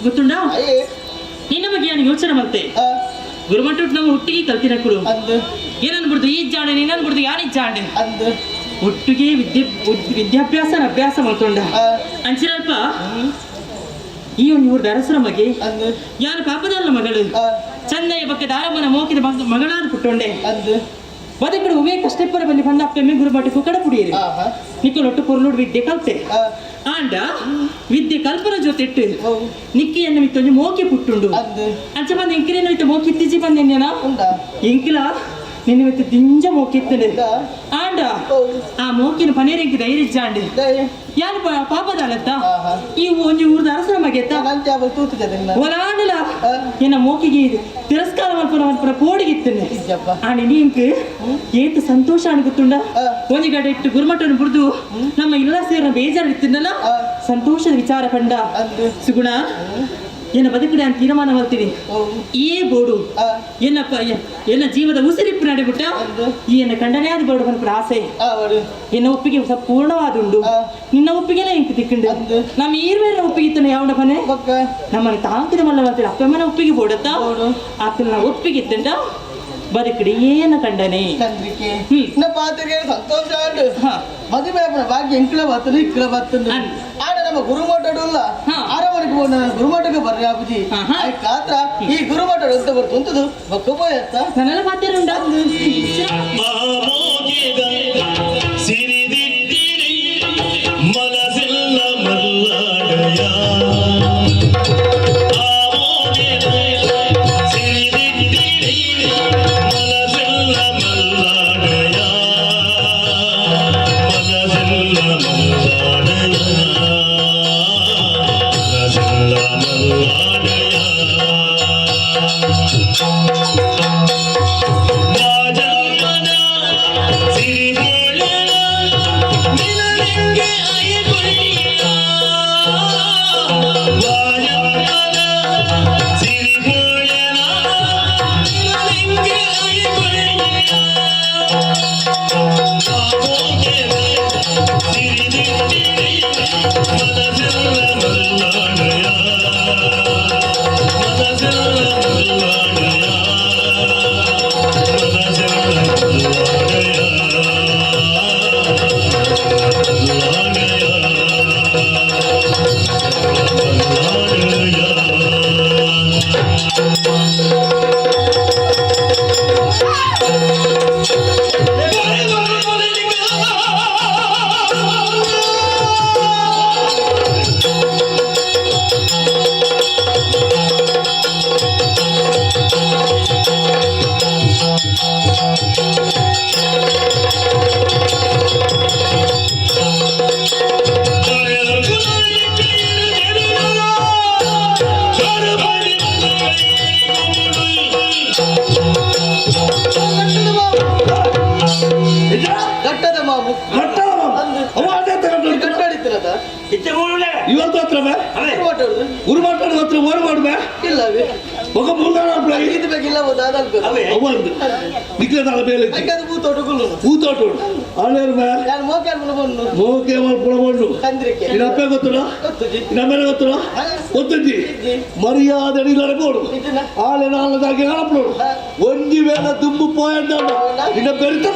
ಗೊತ್ತುಂಡ ನಿನ್ನ ಬಗ್ಗೆ ನಾನು ಯೋಚನೆ ಮಾಡ್ತೆ ಗುರುಮಂಟು ನಮ್ಮ ಹುಟ್ಟಿಗೆ ಕಲ್ತಿನಕ್ಕಳು ಏನನ್ಬಿಡ್ದು ಈ ಜಾಣೆ ನೀನನ್ಬಿಡ್ದು ಯಾನ್ ಜಾಣೆ ಒಟ್ಟಿಗೆ ವಿದ್ಯೆ ವಿದ್ಯಾಭ್ಯಾಸ ಅಭ್ಯಾಸ ಮಾಡ್ಕೊಂಡ ಅಂಚಿನಲ್ಪ ಈ ಒಂದು ಇವ್ರದ್ದು ಅರಸರ ಮಗೆ ಯಾರು ಪಾಪದಲ್ಲ ಮಗಳು ಚಂದಯ್ಯ ಬಗ್ಗೆ ದಾರಮ್ಮನ ಮೋಕಿದ ಮಗಳಾದ ಪುಟ್ಟೊಂಡೆ ಬದಕಡು ಉವೇ ಕಷ್ಟಪರ ಬಲ್ಲಿ ಬಂದ ಅಪ್ಪೆಮ್ಮೆ ಗುರುಮಠಕ್ಕೆ ಕಡ ಪುಡಿಯರು ನಿಕ್ಕಲು ಒಟ್ಟು ಪೊರ್ಲೋಡು ವಿದ್ಯೆ ಕಲ್ತೆ ಆಂಡ ವಿದ್ಯೆ ಕಲ್ಪನ ಜೊತೆ ಇಟ್ಟು ನಿಕ್ಕಿಯನ್ನು ಮಿತ್ತೊಂಜಿ ಮೋಕೆ ಪುಟ್ಟುಂಡು ಅಂಚ ಬಂದ ಎಂಕಿಲೇನು ಇತ್ತು ಮೋಕೆ ಇತ್ತೀಚಿ ಬಂದ ಎಂಕಿಲ ನಿನ್ನ ಮಿತ್ತು ದಿಂಜ ಮೋಕೆ ಇತ್ತಂಡೆ ಆಂಡ ಆ ಮೋಕಿನ ಪನೇರ್ ಎಂಕಿ ಧೈರ್ಯ ಇಜ್ಜಾಂಡೆ ಯಾರು ಪಾಪದಾಲತ್ತ ಈ ಒಂಜಿ ಊರ್ದ ಅರಸರ ಮಗೆತ್ತ ಒಲಾಂಡಲ ಎನ್ನ ಮೋಕಿಗೆ ತಿರಸ್ಕಾರ ಮಲ್ಪುನ ಮಲ್ಪುನ ಪೋಡಿಗಿತ್ತನೆ ಆಂಡ ನೀಂಕ್ ಏತ್ ಸಂತೋಷ ಅನ್ಗುತ್ತುಂಡ ಒಂಜಿ ಗಡೆ ಇಟ್ಟು ಗುರುಮಠನ ಬುಡ್ದು ನಮ್ಮ ಇಲ್ಲ ಸೇರಿನ ಬೇಜಾರು ಇತ್ತಿದ್ದಲ್ಲ ಸಂತೋಷದ ವಿಚಾರ ಪಂಡ ಸುಗುಣ ಎನ್ನ ಬದುಕಡೆ ಅಂತ ತೀರ್ಮಾನ ಮಾಡ್ತೀನಿ ಈ ಬೋಡು ಏನಪ್ಪ ಎನ್ನ ಜೀವದ ಉಸಿರಿಪ್ಪು ನಡೆಬಿಟ್ಟ ಈ ಎನ್ನ ಕಂಡನೇ ಆದ ಬೋಡು ಪನ್ಪುನ ಆಸೆ ಎನ್ನ ಒಪ್ಪಿಗೆ ಪೂರ್ಣವಾದುಂಡು ನಿನ್ನ ಒಪ್ಪಿಗೆಲ್ಲ ಇಂಕ್ ತಿಕ್ಕಂಡು ನಮ್ಮ ಈರ್ವೇರ ಒಪ್ಪಿಗೆ ಇತ್ತನ ಯಾವನ ಪನೆ ನಮ್ಮನೆ ತಾಂಕಿದ ಮಲ್ಲ ಮಾಡ್ತೀರ ಅಪ್ಪಮ್ಮನ ಒಪ್ಪಿಗೆ ಬೋಡತ್ತ ಆತನ ಒಪ್ಪಿಗೆ ಇತ್ತಂಡ ಬದುಕಡಿ ಏನ ಕಂಡನೆ ಸಂತೋಷ ಮದುವೆ ಭಾಗ್ಯ ಎಂಕ್ಲ ಬರ್ತದೆ ಇಕ್ಲ ಬರ್ತದೆ ಆಡ ನಮ್ಮ ಗುರುಮಠಡುಲ್ಲ ಅರಮನೆಗೆ ಹೋದ ನಾನು ಗುರುಮಠಕ್ಕೆ ಬರ್ರಿ ಅಬುಜಿ ಕಾತ್ರ ಈ ಗುರುಮಠ ಅಂತ ಬರ್ತುಂಟದು ಬೊಕ್ಕ ಪೋಯತ್ತ ನನ್ನೆಲ್ಲ ಮಾತೇನುಂಡ ಇವತ್ತು ಹತ್ರ ಗುರು ಮಾತಾಡೋದು ಹತ್ರ ಓಡ್ ಮಾಡುವೆ ఒక ಪೂತೋಟ ಆಳೇರು ಮೋಕೆ ಪುಳಬೊಂಡು ನಿನ್ನ ಅಪ್ಪೆ ಗೊತ್ತುಡ ನಿನ್ನ ಗೊತ್ತುಡ ಗೊತ್ತುಜ್ಜಿ ಮರ್ಯಾದೆ ಇಲ್ಲಡೆ ಬೋಡು ಆಳೆ ನಾಲ್ದಾಗಿ ಕಾಣಪಡೋಡು ಒಂಜಿ ವೇಳೆ ದುಂಬು ಪೋಯಂಡ ನಿನ್ನ ಬೆರಿತ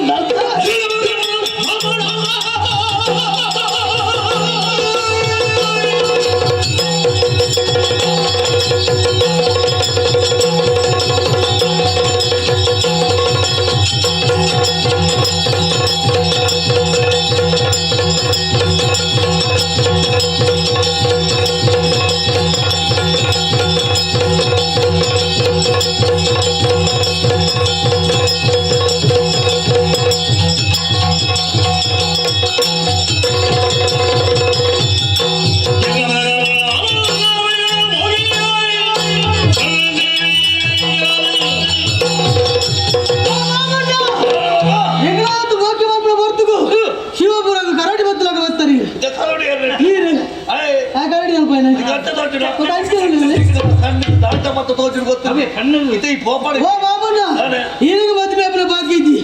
ಈರಿಗೆ ಮದುವೆ ಅಪ್ಪನ ಬಾಕಿ ಇದ್ದಿ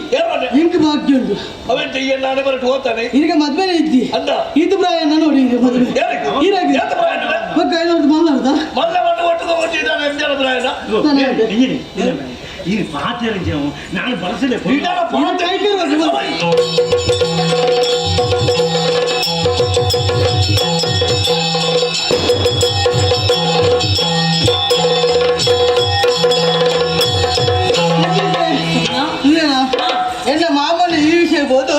ಇಂಕ್ ಬಾಕಿ ಉಂಟು ಈರಿಗೆ ಮದುವೆನೇ ಇದ್ದಿ ಇದು ಪ್ರಾಯ ನೋಡಿ ಮದುವೆ ಈರಾಗಿ ಈ ಪಾತ್ರ ನಾನು ಬಳಸಲೇ ಎನ್ನ ಮಾಮನ ಈ ವಿಷಯ ಬೋದು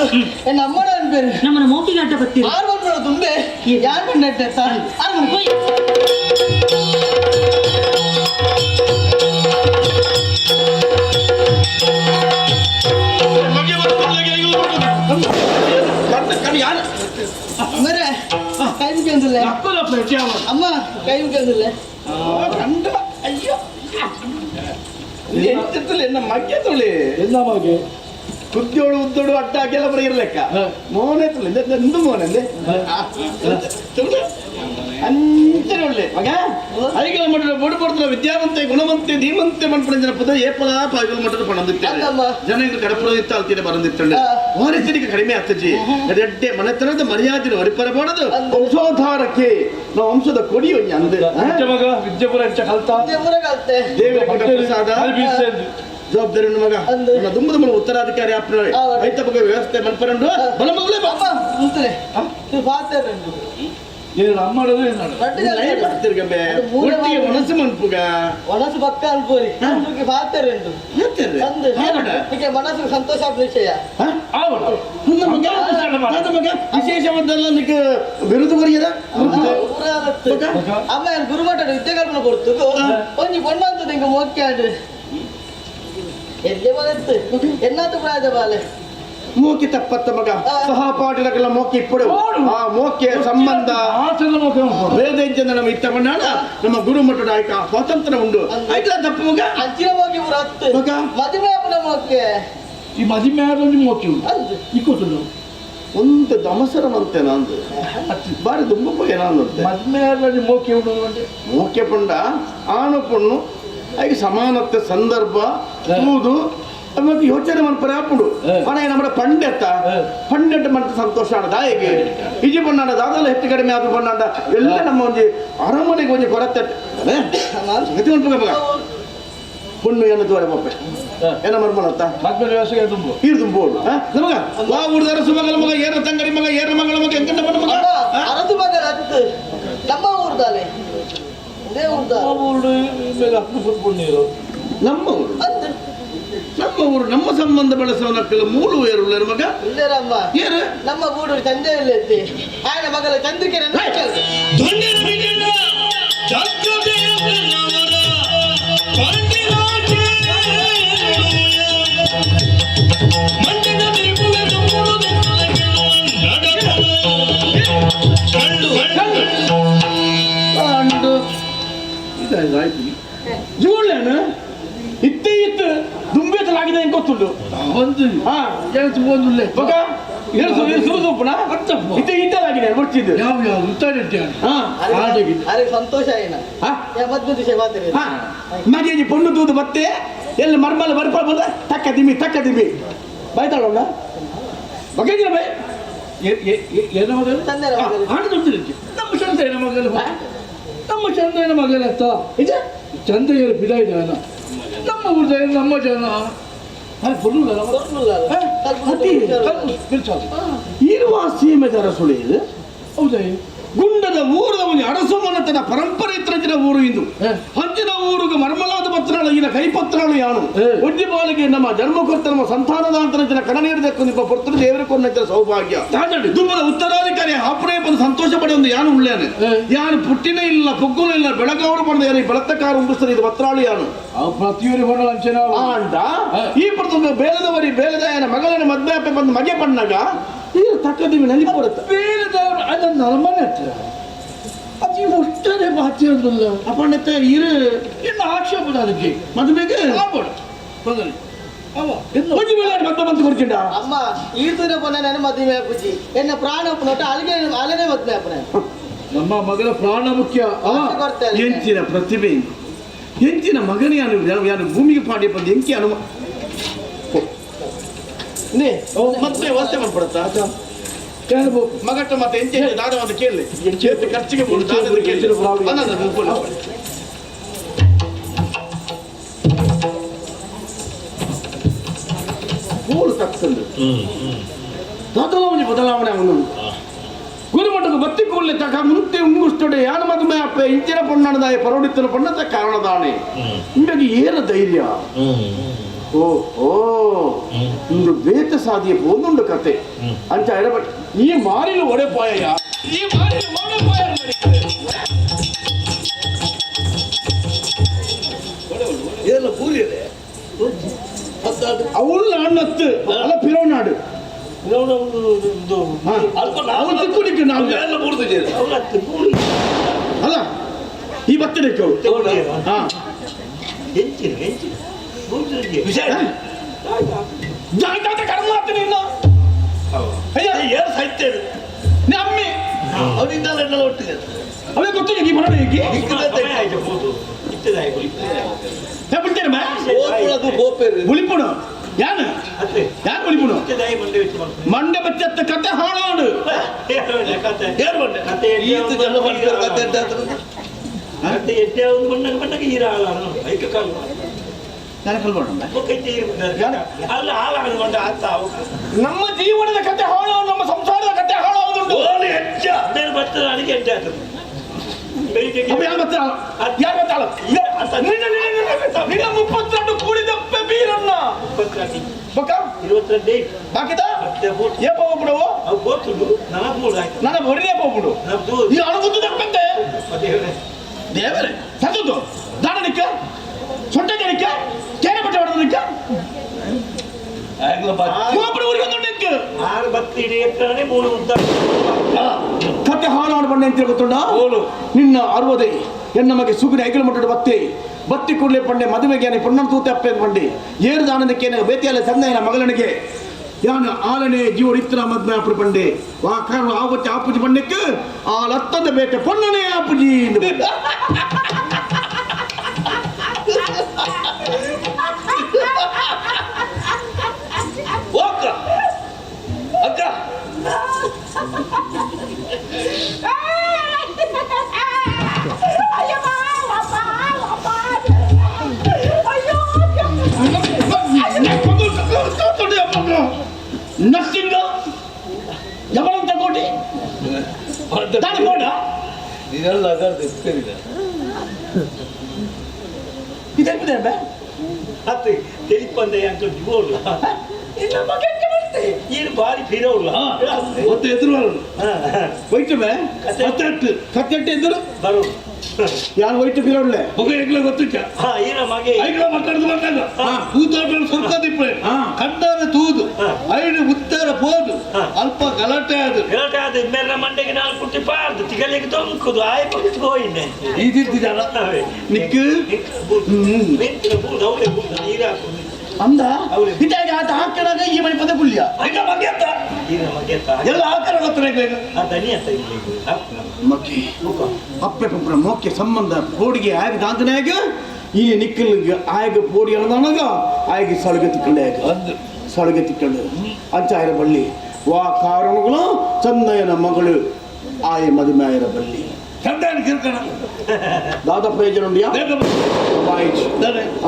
ಎನ್ನ ಅಮ್ಮನ ಅನ್ಬೇರು ನಮ್ಮನ್ನ ಮೋಕಿಗಾಟ ಬರ್ತೀವಿ ಆರು ಬಂದ್ಬೇಡ ತುಂಬೆ ಯಾರು ಬಂದ ಆರು ಹೋಯ್ ಕೈ ಮುಗಿಯಂದಿಲ್ಲ ಅಮ್ಮ ಕೈ ಮುಗಿಯಂದಿಲ್ಲ ಕಂಡ ಅಯ್ಯೋ ಎಂತಿಲ್ಲ ಎನ್ನ ಮಗ್ಗೆ ತುಳಿ ಎಲ್ಲ ಮಗೆ ಕುದ್ಯೋಳು ಉದ್ದೋಡು ಅಡ್ಡ ಹಾಗೆಲ್ಲ ಬರೀ ಇರ್ಲೆಕ್ಕ ಮೋನೆ ತುಳಿ ಎಂದು ಮೋನೆ ತುಳಿ ಅಂಚನೆ ಒಳ್ಳೆ ಮಗ ಐಗಲ ಮಠದ ಬೋಡು ಪಡ್ತಾರ ವಿದ್ಯಾವಂತೆ ಗುಣವಂತೆ ಧೀಮಂತೆ ಮನ್ಪುಣಂಜನ ಪುದ ಏಪಲ ಪಾಯ್ಗಲ ಮಠದ ಪಣಂದಿತ್ತೇನೆ ಜನ ಇದು ಕಡಪುರ ಇತ್ತ ಅಲ್ತೀರ ಬರಂದಿತ್ತಂಡೆ ವಾರಿಸರಿಗೆ ಕಡಿಮೆ ಆಗ್ತಜಿ ಎಡ್ಡೆ ಮನೆತನದ ಮರ್ಯಾದೆ ಹೊರಿಪರ ಬೋಡದು ವಂಶೋದ್ಧಾರಕ್ಕೆ ನಾವು ವಂಶದ ಕೊಡಿ ಅಂದೆ ಮಗ ವಿದ್ಯಾಪುರ ಕಲ್ತ ದೇವರ ಪ್ರಸಾದ ಜವಾಬ್ದಾರಿ ಮಗ ತುಂಬ ತುಂಬ ಉತ್ತರಾಧಿಕಾರಿ ಆಪ್ನಾಳೆ ರೈತ ಬಗ್ಗೆ ವ್ಯವಸ್ಥೆ ಮನ್ಪರಂಡು ಬಲ ಮಗಳೇ ಒಟ್ಟಿಗೆ ಮನಸ್ಸು ಮನ್ಪುಗ ಮನಸ್ಸು ಪಕ್ಕ ಅನ್ಪೋರಿ ಮನಸ್ಸು ಸಂತೋಷ ವಿಷಯ ವಿಶೇಷವಾದಲ್ಲ ಬಿರುದು ಬರೆಯದ ಅಮ್ಮ ಗುರುಮಠ ವಿದ್ಯೆ ಕಲ್ಪನೆ ಕೊಡ್ತು ಒಂಜಿ ಪೊಣ್ಣಂತ ನಿಂಗೆ ಮೋಕೆ ಆಡ್ರಿ ಎಲ್ಲಿ ಮಗತ್ತು ಎನ್ನಾತು ಪ್ರಾಯದ ಬಾಲೆ ಮೋಕಿ ತಪ್ಪತ್ತ ಮಗ ಸಹಪಾಠಿಗಳ ಮೋಕಿ ಇಪ್ಪಡು ಆ ಮೋಕಿಯ ಸಂಬಂಧ ವೇದ ನಮ್ಮ ಇತ್ತ ಬಂದಾಳ ನಮ್ಮ ಗುರುಮಠದ ಆಯ್ಕ ಸ್ವಾತಂತ್ರ್ಯ ಉಂಡು ಆಯ್ತಲ್ಲ ತಪ್ಪು ಮಗ ಅಂಚಿನ ಮೋಕಿ ಪೂರ ಹತ್ತು ಮಗ ಮದುವೆ ಆಪುನ ಮೋಕೆ ಈ ಮದುವೆ ಆದ ಮೋಕಿ ಉಂಟು ಇಕ್ಕೋತುಂಡು ಒಂದು ದಮಸರವಂತೆ ನಂದು ಬಾರಿ ದುಂಬ ಏನಂದಂತೆ ಮದುವೆ ಆದ ಮೋಕೆ ಉಂಡು ಮೋಕೆ ಪಂಡ ಆನು ಪೊಣ್ಣು ಹಾಗೆ ಸಮಾನತೆ ಸಂದರ್ಭ ತೂದು ಮತ್ತೆ ಯೋಚನೆ ಮನ್ಪರ ಆಪುಂಡು ಮನೆ ನಮ್ಮ ಪಂಡೆತ್ತ ಪಂಡೆಟ್ ಮಂತ ಸಂತೋಷ ಆಡ ದಾಯಿಗೆ ಇಜಿ ಪಣ್ಣಾಡ ದಾದಲ್ಲ ಹೆಚ್ಚು ಕಡಿಮೆ ಆದ ಪಣ್ಣಾಡ ಎಲ್ಲ ನಮ್ಮ ಒಂಜಿ ಅರಮನೆಗೆ ಒಂಜಿ ಕೊರತೆ ಮಗ ಪೊಣ್ಣು ಏನು ತೋರೆ ಬೊಪ್ಪೆ ಏನ ಮರ್ಮಲತ್ತ ಈರು ತುಂಬೋದು ನಮಗ ವಾ ಊರ್ದ ಅರಸು ಮಗಳ ಮಗ ಏರ ತಂಗಡಿ ಮಗ ಏರ ಮಗಳ ಮಗ ಎಂಕಂಡ ಮಗ ಅರಸು ಮಗಳ ಹತ್ತು ನಮ್ಮ ಊರ್ದಾಲೆ ನಮ್ಮ ಊರು ನಮ್ಮ ಊರು ನಮ್ಮ ಸಂಬಂಧ ಬೆಳೆಸುವ ಮೂರು ಏರು ಮಗ ಏರು ನಮ್ಮ ಗೂಡು ಚಂದ ಇಲ್ಲ ಆಯನ ಮಗಳ ಚಂದ್ರಿಕೆ ಜೋಳೇನು ಇತ್ತೆ ಇತ್ತು ದುಂಬೇತಲಾಗಿದೆ ಹೆಂಗ್ ಗೊತ್ತುಂಟು ಒಂದು ಒಂದು ಮಗ ಇತ್ತೆ ಇತ್ತಲಾಗಿದೆ ಬರ್ತಿದ್ದು ಯಾವ ಯಾವ ಅರೆ ಸಂತೋಷ ಏನ ಮದ್ವೆ ದಿವಸ ಮಾತಾಡಿ ಮದುವೆ ಪೊಣ್ಣು ತೂದು ಮತ್ತೆ ಎಲ್ಲಿ ಮರ್ಮಲ ಬರ್ಪ ಬಂದ ತಕ್ಕ ದಿಮ್ಮಿ ತಕ್ಕ ದಿಮ್ಮಿ ಬಾಯ್ತಾಳೋಣ ಬಗ್ಗಿನ ಬಾಯ್ ಏನೋ ಹಣ ದುಡ್ಡು ನಮ್ಮ ಚಂದ ಏನ ಮಗಲ ನಮ್ಮ ಚಂದ ಏನ ಮಗಲತ್ತ ನಿಜ ಚಂದ ಏನು ಬಿಡ ಇದ್ದಾನ ನಮ್ಮ ಊರ್ದ ನಮ್ಮ ಜನ ಇರುವ ಸೀಮೆದರ ಸುಳಿ ಇದು ಹೌದಾ ಗುಂಡದ ಊರದ ಒಂದು ಅರಸು ಮನೆತನ ಪರಂಪರೆ ಇತ್ತಿನ ಊರು ಇಂದು ಹಂಚಿನ ಊರಿಗೆ ಮರ್ಮಲಾದ ಪತ್ರಾಳು ಈನ ಕೈಪತ್ರಾಳು ಯಾನು ಒಡ್ಡಿ ಬಾಲಿಗೆ ನಮ್ಮ ಜನ್ಮಕೊರ್ತ ನಮ್ಮ ಸಂತಾನದಾಂತರ ಕಣನೀರದಕ್ಕೂ ನಿಮ್ಮ ಪುತ್ರ ದೇವರ ಕೊನ್ನ ಸೌಭಾಗ್ಯ ದುಂಬದ ಉತ್ತರಾಧಿಕಾರಿ ಹಾಪುರೇ ಬಂದು ಸಂತೋಷ ಪಡೆ ಒಂದು ಯಾನು ಉಳ್ಳೇನೆ ಯಾನು ಪುಟ್ಟಿನ ಇಲ್ಲ ಪುಗ್ಗುನು ಇಲ್ಲ ಬೆಳಗಾವರು ಬಂದ ಯಾರು ಬೆಳತಕಾರ ಉಂಬಿಸ್ತಾರೆ ಇದು ಪತ್ರಾಳು ಯಾನು ಪ್ರತಿಯೊರಿ ಆಂಡ ಈ ಪಡ್ತು ಬೇಲದವರಿ ಬೇಲದ ಮಗಳನ್ನ ಮದ್ವೆ ಅಪ್ಪೆ ಬಂದು ಮಗೆ ಪಣ್ಣಾಗ ನೀರು ತಕ್ಕದಿವಿ ನನಗೆ ಬರುತ್ತೆ ಬೇಲದವರು ಅದನ್ನು ನಮ್ಮನೆ ಹತ್ರ ಅದು ಒಟ್ಟಾರೆ ಬಾಚಿ ಅಪ್ಪಣ್ಣತ್ತ ಇರು ಇನ್ನು ಆಕ್ಷೇಪ ಅದಕ್ಕೆ ಮದುವೆಗೆ ಆಗ್ಬೋದು ತೊಂದರೆ ಅವ ಒಂಜಿ ವೇಳೆ ಮದ್ವೆ ಬಂತು ಕೊಡ್ತಿಂಡ ಅಮ್ಮ ಈ ತೂರ ಪೊನ್ನ ನಾನು ಮದುವೆ ಆಪುಜಿ ಎನ್ನ ಪ್ರಾಣ ಒಪ್ಪನೊಟ್ಟು ಅಲ್ಲಿಗೆ ಅಲ್ಲನೇ ಮದುವೆ ಆಪುನ ನಮ್ಮ ಮಗನ ಪ್ರಾಣ ಮುಖ್ಯ. ಎಂಚಿನ ಪ್ರತಿಭೆ, ಎಂಚಿನ ಮಗನೇ ಯಾನು ಭೂಮಿಗೆ ಪಾಡಿ ಬಂದು ಎಂಕಿ ಅನುಮ ಮತ್ತೆ ವ್ಯವಸ್ಥೆ ಮಾಡ್ಬಿಡತ್ತಾ ಕೇಳ್ಬೇಕು ಮಗಟ್ಟ ಮತ್ತೆ ಎಂಚೆ ದಾದ ಒಂದು ಕೇಳಿ ಖರ್ಚಿಗೆ ಕೇಳಿ. ಪೂರು ತಕ್ಕಂದು ಬದಲಾವಣೆ ಬದಲಾವಣೆ ಅವನು ಗುರುಮಠದ ಬತ್ತಿ ಕೂಡಲೇ ತಕ ಮುಂತೆ ಉಂಗುಷ್ಟೊಡೆ ಯಾನ ಮದುವೆ ಅಪ್ಪೆ ಇಂಚಿನ ಪೊಣ್ಣಣದಾಯ ಪರೋಡಿತ್ತನ ಪೊಣ್ಣದ ಕಾರಣದಾನೆ ಇಂಗಾಗಿ ಏನ ಧೈರ್ಯ. ಓ ಓ ಇಂದು ಬೇತ ಸಾದಿಯ ಒಂದುಂಡು ಕತೆ ಅಂಚ ಬಟ್ ಈ ಮಾರಿಲು ಒಡೆಪಾಯ, ಈ ಮಾರಿಲು ಒಡೆಪಾಯ ಏನ ಪೂರಿಯದೆ ಅವಳು ನಾಣ್ಣತ್ತು ಅಲ್ಲ ಪಿರೋ ನಾಡು ಅಲ್ಲ ಈ ಬರ್ತಡೆ ಅಮ್ಮೆ ಅವನಿಂದ ಅವೇ ಗೊತ್ತಿಲ್ಲ ಈ ಬರೋಣ ಬುಳಿಪುಣ ಯಾನು ಯಾರು ಬುಳಿಪುಣ ಮಂಡೆ ಬಚ್ಚತ್ತ ಕತೆ ಹಾಳಾಡು ನಮ್ಮ ಜೀವನದ ಕತೆ ಹಾಳು, ನಮ್ಮ ಸಂಸಾರದ ಕತೆ ಹಾಳಾಗುದುಂಟು. ನಿನ್ನ 32 ಕೂಡಿದ ಬೀರನ್ನ ನನ್ನ ಒರಿನೇ ಹೋಗ್ಬಿಡು ಈ ಅಣಗುದ್ದು ತಪ್ಪಂತೆ ದೇವರೇ ಸತ್ತದ್ದು ದಾನನಿಕ್ಕ ಸೊಟ್ಟ ಜನಕ್ಕೆ ಕೇರೆ ಬಟ್ಟೆ ಹೊಡೆದನಿಕ್ಕ ಕತೆ ಹಾಳು ಬಣ್ಣ ಅಂತ ಗೊತ್ತುಂಡ ನಿನ್ನ 60 ಎನ್ನ ಮಗೆ ಸುಗುರಿ ಐಕಲು ಮಟ್ಟದ ಬತ್ತಿ ಬತ್ತಿ ಕೂಡಲೇ ಪಂಡೆ ಮದುವೆಗೆ ಪೊಣ್ಣನ ತೂತೆ ಅಪ್ಪೆ ಪಂಡೆ ಏರು ದಾನದಕ್ಕೆ ಬೇತಿಯಲ್ಲ ಸಂದಯನ ಮಗಳನಿಗೆ ಯಾನು ಆಲನೆ ಜೀವ ಇತ್ತಿನ ಮದ್ಮೆ ಅಪ್ಪು ಪಂಡೆ ವಾ ಕಾರಣ ಆವಚ್ಚ ಆಪುಜಿ ಪಂಡಕ್ಕೆ ಆ ಲತ್ತದ ಬೇಟೆ ಪೊಣ್ಣನೇ ಆಪುಜಿ. ಅಕ್ಕ ನರ್ಸಿಂಗ್ ಯಮನಂತ ಕೋಟಿ ನೀನೆಲ್ಲ ಅಗಾರ್ದು ಇದೇನಿದೆ ಬೇ ಅತ್ತೆ ತಿಳಿಪಂದೆ ಅಂತ ಬೋರ್ಲ ಇಲ್ಲ ಮಗ ಏನು ಬಾರಿ ಫಿರೌಲ್ಲ ಒತ್ತೆ ಎದುರು ಹೋಯ್ತು ಬೇ ಕತ್ತೆಟ್ಟು ಕತ್ತೆಟ್ಟು ಎದುರು ಬರು ಯಾರು ಹೋಯ್ತು ಫಿರೌಳ್ಳೆ ಮಗ ಎಂಗ್ಲ ಗೊತ್ತುಚ್ಚ ಏನ ಮಗೆ ಐಗ್ಲ ಮಕ್ಕಳದು ಬಂದಾಗ ಕೂತಾಟ ಸುರ್ಕ ದಿಪ್ಪೆ ಕಂಡಾರ ತೂದು ಐದು ಉತ್ತರ ಪೋದು ಅಲ್ಪ ಗಲಾಟೆ ಅದು ಗಲಾಟೆ ಅದು ಮೇರೆ ಮಂಡೆಗೆ ನಾಲ್ಕು ಕುಟ್ಟಿ ಪಾರ್ದು ತಿಗಲಿಗೆ ತೊಂಕುದು ಆಯ್ ಪಕ್ಕಿಗೆ ಹೋಯಿನ್ನೆ ಇದಿದ್ದಿದ್ದಾಳ ನಿಕ್ಕು ಅಂದ ಇದಾಗ ಆತ ಹಾಕಲಾಗ ಈ ಮನೆ ಪದ ಗುಳ್ಯ ಎಲ್ಲ ಹಾಕರ ಮಕ್ಕೆ ಅಪ್ಪೆ ಪಂಪನ ಮೋಕೆ ಸಂಬಂಧ ಪೋಡಿಗೆ ಆಗ ದಾಂತನಾಗ ಈ ನಿಕ್ಕಲ್ ಆಯಗ ಪೋಡಿ ಅಳದಾನಗ ಆಯಗ ಸಳಗೆ ತಿಕ್ಕಂಡೆ ಸಳಗೆ ತಿಕ್ಕಂಡು ಅಂಚಾಯರ ಬಳ್ಳಿ ವಾ ಕಾರಣಗಳು ಚಂದಯ್ಯನ ಮಗಳು ಆಯ ಮದುಮೆಯರ ಬಳ್ಳಿ ಚಂದಯ್ಯನ ಕಿರ್ಕಣ ದಾದ ಪ್ರಯೋಜನ ಉಂಡಿಯಾ ಅವಾಯಿಜಿ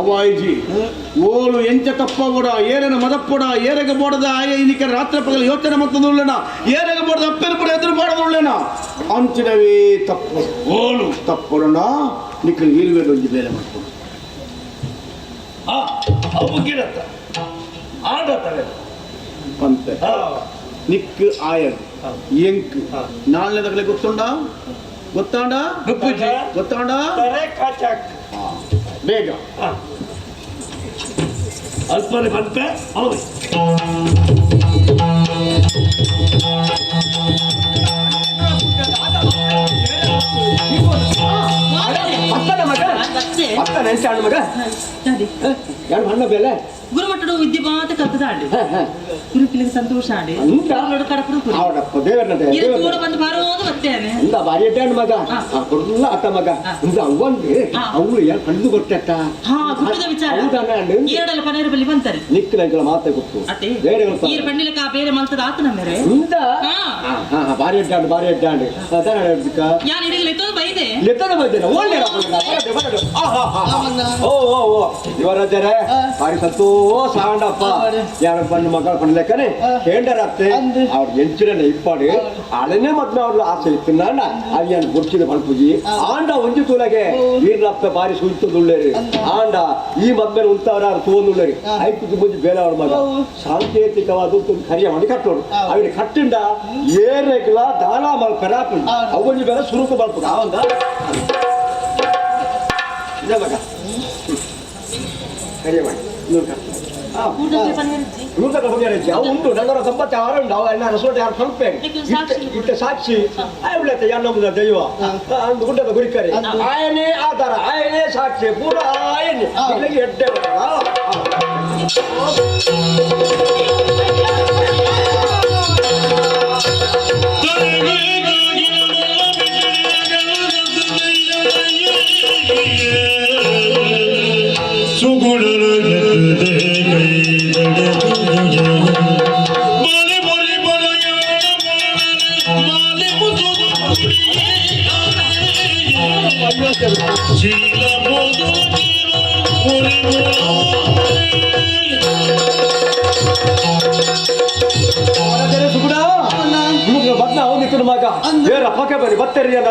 ಅವಾಯಿಜಿ ಓಲು ಎಂಚ ತಪ್ಪಗೋಡ ಏರನ ಮದಪ್ಪೊಡ ಏರಗ ಬೋಡದ ಆಯ ಇನಿಕ ರಾತ್ರಿ ಪಗಲ ಯೋಚನೆ ಮತ್ತದುಳ್ಳಣ ಏರಗ ಬೋಡದ ಅಪ್ಪೆನ ಪುಡ ಎದುರು ಮಾಡದುಳ್ಳಣ ಅಂಚಿನವೇ ತಪ್ಪು ಓಲು ತಪ್ಪೊಡಣ ನಿಕ್ಕಲು ಇರುವೆ ಒಂಜಿ ಬೇಲೆ ಮಾಡ್ಕೊಂಡು ಅವು ಗಿಡತ್ತ ಆಡತ್ತವೆ ಪಂತೆ ನಿಕ್ ಆಯಗ್ ಎಂಕ್ ನಾಲ್ನೇ ತಗಲೆ ಗೊತ್ತುಂಡ ಗೊತ್ತಾಂಡ ಗೊತ್ತಾಂಡ ಬೇಗ ಅಲ್ಪನೆ ಬಂತೆ ಹೌದು ಅತ್ತನ ಮಗ ಅತ್ತನ ಎಂಚಾಣ ಮಗ ಯಾರು ಹಣ್ಣ ಬೆಲೆ ಗುರುಮಟ್ಟಡು ವಿದ್ಯೆ ಮಾತ ಕಲ್ತದಾಂಡು ಗುರುಕಿಲಿಗೆ ಸಂತೋಷ ಆಂಡು ಅವಡಪ್ಪ ದೇವರನ್ನ ಕೂಡ ಬಂದು ಬರೋದು ಬರ್ತೇನೆ ಇಂದ ಬಾರಿ ಅಡ್ಡಾಣ ಮಗ ಕೊಡ್ಲ ಆತ ಮಗ ಇಂದ ಅವ್ವಂದು ಅವಳು ಯಾರು ಕಂಡು ಕೊಟ್ಟತ್ತ ಹಾ ಗುಟ್ಟದ ವಿಚಾರ ಎರಡಲ್ಲ ಪನೇರು ಬಲ್ಲಿ ಬಂತಾರೆ ನಿಕ್ಕಲಂಕಲ ಮಾತೆ ಗೊತ್ತು ಅತ್ತೆ ಈರ್ ಪಣ್ಣಿಲಕ ಬೇರೆ ಮಲ್ತದ ಆತನ ಮೇರೆ ಇಂದ ಬಾರಿ ಅಡ್ಡಾಂಡು ಬಾರಿ ಅಡ್ಡಾಂಡು ಯಾನ್ ಇಡಗಲ ಎತ್ತದ ಬೈದೆ ಎತ್ತದ ಬೈದೇನೆ ಒಳ್ಳೆ ಓ ಓ ಓ ಇವರಾಜರೇ ಬಾರಿ ಸಂತೋಷ ಆಂಡಪ್ಪ ಯಾರ ಪಣ್ಣು ಮಗಳ ಪಣ್ಣು ಲೆಕ್ಕನೆ ಕೇಂಡರತ್ತೆ ಅವ್ರ ಎಂಚಿನ ಇಪ್ಪಾಡು ಅಳನೆ ಮದ್ವೆ ಅವ್ರ ಆಸೆ ಇತ್ತು ಅಯ್ಯನ್ ಗುರ್ಚಿದ ಪಲ್ಪುಜಿ ಆಂಡ ಒಂಜಿ ತೂಲಗೆ ಈರ್ನಪ್ಪ ಬಾರಿ ಸುಂತದುಳ್ಳೇರಿ ಆಂಡ ಈ ಮದ್ಮೇಲೆ ಉಂತವರ ತೂಂದುಳ್ಳೇರಿ ಐಕು ಮುಂಜಿ ಬೇಲೆ ಅವ್ರ ಮಗ ಸಾಂಕೇತಿಕವಾದ ಕರಿಯ ಮಾಡಿ ಕಟ್ಟೋಡು ಅವ್ರಿಗೆ ಕಟ್ಟಿಂಡ ಏರೆಗ್ಲ ದಾನ ಮಲ್ಪೆರಾಪು ಅವೊಂಜಿ ಬೇರೆ ಸುರುಕು ಮಲ್ಪು ಅವಂದ ಇದೆ ಮಗ ಕರಿಯ ಮಾಡಿ ಇನ್ನೊಂದು ಕಟ್ಟು ಅವು ಉಂಟು ನನ್ನ ಸಂಪತ್ತು ಯಾರು ಉಂಟು ಅವ ಎನ್ನ ರಸೋಟ ಯಾರು ಸ್ವಲ್ಪ ಇಟ್ಟ ಸಾಕ್ಷಿ ಆಯ್ಬಿಡತ್ತೆ ಯಾರು ದೈವ ಅಂದು ಗುಡ್ಡದ ಗುರಿಕರಿ ಆಯನೇ ಆಧಾರ ಆಯನೇ ಸಾಕ್ಷಿ ಪೂರ ಆಯನೇ ಇಲ್ಲಿಗೆ ಎಡ್ಡೆ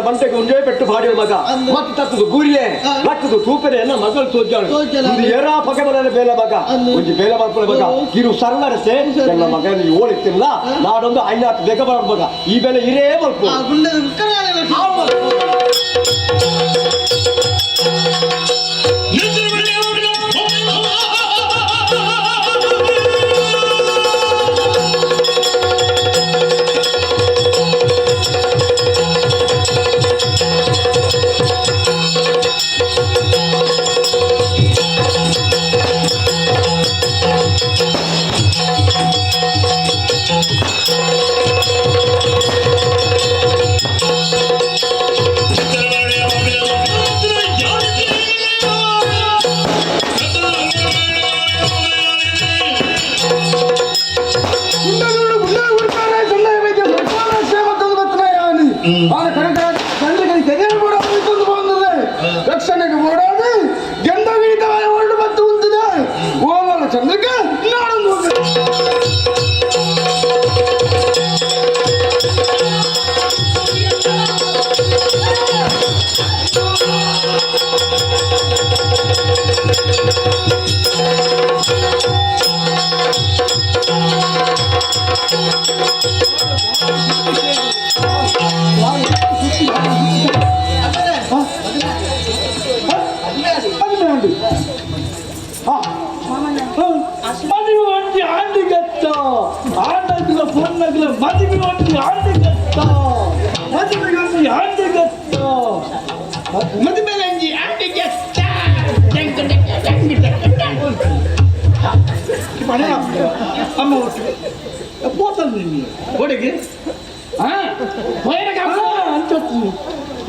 ಬಂಟೆಗೆ ಉಂಜೆ ಪೆಟ್ಟು ಬಾಡಿಯ ಮಗ ಮತ್ತೆ ತತ್ತದು ಗೂರಿಯೇ ಲಕ್ಕದು ತೂಪೆರೆ ಎಲ್ಲ ಮಗಳು ತೋಜಾಳು ಇದು ಏರಾ ಪಕ್ಕೆ ಬರಲೆ ಬೇಲೆ ಮಗ ಒಂಜಿ ಬೇಲೆ ಮಾಡ್ಕೊಳ್ಳೆ ಮಗ ಇರು ಸರಳರಸೆ ನನ್ನ ಮಗ ಓಳಿತ್ತಿಲ್ಲ ನಾಡೊಂದು ಐನಾತ್ ಬೇಗ ಬರೋ ಮಗ ಈ ಬೇಲೆ ಇರೇ ಬರ್ಪು ರಕ್ಷಣೆಗೆ ಓಡಾಡಿ ಗಂಡ ಹೊರಡು ಮತ್ತು ಉಂಟಿದೆ ಓಮಲ ಚಂದ್ರಕ್ಕೆ ನಾಡೊಂದು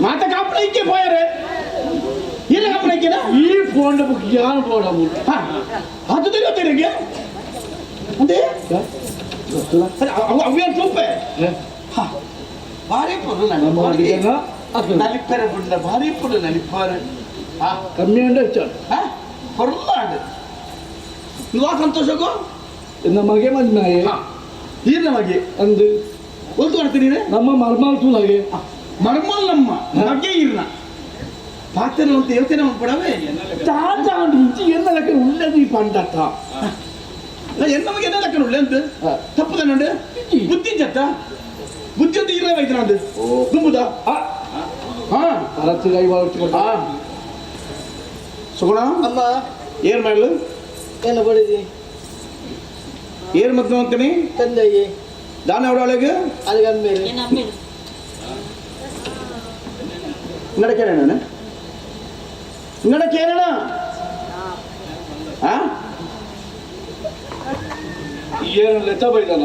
ಮಾತ ಕಾಪಡಕ್ಕೆ ಪೋಯರೆ ಇಲ್ಲ ಕಾಪಡಕ್ಕೆನಾ ಈ ಫೋನ್ ಬುಕ್ ಯಾರು ಬೋಡ ಅದು ತಿಳಿಯುತ್ತೆ ಅಂದೆ ಅವ್ಯಾನ್ ಸೂಪೆ ಭಾರಿ ಪುರು ನಲಿಪ್ಪರೆ ಬಿಡ್ಲ ಭಾರಿ ಪುರು ನಲಿಪ್ಪಾರೆ ಕಮ್ಮಿ ಅಂದ್ರೆ పొరలాడు నువ్వు ಸಂತೋಷಕ್ಕೂ ನಮಗೆ ಮದ್ಮೆ ಈ ನಮಗೆ ಅಂದು ಒಲ್ತು ಮಾಡ್ತೀನಿ ನಮ್ಮ ಮರ್ಮಲ್ ತೂಲಾಗೆ ಮರ್ಮಲ್ ನಮ್ಮ ನಮಗೆ ಇರ್ನ ಪಾತ್ರ ಅಂತ ಹೇಳ್ತೇನೆ ಪಡವೆ ತಾತ ಇಂಚಿ ಎನ್ನ ಲೆಕ್ಕ ಉಳ್ಳದು ಈ ಪಂಡತ್ತ ಎನ್ನ ನಮಗೆ ಎನ್ನ ಲೆಕ್ಕ ಉಳ್ಳೆ ಅಂತ ತಪ್ಪುದನ್ನುಂಡು ಬುದ್ಧಿ ಚತ್ತ ಬುದ್ಧಿ ಅಂತ ಇರ ವೈದ್ಯನ ಅದು ತುಂಬುದಾ ಹಾ ಅರತ್ತು ಸುಗುಣ ಅಮ್ಮ ಏನ್ ಮಾಡಲು ಏನು ಬಡಿದಿ ಏನ್ ಮದ್ವೆ ಅಂತೀನಿ ತಂದೆಗೆ ದಾನ ಅವಳೊಳಗೆ ಅದಕ್ಕೆ ಅಮ್ಮೇಲೆ ನಡಕೇನೆ ನಾನು ನಡಕೇನಣ ಆ ಏನು ಲೆತ್ತ ಬೈದಾನ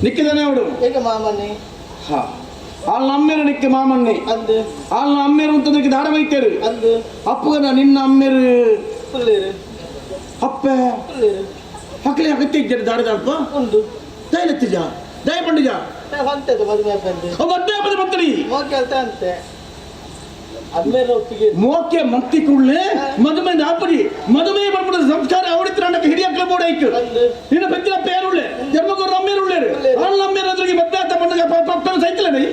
ನಿಕ್ಕಿದಾನೆ ಅವಡು ಏಕ ಮಾಮನ್ನಿ ಹಾ ಆಲ್ನ ಅಮ್ಮೇರು ನಿಕ್ಕೆ ಮಾಮನ್ನಿ ಅಂದು ಆಲ್ನ ಅಮ್ಮೇರು ಅಂತಂದ್ರೆ ದಾಡ ಬೈತೇರು ಅಂದು ಅಪ್ಪಗನ ನಿನ್ನ ಅಮ್ಮೇರು ಪುಲ್ಲೇರು ಅಪ್ಪೆ ಪುಲ್ಲೇರು ಹಕ್ಕಲೆ ಅಗತ್ಯ ಇದ್ದಾರೆ ದಾಡ ದಾಡಪ್ಪ ಉಂಡು ದಯಲತ್ತಿಜ ದಯ ಪಂಡಿಜ ಬಂತದ್ದು ಮದುವೆ ಬಂದು ಮದುವೆ ಬಂದು ಬರ್ತಡಿ ಮೋಕೆ ಅಂತ ಅಂತೆ ಅಮ್ಮೇರ ಒಪ್ಪಿಗೆ ಮೋಕೆ ಮಂತಿ ಕೂಡಲೇ ಮದುವೆ ನಾಪಡಿ ಮದುವೆ ಬರ್ಬಿಡ ಸಂಸ್ಕಾರ ಅವಡಿತ್ರ ಹಿರಿಯಕ್ಲ ಬೋರ್ಡ್ ಆಯ್ತು ನಿನ್ನ ಬೆತ್ತಿನ ಪೇರುಳ್ಳೆ ಜನ್ಮಗುರು ಅಮ್ಮೇರುಳ್ಳೇರು ಆಳ್ ಅಮ್ಮೇರು ಅದ್ರಿಗೆ ಮದ್ವೆ ಆತ ಪಂಡಗ ಪಪ್ಪನ ಸೈತಿಲ್ಲ ನೀ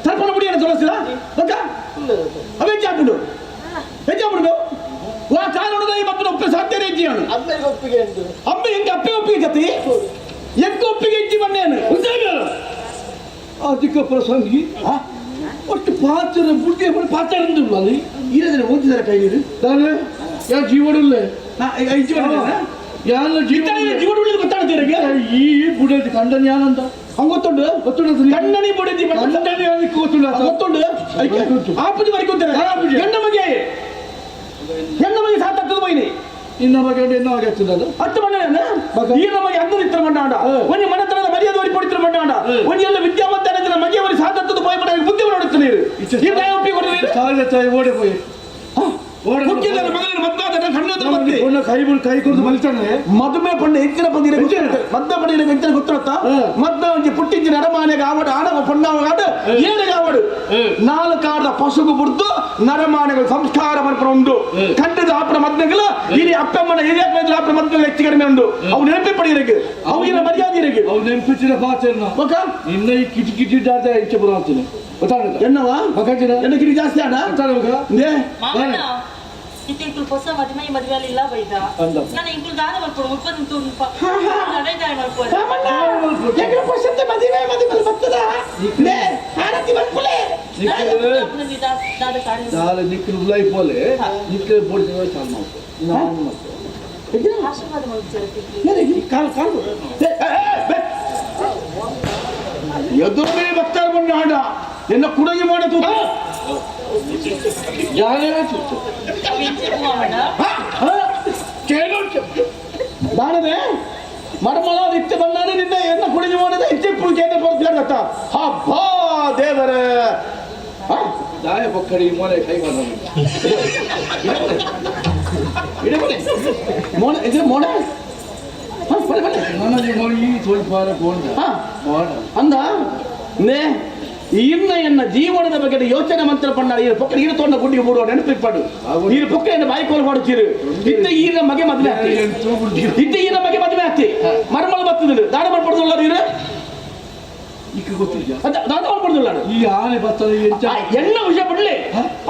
ತರ್ಪಣ ಬಿಡಿ ತೊಲಸಿದ ಬಕ್ಕ ಅವೇ ಚಾಪುಡು ಹೆಚ್ಚಾಪುಡು ವಾ ಕಾರಣದ ಈ ಮಕ್ಕಳು ಒಪ್ಪೆ ಸಾಧ್ಯ ಹೆಜ್ಜೆയാണ് ಅಮ್ಮೇರಿಗೆ ಒಪ್ಪಿಗೆ ಉಂಟು ಅಮ್ಮ ಹೆಂಗೆ ಅಪ್ಪೆ ಒಪ್ಪಿಗೆ ಜತಿ ಎಂಕ ಒಪ್ಪಿಗೆ ಹೆಜ್ಜೆ ಬನ್ನೇನು ಅಧಿಕ ಪ್ರಸಂಗಿ ಒಟ್ಟು ಪಾತ್ರ ಬುದ್ಧಿ ಪಾತ್ರ ಅಲ್ಲಿ ಇಲ್ಲದ್ರೆ ಓದಿದಾರೆ ಕೈಲಿ ನಾನು ಯಾ ಜೀವನಲ್ಲೇ ಯಾನ ಜೀವನ ಗೊತ್ತಾಡ್ತೀರ ಈ ಬುಡದಿ ಕಂಡನ್ ಯಾನಂತ ಹಂಗ ಗೊತ್ತುಂಡು ಗೊತ್ತುಂಡು ಕಣ್ಣನಿ ಬುಡದಿ ಕಂಡನಿ ಅದಕ್ಕೆ ಗೊತ್ತುಂಡು ಗೊತ್ತುಂಡು ಆಪುಜಿ ಬರಿಕೊಂತಾರೆ ಹೆಣ್ಣ ಮಗೆ ಹೆಣ್ಣ ಮಗೆ ಸಾತಾಗ್ತದೆ ಬೈನಿ ಇನ್ನ ಬಗ್ಗೆ ಎನ್ನ ಆಗ್ತದಲ್ಲ ಹತ್ತು ಮಣ್ಣ ಈ ನಮಗೆ ಅಂದರಿತ್ರ ಮಣ್ಣಾಡ ಒಂಜಿ ಮನೆತನದ ಮರ್ಯಾದೆ ಒರಿ ಪಡಿತ್ರ ಮಣ್ಣಾಡ ಒಂಜಿ ಎಲ್ಲ ವಿದ್ಯಾವಂತ ಮಗೆ ಅವರಿ ಸಾತತ್ತದ ಪೋಯ್ ಪಡ ಬುದ್ಧಿ ನೋಡುತ್ತ ನೀರು ಈ ನ್ಯಾಯ ಒಪ್ಪಿಗೆ ಕೊಡ್ತೀರಿ ತಾಯಿ ತಾಯಿ ಓಡಿ ಪೋಯಿ ಮದುವೆ ಪಂಡ ಹೆಚ್ಚಿನ ಬಂದಿರ ಮದ್ವೆ ಪಂಡಿನ ಹೆಚ್ಚಿನ ಗೊತ್ತಿರುತ್ತ ಮದ್ವೆ ಒಂಜಿ ಪುಟ್ಟಿಂಚಿನ ನರಮಾನೆಗೆ ಆವಡು ಆಡವ ಪೊಣ್ಣಾವಗಾಡು ಏನಿಗೆ ಆವಡು ನಾಲ್ಕು ಆಡದ ಪಶುಗು ಬುಡ್ದು ನರಮಾನೆಗಳು ಸಂಸ್ಕಾರ ಮನ್ಪುನ ಉಂಡು ಕಂಡದ ಆಪನ ಮದ್ಮೆಗಳು ಇಲ್ಲಿ ಅಪ್ಪಮ್ಮನ ಹಿರಿಯ ಆಪನ ಮದ್ಮೆಗಳು ಹೆಚ್ಚು ಕಡಿಮೆ ಉಂಡು ಅವು ನೆನಪಿ ಪಡಿಯರಿಗೆ ಅವು ಇರ ಮರ್ಯಾದೆ ಇರಗೆ ಅವು ನೆನಪಿಚ್ಚಿನ ಪಾತ್ರ ಒಕ್ಕ ನಿನ್ನ ಈ ಕಿಟಿ ಕಿಟಿ ದಾಟ ಇಚ್ಛೆ ಬರುವಂತೀನಿ ಗೊತ್ತಾಗುತ್ತೆ ಎನ್ನವ ಎನ್ನ ಕಿಟಿ ಜಾಸ್ತಿ ಆಡ ಇಂಕುಲ್ ಹೊಸ ಮದುವೆ ಮದುವೆ ಇಲ್ಲ ಬೈದ ನಾನು ಇಂಕುಲ್ ದಾನ ಮಲ್ಪಡು ಮುಲ್ಪ ನಿಂತು ನಡೆದಾಯ ಮಲ್ಪಡು ಮದುವೆ ಮದುವೆ ಬರ್ತದ ಆರತಿ ಮಲ್ಪುಲೆ ದಾಲ ನಿಕ್ಕಲು ಉಲಾಯಿ ಪೋಲೆ ನಿಕ್ಕಲು ಬೋಡ್ತಿನ ಚಾಲು ಮಾಡ್ಕೊ ಆಶೀರ್ವಾದ ಮಲ್ಪು ಕಾಲು ಕಾಲು ಎದುರು ಮೇಲೆ ಬರ್ತಾರೆ ಬಂಡ ಹಾಡ ಎನ್ನ ಕುಡಗಿ ಮಾಡಿ ತೂತ ದಾನದೆ ಮರಮಲ ಇತ್ತೆ ಬಂದಾನೆ ನಿನ್ನ ಎನ್ನ ಕುಡಿಗೆ ಮಾಡಿದ ಇತ್ತೆ ಕೇಂದ್ರ ಪೊರ್ತಾರೆ ಹಬ್ಬಾ ದೇವರ ದಾಯ ಬೊಕ್ಕಡಿ ಮೋನೆ ಕೈ ಇಡಬಲೆ ಮೋನೆ ಇದು ಮೋನೆ ನನಗೆ ಮೋನೆ ಈ ಸ್ವಲ್ಪ ಅಂದ ನೇ ಇನ್ನ ಎನ್ನ ಜೀವನದ ಬಗ್ಗೆ ಯೋಚನೆ ಮಂತ್ರ ಪಣ್ಣಾರ ಈ ಪೊಕ್ಕ ನೀರು ತೋಂಡ ಗುಂಡಿಗೆ ಮೂಡುವ ನೆನಪಿಪ್ಪಡು ನೀರು ಪೊಕ್ಕ ಎನ್ನ ಬಾಯಿಕೋಲು ಹೊಡಚಿರು ಇತ್ತ ಈನ ಮಗೆ ಮದುವೆ ಆಗ್ತಿ ಇತ್ತ ಈನ ಮಗೆ ಮದುವೆ ಆಗ್ತಿ ಮರಮಲ ಬತ್ತದಿಲ್ಲ ದಾಡ ಮಾಡ್ಪಡ್ದುಲ್ಲ ನೀರು ಗೊತ್ತಿಲ್ಲ ದಾಡ ಮಾಡ್ಪಡ್ದುಲ್ಲ ಈ ಆನೆ ಬರ್ತದೆ ಎನ್ನ ವಿಷಯ ಪಡ್ಲಿ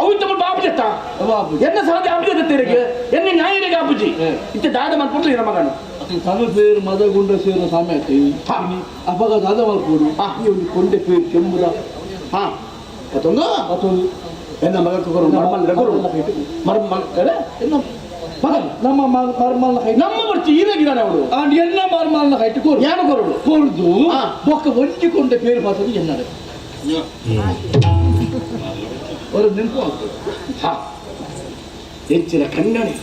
ಅವು ಇತ್ತ ಬಾಪು ಜತ್ತ ಎನ್ನ ಸಾಧ್ಯ ಆಪುಜಿ ಜತ್ತೆ ಎನ್ನ ನ್ಯಾಯರಿಗೆ ಆಪುಜಿ ಇತ್ತ ದಾಡ ಮಾಡ್ಪಡ್ದು ಇರ ಮಗನು ತನು ಪೇರು ಮದಗುಂಡ ಸೇರಿನ ಸಾಮ್ಯತೆ ಅಪಗ ದಾದ ಮಾಡ್ಕೊಡು ಈ ಒಂದು ಕೊಂಡೆ ಪೇರು ಕೆಂಬುದ ಹಾ ಮತ್ತೊಂದು ಮತ್ತೊಂದು ಎನ್ನ ಮಗಕ್ಕೆ ಮರ್ಮಲ್ ಮರ್ಮಲ್ ಮಗ ನಮ್ಮ ಮರ್ಮಲ್ನ ಕೈ ನಮ್ಮ ಬರ್ಚಿ ಈರಾಗಿದ್ದಾನೆ ಅವಳು ಎನ್ನ ಮರ್ಮಲ್ನ ಕೈಟ್ ಕೋರು ಯಾರು ಕೊರಡು ಕೊರ್ದು ಬೊಕ್ಕ ಒಂಜಿ ಕೊಂಡೆ ಪೇರು ಪಾತದು ಎನ್ನಡೆ ಅವರು ನೆನಪು ಆಗ್ತದೆ. ಹಾ ಹೆಚ್ಚಿನ ಕನ್ನಡಿ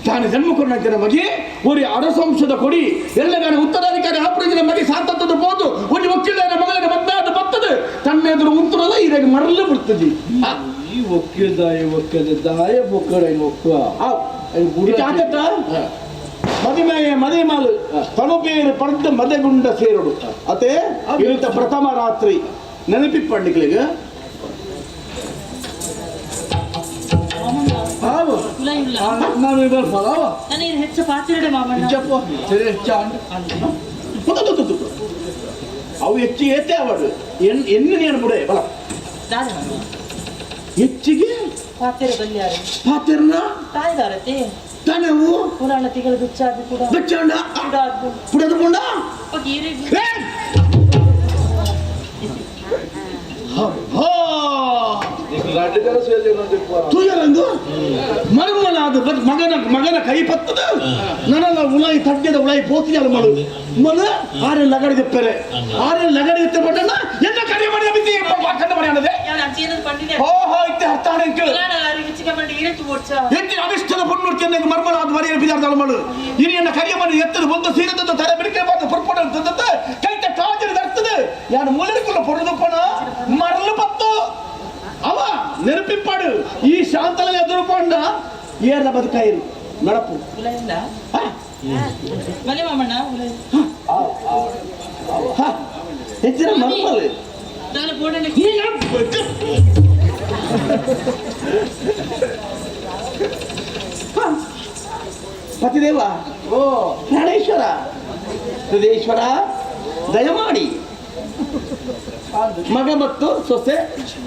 ತಾನು ಜನ್ಮ ಕೊಡ್ನ ಮಗೆ ஒரு அரசம்சದ கொடி ಎಲ್ಲಗಾನ ಉತ್ತರಾಧಿಕಾರಿ ಆಪರೇಷನ್ ಮಗೆ ಸಾತತ್ತದ போದು ಒಂದು ವಕೀಲರ ಮಗಳನ್ನ ಮದ್ದಾದ ಬತ್ತದ ತನ್ನ ಎದುರು ಉಂತರಲ್ಲ ಇದಾಗ ಮರಲು ಬಿಡ್ತದೆ. ಈ ಒಕ್ಕಿಲ್ದಾಯ ಒಕ್ಕಿಲ್ದಾಯ ಬೊಕ್ಕಡ ಒಕ್ಕ ಮದಿಮೆ ಮದಿಮಾಲು ತನುಪೇರು ಪಡೆದ ಮದಗುಂಡ ಸೇರುಡು ಅತೆ ಇರುತ್ತ ಪ್ರಥಮ ರಾತ್ರಿ ನೆನಪಿಪ್ಪಂಡಿಗಳಿಗೆ ಅವು ಹೆಚ್ಚು ಏತೆ ಅವಳು ಎನ್ನು ನೇನು ಬಿಡೆ ಬಲ ಹೆಚ್ಚಿಗೆ ಪಾತಿರನ ತಾಯಿದಾರತಿ ತಾನೇ ಅವು ಪುರಾಣ ತಿಂಗಳು ಬೆಚ್ಚಾದ ಕೂಡ ಬೆಚ್ಚಾಂಡ ಪುಡದು ಪುಂಡ ತುಯರಂದು ಮರುಮಲಾದ ಮಗನ ಮಗನ ಕೈ ಪತ್ತದ ನನಲ್ಲ ಉಳಾಯಿ ತಡ್ಡದ ಉಳಾಯಿ ಪೋತಿಯಾಲ ಮಳು ಮಲ ಆರೆ ಲಗಡಿ ದೆಪ್ಪರೆ ಆರೆ ಲಗಡಿ ದೆತ್ತ ಪಟ್ಟಣ ಎನ್ನ ಕಡೆ ಮಾಡಿದ ಬಿತ್ತಿ ಕಣ್ಣ ಮಾಡಿ ಅನ್ನದೆ ಓಹೋ ಇತ್ತೆ ಹತ್ತಾಣಕ್ಕೆ ಎಂಚಿನ ಅನಿಷ್ಟದ ಪೊಣ್ಣು ಮರ್ಮಳ ಅದು ಮರಿಯ ಬಿದಾರ್ದಾಳ ಮಾಡು ಇನಿ ಎನ್ನ ಕರಿಯ ಮನೆ ಎತ್ತದು ಒಂದು ಸೀರೆದ ತಲೆ ಬಿಡಿಕೆ ಬಾರ್ದು ಪುರ್ಪಡ ತಂದದ್ದು ಕೈತ ಕಾಜರು ದರ್ತದೆ ಯಾನು ಮೂಲೆக்குள்ள பொழுதுப்போனா ಮರಳು ಪತ್ತು ಅವ ನೆನಪಿಪ್ಪಾಡು ಈ ಶಾಂತಲ ಎದುರುಪಂಡ ಏರ್ನ ಬದುಕಾಯಿರು ನಡಪು ಮಲೆ ಮಾಮಣ್ಣ ಹೆಚ್ಚಿನ ಮರ್ಮಲು ಪತಿದೇವ ಓ ಪ್ರಾಣೇಶ್ವರ ಹೃದಯೇಶ್ವರ ದಯಮಾಡಿ ಮಗ ಮತ್ತು ಸೊಸೆ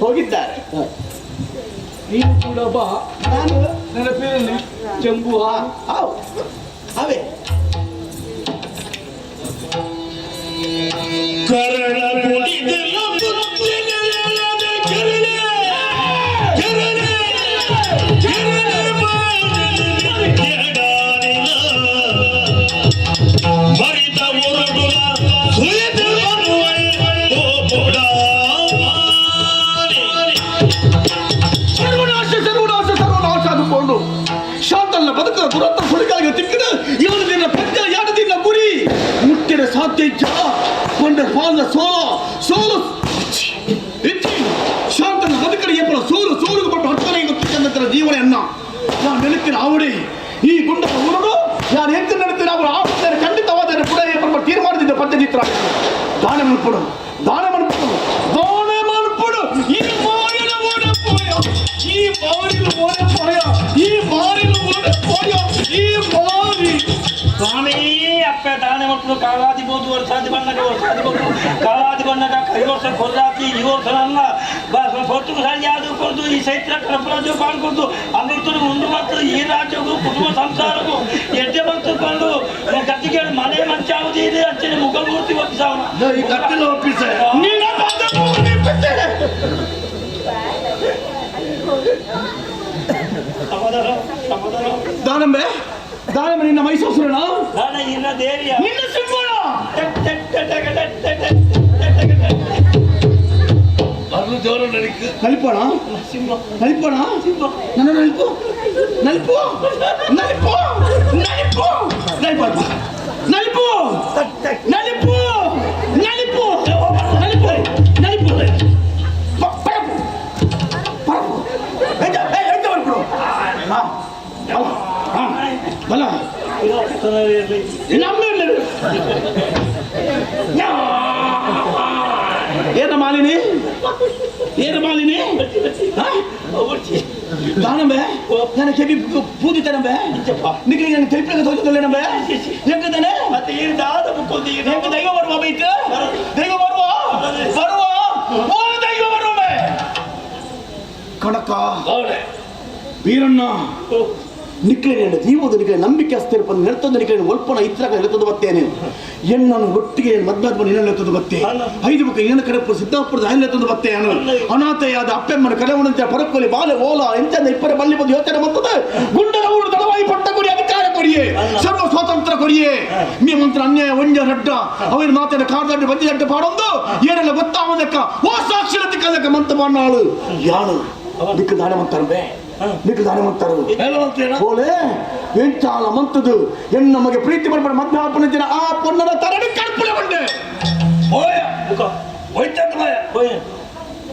ಹೋಗಿದ್ದಾರೆ. ನೀನು ಕೂಡ ಬಾ. ನಾನು ನೆನಪಿರಲಿ ಚೆಂಬು. ಹಾವು ಅವೇ ಕರಳ ಶಾಂತಲ್ಲ ಬದುಕ ದುರಂತ ಸುಳಿಗಾಗಿ ತಿಕ್ಕಿದ ಇವನು ನಿನ್ನ ಪಂಚ ಯಾಟದಿಲ್ಲ ಗುರಿ ಮುಟ್ಟಿನ ಸಾಧ್ಯ ಇಚ್ಛ ಕೊಂಡ ಪಾಲ ಸೋಲ ಸೋಲು ಇಚ್ಚಿ ಶಾಂತನ ಬದುಕಡ ಏಪಲ ಸೋಲು ಸೋಲು ಪಟ್ಟು ಹತ್ತನೇ ಗೊತ್ತಿದ್ದಂತರ ಜೀವನ ಎನ್ನ ನಾನು ನೆನಪಿನ ಆವಡಿ ಈ ಗುಂಡದ ಊರಡು ನಾನು ಹೆಚ್ಚು ನಡೀತೀನಿ ಅವರು ಆಡ್ತಾರೆ ಖಂಡಿತವಾದ ಪುಡ ಏಪಲ ತೀರ್ಮಾನದಿಂದ ಪಂಚಚಿತ್ರ ದಾನ ಮನ್ಪುಡು ದಾನ ಮನ್ಪುಡು ದಾನ ಮನ್ಪುಡು ಈ ಮಾಯನ ಓಡಪೋಯ ಈ ಮಾರಿಲು ಓಡಪೋಯ ಈ ಮಾರಿಲು ಓಡಪೋಯ ಈ ಮಾರಿ ಸ್ವಾಮಿ ಅಪ್ಪ ದಾನೆ ಮಕ್ಕಳು ಕಾಲಾದಿ ಬೋದು ವರ್ಷಾದಿ ಬಣ್ಣಕ ವರ್ಷಾದಿ ಮಕ್ಕಳು ಕಾಲಾದಿ ಬಣ್ಣಕ ಕೈ ವರ್ಷ ಕೊರ್ರಾತಿ ಈ ವರ್ಷ ಅಲ್ಲ ಹೊತ್ತು ಸರಿಯಾದ ಕೊಡ್ದು ಈ ಚೈತ್ರ ಕಡಪರಾಜು ಪಾಡ್ಕೊಡ್ದು ಅಮೃತನು ಉಂಡು ಮತ್ತು ಈ ರಾಜ್ಯಕ್ಕೂ ಕುಟುಂಬ ಸಂಸಾರಕ್ಕೂ ಎಡ್ಡೆ ಬಂತು ಕೊಂಡು ಗತಿಗೆ ಮನೆ ಮಂಚಾವಧಿ ಇದೆ ಅಂಚನೆ ಮುಖಮೂರ್ತಿ ಒಪ್ಪಿಸಾವನ ಈ ಕತ್ತಿಲ ಒಪ್ಪಿಸ ದಾನಂಬೆ ದಾನಂಬೆ ನಿನ್ನ ಮೈಸೂರು ದಾನ ಇನ್ನ ದೇವಿಯ ನಿನ್ನ ಸಿಂಹಣ ಬರ್ಲು ಜೋರು ನಡಿಕು ನಲಿಪೋಣ ನಲಿಪೋಣ ನನ್ನ ನಲಿಪು ನಲಿಪು ನಲಿಪು ನಲಿಪು ನಲಿಪು ನಲಿಪು ನಲಿಪು ನಲಿಪು ನಲಿಪು ನಲಿಪು ಪರಪು ಪರಪು ಎಂತ ಎಂತ ಬರ್ಪು ಬಲ ನಮ್ಮ ಏನ ಮಾಲಿನಿ ಏನ ಮಾಲಿನಿ ದಾನಂಬೆ ನನ್ನ ಕೆವಿ ಪೂಜಿತಾನಂಬೆ ನಿಮಗೆ ನನ್ನ ತೆಲಿಪಿನ ತೋಜದಲ್ಲೇನಂಬೆ ಹೆಂಗದಾನೆ ಮತ್ತೆ ಏನು ದಾದ ಮುಕ್ಕೊಂದು ಹೆಂಗ ದೈವ ಬರುವ ಬೈತು ದೈವ ಬರುವ ಬರುವ ಓ ದೈವ ಬರುವೆ ಕಣಕ ವೀರಣ್ಣ ನಿಕ್ಕಲೇನೆ ಜೀವದ ನಿಕ್ಕಲೆ ನಂಬಿಕೆ ಅಸ್ತಿರಪ್ಪ ನೆರ್ತದ ನಿಕ್ಕಲೆ ಒಲ್ಪನ ಇತ್ರಾಗ ನೆರ್ತದ ಬತ್ತೇನೆ ಎಣ್ಣನ್ನು ಒಟ್ಟಿಗೆ ಮದ್ಮಾತ್ಮ ನಿನ್ನ ನೆರ್ತದ ಬತ್ತೆ ಐದು ಮುಖ ಏನ ಕಡಪು ಸಿದ್ದಾಪುರದ ಐದು ನೆರ್ತದ ಬತ್ತೆ ಅನಾಥೆಯಾದ ಅಪ್ಪೆಮ್ಮನ ಕಲೆವನಂತೆ ಪರಕೊಲಿ ಬಾಲೆ ಓಲ ಎಂಚಂದ ಇಪ್ಪರ ಬಲ್ಲಿ ಬಂದು ಯೋಚನೆ ಬರ್ತದೆ ಗುಂಡರ ಊರು ತಡವಾಯಿ ಪಟ್ಟ ಕೊರಿ ಅಧಿಕಾರ ಕೊರಿಯೇ ಸರ್ವ ಸ್ವಾತಂತ್ರ್ಯ ಕೊರಿಯೇ ಮೀ ಮಂತ್ರ ಅನ್ಯಾಯ ಒಂಜ ರಡ್ಡ ಅವನ ಮಾತಿನ ಕಾರ್ದಡ್ಡು ಬಂದಿ ದಡ್ಡ ಪಾಡೊಂದು ಏನೆಲ್ಲ ಗೊತ್ತಾವದಕ್ಕ ಓ ಸಾಕ್ಷರತೆ ಕಲಕ ಮಂತ ಮಾಡಾಳು ಯಾನು ದಿಕ್ಕು ದಾನ ಮಂತಾರಂಬೆ ನಿಕ್ಕ ದಾನ ಮಂತಾರು ಬೋಲೆ ಎಂಚಾಲ ಮಂತದು ಎನ್ನ ನಮಗೆ ಪ್ರೀತಿ ಬರ್ಬೇಡ ಮಧ್ಯಾಪನ ದಿನ ಆ ಪೊನ್ನನ ತರಡಿ ಕಲ್ಪನೆ ಬಂಡೆ ಓಯ ಮುಖ ಹೋಯ್ತಂತ ಮಾಯ ಹೋಯ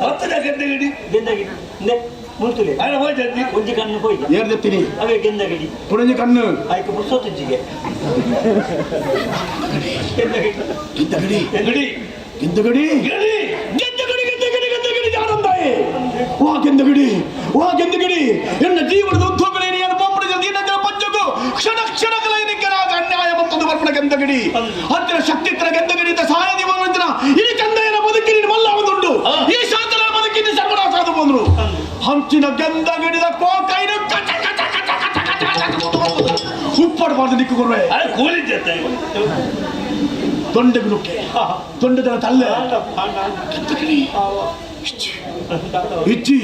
ಮತ್ತೆ ಗೆದ್ದಗಿಡಿ ಗೆದ್ದಗಿಡಿ ನೆ ಮುಲ್ತುಲೆ ಅಲ್ಲ ಹೋಯ್ತಂತಿ ಒಂಜಿ ಕಣ್ಣು ಹೋಯ್ತು ಏರ್ದೆತ್ತೀನಿ ಅವೇ ಗೆಂದಗಿಡಿ ಪುಣಂಜಿ ಕಣ್ಣು ಆಯ್ಕೆ ಪುರ್ಸೊತ್ತುಜ್ಜಿಗೆ ಗೆದ್ದಗಿಡಿ ಗೆದ್ದಗಡಿ ಗಡಿ ಗೆದ್ದಗಡಿ ಗಡಿ ಗೆದ್ದಗಡಿ ಗೆದ್ದಗಡಿ ಗೆದ್ದಗಡಿ ಯಾರಂದಾಯೇ ವಾ ಗೆಂದಗಡಿ ವಾ ಗೆಂದಗಡಿ ಎನ್ನ ಜೀವನದ ಉದ್ಯೋಗಗಳೇನು ಏನು ಪಂಪಡಿದ ದೀನಗಳ ಪಂಚಗು ಕ್ಷಣ ಕ್ಷಣಗಳ ಅನ್ಯಾಯ ಮತ್ತೊಂದು ಬರ್ಪಣ ಗೆಂದಗಡಿ ಹತ್ತಿರ ಶಕ್ತಿ ಇತರ ಗೆಂದಗಡಿ ಸಹಾಯ ದಿವನ ಈ ಚಂದಯ್ಯನ ಬದುಕಿನ ಮಲ್ಲ ಒಂದುಂಟು ಈ ಶಾಂತನ ಬದುಕಿನ ಸರ್ವನಾಶ ಅದು ಬಂದ್ರು ಹಂಚಿನ ಗೆಂದಗಡಿದ ಕೋಕೈನು ಕಚ ಕಚ ಕಚ ಕಚ ಕಚ ಕಚ ಉಪ್ಪಡಬಾರ್ದು ನಿಕ್ಕುಕೊರ್ವೆ ಕೂಲಿ ಜೊತೆ ದೊಂಡೆಗೆ ನುಕ್ಕೆ ದೊಂಡೆದ ತಲ್ಲೆ ಗೆಂದಗಡಿ ಇಚ್ಚಿ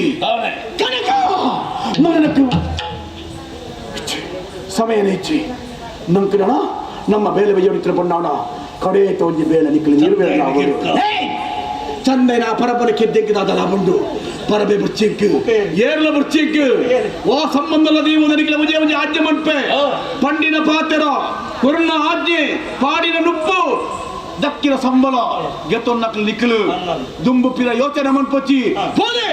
ಕನಕ ಮಗನಕ್ಕೆ ಸಮಯನೇ ಇಚ್ಚಿ ನಂಕಣ ನಮ್ಮ ಬೇಲೆ ಬಯ್ಯೋಡಿತ್ರ ಬಣ್ಣಾಣ ಕಡೆ ತೋಂಜಿ ಬೇಲೆ ನಿಕ್ಕಲಿ ನೀರು ಬೇಲೆ ಚಂದನ ಪರಪರ ಕೆದ್ದೆಗ್ಗದಾದಲ್ಲ ಬಂಡು ಪರಬೆ ಬುರ್ಚಿಂಕ್ ಏರ್ಲ ಬುರ್ಚಿಂಕ್ ಓ ಸಂಬಂಧಲ ನೀವು ನನಗೆ ಒಂಜೆ ಒಂಜೆ ಆಜ್ಞೆ ಮನ್ಪೆ ಪಂಡಿನ ಪಾತೆರ ಕೊರ್ನ ಆಜ್ಞೆ ಪಾಡಿನ ನುಪ್ಪು ದಕ್ಕಿನ ಸಂಬಳ ಗೆತೊನ್ನಕ್ಲು ನಿಕ್ಲು ದುಂಬು ಪಿರ ಯೋಚನೆ ಮನ್ಪೊಚ್ಚಿ ಪೋಲೆ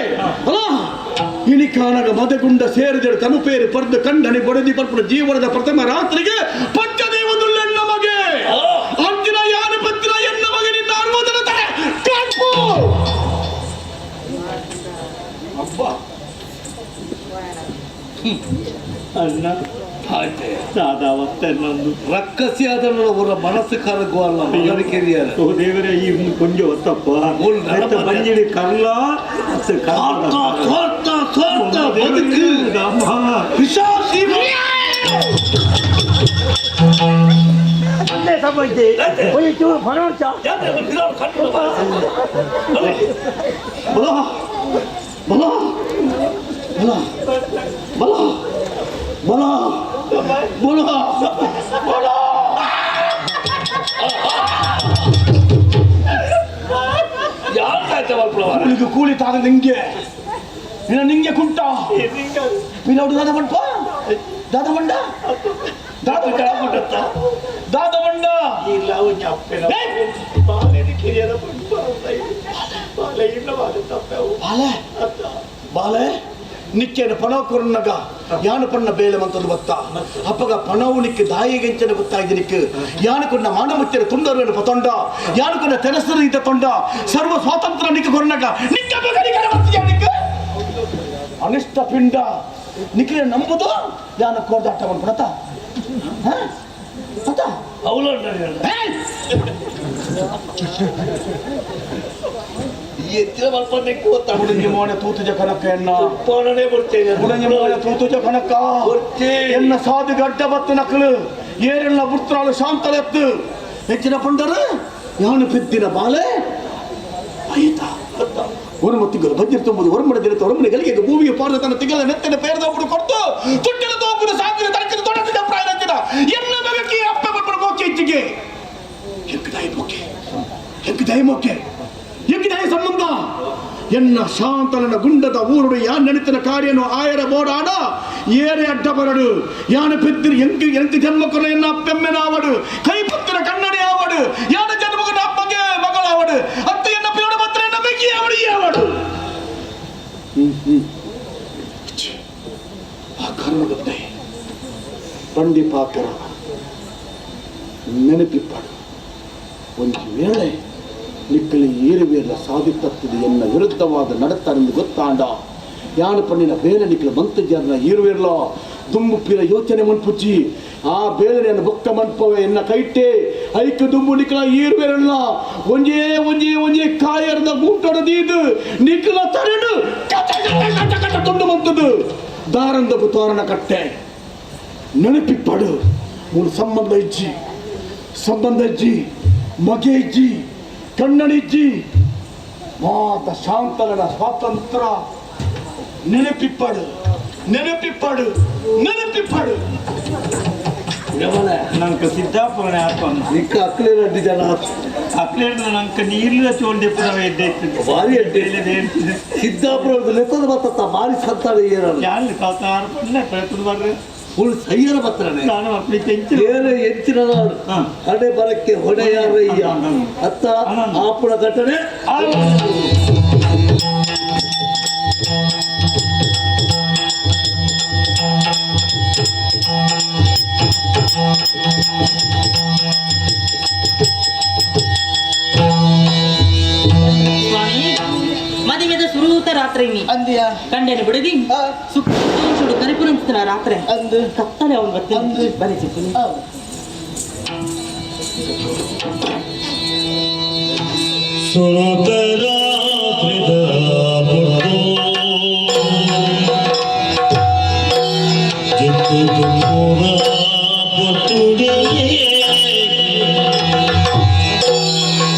ಅಲಾ ಇನಿಕಾನಗ ಮದಗುಂಡ ಸೇರಿದರು ತನುಪೇರು ಪರ್ದು ಕಂಡನಿ ಬಡದಿ ಪರ್ಪುನ ಜೀವನದ ಪ್ರಥಮ ರಾತ್ರಿಗೆ ಪಂಚದೇವದುಳ್ಳ ಮಗೆ ಅಂದಿನ ಯಾನು ಪತ್ತಿನ ಎನ್ನ ಮಗನಿಂದ ಅನುಮೋದನ ತಡೆ ಕಾಪು ಅಬ್ಬಾ ಅಣ್ಣ ನಂದು ರಕ್ಕಸಿ ಆದನು ಅವರ ಮನಸ್ಸು ಕರಗುವಲ್ಲ ಮಗನ ಕಿರಿಯರ ಓ ದೇವರೇ ಈ ಕೊಂಜ ಒತ್ತಪ್ಪ ಬಂಜಿಡಿ ಕರ್ಲ ಸ್ವಾರ್ಥ ಸ್ವಾರ್ಥ ಬದುಕು ಪಿಶಾಚಿ ಬಲ ಬಲ ಬಲ ಬಲ ಬಲ ಬಲ ಬಲ ಕೂಲಿಗೆ ಕೂಲಿ ತಾಗ ನಿಂಗೆ ನಿನ್ನ ನಿಂಗೆ ಕುಂಟ ಪಿಲೌಡು ದಾದ ಬಂಡ ದಾದ ಬಂಡ ದಾದ ದಾದ ಬಂಡ ಬಾಲೆ ಬಾಲೆ ನಿಕ್ಕೆನ ಪಣವು ಕೊರ್ನಗ ಯಾನು ಪಣ್ಣ ಬೇಲೆ ಮಂತದ್ದು ಬತ್ತ ಅಪ್ಪಗ ಪಣವು ನಿಕ್ಕೆ ದಾಯಿಗೆಂಚನ ಗೊತ್ತಾಗಿದೆ ನಿಕ್ಕು ಯಾನು ಕೊನ್ನ ಮಾನಮುತ್ಯರ ತುಂಡರುವನ್ನು ಪತೊಂಡ ಯಾನು ಕೊನ್ನ ತೆನಸರು ಇದ್ದ ತೊಂಡ ಸರ್ವ ಸ್ವಾತಂತ್ರ್ಯ ನಿಕ್ಕ ಕೊರ್ನಗ ನಿಕ್ಕ ಬಗಡಿಕರ ನಿಕ್ಕ ಅನಿಷ್ಟ ಪಿಂಡ ನಿಕ್ಕಿನ ನಂಬುದು ಯಾನು ಕೋರ್ದಾಟ ಮಾಡ್ಕೊಳತ ಅತ್ತ ಅವಳು ಉಡಂಜಿ ಮೋನೆ ತೂತುಜ ಕನಕ ಎನ್ನ ಉಡಂಜಿ ಮೋನೆ ತೂತುಜ ಕನಕ ಎನ್ನ ಸಾಧು ಗಡ್ಡ ಬತ್ತು ನಕಲು ಏರೆಲ್ಲ ಬುಡ್ತರಾಳು ಶಾಂತಲೆತ್ತು ಹೆಚ್ಚಿನ ಪಂಡರು ಯಾನು ಪೆದ್ದಿನ ಬಾಲೆ ಆಯ್ತಾ ஒரு ಮತ್ತಿಗರು ಬಜ್ಜಿರ್ ತುಂಬುದು ಒರ್ಮಡ ದಿನದ ಒರ್ಮನೆ ಗಲಿಗೆ ಭೂಮಿಗೆ ಪಾರದ ತನ್ನ ತಿಂಗಳ ನೆತ್ತನೆ ಪೇರದ ಒಬ್ಬರು ಕೊಡ್ತು ತುಟ್ಟಿನ ತೋಪುದು ಸಾವಿರ ತಡಕಿನ ತೊಡಕಿನ ಪ್ರಾಯರಂಜಿನ ಎಲ್ಲ ಮಗಕ್ಕೆ ಅಪ್ಪ ಬಡ್ಬಡ ಗೋಕೆ ಹೆಚ್ಚಿಗೆ ಎಂಕದಾಯಿ ಮೋಕೆ ಎಂಕದಾಯಿ ಮೋಕೆ ಎಂಕದಾಯಿ ಸಂಬಂಧ ಎನ್ನ ಶಾಂತಲನ ಗುಂಡದ ಊರುಡು ಯಾನ್ ನಡಿತನ ಕಾರ್ಯನು ಆಯರ ಬೋಡಾಡ ಏರೆ ಅಡ್ಡ ಬರಡು ಯಾನ ಪೆದ್ದಿರು ಎಂಕ್ ಎಂಕ್ ಜನ್ಮ ಕೊರ ಎನ್ನ ಅಪ್ಪೆಮ್ಮೆನಾವಡು ಕೈ ಪತ್ತಿರ ಕನ್ನಡಿ ಆವಡು ಯಾನ ಜನ್ಮಗನ ಅಪ್ಪಗೆ ಮಗಳಾವಡು ಅತ್ತ ಎನ್ನ ಪಿಯೋಡ ಮಾತ್ರ ಎನ್ನ ಬೆಕ್ಕಿ ಆವಡು ಯಾವಡು ಆ ಕರ್ಮಗತ್ತೆ ಬಂಡಿ ಪಾತ್ರ ನೆನಪಿಪ್ಪಾಡು ಒಂದು ವೇಳೆ ನಿಕ್ಕಲಿ ಏರುವೇರ್ಲ ಸಾಧಿತತ್ತದೆ ಎನ್ನ ವಿರುದ್ಧವಾದ ನಡತಾರೆಂದು ಗೊತ್ತಾಂಡ ಯಾನು ಪಣ್ಣಿನ ಬೇಲೆ ನಿಕ್ಕಲ ಮಂತ ಜನ ಏರುವೇರ್ಲ ದುಂಬು ಪಿರ ಯೋಚನೆ ಮನ್ಪುಚ್ಚಿ ಆ ಬೇಲನೆಯನ್ನು ಬೊಕ್ಕ ಮನ್ಪವೆ ಎನ್ನ ಕೈಟೆ ಐಕ್ ದುಂಬು ನಿಕ್ಕಲ ಏರುವೇರಲ್ಲ ಒಂಜೇ ಒಂಜೇ ಒಂಜೇ ಕಾಯರ್ದ ಗೂಟೊಡದೀದು ನಿಕ್ಕಲ ತರಡು ಕಟ ಕಟ ಕಟ ಕಟ ತುಂಡು ಮಂತದ್ದು ದಾರಂದಕು ತೋರಣ ಕಟ್ಟೆ ನೆನಪಿಪ್ಪಡು ಮೂರು ಸಂಬಂಧ ಇಜ್ಜಿ ಸಂಬಂಧ ಇಜ್ಜಿ ಮಗೆ ಇಜ್ಜಿ ಕಣ್ಣನಿಜ್ಜಿ ಮಾತ ಶಾಂತಲನ ಸ್ವಾತಂತ್ರ್ಯ ನೆನಪಿಪ್ಪಡು ನೆನಪಿಪ್ಪಡು ನೆನಪಿಪ್ಪಡು ನಂಗೆ ಸಿದ್ದಾಪುರನೇ ಆತ್ಮ ನಿಕ್ಕ ಅಕ್ಲೇರ್ ಅಡ್ಡಿ ಜನ ಅಕ್ಲೇರ್ ನಂಗೆ ನೀರ್ಲ ಚೋಲ್ದೆ ಪುನಃ ಎದ್ದೆ ಭಾರಿ ಅಡ್ಡಿ ಸಿದ್ದಾಪುರದ ಲೆತ್ತದ ಬತ್ತ ಭಾರಿ ಸಂತಾನ ಏರಲ್ಲ ಯಾರು ಸಾತಾರ ಪಣ್ಣ ಪ್ರಯತ್ನ ಬರ್ರೆ ಉಳ್ ಸೈಯರ ಬತ್ತನೆ ನಾನು ಅಪ್ಲಿ ತೆಂಚಿನ ಏರು ಎಂಚಿನ ನಾಡು ಹಣೆ ಬರಕ್ಕೆ ಹೊಣೆಯಾರಯ್ಯ ಅತ್ತ ಆಪುಣ ಘಟನೆ ಸ್ವಾಮಿ ಮದುವೆದ ಸುರೂತ ರಾತ್ರಿ ಅಂದ್ಯಾ ಕಂಡೇನು ಬಿಡದಿ ಸುಕ್ಕ ಕರಿಪುರಂತಿನ ರಾತ್ರಿ ಅಂದು ಕತ್ತಲೆ ಅವನು ಬರ್ತೀನಿ ಬರೀ ಚಿಕ್ಕುನಿ ಸುರುತ ರಾತ್ರಿದ ಪೊರ್ತು ಜೊತ್ತು ಪೂರ ಪೊರ್ತುಡಿಯೇ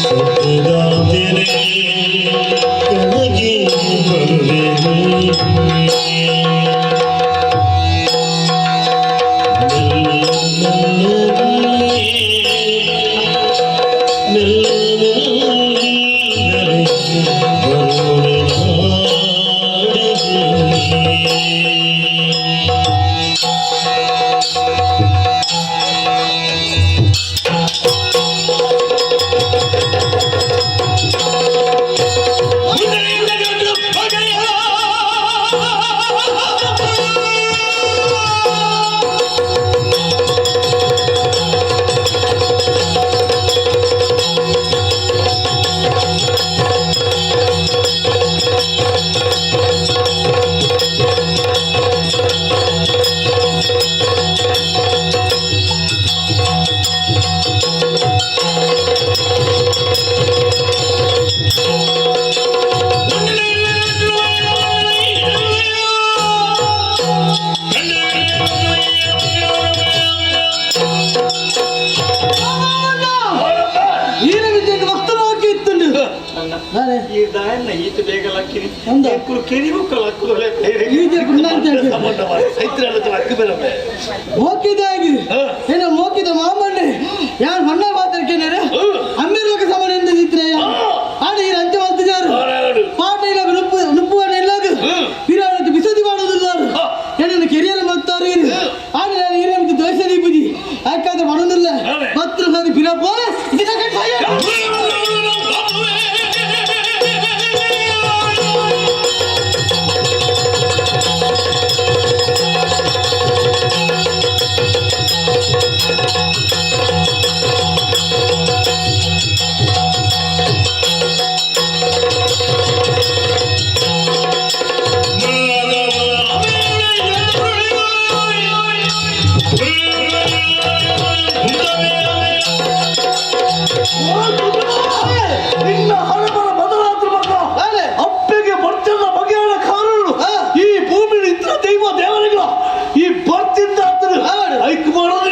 ಸತ್ತುದಾತೆರೆ ಕೆಳಗೆ ಬರುವೆ ಮೆಲ್ಲ ಮೆಲ್ಲ ದಾಯನ್ನ ಈತ ಬೇಗ ಲಕ್ಕಿನಿ ಎಂಕುಲು ಕೆರಿ ಬುಕ್ಕ ಲಕ್ಕುದೊಳೆ ಮೋಕಿದಾಗಿ ಏನ ಮೋಕಿದ ಮಾಮಣ್ಣೆ ಯಾರು ಮಣ್ಣ ಮಾತಾಡ್ಕೇನಾರೆ ಅಮ್ಮಿರ್ಲೋಕ ಸಮಾನ ಎಂದು ನಿತ್ರೆ ಆಡ ಈ ಅಂಚೆ ಮಲ್ತಿದ್ದಾರೆ ಪಾಠ ಇಲ್ಲ ನುಪ್ಪು ನುಪ್ಪು ಇಲ್ಲಾಗ ಪಿರಾಣಕ್ಕೆ ಬಿಸದಿ ಮಾಡೋದಿಲ್ಲ ಏನನ್ನು ಕೆರಿಯರ್ ಮತ್ತಾರು ಆಡ ನಾನು ಹಿರಿಯ ದೋಷ ದೀಪದಿ ಯಾಕಾದ್ರೆ ಮಾಡೋದಿಲ್ಲ ಪತ್ರ ಸಾದಿ ಪಿರ ಪೋರೆ ನಿನ್ನ ಹಣಬರ ಬದಲಾದ್ರು ಮಗ ಅಪ್ಪೆಗೆ ಬರ್ತಿಲ್ಲ ಬಗೆಯ ಕಾರಣ ಈ ಭೂಮಿ ಇದ್ರ ದೈವ ದೇವರಿಗಳ ಈ ಬರ್ತಿದ್ದ ಐಕ್ ಮಾಡೋದು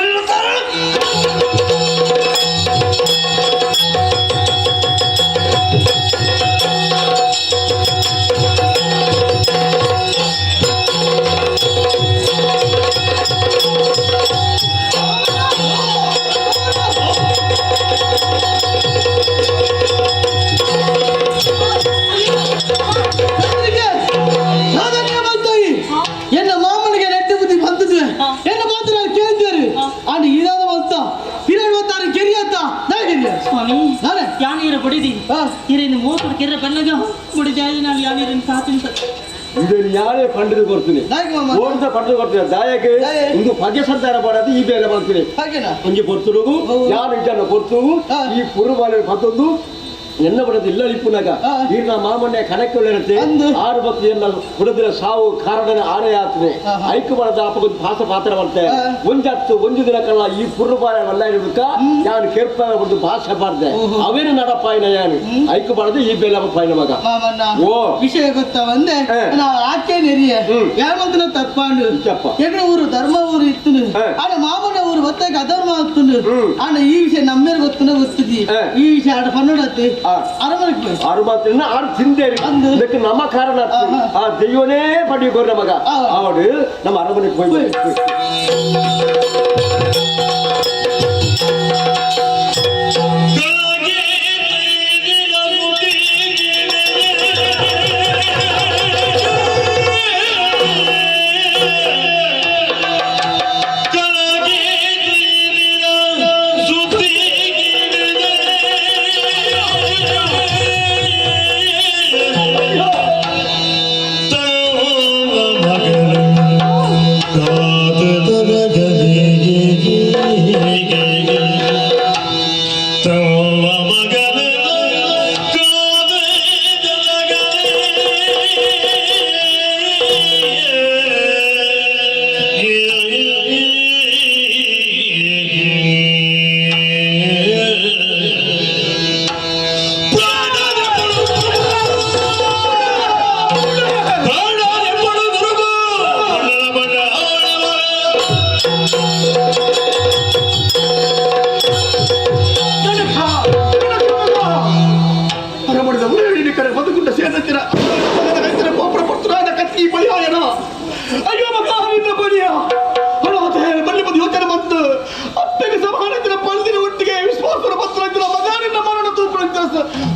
ಎನ್ನ ಮಾಮನಿಗೆ ನೆಟ್ಟ ಬುದ್ಧಿ ಬಂತದ್ದು ಎನ್ನ ಮಾತ್ರ ಕೇಳ್ತೀರಿ ಆಂಡ್ ಇದಾದ ಬಂತ ಪಿರಡ್ ಬರ್ತಾರೆ ಕೆರಿಯತ್ತ ಸ್ವಾಮಿ ಯಾನೀರ ಬಡಿದಿ ಹಿರೇನು ಮೂಕುಡು ಕೆರೆ ಬನ್ನಗ ಬಡಿದಾಯಿ ನಾನು ಯಾನೀರನ್ನು ಕಾತಿಂತ ಇದನ್ನು ಯಾರೇ ಪಂಡಿತ ಕೊಡ್ತೀನಿ ಓಡಿದ ಪಂಡಿತ ಕೊಡ್ತೀನಿ ದಾಯಕ್ಕೆ ಇಂದು ಪಗೆ ಸಂತಾನ ಪಡೋದು ಈ ಬೇರೆ ಮಾಡ್ತೀನಿ ಒಂಜಿ ಪೊರ್ತುಡುಗು ಯಾರು ಇದ್ದಾನ ಪೊರ್ತುಗು ಈ ಪುರುಬಾಲೆ ಪತ್ತೊಂದು ಎನ್ನ ಬಡದು ಇಲ್ಲ ಇಪ್ಪುನಾಗ ಈರ್ನ ಮಾಮಣ್ಣ ಕಣಕ್ಕೆ ಆರು ಬತ್ತು ಎಲ್ಲ ಬಡದಿರ ಸಾವು ಕಾರಣ ಆರೆ ಆತನೆ ಐಕು ಬಡದ ಅಪ್ಪಗೊಂದು ಭಾಸ ಪಾತ್ರ ಬರ್ತೆ ಒಂಜತ್ತು ಒಂದು ದಿನ ಕಲ್ಲ ಈ ಪುರ್ರುಬಾರ ವಲ್ಲ ಇರುಕ ಯಾನು ಕೆರ್ಪ ಒಂದು ಭಾಷೆ ಬಾರ್ದೆ ಅವೇನು ನಡಪಾಯಿನ ಯಾನು ಐಕು ಬಡದು ಈ ಬೇಲ ಪಾಯಿನ ಮಗ ಓ ವಿಷಯ ಗೊತ್ತಾ ಒಂದೇ ನಾವು ಆಕೆ ನೆರಿಯ ಯಾಮಂತನ ತಪ್ಪಾಂಡು ಎಗ್ರ ಊರು ಧರ್ಮ ಊರು ಇತ್ತು ಆಡ ಮಾಮಣ್ಣ ಊರು ಗೊತ್ತಾಗ ಅಧರ್ಮ ಆಗ್ತುಂಡು ಆಡ ಈ ವಿಷಯ ನಮ್ಮೇರು ಗೊತ್ತುನ ಗೊತ್ತಿದ್ದಿ ಈ ವಿಷಯ ಆಡ ಪನ್ನಡತ್ತೆ ಅರುಮತ್ತಿನ ಆರು ತಿಂದೇರಿ ಇದಕ್ಕೆ ನಮ್ಮ ಕಾರಣ ಆ ದೈವನೇ ಪಡಿ ಗೊರ್ರ ಮಗ ಅವಡು ನಮ್ಮ ಅರಮನೆಗೆ ಹೋಗಿ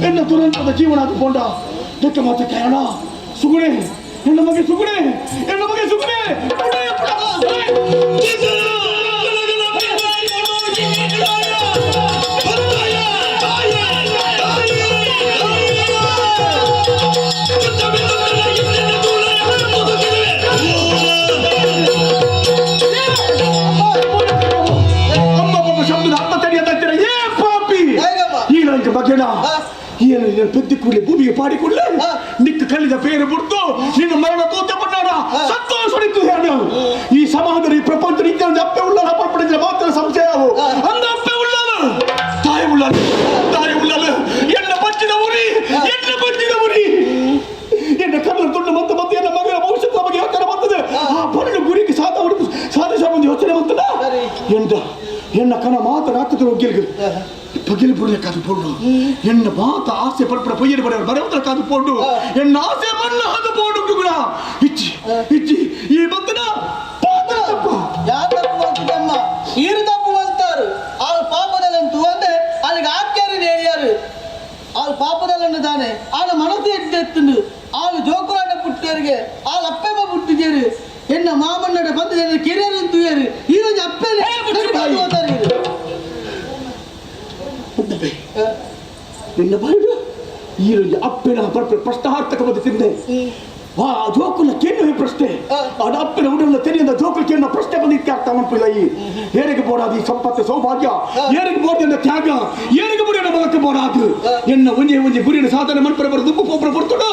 ಎನ್ನ ದುರಂತದ ಜೀವನ ಅದು ಕೊಂಡ ದೊಡ್ಡ ಮಾತು ಕಾರಣ ಸುಗುಣೆ ಹೆಣ್ಣು ಮಗೆ ಸುಗುಣೆ ಹೆಣ್ಣು ಮಗೆ ಸುಗುಣೆ ಅಮ್ಮ ಒಬ್ಬ ಶಬ್ದದ ಅರ್ಥ ತಡೆಯ ತತ್ತಿರ ಏ ಪಾಪಿ ಈ ನಂಗೆ ಬಗೆನ ಏನು ನಿನ್ನ ಪೆದ್ದಿ ಕೂಡಲೇ ಭೂಮಿಗೆ ಪಾಡಿ ಕೂಡಲೇ ನಿಕ್ಕ ಕಲಿದ ಪೇರು ಬಿಡ್ತು ನಿನ್ನ ಮರಣ ತೋತೆ ಪಟ್ಟಾಡ ಸಂತೋಷ ಹೇಳು ಈ ಸಮಾಜದ ಈ ಪ್ರಪಂಚದ ಇದ್ದ ಅಪ್ಪೆ ಉಳ್ಳಾಲ ಪಡ್ಪಡಿದ್ರೆ ಮಾತ್ರ ಸಂಶಯ ಅಂದ ಅಪ್ಪೆ ಉಳ್ಳಾಲ ತಾಯಿ ಉಳ್ಳಾಲ ತಾಯಿ ಉಳ್ಳಾಲ ಎನ್ನ ಬಚ್ಚಿದ ಉರಿ ಎನ್ನ ಬಚ್ಚಿದ ಉರಿ ಎನ್ನ ಕಣ್ಣು ತುಂಡು ಮತ್ತು ಮತ್ತೆ ಎನ್ನ ಮಗನ ಭವಿಷ್ಯದ ಬಗ್ಗೆ ಯೋಚನೆ ಬರ್ತದೆ ಆ ಪರಳು ಗುರಿಗೆ ಸಾಧ ಸಾಧಿಸುವ ಒಂದು ಯೋಚನೆ ಬಂತದ ಎಂತ ಎನ್ನ ಕನ ಮಾತ ರಾತ್ರಿ ಒಗ್ಗಿಲ್ಗ ಪಗಿಲು ಬುಡಲೆ ಕಾದು ಪೋಡು ಎನ್ನ ಮಾತ ಆಸೆ ಪಡ್ಪಡ ಪೊಯ್ಯರು ಬಡ ಬರವತ್ರ ಕಾದು ಪೋಡು ಎನ್ನ ಆಸೆ ಮಣ್ಣ ಅದು ಪೋಡು ಕೂಡ ಇಚ್ಚಿ ಇಚ್ಚಿ ಈ ಬಂದನ ಪಾತ್ರ ತಪ್ಪು ಯಾರು ತಪ್ಪು ಮಾಡ್ತಿದ್ದಮ್ಮ ಈರು ತಪ್ಪು ಮಾಡ್ತಾರು ಆ ಪಾಪದಲ್ಲಿ ತೂವಂದೆ ಅಲ್ಲಿಗೆ ಆಕ್ಯಾರು ಹೇಳಿಯಾರು ಆಳು ಪಾಪದಲ್ಲನ್ನು ತಾನೆ ಆಳ ಮನಸ್ಸು ಎದ್ದೆತ್ತುಂಡು ಆಳು ಜೋಕುರಾಟ ಪುಟ್ಟಿಯರಿಗೆ ಆಳು ಅಪ್ಪೆಮ್ಮ ಪುಟ್ಟಿದ್ದೀರು ಎನ್ನ ಮಾಮನ್ನಡ ಬಂದು ಎನ್ನ ಕಿರಿಯರು ತೂಯರು ಈರೊಂಜಿ ಅಪ್ಪೆನೆ ನಿನ್ನ ಬಾಯಿಡು ಈರೊಂಜಿ ಅಪ್ಪೆನ ಪರ್ಪೆ ಪ್ರಶ್ನಾರ್ಥಕ ಬಂದು ತಿಂದೆ ವಾ ಜೋಕುಲ ಕೇಳುವೆ ಪ್ರಶ್ನೆ ಆಡ ಅಪ್ಪನ ಉಡಲ್ಲ ತೆರೆಯಂದ ಜೋಕುಲ ಕೇಳಿನ ಪ್ರಶ್ನೆ ಬಂದಿಕ್ಕೆ ಅರ್ಥ ಮಾಡ್ಪಿಲ್ಲ ಈ ಏರಿಗೆ ಬೋಡಾದ ಈ ಸಂಪತ್ತು ಸೌಭಾಗ್ಯ ಏರಿಗೆ ಬೋರ್ದ ತ್ಯಾಗ ಏರಿಗೆ ಬೋಡಿನ ಬಲಕ್ಕೆ ಬೋಡಾದು ಎನ್ನ ಒಂಜೆ ಒಂಜೆ ಗುರಿನ ಸಾಧನೆ ಮನ್ಪರ ಬರ ದುಂಬು ಪೋಪರ ಪೊರ್ತುಡು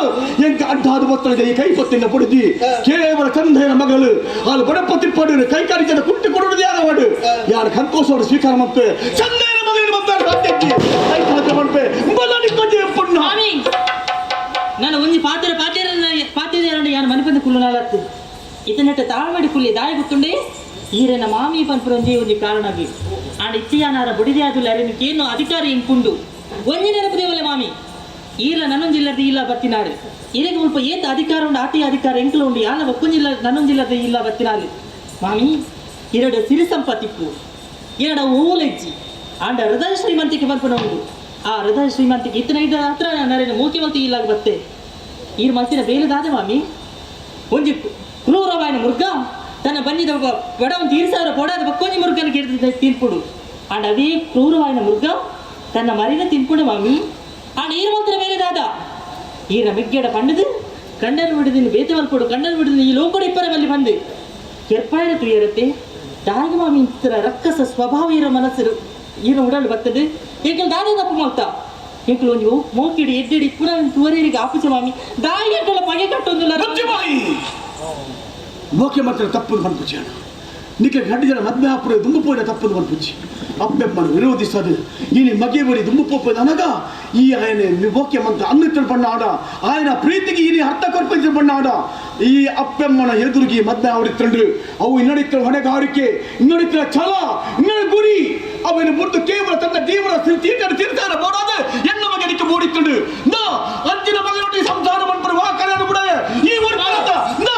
ಎಂಕ ಅಡ್ಡಾದ ಬತ್ತಳಿದೆ ಈ ಕೈ ಪತ್ತಿನ ಪೊಡಿದಿ ಕೇವಲ ಚಂದೆಯ ಮಗಳು ಅಲ್ಲಿ ಬಡಪ ತಿಪ್ಪಡು ಕೈಕಾರಿ ಜನ ಕುಟ್ಟಿ ಕೊಡುವುದು ಯಾರವಾಡು ಯಾರು ಸಂತೋಷವರು ಸ್ವೀಕಾರ ಮಾಡ್ಪೆ ಚಂದೆಯ ಮಗಳಿನ ಬಂದಾರೆ ಸತ್ಯಕ್ಕೆ ಕೈ ಕಾಲ ಮಾಡ್ಪೆ ಬಲನಿ ಕೊಂಜೆ ಪುಣ್ಯ ನಾನು ಒಂಜಿ ಪಾತ್ರ ಪಾತ್ರ ಪಾತ್ರ ಯಾರು ಮನಿಪಂದ ಕುಲ್ಲು ನಾಲತ್ತು ಇತನೆಟ್ಟ ತಾಳ್ಮಡಿ ಕುಲ್ಲಿ ದಾಯ ಗೊತ್ತುಂಡೆ ಈರನ ಮಾಮಿ ಪನ್ಪುರಂಜಿ ಒಂಜಿ ಕಾರಣಾಗಿ ಆಂಡ ಇತ್ತಿಯಾನಾರ ಬುಡಿದೆ ಆದುಲ್ಲ ಅರೆನಕ್ಕೇನು ಅಧಿಕಾರಿ ಇಂಕುಂಡು ಒಂಜಿ ನೆನಪು ದೇವಲೆ ಮಾಮಿ ಈರ ನನ್ನೊಂಜಿಲ್ಲದ ಇಲ್ಲ ಬತ್ತಿನಾರು ಇರಗೆ ಮುಲ್ಪ ಏತ ಅಧಿಕಾರ ಉಂಡು ಆತಿ ಅಧಿಕಾರ ಎಂಕಲ ಉಂಡು ಯಾನ ಒಕ್ಕೊಂಜಿಲ್ಲ ನನ್ನೊಂಜಿಲ್ಲದ ಇಲ್ಲ ಬತ್ತಿನಾರು ಮಾಮಿ ಎರಡು ಸಿರಿ ಸಂಪತ್ತಿಪ್ಪು ಎರಡ ಓಲೆಜ್ಜಿ ಆಂಡ ಹೃದಯ ಶ್ರೀಮಂತಿಕೆ ಪನ್ಪುನ ಉಂಡು ಆ ಹೃದಯ ಶ್ರೀಮಂತಿಕೆ ಇತ್ತನ ಇದ್ದ ಹತ್ರ ನರೇನ ಮುಖ್ಯಮಂತ್ರಿ ಇಲ್ಲ ಬತ್ತೆ ಈರು ಮನಸ್ಸಿನ ಬೇಲದಾದ ಮಾಮಿ ಒಂಜಿ ಕ್ರೂರವಾಯಿನ ಮುರ್ಗ ತನ್ನ ಬನ್ನಿದ ಬಡವನ್ ತೀರ್ಸಾರ ಪೊಡಾದ ಬಕ್ಕೊಂಜಿ ಮುರ್ಗನ ಕಿಡಿದ ತೀರ್ಪುಡು ಆಂಡ ಅವೇ ಕ್ರೂರವಾಯಿನ ಮುರ್ಗ ತನ್ನ ಮರಿನ ತಿನ್ಪುಡು ಮಾಮಿ ಆಂಡ ಈರು ಮಂತ್ರ ಬೇಲೆದಾದ ಈರ ಮಿಗ್ಗಡ ಪಂಡದು ಕಂಡನ ಬಿಡದಿನ ಬೇತೆ ಮಲ್ಪಡು ಕಂಡನ ಬಿಡದಿನ ಈ ಲೋಕಡ ಇಪ್ಪರ ಮಲ್ಲಿ ಬಂದು ಕೆರ್ಪಾಯನ ತುಯರತ್ತೆ ದಾಗಿ ಮಾಮಿ ಇಂತರ ರಕ್ಕಸ ಸ್ವಭಾವ ಇರೋ ಮನಸ್ಸು ಈರ ಉಡಲು ಬರ್ತದೆ ಎಂಕಲ್ ದಾದ ತಪ್ಪು ಮಾಡ್ತಾ ಎಂಕಲ್ ಒಂಜಿ ಮೋಕಿಡಿ ಎಡ್ಡಿಡಿ ಪುನಃ ತುವರೇರಿಗೆ ಆಪುಚ ಮಾಮಿ ದಾಯಿ ಎಂಕಲ ಪಗೆ ಕಟ್ಟೊಂದಿಲ್ಲ ಮೋಕೆ ಮಾತ್ರ ತಪ್ಪು ಪನ್ಪುಚಿ ನಿಕ್ಕೆ ಗಡ್ಡಿ ಜನ ಮದ್ವೆ ಆಪುರ ದುಂಬು ಪೋಯಿನ ತಪ್ಪು ಪನ್ಪುಚಿ ಅಪ್ಪೆ ಮನ ವಿರೋಧಿಸದು ಈ ಮಗೆ ಬರಿ ದುಂಬು ಪೋಪ ನನಗ ಈ ಆಯನ ಮೋಕೆ ಮಂತ ಅನ್ನಿತ್ತಲು ಬಣ್ಣ ಆಡ ಆಯನ ಪ್ರೀತಿಗೆ ಈ ಅರ್ಥ ಕೊರ್ಪಿಂಚ ಬಣ್ಣ ಆಡ ಈ ಅಪ್ಪೆಮ್ಮನ ಎದುರುಗಿ ಮದ್ವೆ ಆವಡಿತ್ತಂಡು ಅವು ಇನ್ನಡಿತ್ತ ಹೊಣೆಗಾರಿಕೆ ಇನ್ನಡಿತ್ತ ಛಲ ಇನ್ನೊಂದು ಗುರಿ ಅವನ ಮುರಿದು ಕೇವಲ ತನ್ನ ಜೀವನ ತೀರ್ತಾರ ತೀರ್ತಾರ ಬೋಡಾದ ಎನ್ನ ಮಗನಿಗೆ ಬೋಡಿತ್ತಂಡು ನಾ ಅಂಚಿನ ಮಗನೊಟ್ಟಿಗೆ ಸಂಸಾರ ಮನ್ಪರು ವಾಕರನ್ನು ಬಿಡ ಈ ಊರು ನಾ ನಾ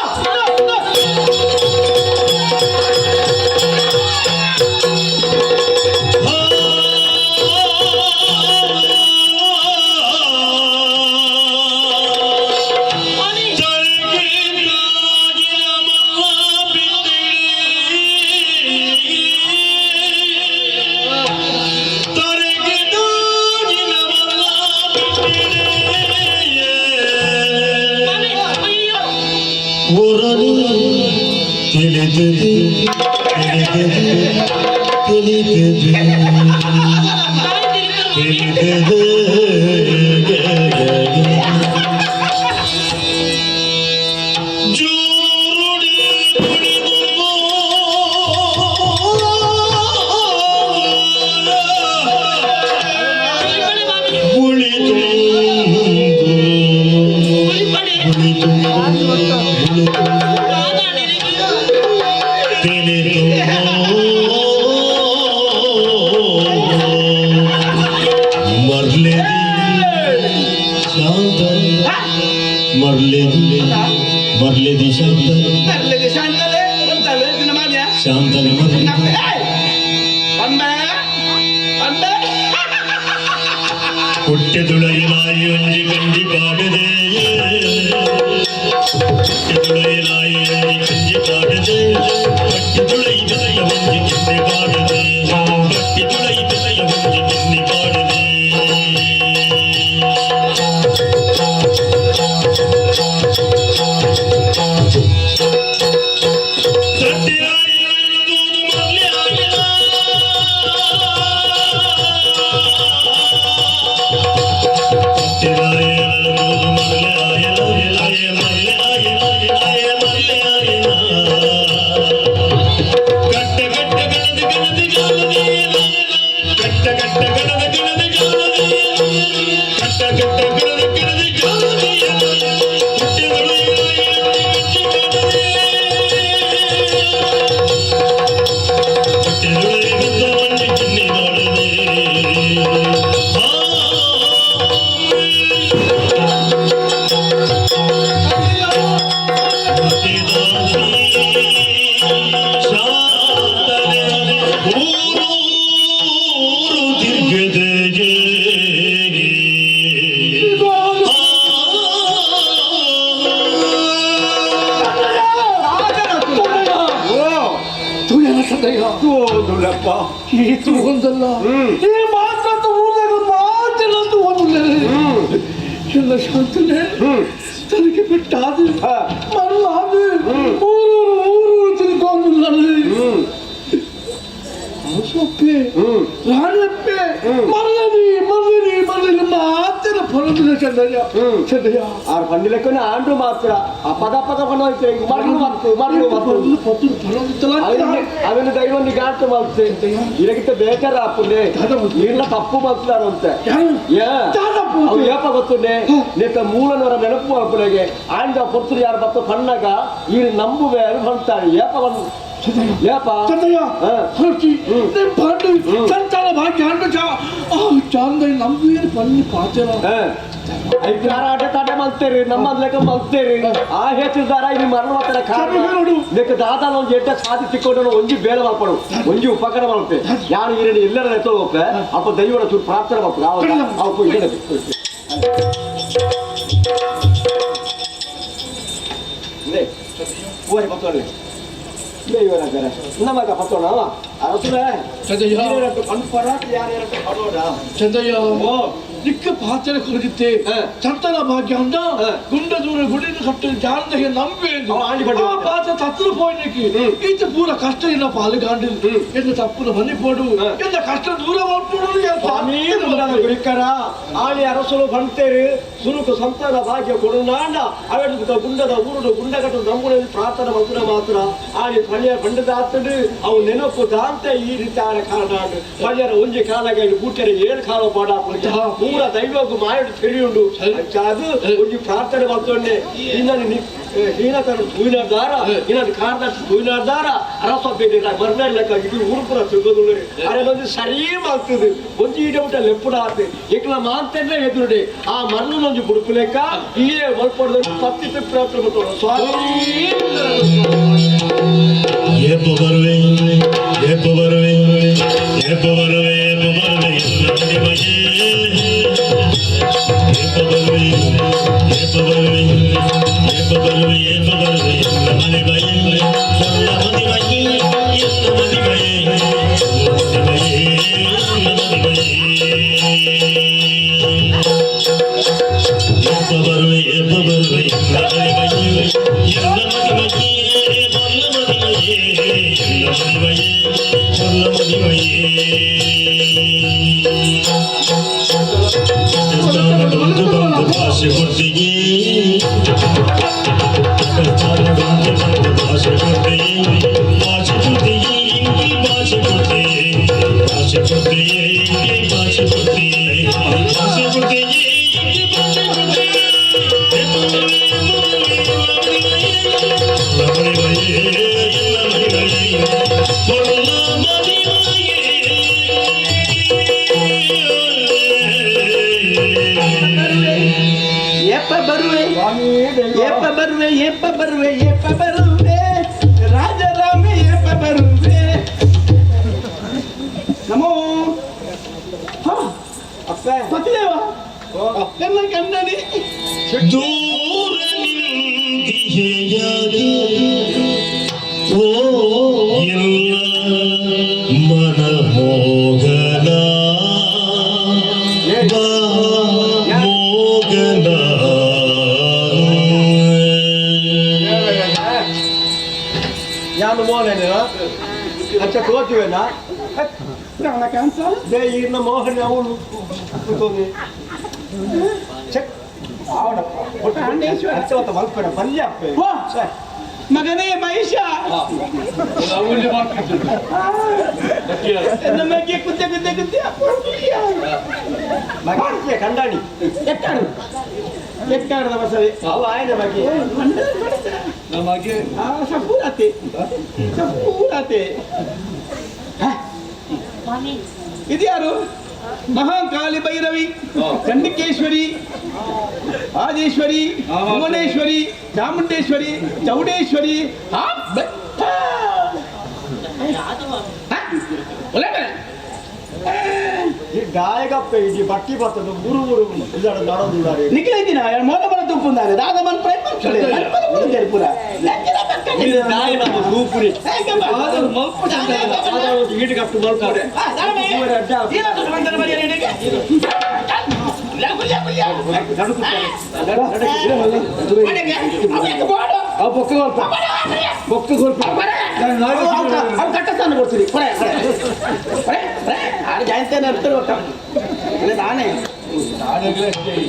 ಮರ್ಲೆ ಆಯ ತೂವೊಂದುಲ್ಲಪ್ಪ ಈ ತೂವೊಂದಲ್ಲ ಈ ಮಾತ್ರ ಊರಾಗ ಮಾತೆಲ್ಲ ತೂವೊಂದುಲ್ಲ ಎಲ್ಲ ಶಾಂತನೆ ತನಗೆ ಬಿಟ್ಟಾದ ಮರಲಾದ ಊರೂರು ಊರೂರು ತಿಳ್ಕೊಂಡುಲ್ಲ ಅರಸಪ್ಪೆ ರಾಣಪ್ಪೆ ಮರಲನಿ ಮರಲನಿ ಮರಲನಿ ಮಾತೆಲ್ಲ ಫಲದ ಚಂದಯ್ಯ ಚಂದಯ್ಯ ಆರ್ ಪಂಡಿಲೆಕ್ಕನೆ ಆಂಡ್ರು ಮಾತ್ರ ಆ ಪದ ಪದ ಪಣ ಮರಳು ಮರ್ತು ಮರಳು ಮರ್ತು ಪತ್ತು ಫಲದ ಅವನು ದೈವన్ని ಗಾಂಟು ಮಲ್ತೆ ಇದಕ್ಕಿಂತ ಬೇಜಾರ ಆಪುಂಡೆ ಇಲ್ಲ ತಪ್ಪು ಮಲ್ತಾರಂತೆ ಅವು ಏಪ ಗೊತ್ತುಂಡೆ ನೇತ ಮೂಲನವರ ನೆನಪು ಮಲ್ಪುಲೆಗೆ ಆಂಡ ಪೊರ್ತುರು ಯಾರು ಬತ್ತ ಪಣ್ಣಗ ಈ ನಂಬುವೆ ಅಂತಾರೆ ಏಪ ಬಂದು ಏಪ ಚಂದಯ್ಯ ಹೊರಟಿ ನಿಮ್ಮ ಪಾಂಡು ಸಂತಾನ ಭಾಗ್ಯ ಅಂಡ ಚಂದ ನಂಬುವೆ ಪನ್ನಿ ಪಾಚರ ಐದಾರ ತಾಟೆ ಮಲ್ತೇರಿ ನಮ್ಮ ಲೆಕ್ಕ ಮಲ್ತೇರಿ ಆ ಹೆಚ್ಚಿದಾರ ಇಲ್ಲಿ ಮರಣ ಮಾತ್ರ ಕಾರಣ ಲೆಕ್ಕ ದಾದಾನ ಒಂದು ಎಡ್ಡ ಸಾಧಿ ತಿಕ್ಕೊಂಡು ಒಂಜಿ ಬೇಲೆ ಮಲ್ಪಡು ಒಂಜಿ ಉಪಕರಣ ಮಲ್ತೆ ಯಾರು ಈರಡಿ ಎಲ್ಲರ ಎತ್ತೋಗೋಪೆ ಅಪ್ಪ ದೈವರ ಚೂರು ಪ್ರಾರ್ಥನೆ ಮಲ್ಪಡು ಅವ ಇಲ್ಲಡೆ ಓರಿ ಪತ್ತೋಳಿ ನಮಗ ಪತ್ತೋಣ ಅರಸುಲೆ ಚಂದಯ್ಯ ನಿಕ್ಕ ಪಾತ್ರ ಕೊರಗಿತ್ತೆ ಸಂತಾನ ಭಾಗ್ಯ ಅಂದ ಗುಂಡ ದೂರ ಗುಡಿನ ಕಟ್ಟು ಜಾನದಗೆ ನಂಬೆ ಆ ಪಾತ್ರ ತತ್ತಲು ಪೋಯ್ನಕ್ಕೆ ಈತ ಪೂರ ಕಷ್ಟ ಇಲ್ಲ ಪಾಲುಗಾಂಡು ಎನ್ನ ತಪ್ಪುನ ಮನ್ನಿಪೋಡು ಎನ್ನ ಕಷ್ಟ ದೂರ ಮಾಡ್ಪೋಡು ಸ್ವಾಮಿ ಗುರಿಕರ ಆಳಿ ಅರಸಲು ಬಂತೇರು ಸುರುಕು ಸಂತಾನ ಭಾಗ್ಯ ಕೊಡು ನಾಂಡ ಅವೆಡು ಗುಂಡದ ಊರುಡು ಗುಂಡಗಟ್ಟು ನಂಬುನ ಪ್ರಾರ್ಥನೆ ಮಲ್ಪುನ ಮಾತ್ರ ಆಳಿ ಪಳ್ಳಿಯ ಬಂಡದ ಆತಡು ಅವು ನೆನಪು ದಾಂತೆ ಈ ರೀತಿ ಆರ ಕಾರಣ ಪಳ್ಳಿಯರ ಒಂಜಿ ಕಾಲಾಗ ಬೂಟೆರೆ ಏಳು ಕಾಲ ಪಾಡ ಪೂರ ದೈವಕ್ಕೂ ಮಾಯಡು ತೆರಿಯುಂಡು ಅದು ಒಂಜಿ ಪ್ರಾರ್ಥನೆ ಮಲ್ತೊಂಡೆ ಇನ್ನೊಂದು ಹೀನತನ ತೂಯಿನಾರ್ದಾರ ಇನ್ನೊಂದು ಕಾರ್ದರ್ಶಿ ತೂಯಿನಾರ್ದಾರ ಅರಸ ಬೇರೆ ಮರ್ನಾಡ್ ಲೆಕ್ಕ ಇದು ಊರು ಪೂರ ತಿರುಗೋದು ಅರೆ ಒಂದು ಸರಿ ಮಾಡ್ತದೆ ಒಂಜಿ ಈಡ ಊಟ ಲೆಪ್ಪುಡ ಆತು ಎಕ್ಲ ಮಾತನ್ನ ಎದುರುಡೆ ಆ ಮರಳು ಒಂಜಿ ಬುಡುಪು ಲೆಕ್ಕ ಇಲ್ಲೇ ಮಲ್ಪಡ್ದು ಪತ್ತಿ ಪ್ರಾರ್ಥನೆ ಮಾಡ್ತಾರೆ ಸ್ವಾಮಿ ಏಪ ಬರುವೆ ಏಪ ಬರುವೆ ಏಪ ಬರುವೆ ಏಪ ಬರುವೆ ಏಪ ಬರುವೆ ಏಪ ಬರುವೆ ಏಪ ಬರುವೆ ಏಪ ಬರುವೆ ಮನೆ ಬೈ ಮನೆ ಬೈ ಮನೆ ಬೈ ಏಪ ಬರುವೆ ಏಪ ಬರುವೆ ಮನೆ ಬೈ ಮನೆ ಬೈ ಏಪ ಬರುವೆ ಏಪ ಬರುವೆ ಏಪ ಬರುವೆ ಏಪ ಬರುವೆ ರಾಜರಾಮ ಏಪ ಬರುವೆ ನಮೋ ಅಪ್ಪ ಪತಿದೇವ ಅಪ್ಪನ ಕಂಡನಿ ದೂರ ನಿಂತಿಹೆಯಾಗಿ ಓ ಎಲ್ಲ ಮನಮೋಹನ ಮೋಗನ ಯಾನು ಮೋಹನ ಅಚ್ಚ ತೋತಿವೇನಾ ಪ್ರಾಣಕಾಂತ they ಈರ್ನ ಮೋಹನ ಅವನು ಕೂತೋನಿ ಚೆಕ್ ಆವಡಪ್ಪ ಅಚ್ಚವತ್ತ ಮಲ್ಪಡ ಬಲ್ಯಪ್ಪ ಮಗನೇ ಮಹೇಶ ನಮಗೆ ಕುದ್ದೆ ಕುದ್ದೆ ಕುದ್ದೆ ಮಗನಿಗೆ ಕಂಡಾಣಿ ಎಕ್ಕಾಡು ಎಕ್ಕಾಡದ ಬಸವೆ ಅವ ಆಯ್ನ ಬಗ್ಗೆ ನಮಗೆ ಸಪೂರತೆ ಸಪೂರತೆ ಇದ್ಯಾರು ಮಹಾಕಾಳಿ ಭೈರವಿ ಚಂಡಿಕೇಶ್ವರಿ ಆದೇಶ್ವರಿ ಭುವನೇಶ್ವರಿ ಚಾಮುಂಡೇಶ್ವರಿ ಚೌಡೇಶ್ವರಿ ಈ ಗಾಯಕಪ್ಪ ಈ ಬಟ್ಟಿ ಬರ್ತದೆ ಮೂರು ಮೂರು ಇಲ್ಲ ನಡೋದು ನಿಖಿಲ ಮೋನ ಬರ ತುಪ್ಪುಂದಾರೆ ದಾದ ಮನ್ ಪ್ರಯತ್ನ ಪೂರ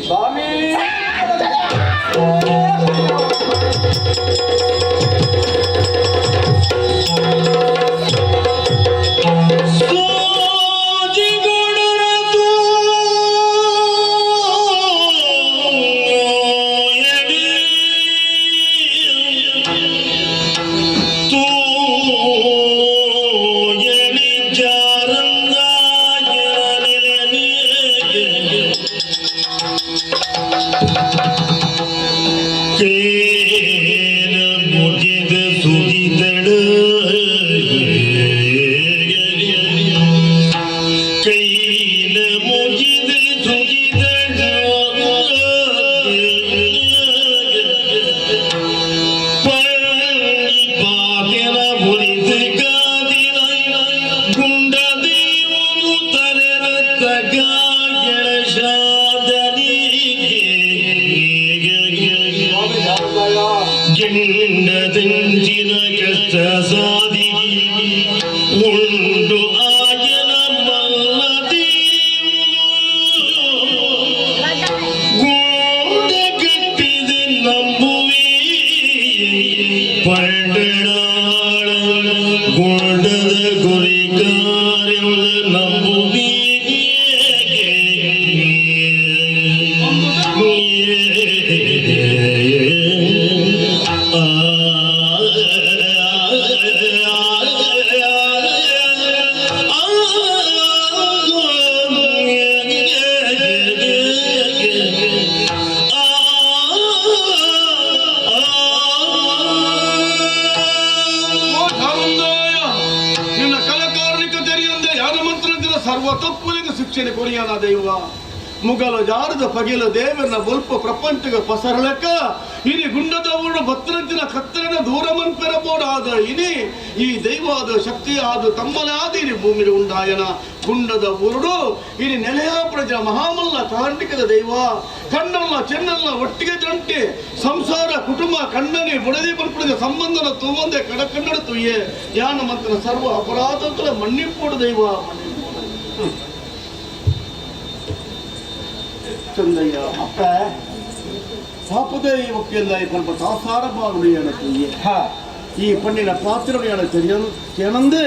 ಸ್ವಾಮಿ ಮುಗಲ ಜಾರದ ಪಗಿಲ ದೇವರನ ಬೊಲ್ಪ ಪ್ರಪಂಚದ ಪಸರಳಕ ಇನಿ ಗುಂಡದವರು ಭದ್ರಂತಿನ ಕತ್ತರನ ದೂರ ಮನ್ಪೆರಬೋಡಾದ ಇನಿ ಈ ದೈವಾದ ಶಕ್ತಿಯಾದ ತಮ್ಮಲಾದ ಇನಿ ಭೂಮಿ ಉಂಡಾಯನ ಗುಂಡದ ಊರುಡು ಇನಿ ನೆಲೆಯ ಪ್ರಜ ಮಹಾಮಲ್ಲ ಕಾಂಡಿಕದ ದೈವ ಕಣ್ಣಲ್ಲ ಚೆನ್ನಲ್ಲ ಒಟ್ಟಿಗೆ ಜಂಟೆ ಸಂಸಾರ ಕುಟುಂಬ ಕಣ್ಣನೆ ಬುಡದಿ ಬರ್ಪಡಿದ ಸಂಬಂಧನ ತೂವಂದೆ ಕಡಕನ್ನಡ ತುಯ್ಯೆ ಯಾನ ಮಂತ್ರನ ಸರ್ವ ಅಪರಾಧಗಳ ಮನ್ನಿಪ್ಪೋಡು ದೈವ ಚಂದಯ್ಯ ಅಪ್ಪ ಪಾಪದೇ ಒಕ್ಕೆಲ್ಲ ಪಲ್ಪ ತಾಸಾರ ಬಾಗುಡಿಯನ ತುಯ್ಯೆ ಈ ಪಣ್ಣಿನ ಪಾತ್ರಗಳ ಚೆನಂದು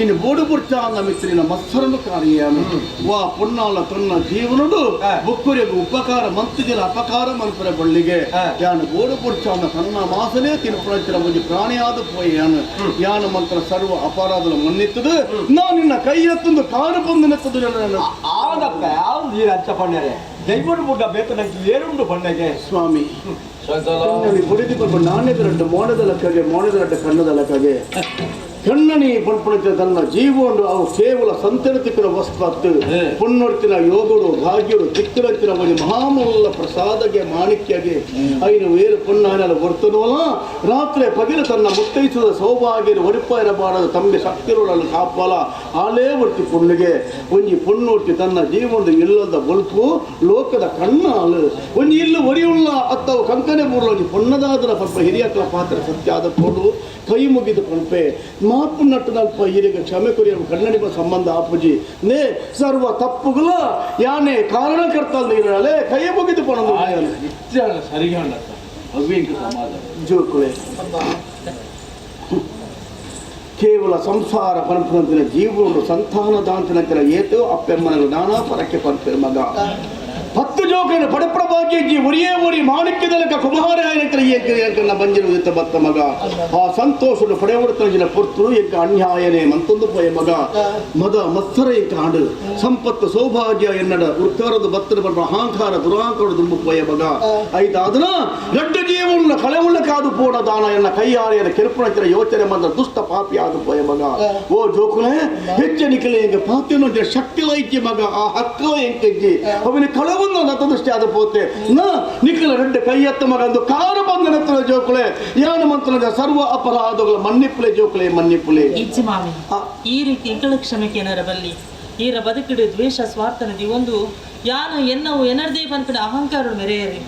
ಇನ್ನು ಬೋಡು ಬುರ್ಚಾಂದ ಮಿತ್ರನ ಮತ್ಸರನು ಕಾರ್ಯಾನು ವಾ ಪೊನ್ನಾಲ ತನ್ನ ಜೀವನಡು ಬೊಕ್ಕುರಿಗೂ ಉಪಕಾರ ಮಂತಿದಿನ ಅಪಕಾರ ಮನ್ಪುರ ಬಳ್ಳಿಗೆ ಯಾನು ಬೋಡು ಬುರ್ಚಾಂದ ತನ್ನ ಮಾಸನೇ ತಿರುಪುಳಂಚಿನ ಒಂಜಿ ಪ್ರಾಣಿಯಾದ ಪೋಯಾನು ಯಾನು ಮಂತ್ರ ಸರ್ವ ಅಪರಾಧದ ಮನ್ನಿತ್ತದು ನಾ ನಿನ್ನ ಕೈ ಎತ್ತಂದು ಕಾರು ಬಂದು ನೆತ್ತದು ಆದಪ್ಪ ಯಾವ್ದು ನೀರು ಅಂಚ ಪಣ್ಣರೆ ದೈವನು ಬುಡ್ಡ ಬೇಕು ನಂಗೆ ಏರುಂಡು ಪಣ್ಣಗೆ ಸ್ವಾಮಿ ಬುಡಿದಿ ಪಲ್ಪ ನಾಣ್ಯದ ಮೋಣದ ಲೆಕ್ಕಗೆ ಮೋಣದ ಲಡ್ಡ ಕಣ್ಣದ ಲೆಕ್ಕಗೆ ಕಣ್ಣನಿ ಪಣ್ಪುಣಿತ ತನ್ನ ಜೀವನು ಅವು ಕೇವಲ ಸಂತನ ತಿಕ್ಕಿನ ವಸ್ತು ಪುಣ್ಣೊಡ್ತಿನ ಯೋಗಡು ಭಾಗ್ಯಡು ತಿಕ್ಕಿನ ಒಂದು ಮಹಾಮೂಲ ಪ್ರಸಾದಗೆ ಮಾಣಿಕ್ಯಗೆ ಐನು ವೇರು ಪುಣ್ಣಾನಲ ಬರ್ತನೋಲ ರಾತ್ರಿ ಪಗಿಲು ತನ್ನ ಮುತ್ತೈಸದ ಸೌಭಾಗ್ಯ ಒಡಿಪ ಇರಬಾರದು ತಮ್ಮ ಶಕ್ತಿರುಳನ್ನು ಕಾಪಾಲ ಆಲೇ ಒರ್ತಿ ಪುಣ್ಣಿಗೆ ಒಂಜಿ ಪುಣ್ಣೊರ್ತಿ ತನ್ನ ಜೀವನದ ಇಲ್ಲದ ಬೊಲ್ಪು ಲೋಕದ ಕಣ್ಣಾಲು ಒಂಜಿ ಇಲ್ಲು ಒರಿಯುಳ್ಳ ಅತ್ತವು ಕಂಕನೆ ಮೂರ್ಲ ಒಂಜಿ ಪೊಣ್ಣದಾದರ ಪಲ್ಪ ಹಿರಿಯಕ್ಕಲ ಪಾತ್ರ ಸತ್ಯಾದ ಪೋಡು ಕೈ ಮುಗಿದು ಪಂಪೆ ಮಾಪು ನಟ್ಟು ನಲ್ಪ ಹಿರಿಯ ಕ್ಷಮೆ ಕೊರಿಯ ಕನ್ನಡಿಗ ಸಂಬಂಧ ಆಪುಜಿ ನೇ ಸರ್ವ ತಪ್ಪುಗಳ ಯಾನೆ ಕಾರಣಕರ್ತ ನೀರಳೆ ಕೈ ಮುಗಿದು ಪಣದು ಜೋಕುಳೆ ಕೇವಲ ಸಂಸಾರ ಪರಂಪರಂತಿನ ಜೀವನ ಸಂತಾನದಾಂತಿನ ಏತು ಅಪ್ಪೆಮ್ಮನಗಳು ನಾನಾ ಪರಕ್ಕೆ ಪಂಪಿರ ಮಗ ಪತ್ತು ಜೋಕನ ಪಡಪ್ರ ಭಾಗ್ಯಜ್ಜಿ ಒರಿಯೇ ಒರಿ ಮಾಣಿಕ್ಯದಲಕ ಕುಮಾರ ಏಕನ ಬಂಜಿರುವುದಿತ್ತ ಬತ್ತ ಮಗ ಆ ಸಂತೋಷನು ಪಡೆಯುತ್ತನ ಪೊರ್ತರು ಎಂಕ ಅನ್ಯಾಯನೇ ಮಂತೊಂದು ಪೋಯ ಮಗ ಮದ ಮತ್ಸರ ಎಂಕ ಆಡು ಸಂಪತ್ತು ಸೌಭಾಗ್ಯ ಎನ್ನಡ ಉರ್ಕಾರದ ಬತ್ತನ ಬರುವ ಅಹಂಕಾರ ದುರಹಂಕಾರ ದುಂಬು ಪೋಯ ಮಗ ಐದಾದನ ದೊಡ್ಡ ಜೀವನ ಕಳೆವುಳ್ಳ ಕಾದು ಪೋಡ ದಾನ ಎನ್ನ ಕೈಯಾರೆಯ ಕೆರುಪುಣಚಿನ ಯೋಚನೆ ಬಂದ ದುಷ್ಟ ಪಾಪಿ ಆದು ಪೋಯ ಮಗ ಓ ಜೋಕುಲೆ ಹೆಚ್ಚನಿಕಲೆ ಎಂಕ ಪಾತೆನೋ ಶಕ್ತಿ ಲೈಜ್ಜಿ ಮಗ ಆ ಹಕ್ಕೋ ಎಂಕೆಜ್ಜಿ ಅವನ ಕಳವನ್ನು ನತದೃಷ್ಟಿ ಆದ ಪೋತೆ ನಾ ನಿಖಲ ರೆಡ್ಡ ಕೈಯತ್ತ ಮಗ ಅಂದು ಕಾರು ಬಂದನತ್ರ ಜೋಕುಲೆ ಯಾನ ಮಂತ್ರನ ಸರ್ವ ಅಪರಾಧಗಳ ಮನ್ನಿಪ್ಪುಲೆ ಜೋಕುಲೆ ಮನ್ನಿಪ್ಪುಲೆ ಇಜ್ಜಿ ಮಾಮಿ ಈ ರೀತಿ ಎಂಕಳ ಕ್ಷಮೆಗೆ ಏನಾರ ಬಲ್ಲಿ ಈರ ಬದುಕಿಡು ದ್ವೇಷ ಸ್ವಾರ್ಥನದಿ ಒಂದು ಯಾನು ಎನ್ನವು ಎನರ್ದೇ ಪನ್ಪಿನ ಅಹಂಕಾರ ಮೆರೆಯರಿ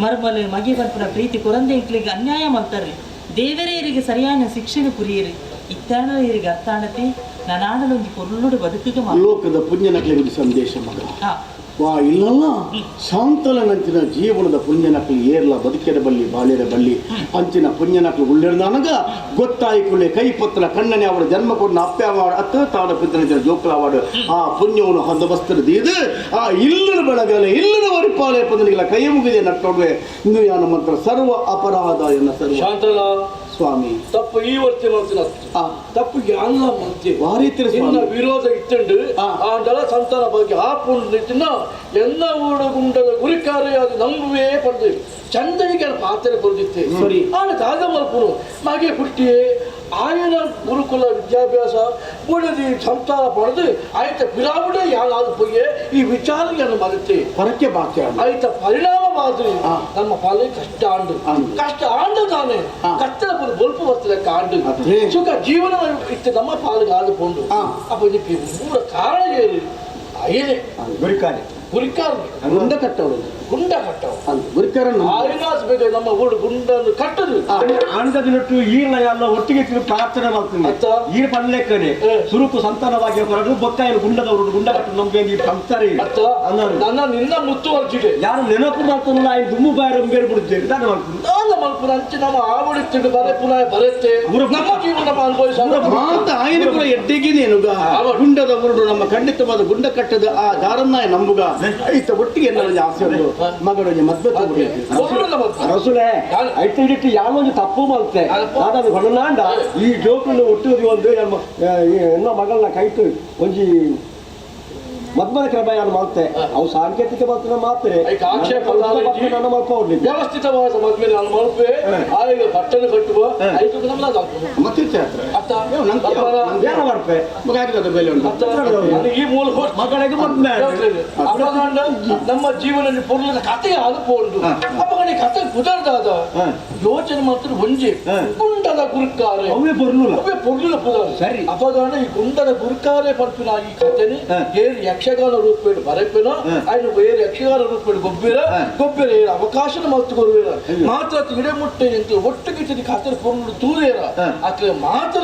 ಮರ್ಮಲು ಮಗಿ ಪನ್ಪಿನ ಪ್ರೀತಿ ಕೊರಂದೆ ಇಂಕ್ಲಿಗೆ ಅನ್ಯಾಯ ಮಾಡ್ತಾರೆ ದೇವರೇ ಇರಿಗೆ ಸರಿಯಾದ ಶಿಕ್ಷೆನ ಕುರಿಯರಿ ಇತ್ತಾಣ ಇರಿಗೆ ಅರ್ಥಾಣತಿ ನಾನಾಡಲೊಂದು ಪೊರ್ಲುಡು ಬದುಕಿಗೆ ಲೋಕದ ಪುಣ್ಯನಕ್ಲಿಗೆ ಸಂದೇಶ ಮಗ ವಾ ಇಲ್ಲಲ್ಲ ಶಾಂತಲನಂಚಿನ ಜೀವನದ ಪುಣ್ಯನಕ್ಲು ಏರ್ಲ ಬದುಕೆರ ಬಲ್ಲಿ ಬಾಳೆರ ಬಲ್ಲಿ ಅಂಚಿನ ಪುಣ್ಯನಕ್ಲು ಉಳ್ಳಿರ್ದಾನಗ ಗೊತ್ತಾಯಿಕೊಳ್ಳೆ ಕೈಪತ್ರ ಕಣ್ಣನೆ ಅವರ ಜನ್ಮ ಕೊಡ್ನ ಅಪ್ಪೆ ಅವಾಡು ಅತ್ತ ತಾಡ ಪಿತ್ತನಂಚಿನ ಜೋಕುಲ ಅವಾಡು ಆ ಪುಣ್ಯವನ್ನು ಹಂದಬಸ್ತರ ದೀದು ಆ ಇಲ್ಲದ ಬೆಳಗಲೆ ಇಲ್ಲದ ವರಿಪಾಲೆ ಪದನಿಗಳ ಕೈ ಮುಗಿದೆ ನಟ್ಟೊಡುವೆ ಇಂದು ಯಾನ ಮಂತ್ರ ಸರ್ವ ಅಪರಾಧ ಎನ್ನ ಸರ್ವ ಶಾಂತಲ ಸ್ವಾಮಿ ತಪ್ಪು ಈ ವರ್ತಿ ಮಂತಿನ ತಪ್ಪು ಯಾನ್ಲ ಮಂತಿ ವಾರೀತಿರ ಇನ್ನ ವಿರೋಧ ಇತ್ತುಂಡು ಆಂಡಲ ಸಂತಾನ ಬಗ್ಗೆ ಆ ಪುಣ್ಯ ಎಲ್ಲ ಊಡು ಗುಂಡದ ಗುರಿಕಾರಿಯಾದ ನಂಬುವೇ ಪಡೆದು ಚಂದನಿಗೆ ಪಾತ್ರ ಕೊರದಿತ್ತೆ ಸರಿ ಆನ ದಾದ ಮಲ್ಪುನು ಮಗೆ ಪುಟ್ಟಿಯೇ ಆಯನ ಗುರುಕುಲ ವಿದ್ಯಾಭ್ಯಾಸ ಬುಡದಿ ಸಂಸಾರ ಪಡೆದು ಆಯ್ತ ಪಿರಾವುಡೆ ಯಾರಾದ ಪೊಯ್ಯೆ ಈ ವಿಚಾರ ಮರೆತೆ ಪರಕ್ಕೆ ಬಾಕಿ ಆಯ್ತ ಪರಿಣಾಮವಾದ ನಮ್ಮ ಪಾಲಿಗೆ ಕಷ್ಟ ಆಂಡು ಕಷ್ಟ ಆಂಡು ತಾನೆ ಕಷ್ಟದ ಬೊಲ್ಪು ಬರ್ತದೆ ಕಾಂಡು ಸುಖ ಜೀವನ ಇತ್ತು ನಮ್ಮ ಪಾಲಿಗೆ ಆದು ಪೋಂಡು ಅಪ್ಪ ಇದಕ್ಕೆ ಮೂಲ ಕಾರಣ ಏನು ಅಯ್ಯನೇ ಗುರಿಕಾರಿ ಗುರಿಕಾರ ಗುಂಡ ಕಟ್ಟವಳು ಗುಂಡ ಕಟ್ಟವು ಗುರಿಕಾರ ಆಯ್ನಾಸ್ ಬೇಕು ನಮ್ಮ ಊರು ಗುಂಡನ್ನು ಕಟ್ಟದು ಆನಂದದಿನಟ್ಟು ಈರ್ಲ ಎಲ್ಲ ಒಟ್ಟಿಗೆ ತಿರು ಪ್ರಾರ್ಥನೆ ಮಾಡ್ತೀನಿ ಈರ್ ಪನ್ಲೆಕ್ಕನೆ ಸುರುಕು ಸಂತಾನವಾಗಿ ಹೊರಡು ಬೊಕ್ಕಾಯಲು ಗುಂಡದವರು ಗುಂಡ ಕಟ್ಟು ನಂಬಿ ಈ ಸಂಸಾರಿ ನನ್ನ ನಿನ್ನ ಮುತ್ತುವರ್ಜಿಗೆ ಯಾರು ನೆನಪು ಮಾಡ್ತಾನಲ್ಲ ಆಯ್ತು ದುಮ್ಮು ಬಾಯರು ಬೇರೆ ಬಿಡುತ್ತೇವೆ ನಾನು ಮಾಡ್ತೀನಿ ನಾನು ಮಲ್ಪುನ ಅಂಚೆ ನಮ್ಮ ಆವಡಿತ್ತಿಡು ಬರೆ ಪುನಃ ಬರುತ್ತೆ ನಮ್ಮ ಜೀವನ ಅನುಭವಿಸ ಮಾತ ಆಯ್ನ ಕೂಡ ಎಡ್ಡೆಗೆ ನೇನುಗ ಗುಂಡದ ಉರುಡು ನಮ್ಮ ಖಂಡಿತವಾದ ಗುಂಡ ಕಟ್ಟದ ಆ ದಾರನ್ನಾಯ ನಂಬುಗ ಐತ ಒಟ್ಟಿಗೆ ಎಲ್ಲ ಆಸೆ ಉಂಟು ಮಗಳು ಮದ್ವೆ ಅರಸುಲೆ ಐತ ಇಟ್ಟು ಯಾವೊಂದು ತಪ್ಪು ಮಲ್ತೆ ನಾನು ಹೊಡನಾಂಡ ಈ ಜೋಕುಲು ಒಟ್ಟು ಒಂದು ಎನ್ನ ಮಗಳನ್ನ ಕೈತು ಒಂಜಿ ಮದ್ಮದ ಕ್ರಮ ಯಾರು ಮಾಡ್ತೆ ಅವು ಸಾಂಕೇತಿಕ ಮಾತ್ರ ಮಾತ್ರ ಆಕ್ಷೇಪ ನನ್ನ ಮಲ್ಪ ವ್ಯವಸ್ಥಿತವಾದ ಮದ್ವೆ ನಾನು ಮಲ್ಪೆ ಆಗ ಬಟ್ಟೆನ ಕಟ್ಟುವ ಐದು ನಮ್ಮ ಮತ್ತೆ ಈ ಮೂಲ ಮಗಳಿಗೆ ಮದ್ವೆ ನಮ್ಮ ಜೀವನದಲ್ಲಿ ಪೊರ್ಲದ ಕಥೆ ಅದು ಪೋಂಡು ಅಪ್ಪಗಡೆ ಕಥೆ ಪುದರ್ದಾದ ಯೋಚನೆ ಮಾತ್ರ ಒಂಜಿ ಗುಂಡದ ಗುರುಕಾರೆ ಅವೇ ಪೊರ್ಲುಲ ಅವೇ ಪೊರ್ಲುಲ ಪುದರ್ ಸರಿ ಅಪಗಾಂಡ ಈ ಗುಂಡದ ಗುರುಕಾರೆ ಪನ್ಪಿನ ಈ ಕಥೆని ಏರು ಯಕ್ಷಗಾನ ರೂಪೇಡು ಬರೆಪೇನ ఆయన వేరు యక్షగాన రూపేడు గొబ్బిర గొబ్బిర ఏరు అవకాశం మల్తుకొరువేర మాತ್ರ ಇಡೆಮುಟ್ಟೆ ಎಂಕ್ಲು ಒಟ್ಟುಗಿಟ್ಟಿದ ಕಥೆ ಪೊರ್ಲು ತೂರೇರ ಅಕ್ಲೆ ಮಾತ್ರ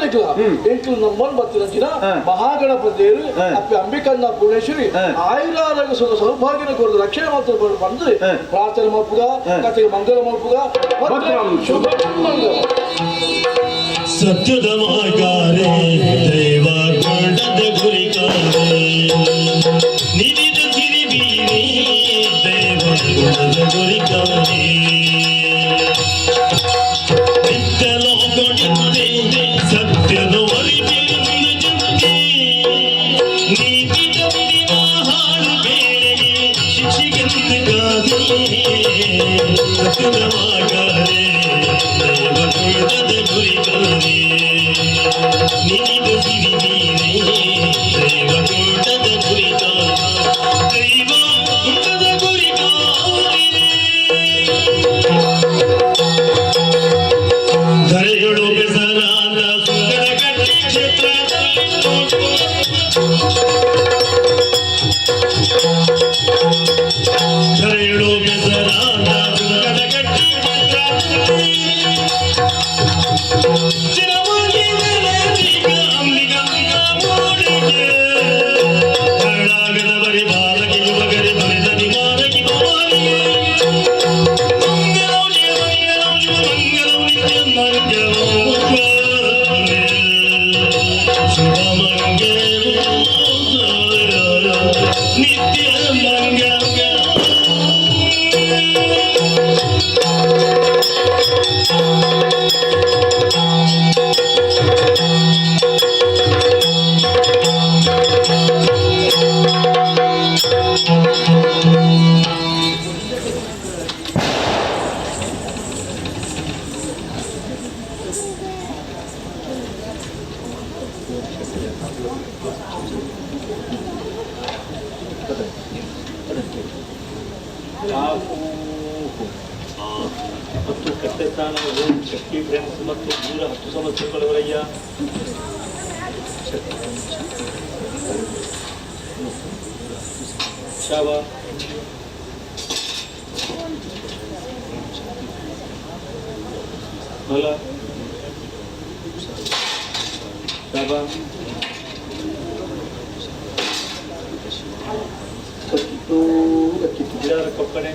ಎಂಕ್ಲು ನಮ್ಮನ್ ಬತ್ತಿನ ಮಹಾಗಣಪತಿಯರು ಅಪ್ಪೆ ಅಂಬಿಕನ್ನ ಪುಣೇಶ್ವರಿ ಆಯುರಾರೋಗ್ಯ ಸುಖ ಸೌಭಾಗ್ಯನ ಕೊರದು ರಕ್ಷಣೆ ಮಾತ್ರ ಬಂದು ಪ್ರಾರ್ಥನೆ ಮಲ್ಪುಗ ಕಥೆಗೆ ಮಂಗಲ ಮಲ್ಪುಗ ಶುಭ ಮಂಗಲ ಸತ್ಯದ ಮಾರ್ಗಾರೆ ದೈವ ಗುಂಡದ ಗುರಿಕಾರೆ ನಿಧಿದ ಸಿರಿಬೀರಿ ದೈವ ಗುಂಡದ ಗುರಿಕಾರೆ ನಿತ್ಯ ಲೋಕಡಿತ್ತೆ ಸತ್ಯದ ಒರಿಬಿರುಂದು ಜಂತಿ ನೀತಿ ತಪ್ಪಿನ ಹಾಳು ಬೇಳೆಗೆ ಶಿಕ್ಷೆಗೆಂದು ಗಾದೆ ಸತ್ಯದ ಮಾರ್ಗಾರೆ ದೈವ ಗುಂಡದ ಗುರಿಕಾರೆ. ಮತ್ತು ಕಟ್ಟೆಸ್ಥಾನ ಓಂ ಶಕ್ತಿ ಫ್ರೆಂಡ್ಸ್ ಮತ್ತು 110 ಸಮಸ್ಯೆಗಳವರಯ್ಯ. ಶಾವ ಬಲ ಶಾಬ ಕಕ್ಕಿತ್ತು ಕಕ್ಕಿತ್ತು ಗಿಡದ ಕಪ್ಪಣೆ.